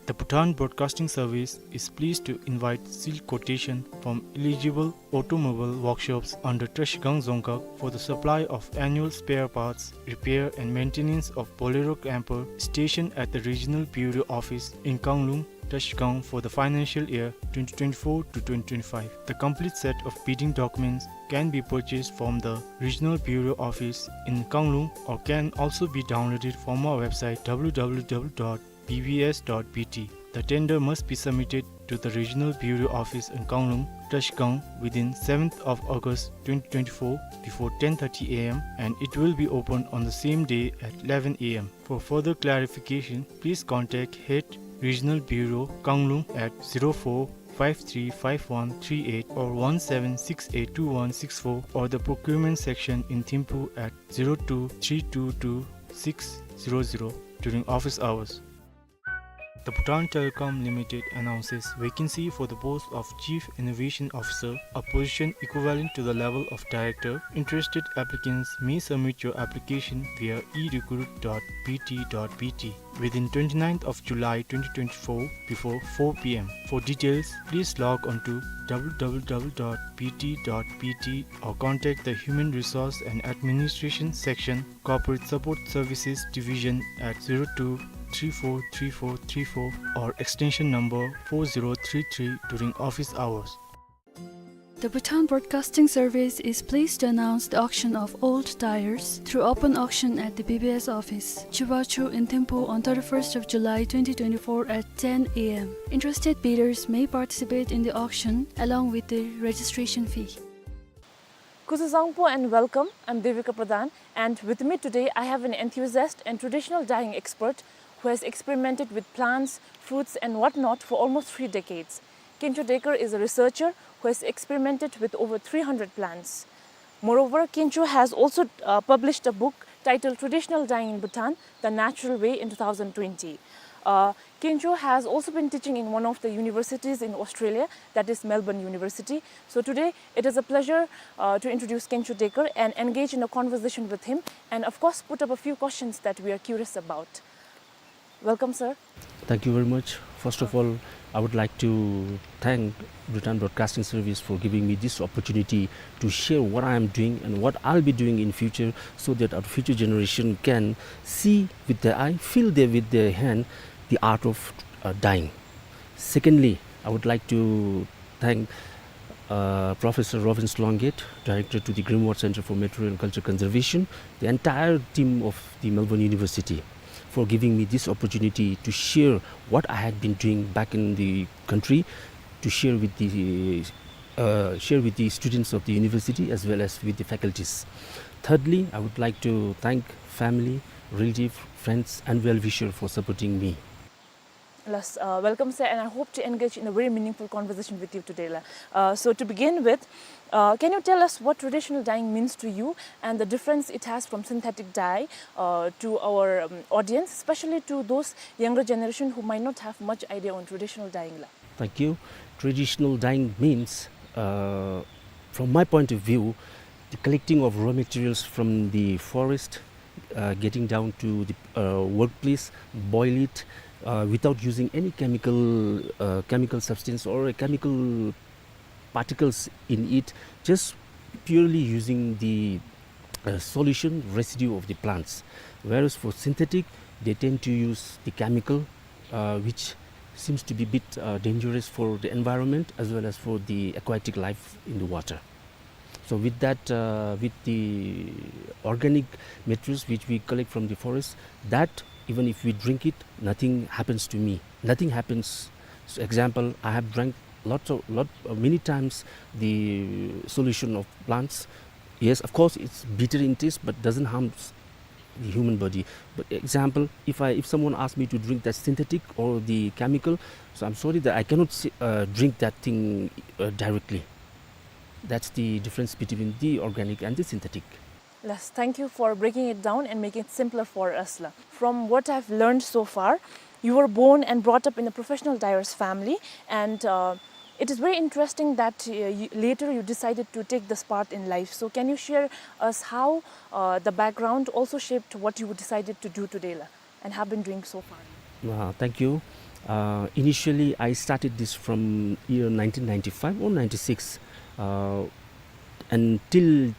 The Bhutan Broadcasting Service is pleased to invite sealed quotation from eligible automobile workshops under Trashigang Dzongkhag for the supply of annual spare parts, repair and maintenance of Bolero camper stationed at the Regional Bureau Office in Kanglung, Trashigang for the financial year twenty twenty-four to twenty twenty-five. The complete set of bidding documents can be purchased from the Regional Bureau Office in Kanglung or can also be downloaded from our website W W W dot B B S dot B T. The tender must be submitted to the Regional Bureau Office in Kanglung, Trashigang within seventh of August twenty twenty-four before ten thirty a m and it will be opened on the same day at eleven a m. For further clarification, please contact Head Regional Bureau, Kanglung at zero four five three five one three eight or one seven six eight two one six four or the procurement section in Thimphu at zero two three two two six zero zero during office hours. The Bhutan Telecom Limited announces vacancy for the post of Chief Innovation Officer, a position equivalent to the level of Director. Interested applicants may submit your application via e recruit dot B T dot B T within twenty-ninth of July twenty twenty-four before four p m. For details, please log on to W W W dot B T dot B T or contact the Human Resource and Administration Section, Corporate Support Services Division at zero two three four three four three four or extension number four zero three three during office hours. The Bhutan Broadcasting Service is pleased to announce the auction of old tires through open auction at the B B S office, Chubachu in Thimphu on thirty-first of July twenty twenty-four at ten a m. Interested bidders may participate in the auction along with the registration fee. Kuzuzangpo and welcome. I'm Devika Pradhan, and with me today I have an enthusiast and traditional dyeing expert who has experimented with plants, fruits, and whatnot for almost three decades. Kincho Dekar is a researcher who has experimented with over three hundred plants. Moreover, Kincho has also, uh, published a book titled Traditional Dyeing in Bhutan, The Natural Way in two thousand twenty. Uh, Kincho has also been teaching in one of the universities in Australia, that is Melbourne University. So today, it is a pleasure, uh, to introduce Kincho Dekar and engage in a conversation with him, and of course, put up a few questions that we are curious about. Welcome, sir. Thank you very much. First of all, I would like to thank Bhutan Broadcasting Service for giving me this opportunity to share what I am doing and what I'll be doing in future, so that our future generation can see with their eye, feel there with their hand the art of, uh, dyeing. Secondly, I would like to thank, uh, Professor Robin Sloungate, Director to the Greenwald Centre for Material and Culture Conservation, the entire team of the Melbourne University, for giving me this opportunity to share what I had been doing back in the country, to share with the, uh, share with the students of the university as well as with the faculties. Thirdly, I would like to thank family, relative, friends, and well-wisher for supporting me. Yes, uh, welcome, sir, and I hope to engage in a very meaningful conversation with you today, la. Uh, so to begin with, uh, can you tell us what traditional dyeing means to you and the difference it has from synthetic dye, uh, to our, um, audience, especially to those younger generation who might not have much idea on traditional dyeing, la? Thank you. Traditional dyeing means, uh, from my point of view, the collecting of raw materials from the forest, uh, getting down to the, uh, workplace, boil it, uh, without using any chemical, uh, chemical substance or a chemical particles in it, just purely using the, uh, solution residue of the plants. Whereas for synthetic, they tend to use the chemical, uh, which seems to be a bit, uh, dangerous for the environment as well as for the aquatic life in the water. So with that, uh, with the organic materials which we collect from the forest, that even if we drink it, nothing happens to me. Nothing happens. So example, I have drank lots of, lot, uh, many times the solution of plants. Yes, of course, it's bitter in taste, but doesn't harm s-, the human body. But example, if I, if someone asks me to drink that synthetic or the chemical, so I'm sorry that I cannot s-, uh, drink that thing, uh, directly. That's the difference between the organic and the synthetic. Yes, thank you for breaking it down and making it simpler for us, la. From what I've learned so far, you were born and brought up in a professional dyer's family, and, uh, it is very interesting that, uh, you, later you decided to take this path in life. So can you share us how, uh, the background also shaped what you decided to do today, la, and have been doing so far? Uh, thank you. Uh, initially, I started this from year nineteen ninety-five or ninety-six, uh, and till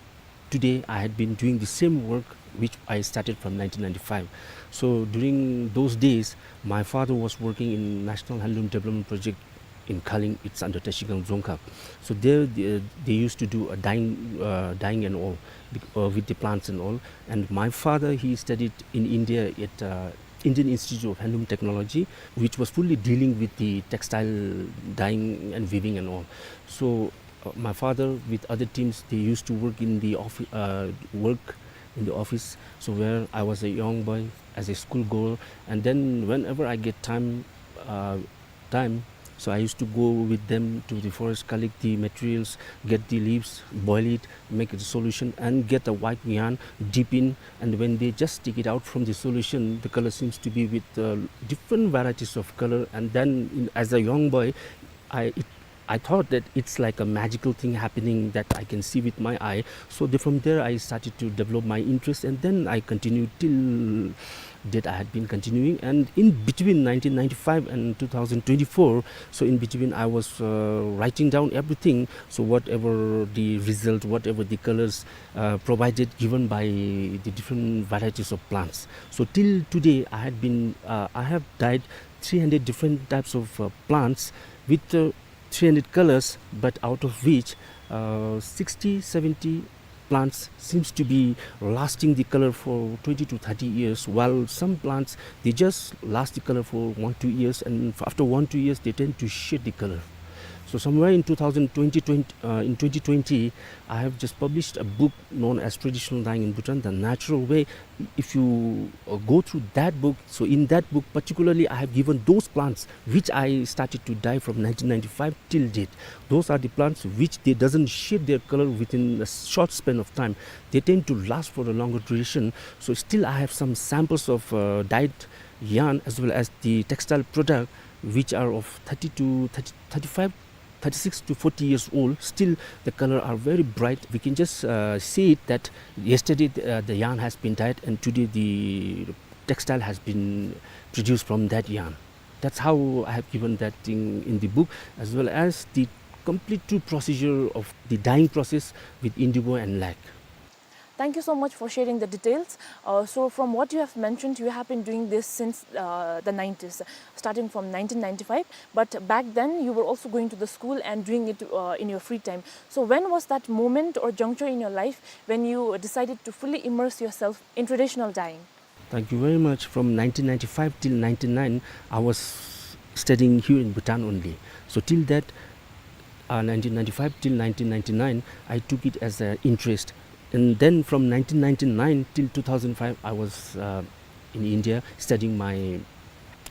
today, I had been doing the same work which I started from nineteen ninety-five. So during those days, my father was working in National Handloom Development Project in Khaling. It's under Trashigang Dzongkha. So there, they, they used to do a dyeing, uh, dyeing and all, bec-, uh, with the plants and all. And my father, he studied in India at, uh, Indian Institute of Handloom Technology, which was fully dealing with the textile dyeing and weaving and all. So, uh, my father with other teams, they used to work in the offi-, uh, work in the office. So where I was a young boy as a school goer, and then whenever I get time, uh, time, so I used to go with them to the forest, collect the materials, get the leaves, boil it, make it a solution, and get a white yarn, dip in, and when they just take it out from the solution, the color seems to be with, uh, different varieties of color. And then, in, as a young boy, I, it, I thought that it's like a magical thing happening that I can see with my eye. So the, from there, I started to develop my interest, and then I continued till date. I had been continuing. And in between nineteen ninety-five and two thousand twenty-four, so in between, I was, uh, writing down everything. So whatever the result, whatever the colors, uh, provided, given by the different varieties of plants. So till today, I had been, uh, I have dyed three hundred different types of, uh, plants with, uh, three hundred colors, but out of which, uh, sixty, seventy plants seems to be lasting the color for twenty to thirty years, while some plants, they just last the color for one, two years, and f-, after one, two years, they tend to shed the color. So somewhere in two thousand twenty, twenty, uh, in twenty twenty, I have just published a book known as Traditional Dyeing in Bhutan, The Natural Way. If you, uh, go through that book, so in that book particularly, I have given those plants which I started to dye from nineteen ninety-five till date. Those are the plants which they doesn't shed their color within a short span of time. They tend to last for a longer duration. So still I have some samples of, uh, dyed yarn as well as the textile product which are of thirty to thirty, thirty-five, thirty-six to forty years old. Still the color are very bright. We can just, uh, see it that yesterday the, uh, the yarn has been dyed and today the textile has been produced from that yarn. That's how I have given that thing in the book, as well as the complete true procedure of the dyeing process with indigo and lac. Thank you so much for sharing the details. Uh, so from what you have mentioned, you have been doing this since, uh, the nineties, starting from nineteen ninety-five. But back then, you were also going to the school and doing it, uh, in your free time. So when was that moment or juncture in your life when you decided to fully immerse yourself in traditional dyeing? Thank you very much. From nineteen ninety-five till ninety-nine, I was studying here in Bhutan only. So till that, uh, nineteen ninety-five till nineteen ninety-nine, I took it as an interest. And then from nineteen ninety-nine till two thousand five, I was, uh, in India studying my,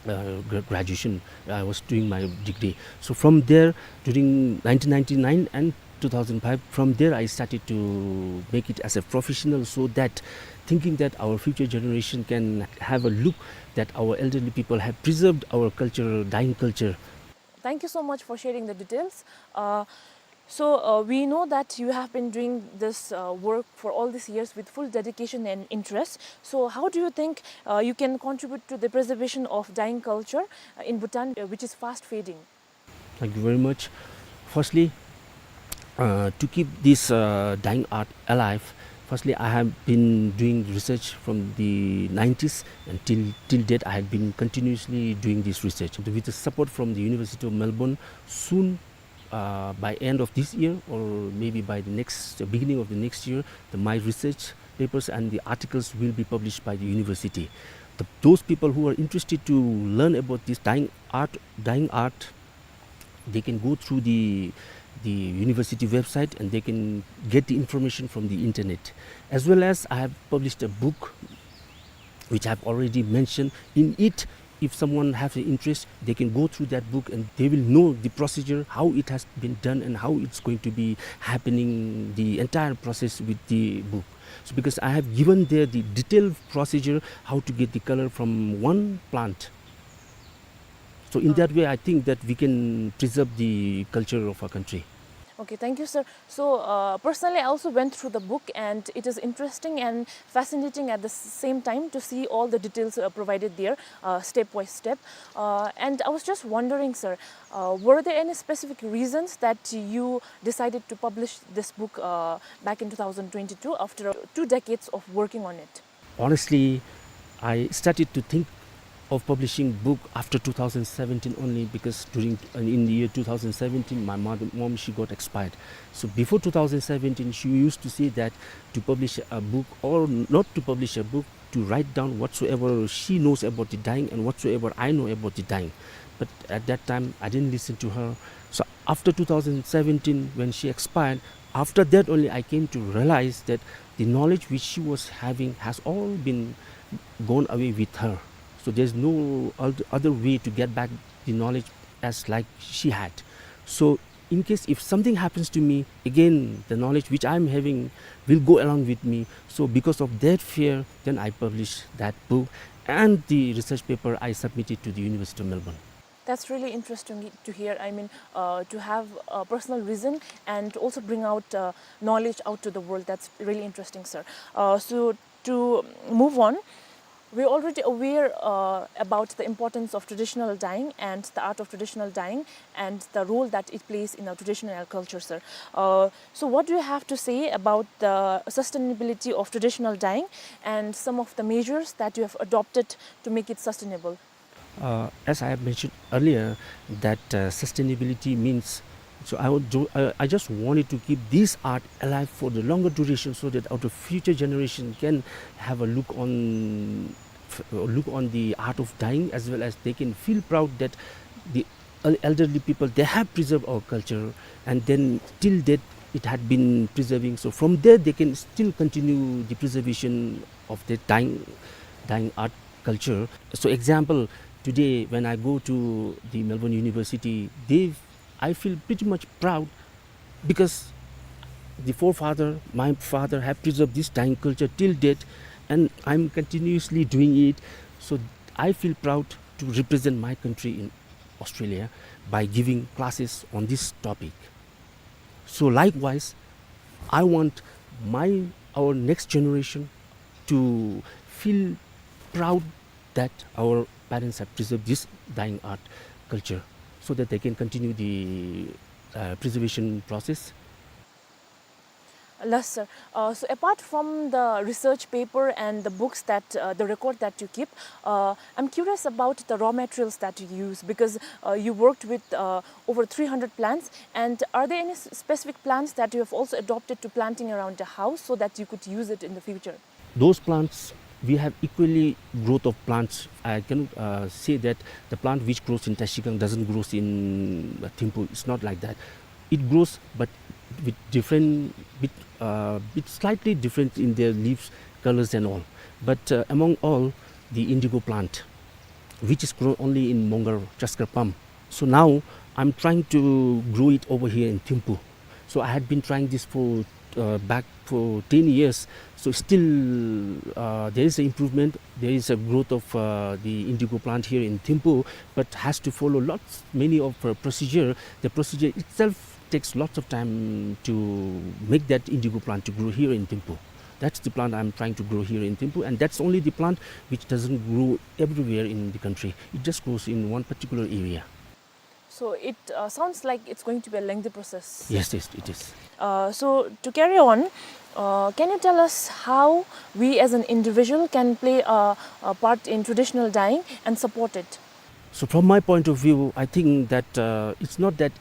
uh, gra-, graduation. I was doing my degree. So from there, during nineteen ninety-nine and two thousand five, from there I started to make it as a professional, so that thinking that our future generation can have a look that our elderly people have preserved our culture, dyeing culture. Thank you so much for sharing the details. Uh, so, uh, we know that you have been doing this, uh, work for all these years with full dedication and interest. So, how do you think, uh, you can contribute to the preservation of dyeing culture, uh, in Bhutan, uh, which is fast fading? Thank you very much. Firstly, uh, to keep this, uh, dyeing art alive, firstly, I have been doing research from the nineties, and till, till date, I have been continuously doing this research. With the support from the University of Melbourne, soon, uh, by end of this year or maybe by the next, uh, beginning of the next year, the, my research papers and the articles will be published by the university. The, those people who are interested to learn about this dyeing art, dyeing art, they can go through the, the university website and they can get the information from the internet. As well as I have published a book which I have already mentioned. In it, if someone has an interest, they can go through that book and they will know the procedure, how it has been done and how it's going to be happening, the entire process with the book. So because I have given there the detailed procedure how to get the color from one plant. So in that way, I think that we can preserve the culture of our country. Okay, thank you, sir. So, uh, personally, I also went through the book, and it is interesting and fascinating at the s-, same time to see all the details, uh, provided there, uh, step by step. Uh, and I was just wondering, sir, uh, were there any specific reasons that you decided to publish this book, uh, back in two thousand twenty-two, after, uh, two decades of working on it? Honestly, I started to think of publishing book after two thousand seventeen only, because during, in the year two thousand seventeen, my mother, mom, she got expired. So before two thousand seventeen, she used to say that to publish a book, or not to publish a book, to write down whatsoever she knows about the dyeing and whatsoever I know about the dyeing. But at that time, I didn't listen to her. So after two thousand seventeen, when she expired, after that only I came to realize that the knowledge which she was having has all been gone away with her. So there's no oth-, other way to get back the knowledge as like she had. So in case if something happens to me, again, the knowledge which I'm having will go along with me. So because of that fear, then I published that book and the research paper I submitted to the University of Melbourne. That's really interesting to hear. I mean, uh, to have a personal reason and also bring out, uh, knowledge out to the world. That's really interesting, sir. Uh, so to move on, we're already aware, uh, about the importance of traditional dyeing and the art of traditional dyeing and the role that it plays in our traditional culture, sir. Uh, so what do you have to say about the sustainability of traditional dyeing and some of the measures that you have adopted to make it sustainable? Uh, as I have mentioned earlier, that, uh, sustainability means, so I would do, I, I just wanted to keep this art alive for the longer duration, so that our future generation can have a look on, f-, look on the art of dyeing, as well as they can feel proud that the, el-, elderly people, they have preserved our culture, and then till date it had been preserving. So from there they can still continue the preservation of the dyeing, dyeing art culture. So example, today when I go to the Melbourne University, they, I feel pretty much proud because the forefather, my father, have preserved this dyeing culture till date, and I'm continuously doing it. So I feel proud to represent my country in Australia by giving classes on this topic. So likewise, I want my, our next generation to feel proud that our parents have preserved this dyeing art culture so that they can continue the, uh, preservation process. Yes, sir. Uh, so apart from the research paper and the books that, uh, the record that you keep, uh, I'm curious about the raw materials that you use, because, uh, you worked with, uh, over three hundred plants. And are there any s-, specific plants that you have also adopted to planting around the house so that you could use it in the future? Those plants, we have equally growth of plants. I cannot, uh, say that the plant which grows in Trashigang doesn't grows in, uh, Thimphu. It's not like that. It grows, but with different, with, uh, with slightly different in their leaves, colors and all. But, uh, among all, the indigo plant, which is grown only in Mongar, Chaskar Pam. So now I'm trying to grow it over here in Thimphu. So I had been trying this for, uh, back for ten years. So still, uh, there is an improvement. There is a growth of, uh, the indigo plant here in Thimphu, but has to follow lots, many of, uh, procedure. The procedure itself takes lots of time to make that indigo plant to grow here in Thimphu. That's the plant I'm trying to grow here in Thimphu, and that's only the plant which doesn't grow everywhere in the country. It just grows in one particular area. So it, uh, sounds like it's going to be a lengthy process. Yes, yes, it is. Uh, so to carry on, uh, can you tell us how we as an individual can play a, a part in traditional dyeing and support it? So from my point of view, I think that, uh, it's not that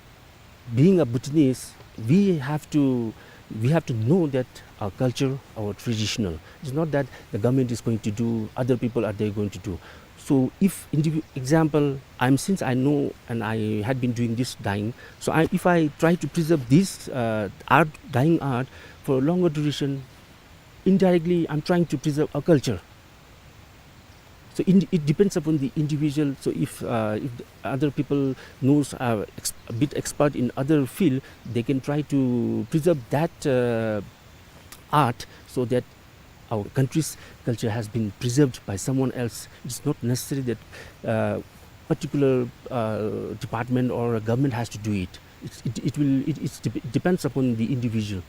being a Bhutanese, we have to, we have to know that our culture, our traditional. It's not that the government is going to do, other people are they going to do. So if indivi-, example, I'm, since I know and I had been doing this dyeing, so I, if I try to preserve this, uh, art, dyeing art for a longer duration, indirectly I'm trying to preserve our culture. So in, it depends upon the individual. So if, uh, if the other people knows, uh, ex-, a bit expert in other field, they can try to preserve that, uh, art so that our country's culture has been preserved by someone else. It's not necessary that, uh, particular, uh, department or a government has to do it. It's, it, it will, it, it's dep-, depends upon the individual.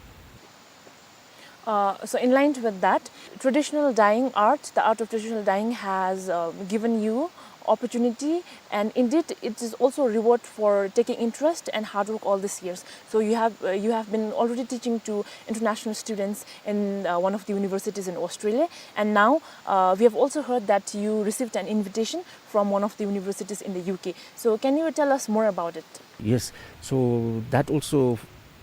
Uh, so in line with that, traditional dyeing art, the art of traditional dyeing has, uh, given you opportunity, and indeed it is also a reward for taking interest and hard work all these years. So you have, uh, you have been already teaching to international students in, uh, one of the universities in Australia, and now, uh, we have also heard that you received an invitation from one of the universities in the U K. So can you tell us more about it? Yes, so that also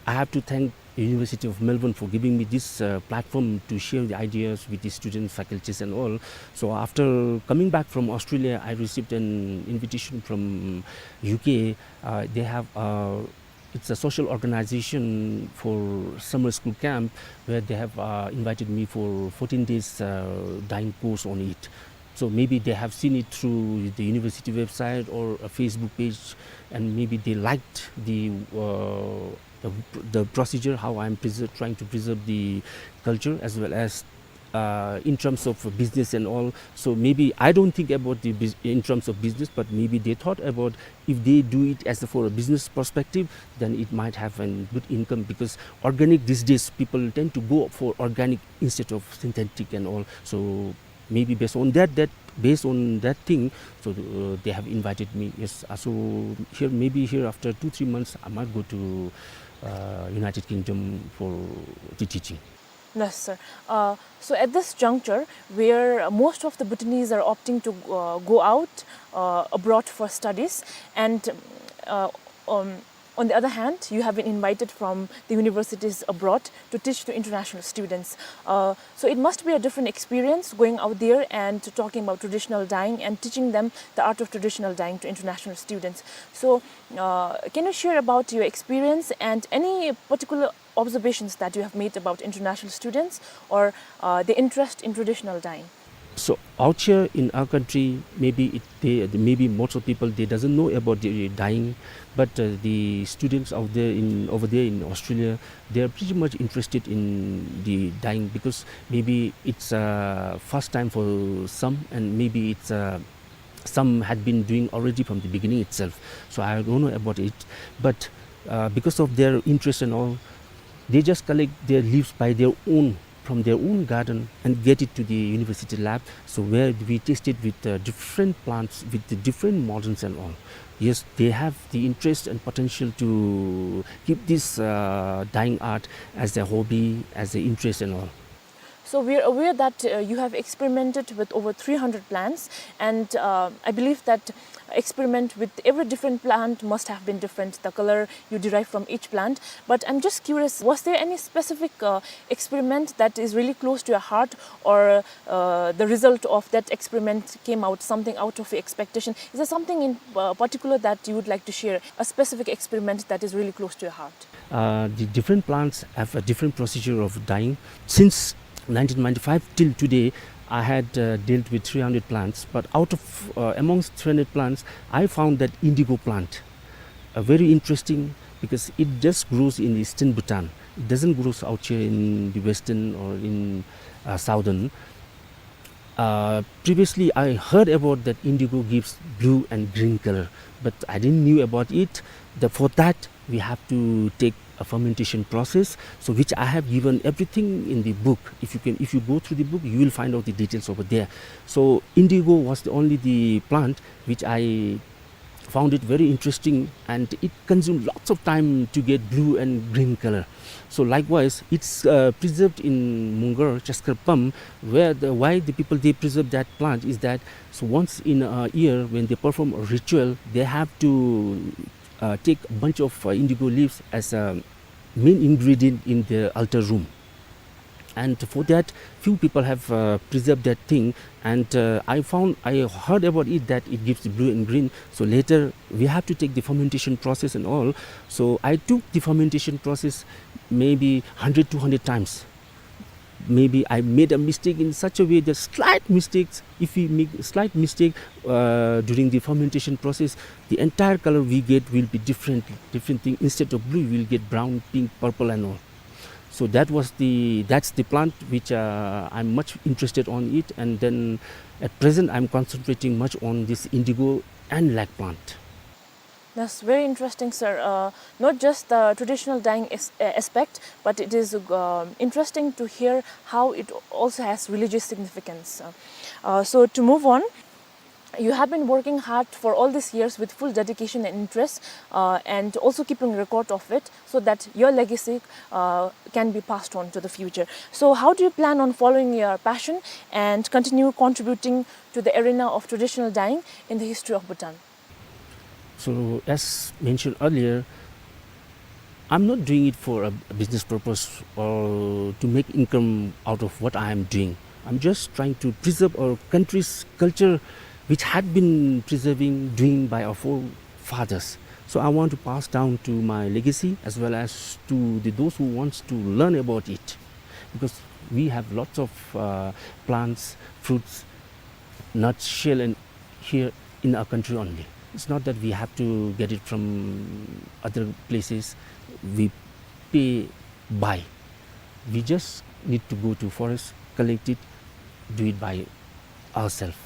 I have to thank University of Melbourne for giving me this, uh, platform to share the ideas with the students, faculties and all. So after coming back from Australia, I received an invitation from U K. Uh, they have, uh, it's a social organization for summer school camp where they have, uh, invited me for fourteen days, uh, dyeing course on it. So maybe they have seen it through the university website or a Facebook page, and maybe they liked the, uh, the, the procedure, how I'm preser-, trying to preserve the culture as well as, uh, in terms of business and all. So maybe I don't think about the bus-, in terms of business, but maybe they thought about if they do it as a, for a business perspective, then it might have a good income, because organic these days, people tend to go for organic instead of synthetic and all. So maybe based on that, that, based on that thing, so, uh, they have invited me. Yes, uh, so here, maybe here after two, three months, I might go to, uh, United Kingdom for the teaching. Yes, sir. Uh, so at this juncture, where most of the Bhutanese are opting to, uh, go out, uh, abroad for studies, and, uh, um, On the other hand, you have been invited from the universities abroad to teach to international students. Uh, so it must be a different experience going out there and talking about traditional dyeing and teaching them the art of traditional dyeing to international students. So, uh, can you share about your experience and any particular observations that you have made about international students or, uh, the interest in traditional dyeing? So out here in our country, maybe it, they, maybe most of people, they doesn't know about the dyeing, but, uh, the students out there in, over there in Australia, they are pretty much interested in the dyeing because maybe it's, uh, first time for some, and maybe it's, uh, some had been doing already from the beginning itself. So I don't know about it, but, uh, because of their interest and all, they just collect their leaves by their own, from their own garden, and get it to the university lab. So where we tested with, uh, different plants, with the different models and all. Yes, they have the interest and potential to keep this, uh, dyeing art as a hobby, as an interest and all. So we are aware that, uh, you have experimented with over three hundred plants, and, uh, I believe that experiment with every different plant must have been different, the color you derive from each plant. But I'm just curious, was there any specific, uh, experiment that is really close to your heart, or, uh, the result of that experiment came out something out of your expectation? Is there something in, uh, particular that you would like to share, a specific experiment that is really close to your heart? Uh, the different plants have a different procedure of dyeing. Since nineteen ninety-five till today, I had, uh, dealt with three hundred plants, but out of, uh, amongst three hundred plants, I found that indigo plant, uh, very interesting because it just grows in eastern Bhutan. It doesn't grow out here in the western or in, uh, southern. Uh, previously, I heard about that indigo gives blue and green color, but I didn't knew about it. The, for that, we have to take a fermentation process, so which I have given everything in the book. If you can, if you go through the book, you will find out the details over there. So indigo was the only the plant which I found it very interesting, and it consumed lots of time to get blue and green color. So likewise, it's, uh, preserved in Mungar, Chaskar Pam, where the, why the people, they preserve that plant is that, so once in a year when they perform a ritual, they have to, uh, take a bunch of, uh, indigo leaves as a main ingredient in the altar room. And for that, few people have, uh, preserved that thing. And, uh, I found, I heard about it that it gives blue and green. So later, we have to take the fermentation process and all. So I took the fermentation process maybe hundred, two hundred times. Maybe I made a mistake in such a way that slight mistakes, if we make slight mistake, uh, during the fermentation process, the entire color we get will be different, different thing. Instead of blue, we'll get brown, pink, purple and all. So that was the, that's the plant which, uh, I'm much interested on it, and then at present I'm concentrating much on this indigo and lac plant. That's very interesting, sir. Uh, not just the traditional dyeing as-, uh, aspect, but it is, uh, interesting to hear how it also has religious significance. Uh, uh, so to move on, you have been working hard for all these years with full dedication and interest, uh, and also keeping record of it so that your legacy, uh, can be passed on to the future. So how do you plan on following your passion and continue contributing to the arena of traditional dyeing in the history of Bhutan? So, as mentioned earlier, I'm not doing it for a, a business purpose or to make income out of what I am doing. I'm just trying to preserve our country's culture, which had been preserving, doing by our forefathers. So I want to pass down to my legacy as well as to the, those who wants to learn about it, because we have lots of, uh, plants, fruits, nuts, shell, and here in our country only. It's not that we have to get it from other places. We pay, buy. We just need to go to forest, collect it, do it by ourselves.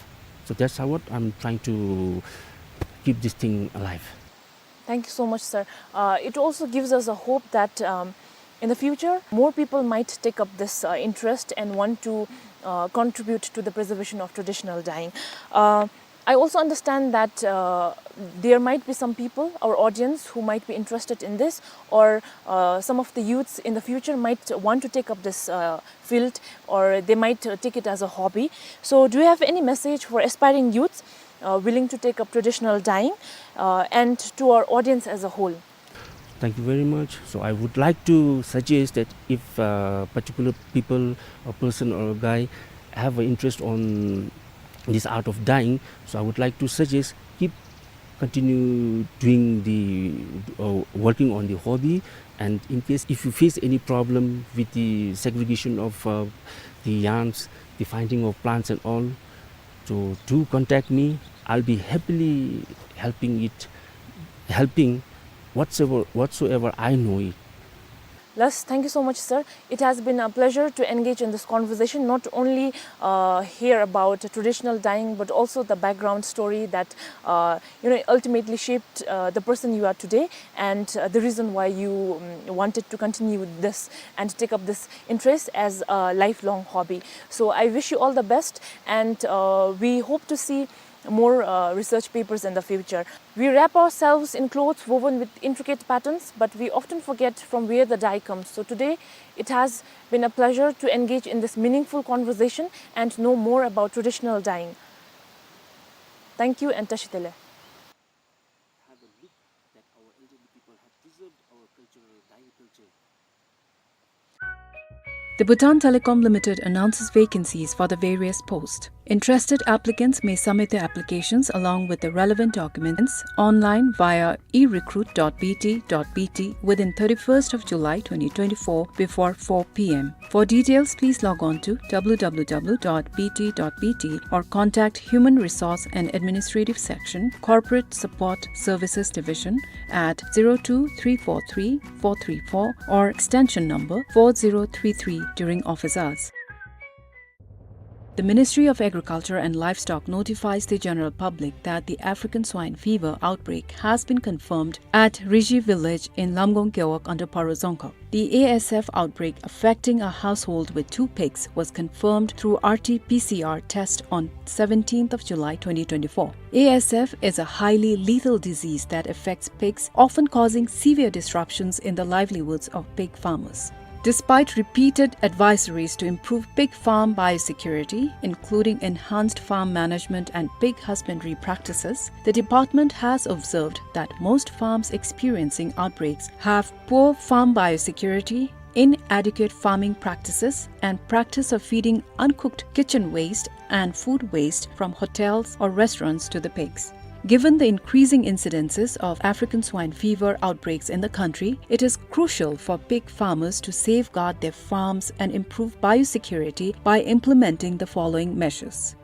So that's how what I'm trying to keep this thing alive. Thank you so much, sir. Uh, it also gives us a hope that, um, in the future, more people might take up this, uh, interest and want to, uh, contribute to the preservation of traditional dyeing. Uh, I also understand that, uh, there might be some people, our audience, who might be interested in this, or, uh, some of the youths in the future might want to take up this, uh, field, or they might, uh, take it as a hobby. So, do you have any message for aspiring youths, uh, willing to take up traditional dyeing, uh, and to our audience as a whole? Thank you very much. So I would like to suggest that if, uh, particular people, a person or a guy, have an interest on this art of dyeing, so I would like to suggest, keep, continue doing the, uh, working on the hobby. And in case if you face any problem with the segregation of, uh, the yarns, the finding of plants and all, so do contact me. I'll be happily helping it, helping whatsoever, whatsoever I know it. Lus, thank you so much, sir. It has been a pleasure to engage in this conversation, not only, uh, hear about traditional dyeing, but also the background story that, uh, you know, ultimately shaped, uh, the person you are today, and, uh, the reason why you, um, wanted to continue this and take up this interest as a lifelong hobby. So I wish you all the best, and, uh, we hope to see more, uh, research papers in the future. We wrap ourselves in clothes woven with intricate patterns, but we often forget from where the dye comes. So today, it has been a pleasure to engage in this meaningful conversation and know more about traditional dyeing. Thank you and tashi delek. Have a look that our elderly people have preserved our cultural dyeing culture. The Bhutan Telecom Limited announces vacancies for the various posts. Interested applicants may submit their applications along with the relevant documents online via e recruit dot b t dot b t within thirty-first of July twenty twenty-four before four p m. For details, please log on to w w w dot b t dot b t or contact Human Resource and Administrative Section, Corporate Support Services Division at zero two three four three four three four or extension number four zero three three during office hours. The Ministry of Agriculture and Livestock notifies the general public that the African swine fever outbreak has been confirmed at Riji village in Lamgong Gewog under Paro Dzongkhag. The A S F outbreak affecting a household with two pigs was confirmed through R T P C R test on seventeenth of July twenty twenty-four. A S F is a highly lethal disease that affects pigs, often causing severe disruptions in the livelihoods of pig farmers. Despite repeated advisories to improve pig farm biosecurity, including enhanced farm management and pig husbandry practices, the department has observed that most farms experiencing outbreaks have poor farm biosecurity, inadequate farming practices, and practice of feeding uncooked kitchen waste and food waste from hotels or restaurants to the pigs. Given the increasing incidences of African swine fever outbreaks in the country, it is crucial for pig farmers to safeguard their farms and improve biosecurity by implementing the following measures.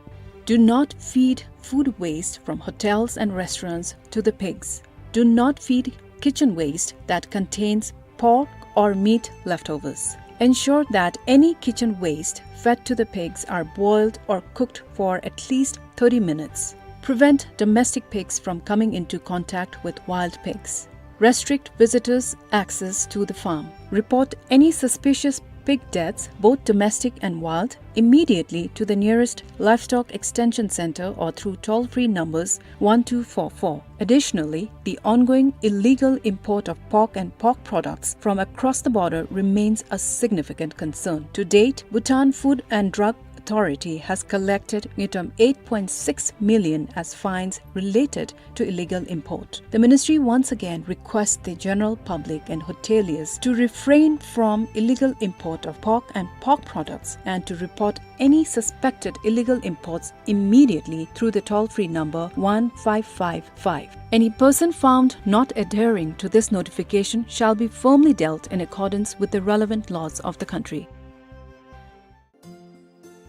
Do not feed food waste from hotels and restaurants to the pigs. Do not feed kitchen waste that contains pork or meat leftovers. Ensure that any kitchen waste fed to the pigs are boiled or cooked for at least thirty minutes. Prevent domestic pigs from coming into contact with wild pigs. Restrict visitors' access to the farm. Report any suspicious pig deaths, both domestic and wild, immediately to the nearest Livestock Extension Center or through toll-free numbers one two four four. Additionally, the ongoing illegal import of pork and pork products from across the border remains a significant concern. To date, Bhutan Food and Drug Authority has collected ngultrum eight point six million as fines related to illegal import. The ministry once again requests the general public and hoteliers to refrain from illegal import of pork and pork products and to report any suspected illegal imports immediately through the toll-free number one five five five. Any person found not adhering to this notification shall be firmly dealt in accordance with the relevant laws of the country.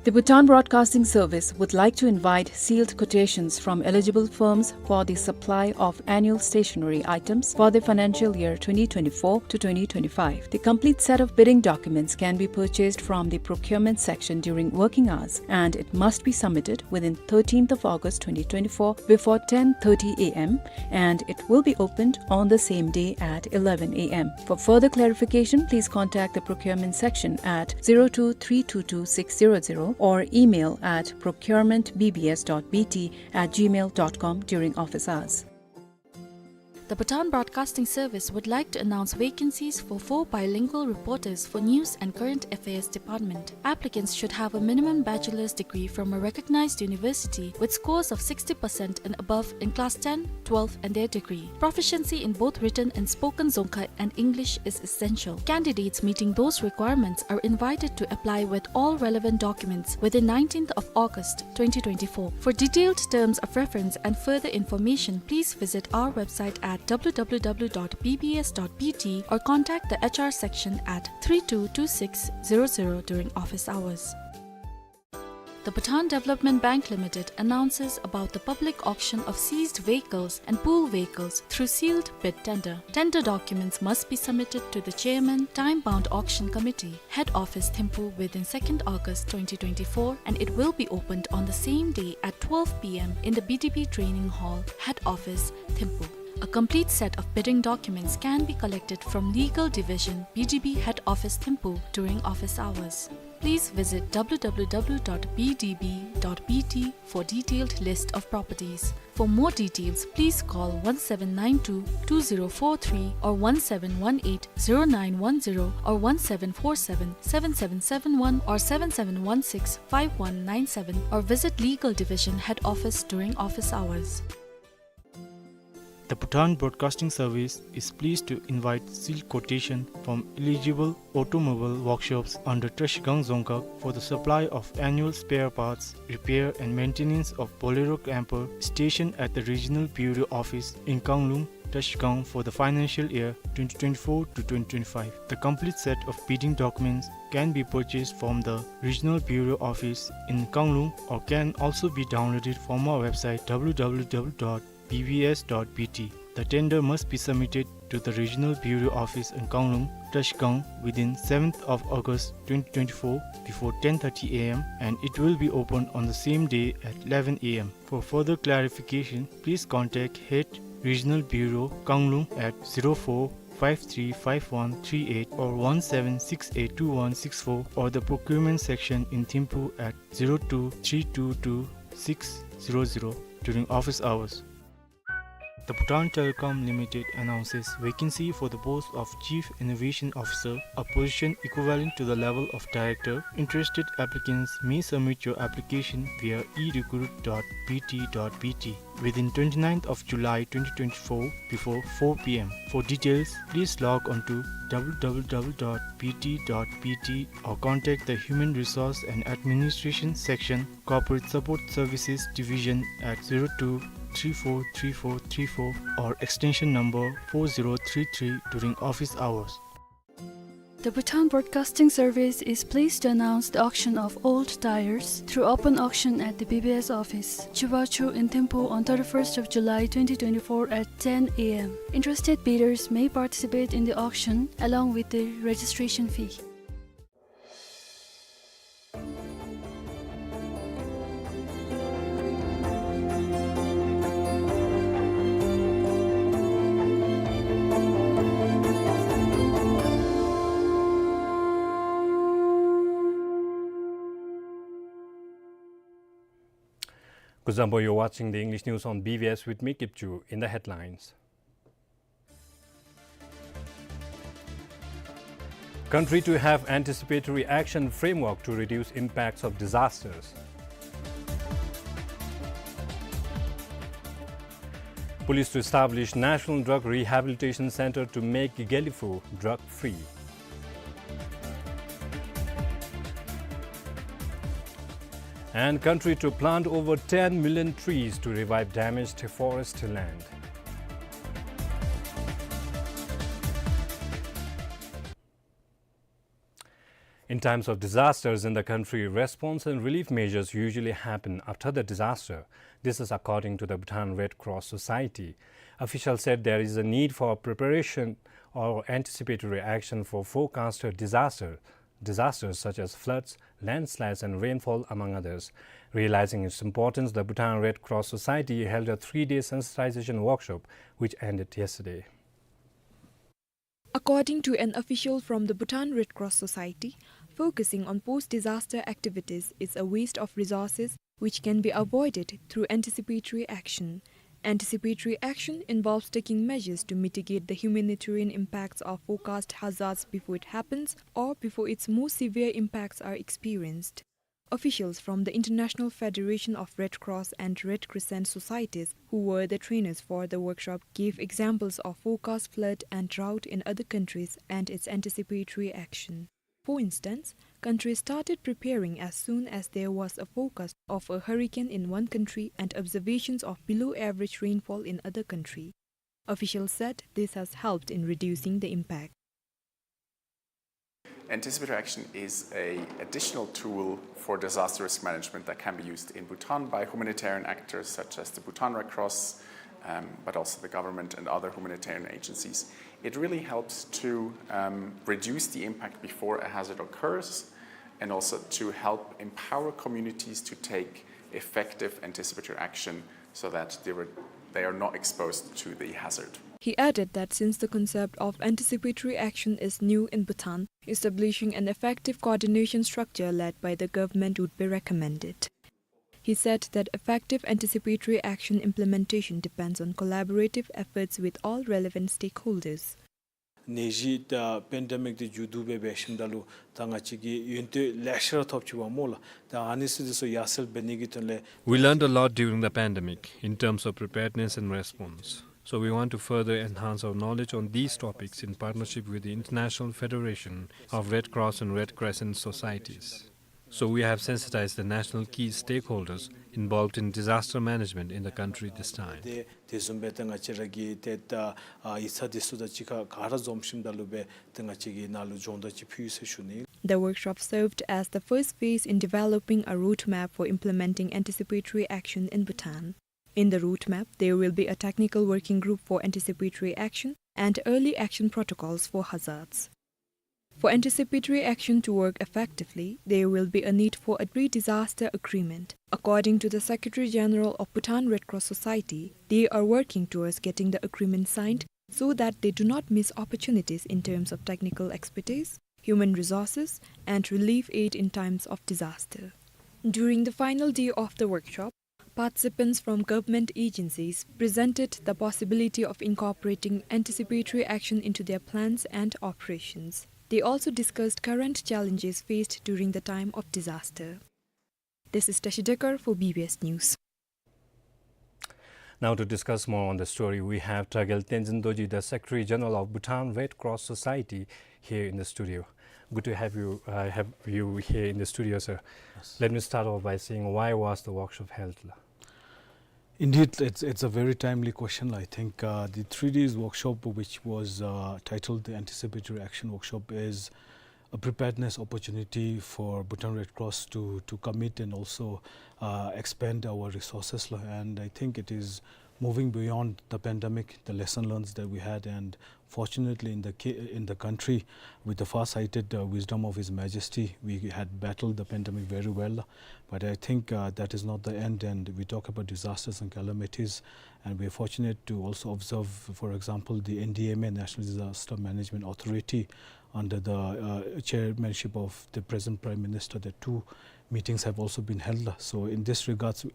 The Bhutan Broadcasting Service would like to invite sealed quotations from eligible firms for the supply of annual stationery items for the financial year twenty twenty-four to twenty twenty-five. The complete set of bidding documents can be purchased from the procurement section during working hours, and it must be submitted within thirteenth of August twenty twenty-four before ten thirty a m, and it will be opened on the same day at eleven a m. For further clarification, please contact the procurement section at zero two three two two six zero zero or email at procurement b b s dot b t at gmail dot com during office hours. The Bhutan Broadcasting Service would like to announce vacancies for four bilingual reporters for News and Current Affairs Department. Applicants should have a minimum bachelor's degree from a recognized university with scores of sixty percent and above in class ten, twelve, and their degree. Proficiency in both written and spoken Dzongkha and English is essential. Candidates meeting those requirements are invited to apply with all relevant documents within nineteenth of August twenty twenty-four. For detailed terms of reference and further information, please visit our website at W W W dot B B S dot B T or contact the H R section at three two two six zero zero during office hours. The Bhutan Development Bank Limited announces about the public auction of seized vehicles and pool vehicles through sealed bid tender. Tender documents must be submitted to the chairman, time-bound auction committee, head office Thimphu, within second August twenty twenty-four, and it will be opened on the same day at twelve P M in the B D B training hall, head office Thimphu. A complete set of bidding documents can be collected from Legal Division, B D B Head Office Thimphu during office hours. Please visit W W W dot B D B dot B T for detailed list of properties. For more details, please call one seven nine two two zero four three or one seven one eight zero nine one zero or one seven four seven seven seven seven one or seven seven one six five one nine seven or visit Legal Division Head Office during office hours. The Bhutan Broadcasting Service is pleased to invite sealed quotation from eligible automobile workshops under Trashigang Dzongkhag for the supply of annual spare parts, repair and maintenance of Bolero camper stationed at the Regional Bureau Office in Kanglung, Trashigang for the financial year twenty twenty-four to twenty twenty-five. The complete set of bidding documents can be purchased from the Regional Bureau Office in Kanglung or can also be downloaded from our website W W W dot B B S dot B T. The tender must be submitted to the Regional Bureau Office in Kanglung, Trashigang within seventh of August twenty twenty-four before ten thirty A M and it will be opened on the same day at eleven A M. For further clarification, please contact Head Regional Bureau, Kanglung at zero four five three five one three eight or one seven six eight two one six four or the procurement section in Thimphu at zero two three two two six zero zero during office hours. The Bhutan Telecom Limited announces vacancy for the post of Chief Innovation Officer, a position equivalent to the level of director. Interested applicants may submit your application via e recruit dot B T dot B T within twenty-ninth of July twenty twenty-four before four P M. For details, please log on to W W W dot B T dot B T or contact the Human Resource and Administration Section, Corporate Support Services Division at zero two three four three four three four or extension number four zero three three during office hours. The Bhutan Broadcasting Service is pleased to announce the auction of old tires through open auction at the B B S office, Chibachu in Thimphu on thirty-first of July twenty twenty-four at ten A M. Interested bidders may participate in the auction along with the registration fee. Kuzuzangpo, you're watching the English news on B B S with me, Kipchu. In the headlines: Country to have anticipatory action framework to reduce impacts of disasters. Police to establish National Drug Rehabilitation Center to make Gelephu drug-free. And country to plant over ten million trees to revive damaged forest land. In times of disasters in the country, response and relief measures usually happen after the disaster. This is according to the Bhutan Red Cross Society. Officials said there is a need for preparation or anticipatory action for forecasted disaster, disasters such as floods, landslides, and rainfall, among others. Realizing its importance, the Bhutan Red Cross Society held a three-day sensitization workshop, which ended yesterday. According to an official from the Bhutan Red Cross Society, focusing on post-disaster activities is a waste of resources which can be avoided through anticipatory action. Anticipatory action involves taking measures to mitigate the humanitarian impacts of forecast hazards before it happens or before its more severe impacts are experienced. Officials from the International Federation of Red Cross and Red Crescent Societies, who were the trainers for the workshop, gave examples of forecast flood and drought in other countries and its anticipatory action. For instance, countries started preparing as soon as there was a forecast of a hurricane in one country and observations of below average rainfall in other country. Officials said this has helped in reducing the impact. Anticipatory action is a additional tool for disaster risk management that can be used in Bhutan by humanitarian actors such as the Bhutan Red Cross, um, but also the government and other humanitarian agencies. It really helps to, um, reduce the impact before a hazard occurs and also to help empower communities to take effective anticipatory action so that they were, they are not exposed to the hazard. He added that since the concept of anticipatory action is new in Bhutan, establishing an effective coordination structure led by the government would be recommended. He said that effective anticipatory action implementation depends on collaborative efforts with all relevant stakeholders. ནད་གཞི་དང་པེན་ཌེ་མིག་འདི་མཇུག་བསྡུ་སྦེ་འབད་ཞིནམ་ད་ལུ་ད་ང་བཅས་ཀྱིས་ཡུན་བརྟན་ལེ་ཤ་ར་ཐོབ་ཅི་པ་སྨོ་ལགས། ད་ཨ་ནི་ཚུ་འདི་ཚུ་ཡར་སེང་འབད་ནི་གི་དོན་ལས། We learned a lot during the pandemic in terms of preparedness and response. So we want to further enhance our knowledge on these topics in partnership with the International Federation of Red Cross and Red Crescent Societies. So we have sensitized the national key stakeholders involved in disaster management in the country this time. དེ་དེ་བཟུམ་སྦེ་ད་ང་བཅས་ར་གིས་ཏེ་ད་ཨ་ཡིག་ཚང་འདི་ཚུ་དང་གཅིག་ཁར་ག་ར་འཛོམས་ཞིནམ་ད་ལུ་སྦེ་ད་ང་བཅས་ཀྱིས་ནཱ་ལུ་སྦྱོང་བརྡར་ཅིག་ཕུལ་ཡི་ཟེར་ཞུ་ནི། The workshop served as the first phase in developing a roadmap for implementing anticipatory action in Bhutan. In the roadmap, there will be a technical working group for anticipatory action and early action protocols for hazards. For anticipatory action to work effectively, there will be a need for a pre-disaster agreement. According to the Secretary General of Bhutan Red Cross Society, they are working towards getting the agreement signed so that they do not miss opportunities in terms of technical expertise, human resources, and relief aid in times of disaster. During the final day of the workshop, participants from government agencies presented the possibility of incorporating anticipatory action into their plans and operations. They also discussed current challenges faced during the time of disaster. This is Tashi Dekar for B B S News. Now to discuss more on the story, we have Dragel Tenzin Dorji, the Secretary General of Bhutan Red Cross Society, here in the studio. Good to have you, uh, have you here in the studio, sir. Yes. Let me start off by saying, why was the workshop held, la? Indeed, it's, it's a very timely question. I think, uh, the three days workshop, which was, uh, titled the Anticipatory Action Workshop, is a preparedness opportunity for Bhutan Red Cross to, to commit and also, uh, expand our resources, la. And I think it is moving beyond the pandemic, the lesson learned that we had, and fortunately in the ca-, in the country, with the far-sighted, uh, wisdom of His Majesty, we had battled the pandemic very well. But I think, uh, that is not the end, and we talk about disasters and calamities, and we are fortunate to also observe, for example, the N D M A, National Disaster Management Authority, under the, uh, chairmanship of the present Prime Minister, the two meetings have also been held. So in this regards,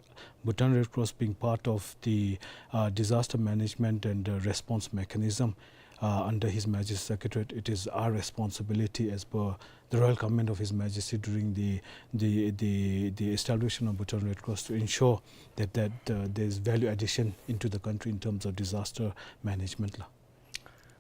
Bhutan Red Cross being part of the, uh, disaster management and, uh, response mechanism, uh, under His Majesty's Secretariat, it is our responsibility as per the royal command of His Majesty during the, the, the, the establishment of Bhutan Red Cross to ensure that, that, uh, there is value addition into the country in terms of disaster management, la.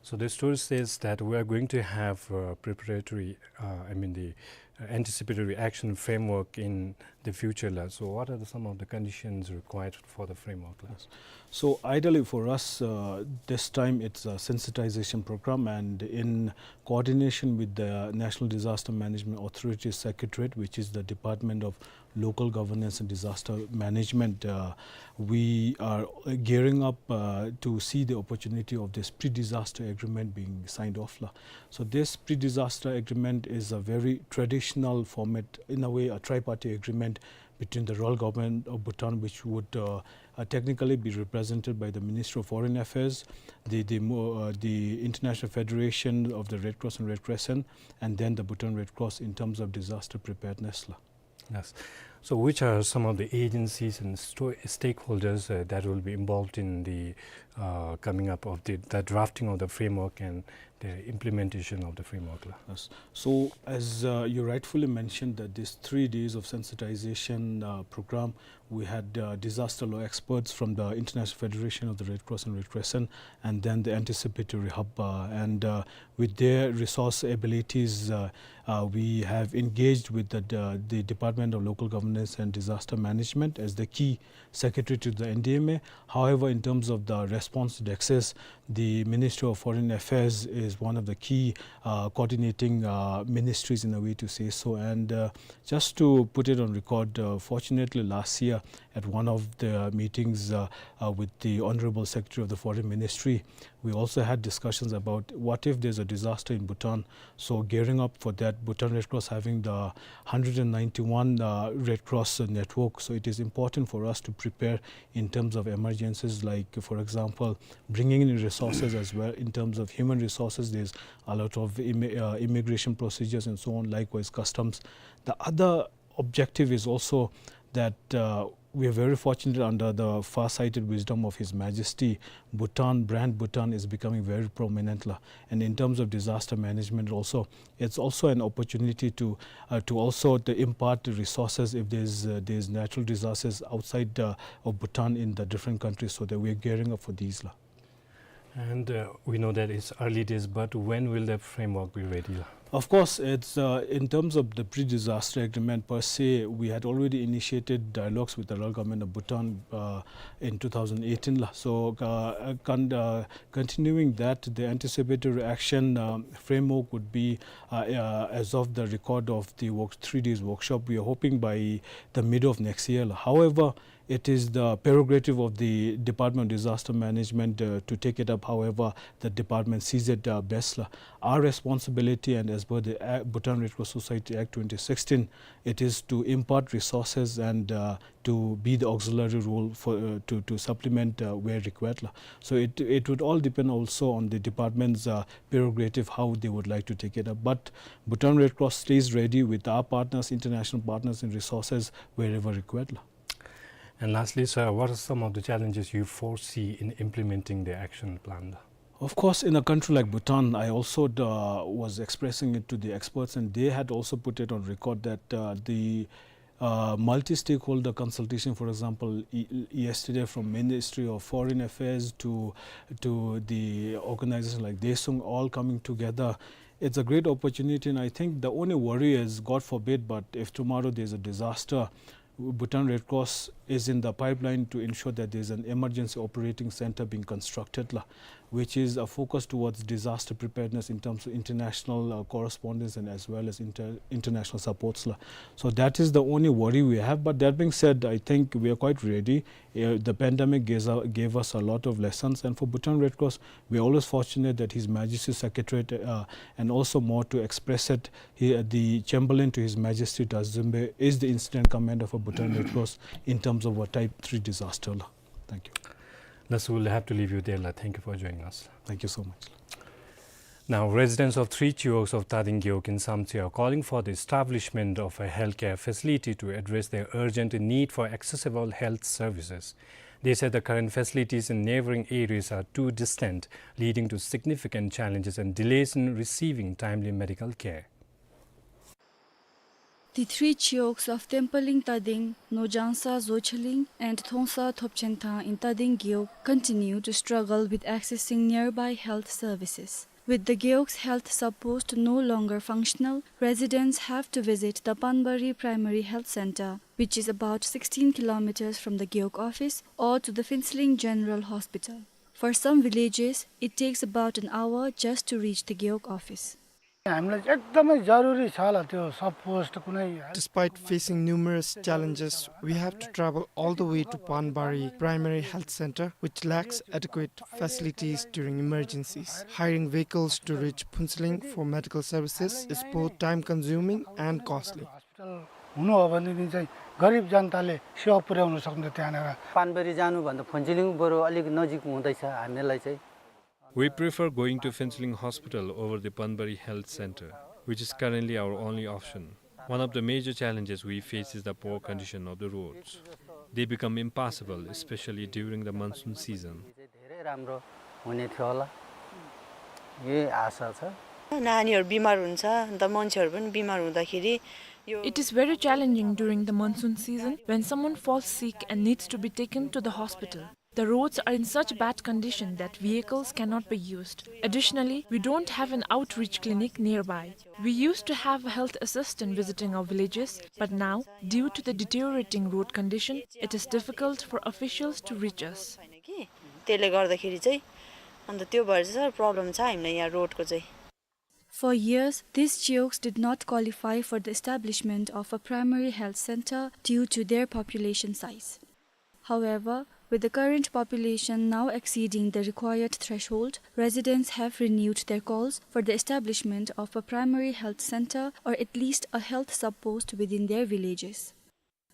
So the story says that we are going to have, uh, preparatory, uh, I mean the, uh, anticipatory action framework in the future, la. So what are the, some of the conditions required for the framework, la? Yes. So ideally for us, uh, this time it's a sensitization program, and in coordination with the National Disaster Management Authority Secretariat, which is the Department of Local Governance and Disaster Management, uh, we are, uh, gearing up, uh, to see the opportunity of this pre-disaster agreement being signed off, la. So this pre-disaster agreement is a very traditional format, in a way, a tri-party agreement between the Royal Government of Bhutan, which would, uh, uh, technically be represented by the Ministry of Foreign Affairs, the, the mo-, uh, the International Federation of the Red Cross and Red Crescent, and then the Bhutan Red Cross in terms of disaster preparedness, la. Yes. So which are some of the agencies and sto-, stakeholders, uh, that will be involved in the, uh, coming up of the, the drafting of the framework and the implementation of the framework la? Yes. So, as, uh, you rightfully mentioned, that these three days of sensitization, uh, program, we had, uh, disaster law experts from the International Federation of the Red Cross and Red Crescent, and then the Anticipatory Hub, uh, and, uh, with their resource abilities, uh, uh, we have engaged with the, the, the Department of Local Governance and Disaster Management as the key secretary to the N D M A. However, in terms of the response dexes, the Ministry of Foreign Affairs is one of the key, uh, coordinating, uh, ministries, in a way to say so. And, uh, just to put it on record, uh, fortunately, last year at one of the meetings, uh, uh, with the Honorable Secretary of the Foreign Ministry, we also had discussions about what if there's a disaster in Bhutan. So gearing up for that, Bhutan Red Cross having the hundred and ninety-one, uh, Red Cross, uh, network. So it is important for us to prepare in terms of emergencies, like, for example, bringing in resources as well. In terms of human resources, there's a lot of immi-, uh, immigration procedures and so on, likewise customs. The other objective is also that, uh, we are very fortunate under the far-sighted wisdom of His Majesty, Bhutan, brand Bhutan is becoming very prominent la. And in terms of disaster management also, it's also an opportunity to, uh, to also to impart resources if there's, uh, there's natural disasters outside, uh, of Bhutan in the different countries, so that we are gearing up for these la. And, uh, we know that it's early days, but when will the framework be ready la? Of course, it's, uh, in terms of the pre-disaster agreement per se, we had already initiated dialogues with the Royal Government of Bhutan, uh, in two thousand eighteen la. So, uh, uh, con-, uh, continuing that, the anticipatory action, um, framework would be, uh, uh, as of the record of the work, three days workshop, we are hoping by the mid of next year la. However, it is the prerogative of the Department of Disaster Management, uh, to take it up however the department sees it, uh, best la. Our responsibility, and as per the Ac-, Bhutan Red Cross Society Act twenty sixteen, it is to impart resources and, uh, to be the auxiliary role for, uh, to, to supplement, uh, where required la. So it, it would all depend also on the department's, uh, prerogative how they would like to take it up. But Bhutan Red Cross stays ready with our partners, international partners, and resources wherever required la. And lastly, sir, what are some of the challenges you foresee in implementing the action plan? Of course, in a country like Bhutan, I also, uh, was expressing it to the experts, and they had also put it on record that, uh, the, uh, multi-stakeholder consultation, for example, y-, y-, yesterday from Ministry of Foreign Affairs to, to the organization like Daesung, all coming together, it's a great opportunity. And I think the only worry is, God forbid, but if tomorrow there's a disaster, Bhutan Red Cross is in the pipeline to ensure that there's an emergency operating center being constructed la, which is a focus towards disaster preparedness in terms of international, uh, correspondence and as well as inter-, international supports la. So that is the only worry we have. But that being said, I think we are quite ready. Uh, the pandemic gives u-, gave us a lot of lessons, and for Bhutan Red Cross, we are always fortunate that His Majesty's Secretariat, uh, and also more to express it, he, uh, the Chamberlain to His Majesty Dazumbe is the incident commander for Bhutan Red Cross in terms of a type three disaster la. Thank you. Thus, we'll have to leave you there la. Thank you for joining us. Thank you so much. Now, residents of Three Chiyoks of Tading Gewog in Samtse are calling for the establishment of a healthcare facility to address their urgent need for accessible health services. They said the current facilities in neighboring areas are too distant, leading to significant challenges and delays in receiving timely medical care. The Three Chiyoks of Tempoling Tading, Nojangsa Zocheling, and Thongsa Thopchenthang in Tading Gewog continue to struggle with accessing nearby health services. With the Gewog's health sub-post no longer functional, residents have to visit the Panbari Primary Health Center, which is about sixteen kilometers from the Gewog office, or to the Phuentsholing General Hospital. For some villages, it takes about an hour just to reach the Gewog office. हामीलाई एकदमै जरुरी छ होला त्यो सब पोस्ट कुनै। Despite facing numerous challenges, we have to travel all the way to Panbari Primary Health Center, which lacks adequate facilities during emergencies. Hiring vehicles to reach Phuentsholing for medical services is both time-consuming and costly. Hospital हुनु हो भनेदेखि चाहिँ गरिब जनताले सेवा पुर्याउन सक्छ त्यहाँनिर। पानबेरी जानुभन्दा फुन्चुलिङ बरु अलिक नजिक हुँदैछ हामीलाई चाहिँ। We prefer going to Phuentsholing Hospital over the Panbari Health Center, which is currently our only option. One of the major challenges we face is the poor condition of the roads. They become impassable, especially during the monsoon season. चाहिँ धेरै राम्रो हुने थियो होला, यही आशा छ। नानीहरू बिमार हुन्छ, अन्त मान्छेहरू पनि बिमार हुँदाखेरि यो It is very challenging during the monsoon season when someone falls sick and needs to be taken to the hospital. The roads are in such bad condition that vehicles cannot be used. Additionally, we don't have an outreach clinic nearby. We used to have a health assistant visiting our villages, but now, due to the deteriorating road condition, it is difficult for officials to reach us. छैन कि, त्यसले गर्दाखेरि चाहिँ अन्त त्यो भएर चाहिँ sir problem छ हामीलाई यहाँ रोडको चाहिँ। For years, these Cheoks did not qualify for the establishment of a primary health center due to their population size. However, with the current population now exceeding the required threshold, residents have renewed their calls for the establishment of a primary health center or at least a health sub-post within their villages.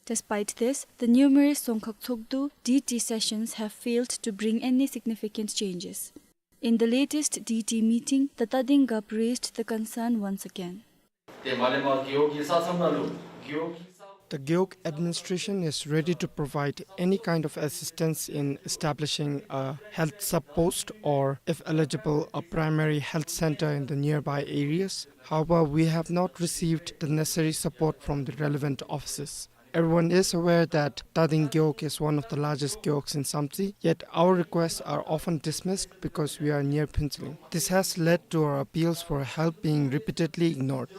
Despite this, the numerous Dzongkhag Tshogdu D T sessions have failed to bring any significant changes. In the latest D T meeting, the Tading Gap raised the concern once again. The Gewog administration is ready to provide any kind of assistance in establishing a health sub-post or, if eligible, a primary health center in the nearby areas. However, we have not received the necessary support from the relevant offices. Everyone is aware that Tading Gewog is one of the largest gewogs in Samtse, yet our requests are often dismissed because we are near Phuentsholing. This has led to our appeals for help being repeatedly ignored.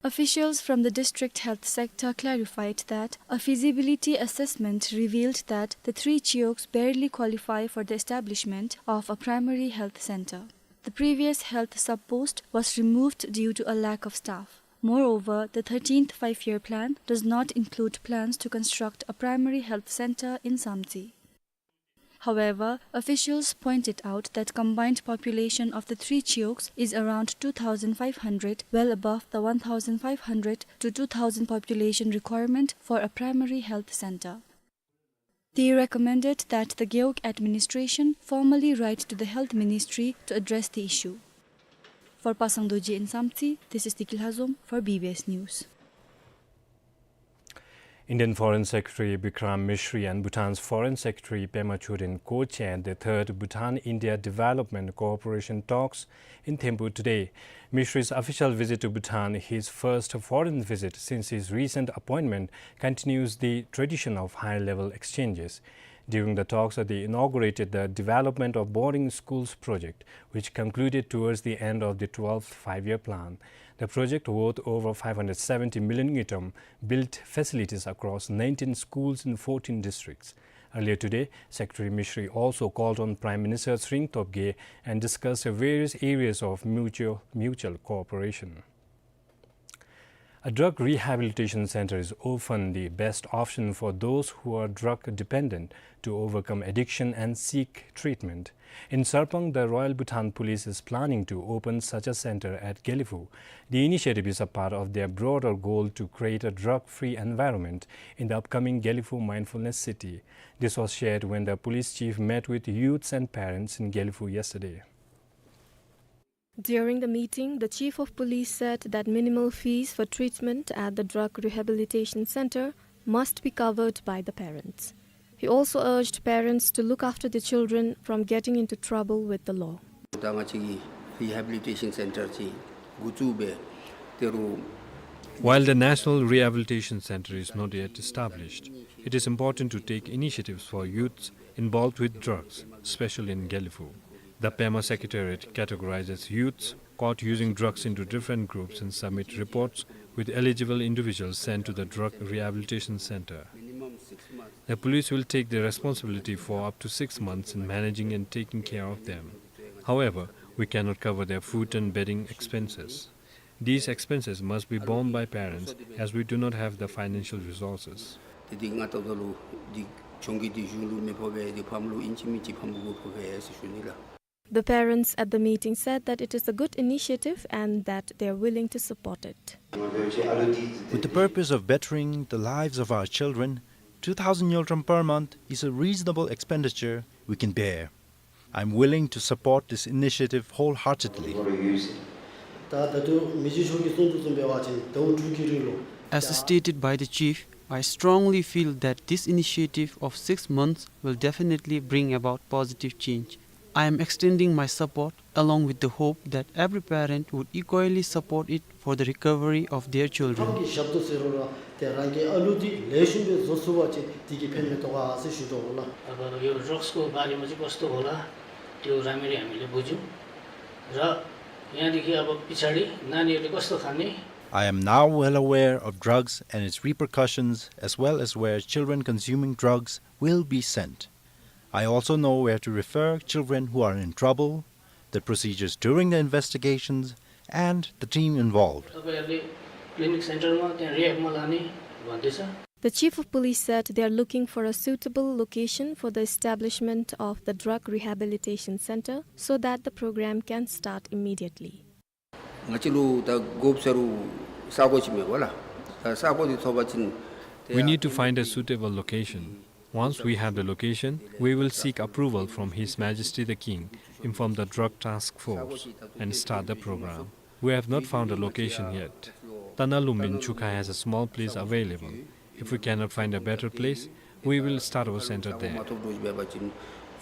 Officials from the district health sector clarified that a feasibility assessment revealed that the three Cheoks barely qualify for the establishment of a primary health center. The previous health sub-post was removed due to a lack of staff. Moreover, the thirteenth five-year plan does not include plans to construct a primary health center in Samtse. However, officials pointed out that combined population of the three Cheoks is around two thousand five hundred, well above the one thousand five hundred to two thousand population requirement for a primary health center. They recommended that the Gewog administration formally write to the Health Ministry to address the issue. For Pasang Dorji in Samtse, this is Deki Lhazom for B B S News. Indian Foreign Secretary Bikram Misri and Bhutan's Foreign Secretary Pema Choden co-chaired the third Bhutan-India development cooperation talks in Thimphu today. Misri's official visit to Bhutan, his first foreign visit since his recent appointment, continues the tradition of high-level exchanges. During the talks, they inaugurated the development of boarding schools project, which concluded towards the end of the twelfth five-year plan. The project, worth over five hundred seventy million ngultrum, built facilities across nineteen schools in fourteen districts. Earlier today, Secretary Misri also called on Prime Minister Tshering Tobgay and discussed various areas of mutual, mutual cooperation. A drug rehabilitation center is often the best option for those who are drug dependent to overcome addiction and seek treatment. In Sarpang, the Royal Bhutan Police is planning to open such a center at Gelephu. The initiative is a part of their broader goal to create a drug-free environment in the upcoming Gelephu Mindfulness City. This was shared when the police chief met with youths and parents in Gelephu yesterday. During the meeting, the Chief of Police said that minimal fees for treatment at the drug rehabilitation center must be covered by the parents. He also urged parents to look after their children from getting into trouble with the law. ད་ང་བཅས་ཀྱི་རི་ཧེ་བི་ལི་ཊེ་ཤཱན་སེན་ཊར་ཅིག་འགོ་བཙུགས་སྦེ་ཏེ་རུང་། While the National Rehabilitation Centre is not yet established, it is important to take initiatives for youths involved with drugs, especially in Gelephu. The Pema Secretariat categorizes youths caught using drugs into different groups and submit reports with eligible individuals sent to the Drug Rehabilitation Centre. The police will take the responsibility for up to six months in managing and taking care of them. However, we cannot cover their food and bedding expenses. These expenses must be borne by parents as we do not have the financial resources. ཏེ་འདི་ང་ད་ལྟོ་ལུ་འདི་གྱོང་གུད་འདི་གཞུང་ལུ་མི་ཕོག་པས། འདི་ཕམ་ལུ་ཨིན་ཅི་མིན་ཅི་ཕམ་ལུ་དགོ་ཕོག་པས་ཟེར་ཞུ་ནི་ལགས། The parents at the meeting said that it is a good initiative and that they are willing to support it. With the purpose of bettering the lives of our children, two thousand ngultrum per month is a reasonable expenditure we can bear. I am willing to support this initiative wholeheartedly. ད་ད་དུང་མི་རྗེ་མཆོག་གིས་གསུང་དོ་བཟུམ་འབད་བ་ཅིན་ཟླཝ་དྲུག་གི་རིང་ལུ། As stated by the chief, I strongly feel that this initiative of six months will definitely bring about positive change. I am extending my support along with the hope that every parent would equally support it for the recovery of their children. ཁམས་ཀྱི་ཞབས་ཏོག་ཟེར་རུང་ར་ཏེ་རང་གི་ཨ་ལུ་འདི་ལེགས་ཤོམ་སྦེ་བཟོ་ཚུགས་པ་ཅིན་འདི་གིས་ཕན་མི་ཐོགས་ག་ཟེར་ཞུ་དོ་ལགས། अब यो ड्रग्सको बारेमा चाहिँ कस्तो होला, त्यो राम्ररी हामीले बुझ्यौँ र यहाँदेखि अब पछाडि नानीहरूले कस्तो खाने, I am now well aware of drugs and its repercussions, as well as where children consuming drugs will be sent. I also know where to refer children who are in trouble, the procedures during the investigations, and the team involved. तपाईँहरूले क्लिनिक सेन्टरमा, त्यहाँ रिह्याबमा लाने भन्दैछ। The chief of police said they are looking for a suitable location for the establishment of the drug rehabilitation center so that the program can start immediately. ང་བཅས་ལུ་ད་དགོཔ་ཟེར་རུང་ས་གོ་ཅིག་མེད་པ་ལགས། ད་ས་གོ་འདི་ཐོབ་པ་ཅིན། We need to find a suitable location. Once we have the location, we will seek approval from His Majesty the King, inform the drug task force, and start the program. We have not found a location yet. Tana Lumbin Chuka has a small place available. If we cannot find a better place, we will start our center there. མ་ཐོབ་འགྱོ་བ་ཅིན་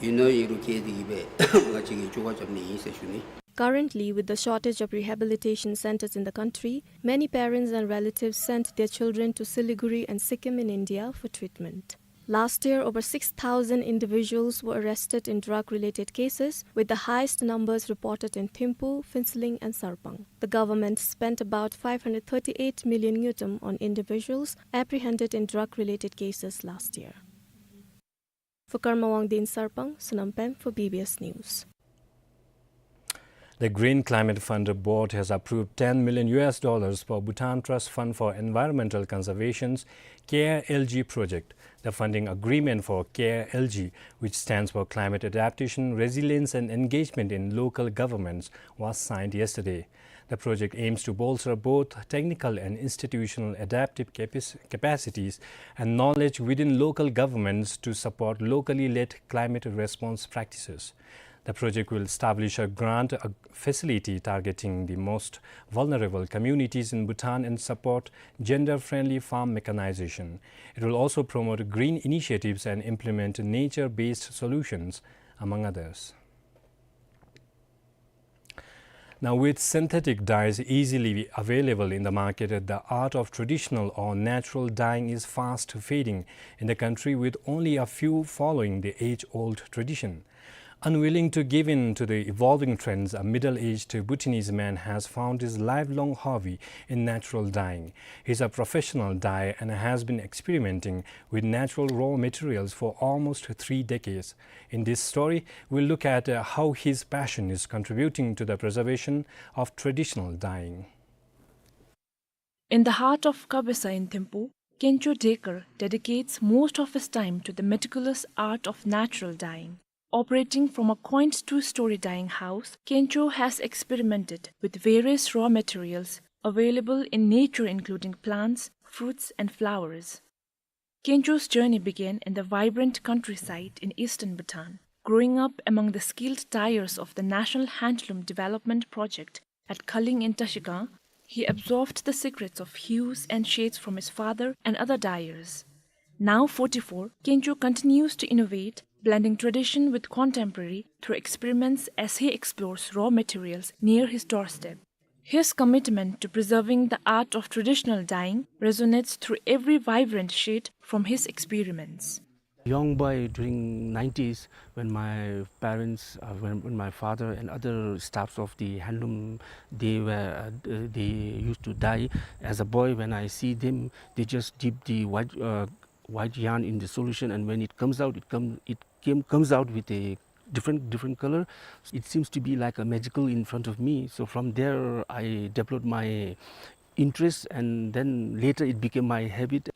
ཡིན་ན་ཡིན་རུང་ཁྱེད་འདི་གིས་སྦེ་ང་བཅས་ཀྱིས་བཅོ་ཁ་རྐྱབ་ནི་ཨིན་ཟེར་ཞུ་ནི། Currently, with the shortage of rehabilitation centers in the country, many parents and relatives sent their children to Siliguri and Sikkim in India for treatment. Last year, over six thousand individuals were arrested in drug-related cases, with the highest numbers reported in Thimphu, Phuentsholing, and Sarpang. The government spent about five hundred thirty-eight million ngultrum on individuals apprehended in drug-related cases last year. For Karma Wangdi in Sarpang, Sonam Pem for B B S News. The Green Climate Fund Board has approved ten million U S dollars for Bhutan Trust Fund for Environmental Conservation's Care L G project. The funding agreement for Care L G, which stands for Climate Adaptation, Resilience and Engagement in Local Governments, was signed yesterday. The project aims to bolster both technical and institutional adaptive capac-, capacities and knowledge within local governments to support locally led climate response practices. The project will establish a grant, a facility targeting the most vulnerable communities in Bhutan and support gender-friendly farm mechanization. It will also promote green initiatives and implement nature-based solutions, among others. Now, with synthetic dyes easily available in the market, the art of traditional or natural dyeing is fast fading in the country, with only a few following the age-old tradition. Unwilling to give in to the evolving trends, a middle-aged Bhutanese man has found his lifelong hobby in natural dyeing. He's a professional dyer and has been experimenting with natural raw materials for almost three decades. In this story, we'll look at, uh, how his passion is contributing to the preservation of traditional dyeing. In the heart of Kabesa in Thimphu, Kencho Dekar dedicates most of his time to the meticulous art of natural dyeing. Operating from a quaint two-story dyeing house, Kencho has experimented with various raw materials available in nature, including plants, fruits, and flowers. Kencho's journey began in the vibrant countryside in eastern Bhutan. Growing up among the skilled dyers of the National Handloom Development Project at Khaling in Trashigang, he absorbed the secrets of hues and shades from his father and other dyers. Now forty-four, Kencho continues to innovate, blending tradition with contemporary through experiments as he explores raw materials near his doorstep. His commitment to preserving the art of traditional dyeing resonates through every vibrant shade from his experiments. Young boy during nineties, when my parents, uh, when, when my father and other staffs of the handloom, they were, uh, they used to dye. As a boy, when I see them, they just dip the white, uh, white yarn in the solution, and when it comes out, it come, it came, comes out with a different, different color. It seems to be like a magical in front of me. So from there, I developed my interest, and then later it became my habit.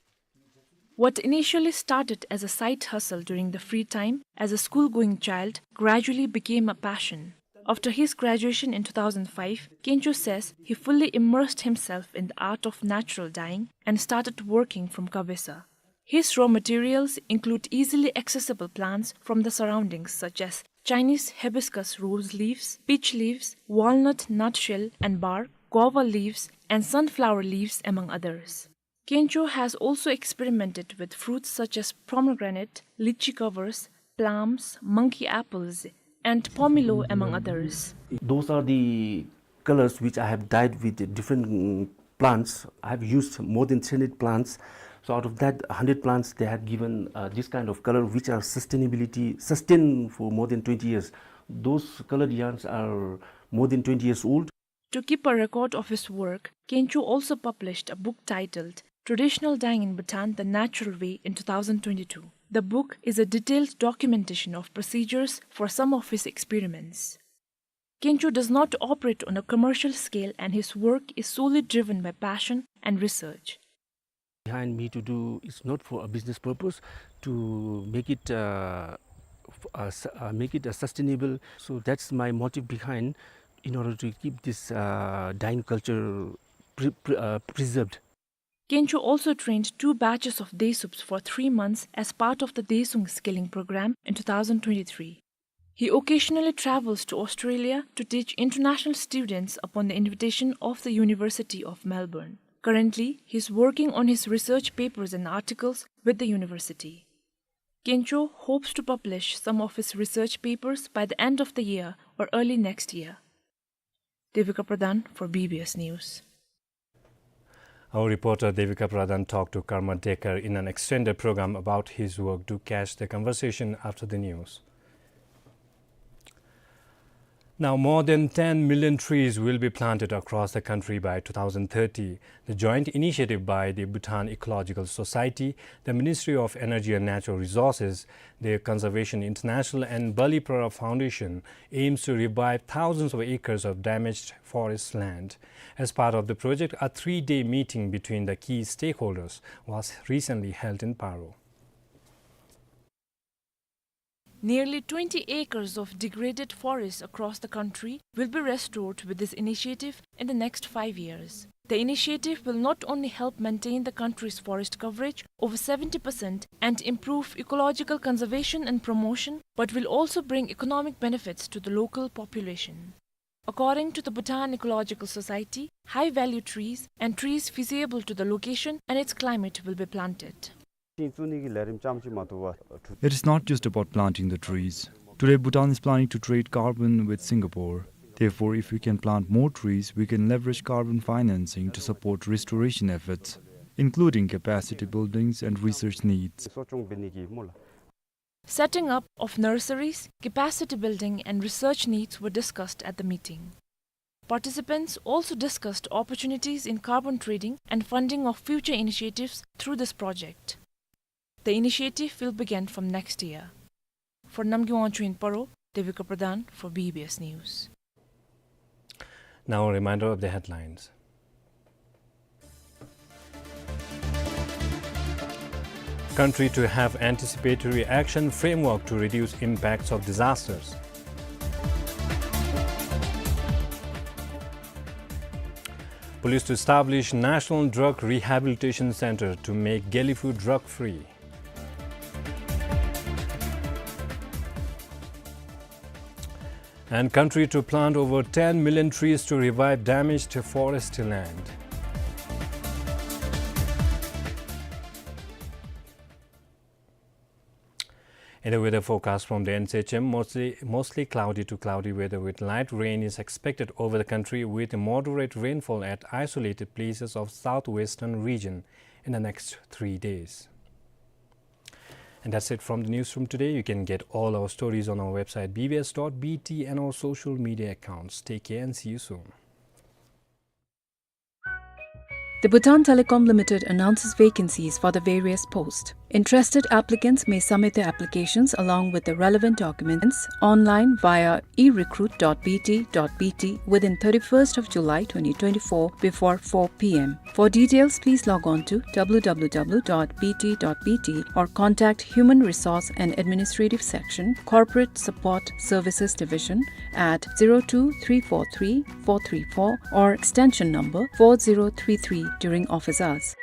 What initially started as a side hustle during the free time as a school-going child gradually became a passion. After his graduation in two thousand five, Kencho says he fully immersed himself in the art of natural dyeing and started working from Kabesa. His raw materials include easily accessible plants from the surroundings, such as Chinese hibiscus rose leaves, peach leaves, walnut nutshell and bark, guava leaves, and sunflower leaves, among others. Kencho has also experimented with fruits such as pomegranate, lychee covers, plums, monkey apples, and pomelo, among others. Those are the colors which I have dyed with the different, mm, plants. I have used more than three hundred plants. So out of that hundred plants, they had given, uh, this kind of color, which are sustainability, sustained for more than twenty years. Those colored yarns are more than twenty years old. To keep a record of his work, Kencho also published a book titled Traditional Dyeing in Bhutan: The Natural Way in two thousand twenty-two. The book is a detailed documentation of procedures for some of his experiments. Kencho does not operate on a commercial scale, and his work is solely driven by passion and research. Behind me to do is not for a business purpose, to make it, uh, f-, uh, s-, uh, make it a sustainable. So that's my motive behind, in order to keep this, uh, dyeing culture pre-, pre-, uh, preserved. Kencho also trained two batches of Desups for three months as part of the Desung skilling program in two thousand twenty-three. He occasionally travels to Australia to teach international students upon the invitation of the University of Melbourne. Currently, he is working on his research papers and articles with the university. Kencho hopes to publish some of his research papers by the end of the year or early next year. Devika Pradhan for B B S News. Our reporter Devika Pradhan talked to Karma Dekar in an extended program about his work. Do catch the conversation after the news. Now, more than ten million trees will be planted across the country by two thousand thirty. The joint initiative by the Bhutan Ecological Society, the Ministry of Energy and Natural Resources, the Conservation International, and Balipara Foundation aims to revive thousands of acres of damaged forest land. As part of the project, a three-day meeting between the key stakeholders was recently held in Paro. Nearly twenty acres of degraded forests across the country will be restored with this initiative in the next five years. The initiative will not only help maintain the country's forest coverage over seventy percent and improve ecological conservation and promotion, but will also bring economic benefits to the local population. According to the Bhutan Ecological Society, high-value trees and trees feasible to the location and its climate will be planted. It is not just about planting the trees. Today, Bhutan is planning to trade carbon with Singapore. Therefore, if we can plant more trees, we can leverage carbon financing to support restoration efforts, including capacity buildings and research needs. Setting up of nurseries, capacity building and research needs were discussed at the meeting. Participants also discussed opportunities in carbon trading and funding of future initiatives through this project. The initiative will begin from next year. For Namgay Wangchuk in Paro, Devika Pradhan for B B S News. Now a reminder of the headlines. Country to have anticipatory action framework to reduce impacts of disasters. Police to establish National Drug Rehabilitation Center to make Gelephu drug-free. And country to plant over ten million trees to revive damaged forest land. In the weather forecast from the N C H M, mostly, mostly cloudy to cloudy weather with light rain is expected over the country, with moderate rainfall at isolated places of southwestern region in the next three days. And that's it from the newsroom today. You can get all our stories on our website B B S dot B T and our social media accounts. Take care and see you soon. The Bhutan Telecom Limited announces vacancies for the various posts. Interested applicants may submit their applications along with the relevant documents online via e recruit dot B T dot B T within thirty-first of July twenty twenty-four before four P M. For details, please log on to W W W dot B T dot B T or contact Human Resource and Administrative Section, Corporate Support Services Division at zero two three four three four three four or extension number four zero three three during office hours.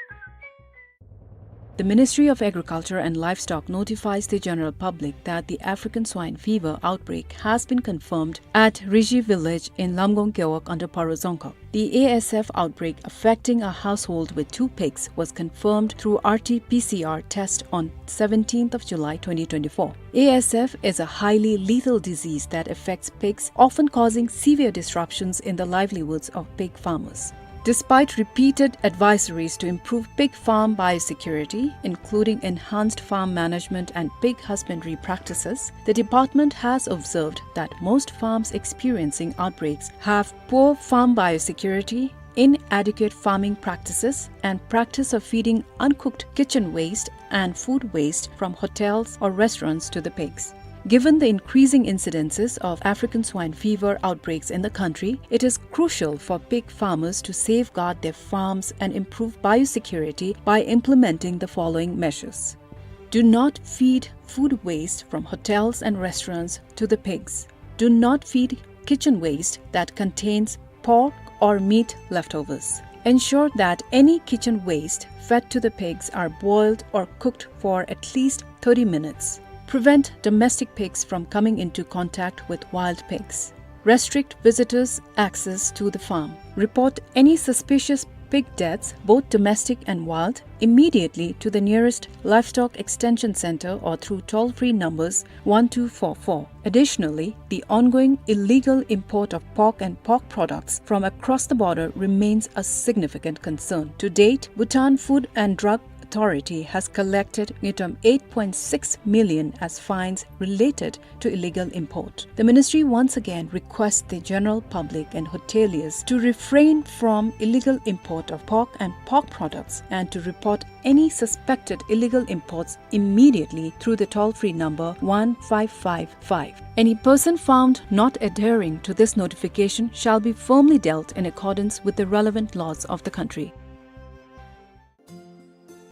The Ministry of Agriculture and Livestock notifies the general public that the African swine fever outbreak has been confirmed at Riji village in Lamgong Gewog under Paro Dzongkhag. The A S F outbreak affecting a household with two pigs was confirmed through R T P C R test on seventeenth of July twenty twenty-four. A S F is a highly lethal disease that affects pigs, often causing severe disruptions in the livelihoods of pig farmers. Despite repeated advisories to improve pig farm biosecurity, including enhanced farm management and pig husbandry practices, the department has observed that most farms experiencing outbreaks have poor farm biosecurity, inadequate farming practices, and practice of feeding uncooked kitchen waste and food waste from hotels or restaurants to the pigs. Given the increasing incidences of African swine fever outbreaks in the country, it is crucial for pig farmers to safeguard their farms and improve biosecurity by implementing the following measures. Do not feed food waste from hotels and restaurants to the pigs. Do not feed kitchen waste that contains pork or meat leftovers. Ensure that any kitchen waste fed to the pigs are boiled or cooked for at least thirty minutes. Prevent domestic pigs from coming into contact with wild pigs. Restrict visitors' access to the farm. Report any suspicious pig deaths, both domestic and wild, immediately to the nearest Livestock Extension Center or through toll-free numbers one two four four. Additionally, the ongoing illegal import of pork and pork products from across the border remains a significant concern. To date, Bhutan Food and Drug Authority has collected ngultrum eight point six million as fines related to illegal import. The ministry once again requests the general public and hoteliers to refrain from illegal import of pork and pork products and to report any suspected illegal imports immediately through the toll-free number one five five five. Any person found not adhering to this notification shall be firmly dealt in accordance with the relevant laws of the country.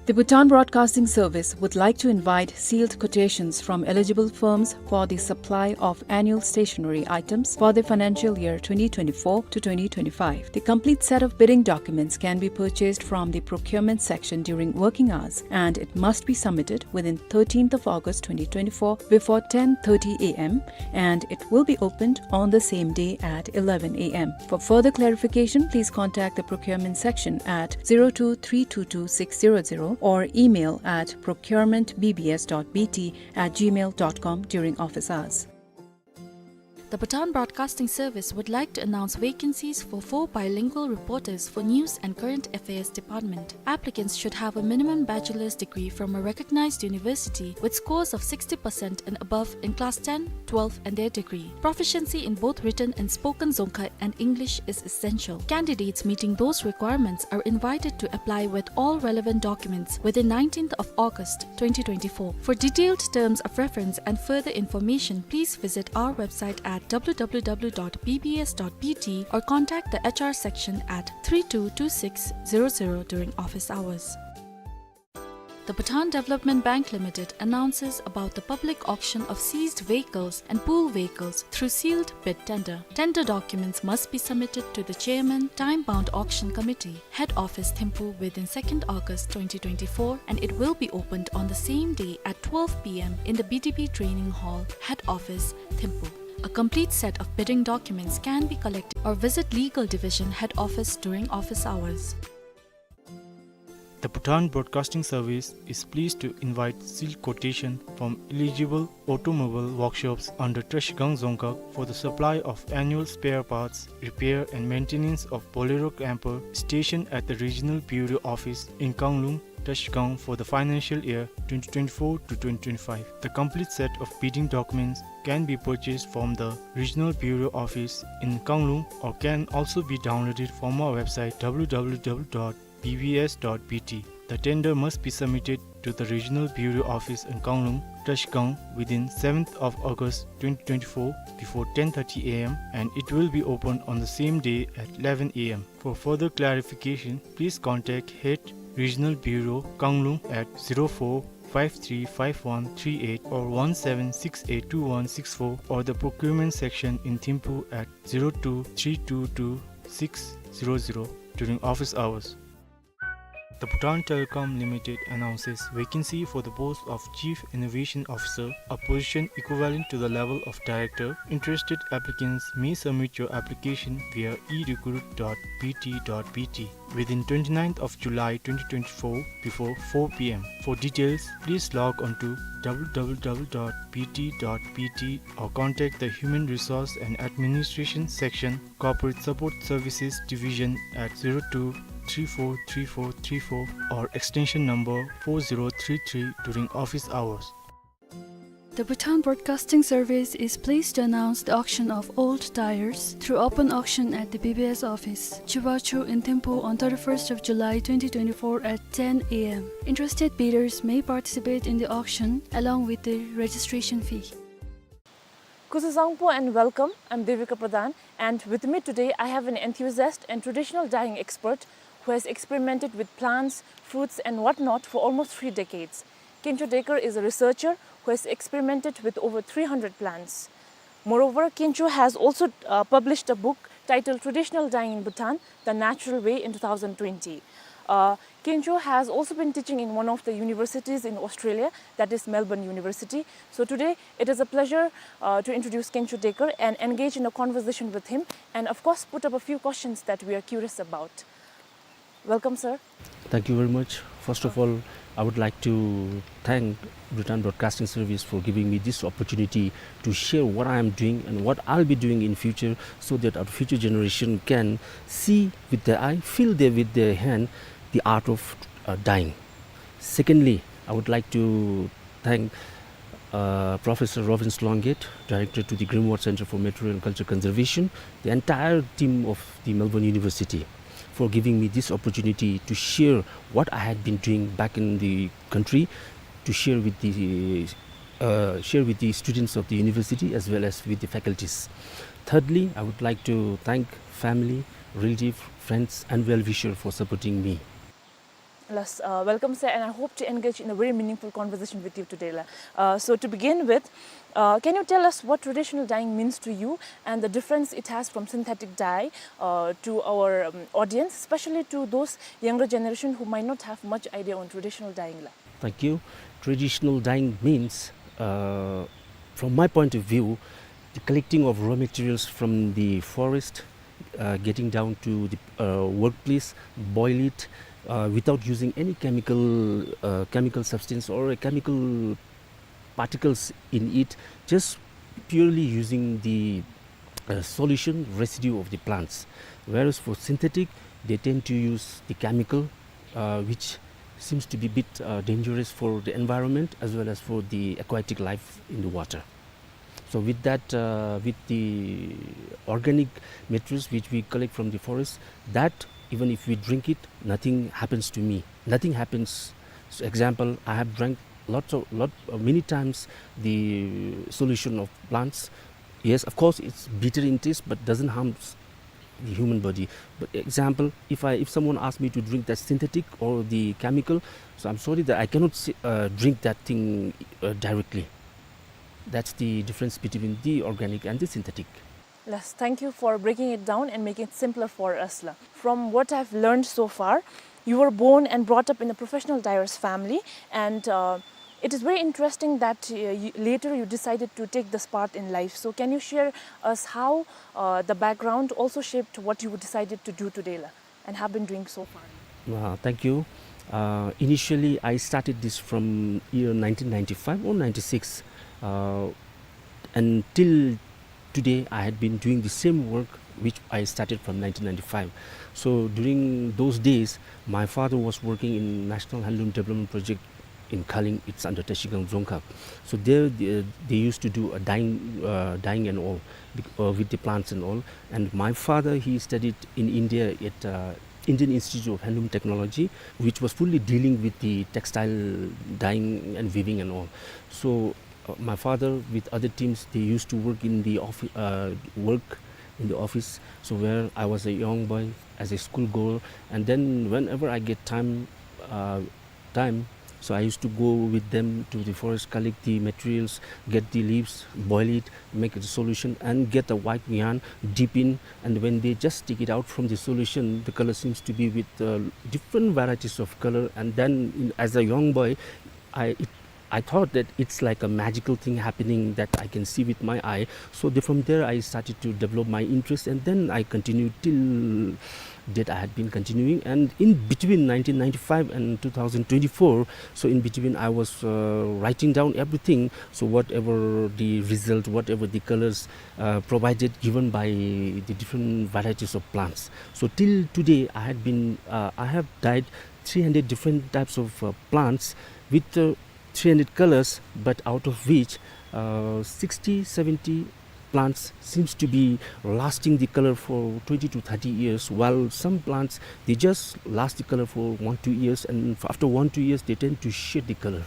The Bhutan Broadcasting Service would like to invite sealed quotations from eligible firms for the supply of annual stationery items for the financial year twenty twenty-four to twenty twenty-five. The complete set of bidding documents can be purchased from the procurement section during working hours, and it must be submitted within thirteenth of August twenty twenty-four before ten thirty A M, and it will be opened on the same day at eleven A M. For further clarification, please contact the procurement section at zero two three two two six zero zero or email at procurement B B S dot B T at gmail dot com during office hours. The Bhutan Broadcasting Service would like to announce vacancies for four bilingual reporters for News and Current Affairs Department. Applicants should have a minimum bachelor's degree from a recognized university with scores of sixty percent and above in class ten, twelve, and their degree. Proficiency in both written and spoken Dzongkha and English is essential. Candidates meeting those requirements are invited to apply with all relevant documents within nineteenth of August twenty twenty-four. For detailed terms of reference and further information, please visit our website at W W W dot B B S dot B T or contact the H R section at three two two six zero zero during office hours. The Bhutan Development Bank Limited announces about the public auction of seized vehicles and pool vehicles through sealed bid tender. Tender documents must be submitted to the Chairman, Time Bound Auction Committee, Head Office, Thimphu, within second August twenty twenty-four, and it will be opened on the same day at twelve P M in the B D B Training Hall, Head Office, Thimphu. A complete set of bidding documents can be collected or visit Legal Division Head Office during office hours. The Bhutan Broadcasting Service is pleased to invite sealed quotation from eligible automobile workshops under Trashigang Dzongkhag for the supply of annual spare parts, repair and maintenance of Bolero camper stationed at the Regional Bureau Office in Kanglung, Trashigang for the financial year twenty twenty-four to twenty twenty-five. The complete set of bidding documents can be purchased from the Regional Bureau Office in Kanglung or can also be downloaded from our website W W W dot B B S dot B T. The tender must be submitted to the Regional Bureau Office in Kanglung, Trashigang within seventh of August twenty twenty-four before ten thirty A M, and it will be opened on the same day at eleven A M. For further clarification, please contact Head Regional Bureau, Kanglung at zero four five three five one three eight or one seven six eight two one six four or the procurement section in Thimphu at zero two three two two six zero zero during office hours. The Bhutan Telecom Limited announces vacancy for the post of Chief Innovation Officer, a position equivalent to the level of director. Interested applicants may submit your application via e recruit dot b t dot b t within twenty-ninth of July twenty twenty-four before four p m. For details, please log on to w w w dot b t dot b t or contact the Human Resource and Administration Section, Corporate Support Services Division at zero two three four three four three four or extension number four zero three three during office hours. The Bhutan Broadcasting Service is pleased to announce the auction of old tires through open auction at the B B S office, Chubachu in Thimphu on thirty-first of July twenty twenty-four at ten a m. Interested bidders may participate in the auction along with the registration fee. Kuzuzangpo and welcome. I'm Devika Pradhan, and with me today I have an enthusiast and traditional dyeing expert who has experimented with plants, fruits, and whatnot for almost three decades. Kencho Dekar is a researcher who has experimented with over three hundred plants. Moreover, Kencho has also, uh, published a book titled Traditional Dyeing in Bhutan: The Natural Way in two thousand twenty. Uh, Kencho has also been teaching in one of the universities in Australia, that is Melbourne University. So today, it is a pleasure, uh, to introduce Kencho Dekar and engage in a conversation with him, and of course, put up a few questions that we are curious about. Welcome, sir. Thank you very much. First of all, I would like to thank Bhutan Broadcasting Service for giving me this opportunity to share what I am doing and what I'll be doing in future, so that our future generation can see with their eye, feel there with their hand the art of, uh, dyeing. Secondly, I would like to thank, uh, Professor Rovince Longate, Director to the Greenwald Center for Material and Culture Conservation, the entire team of the Melbourne University, for giving me this opportunity to share what I had been doing back in the country, to share with the, uh, share with the students of the university as well as with the faculties. Thirdly, I would like to thank family, relative, friends, and well-wisher for supporting me. Yes, uh, welcome, sir, and I hope to engage in a very meaningful conversation with you today, la. Uh, so to begin with, uh, can you tell us what traditional dyeing means to you and the difference it has from synthetic dye, uh, to our, um, audience, especially to those younger generation who might not have much idea on traditional dyeing, la? Thank you. Traditional dyeing means, uh, from my point of view, the collecting of raw materials from the forest, uh, getting down to the, uh, workplace, boil it, uh, without using any chemical, uh, chemical substance or a chemical particles in it, just purely using the, uh, solution residue of the plants. Whereas for synthetic, they tend to use the chemical, uh, which seems to be a bit, uh, dangerous for the environment as well as for the aquatic life in the water. So with that, uh, with the organic materials which we collect from the forest, that even if we drink it, nothing happens to me. Nothing happens. So example, I have drank lots of, lot, uh, many times the solution of plants. Yes, of course, it's bitter in taste, but doesn't harm s-, the human body. But example, if I, if someone asks me to drink that synthetic or the chemical, so I'm sorry that I cannot si-, uh, drink that thing, uh, directly. That's the difference between the organic and the synthetic. Yes, thank you for breaking it down and making it simpler for us, la. From what I've learned so far, you were born and brought up in a professional dyer's family, and, uh, it is very interesting that, uh, you, later you decided to take this path in life. So can you share us how, uh, the background also shaped what you decided to do today, la, and have been doing so far? Uh, thank you. Uh, initially, I started this from year nineteen ninety-five or ninety-six. Uh, and till today, I had been doing the same work which I started from nineteen ninety-five. So during those days, my father was working in National Handloom Development Project in Khaling. It's under Trashigang Dzongkhag. So there, they, they used to do a dyeing, uh, dyeing and all, bec-, uh, with the plants and all. And my father, he studied in India at, uh, Indian Institute of Handloom Technology, which was fully dealing with the textile dyeing and weaving and all. So, uh, my father with other teams, they used to work in the offi-, uh, work in the office. So where I was a young boy, as a school girl, and then whenever I get time, uh, time, So I used to go with them to the forest, collect the materials, get the leaves, boil it, make a solution, and get a white yarn, dip in, and when they just take it out from the solution, the color seems to be with, uh, different varieties of color. And then, in, as a young boy, I, it, I thought that it's like a magical thing happening that I can see with my eye. So the, from there, I started to develop my interest, and then I continued till date. I had been continuing, and in between nineteen ninety-five and two thousand twenty-four, so in between, I was, uh, writing down everything. So whatever the result, whatever the colors, uh, provided, given by the different varieties of plants. So till today, I had been, uh, I have dyed three hundred different types of, uh, plants with, uh, three hundred colors, but out of which, uh, sixty, seventy plants seems to be lasting the color for twenty to thirty years, while some plants, they just last the color for one, two years, and f-, after one, two years, they tend to shed the color.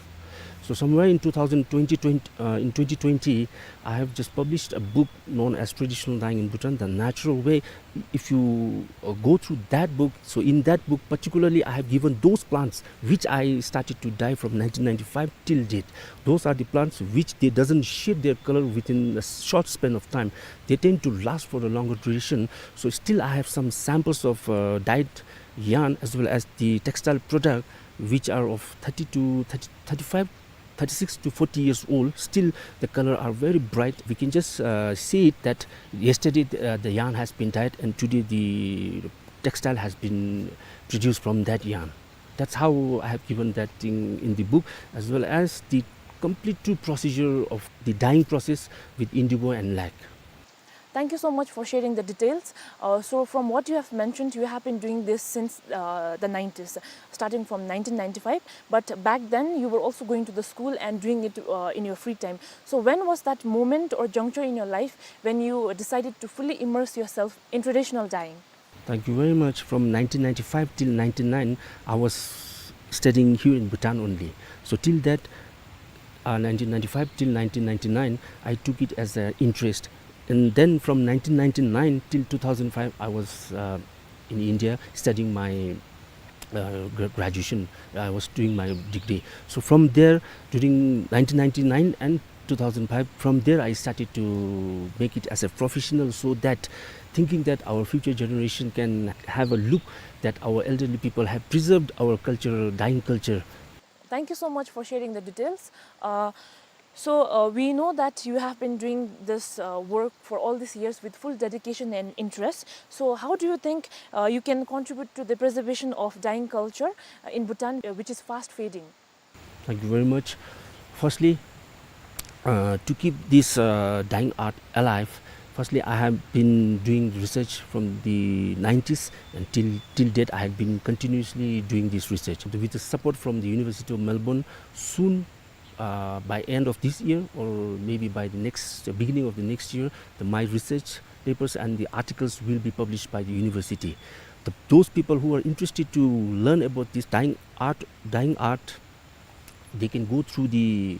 So somewhere in two thousand twenty, twenty, uh, in twenty twenty, I have just published a book known as Traditional Dyeing in Bhutan, The Natural Way. If you, uh, go through that book, so in that book particularly, I have given those plants which I started to dye from nineteen ninety-five till date. Those are the plants which they doesn't shed their color within a short span of time. They tend to last for a longer duration. So still I have some samples of, uh, dyed yarn as well as the textile product which are of thirty to thirty, thirty-five, thirty-six to forty years old. Still the color are very bright. We can just, uh, see it that yesterday the, uh, the yarn has been dyed and today the textile has been produced from that yarn. That's how I have given that thing in the book, as well as the complete true procedure of the dyeing process with indigo and lac. Thank you so much for sharing the details. Uh, so from what you have mentioned, you have been doing this since, uh, the nineties, starting from nineteen ninety-five. But back then, you were also going to the school and doing it, uh, in your free time. So when was that moment or juncture in your life when you decided to fully immerse yourself in traditional dyeing? Thank you very much. From nineteen ninety-five till ninety-nine, I was studying here in Bhutan only. So till that, uh, nineteen ninety-five till nineteen ninety-nine, I took it as an interest. And then from nineteen ninety-nine till two thousand five, I was, uh, in India studying my, uh, gra-, graduation. I was doing my degree. So from there, during nineteen ninety-nine and two thousand five, from there I started to make it as a professional, so that thinking that our future generation can have a look that our elderly people have preserved our culture, dyeing culture. Thank you so much for sharing the details. Uh, so, uh, we know that you have been doing this, uh, work for all these years with full dedication and interest. So, how do you think, uh, you can contribute to the preservation of dyeing culture, uh, in Bhutan, uh, which is fast fading? Thank you very much. Firstly, uh, to keep this, uh, dyeing art alive, firstly, I have been doing research from the nineties, and till, till date, I have been continuously doing this research. With the support from the University of Melbourne, soon, uh, by end of this year or maybe by the next, beginning of the next year, the, my research papers and the articles will be published by the university. The, those people who are interested to learn about this dyeing art, dyeing art, they can go through the,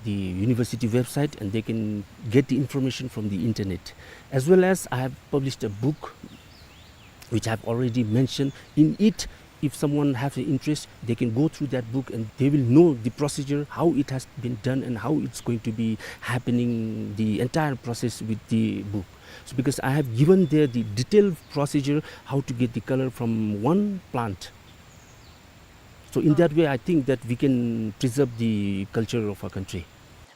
the university website and they can get the information from the internet. As well as I have published a book which I have already mentioned. In it, if someone has an interest, they can go through that book and they will know the procedure, how it has been done and how it's going to be happening, the entire process with the book. So because I have given there the detailed procedure, how to get the color from one plant. So in that way, I think that we can preserve the culture of our country.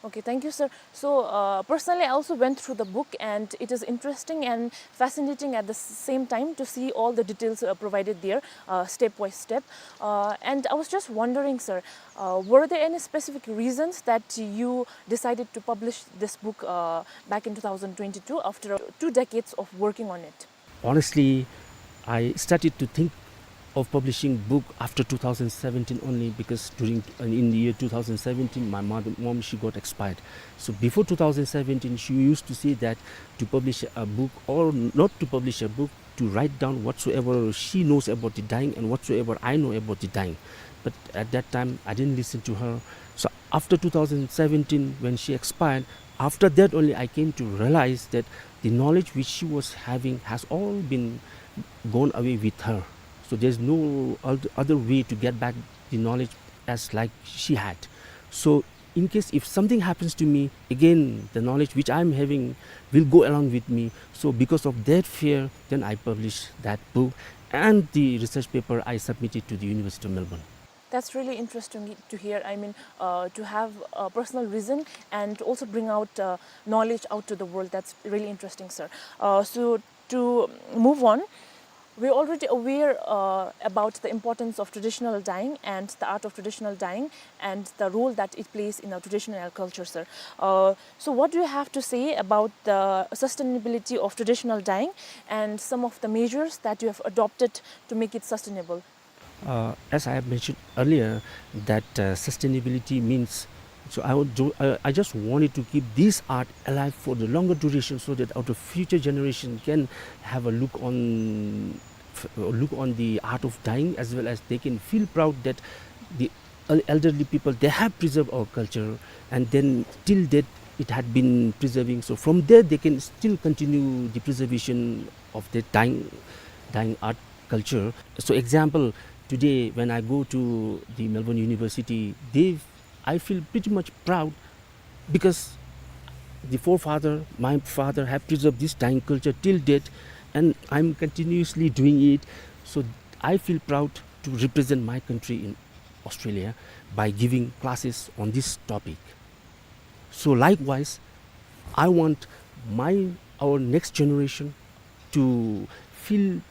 Okay, thank you, sir. So, uh, personally, I also went through the book, and it is interesting and fascinating at the s-, same time to see all the details, uh, provided there, uh, step by step. Uh, and I was just wondering, sir, uh, were there any specific reasons that you decided to publish this book, uh, back in two thousand twenty-two after two decades of working on it? Honestly, I started to think of publishing book after two thousand seventeen only, because during, in the year two thousand seventeen, my mother, mom, she got expired. So before two thousand seventeen, she used to say that to publish a book, or not to publish a book, to write down whatsoever she knows about the dyeing and whatsoever I know about the dyeing. But at that time, I didn't listen to her. So after two thousand seventeen, when she expired, after that only I came to realize that the knowledge which she was having has all been gone away with her. So there's no oth-, other way to get back the knowledge as like she had. So in case if something happens to me, again, the knowledge which I'm having will go along with me. So because of that fear, then I published that book and the research paper I submitted to the University of Melbourne. That's really interesting to hear. I mean, uh, to have a personal vision and also bring out, uh, knowledge out to the world. That's really interesting, sir. Uh, so to move on, we're already aware, uh, about the importance of traditional dyeing and the art of traditional dyeing and the role that it plays in our traditional culture, sir. Uh, so what do you have to say about the sustainability of traditional dyeing and some of the measures that you have adopted to make it sustainable? Uh, as I have mentioned earlier, that, uh, sustainability means, so I would do, I, I just wanted to keep this art alive for the longer duration so that our future generation can have a look on, f-, look on the art of dyeing, as well as they can feel proud that the el-, elderly people, they have preserved our culture, and then till date it had been preserving. So from there they can still continue the preservation of the dyeing, dyeing art culture. So example, today when I go to the Melbourne University, they, I feel pretty much proud because the forefather, my father, have preserved this dyeing culture till date, and I'm continuously doing it. So I feel proud to represent my country in Australia by giving classes on this topic. So likewise, I want my, our next generation to feel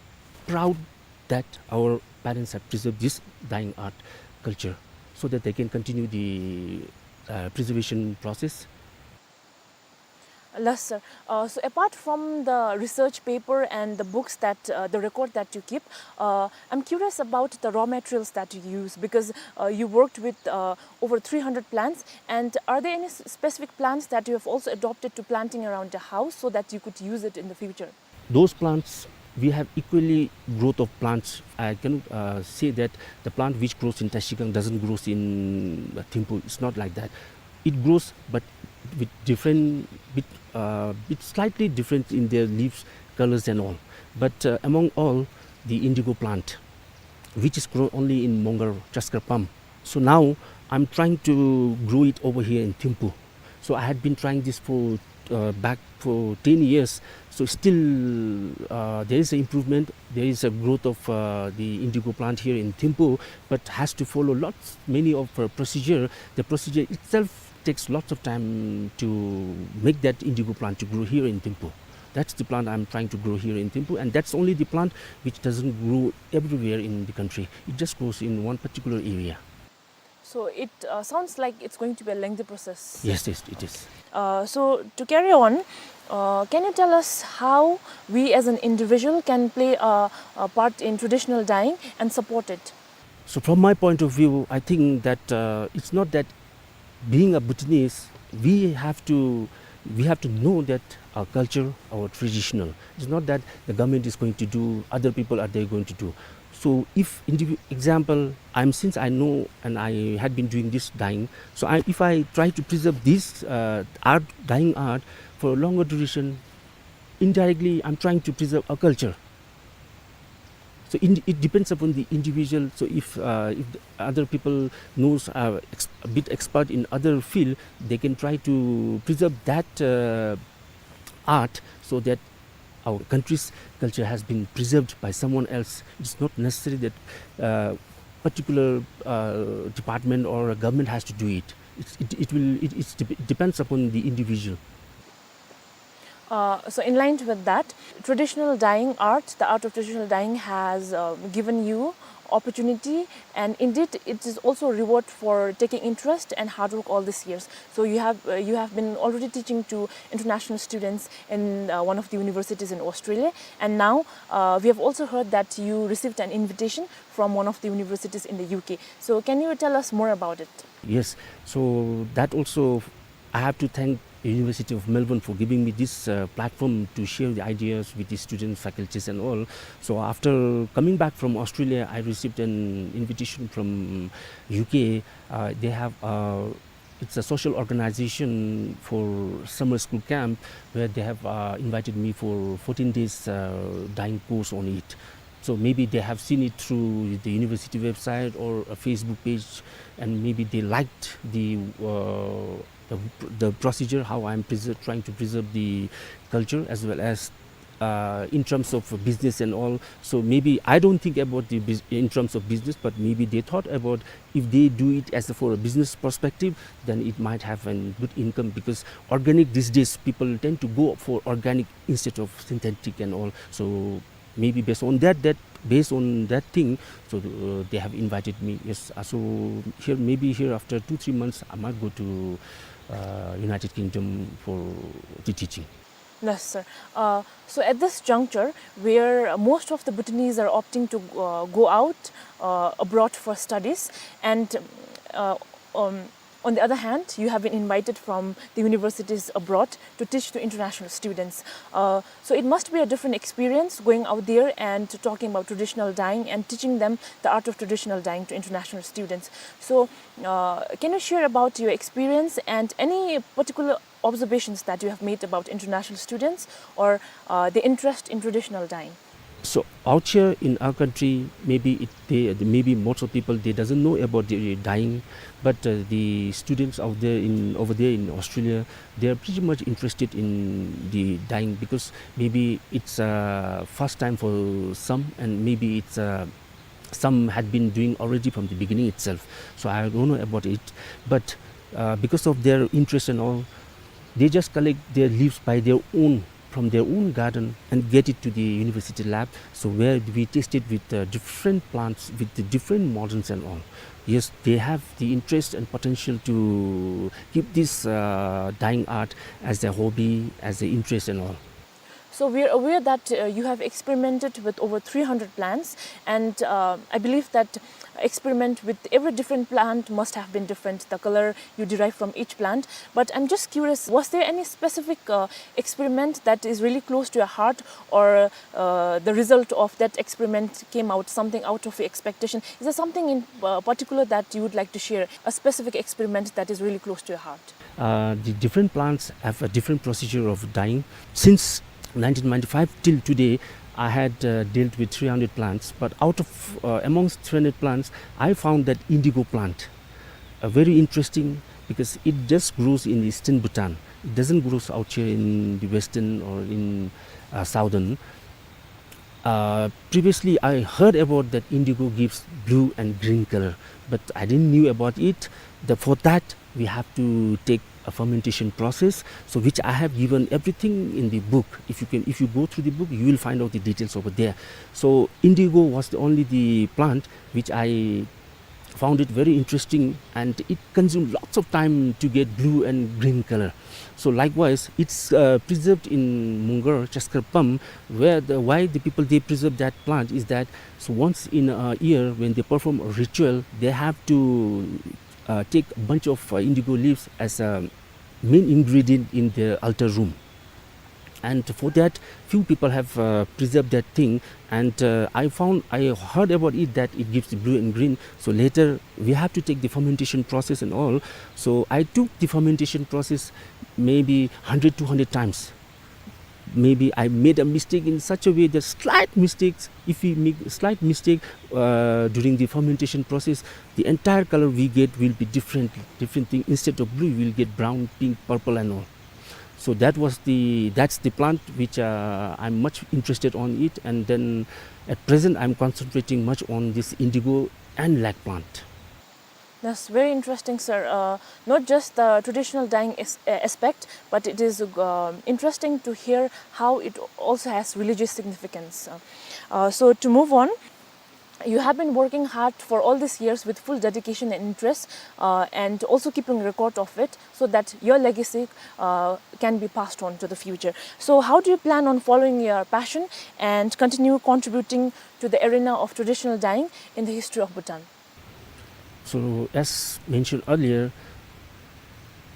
proud that our parents have preserved this dyeing art culture so that they can continue the, uh, preservation process. Yes, sir. Uh, so apart from the research paper and the books that, uh, the record that you keep, uh, I'm curious about the raw materials that you use because, uh, you worked with, uh, over three hundred plants. And are there any s-, specific plants that you have also adopted to planting around the house so that you could use it in the future? Those plants, we have equally growth of plants. I cannot, uh, say that the plant which grows in Trashigang doesn't grows in, uh, Thimphu. It's not like that. It grows, but with different, bit, uh, bit slightly different in their leaves, colors and all. But, uh, among all, the indigo plant, which is grown only in Mongar, Chaskar Pam. So now I'm trying to grow it over here in Thimphu. So I had been trying this for, uh, back for ten years. So still, uh, there is an improvement. There is a growth of, uh, the indigo plant here in Thimphu, but has to follow lots, many of, uh, procedure. The procedure itself takes lots of time to make that indigo plant to grow here in Thimphu. That's the plant I'm trying to grow here in Thimphu, and that's only the plant which doesn't grow everywhere in the country. It just grows in one particular area. So it, uh, sounds like it's going to be a lengthy process. Yes, yes, it is. Uh, so to carry on, uh, can you tell us how we as an individual can play a, a part in traditional dyeing and support it? So from my point of view, I think that, uh, it's not that being a Bhutanese, we have to, we have to know that our culture, our traditional. It's not that the government is going to do, other people are they going to do. So if indivi-, example, I'm, since I know and I had been doing this dyeing, so I, if I try to preserve this, uh, art, dyeing art for a longer duration, indirectly I'm trying to preserve a culture. So in, it depends upon the individual. So if, uh, if the other people knows, uh, ex-, a bit expert in other field, they can try to preserve that, uh, art so that our country's culture has been preserved by someone else. It's not necessary that, uh, particular, uh, department or a government has to do it. It's, it, it will, it, it's dep-, it depends upon the individual. Uh, so in line with that, traditional dyeing art, the art of traditional dyeing has, uh, given you opportunity, and indeed it is also a reward for taking interest and hard work all these years. So you have, uh, you have been already teaching to international students in, uh, one of the universities in Australia, and now, uh, we have also heard that you received an invitation from one of the universities in the U K. So can you tell us more about it? Yes, so that also I have to thank University of Melbourne for giving me this, uh, platform to share the ideas with the students, faculties and all. So after coming back from Australia, I received an invitation from U K. Uh, they have, uh, it's a social organization for summer school camp where they have, uh, invited me for fourteen days, uh, dyeing course on it. So maybe they have seen it through the university website or a Facebook page, and maybe they liked the, uh, the, the procedure, how I'm preser-, trying to preserve the culture, as well as, uh, in terms of business and all. So maybe I don't think about the bus-, in terms of business, but maybe they thought about if they do it as a, for a business perspective, then it might have a good income, because organic these days, people tend to go for organic instead of synthetic and all. So maybe based on that, that, based on that thing, so, uh, they have invited me. Yes, uh, so here, maybe here after two, three months, I might go to, uh, United Kingdom for the teaching. Yes, sir. Uh, so at this juncture, where most of the Bhutanese are opting to, uh, go out, uh, abroad for studies, and, uh, um, on the other hand, you have been invited from the universities abroad to teach to international students. Uh, so it must be a different experience going out there and talking about traditional dyeing and teaching them the art of traditional dyeing to international students. So, uh, can you share about your experience and any particular observations that you have made about international students or, uh, the interest in traditional dyeing? So out here in our country, maybe it, they, maybe most of people, they doesn't know about the dyeing, but, uh, the students out there in, over there in Australia, they are pretty much interested in the dyeing, because maybe it's, uh, first time for some, and maybe it's, uh, some had been doing already from the beginning itself. So I don't know about it, but, uh, because of their interest and all, they just collect their leaves by their own, from their own garden, and get it to the university lab. So where we test it with, uh, different plants, with the different models and all. Yes, they have the interest and potential to keep this, uh, dyeing art as a hobby, as an interest and all. So we are aware that, uh, you have experimented with over three hundred plants, and, uh, I believe that experiment with every different plant must have been different, the color you derive from each plant. But I'm just curious, was there any specific, uh, experiment that is really close to your heart, or, uh, the result of that experiment came out something out of your expectation? Is there something in, uh, particular that you would like to share, a specific experiment that is really close to your heart? Uh, the different plants have a different procedure of dyeing. Since nineteen ninety-five till today, I had, uh, dealt with three hundred plants, but out of, uh, amongst three hundred plants, I found that indigo plant, uh, very interesting, because it just grows in eastern Bhutan. It doesn't grow out here in the western or in, uh, southern. Uh, previously, I heard about that indigo gives blue and green color, but I didn't knew about it. The, for that, we have to take a fermentation process, so which I have given everything in the book. If you can, if you go through the book, you will find out the details over there. So indigo was the only the plant which I found it very interesting, and it consumed lots of time to get blue and green color. So likewise, it's, uh, preserved in Mungar, Chaskar Pam, where the, why the people, they preserve that plant is that, so once in a year when they perform a ritual, they have to, uh, take a bunch of, uh, indigo leaves as a main ingredient in the altar room. And for that, few people have, uh, preserved that thing. And, uh, I found, I heard about it that it gives the blue and green. So later, we have to take the fermentation process and all. So I took the fermentation process maybe hundred, two hundred times. Maybe I made a mistake in such a way that slight mistakes, if we make slight mistake, uh, during the fermentation process, the entire color we get will be different, different thing. Instead of blue, we'll get brown, pink, purple and all. So that was the, that's the plant which, uh, I'm much interested on it, and then at present I'm concentrating much on this indigo and lac plant. That's very interesting, sir. Uh, not just the traditional dyeing as-, uh, aspect, but it is, um, interesting to hear how it also has religious significance. Uh, uh, so to move on, you have been working hard for all these years with full dedication and interest, uh, and also keeping record of it so that your legacy, uh, can be passed on to the future. So how do you plan on following your passion and continue contributing to the arena of traditional dyeing in the history of Bhutan? So, as mentioned earlier,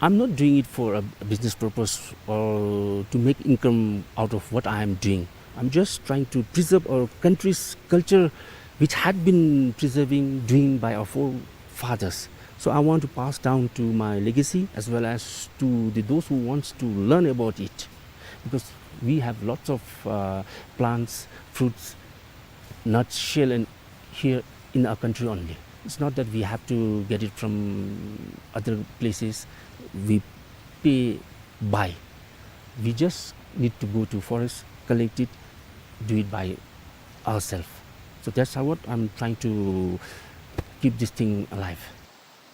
I'm not doing it for a, a business purpose or to make income out of what I am doing. I'm just trying to preserve our country's culture, which had been preserving, doing by our forefathers. So I want to pass down to my legacy as well as to the, those who wants to learn about it, because we have lots of, uh, plants, fruits, Not sell and here in our country only. It's not that we have to get it from other places. We pay, buy. We just need to go to forest, collect it, do it by ourselves. So that's how what I'm trying to keep this thing alive.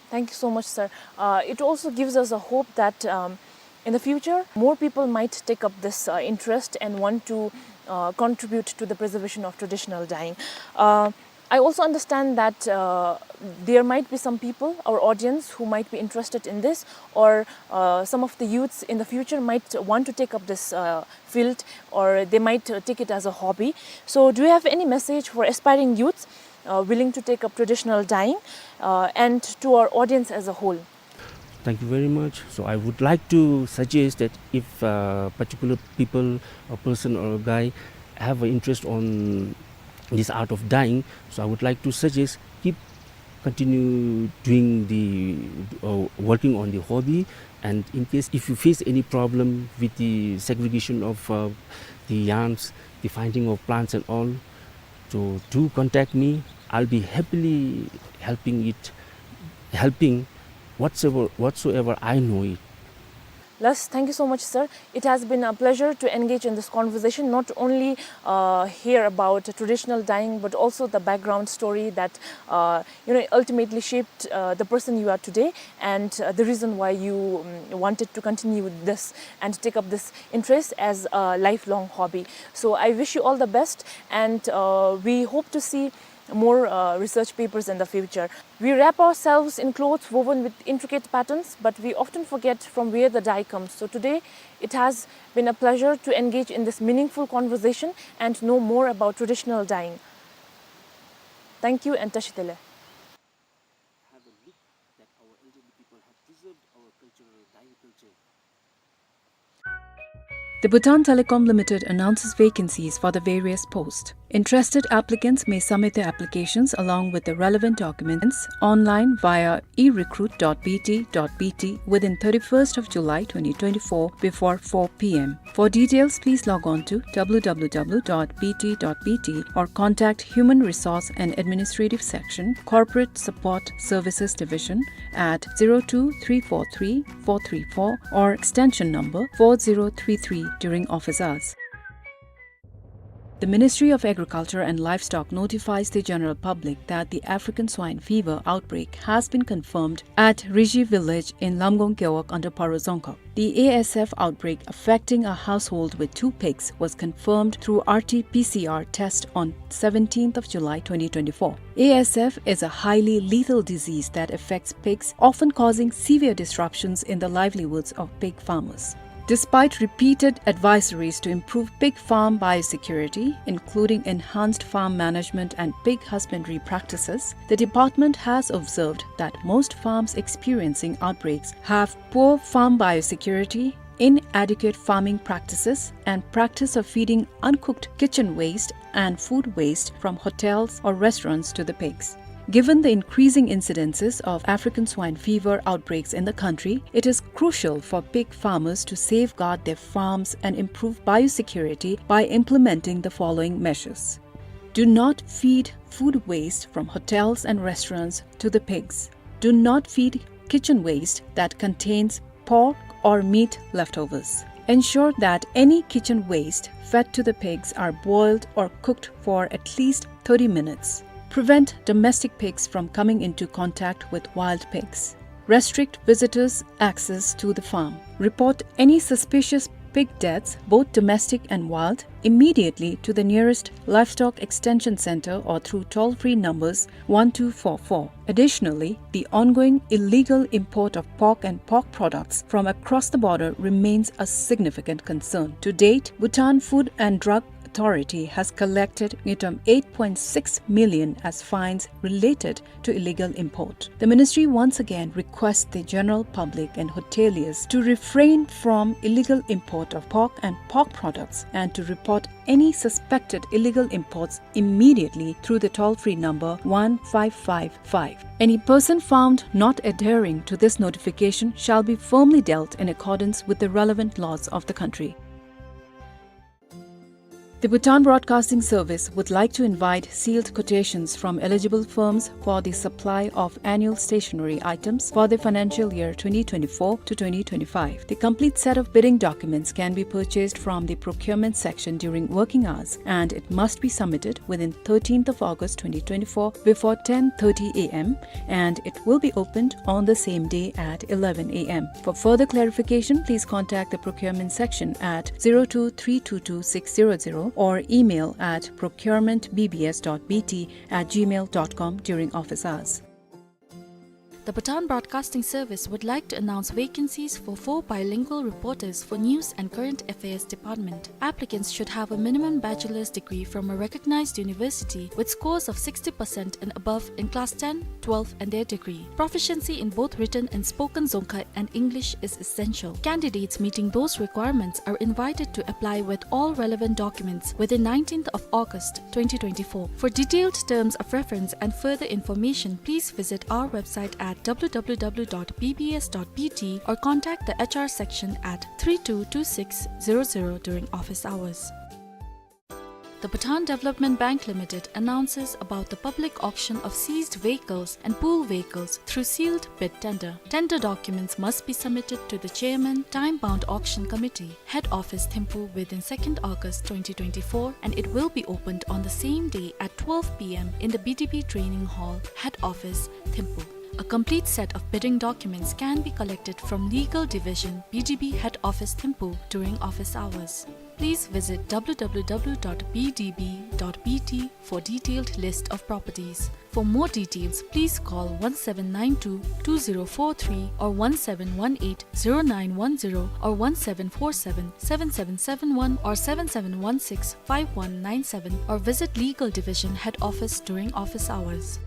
Thank you so much, sir. Uh, it also gives us a hope that, um, in the future, more people might take up this, uh, interest and want to, uh, contribute to the preservation of traditional dyeing. Uh, I also understand that, uh, there might be some people, our audience, who might be interested in this, or, uh, some of the youths in the future might want to take up this, uh, field, or they might, uh, take it as a hobby. So, do you have any message for aspiring youths, uh, willing to take up traditional dyeing, uh, and to our audience as a whole? Thank you very much. So I would like to suggest that if, uh, particular people, a person or a guy have an interest on this art of dyeing, so I would like to suggest keep continue doing the, uh, working on the hobby. And in case if you face any problem with the segregation of, uh, the yarns, the finding of plants and all, so do contact me. I'll be happily helping it, helping whatsoever, whatsoever I know it. Les, thank you so much, sir. It has been a pleasure to engage in this conversation, not only, uh, hear about traditional dyeing, but also the background story that, uh, you know, ultimately shaped, uh, the person you are today and, uh, the reason why you, um, wanted to continue this and take up this interest as a lifelong hobby. So I wish you all the best, and, uh, we hope to see more, uh, research papers in the future. We wrap ourselves in clothes woven with intricate patterns, but we often forget from where the dye comes. So today, it has been a pleasure to engage in this meaningful conversation and know more about traditional dyeing. Thank you and Tashi Delek. Have a look that our elderly people have preserved our cultural dyeing culture. The Bhutan Telecom Limited announces vacancies for the various posts. Interested applicants may submit their applications along with the relevant documents online via e recruit dot b t dot b t within thirty-first of July twenty twenty-four before four p m. For details, please log on to w w w dot b t dot b t or contact Human Resource and Administrative Section, Corporate Support Services Division at zero two three four three four three four or extension number four zero three three during office hours. The Ministry of Agriculture and Livestock notifies the general public that the African swine fever outbreak has been confirmed at Riji village in Lamgong Gewog under Paro Dzongkhag. The A S F outbreak affecting a household with two pigs was confirmed through R T P C R test on seventeenth of July twenty twenty-four. A S F is a highly lethal disease that affects pigs, often causing severe disruptions in the livelihoods of pig farmers. Despite repeated advisories to improve pig farm biosecurity, including enhanced farm management and pig husbandry practices, the department has observed that most farms experiencing outbreaks have poor farm biosecurity, inadequate farming practices, and practice of feeding uncooked kitchen waste and food waste from hotels or restaurants to the pigs. Given the increasing incidences of African swine fever outbreaks in the country, it is crucial for pig farmers to safeguard their farms and improve biosecurity by implementing the following measures. Do not feed food waste from hotels and restaurants to the pigs. Do not feed kitchen waste that contains pork or meat leftovers. Ensure that any kitchen waste fed to the pigs are boiled or cooked for at least thirty minutes. Prevent domestic pigs from coming into contact with wild pigs. Restrict visitors' access to the farm. Report any suspicious pig deaths, both domestic and wild, immediately to the nearest Livestock Extension Center or through toll-free numbers one two four four. Additionally, the ongoing illegal import of pork and pork products from across the border remains a significant concern. To date, Bhutan Food and Drug Authority has collected ngultrum eight point six million as fines related to illegal import. The ministry once again requests the general public and hoteliers to refrain from illegal import of pork and pork products and to report any suspected illegal imports immediately through the toll-free number one five five five. Any person found not adhering to this notification shall be firmly dealt in accordance with the relevant laws of the country. The Bhutan Broadcasting Service would like to invite sealed quotations from eligible firms for the supply of annual stationery items for the financial year twenty twenty-four to twenty twenty-five. The complete set of bidding documents can be purchased from the procurement section during working hours, and it must be submitted within thirteenth of August twenty twenty-four before ten thirty a m, and it will be opened on the same day at eleven a m. For further clarification, please contact the procurement section at zero two three two two six zero zero or email at procurement B B S dot B T at gmail dot com during office hours. The Bhutan Broadcasting Service would like to announce vacancies for four bilingual reporters for News and Current Affairs Department. Applicants should have a minimum bachelor's degree from a recognized university with scores of sixty percent and above in class ten, twelve, and their degree. Proficiency in both written and spoken Dzongkha and English is essential. Candidates meeting those requirements are invited to apply with all relevant documents within nineteenth of August twenty twenty-four. For detailed terms of reference and further information, please visit our website at W W W dot B B S dot B T or contact the H R section at three two two six zero zero during office hours. The Bhutan Development Bank Limited announces about the public auction of seized vehicles and pool vehicles through sealed bid tender. Tender documents must be submitted to the Chairman, Time Bound Auction Committee, Head Office, Thimphu, within second August twenty twenty-four, and it will be opened on the same day at twelve p m in the B D B Training Hall, Head Office, Thimphu. A complete set of bidding documents can be collected from Legal Division, B D B Head Office, Thimphu, during office hours. Please visit W W W dot B D B dot B T for detailed list of properties. For more details, please call one seven nine two two zero four three or one seven one eight zero nine one zero or one seven four seven seven seven seven one or seven seven one six five one nine seven or visit Legal Division Head Office during office hours.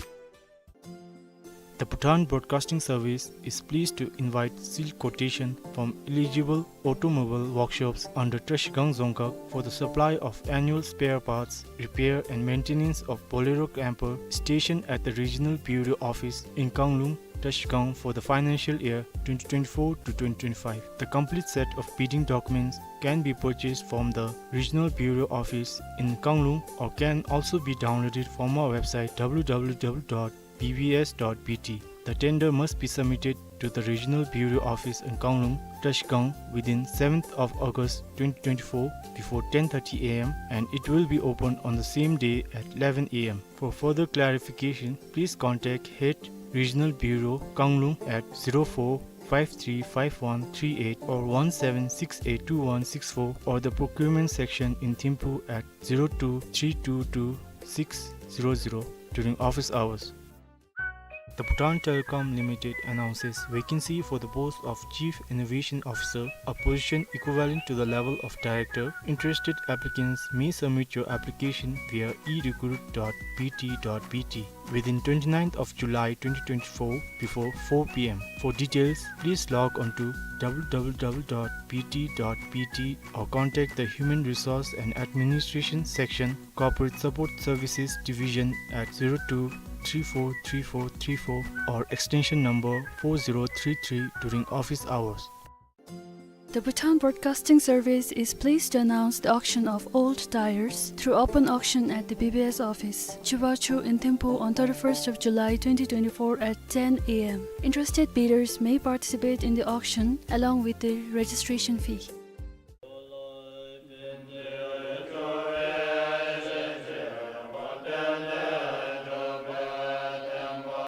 The Bhutan Broadcasting Service is pleased to invite sealed quotation from eligible automobile workshops under Trashigang Dzongkhag for the supply of annual spare parts, repair and maintenance of Bolero camper stationed at the Regional Bureau Office in Kanglung, Trashigang for the financial year twenty twenty-four to twenty twenty-five. The complete set of bidding documents can be purchased from the Regional Bureau Office in Kanglung or can also be downloaded from our website W W W dot B B S dot B T. The tender must be submitted to the Regional Bureau Office in Kanglung, Trashigang within seventh of August twenty twenty-four before ten thirty a m and it will be opened on the same day at eleven a m. For further clarification, please contact Head Regional Bureau, Kanglung at zero four five three five one three eight or one seven six eight two one six four or the procurement section in Thimphu at zero two three two two six zero zero during office hours. The Bhutan Telecom Limited announces vacancy for the post of Chief Innovation Officer, a position equivalent to the level of director. Interested applicants may submit your application via e recruit dot B T dot B T within twenty-ninth of July twenty twenty-four before four p m. For details, please log on to W W W dot B T dot B T or contact the Human Resource and Administration Section, Corporate Support Services Division at zero two three four three four three four or extension number four zero three three during office hours. The Bhutan Broadcasting Service is pleased to announce the auction of old tires through open auction at the B B S office, Chubachu in Thimphu on thirty-first of July twenty twenty-four at ten a m. Interested bidders may participate in the auction along with the registration fee.